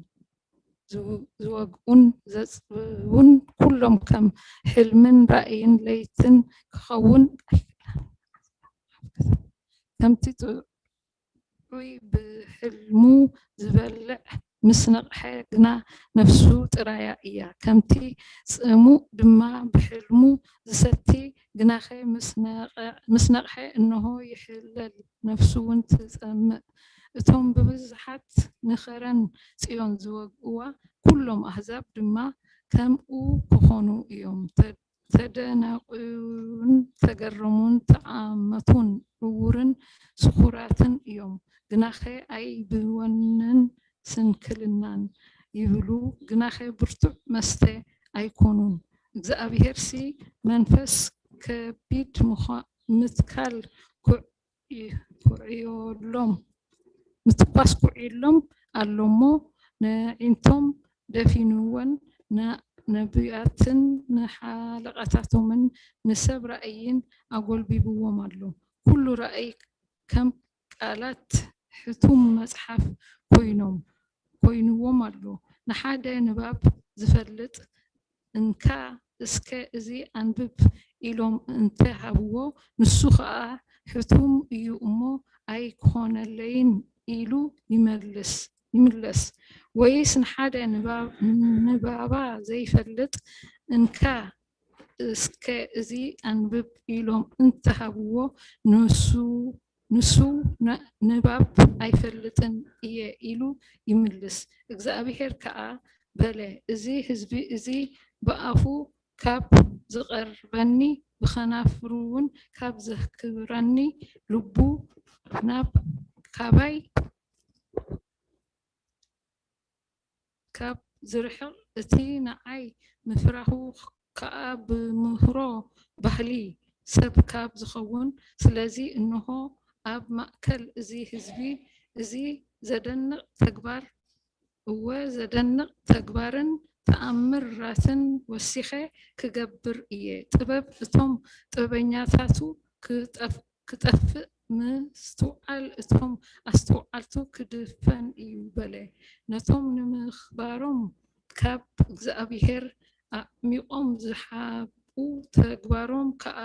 ዝው- ዝወግኡን ዘጽብቡን ኩሎም ከም ሕልምን ራእይን ለይትን ክኸውን ኣይክእልን። ከምቲ ጥዑይ ብሕልሙ ዝበልዕ ምስ ነቕሐ ግና ነፍሱ ጥራያ እያ። ከምቲ ጽሙእ ድማ ብሕልሙ ዝሰቲ ግናኸ ምስ ነቐ- ምስ ነቕሐ እንሆ ይሕለል፣ ነፍሱ እውን ትጸምእ። እቶም ብብዝሓት ንኸረን ጽዮን ዝወግእዋ ኩሎም ኣህዛብ ድማ ከምኡ ክኾኑ እዮም። ተ- ተደነቑን ተገረሙን ተኣመቱን፣ ዕዉርን ስኹራትን እዮም። ግናኸ ኣይብወንን ስንክልናን ይብሉ፣ ግናኸ ብርቱዕ መስተ ኣይኮኑን። እግዚኣብሄርሲ መንፈስ ከቢድ ምዃ- ምትካል ኩዕ- ኩዕዮሎም ምትኳስ ኩዕዮሎም ኣሎ እሞ፣ ነዒንቶም ደፊንወን፣ ነ- ነቢያትን ንሓለቓታቶምን ንሰብ ራእይን ኣጎልቢብዎም ኣሎ። ኩሉ ራእይ ከም ቃላት ሕቱም መጽሓፍ ኮይኖም ኮይንዎም ኣሎ። ንሓደ ንባብ ዝፈልጥ እንካ እስከ እዚ ኣንብብ ኢሎም እንተ ሃብዎ፣ ንሱ ኸኣ ሕቱም እዩ እሞ ኣይኮነለይን ኢሉ ይመልስ ይምለስ። ወይስ ንሓደ ንባብ- ንባባ ዘይፈልጥ እንካ እስከ እዚ ኣንብብ ኢሎም እንተ ሃብዎ፣ ንሱ ንሱ ን- ንባብ ኣይፈልጥን እየ ኢሉ ይምልስ። እግዚኣብሄር ከኣ በለ፣ እዚ ህዝቢ እዚ ብኣፉ ካብ ዝቐርበኒ ብኸናፍሩ እውን ካብ ዘክብረኒ፣ ልቡ ናብ ካባይ ካብ ዝርሕቕ፣ እቲ ንዓይ ምፍራሁ ከኣ ብምህሮ ባህሊ ሰብ ካብ ዝኸውን፣ ስለዚ እንሆ ኣብ ማእከል እዚ ህዝቢ እዚ ዘደንቕ ተግባር፣ እወ ዘደንቕ ተግባርን ተኣምራትን ወሲኸ ክገብር እየ። ጥበብ እቶም ጥበበኛታቱ ክጠፍ ክጠፍእ፣ ምስትውዓል እቶም ኣስተውዓልቱ ክድፈን እዩ በለ። ነቶም ንምኽባሮም ካብ እግዚኣብሄር ኣዕሚቖም ዝሓብኡ፣ ተግባሮም ከኣ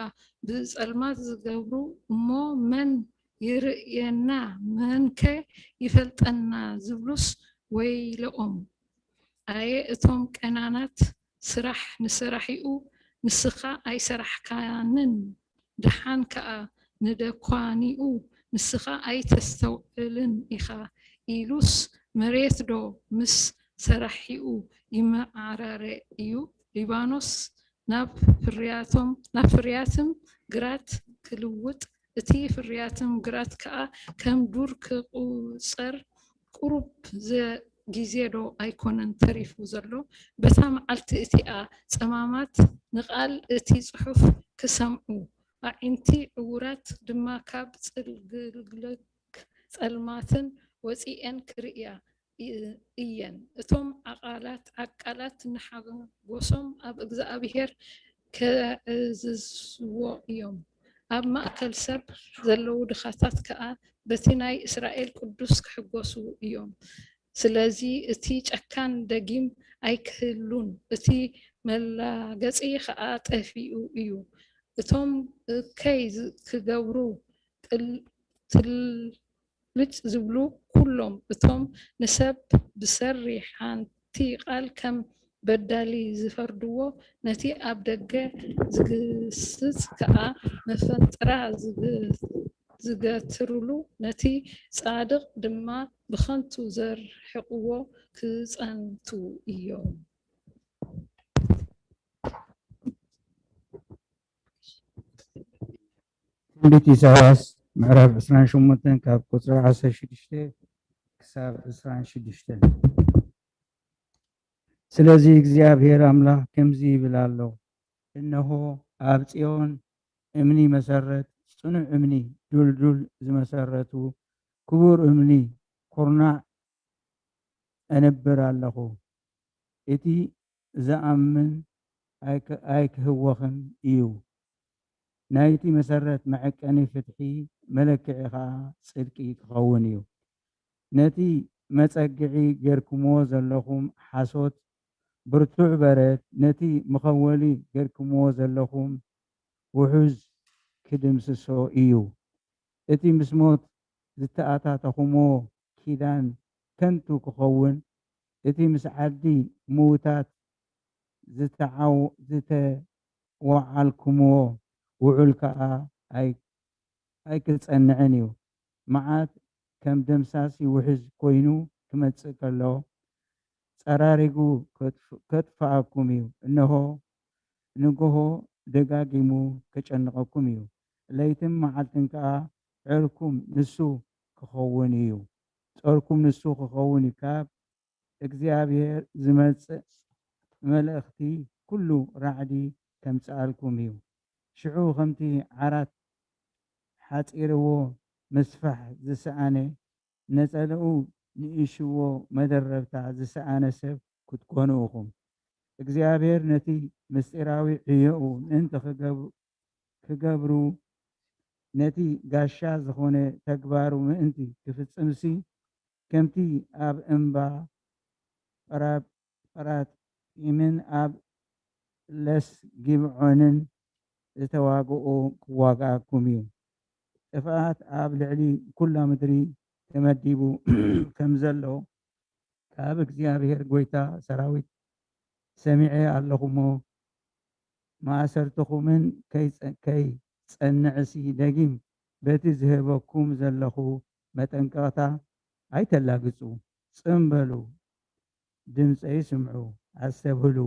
ብጸልማት ዝገብሩ እሞ፣ መን ይርእየና፣ መንከ ይፈልጠና ዝብሉስ ወይለኦም። ኣየ እቶም ቀናናት፣ ስራሕ ንሰራሒኡ ንስኻ ኣይሰራሕካንን፣ ደሓን ከኣ ንደኳኒኡ ንስኻ ኣይተስተውዕልን ኢኻ ኢሉስ፣ መሬት ዶ ምስ ሰራሒኡ ይመዓራረ እዩ? ሊባኖስ ናብ ፍርያቶም፣ ናብ ፍርያትም ግራት ክልውጥ፣ እቲ ፍርያትም ግራት ከኣ ከም ዱር ክቑጸር ቁሩብ ዘ-፣ ግዜ ዶ ኣይኮነን ተሪፉ ዘሎ? በታ መዓልቲ እቲኣ ጸማማት ንቓል እቲ ጽሑፍ ክሰምዑ፣ ኣዒንቲ ዕዉራት ድማ ካብ ጽልግልግ ጸልማትን ወጺኤን ክርእያ እ-፣ እየን። እቶም ዓቃላት፣ ዓቃላት ንሓጎሶም ኣብ እግዚኣብሄር ከዕዝዝዎ እዮም። ኣብ ማእከል ሰብ ዘለዉ ድኻታት ከኣ በቲ ናይ እስራኤል ቅዱስ ክሕጎሱ እዮም። ስለዚ እቲ ጨካን ደጊም ኣይክህሉን፣ እቲ መላገጺ ኸኣ ጠፊኡ እዩ። እቶም እከይ ዝ-፣ ክገብሩ ጥል-፣ ትልጭ ዝብሉ ኩሎም፣ እቶም ንሰብ ብሰሪ ሓንቲ ቃል ከም በዳሊ ዝፈርድዎ፣ ነቲ ኣብ ደገ ዝግስጽ ከኣ መፈንጥራ ዝግ-፣ ዝገትርሉ፣ ነቲ ጻድቕ ድማ ብኸንቱ ዘርሕቕዎ ክጸንቱ እዮም። ትንቢት ኢሳያስ ምዕራፍ ዕስራን ሸሞንተን ካብ ቁጽሪ ዓሰርተ ሽዱሽተ ክሳብ ዕስራን ሽዱሽተን። ስለዚ እግዚኣብሔር ኣምላኽ ከምዚ ይብል ኣሎ፣ እነሆ ኣብ ጽዮን እምኒ መሰረት፣ ጽኑዕ እምኒ፣ ድልዱል ዝመሰረቱ፣ ክቡር እምኒ፣ ኩርናዕ እነብር ኣለኹ። እቲ ዝኣምን ኣይክ-፣ ኣይክህወኽን እዩ። ናይቲ መሰረት መዐቀኒ ፍትሒ፣ መለክዒ ኸኣ ጽድቂ ክኸውን እዩ። ነቲ መጸግዒ ጌርኩምዎ ዘለኹም ሓሶት ብርቱዕ በረድ፣ ነቲ መኸወሊ ጌርኩምዎ ዘለኹም ውሑዝ ክድምስሶ እዩ። እቲ ምስ ሞት ዝተኣታተኹምዎ ኪዳን ከንቱ ክኸውን፣ እቲ ምስ ዓዲ ምዉታት ዝተዓው-፣ ዝተወዓልኩምዎ ውዑል ከኣ ኣይ-፣ ኣይክጸንዕን እዩ። መዓት ከም ደምሳሲ ውሕዝ ኮይኑ ክመጽእ ከሎ፣ ጸራሪጉ ከጥፍ-፣ ከጥፍኣኩም እዩ። እንሆ፣ ንግሆ ደጋጊሙ ከጨንቐኩም እዩ። ለይትን መዓልትን ከኣ ጾርኩም ንሱ ክኸውን እዩ። ጾርኩም ንሱ ክኸውን እዩ። ካብ እግዚኣብሔር ዝመጽእ መልእኽቲ ኩሉ ራዕዲ ከምጽኣልኩም እዩ። ሽዑ ከምቲ ዓራት ሓጺርዎ ምስፋሕ ዝሰኣነ፣ ነጸላኡ ንኢሽዎ መደረብታ ዝሰኣነ ሰብ ክትኮኑ ኢኹም። እግዚኣብሔር ነቲ ምስጢራዊ ዕዮኡ ምእንቲ ክገብ-፣ ክገብሩ፣ ነቲ ጋሻ ዝኾነ ተግባሩ ምእንቲ ክፍጽምሲ፣ ከምቲ ኣብ እምባ ጳራ-፣ ጳራጢምን ኣብ ለስ ጊብዖንን ዝተዋግኦ ክዋግኣኩም እዩ። ጥፍኣት ኣብ ልዕሊ ኩላ ምድሪ ተመዲቡ ከም ዘሎ ካብ እግዚኣብሔር ጐይታ ሰራዊት ሰሚዐ ኣለኹ እሞ፣ ማእሰርትኹምን ከይጸ-፣ ከይጸንዕሲ ደጊም በቲ ዝህበኩም ዘለኹ መጠንቀቕታ ኣይተላግጹ። ጽም በሉ፣ ድምጸይ ስምዑ፣ ኣስተብህሉ፣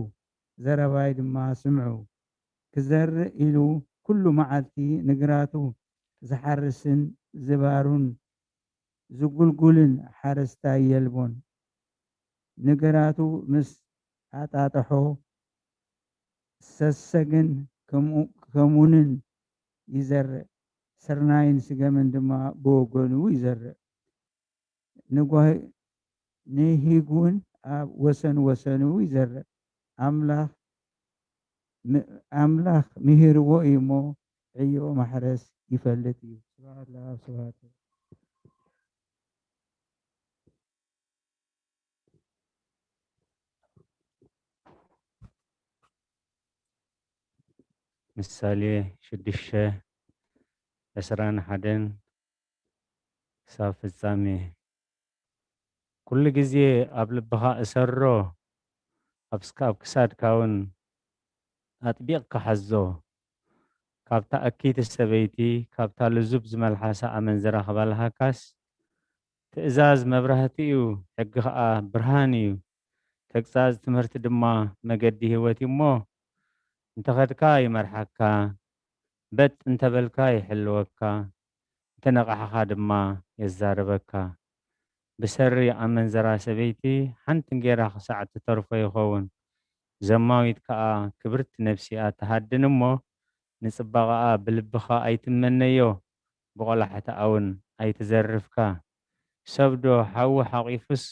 ዘረባይ ድማ ስምዑ። ክዘርእ ኢሉ ኩሉ መዓልቲ ንግራቱ ዝሓርስን ዝባሩን ዝጉልጉልን ሓረስታይ የልቦን። ንግራቱ ምስ ኣጣጥሖ፣ ሰሰግን ከሙ-፣ ከሙንን ይዘርእ፣ ስርናይን ስገምን ድማ ብወገኑ ይዘርእ። ንጓሂ-፣ ንሂግ እውን ኣብ ወሰን ወሰኑ ይዘርእ። ኣምላኽ ም-፣ ኣምላኽ ምሂርዎ እዩ እሞ፣ ዕዮ ማሕረስ ይፈልጥ እዩ። ስብሐት ለኣብ፣ ስብሐት ምሳሌ ሽዱሽተ፣ ዕስራን ሓደን ክሳብ ፍጻሜ። ኩሉ ግዜ ኣብ ልብኻ እሰሮ፣ ኣብ ስካ-፣ ኣብ ክሳድካ እውን ኣጥቢቕካ ሓዞ። ካብታ እኪይቲ ሰበይቲ፣ ካብታ ልዙብ ዝመልሓሳ ኣመንዝራ ክባልሃካስ፣ ትእዛዝ መብራህቲ እዩ፣ ሕጊ ኸኣ ብርሃን እዩ። ተግሳጽ ትምህርቲ ድማ መገዲ ህይወት እዩ እሞ፣ እንተ ኸድካ ይመርሓካ፣ በጥ እንተ በልካ ይሕልወካ፣ እንተ ነቓሕኻ ድማ የዛርበካ። ብሰሪ ኣመንዝራ ሰበይቲ ሓንቲ እንጌራ ክሳዕ እትተርፎ ይኸውን። ዘማዊት ከኣ ክብርቲ ነፍሲ እያ ትሃድን እሞ፣ ንጽባቐኣ ብልብኻ ኣይትመነዮ፣ ብቖላሕታኣ እውን ኣይትዘርፍካ። ሰብ ዶ ሓዊ ሓቒፉስ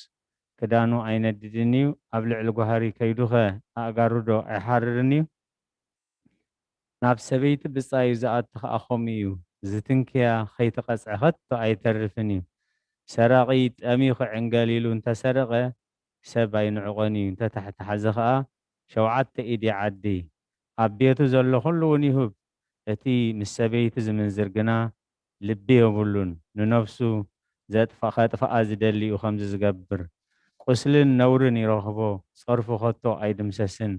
ክዳኑ ኣይነድድን እዩ? ኣብ ልዕሊ ጓህሪ ከይዱኸ ኣእጋሩ ዶ ኣይሓርርን እዩ? ናብ ሰበይቲ ብጻዩ ዝኣቱ ኸኣ ኸምኡ እዩ። ዝትንክያ ኸይትቐጽዐ ኸቶ ኣይተርፍን እዩ። ሰራቒ ጠምዩ ክዕንገል ኢሉ እንተ ሰረቐ፣ ሰብ ኣይንዕቖን እዩ። እንተ ተሓተሓዘ ኸኣ፣ ሸውዓተ ኢድ ይዓዲ። ኣብ ቤቱ ዘሎ ኹሉ እውን ይሁብ። እቲ ምስ ሰበይቲ ዝምንዝር ግና ልቢ የብሉን። ንነፍሱ ዘጥፋ-፣ ኸጥፍኣ ዝደሊ እዩ ኸምዚ ዝገብር። ቁስልን ነውርን ይረኽቦ፣ ጸርፉ ኸቶ ኣይድምሰስን።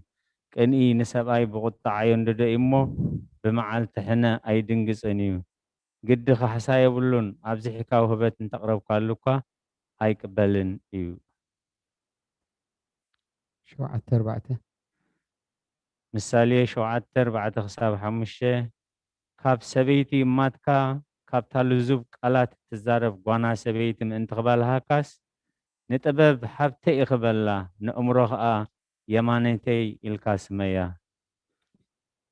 ቅንኢ ንሰብኣይ ብቑጥዓ የንድዶ እዩ እሞ፣ ብመዓልቲ ሕነ ኣይድንግጽን እዩ። ግዲ ካሕሳ የብሉን፣ ኣብዚሕካ ውህበት እንተቕረብካሉ እኳ ኣይቅበልን እዩ። ሸውዓተ ኣርባዕተ። ምሳሌ ሸውዓተ ኣርባዕተ ክሳብ ሓሙሽተ፣ ካብ ሰበይቲ እማትካ፣ ካብታ ልዙብ ቃላት እትዛረብ ጓና ሰበይቲ ምእንቲ ክባልሃካስ፣ ንጥበብ ሃብተይ ኢኺ በላ፣ ንእምሮ ኸኣ የማነይተይ ኢልካ ስመያ።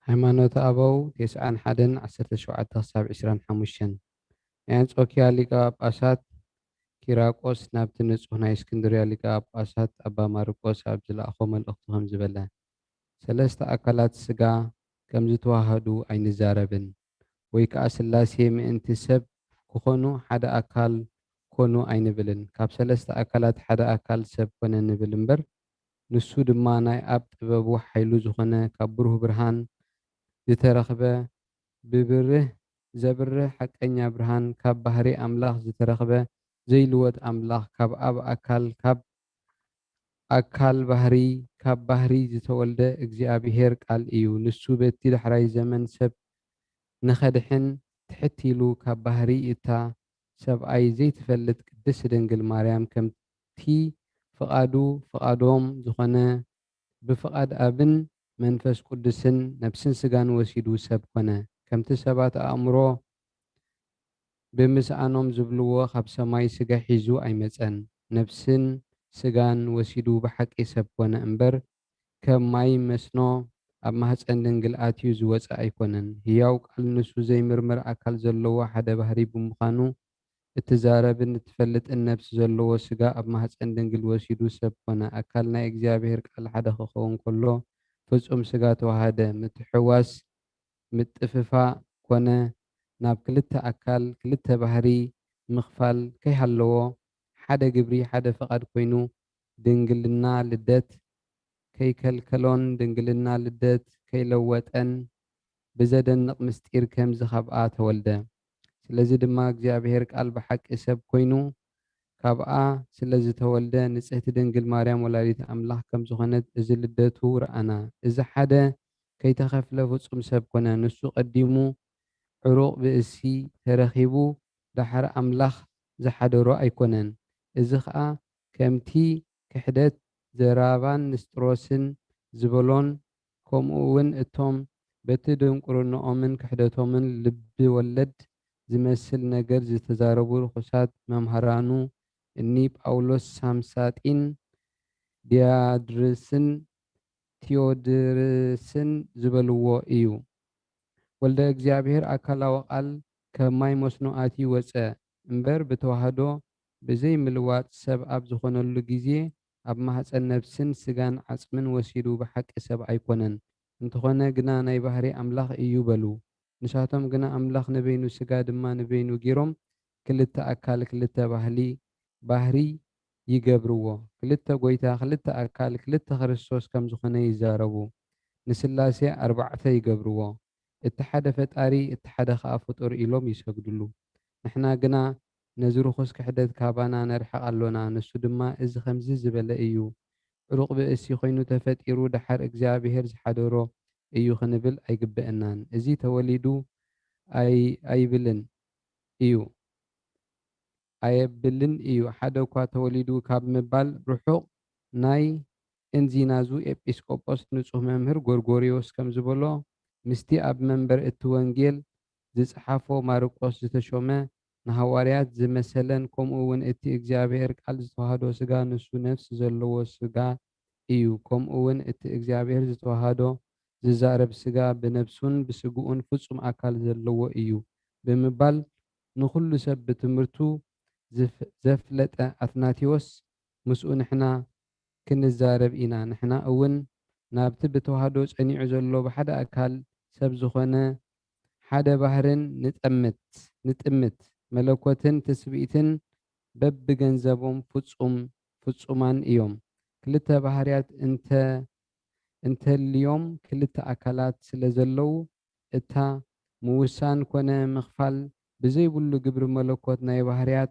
ሃይማኖተ ኣበው ተስዓን ሓደን ዓሰርተ ሸውዓተ ክሳብ ዕስራን ሓሙሽተን። ናይ ኣንጾኪያ ሊቀ ጳጳሳት ኪራቆስ ናብቲ ንጹሕ ናይ እስክንድርያ ሊቀ ጳጳሳት ኣባ ማርቆስ ኣብ ዝለኣኾ መልእኽቱ ከምዚ በለ፣ ሰለስተ ኣካላት ስጋ ከም ዝተዋሃዱ ኣይንዛረብን፣ ወይ ከኣ ስላሴ ምእንቲ ሰብ ክኾኑ ሓደ ኣካል ኮኑ ኣይንብልን። ካብ ሰለስተ ኣካላት ሓደ ኣካል ሰብ ኮነ ንብል እምበር፣ ንሱ ድማ ናይ ኣብ ጥበቡ ሓይሉ ዝኾነ ካብ ብሩህ ብርሃን ዝተረኽበ ብብርህ ዘብርህ ሓቀኛ ብርሃን ካብ ባህሪ ኣምላኽ ዝተረኽበ ዘይልወጥ ኣምላኽ ካብ ኣብ ኣካል ካብ ኣካል ባህሪ ካብ ባህሪ ዝተወልደ እግዚኣብሔር ቃል እዩ። ንሱ በቲ ዳሕራይ ዘመን ሰብ ንኸድሕን ትሕት ኢሉ ካብ ባህሪ እታ ሰብኣይ ዘይትፈልጥ ቅድስት ድንግል ማርያም ከምቲ ፍቓዱ ፍቓዶም ዝኾነ ብፍቓድ ኣብን መንፈስ ቅዱስን ነፍስን ስጋን ወሲዱ ሰብ ኮነ። ከምቲ ሰባት ኣእምሮ ብምስኣኖም ዝብልዎ ካብ ሰማይ ስጋ ሒዙ ኣይመጸን። ነፍስን ስጋን ወሲዱ ብሓቂ ሰብ ኮነ እምበር ከም ማይ መስኖ ኣብ ማህፀን ድንግል ኣትዩ ዝወፀ ኣይኮነን። ህያው ቃል ንሱ ዘይምርመር ኣካል ዘለዎ ሓደ ባህሪ ብምዃኑ እትዛረብን እትፈልጥን ነፍሲ ዘለዎ ስጋ ኣብ ማህፀን ድንግል ወሲዱ ሰብ ኮነ። ኣካል ናይ እግዚኣብሔር ቃል ሓደ ክኸውን ከሎ ፍጹም ስጋ ተዋሃደ። ምትሕዋስ ምጥፍፋእ ኮነ ናብ ክልተ ኣካል ክልተ ባህሪ ምኽፋል ከይሃለዎ ሓደ ግብሪ ሓደ ፍቓድ ኮይኑ ድንግልና ልደት ከይከልከሎን ድንግልና ልደት ከይለወጠን ብዘደንቕ ምስጢር ከምዚ ካብኣ ተወልደ። ስለዚ ድማ እግዚኣብሔር ቃል ብሓቂ ሰብ ኮይኑ ካብኣ ስለ ዝተወልደ ንጽህቲ ድንግል ማርያም ወላዲት ኣምላኽ ከም ዝኾነት እዚ ልደቱ ረኣና። እዚ ሓደ ከይተኸፍለ ፍጹም ሰብ ኮነ። ንሱ ቀዲሙ ዕሩቕ ብእሲ ተረኺቡ ደሓር ኣምላኽ ዝሓደሮ ኣይኮነን። እዚ ኸኣ ከምቲ ክሕደት ዘራባን ንስጥሮስን ዝበሎን ከምኡ እውን እቶም በቲ ድንቁርንኦምን ክሕደቶምን ልቢ ወለድ ዝመስል ነገር ዝተዛረቡ ርኹሳት መምሃራኑ እኒ ጳውሎስ ሳምሳጢን ዲያድርስን ቴዎድርስን ዝበልዎ እዩ። ወልደ እግዚኣብሔር ኣካላዊ ቃል ካብ ማይ መስኖ ኣትዩ ወፀ እምበር ብተዋህዶ ብዘይ ምልዋጥ ሰብ ኣብ ዝኾነሉ ግዜ ኣብ ማህፀን ነፍስን ስጋን ዓፅምን ወሲዱ ብሓቂ ሰብ ኣይኮነን። እንተኾነ ግና ናይ ባህሪ ኣምላኽ እዩ በሉ። ንሳቶም ግና ኣምላኽ ንበይኑ ስጋ ድማ ንበይኑ ጌሮም ክልተ ኣካል ክልተ ባህሊ ባህሪ ይገብርዎ። ክልተ ጎይታ፣ ክልተ ኣካል፣ ክልተ ክርስቶስ ከም ዝኾነ ይዛረቡ። ንስላሴ ኣርባዕተ ይገብርዎ። እቲ ሓደ ፈጣሪ፣ እቲ ሓደ ኸኣ ፍጡር ኢሎም ይሰግድሉ። ንሕና ግና ነዚ ርኹስ ክሕደት ካባና ነርሕቕ ኣሎና። ንሱ ድማ እዚ ከምዚ ዝበለ እዩ። ዕሩቕ ብእሲ ኮይኑ ተፈጢሩ ደሓር እግዚኣብሔር ዝሓደሮ እዩ ክንብል ኣይግበአናን። እዚ ተወሊዱ ኣይ-፣ ኣይብልን እዩ፣ ኣየብልን እዩ። ሓደ እኳ ተወሊዱ ካብ ምባል ርሑቕ ናይ እንዚናዙ ኤጲስቆጶስ ንጹሕ መምህር ጎርጎርዮስ ከም ዝበሎ፣ ምስቲ ኣብ መንበር እቲ ወንጌል ዝጸሓፎ ማርቆስ ዝተሾመ፣ ንሃዋርያት ዝመሰለን፣ ከምኡ እውን እቲ እግዚኣብሔር ቃል ዝተዋህዶ ስጋ ንሱ ነፍስ ዘለዎ ስጋ እዩ። ከምኡ እውን እቲ እግዚኣብሔር ዝተዋህዶ ዝዛረብ ስጋ ብነፍሱን ብስግኡን ፍጹም ኣካል ዘለዎ እዩ ብምባል ንኹሉ ሰብ ብትምህርቱ ዝፍ-፣ ዘፍለጠ ኣትናቴዎስ ምስኡ ንሕና ክንዛረብ ኢና። ንሕና እውን ናብቲ ብተዋህዶ ጸኒዑ ዘሎ ብሓደ ኣካል ሰብ ዝኾነ ሓደ ባህርን ንጠምት፣ ንጥምት፣ መለኮትን ትስብእትን በብገንዘቦም ፍጹም፣ ፍጹማን እዮም። ክልተ ባህርያት እንተ፣ እንተልዮም ክልተ ኣካላት ስለ ዘለዉ እታ ምውሳን ኮነ ምኽፋል ብዘይብሉ ግብሪ መለኮት ናይ ባህርያት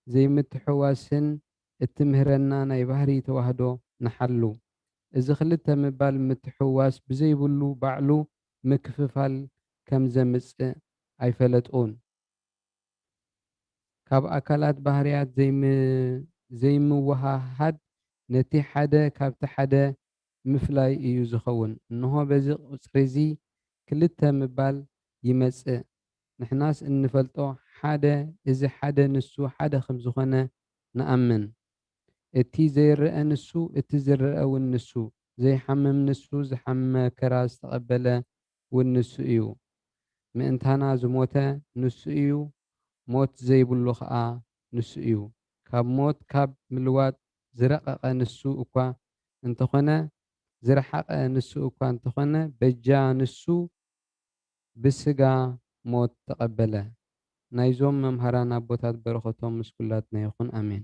ዘይምትሕዋስን እትምህረና ናይ ባህሪ ተዋህዶ ንሓሉ። እዚ ክልተ ምባል ምትሕውዋስ ብዘይብሉ ባዕሉ ምክፍፋል ከም ዘምጽእ ኣይፈለጡን። ካብ ኣካላት ባህርያት ዘይም-፣ ዘይምውሃሃድ ነቲ ሓደ ካብቲ ሓደ ምፍላይ እዩ ዝኸውን። እንሆ በዚ ቁጽሪ እዚ ክልተ ምባል ይመጽእ። ንሕናስ እንፈልጦ ሓደ፣ እዚ ሓደ ንሱ ሓደ ከም ዝኾነ ንኣምን። እቲ ዘይረአ ንሱ፣ እቲ ዝረአ እውን ንሱ፣ ዘይሓምም ንሱ፣ ዝሓመ መከራ ዝተቐበለ እውን ንሱ እዩ። ምእንታና ዝሞተ ንሱ እዩ፣ ሞት ዘይብሉ ኸኣ ንሱ እዩ። ካብ ሞት ካብ ምልዋጥ ዝረቐቐ ንሱ እኳ እንተኾነ፣ ዝረሓቐ ንሱ እኳ እንተኾነ፣ በጃ ንሱ ብስጋ ሞት ተቐበለ። ናይዞም መምሃራን ኣቦታት በረኸቶም ምስ ኩላትና ይኹን። ኣሜን።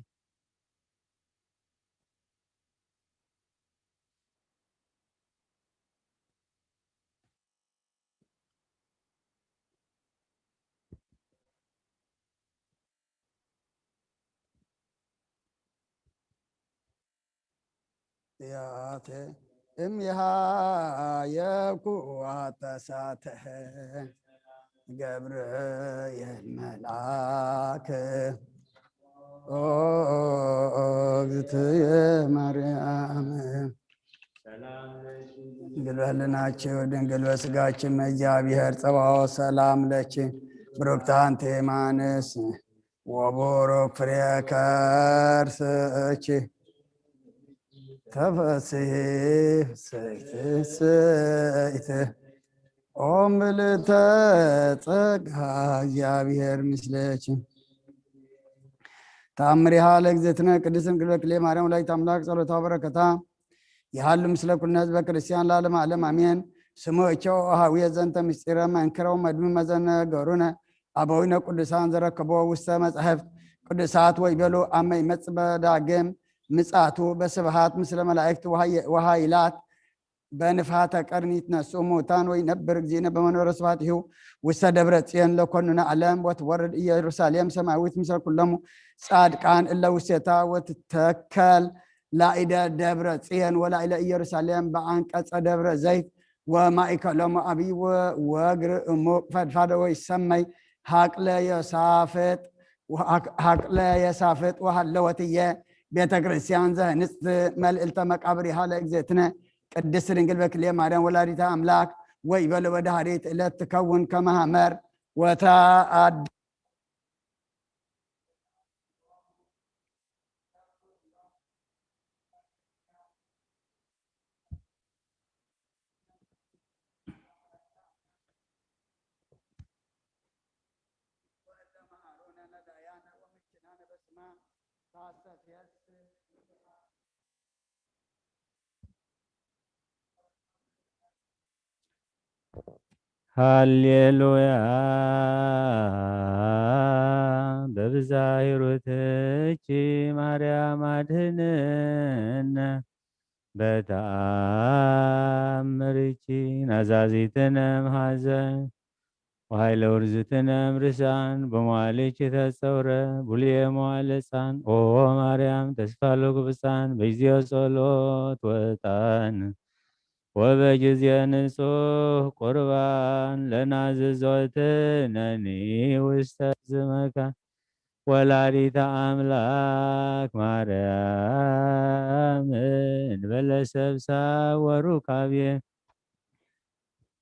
ያተ እምይሃ የብኩ ኣተሳተሐ ገብርኤል መልኣክ ኦ እግዝእትየ ማርያም ድንግል በህልናችሁ ድንግል በስጋችን እግዚአብሔር ጸባኦት ሰላም ለኪ ብሩክት አንቲ እማንስ ወቡሩክ ፍሬ ከርስኪ ተፈስሒ ፍስሕቲ ስእይቲ ኦ ምልዕተ ጸጋ እግዚአብሔር ምስለኪ። ተአምሪሃ ለእግዝእትነ ቅድስት ድንግል በክሌ ማርያም ወላዲተ አምላክ ጸሎታ በረከታ ይሃሉ ምስለ ኩልነ ህዝበ ክርስቲያን ለዓለመ ዓለም አሜን። ስሙ እቸው ሀዊ ዘንተ ምስጢረ መንክረው መድሚ መዘነገሩነ አበዊነ ቅዱሳን ዘረከቦ ውስተ መጻሕፍት ቅዱሳት ወይ በሉ አመ ይመጽእ በዳግም ምጻቱ በስብሃት ምስለ መላእክት ወሃይላት በንፋተ ቀርኒት ነሱ ሙታን ወይ ነብር እግዚእነ በመንበረ ስብሐት ይሁ ውስተ ደብረ ጽዮን ለኮኑነ ዓለም ወትወርድ ኢየሩሳሌም ሰማያዊት ምስለ ኩሎሙ ጻድቃን እለ ውስቴታ ወትተከል ላኢደ ደብረ ጽዮን ወላኢለ ኢየሩሳሌም በአንቀጸ ደብረ ዘይት ወማእከሎሙ አብይ ወ-፣ ወግር እሙቅ ፈድፋደ ወይሰመይ ሀቅለ የሳፍጥ ወሀቅ-፣ ሀቅለ የሳፍጥ ወሀለወትየ ቤተ ክርስቲያን ዘህንጽት መልዕልተ መቃብር ይሃለ እግዝእትነ ቅድስት ድንግል በክልኤ ማርያም ወላዲተ አምላክ ወይ በለ ወድሃሪት እለት ትከውን ከመሃመር ወታ ኣድ ሃሌሉያ። በብዛ ሂሩትኪ ማርያም ኣድህንነ፣ በተኣምርኪ ናዛዚትነ እም ሓዘን ወሃይለ ውርዝትነ እም ርሳን፣ በመዋልኪ ተጸውረ ብሉየ መዋለ ጻን። ኦ ማርያም ተስፋ ለጉብጻን በጊዜ ጸሎት ወጣን ወበጊዜ ንጹህ ቁርባን ለናዝዞትነኒ ውስተ ዝመካን። ወላዲተ ኣምላክ ማርያም እንበለ ሰብሳብ ወሩካቤ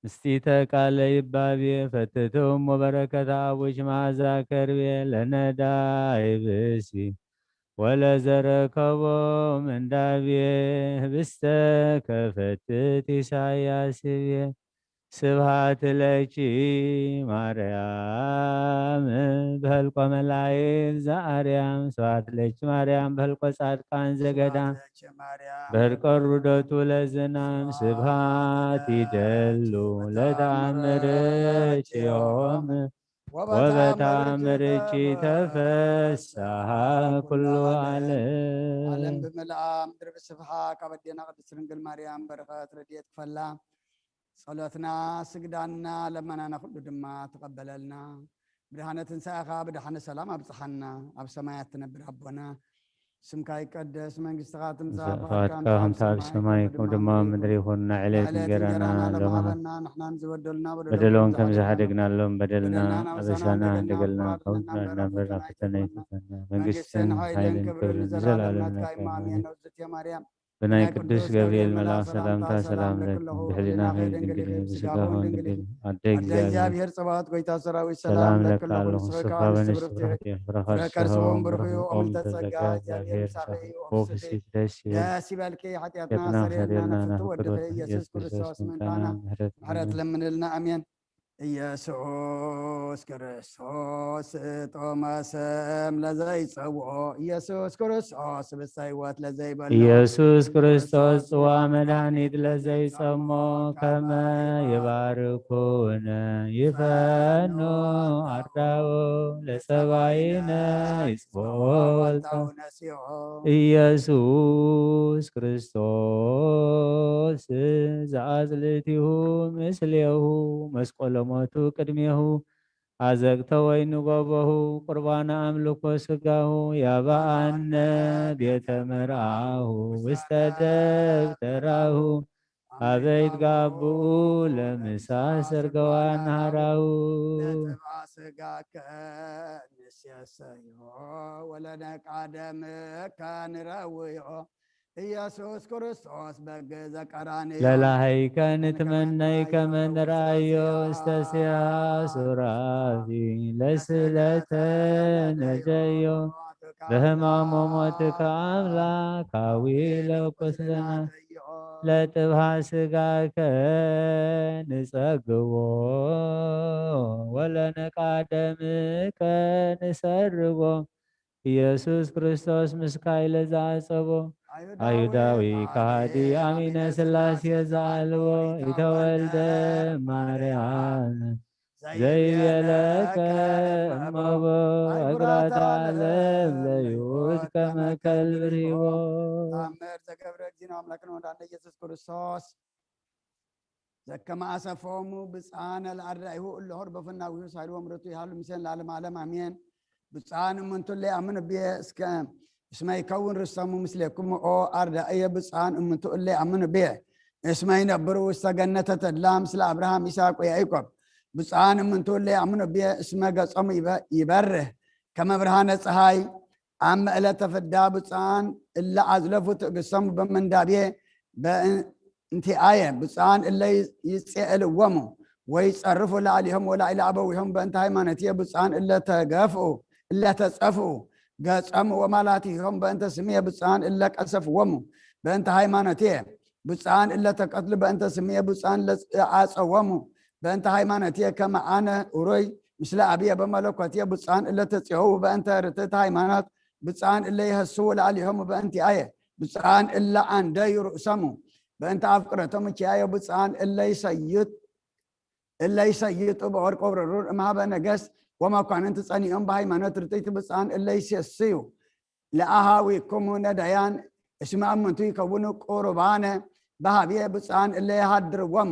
ምስጢተ ቃለ ይባቤ ፈትትም ወበረከት አቡች መዓዛ ከርቤ ለነዳይ ብሲ ወለዘረከቦ ምንዳቤ ህብስተ ከፈትት ኢሳያስ ህቤ። ስብሐት ለኪ ማርያም በህልቆ መላእክት ዘአርያም፣ ስብሐት ለኪ ማርያም በህልቆ ጻድቃን ዘገዳም፣ በህልቆ ሩደቱ ለዝናም። ስብሐት ይደሉ ለተአምርኪ ዮም ወበተአምርኪ ተፈስሐ ኩሉ ዓለም። ዓለም ብምልኣ ምድሪ ብስፍሓ ካብ ኣዴና ቅድስት ድንግል ማርያም በረኸት ረድኤት ክፈላ። ጸሎትና ስግዳና ለመናና ኩሉ ድማ ተቐበለልና። ብድሓነ ትንሳኤኻ ብድሓነ ሰላም ኣብጽሓና። ኣብ ሰማያት ትነብር ኣቦና ስምካ ይቀደስ፣ መንግስትኻ ትምጻእ፣ ፍቓድካ ፍቓድካ ከምቲ ኣብ ሰማይ ከምኡ ድማ ኣብ ምድሪ ይኹን። ንዕለት ንዕለት እንጀራና እንጀራና ሎሚ ሃበና። ንሕና ንዝበደሉና በደሎም በደሎም ከም ከም ዝሓደግና ዝሓደግናሎም በደልና በደልና ኣበሳና ኣበሳና ህደገልና፣ ህደገልና፣ ካብ ካብ ኩሉ ኩሉ ነገር ፈተና ፈተና ኣይትእተና። መንግስትን መንግስትን ሓይልን ሓይልን ክብርን ክብርን ንዘለኣለም ንዘለኣለም ናትካ ናትካ እዩ። እማ ኣሜን። ኣሜን። ነውዝት ማርያም ብናይ ብናይ ቅዱስ ቅዱስ ገብርኤል ገብርኤል መልኣኽ መልኣኽ ሰላምታ ሰላምታ ሰላም ሰላም ለኪ ለኪ ለኪ፣ ብሕሊናኺ ብሕሊናኺ ድንግል ድንግል ኢኺ፣ ኢኺ፣ ብስጋኺ ብስጋኺ እውን እውን ድንግል ድንግል ኢኺ። ኢኺ። ኣደ ኣደ እግዚኣብሔር፣ እግዚኣብሔር ጸባኦት፣ ጎይታ ሰራዊት፣ ሰላም ሰላም ለኪ ለኪ ኣለኹ። ኣለኹ። ንስኻ ስጋ በንሽ በንሽ ብሩኽቲ ብሩኽቲ ኢኺ፣ ኢኺ፣ ፍረ ፍረ ከርስኺ ከርስኺ እውን እውን ብሩኽ እዩ። ብሩኽ እዩ። ኦም ኦም ተጸጋ ተጸጋ እግዚኣብሔር፣ እግዚኣብሔር ምሳኺ ምሳኺ እዩ። እዩ። ኦም ኦም ፍስሕቲ ፍስሕቲ ደስ ይበልኪ። ደስ ይበልኪ። ሓጢኣትና ሓጢኣትና ሰሪልና ሰሪልና ነፍቱ ናፍቅር ወድኺ ወድኺ ኢየሱስ ኢየሱስ ክርስቶስ ክርስቶስ ምእንታና ምእንታና ምሕረት ምሕረት ለምንልና። ኣሜን። ኢየሱስ ክርስቶስ ጥመ ስም ለዘይጸውኦ፣ ኢየሱስ ክርስቶስ ህብስተ ሕይወት ለዘይበልዖ፣ ኢየሱስ ክርስቶስ ጽዋ መድኃኒት ለዘይጸሞ፣ ከመ ይባርኩነ ይፈኑ ኣርዳኡ ለጸባኢነ ይጽብኦ ወልታው ነሲኦ። ኢየሱስ ክርስቶስ ዘአጽልእቲሁ ምስሌሁ መስቀሎ ሞቱ ቅድሜሁ አዘቅተ ወይኑ ጎቦሁ ቁርባነ አምልኮ ስጋሁ ያበአነ ቤተ መርአሁ ውስተ ደብተራሁ አበይት ጋብኡ ለምሳ ሰርገዋን ሃራሁ። ለጥብዓ ስጋከ ንሴሰዮ ወለነቃደምከ ንረውዮ። ኢየሱስ ክርስቶስ በግ ዘቀራንዮ ለላህይከ ንትመነይ ከመ ንርአዮ ውስተ ሲያ ሱራፊ ለስለተ ነጀዮ። በህማሞ ሞትከ አምላካዊ ለቁስለና ለጥብሃ ስጋከ ንጸግቦ ወለነቃደምከ ንሰርጎ። ኢየሱስ ክርስቶስ ምስካይ ለዘአጸቦ አይሁዳዊ ከሃዲ አሚነ ሥላሴ ዘአልቦ ኢተወልደ ማርያም ዘይቤለከ እመቦ እግራት ዓለም ለይሁድ ከመ ከልብ ርሂቦ። ተአምር ዘገብረ እግዚእነ አምላክነ ወመድኃኒነ ኢየሱስ ክርስቶስ ዘከመ አሰፈሆሙ ብፁዓነ ለአርዳኢሁ እለ ሆር በፈናዊሁ ሳይልዎም ርቱ ይሃሉ ምስሌነ ለዓለመ ዓለም አሜን። ብፁዓን እምንቱ እለ ይአምኑ ብየ እስከ እስመ ይከውን ርስቶሙ ምስሌክሙ። ኦ አርዳእየ ብፁዓን እምንቱ እለ ይአምኑ ብየ እስመ ይነብሩ ውስተ ገነተ ተድላ ምስለ አብርሃም ይስሐቅ ወያዕቆብ። ብፁዓን እምንቱ እለ ይአምኑ ብየ እስመ ገጾሙ ይበ- ይበርህ ከመ ብርሃነ ፀሐይ አመ ዕለተ ፍዳ። ብፁዓን እለ አዝለፉ ትዕግስቶሙ በምንዳቤ በእን- እንቲኣየ ብፁዓን እለ ይጼእልዎሙ ወይጸርፉ ላዕሊሆም ወላዕሊ ኣበዊሆም በእንተ ሃይማኖትየ ብፁዓን እለ ተገፍኡ እለ ተጸፍኡ ገጾም ወማላቲሆም በእንተ ስምየ ብፁዓን እለ ቀሰፍዎሙ በእንተ ሃይማኖትየ ብፁዓን እለ ተቀትሉ በእንተ ስምየ ብፁዓን እለ ዓጸዎሙ በእንተ ሃይማኖትየ ከመ ኣነ ውሩይ ምስለ ኣብየ በመለኮትየ ብፁዓን እለ ተጽህዉ በእንተ ርትዕት ሃይማኖት ብፁዓን እለ ይሀስዉ ላዕሊሆሙ በእንቲኣየ ብፁዓን እለ ኣንደዩ ርእሶሙ በእንተ ኣፍቅረቶም ኪያዮ ብፁዓን እለ ይሰይጡ በወርቅ ወብረሩር እምሃበ ነገስት ወመኳንንቲ ጸኒኦም ብሃይማኖት ርትዕት ብፁዓን እለ ይሴስዩ ለኣሃዊኩሙ ነዳያን እስመ እሙንቱ ይከውኑ ቁሩባነ በሃብየ ብፁዓን እለ ይሃድርዎሙ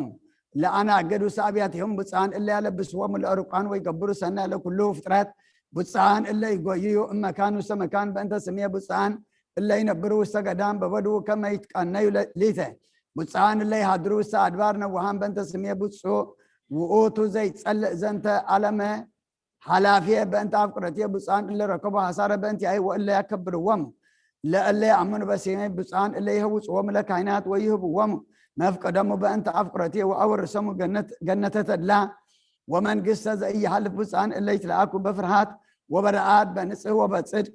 ለኣናግድ ውስተ ኣብያቲሆም ብፁዓን እለ ያለብስዎሙ ለእሩቃን ወይገብሩ ሰናይ ለኩሉ ፍጥረት ብፁዓን እለ ይጎይዩ እመካን ውስተ መካን በእንተ ስምየ ብፁዓን እለ ይነብሩ ውስተ ገዳም በበድዉ ከመ ይትቀነዩ ሊተ ብፁዓን እለ ይሃድሩ ውስተ ኣድባር ነዋሃን በእንተ ስምየ ብፁዕ ውኡቱ ዘይጸልእ ዘንተ ኣለመ ሓላፊየ በእንተ ኣፍቅረትየ ብፁዓን እለ ረከቡ ሓሳረ በእንቲኣይ ወእለ ያከብርዎሙ ለእለ ይኣምኑ በስሜ ብፁዓን እለ ይህውፅዎሙ ለካህናት ወይህብዎሙ መፍቀዶሙ በእንተ ኣፍቅረትየ ወኣወርሶሙ ገነተ ተድላ ወመንግስተ ዘኢይሃልፍ ብፁዓን እለ ይትለኣኩ በፍርሃት ወበረኣድ በንጽህ ወበጽድቅ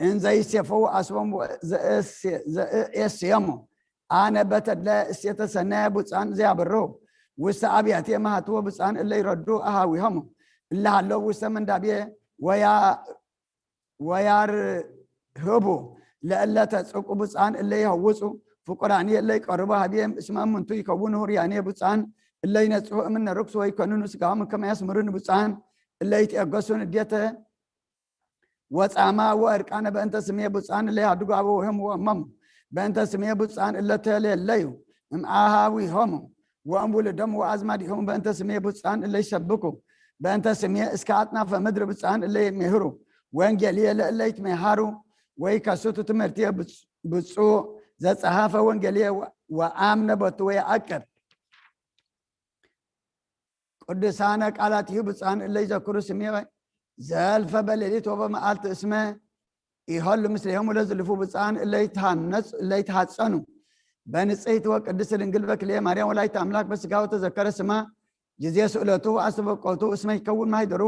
እንዘይሴፈው ኣስቦም ዘእየስዮሙ ኣነ በተድለ እሴተ ሰናየ ብፁዓን ዘያብሩ ውስተ ኣብያትየ መሃትዎ ብፁዓን እለ ይረዱ ኣሃዊሆሙ እለ ሃለው ውስተ መንዳብየ ወያርህቡ ለእለ ተጽቁ ብፁዓን እለ ይሀውፁ ፍቁራንየ እለ ይቀርቡ ሃብየ እስመ እሙንቱ ይከውኑ ህሩያንየ ብፁዓን እለ ይነጽሁ እምነ ርኩስ ወይኮንኑ ስጋሆም ከመ ያስምሩኒ ብፁዓን እለ ይትኤገሱ ንዴተ ወጻማ ወእርቃነ በእንተ ስምየ ብፁዓን እለ ይሃድጉ ኣበዊሆም ወእሞሙ በእንተ ስምየ ብፁዓን እለ ተሌለዩ እምኣሃዊሆሙ ወእም ውሉዶም ወኣዝማዲሆሙ በእንተ ስምየ ብፁዓን እለ ይሰብኩ በእንተ ስምየ እስከ ኣጥናፈ ምድሪ ብፁዓን እለ ይምህሩ ወንጌልየ ለእለ ይትሜሃሩ ወይከስቱ ትምህርትየ ብፁዕ ዘጸሃፈ ወንጌልየ ወኣምነ ቦቱ ወየዐቅብ ቅዱሳነ ቃላቲሁ ብፁዓን እለ ይዘክሩ ስሜ ዘልፈ በሌሊት ወበመዓልቲ እስመ ይኸሉ ምስሌሆሙ ለዝልፉ ብፁዓን እለ ይትሃጸኑ በንጽሕቲ ወቅድስት ድንግል በክልኤ ማርያም ወላዲተ ኣምላክ በስጋ ወተዘከረ ስማ ጊዜ ስእለቱ ወኣስተበቆቱ እስመ ይከውን ማሂደሩ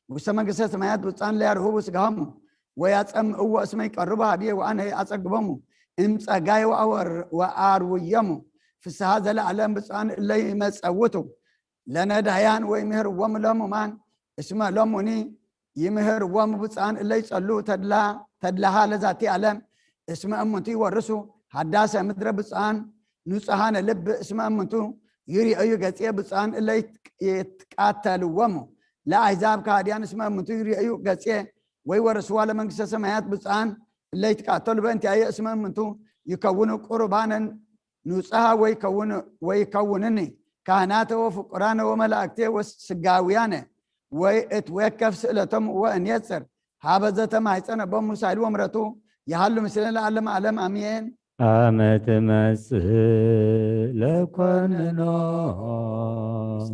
ውስተ መንግስተ ሰማያት ብፁዓን ለያርህቡ ስጋሆሙ ወያጸምእዎ እስመ ይቀርቡ ሃብየ ወኣነ ኣጸግቦሙ እምጸጋይ ወኣርውዮሙ ፍስሃ ዘለዓለም ብፁዓን እለ ይመጸውቱ ለነዳያን ወይምህርዎም ለሙማን እስመ ሎሙኒ ይምህርዎም ብፁዓን እለ ይጸሉ ተድላ ተድላሃ ለዛቲ ዓለም እስመ እሙንቱ ይወርሱ ሃዳሰ ምድረ ብፁዓን ንጹሃነ ልብ እስመ እሙንቱ ይርእዩ ገጽየ ብፁዓን እለ ይትቃተልዎሙ ለኣሕዛብ ከሃድያን እስመ እሙንቱ ይርእዩ ገጽየ ወይወርስዋ ለመንግስተ ሰማያት ብፁዓን እለ ይትቃተሉ በእንቲኣየ እስመ እሙንቱ ይከውኑ ቁሩባነን ንጹሃ ወይከውንኒ ካህናተ ወፍቁራነ ወመላእክቴ ወስጋውያነ ወይ እትወከፍ ስእለቶም ወእኔጽር ሃበ ዘተማሕፀነ ቦሙ ሳይል ወምረቱ ይሃሉ ምስለ ለዓለም ዓለም ኣሜን። ኣመ ትመጽእ ለኮንኖ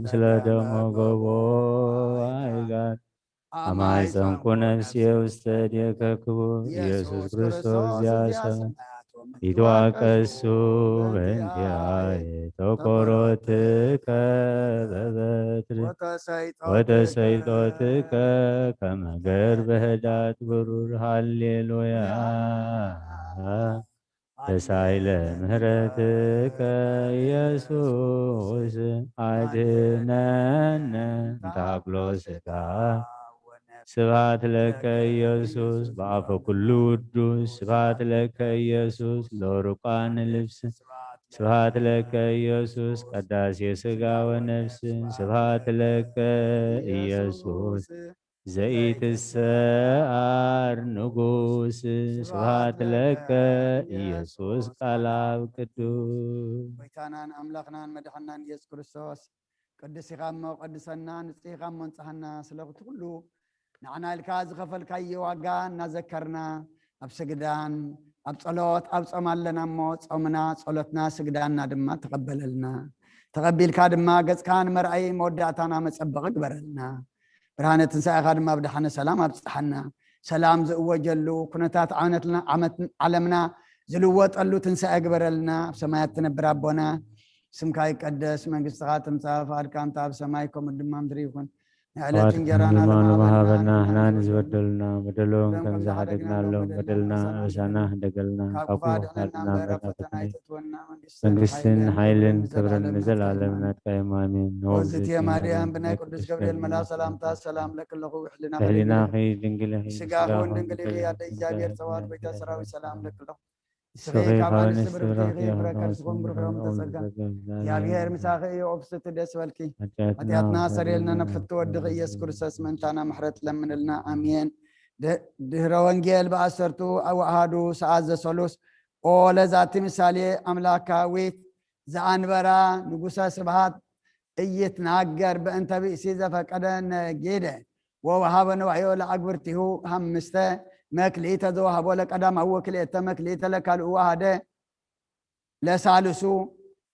ምስለ ደሞ ገቦ ኣይጋር ኣማይ ጸንኩ ነፍስየ ውስተ እዴከ ክቡር ኢየሱስ ክርስቶስ ዚያሰ ይትዋቀሱ በእንቲአየ ተኮሮትከ በበትር ወተሰይጦትከ ከመገር በህዳት ብሩር ሃሌሉያ ተሳይለ ምህረትከ ኢየሱስ ኣድነነ እንታክሎ ስጋ ስብሐት ለከ ኢየሱስ በአፈ ኩሉ ውዱስ ስብሐት ለከ ኢየሱስ ለሩቃን ልብስ ስብሐት ለከ ኢየሱስ ቀዳሴ ስጋ ወነፍስ ስብሐት ለከ ኢየሱስ ዘኢትሰዓር ንጉስ ስብሐት ለከ ኢየሱስ ቃል ኣብ ቅዱስ ጎይታናን ኣምላኽናን መድሓናን ኢየሱስ ክርስቶስ ቅዱስ ኢኻ እሞ ቀድሰና፣ ንጹህ ኢኻ እሞ እንጽሃና። ስለቲ ኩሉ ንዓና ኢልካ ዝኸፈልካዮ ዋጋ እናዘከርና ኣብ ስግዳን ኣብ ጸሎት ኣብ ጾም ኣለና እሞ ጾምና ጸሎትና ስግዳንና ድማ ተቐበለልና። ተቐቢልካ ድማ ገጽካ ንመርኣይ መወዳእታና መጸበቒ ግበረልና። ብርሃነ ትንሳኤኻ ድማ ብደሓነ ሰላም ኣብጽሓና። ሰላም ዝእወጀሉ ኩነታት ዓመትና ዓመት ዓለምና ዝልወጠሉ ትንሳኤ ግበረልና። ኣብ ሰማያት ትነብር ኣቦና ስምካ ይቀደስ፣ መንግስትኻ ትምጻእ፣ ፍቓድካ ከምቲ ኣብ ሰማይ ከምኡ ድማ ምድሪ ይኹን። ንዕለት እንጀራና ድማ ንሃበና፣ ንሕና ንዝበደሉና በደሎም ከም ዝሓደግናሎም በደልና ኣበሳና ህደገልና፣ ካብ ክፉ ኣድሕነና እምበር ናብ ፈተና ኣይተእትወና፣ መንግስትን ሓይልን ክብርን ንዘለኣለም ናትካ እዮም፣ ኣሜን። ኦዝትየ ማርያም ብናይ ቅዱስ ገብርኤል መልኣክ ሰላምታ ሰላም ለክለኹ፣ ብሕልናኺ ድንግል ኢኺ፣ ብስጋኺ እውን ድንግል ኢኺ፣ ኣደ እግዚኣብሔር ጸባኦት ጎይታ ሰራዊት ሰላም ለክለኹ። ንስኺ ካብ ኣንስቲ ብርክቲ ኢኺ፣ ፍረ ከርስኺ እውን ብሩኽ እዩ። ተጸጋ እግዚኣብሔር ምሳኺ እዩ። ኦፍስቲ ደስ በልኪ፣ ሓጢኣትና ሰሪልና፣ ናብ ፍትወ ወድኺ ኢየሱስ ክርስቶስ ምእንታና ምሕረት ለምንልና። ኣሜን። ድ-፣ ድህረ ወንጌል ብኣሰርቱ ወኣሃዱ ሰዓት ዘሰሉስ። ኦ ለዛቲ ምሳሌ ኣምላካዊት ዘኣንበራ ንጉሰ ስብሃት እይትናገር በእንተ ብእሲ ዘፈቀደ ነጌደ ወወሃበ ነዋዮ ለአግብርቲሁ ሐምስተ መክሊተ ዘወሃቦ ለቀዳማዊ ወክልኤተ መክሊተ ለካልኡ ወሃደ ለሳልሱ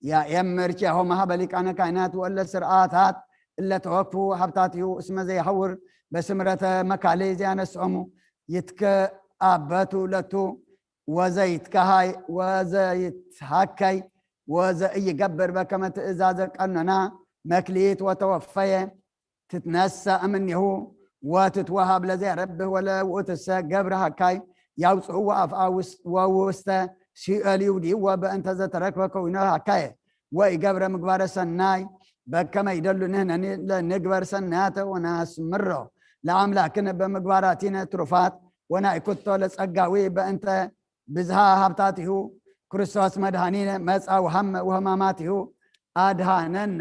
ያኤምር ኪያሆ መሃበ ሊቃነ ካህናት ወእለ ስርዓታት እለ ተወክፉ ሀብታቲሁ እስመ ዘይሐውር በስምረተ መካልእ ዘያነስኦሙ ይትከአበቱ ለቱ ወዘይትከሃይ ወዘይትሃከይ ወዘኢይገብር በከመ ትእዛዘ ቀኖና መክሊት ወተወፈየ ትትነሳ እምኔሁ ወትትወሃብ ለዘያረብህ ወለ ውእትሰ ገብረ ሃካይ ያውፅኡ ወአፍአ ውስ-፣ ወውስተ ሲኦል ይውድይዎ በእንተ ዘተረክበ ከዊኖ ሃካየ ወኢገብረ ምግባረ ሰናይ በከመ ይደሉ ንህነኒ ለንግበር ሰናያተ ወናስምሮ ለአምላክነ በምግባራቲነ ትሩፋት ወናይኩቶ ለጸጋዊ በእንተ ብዝሃ ሃብታቲሁ ክርስቶስ መድኃኒነ መጻ ወሃመ ወህማማቲሁ አድሃነነ።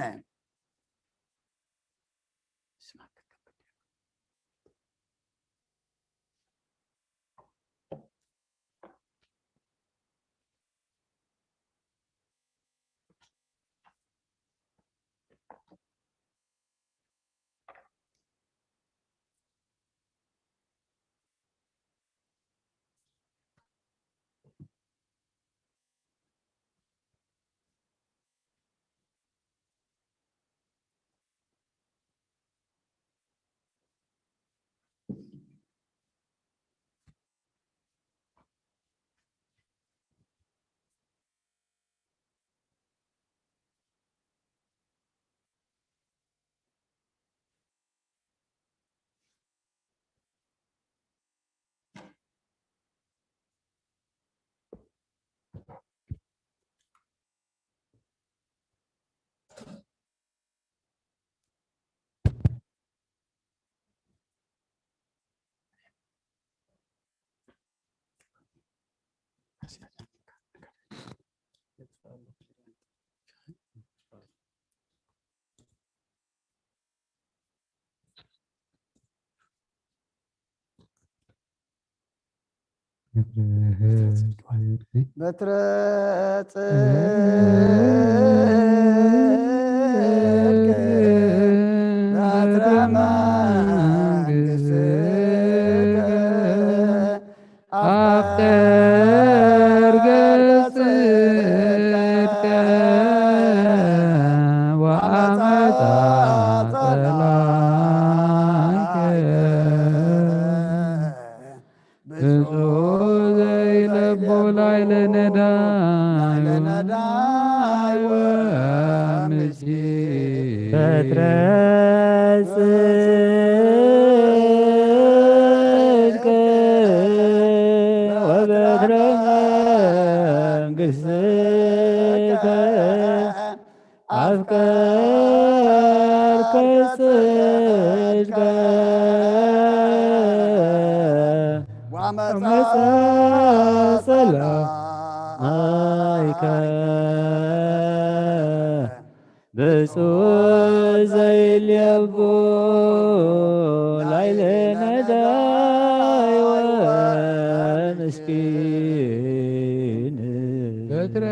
በትረ ጽድቅ በትረ መንግሥትከ አፍቀር ገጽከ ወአመጻ ጸላይከ። ብፁዕ ዘይለቡ ላዕለ ነዳይ ወምስኪን። በትረ ጽድቅ ወበትረ መንግሥትከ አፍቀርከ ጽድቀ ወመጻ ጸላይከ። ብፁዕ ዘይልየቡ ላዕለ ነዳይ ወምስኪን። በትረ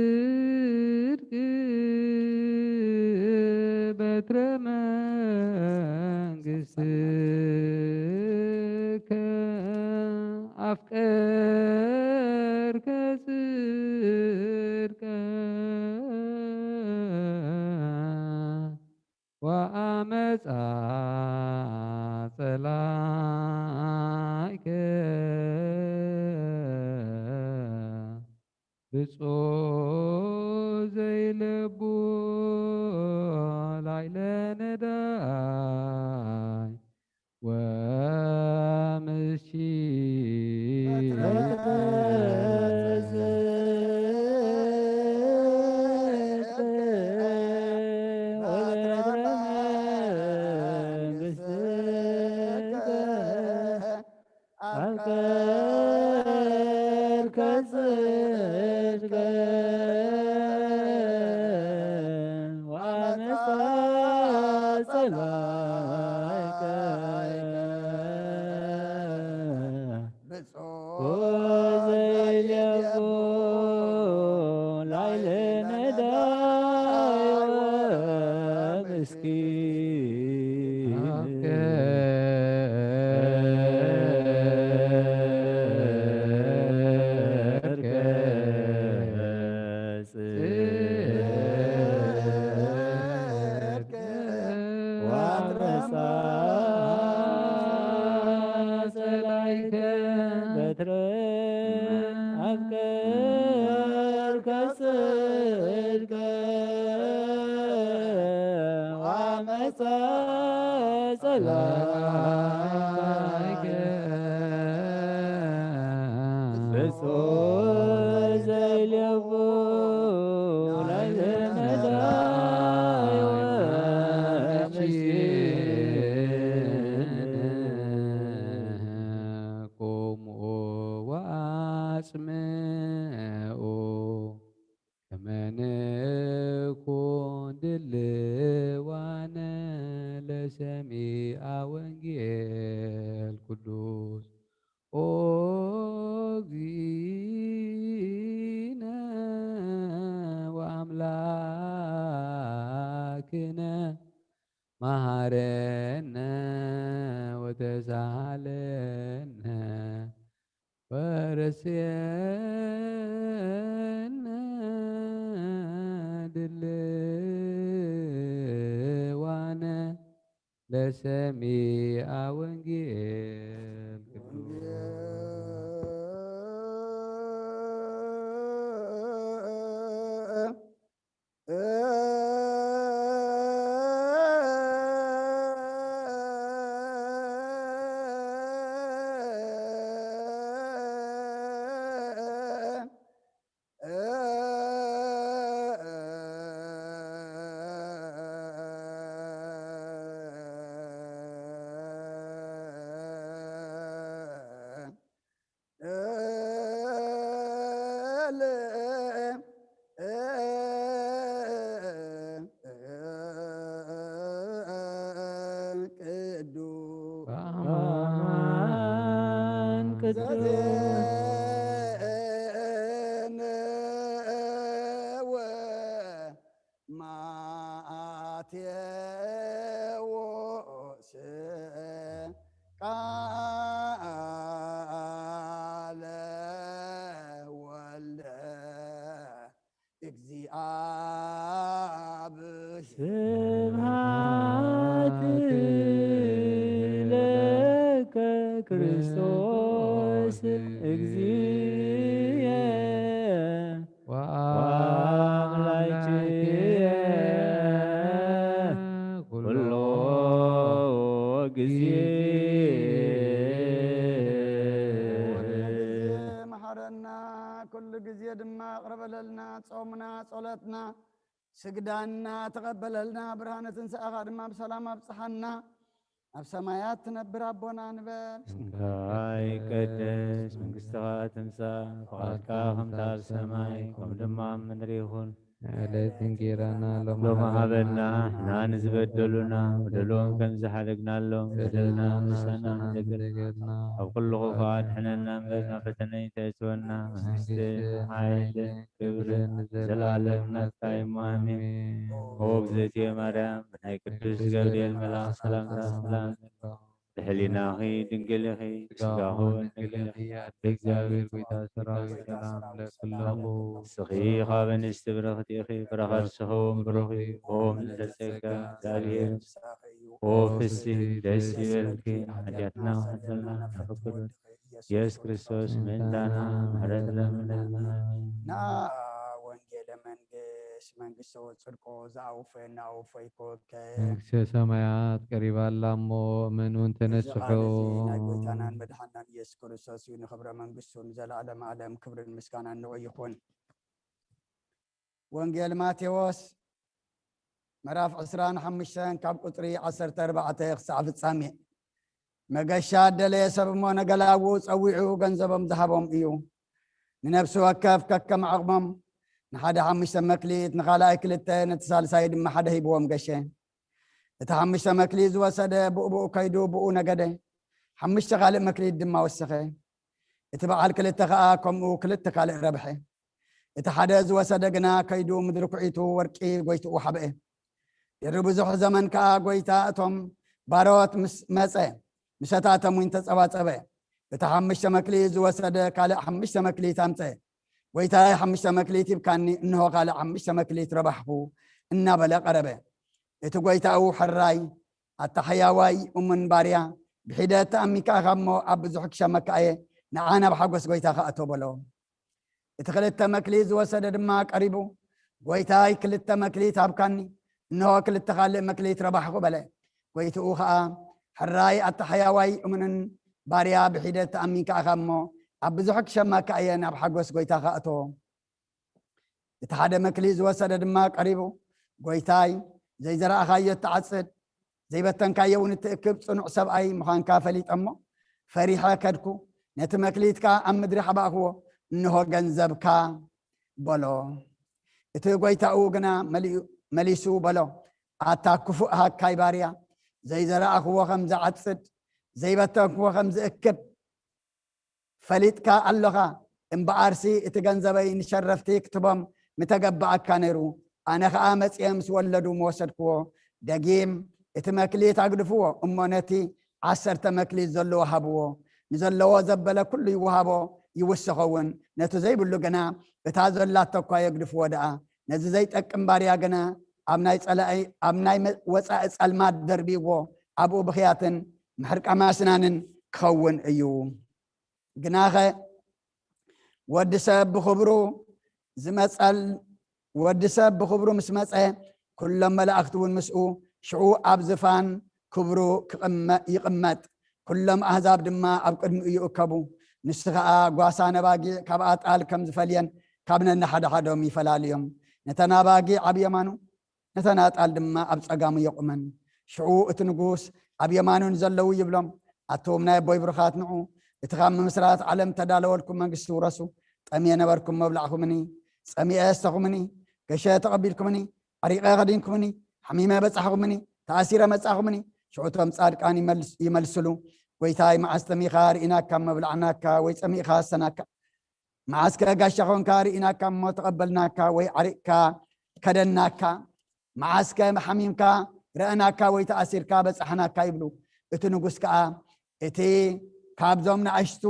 ጽድቅ በትረ መንግሥትከ አፍቀርከ ጽድቀ ወአመጻ ጸላይከ። ብፁዕ ዘይልቡ ላዕለ ነዳይ ወምስኪን። ጾምና፣ ጸሎትና፣ ስግዳና ተቐበለልና፣ ብርሃነ ትንሳኤኻ ድማ ብሰላም ኣብጽሓና። ኣብ ሰማያት ትነብር ኣቦና ንበል። ስምካ ይቀደስ፣ መንግስትኻ ትምጻእ፣ ፍቓድካ ከምታ ኣብ ሰማይ ከምኡ ድማ ኣብ ምድሪ ይኹን። ዕለት እንጌራና ሎሚ ሎሚ ሃበና፣ ንሕና ንዝበደሉና በደሎም ከም ዝሓደግናሎም በደልና ምሳና ንደገልና፣ ኣብ ኩሉ ክፉእ ኣድሕነና እምበር ናብ ፈተነ ኣይተእትወና። መንግስቲ፣ ሓይሊ፣ ክብርን ዘላለም ናትካ እዩ። ኣሜን። ኦ እግዝእትየ ማርያም፣ ብናይ ቅዱስ ገብርኤል መልኣኽ ሰላምታ ሰላም፣ ብሕሊናኺ ድንግል ኢኺ፣ ብስጋኺ እውን ድንግል ኢኺ። ኣደ እግዚኣብሔር፣ ጎይታ ሰራዊት፣ ሰላም እብለኪ ኣለኹ። ንስኺ ካብ ኣንስቲ ብርኽቲ ኢኺ፣ ፍረ ከርስኺ እውን ብሩኽ እዩ። ኦ ምልዕተ ጸጋ፣ እግዚኣብሔር ምሳኺ እዩ። ኦ ፍስሂ፣ ደስ ይበልኪ፣ ሓጢኣትና ክሕጽበልና ናብ ፍቅር ኢየሱስ ክርስቶስ ምእንታና ምሕረት ለምነልና። ወንጌለ መንግስት መንግስቱ ጽድቁ ዝኣውፈና ኣውፈይኮከ መንግስተ ሰማያት ቀሪባ ኣላ እሞ እመኑ እዚ ቃል እንተነስሑ እዚ ናይ ጎይታናን መድሓናን ኢየሱስ ክርስቶስ እዩ። ንኽብረ መንግስቱ ንዘለኣለም ዓለም ክብርን ምስጋናን ንዑ ይኹን። ወንጌል ማቴዎስ ምዕራፍ ዕስራን ሓሙሽተን ካብ ቁፅሪ ዓሰርተ ኣርባዕተ ክሳዕ ፍጻሜ። መገሻ ደለየ ሰብ እሞ ነገላዉ ጸዊዑ ገንዘቦም ዝሃቦም እዩ። ንነፍሲ ወከፍ ከከም ዓቕሞም ንሓደ ሓሙሽተ መክሊት፣ ንኻልኣይ ክልተ፣ ነቲ ሳልሳይ ድማ ሓደ ሂብዎም ገሸ። እቲ ሓሙሽተ መክሊት ዝወሰደ ብኡ ብኡ ከይዱ ብኡ ነገደ። ሓሙሽተ ካልእ መክሊት ድማ ወሰኸ። እቲ በዓል ክልተ ኸኣ ከምኡ ክልተ ካልእ ረብሐ። እቲ ሓደ ዝወሰደ ግና ከይዱ ምድሪ ኩዒቱ ወርቂ ጎይትኡ ሓብአ። ድሪ ብዙሕ ዘመን ከኣ ጎይታ እቶም ባሮት ምስ መጸ፣ ምሰታቶም እውን ተጸባጸበ። እቲ ሓሙሽተ መክሊት ዝወሰደ ካልእ ሓሙሽተ መክሊት ኣምጸ። ጎይታይ ሓሙሽተ መክሊት ሂብካኒ፣ እንሆ ካልእ ሓሙሽተ መክሊት ረባሕኹ እናበለ ቀረበ። እቲ ጎይታኡ ሕራይ ኣታ ሕያዋይ እሙን ባርያ፣ ብሒደት ተኣሚንካ ኢኻ እሞ ኣብ ብዙሕ ክሸመካ እየ፣ ንዓ ናብ ሓጎስ ጎይታኻ እቶ በሎ። እቲ ክልተ መክሊት ዝወሰደ ድማ ቀሪቡ፣ ጎይታይ ክልተ መክሊት ሃብካኒ፣ እንሆ ክልተ ካልእ መክሊት ረባሕኹ በለ። ጎይትኡ ኸኣ ሕራይ ኣታ ሕያዋይ እሙንን ባርያ፣ ብሒደት ተኣሚንካ ኢኻ እሞ ኣብ ብዙሕ ክሸመካ እየ፣ ናብ ሓጎስ ጎይታኻ እቶ። እቲ ሓደ መክሊት ዝወሰደ ድማ ቀሪቡ፣ ጎይታይ፣ ዘይዘራእኻዮ እትዓጽድ፣ ዘይበተንካዮ እውን እትእክብ ጽኑዕ ሰብኣይ ምዃንካ ፈሊጠ እሞ፣ ፈሪሐ ከድኩ፣ ነቲ መክሊትካ ኣብ ምድሪ ሓባእክዎ፣ እንሆ ገንዘብካ በሎ። እቲ ጎይታኡ ግና መሊኡ- መሊሱ በሎ፣ ኣታ ክፉእ ሃካይ ባርያ፣ ዘይዘራእኽዎ ከም ዝዓጽድ፣ ዘይበተንክዎ ከም ዝእክብ፣ ፈሊጥካ ኣሎኻ። እምበኣርሲ እቲ ገንዘበይ ንሸረፍቲ ክትቦም ምተገባኣካ ነይሩ። ኣነ ኸኣ መጺኤ ምስ ወለዱ ምወሰድክዎ። ደጊም እቲ መክሊት ኣግድፍዎ እሞ ነቲ ዓሰርተ መክሊት ዘለዎ ሃብዎ። ንዘለዎ ዘበለ ኩሉ ይወሃቦ ይውሰኸውን፣ ነቲ ዘይብሉ ግና እታ ዘላቶ እኳ የግድፍዎ ደኣ። ነዚ ዘይጠቅም ባርያ ግና ኣብ ናይ ጸላኢ ኣብ ናይ መ- ወጻኢ ጸልማት ደርቢዎ፣ ኣብኡ ብኽያትን ምሕርቃም ኣስናንን ክኸውን እዩ። ግናኸ ወዲ ሰብ ብኽብሩ ዝመጸል ወዲ ሰብ ብኽብሩ ምስ መጸ፣ ኩሎም መላእኽቲ እውን ምስኡ፣ ሽዑ ኣብ ዝፋን ክብሩ ክቕመ- ይቕመጥ። ኩሎም ኣህዛብ ድማ ኣብ ቅድሚኡ ይእከቡ። ንሱ ኸኣ ጓሳ ነባጊዕ ካብ ኣጣል ከም ዝፈልየን ካብ ነንሓድሓዶም ይፈላልዮም። ነተን ኣባጊዕ ኣብ የማኑ፣ ነተን ኣጣል ድማ ኣብ ጸጋሙ የቑመን። ሽዑ እቲ ንጉስ ኣብ የማኑ ንዘለዉ ይብሎም፣ ኣቱም ናይ ኣቦይ ብሩኻት ንዑ፣ እቲ ካብ ምምስራት ዓለም ተዳለወልኩም መንግስቲ ውረሱ። ጠምየ ነበርኩም መብላዕኩምኒ፣ ጸሚኤ ኣስተኹምኒ፣ ገሸ ተቐቢልኩምኒ፣ ዓሪቐ ከዲንኩምኒ፣ ሓሚመ በጻሕኩምኒ፣ ተኣሲረ መጻኹምኒ። ሽዑ እቶም ጻድቃን ይመልስ- ይመልስሉ፣ ጎይታይ መዓስ ጠሚኻ ርኢናካ መብላዕናካ ወይ ጸሚእኻ ኣስተናካ? መዓስከ ጋሻ ኾንካ ርኢናካ እሞ ተቐበልናካ ወይ ዓሪቕካ ከደናካ? መዓስከ ሓሚምካ ረእናካ ወይ ተኣሲርካ በጻሕናካ? ይብሉ። እቲ ንጉስ ከኣ እቲ ካብዞም ንኣሽቱ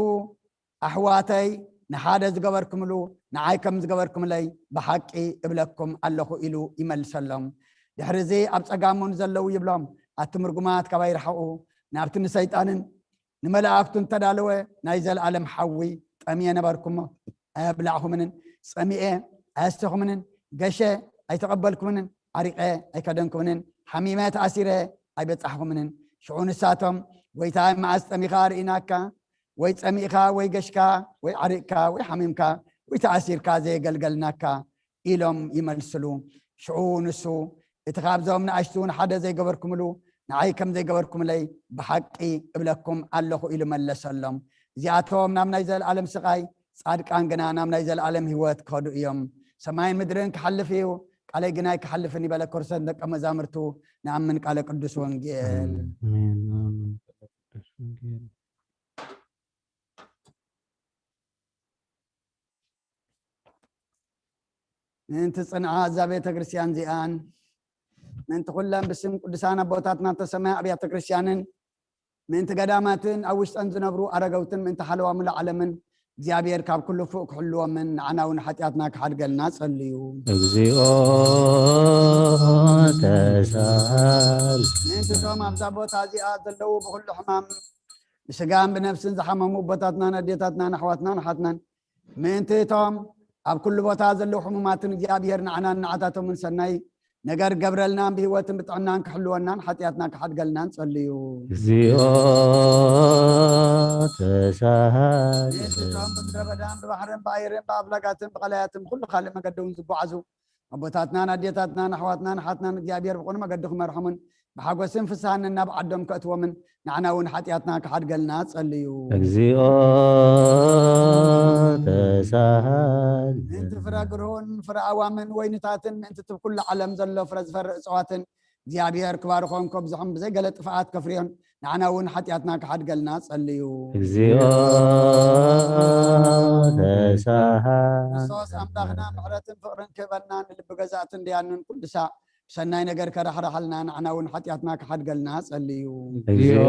ኣሕዋተይ ንሓደ ዝገበርኩምሉ ንዓይ ከም ዝገበርኩምለይ ብሓቂ እብለኩም ኣለኹ ኢሉ ይመልሰሎም። ድሕሪ እዚ ኣብ ጸጋሙ ንዘለዉ ይብሎም፣ ኣቱም ርጉማት ካባይ ርሓቑ፣ ናብቲ ንሰይጣንን ንመላእክቱን እተዳለወ ናይ ዘለኣለም ሓዊ። ጠምየ ነበርኩሞ ኣየብላዕኹምንን፣ ጸሚኤ ኣየስተኹምንን፣ ገሸ ኣይተቐበልኩምንን፣ ዓሪቐ ኣይከደንኩምንን፣ ሓሚመ ተኣሲረ ኣይበጻሕኹምንን። ሽዑ ንሳቶም፣ ጎይታይ፣ መዓስ ጠሚኻ ርኢናካ? ወይ ጸሚእኻ ወይ ገሽካ ወይ ዓሪቕካ ወይ ሓሚምካ ወይ ተኣሲርካ ዘየገልገልናካ? ኢሎም ይመልስሉ። ሽዑ ንሱ፣ እቲ ካብዞም ንኣሽቱ ንሓደ ዘይገበርኩምሉ ንዓይ ከም ዘይገበርኩምለይ ብሓቂ እብለኩም ኣለኹ ኢሉ መለሰሎም። እዚኣቶም ናብ ናይ ዘለኣለም ስቓይ፣ ጻድቃን ግና ናብ ናይ ዘለኣለም ህይወት ክኸዱ እዮም። ሰማይን ምድርን ክሓልፍ እዩ፣ ቃለይ ግና ኣይክሓልፍን ይበለ ክርስቶስ ንደቀ መዛምርቱ። ንኣምን ቃለ ቅዱስ ወንጌል። ኣሜን። ኣሜን። ቅዱስ ወንጌል። ምእንቲ ጽንዓ እዛ ቤተ ክርስቲያን እዚኣን፣ ምእንቲ ኩለን ብስም ቅዱሳን ኣቦታትና ተሰማይ ኣብያተ ክርስቲያንን፣ ምእንቲ ገዳማትን ኣብ ውሽጠን ዝነብሩ ኣረገውትን፣ ምእንቲ ሓለዋ ሙሉእ ዓለምን እግዚኣብሔር ካብ ኩሉ ፉእ ክሕልዎምን ንዓና እውን ሓጢኣትና ክሓድገልና ጸልዩ። እግዚኦ ተሳል ምእንቲ እቶም ኣብዛ ቦታ እዚኣ ዘለዉ ብኹሉ ሕማም ብስጋን ብነፍስን ዝሓመሙ ኣቦታትናን ኣዴታትናን ኣሕዋትናን ኣሓትናን፣ ምእንቲ እቶም ኣብ ኩሉ ቦታ ዘለዉ ሕሙማትን እግዚኣብሔር ንዓናን ንዓታቶምን ሰናይ ነገር ገብረልናን ብህይወትን ብጥዕናን ክሕልወናን ሓጢኣትና ክሓድገልና ንጸልዩ። እግዚኣብሔር ተሳሃለ። ንእንስሳን ብምድረ በዳን ብባሕርን ብኣየርን ብኣፍላጋትን ብቐላያትን ብኩሉ ካልእ መገዲ እውን ዝጓዓዙ ኣቦታትናን ኣዴታትናን ኣሕዋትናን ኣሓትናን እግዚኣብሔር ብቑኑ መገዲ ክመርሖምን ብሓጎስን ፍስሃን ናብ ዓዶም ከእትዎምን ንዓና እውን ሓጢኣትና ክሓድገልና ጸልዩ። እግዚኣብሔር ተሳሃለ። ምእንቲ ፍረ ግርሁን ፍረ ኣዋምን ወይንታትን ምእንቲ እቲ ኩሉ ዓለም ዘሎ ፍረ ዝፈርእ እፅዋትን እግዚኣብሔር ክባርኾን ከብዝሖም ብዘይገለ ጥፍኣት ከፍርዮን ንዓና እውን ሓጢኣትና ክሓድገልና ጸልዩ። እግዚኣብሔር ተሳሃለ። ክርስቶስ ኣምላኽና ምሕረትን ፍቕርን ክህበና ንልቢ ገዛእትን ደያኑን ኩሉ ሳዕ ብሰናይ ነገር ከራሕራሓልና ንዓና እውን ሓጢኣትና ክሓድገልና ጸልዩ። እግዚኣብሔር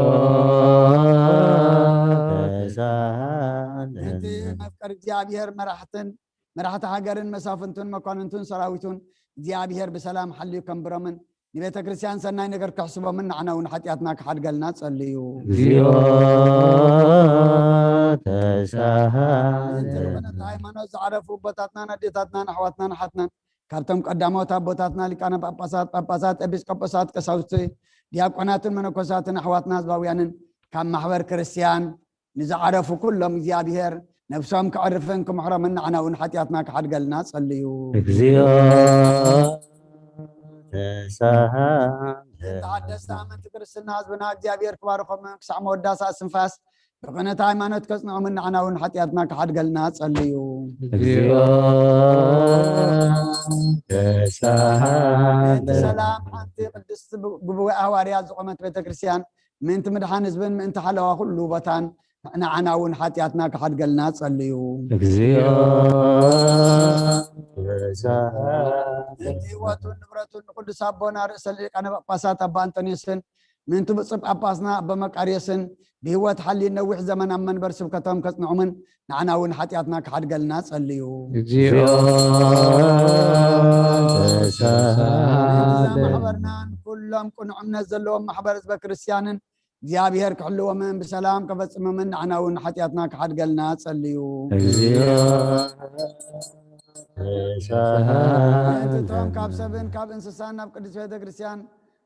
ተሳሃለ። እቲ መፍቀር እግዚኣብሔር መራሕትን መራሕቲ ሃገርን መሳፍንቱን መኳንንቱን ሰራዊቱን እግዚኣብሔር ብሰላም ሓልዩ ከንብሮምን ንቤተ ክርስቲያን ሰናይ ነገር ክሕስቦምን ንዓና እውን ሓጢኣትና ክሓድገልና ጸልዩ። እግዚኣብሔር ተሳሃለ። ምእንቲ ዝኾነት ሃይማኖት ዝዓረፉ ኣቦታትናን ኣዴታትናን ኣሕዋትናን ኣሓትናን ካብቶም ቀዳሞት ኣቦታትና ሊቃነ ጳጳሳት ጳጳሳት ኤጲስቆጶሳት ቀሳውስቲ ዲያቆናትን መነኮሳትን ኣሕዋትና ህዝባውያንን ካብ ማሕበር ክርስቲያን ንዝዓረፉ ኩሎም እግዚኣብሔር ነብሶም ክዕርፍን ክምሕሮምን ንዓና እውን ሓጢኣትና ክሓድገልና ጸልዩ። እግዚኣብሔር ተሳሃለ። ተሓደስቲ ኣመንቲ ክርስትና ህዝብና እግዚኣብሔር ክባርኾምን ክሳዕ መወዳእታ ስንፋስ ብቕንዕቲ ሃይማኖት ከጽንዖምን ንዓና እውን ሓጢኣትና ክሓድገልና ጸልዩ። እግዚኣብሔር ተሳሃለ። እቲ ሰላም ሓንቲ ቅድስቲ ግቡእ ሃዋርያ ዝኾነት ቤተ ክርስቲያን ምእንቲ ምድሓን ህዝብን ምእንቲ ሓለዋ ኩሉ ቦታን ንዓና እውን ሓጢኣትና ክሓድገልና ጸልዩ። እግዚኣብሔር ተሳሃለ። ምእንቲ ህይወቱን ንብረቱን ንቅዱስ ኣቦና ርእሰ ሊቃነ ጳጳሳት ኣባ ኣንጦንዮስን ምእንቲ ብፁዕ ጳጳስና ኣባ መቃርዮስን ብህይወት ሓልዩ ነዊሕ ዘመን ኣብ መንበር ስብከቶም ከጽንዖምን ንዓና እውን ሓጢኣትና ክሓድገልና ጸልዩ። እግዚኣብሔር ምእንቲ ተሳሃለ። ማሕበርናን ኩሎም ቅኑዕ እምነት ዘለዎም ማሕበር ህዝበ ክርስቲያንን እግዚኣብሔር ክሕልዎምን ብሰላም ከፈጽሞምን ንዓና እውን ሓጢኣትና ክሓድገልና ጸልዩ። እግዚኣብሔር ተሳሃለ። እቶም ካብ ሰብን ካብ እንስሳን ናብ ቅድስት ቤተ ክርስቲያን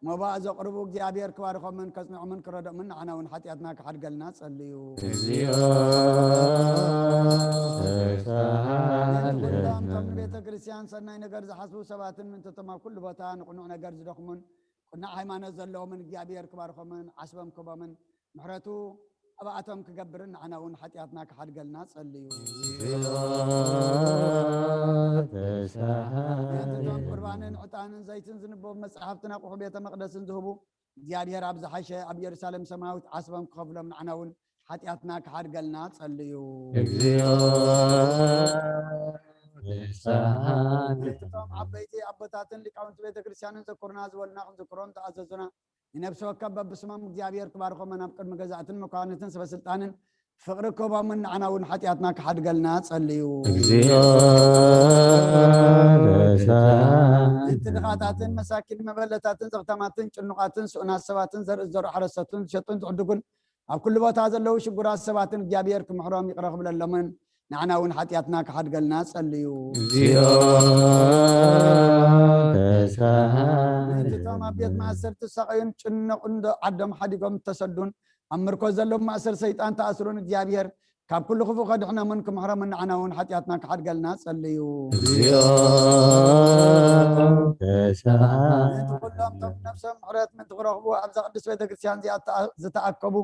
መባእ ዘቕርቡ እግዚኣብሔር ክባርኾምን ከጽንዖምን ክረድኦምን ንዓና እውን ሓጢኣትና ክሓድገልና ጸልዩ። እግዚኣብሔር ተሳሃለ። ኩሎም እቶም ንቤተ ክርስቲያን ሰናይ ነገር ዝሓስቡ ሰባትን ምእንተቶም ኣብ ኩሉ ቦታ ንቕኑዕ ነገር ዝደኽሙን ቅኑዕ ሃይማኖት ዘለዎምን እግዚኣብሔር ክባርኾምን ዓስቦም ክቦምን ምሕረቱ ኣብኣቶም ክገብርን ንዓና እውን ሓጢኣትና ክሓድገልና ጸልዩ። እግዚኣብሔር ተሳሃለ። እቶም ቁርባንን ዕጣንን ዘይትን ዝንበቡ መጻሕፍትን ኣቑሑ ቤተ መቕደስን ዝህቡ እግዚኣብሔር ኣብ ዝሓሸ ኣብ ኢየሩሳሌም ሰማያዊት ዓስቦም ክኸፍሎም ንዓና እውን ሓጢኣትና ክሓድገልና ጸልዩ። እግዚኣብሔር ተሳሃለ። እቶም ዓበይቲ ኣቦታትን ሊቃውንቲ ቤተ ክርስቲያንን ዘኩርና ዝበሉና ክንዝክሮም ዝኣዘዙና ንነብሲ ወከፍ በብስሞም እግዚኣብሔር ክባርኾምን ኣብ ቅድሚ ገዛእትን መኳንንትን ሰበስልጣንን ፍቕሪ ክህቦምን ንዓና እውን ሓጢኣትና ክሓድገልና ጸልዩ። እግዚኣብሔር ተሳሃለ። እቲ ድኻታትን መሳኪን መበለታትን ዘኽታማትን ጭኑቓትን ስኡናት ሰባትን ዘርኢ ዝዘርኡ ሓረሰቱን ዝሸጡን ዝዕድጉን ኣብ ኩሉ ቦታ ዘለዉ ሽጉራት ሰባትን እግዚኣብሔር ክምሕሮም ይቕረ ክብለሎምን ንዓና እውን ሓጢኣትና ክሓድገልና ጸልዩ። እግዚኣብሔር ተሳሃለ። እቶም ኣብ ቤት ማእሰርቲ ዝሳቐዩን ጭነቑን ዓዶም ሓዲጎም እተሰዱን ኣብ ምርኮ ዘለዉ ማእሰር ሰይጣን ተኣስሩን እግዚኣብሔር ካብ ኩሉ ክፉእ ከድሕኖምን ክምሕሮምን ንዓና እውን ሓጢኣትና ክሓድገልና ጸልዩ። እግዚኣብሔር ተሳሃለ። ምእንቲ ኩሎም እቶም ነፍሶም ምሕረት ምእንቲ ክረኽቡ ኣብዛ ቅድስት ቤተ ክርስቲያን እዚኣ ዝተኣ- ዝተኣከቡ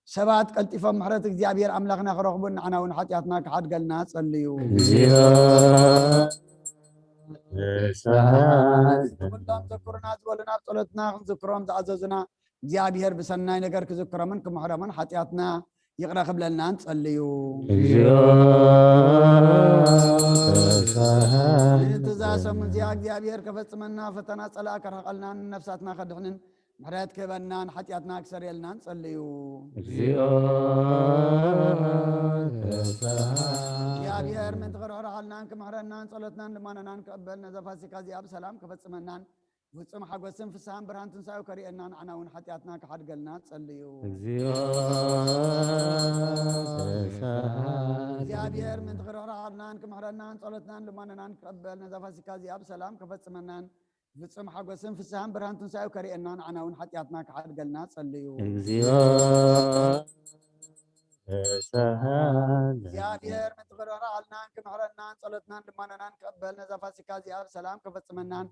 ሰባት ቀልጢፎም ምሕረት እግዚኣብሔር ኣምላኽና ክረኽቡን ንዓና እውን ሓጢኣትና ክሓድገልና ጸልዩ። እግዚኣብሔር ተሳሃለ። ምእንቲ ኩሎም ዘኩሩና ዝበሉና ኣብ ጸሎትና ክንዝክሮም ዝኣዘዙና እግዚኣብሔር ብሰናይ ነገር ክዝክሮምን ክምሕሮምን ሓጢኣትና ይቕረ ክብለልናን ጸልዩ። እግዚኣብሔር ተሳሃለ። ምእንቲ እዛ ሰሙን እዚኣ እግዚኣብሔር ከፈጽመና ፈተና ጸላእ ከርሕቐልናን ነፍሳትና ከድሕንን ምሕረት ክህበናን ሓጢኣትና ክሰርየልናን ጸልዩ። እግዚኣብሔር ተሳሃለ። እግዚኣብሔር ምእንቲ ክርሕርሓልናን ክምሕረናን ጸሎትናን ልማኖናን ክቕበል ነዛ ፋሲካ እዚኣ ብሰላም ከፈጽመናን ፍጹም ሓጎስን ፍስሓን ብርሃን ትንሳኤው ከርእየና፣ ንዓና እውን ሓጢኣትና ክሓድገልና ጸልዩ። እግዚኦ ተሳሃለ። እግዚኣብሔር ምእንቲ ክርሕራሃልናን ክምሕረናን ጸሎትናን ልማነናን ክቐበል፣ ነዛ ፋሲካ እዚኣ ብሰላም ከፈጽመናን ፍጹም ሓጎስን ፍስሓን ብርሃን ትንሳኤው ከርእየና፣ ንዓና እውን ሓጢኣትና ክሓድገልና ጸልዩ። እግዚኦ ተሳሃለ። እግዚኣብሔር ምእንቲ ክርሕራሃልናን ክምሕረናን ጸሎትናን ልማነናን ክቐበል፣ ነዛ ፋሲካ እዚኣ ብሰላም ከፈጽመናን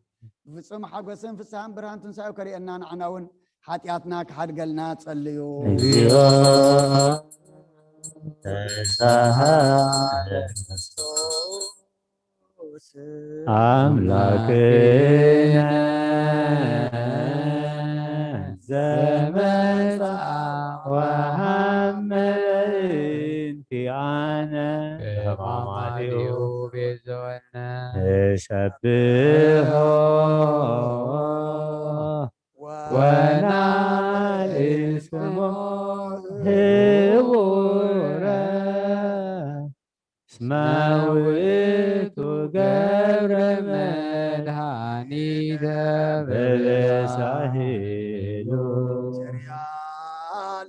ብፍጹም ሓጎስን ፍስሓን ብርሃን ትንሳኤው ከርእየና፣ ንዓና እውን ሓጢኣትና ክሓድገልና ጸልዩ። እግዚኦ ተሳሃለ። ኣምላክነ ዘመጻ ወሃመ እንቲኣነ ሕማማቲሁ ቤዘወነ። ንሰብሖ ወናልስሞ ህቡረ እስመ ውእቱ ገብረ መድኃኒተ በለሳሄሉ።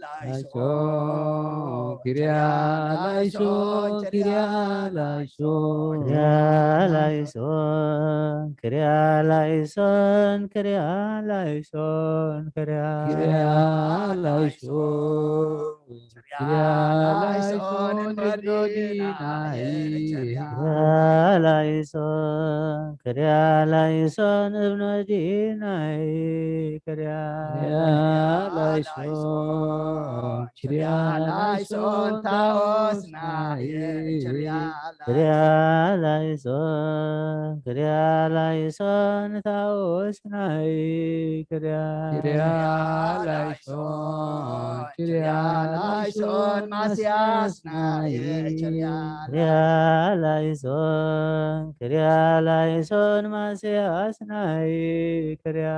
ላይሶን፣ ኪርያ ላይሶን፣ ኪርያ ላይሶን። ኪርያ ላይሶን፣ ኪርያ ላይሶን፣ ኪርያ ላይሶን፣ ኪርያ ኪርያ ላይሶን፣ ኪርያ ላይሶን፣ እምኖዲናይ። ኪርያ ላይሶን፣ ኪርያ ላይሶን፣ እብኖዲናይ። ኪርያ ኪርያ ላይሶን፣ ኪርያ ላይሶን፣ ታኦስናይ። ኪርያ ኪርያ ላይሶን፣ ኪርያ ላይሶን፣ ታኦስናይ። ኪርያ ኪርያ ላይሶን፣ ኪርያ ላይሶን፣ ማስያስናይ። ኪርያ ኪርያ ላይሶን፣ ኪርያ ላይሶን፣ ማስያስናይ። ኪርያ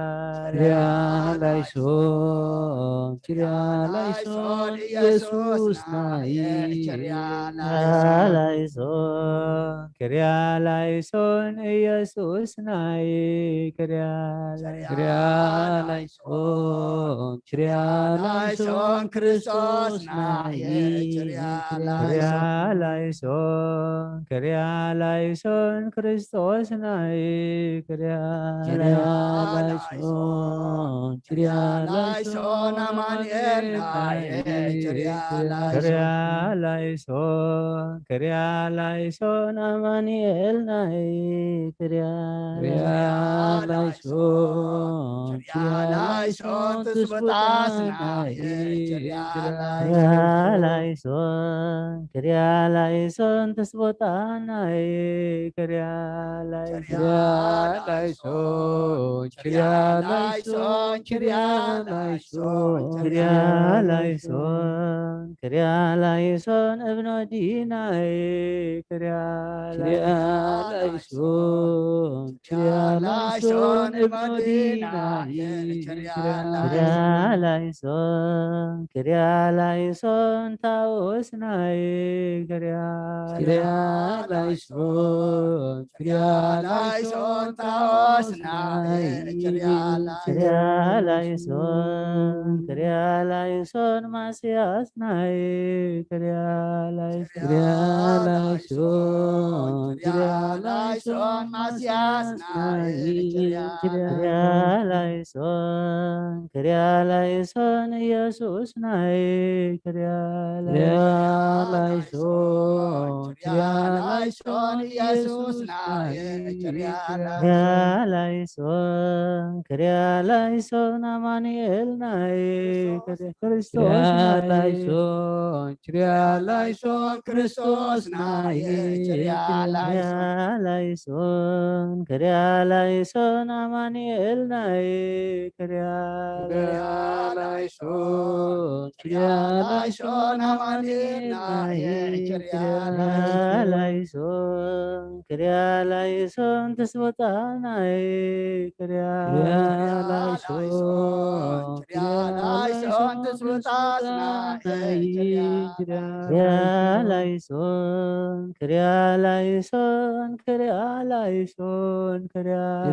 ኪርያ ላይሶን፣ ኪርያ ላይሶን፣ ኢየሱስናይ። ኪርያ ላይሶን፣ ኪርያ ላይሶን፣ ኢየሱስናይ። ኪርያ ላይሶን፣ ኪርያ ላይሶን፣ ኪርያ ላይሶን፣ ክርስቶስናይ። ኪርያ ኪርያ ላይሶን፣ ላይሶን፣ ኪርያ ላይሶን፣ ክርስቶስናይ። ኪርያ ኪርያ ላይሶን፣ ኪርያ ላይሶን፣ ላይሶን፣ ኣማኑኤልናይ። ኪርያ ኪርያ ላይሶን፣ ላይሶን፣ ኪርያ ላይሶን፣ ኣማኑኤልናይ። ኪርያ ኪርያ ላይሶን፣ ኪርያ ላይሶን፣ ትስብእታስናይ። ኪርያ ኪርያ ላይሶን፣ ኪርያ ላይሶን፣ ትስቦታናይ። ኪርያ ላይሶን፣ ኪርያ ላይሶን፣ ኪርያ ላይሶን፣ ኪርያ ኪርያ ላይሶን፣ ላይሶን፣ ኪርያ ላይሶን፣ እብኖዲናይ። ኪርያ ኪርያ ላይሶን፣ ኪርያ ላይሶን፣ እብኖዲናይ። ኪርያ ኪርያ ላይሶን፣ ኪርያ ላይሶን፣ ታኦስናይ። ኪርያ ኪርያ ላይሶን፣ ኪርያ ላይሶን፣ ታኦስናይ። ኪርያ ኪርያ ላይሶን፣ ኪርያ ላይሶን፣ ማስያስናይ። ኪርያ ላይሶን፣ ኪርያ ላይሶን፣ ኪርያ ላይሶን፣ ማስያስናይ። ኪርያ ኪርያ ላይሶን፣ ኪርያ ላይሶን፣ ኢየሱስናይ። ኪርያ ኪርያ ላይሶን፣ ኪርያ ላይሶን፣ ኢየሱስናይ። ኪርያ ኪርያ ላይሶን፣ ኪርያ ላይሶን፣ ኣማኑኤልናይ። ኪርያ ኪርያ ላይሶን፣ ኪርያ ላይሶን፣ ክርስቶስናይ። ኪርያ ላይሶን፣ ኪርያ ላይሶን፣ ኪርያ ላይሶን፣ ኣማኑኤልናይ። ኪርያ ኪርያ ላይሶን፣ ኪርያ ላይሶን፣ ኣማኑኤልናይ። ኪርያ ኪርያ ላይሶን፣ ኪርያ ላይሶን፣ ትስቦታናይ። ኪርያ ኪርያ ላይሶን፣ ኪርያ ላይሶን፣ ትስቦታናይ። ኪርያ ኪርያ ላይሶን፣ ኪርያ ላይሶን፣ ኪርያ ላይሶን፣ ኪርያ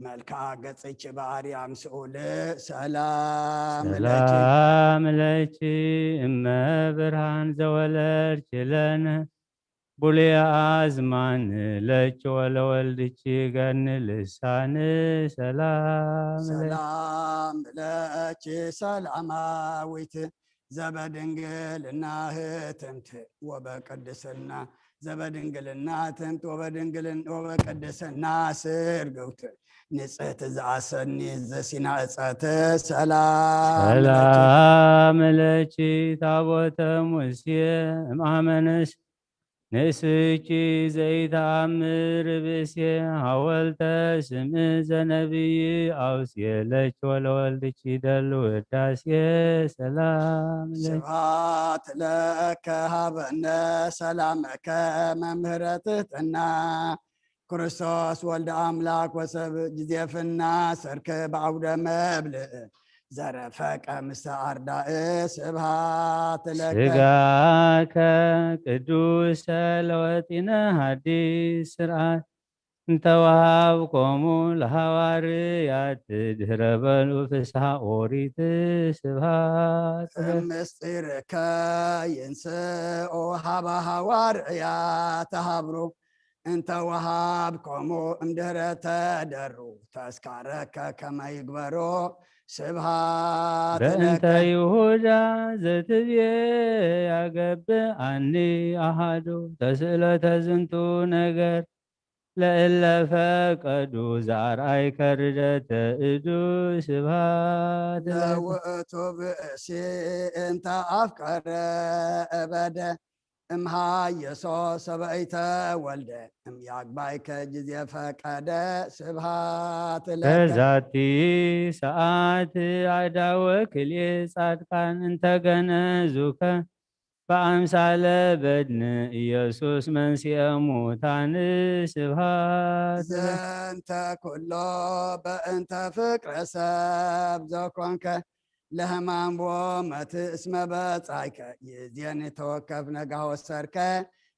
መልክዓ ገጽኪ በአርያም ስኡል ሰላም ለኪ። ሰላም ለኪ እመ ብርሃን ዘወለድኪ ለነ ቡሉየ አዝማን ለኪ ወለወልድኪ ገኒ ልሳን ሰላም ለኪ። ሰላም ለኪ ሰላማዊት ዘበድንግልና ህትምት ወበቅድስና ዘበድንግልና ህትምት ወበድንግልን- ወበቅድስና ስርግውት ንጽሕት ዘአሰኒ ዘሲና እጸት ሰላም ለኪ። ሰላም ለኪ ታቦተ ሙሴ እምአመንስ ንእስኪ ዘይተአምር ብእሴ ሐወልተ ስም ዘነብይ አውስየ ለኪ ወለወልድኪ ደሉ ውዳሴ ሰላም ለኪ። ስብሐት ለከ ሀበነ ሰላመከ መምህረ ትሕትና ክርስቶስ ወልደ አምላክ ወሰብ ጊዜ ፍና ሰርክ በአውደ መብልእ ዘረፈቀ ምስተ አርዳእ ስብሐት ለከ። ስጋከ ቅዱስ ለወጢነ ሐዲስ ስርዓት እንተወሃብኮሙ ለሐዋርያት ድህረ በሉ ፍስሐ ኦሪት ስብሐት ለከ። ምስጢርከ ይንስኦ ሀበ ሐዋርያ ተሃብሩ እንተ ወሃብኮሙ እምድህረ ተደሩ ተስካረከ ከመ ይግበሮ ስብሐት በእንተ ለከ። ይሁዳ ዘትብዬ ያገብአኒ አሃዱ ተስእለተ ዝንቱ ነገር ለእለ ፈቀዱ ዘአርአይከ ርደተ እዱ ስብሐት ለከ። ለውእቱ ብእሲ እንተ አፍቀረ እበደ እምሃየሶ ሰበይተ ወልደ እምያግባይከ ጊዜ ፈቀደ ስብሐት ለከ። በዛቲ ሰዓት አዳወ ክልኤ ጻድቃን እንተገነዙከ በአምሳለ በድን ኢየሱስ መንስኤ ሙታን ስብሐት ለከ። ዘንተ ኩሎ በእንተ ፍቅረ ሰብ ዘኮንከ ለሕማም ወሞት እስመ በጻይከ ይዜኒ ተወከፍ ነጋህ ወሰርከ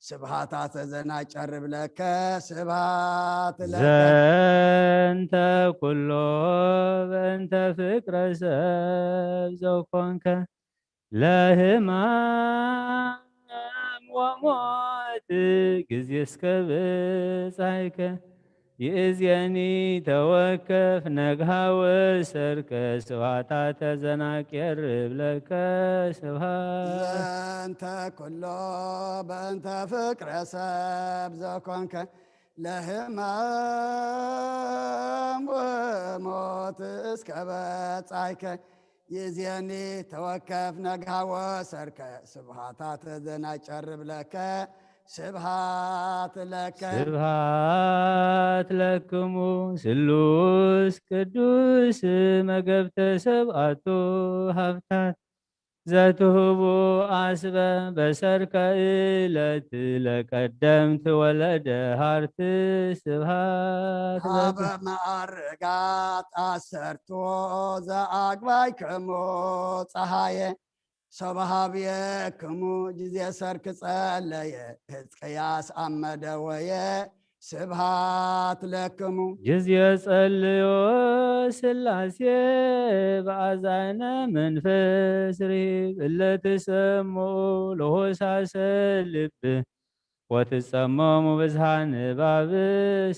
ስብሐታት ዘናጨርብ ለከ ስብሐት ለከ። ዘንተ ኩሎ በእንተ ፍቅረ ሰብ ዘኮንከ ለሕማም ወሞት ጊዜ እስከ በጻይከ ይእዜኒ ተወከፍ ነግሃ ወሰርከ ስብሐታት ዘናቄርብ ለከ ስብሐት። ዘንተ ኩሎ በእንተ ፍቅረ ሰብ ዘኮንከ ለሕማም ወሞት እስከ በጻይከ ይዜኒ ተወከፍ ነግሃ ወሰርከ ስብሐታት ዘናጨርብ ለከ ስብሐት ለከ። ስብሐት ለክሙ ስሉስ ቅዱስ መገብተ ሰብአቱ ሃብታት ዘትህቡ አስበ በሰርከ እለት ለቀደምት ወለደ ሃርት ስብሐት ሀበ ለክሙ። መዓርጋት አሰርቶ ዘአግባይክሙ ፀሃየ ሰብሃብየክሙ ጊዜ ሰርክ ጸለየ ሕዝቅያስ አመደወየ ስብሃት ለክሙ። ጊዜ ጸልዮ ስላሴ በአዛነ መንፈስ ርሂብ እለ ትሰምዑ ለሆሳሰ ልብ ወትጸመሙ ብዝሃ ንባብ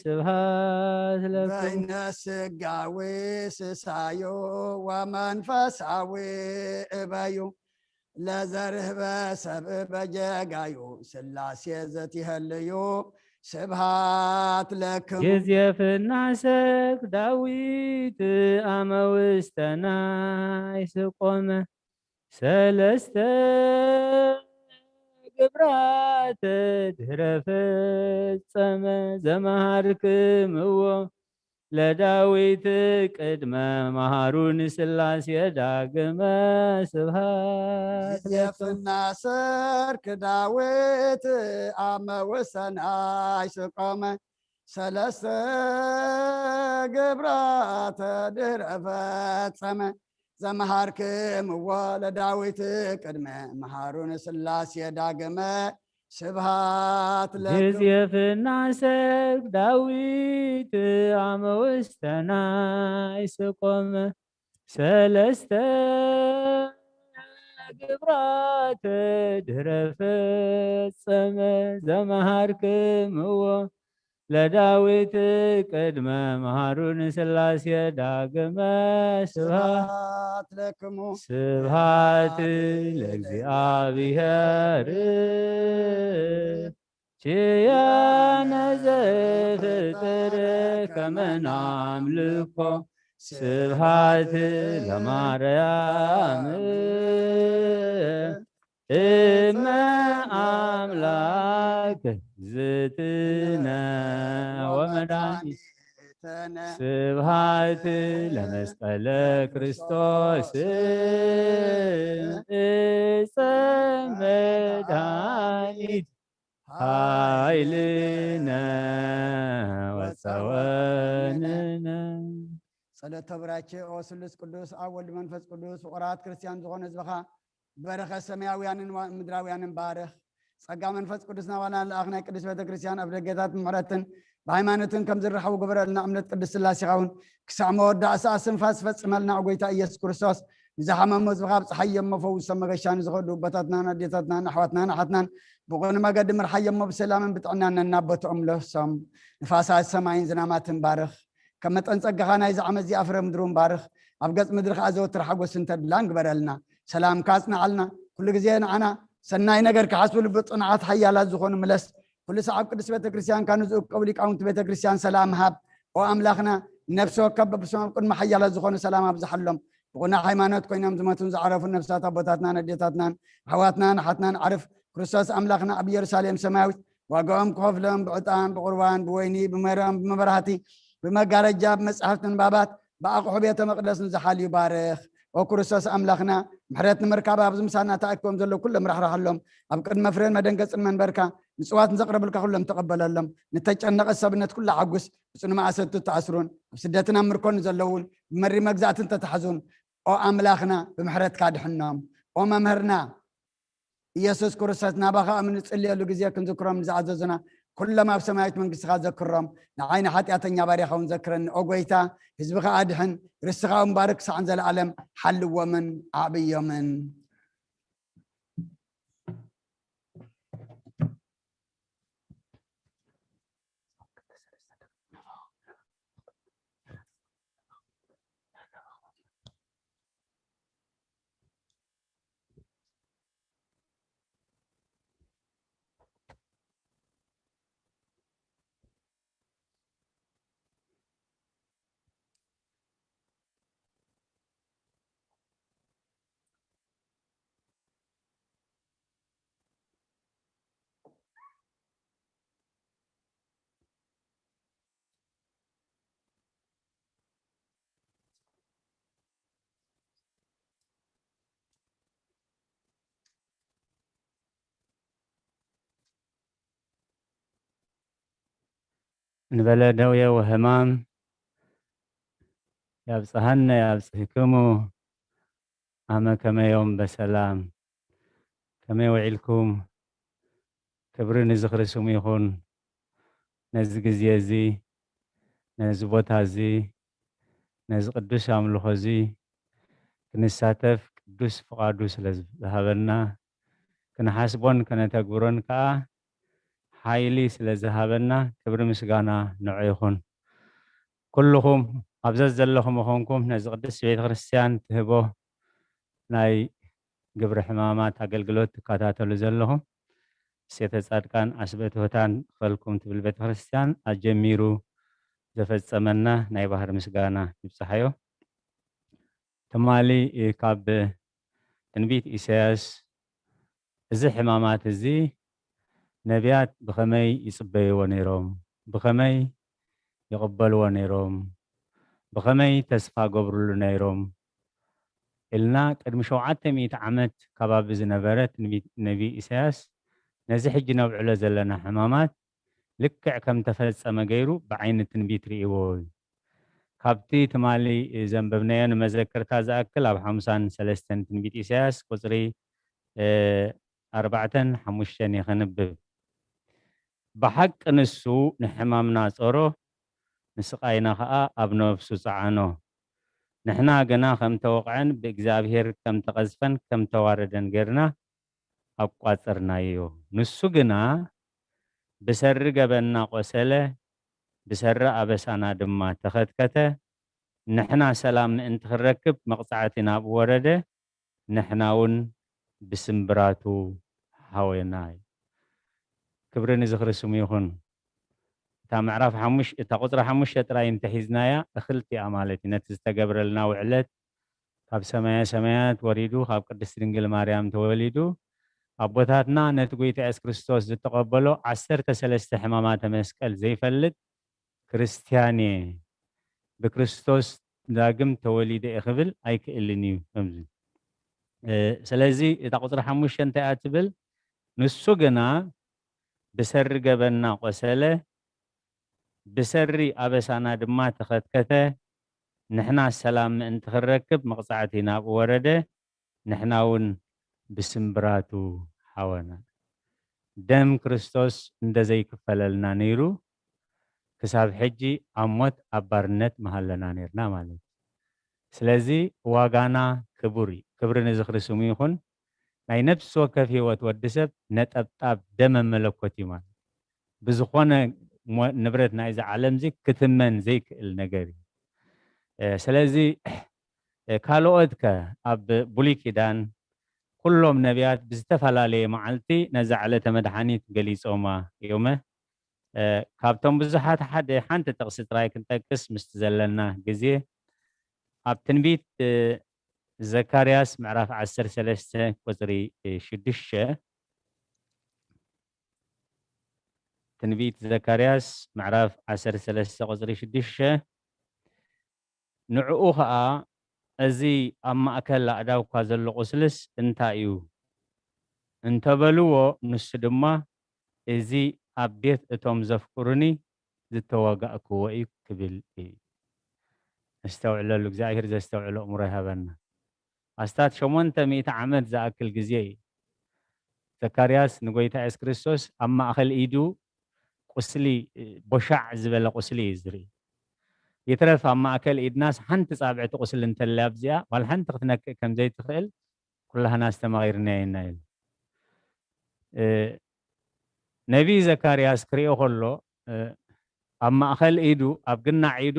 ስብሃት ለክሙ። በይነ ስጋዊ ስሳዩ ወመንፈሳዊ እበዩ ለዘርህበ ሰብ በጀጋዩ ስላሴ ዘትሄልዩ ስብሃት ለክሙ። ጊዜ ፍናሰክ ዳዊት አመ ውስተ ናይስ ቆመ ሰለስተ ግብራተ ድህረ ፈጸመ ዘመሃርክምዎ ለዳዊት ቅድመ መሃሩን ስላሴ ዳግመ ስብሃት ለክሙ። ዜፍና ሰርክ ዳዊት አመ ውሰናይ ስቆመ ሰለስተ ግብራተ ድህረ ፈጸመ ዘመሃርክምዎ ለዳዊት ቅድመ መሃሩን ስላሴ ዳግመ ስብሃት ለክሙ። ግዜ ፍናሰብ ዳዊት ኣመ ውስተ ናይ ስቆም ሰለስተ ግብራተ ድህረ ፈጸመ ዘመሃርክምዎ ለዳዊት ቅድመ መሃሩ ንስላሴ ዳግመ ስብሃት ስብሃት ለክሙ። ስብሃት ለእግዚኣብሔር ኪያነ ዘፍጥር ከመ ናምልኮ ስብሃት ለማርያም እመ ኣምላክ ዝትነ ወመድኃኒት ተነ ስብሃት ለመስቀለ ክርስቶስ እፀ መድኃኒት ኃይልነ ወፀወንነ። ጸሎተ ቡራኬ ኦ ስሉስ ቅዱስ ኣብ ወልድ መንፈስ ቅዱስ ፍቑራት ክርስቲያን ዝኾነ ህዝብኻ በረኸ ሰማያውያንን ዋ- ምድራውያንን ባርኽ። ጸጋ መንፈስ ቅዱስ ናባና ልኣኽ ናይ ቅዱስ ቤተ ክርስቲያን ኣብ ደገታት ምሕረትን ብሃይማኖትን ከም ዝረኸቡ ግበረልና። እምነት ቅዱስ ስላሴኻ እውን ክሳዕ መወዳእታ እስትንፋስ ፈጽመልና። ኦ ጎይታ ኢየሱስ ክርስቶስ ንዝሓመሙ ህዝብኻ ኣብጽሓዮም፣ መፈውሶም መገሻ ንዝኸዱ ኣቦታትናን ኣዴታትናን ኣሕዋትናን ኣሓትናን ብቑን መገዲ ምርሓዮሞ ብሰላምን ብጥዕናን ነናቦትኦም ለሶም። ንፋሳት ሰማይን ዝናማትን ባርኽ። ከም መጠን ጸጋኻ ናይዚ ዓመት እዚኣ ፍረ ምድሪ እውን ባርኽ። ኣብ ገጽ ምድሪ ከኣ ዘወትር ሓጎስን ተድላን ግበረልና። ሰላምካ ኣጽንዓልና። ኩሉ ግዜ ንዓና ሰናይ ነገር ክሓስቡ ልቢ ጽኑዓት ሓያላት ዝኾኑ ምለስ። ኩሉ ሰዓብ ቅድስት ቤተ ክርስቲያን ካኑ ዝእከቡ ሊቃውንቲ ቤተ ክርስቲያን ሰላም ሃብ። ኦ ኣምላኽና ነፍሲ ወከፍ በብስሞም ቅድሚ ሓያላት ዝኾኑ ሰላም ኣብዝሓሎም። ብቑና ሃይማኖት ኮይኖም ዝመቱን ዝዓረፉን ነፍሳት ኣቦታትናን ኣዴታትናን ኣሕዋትናን ኣሓትናን ዓርፍ ክርስቶስ ኣምላኽና ኣብ ኢየሩሳሌም ሰማያዊት ዋጋኦም ክኸፍሎም ብዕጣን ብቑርባን ብወይኒ ብመረም ብመብራህቲ ብመጋረጃ ብመጻሕፍቲ ንባባት ብኣቑሑ ቤተ መቕደስ ንዝሓልዩ ባርኽ። ኦ ክርስቶስ ኣምላኽና ምሕረት ንምርካብ ኣብዚ ምሳና ተኣኪቦም ዘለዉ ኩሎም ራሕራሓሎም። ኣብ ቅድመ ፍሬን መደንገጽን መንበርካ ምጽዋት ንዘቕረብልካ ኩሎም ተቐበለሎም። ንተጨነቐ ሰብነት ኩሉ ሓጉስ። ብጽኑ ማእሰርቲ ተኣስሩን ኣብ ስደትን ኣብ ምርኮን ዘለውን ብመሪ መግዛእትን ተታሕዙን ኦ ኣምላኽና ብምሕረትካ ድሕኖም። ኦ መምህርና ኢየሱስ ክርስቶስ ናባኻ ኣብ እንጽልየሉ ግዜ ክንዝክሮም ንዝኣዘዙና ኩሎም ኣብ ሰማያዊት መንግስትኻ ዘክሮም። ንዓይ ንሓጢኣተኛ ባርያኻ እውን ዘክረኒ። ኦ ጎይታ ህዝብኻ ኣድሕን፣ ርስትኻ እውን ባርክ ክሳዕ ንዘለኣለም ሓልዎምን ዓብዮምን። እንበለ ደዌ ወሕማም ያብጽሐነ ያብጽሕክሙ ኣመ ከመዮም በሰላም። ከመይ ውዒልኩም? ክብሪ ንዝኽሪ ስሙ ይኹን። ነዚ ግዜ እዚ፣ ነዚ ቦታ እዚ፣ ነዚ ቅዱስ ኣምልኾ እዚ ክንሳተፍ ቅዱስ ፍቓዱ ስለ ዝሃበና፣ ክንሓስቦን ከነተግብሮን ከኣ ሓይሊ ስለ ዝሃበና ክብሪ ምስጋና ንዑ ይኹን። ኩልኹም ኣብ ዘዘለኹም ምኾንኩም ነዚ ቅድስቲ ቤተ ክርስቲያን ትህቦ ናይ ግብሪ ሕማማት ኣገልግሎት ትከታተሉ ዘለኹም፣ እሴተ ጻድቃን ዓስበ ትሑታን ክፈልኩም ትብል ቤተ ክርስቲያን ኣጀሚሩ ዘፈጸመና ናይ ባህሪ ምስጋና ይብጽሓዮ። ትማሊ ካብ ትንቢት ኢሳያስ እዚ ሕማማት እዚ ነቢያት ብኸመይ ይጽበይዎ ነይሮም? ብኸመይ ይቕበልዎ ነይሮም? ብኸመይ ተስፋ ገብርሉ ነይሮም? ኢልና ቅድሚ ሸውዓተ ሚእቲ ዓመት ከባቢ ዝነበረ ትንቢት ነቢ ኢሳያስ ነዚ ሕጂ ነብዕሎ ዘለና ሕማማት ልክዕ ከም ተፈጸመ ገይሩ ብዓይኒ ትንቢት ርእይዎ እዩ። ካብቲ ትማሊ ዘንበብናዮ ንመዘክርታ ዝኣክል ኣብ ሓሙሳን ሰለስተን ትንቢት ኢሳያስ ቁጽሪ፣ እ፣ ኣርባዕተን ሓሙሽተን እየ ከንብብ። ብሓቂ ንሱ ንሕማምና ጾሮ፣ ንስቓይና ኸኣ ኣብ ነፍሱ ጸዓኖ። ንሕና ግና ከም ተወቕዐን ብእግዚኣብሔር ከም ተቐዝፈን ከም ተዋረደን ጌርና ኣቋጸርናዮ። ንሱ ግና ብሰሪ ገበንና ቆሰለ፣ ብሰሪ ኣበሳና ድማ ተኸትከተ። ንሕና ሰላም ምእንቲ ክንረክብ መቕጻዕቲ ናብኡ ወረደ፣ ንሕና እውን ብስምብራቱ ሃወና። ክብሪ ንዝኽሪ ስሙ ይኹን። እታ ምዕራፍ ሓሙሽ-፣ እታ ቁጽሪ ሓሙሽተ ጥራይ እንተሒዝናያ እኽልቲ እያ ማለት እዩ። ነቲ ዝተገብረልና ውዕለት ካብ ሰማየ ሰማያት ወሪዱ፣ ካብ ቅድስት ድንግል ማርያም ተወሊዱ፣ ኣቦታትና ነቲ ጎይታ የሱስ ክርስቶስ ዝተቐበሎ ዓሰርተ ሰለስተ ሕማማተ መስቀል ዘይፈልጥ ክርስትያን እየ፣ ብክርስቶስ ዳግም ተወሊደ እየ ክብል ኣይክእልን እዩ። ከምዚ፣ እ፣ ስለዚ እታ ቁጽሪ ሓሙሽተ እንታይ እያ ትብል? ንሱ ግና ብሰሪ ገበንና ቆሰለ፣ ብሰሪ ኣበሳና ድማ ተኸትከተ፣ ንሕና ሰላም ምእንቲ ክንረክብ መቕጻዕቲ ናብኡ ወረደ፣ ንሕና እውን ብስምብራቱ ሃወና። ደም ክርስቶስ እንደ ዘይክፈለልና ነይሩ፣ ክሳብ ሕጂ ኣብ ሞት ኣብ ባርነት ምሃለና ነይርና ማለት እዩ። ስለዚ ዋጋና ክቡር እዩ። ክብሪ ንዝኽሪ ስሙ ይኹን። ናይ ነፍሲ ወከፍ ህይወት ወዲ ሰብ ነጠብጣብ ደመ መለኮት እዩ ማለት እዩ። ብዝኾነ ሞ-፣ ንብረት ናይዚ ዓለም እዚ ክትመን ዘይክእል ነገር እዩ። እ፣ ስለዚ እ፣ ካልኦት ከ ኣብ ብሉይ ኪዳን ኩሎም ነቢያት ብዝተፈላለየ መዓልቲ ነዛ ዕለተ መድሓኒት ገሊጾማ እዮመ። እ፣ ካብቶም ብዙሓት ሓደ ሓንቲ ጥቕሲ ጥራይ ክንጠቅስ ምስቲ ዘለና ግዜ፣ ኣብ ትንቢት፣ እ፣ ዘካርያስ ምዕራፍ ዓሰርተ ሰለስተ ቁጽሪ፣ እ፣ ሽዱሽተ፣ ትንቢት ዘካርያስ ምዕራፍ ዓሰርተ ሰለስተ ቁጽሪ ሽዱሽተ፣ ንዕኡ ኸኣ፣ "እዚ ኣብ ማእከል ኣእዳውካ ዘሎ ቁስልስ እንታይ እዩ?" እንተ በልዎ፣ ንሱ ድማ፣ "እዚ ኣብ ቤት እቶም ዘፍቅሩኒ ዝተዋጋእክዎ እዩ" ክብል እዩ። ነስተውዕለሉ፣ እግዚኣብሔር ዘስተውዕሎ እምሮ ይሃበና። ኣስታት ሸሞንተ ሚእቲ ዓመት ዝኣክል ግዜ እዩ ዘካርያስ ንጎይታ የሱስ ክርስቶስ ኣብ ማእከል ኢዱ ቁስሊ፣ ቦሻዕ ዝበለ ቁስሊ እዩ ዝርኢ። ይትረፍ ኣብ ማእከል ኢድናስ ሓንቲ ጻብዕቲ ቁስሊ እንተልያ ኣብዚኣ፣ ዋላ ሓንቲ ክትነክእ ከም ዘይትኽእል ኩላህና ኣስተማቒርናዮ ኢና ኢሉ። እ፣ ነቢይ ዘካርያስ ክሪኦ ከሎ፣ እ፣ ኣብ ማእከል ኢዱ፣ ኣብ ግናዕ ኢዱ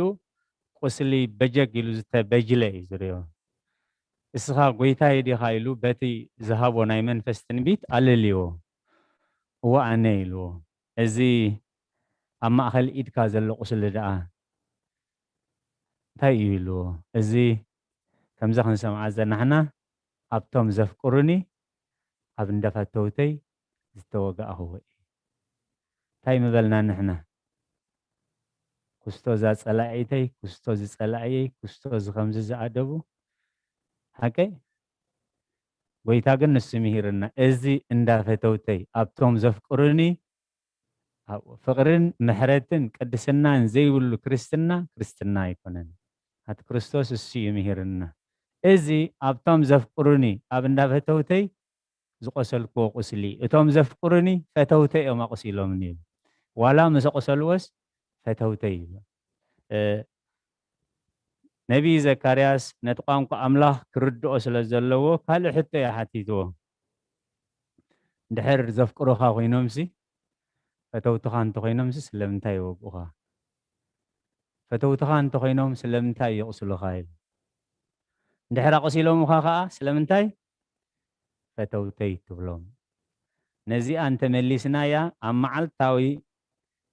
ቁስሊ በጀግ ኢሉ ዝተበጅለ እዩ ዝሪኦ። "እስኻ ጎይታይ ዲኻ?" ኢሉ በቲ ዝሃቦ ናይ መንፈስ ትንቢት ኣለልይዎ። "እወ ኣነ" ኢልዎ። "እዚ ኣብ ማእከል ኢድካ ዘሎ ቁስሊ ደኣ እንታይ እዩ?" ኢልዎ። እዚ ከምዛ ክንሰምዓ ዝጸናሕና፣ "ኣብቶም ዘፍቅሩኒ ኣብ እንዳ ፈተውተይ ዝተወጋእኽዎ እዩ." እንታይ ምበልና ንሕና? "ክስቶ እዛ ጸላኢተይ፣ ክስቶ እዚ ጸላኢየይ፣ ክስቶ እዚ ከምዚ ዝኣደቡ?" ሓቀይ? ጎይታ ግን ንሱ ምሂርና፣ "እዚ እንዳ ፈተውተይ፣ ኣብቶም ዘፍቅሩኒ ኣብኡ ፍቕርን ምሕረትን ቅድስናን ዘይብሉ ክርስትና፣ ክርስትና ኣይኮነን። ኣቲ ክርስቶስ እሱ እዩ ምሂርና። እዚ ኣብቶም ዘፍቅሩኒ ኣብ እንዳ ፈተውተይ ዝቆሰልክዎ ቁስሊ፣ እቶም ዘፍቅሩኒ ፈተውተይ እዮም ኣቑሲሎምኒ" ይብል። ዋላ ምስ ኣቑሰልዎስ ፈተውተይ ይብል። እ፣ ነቢይ ዘካርያስ ነቲ ቋንቋ ኣምላኽ ክርድኦ ስለ ዘለዎ ካልእ ሕቶ እዩ ሓቲትዎ። "እንድሕር ዘፍቅሩኻ ኮይኖምሲ፣ ፈተውትኻ እንተኾይኖምሲ ስለምንታይ ይወግኡኻ? ፈተውትኻ እንተኾይኖም ስለምንታይ የቑስሉኻ?" ኢሉ። "እንድሕር ኣቑሲሎምኻ ኸኣ ስለምንታይ ፈተውተይ ትብሎም?" ነዚኣ እንተመሊስናያ ኣብ መዓልታዊ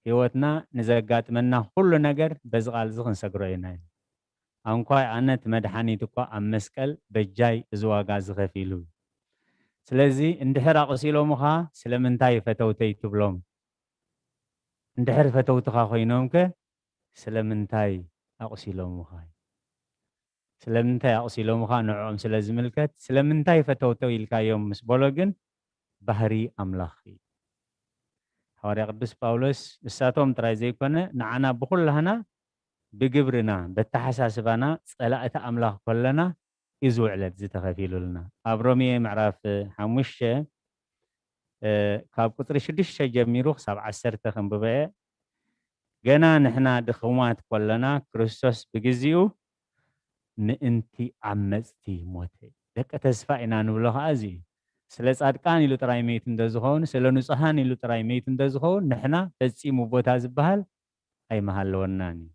ህይወትና ንዘጋጥመና ኩሉ ነገር በዚ ቃል እዚ ክንሰግሮ ኢና። ኣንኳይ ኣነ እቲ መድሓኒት እኳ ኣብ መስቀል በጃይ እዚ ዋጋ እዚ ከፊሉ። ስለዚ እንድሕር ኣቑሲሎምኻ ስለምንታይ ፈተውተይ ትብሎም? እንድሕር ፈተውትኻ ኮይኖምከ ስለምንታይ ኣቑሲሎምኻ? ስለምንታይ ኣቑሲሎምኻ ንዕኦም ስለ ዝምልከት፣ ስለምንታይ ፈተውተው ኢልካዮም ምስ በሎ ግን ባህሪ ኣምላኽ እዩ። ሃዋርያ ቅዱስ ጳውሎስ እሳቶም ጥራይ ዘይኮነ ንዓና ብኹላህና ብግብርና በተሓሳስባና ጸላእቲ ኣምላኽ ኮለና እዩ እዚ ውዕለት እዚ ተኸፊሉልና። ኣብ ሮሜ ምዕራፍ ሓሙሽተ እ፣ ካብ ቁፅሪ ሽዱሽተ ጀሚሩ ክሳብ ዓሰርተ ከንብበ እየ። ገና ንሕና ድኹማት ከለና ክርስቶስ ብግዚኡ ምእንቲ ዓመፅቲ ሞተ። ደቂ ተስፋ ኢና ንብሎ ከዓ እዚ እዩ። ስለ ፃድቃን ኢሉ ጥራይ መይት እንተዝኸውን፣ ስለ ንጹሃን ኢሉ ጥራይ መይት እንተዝኸውን፣ ንሕና ፈጺሙ ቦታ ዝበሃል ኣይምሃለወናን እዩ።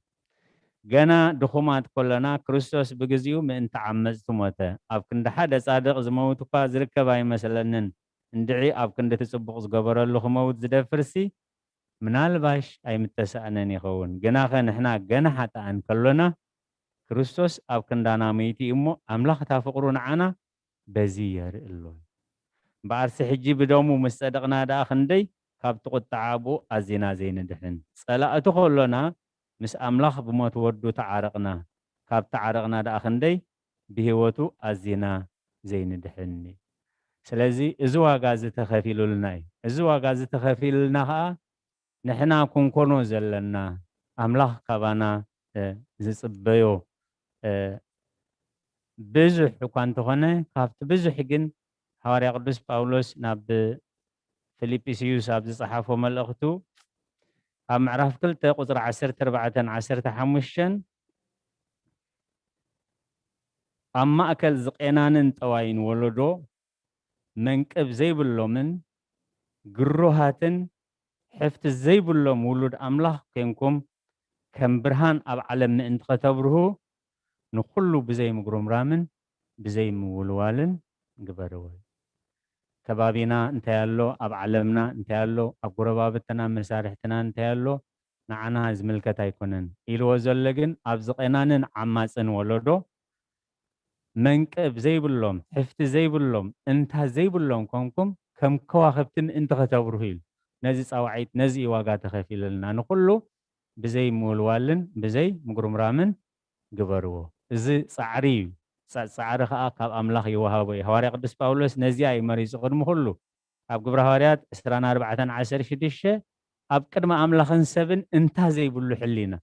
ገና ድኹማት ከለና ክርስቶስ ብግዚኡ ምእንቲ ዓመፅቲ ሞተ። ኣብ ክንዲ ሓደ ፃድቕ ዝመውት እኳ ዝርከብ ኣይመስለንን። እንድዒ ኣብ ክንዲ እቲ ጽቡቕ ዝገበረሉ ክመውት ዝደፍርሲ ምናልባሽ ኣይምተሳእነን ይኸውን። ግናኸ ንሕና ገና ሓጥኣን ከሎና ክርስቶስ ኣብ ክንዳና መይቲ እሞ ኣምላኽ እታ ፍቕሩ ንዓና በዚ የርኢ ኣሎ። እምበኣርሲ ሕጂ ብደሙ ምስ ጸደቕና ደኣ ክንደይ ካብቲ ቁጥዓ ኣብኡ ኣዚና ዘይንድሕን። ጸላእቱ ከሎና ምስ ኣምላኽ ብሞት ወዱ ተዓረቕና። ካብ ተዓረቕና ደኣ ክንደይ ብህይወቱ ኣዚና ዘይንድሕን። ስለዚ እዚ ዋጋ እዚ ተኸፊሉልና እዩ። እዚ ዋጋ እዚ ተኸፊሉልና ኸዓ ንሕና ክንኮኖ ዘለና ኣምላኽ ካባና፣ እ፣ ዝጽበዮ፣ እ፣ ብዙሕ እኳ እንተኾነ፣ ካብቲ ብዙሕ ግን ሃዋርያ ቅዱስ ጳውሎስ ናብ ፊልጵስዩስ ኣብ ዝጸሓፎ መልእኽቱ ኣብ ምዕራፍ ክልተ ቁጽሪ ዓሰርተ ኣርባዕተን ዓሰርተ ሓሙሽተን ኣብ ማእከል ዝቄናንን ጠዋይን ወለዶ መንቅብ ዘይብሎምን ግሩሃትን ሕፍቲ ዘይብሎም ውሉድ ኣምላኽ ኬንኩም ከም ብርሃን ኣብ ዓለም ምእንቲ ኸተብርሁ ንኹሉ ብዘይ ምጉርምራምን ብዘይ ምውልዋልን ግበርዎ። ከባቢና እንታይ ኣሎ፣ ኣብ ዓለምና እንታይ ኣሎ፣ ኣብ ጎረባብትና መሳርሕትና እንታይ ኣሎ፣ ንዓና ዝምልከት ኣይኮነን ኢልዎ ዘሎ ግን ኣብ ዝቄናንን ዓማጽን ወለዶ መንቅብ ዘይብሎም፣ ሕፍቲ ዘይብሎም፣ እንታ ዘይብሎም ኮንኩም ከም ከዋኽብቲ ምእንቲ ኸተብርሁ ኢሉ። ነዚ ጻውዒት፣ ነዚ እዩ ዋጋ ተኸፊለልና። ንኹሉ ብዘይ ምውልዋልን ብዘይ ምጉርምራምን ግበርዎ። እዚ ጻዕሪ እዩ። ጻ-፣ ጻዕሪ ኸኣ ካብ ኣምላኽ ይወሃቦ እዩ። ሃዋርያ ቅዱስ ጳውሎስ ነዚኣ እዩ መሪጹ። ቅድሚ ኩሉ ኣብ ግብረ ሃዋርያት ዕስራን ኣርባዕተን ዓሰርተ ሽዱሽተ ኣብ ቅድሚ ኣምላኽን ሰብን እንታ ዘይብሉ ሕሊና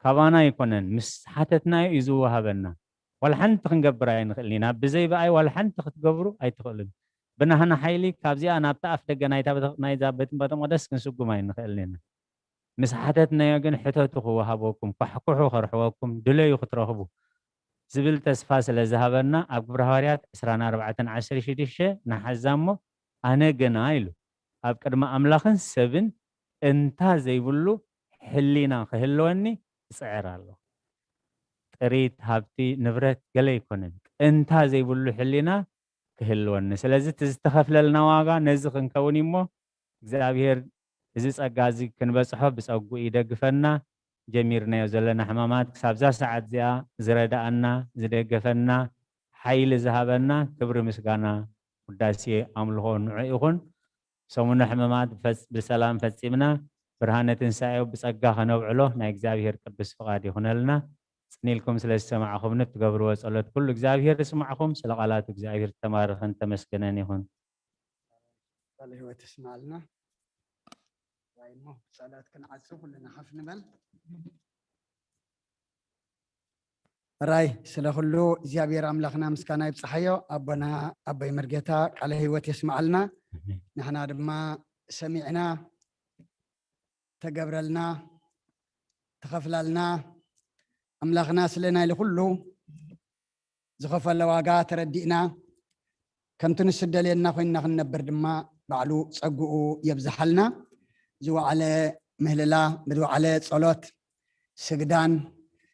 ካባና ኣይኮነን፣ ምስ ሓተትናዮ እዩ ዝወሃበና። ዋላ ሓንቲ ክንገብር ኣይንኽእልን ኢና። ብዘይ ብኣይ ዋላ ሓንቲ ክትገብሩ ኣይትኽእሉን። ብናህና ሓይሊ ካብዚኣ ናብታ ኣፍ ደገ ናይታ ቤተ-፣ ናይዛ ቤት፣ ቤተ መቕደስ ክንስጉም ኣይንኽእልን ኢና። ምስ ሓተትናዮ ግን ሕተቱ ክወሃበኩም፣ ኳሕኩሑ ከርሕወኩም፣ ድለዩ ክትረኽቡ ዝብል ተስፋ ስለ ዝሃበና ኣብ ግብረ ሃዋርያት ዕስራን ኣርባዕተን ዓሰርተ ሽዱሽተ ንሓዛ እሞ ኣነ ግና ኢሉ ኣብ ቅድሚ ኣምላኽን ሰብን እንታ ዘይብሉ ሕሊና ክህልወኒ እጽዕር ኣለኹ። ጥሪት፣ ሃብቲ፣ ንብረት ገለ ኣይኮነን። እንታ ዘይብሉ ሕሊና ክህልወኒ። ስለዚ እቲ ዝተኸፍለልና ዋጋ ነዚ ክንከውን እዩ እሞ እግዚኣብሔር እዚ ጸጋ እዚ ክንበጽሖ ብጸጉኡ ይደግፈና። ጀሚርናዮ ዘለና ሕማማት ክሳብዛ ሰዓት እዚኣ ዝረዳኣና፣ ዝደገፈና፣ ሓይሊ ዝሃበና ክብሪ ምስጋና ውዳሴ ኣምልኾ ንዑ ይኹን። ሰሙነ ሕማማት ብፈጽ-፣ ብሰላም ፈጺምና ብርሃነ ትንሳኤው ብጸጋ ከነውዕሎ ናይ እግዚኣብሔር ቅዱስ ፍቓድ ይኹነልና። ጽኒልኩም ስለ ዝሰማዕኹምኒ እትገብርዎ ጸሎት ኩሉ እግዚኣብሔር ይስማዕኹም። ስለ ቃላቱ እግዚኣብሔር ተባረኸን ተመስገነን ይኹን። ቃለ ሕይወት ይስማዕልና። ራይ እሞ ጸሎት ክንዓጽው ኩልና ሓፍ ንበል። ራይ ስለ ኩሉ እግዚኣብሔር ኣምላኽና ምስጋና ይብጽሓዮ። ኣቦና ኣቦይ መርጌታ ቃለ ሕይወት የስማዓልና። ኣሜን። ንሕና ድማ ሰሚዕና ተገብረልና፣ ተኸፍላልና። ኣምላኽና ስለ ናይ ኩሉ ዝኸፈለ ዋጋ ተረዲእና፣ ከምቲ ንሱ ደልየና ኮይንና ክንነብር ድማ ባዕሉ ጸግኡ የብዝሓልና። ዝወዓለ ምህልላ፣ ዝወዓለ ጸሎት፣ ስግዳን፣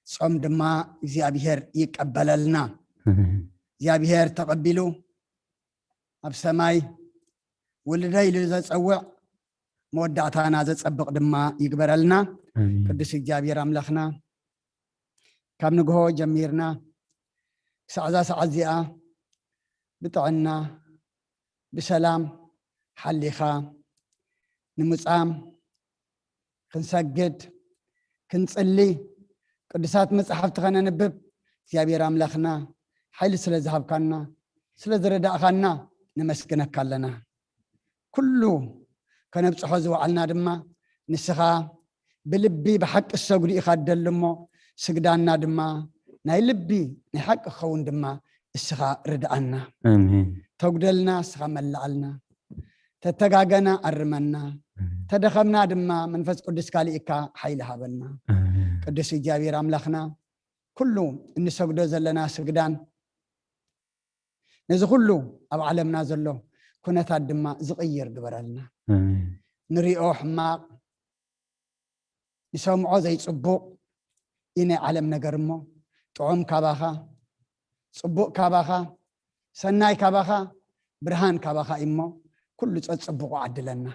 ጾም ድማ እግዚኣብሔር ይቀበለልና። ኣሜን። እግዚኣብሔር ተቐቢሉ ኣብ ሰማይ ውልደይ ኢሉ ዘጸውዕ መወዳእታና ዘጸብቕ ድማ ይግበረልና። ኣሜን። ቅዱስ እግዚኣብሔር ኣምላኽና ካብ ንግሆ ጀሚርና ክሳዕ እዛ ሰዓት እዚኣ ብጥዕና ብሰላም ሓሊኻ ንምጻም ክንሰግድ ክንጽሊ ቅዱሳት መጻሕፍቲ ከነንብብ እግዚኣብሔር ኣምላኽና ሓይሊ ስለ ዝሃብካና ስለ ዝረዳእኻና ነመስግነካ ኣለና። ኩሉ ከነብጽሖ ዝወዓልና ድማ ንስኻ ብልቢ ብሓቂ ዝሰግዱ ኢኻ ትደሊ እሞ ስግዳና ድማ ናይ ልቢ ናይ ሓቂ ክኸውን ድማ እስኻ ርድኣና። ኣሜን። ተጉደልና እስኻ መላኣልና። ተተጋገና ኣርመና፣ ተደኸምና ድማ መንፈስ ቅዱስካ ልኢካ ሓይሊ ሃበና። ቅዱስ እግዚኣብሔር ኣምላኽና፣ ኩሉ እንሰግዶ ዘለና ስግዳን፣ ነዚ ኩሉ ኣብ ዓለምና ዘሎ ኩነታት ድማ ዝቕይር ግበረልና። ንሪኦ ሕማቕ፣ ንሰምዖ ዘይጽቡቕ እዩ ናይ ዓለም ነገር እሞ፣ ጥዑም ካባኻ፣ ጽቡቕ ካባኻ፣ ሰናይ ካባኻ፣ ብርሃን ካባኻ እዩ እሞ፣ ኩሉ ጸጽቡቑ ዓድለና።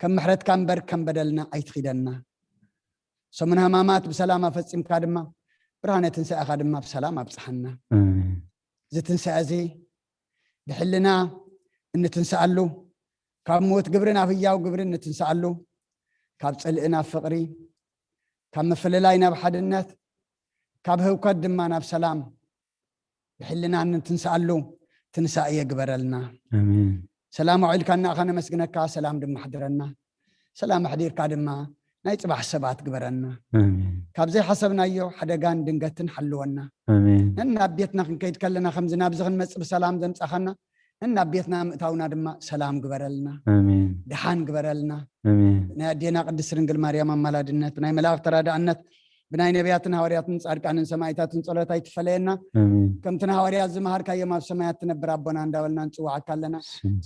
ከም ምሕረትካ እምበር ከም በደልና ኣይትኺደና። ሰሙን ሕማማት ብሰላም ኣፈጺምካ ድማ፣ ብርሃነ ትንሳኤኻ ድማ ብሰላም ኣብጽሓና። እዚ ትንሳኤ እዚ ብሕልና እንትንስኣሉ፣ ካብ ምዉት ግብሪ ናብ ህያው ግብሪ እንትንስኣሉ፣ ካብ ጽልኢ ናብ ፍቕሪ፣ ካብ ምፍልላይ ናብ ሓድነት፣ ካብ ህውከት ድማ ናብ ሰላም ብሕልና እንትንስኣሉ ትንሳኤ ግበረልና። ሰላም ኣውዒልካና ኢኻ ነመስግነካ፣ ሰላም ድማ ኣሕድረና። ሰላም ኣሕዲርካ ድማ ናይ ጽባሕ ሰባት ግበረና። ካብ ዘይሓሰብናዮ ሓደጋን ድንገትን ሓልወና። ነናብ ቤትና ክንከይድ ከለና ከምዚ ናብዚ ክንመጽእ ብሰላም ዘምጻኻና፣ ነናብ ቤትና ምእታውና ድማ ሰላም ግበረልና። ደሓን ግበረልና። ናይ ኣዴና ቅድስት ድንግል ማርያም ኣማላድነት፣ ብናይ መላእኽቲ ተራዳእነት፣ ብናይ ነቢያትን ሃዋርያትን ጻድቃንን ሰማዕታትን ጸሎት ኣይትፈለየና። ከምቲ ንሃዋርያት ዝመሃርካዮም ኣብ ሰማያት ትነብር ኣቦና እንዳበልና ንጽውዓካ ኣለና።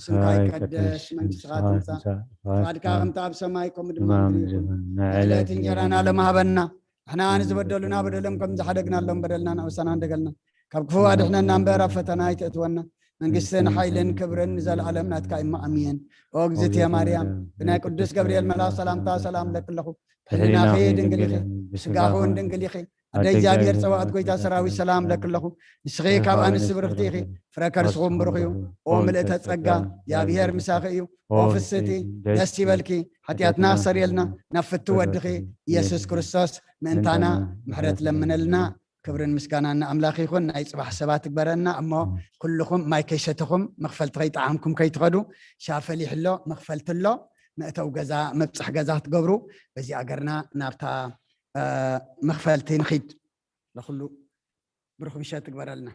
ስምካ ይቀደስ፣ መንግስትኻ ትምጻእ፣ ፍቓድካ ከምቲ ኣብ ሰማይ ከምኡ ድማ ኣብ ምድሪ ይኹን። ዕለት እንጀራና ሎም ሃበና። ንሕና ንዝበደሉና በደሎም ከም ዝሓደግናሎም በደልና ንኣውሳና እንደገልና፣ ካብ ክፉ ኣድሕነና እምበር ኣብ ፈተና ኣይተእትወና። መንግስትን ሓይልን ክብርን ንዘለኣለም ናትካ እዩ። ኣሜን። ኦ እግዝእትየ ማርያም፣ ብናይ ቅዱስ ገብርኤል መልኣኽ ሰላምታ ሰላም እብለኪ ኣለኹ። ሕልናኺ ድንግል ኢኺ፣ ብስጋኺ እውን ድንግል ኢኺ። ኣደ እግዚኣብሔር ጸባኦት፣ ጎይታ ሰራዊት፣ ሰላም እብለኪ ኣለኹ። ንስኺ ካብ ኣንስቲ ብርኽቲ ኢኺ፣ ፍረ ከርስኹም ብሩኽ እዩ። ኦ ምልእተ ጸጋ፣ እግዚኣብሔር ምሳኺ እዩ። ኦ ፍስቲ፣ ደስ ይበልኪ፣ ሓጢኣትና ክሰርየልና ናብ ፍቱ ወድኺ ኢየሱስ ክርስቶስ ምእንታና ምሕረት ለምነልና። ክብርን ምስጋናን ንኣምላኽ ይኹን። ናይ ጽባሕ ሰባት ትግበረና። እሞ ኩልኹም ማይ ከይሰተኹም፣ መኽፈልቲ ከይጠዓምኩም ከይትኸዱ። ሻፈል ይሕሎ፣ መኽፈልቲ ኣሎ። መእተው ገዛ፣ መብጽሕ ገዛ ክትገብሩ። በዚ ኣገርና ናብታ፣ እ፣ መኽፈልቲ ንኺድ። ለኹሉ ብሩኽ ምሸት ትግበረልና።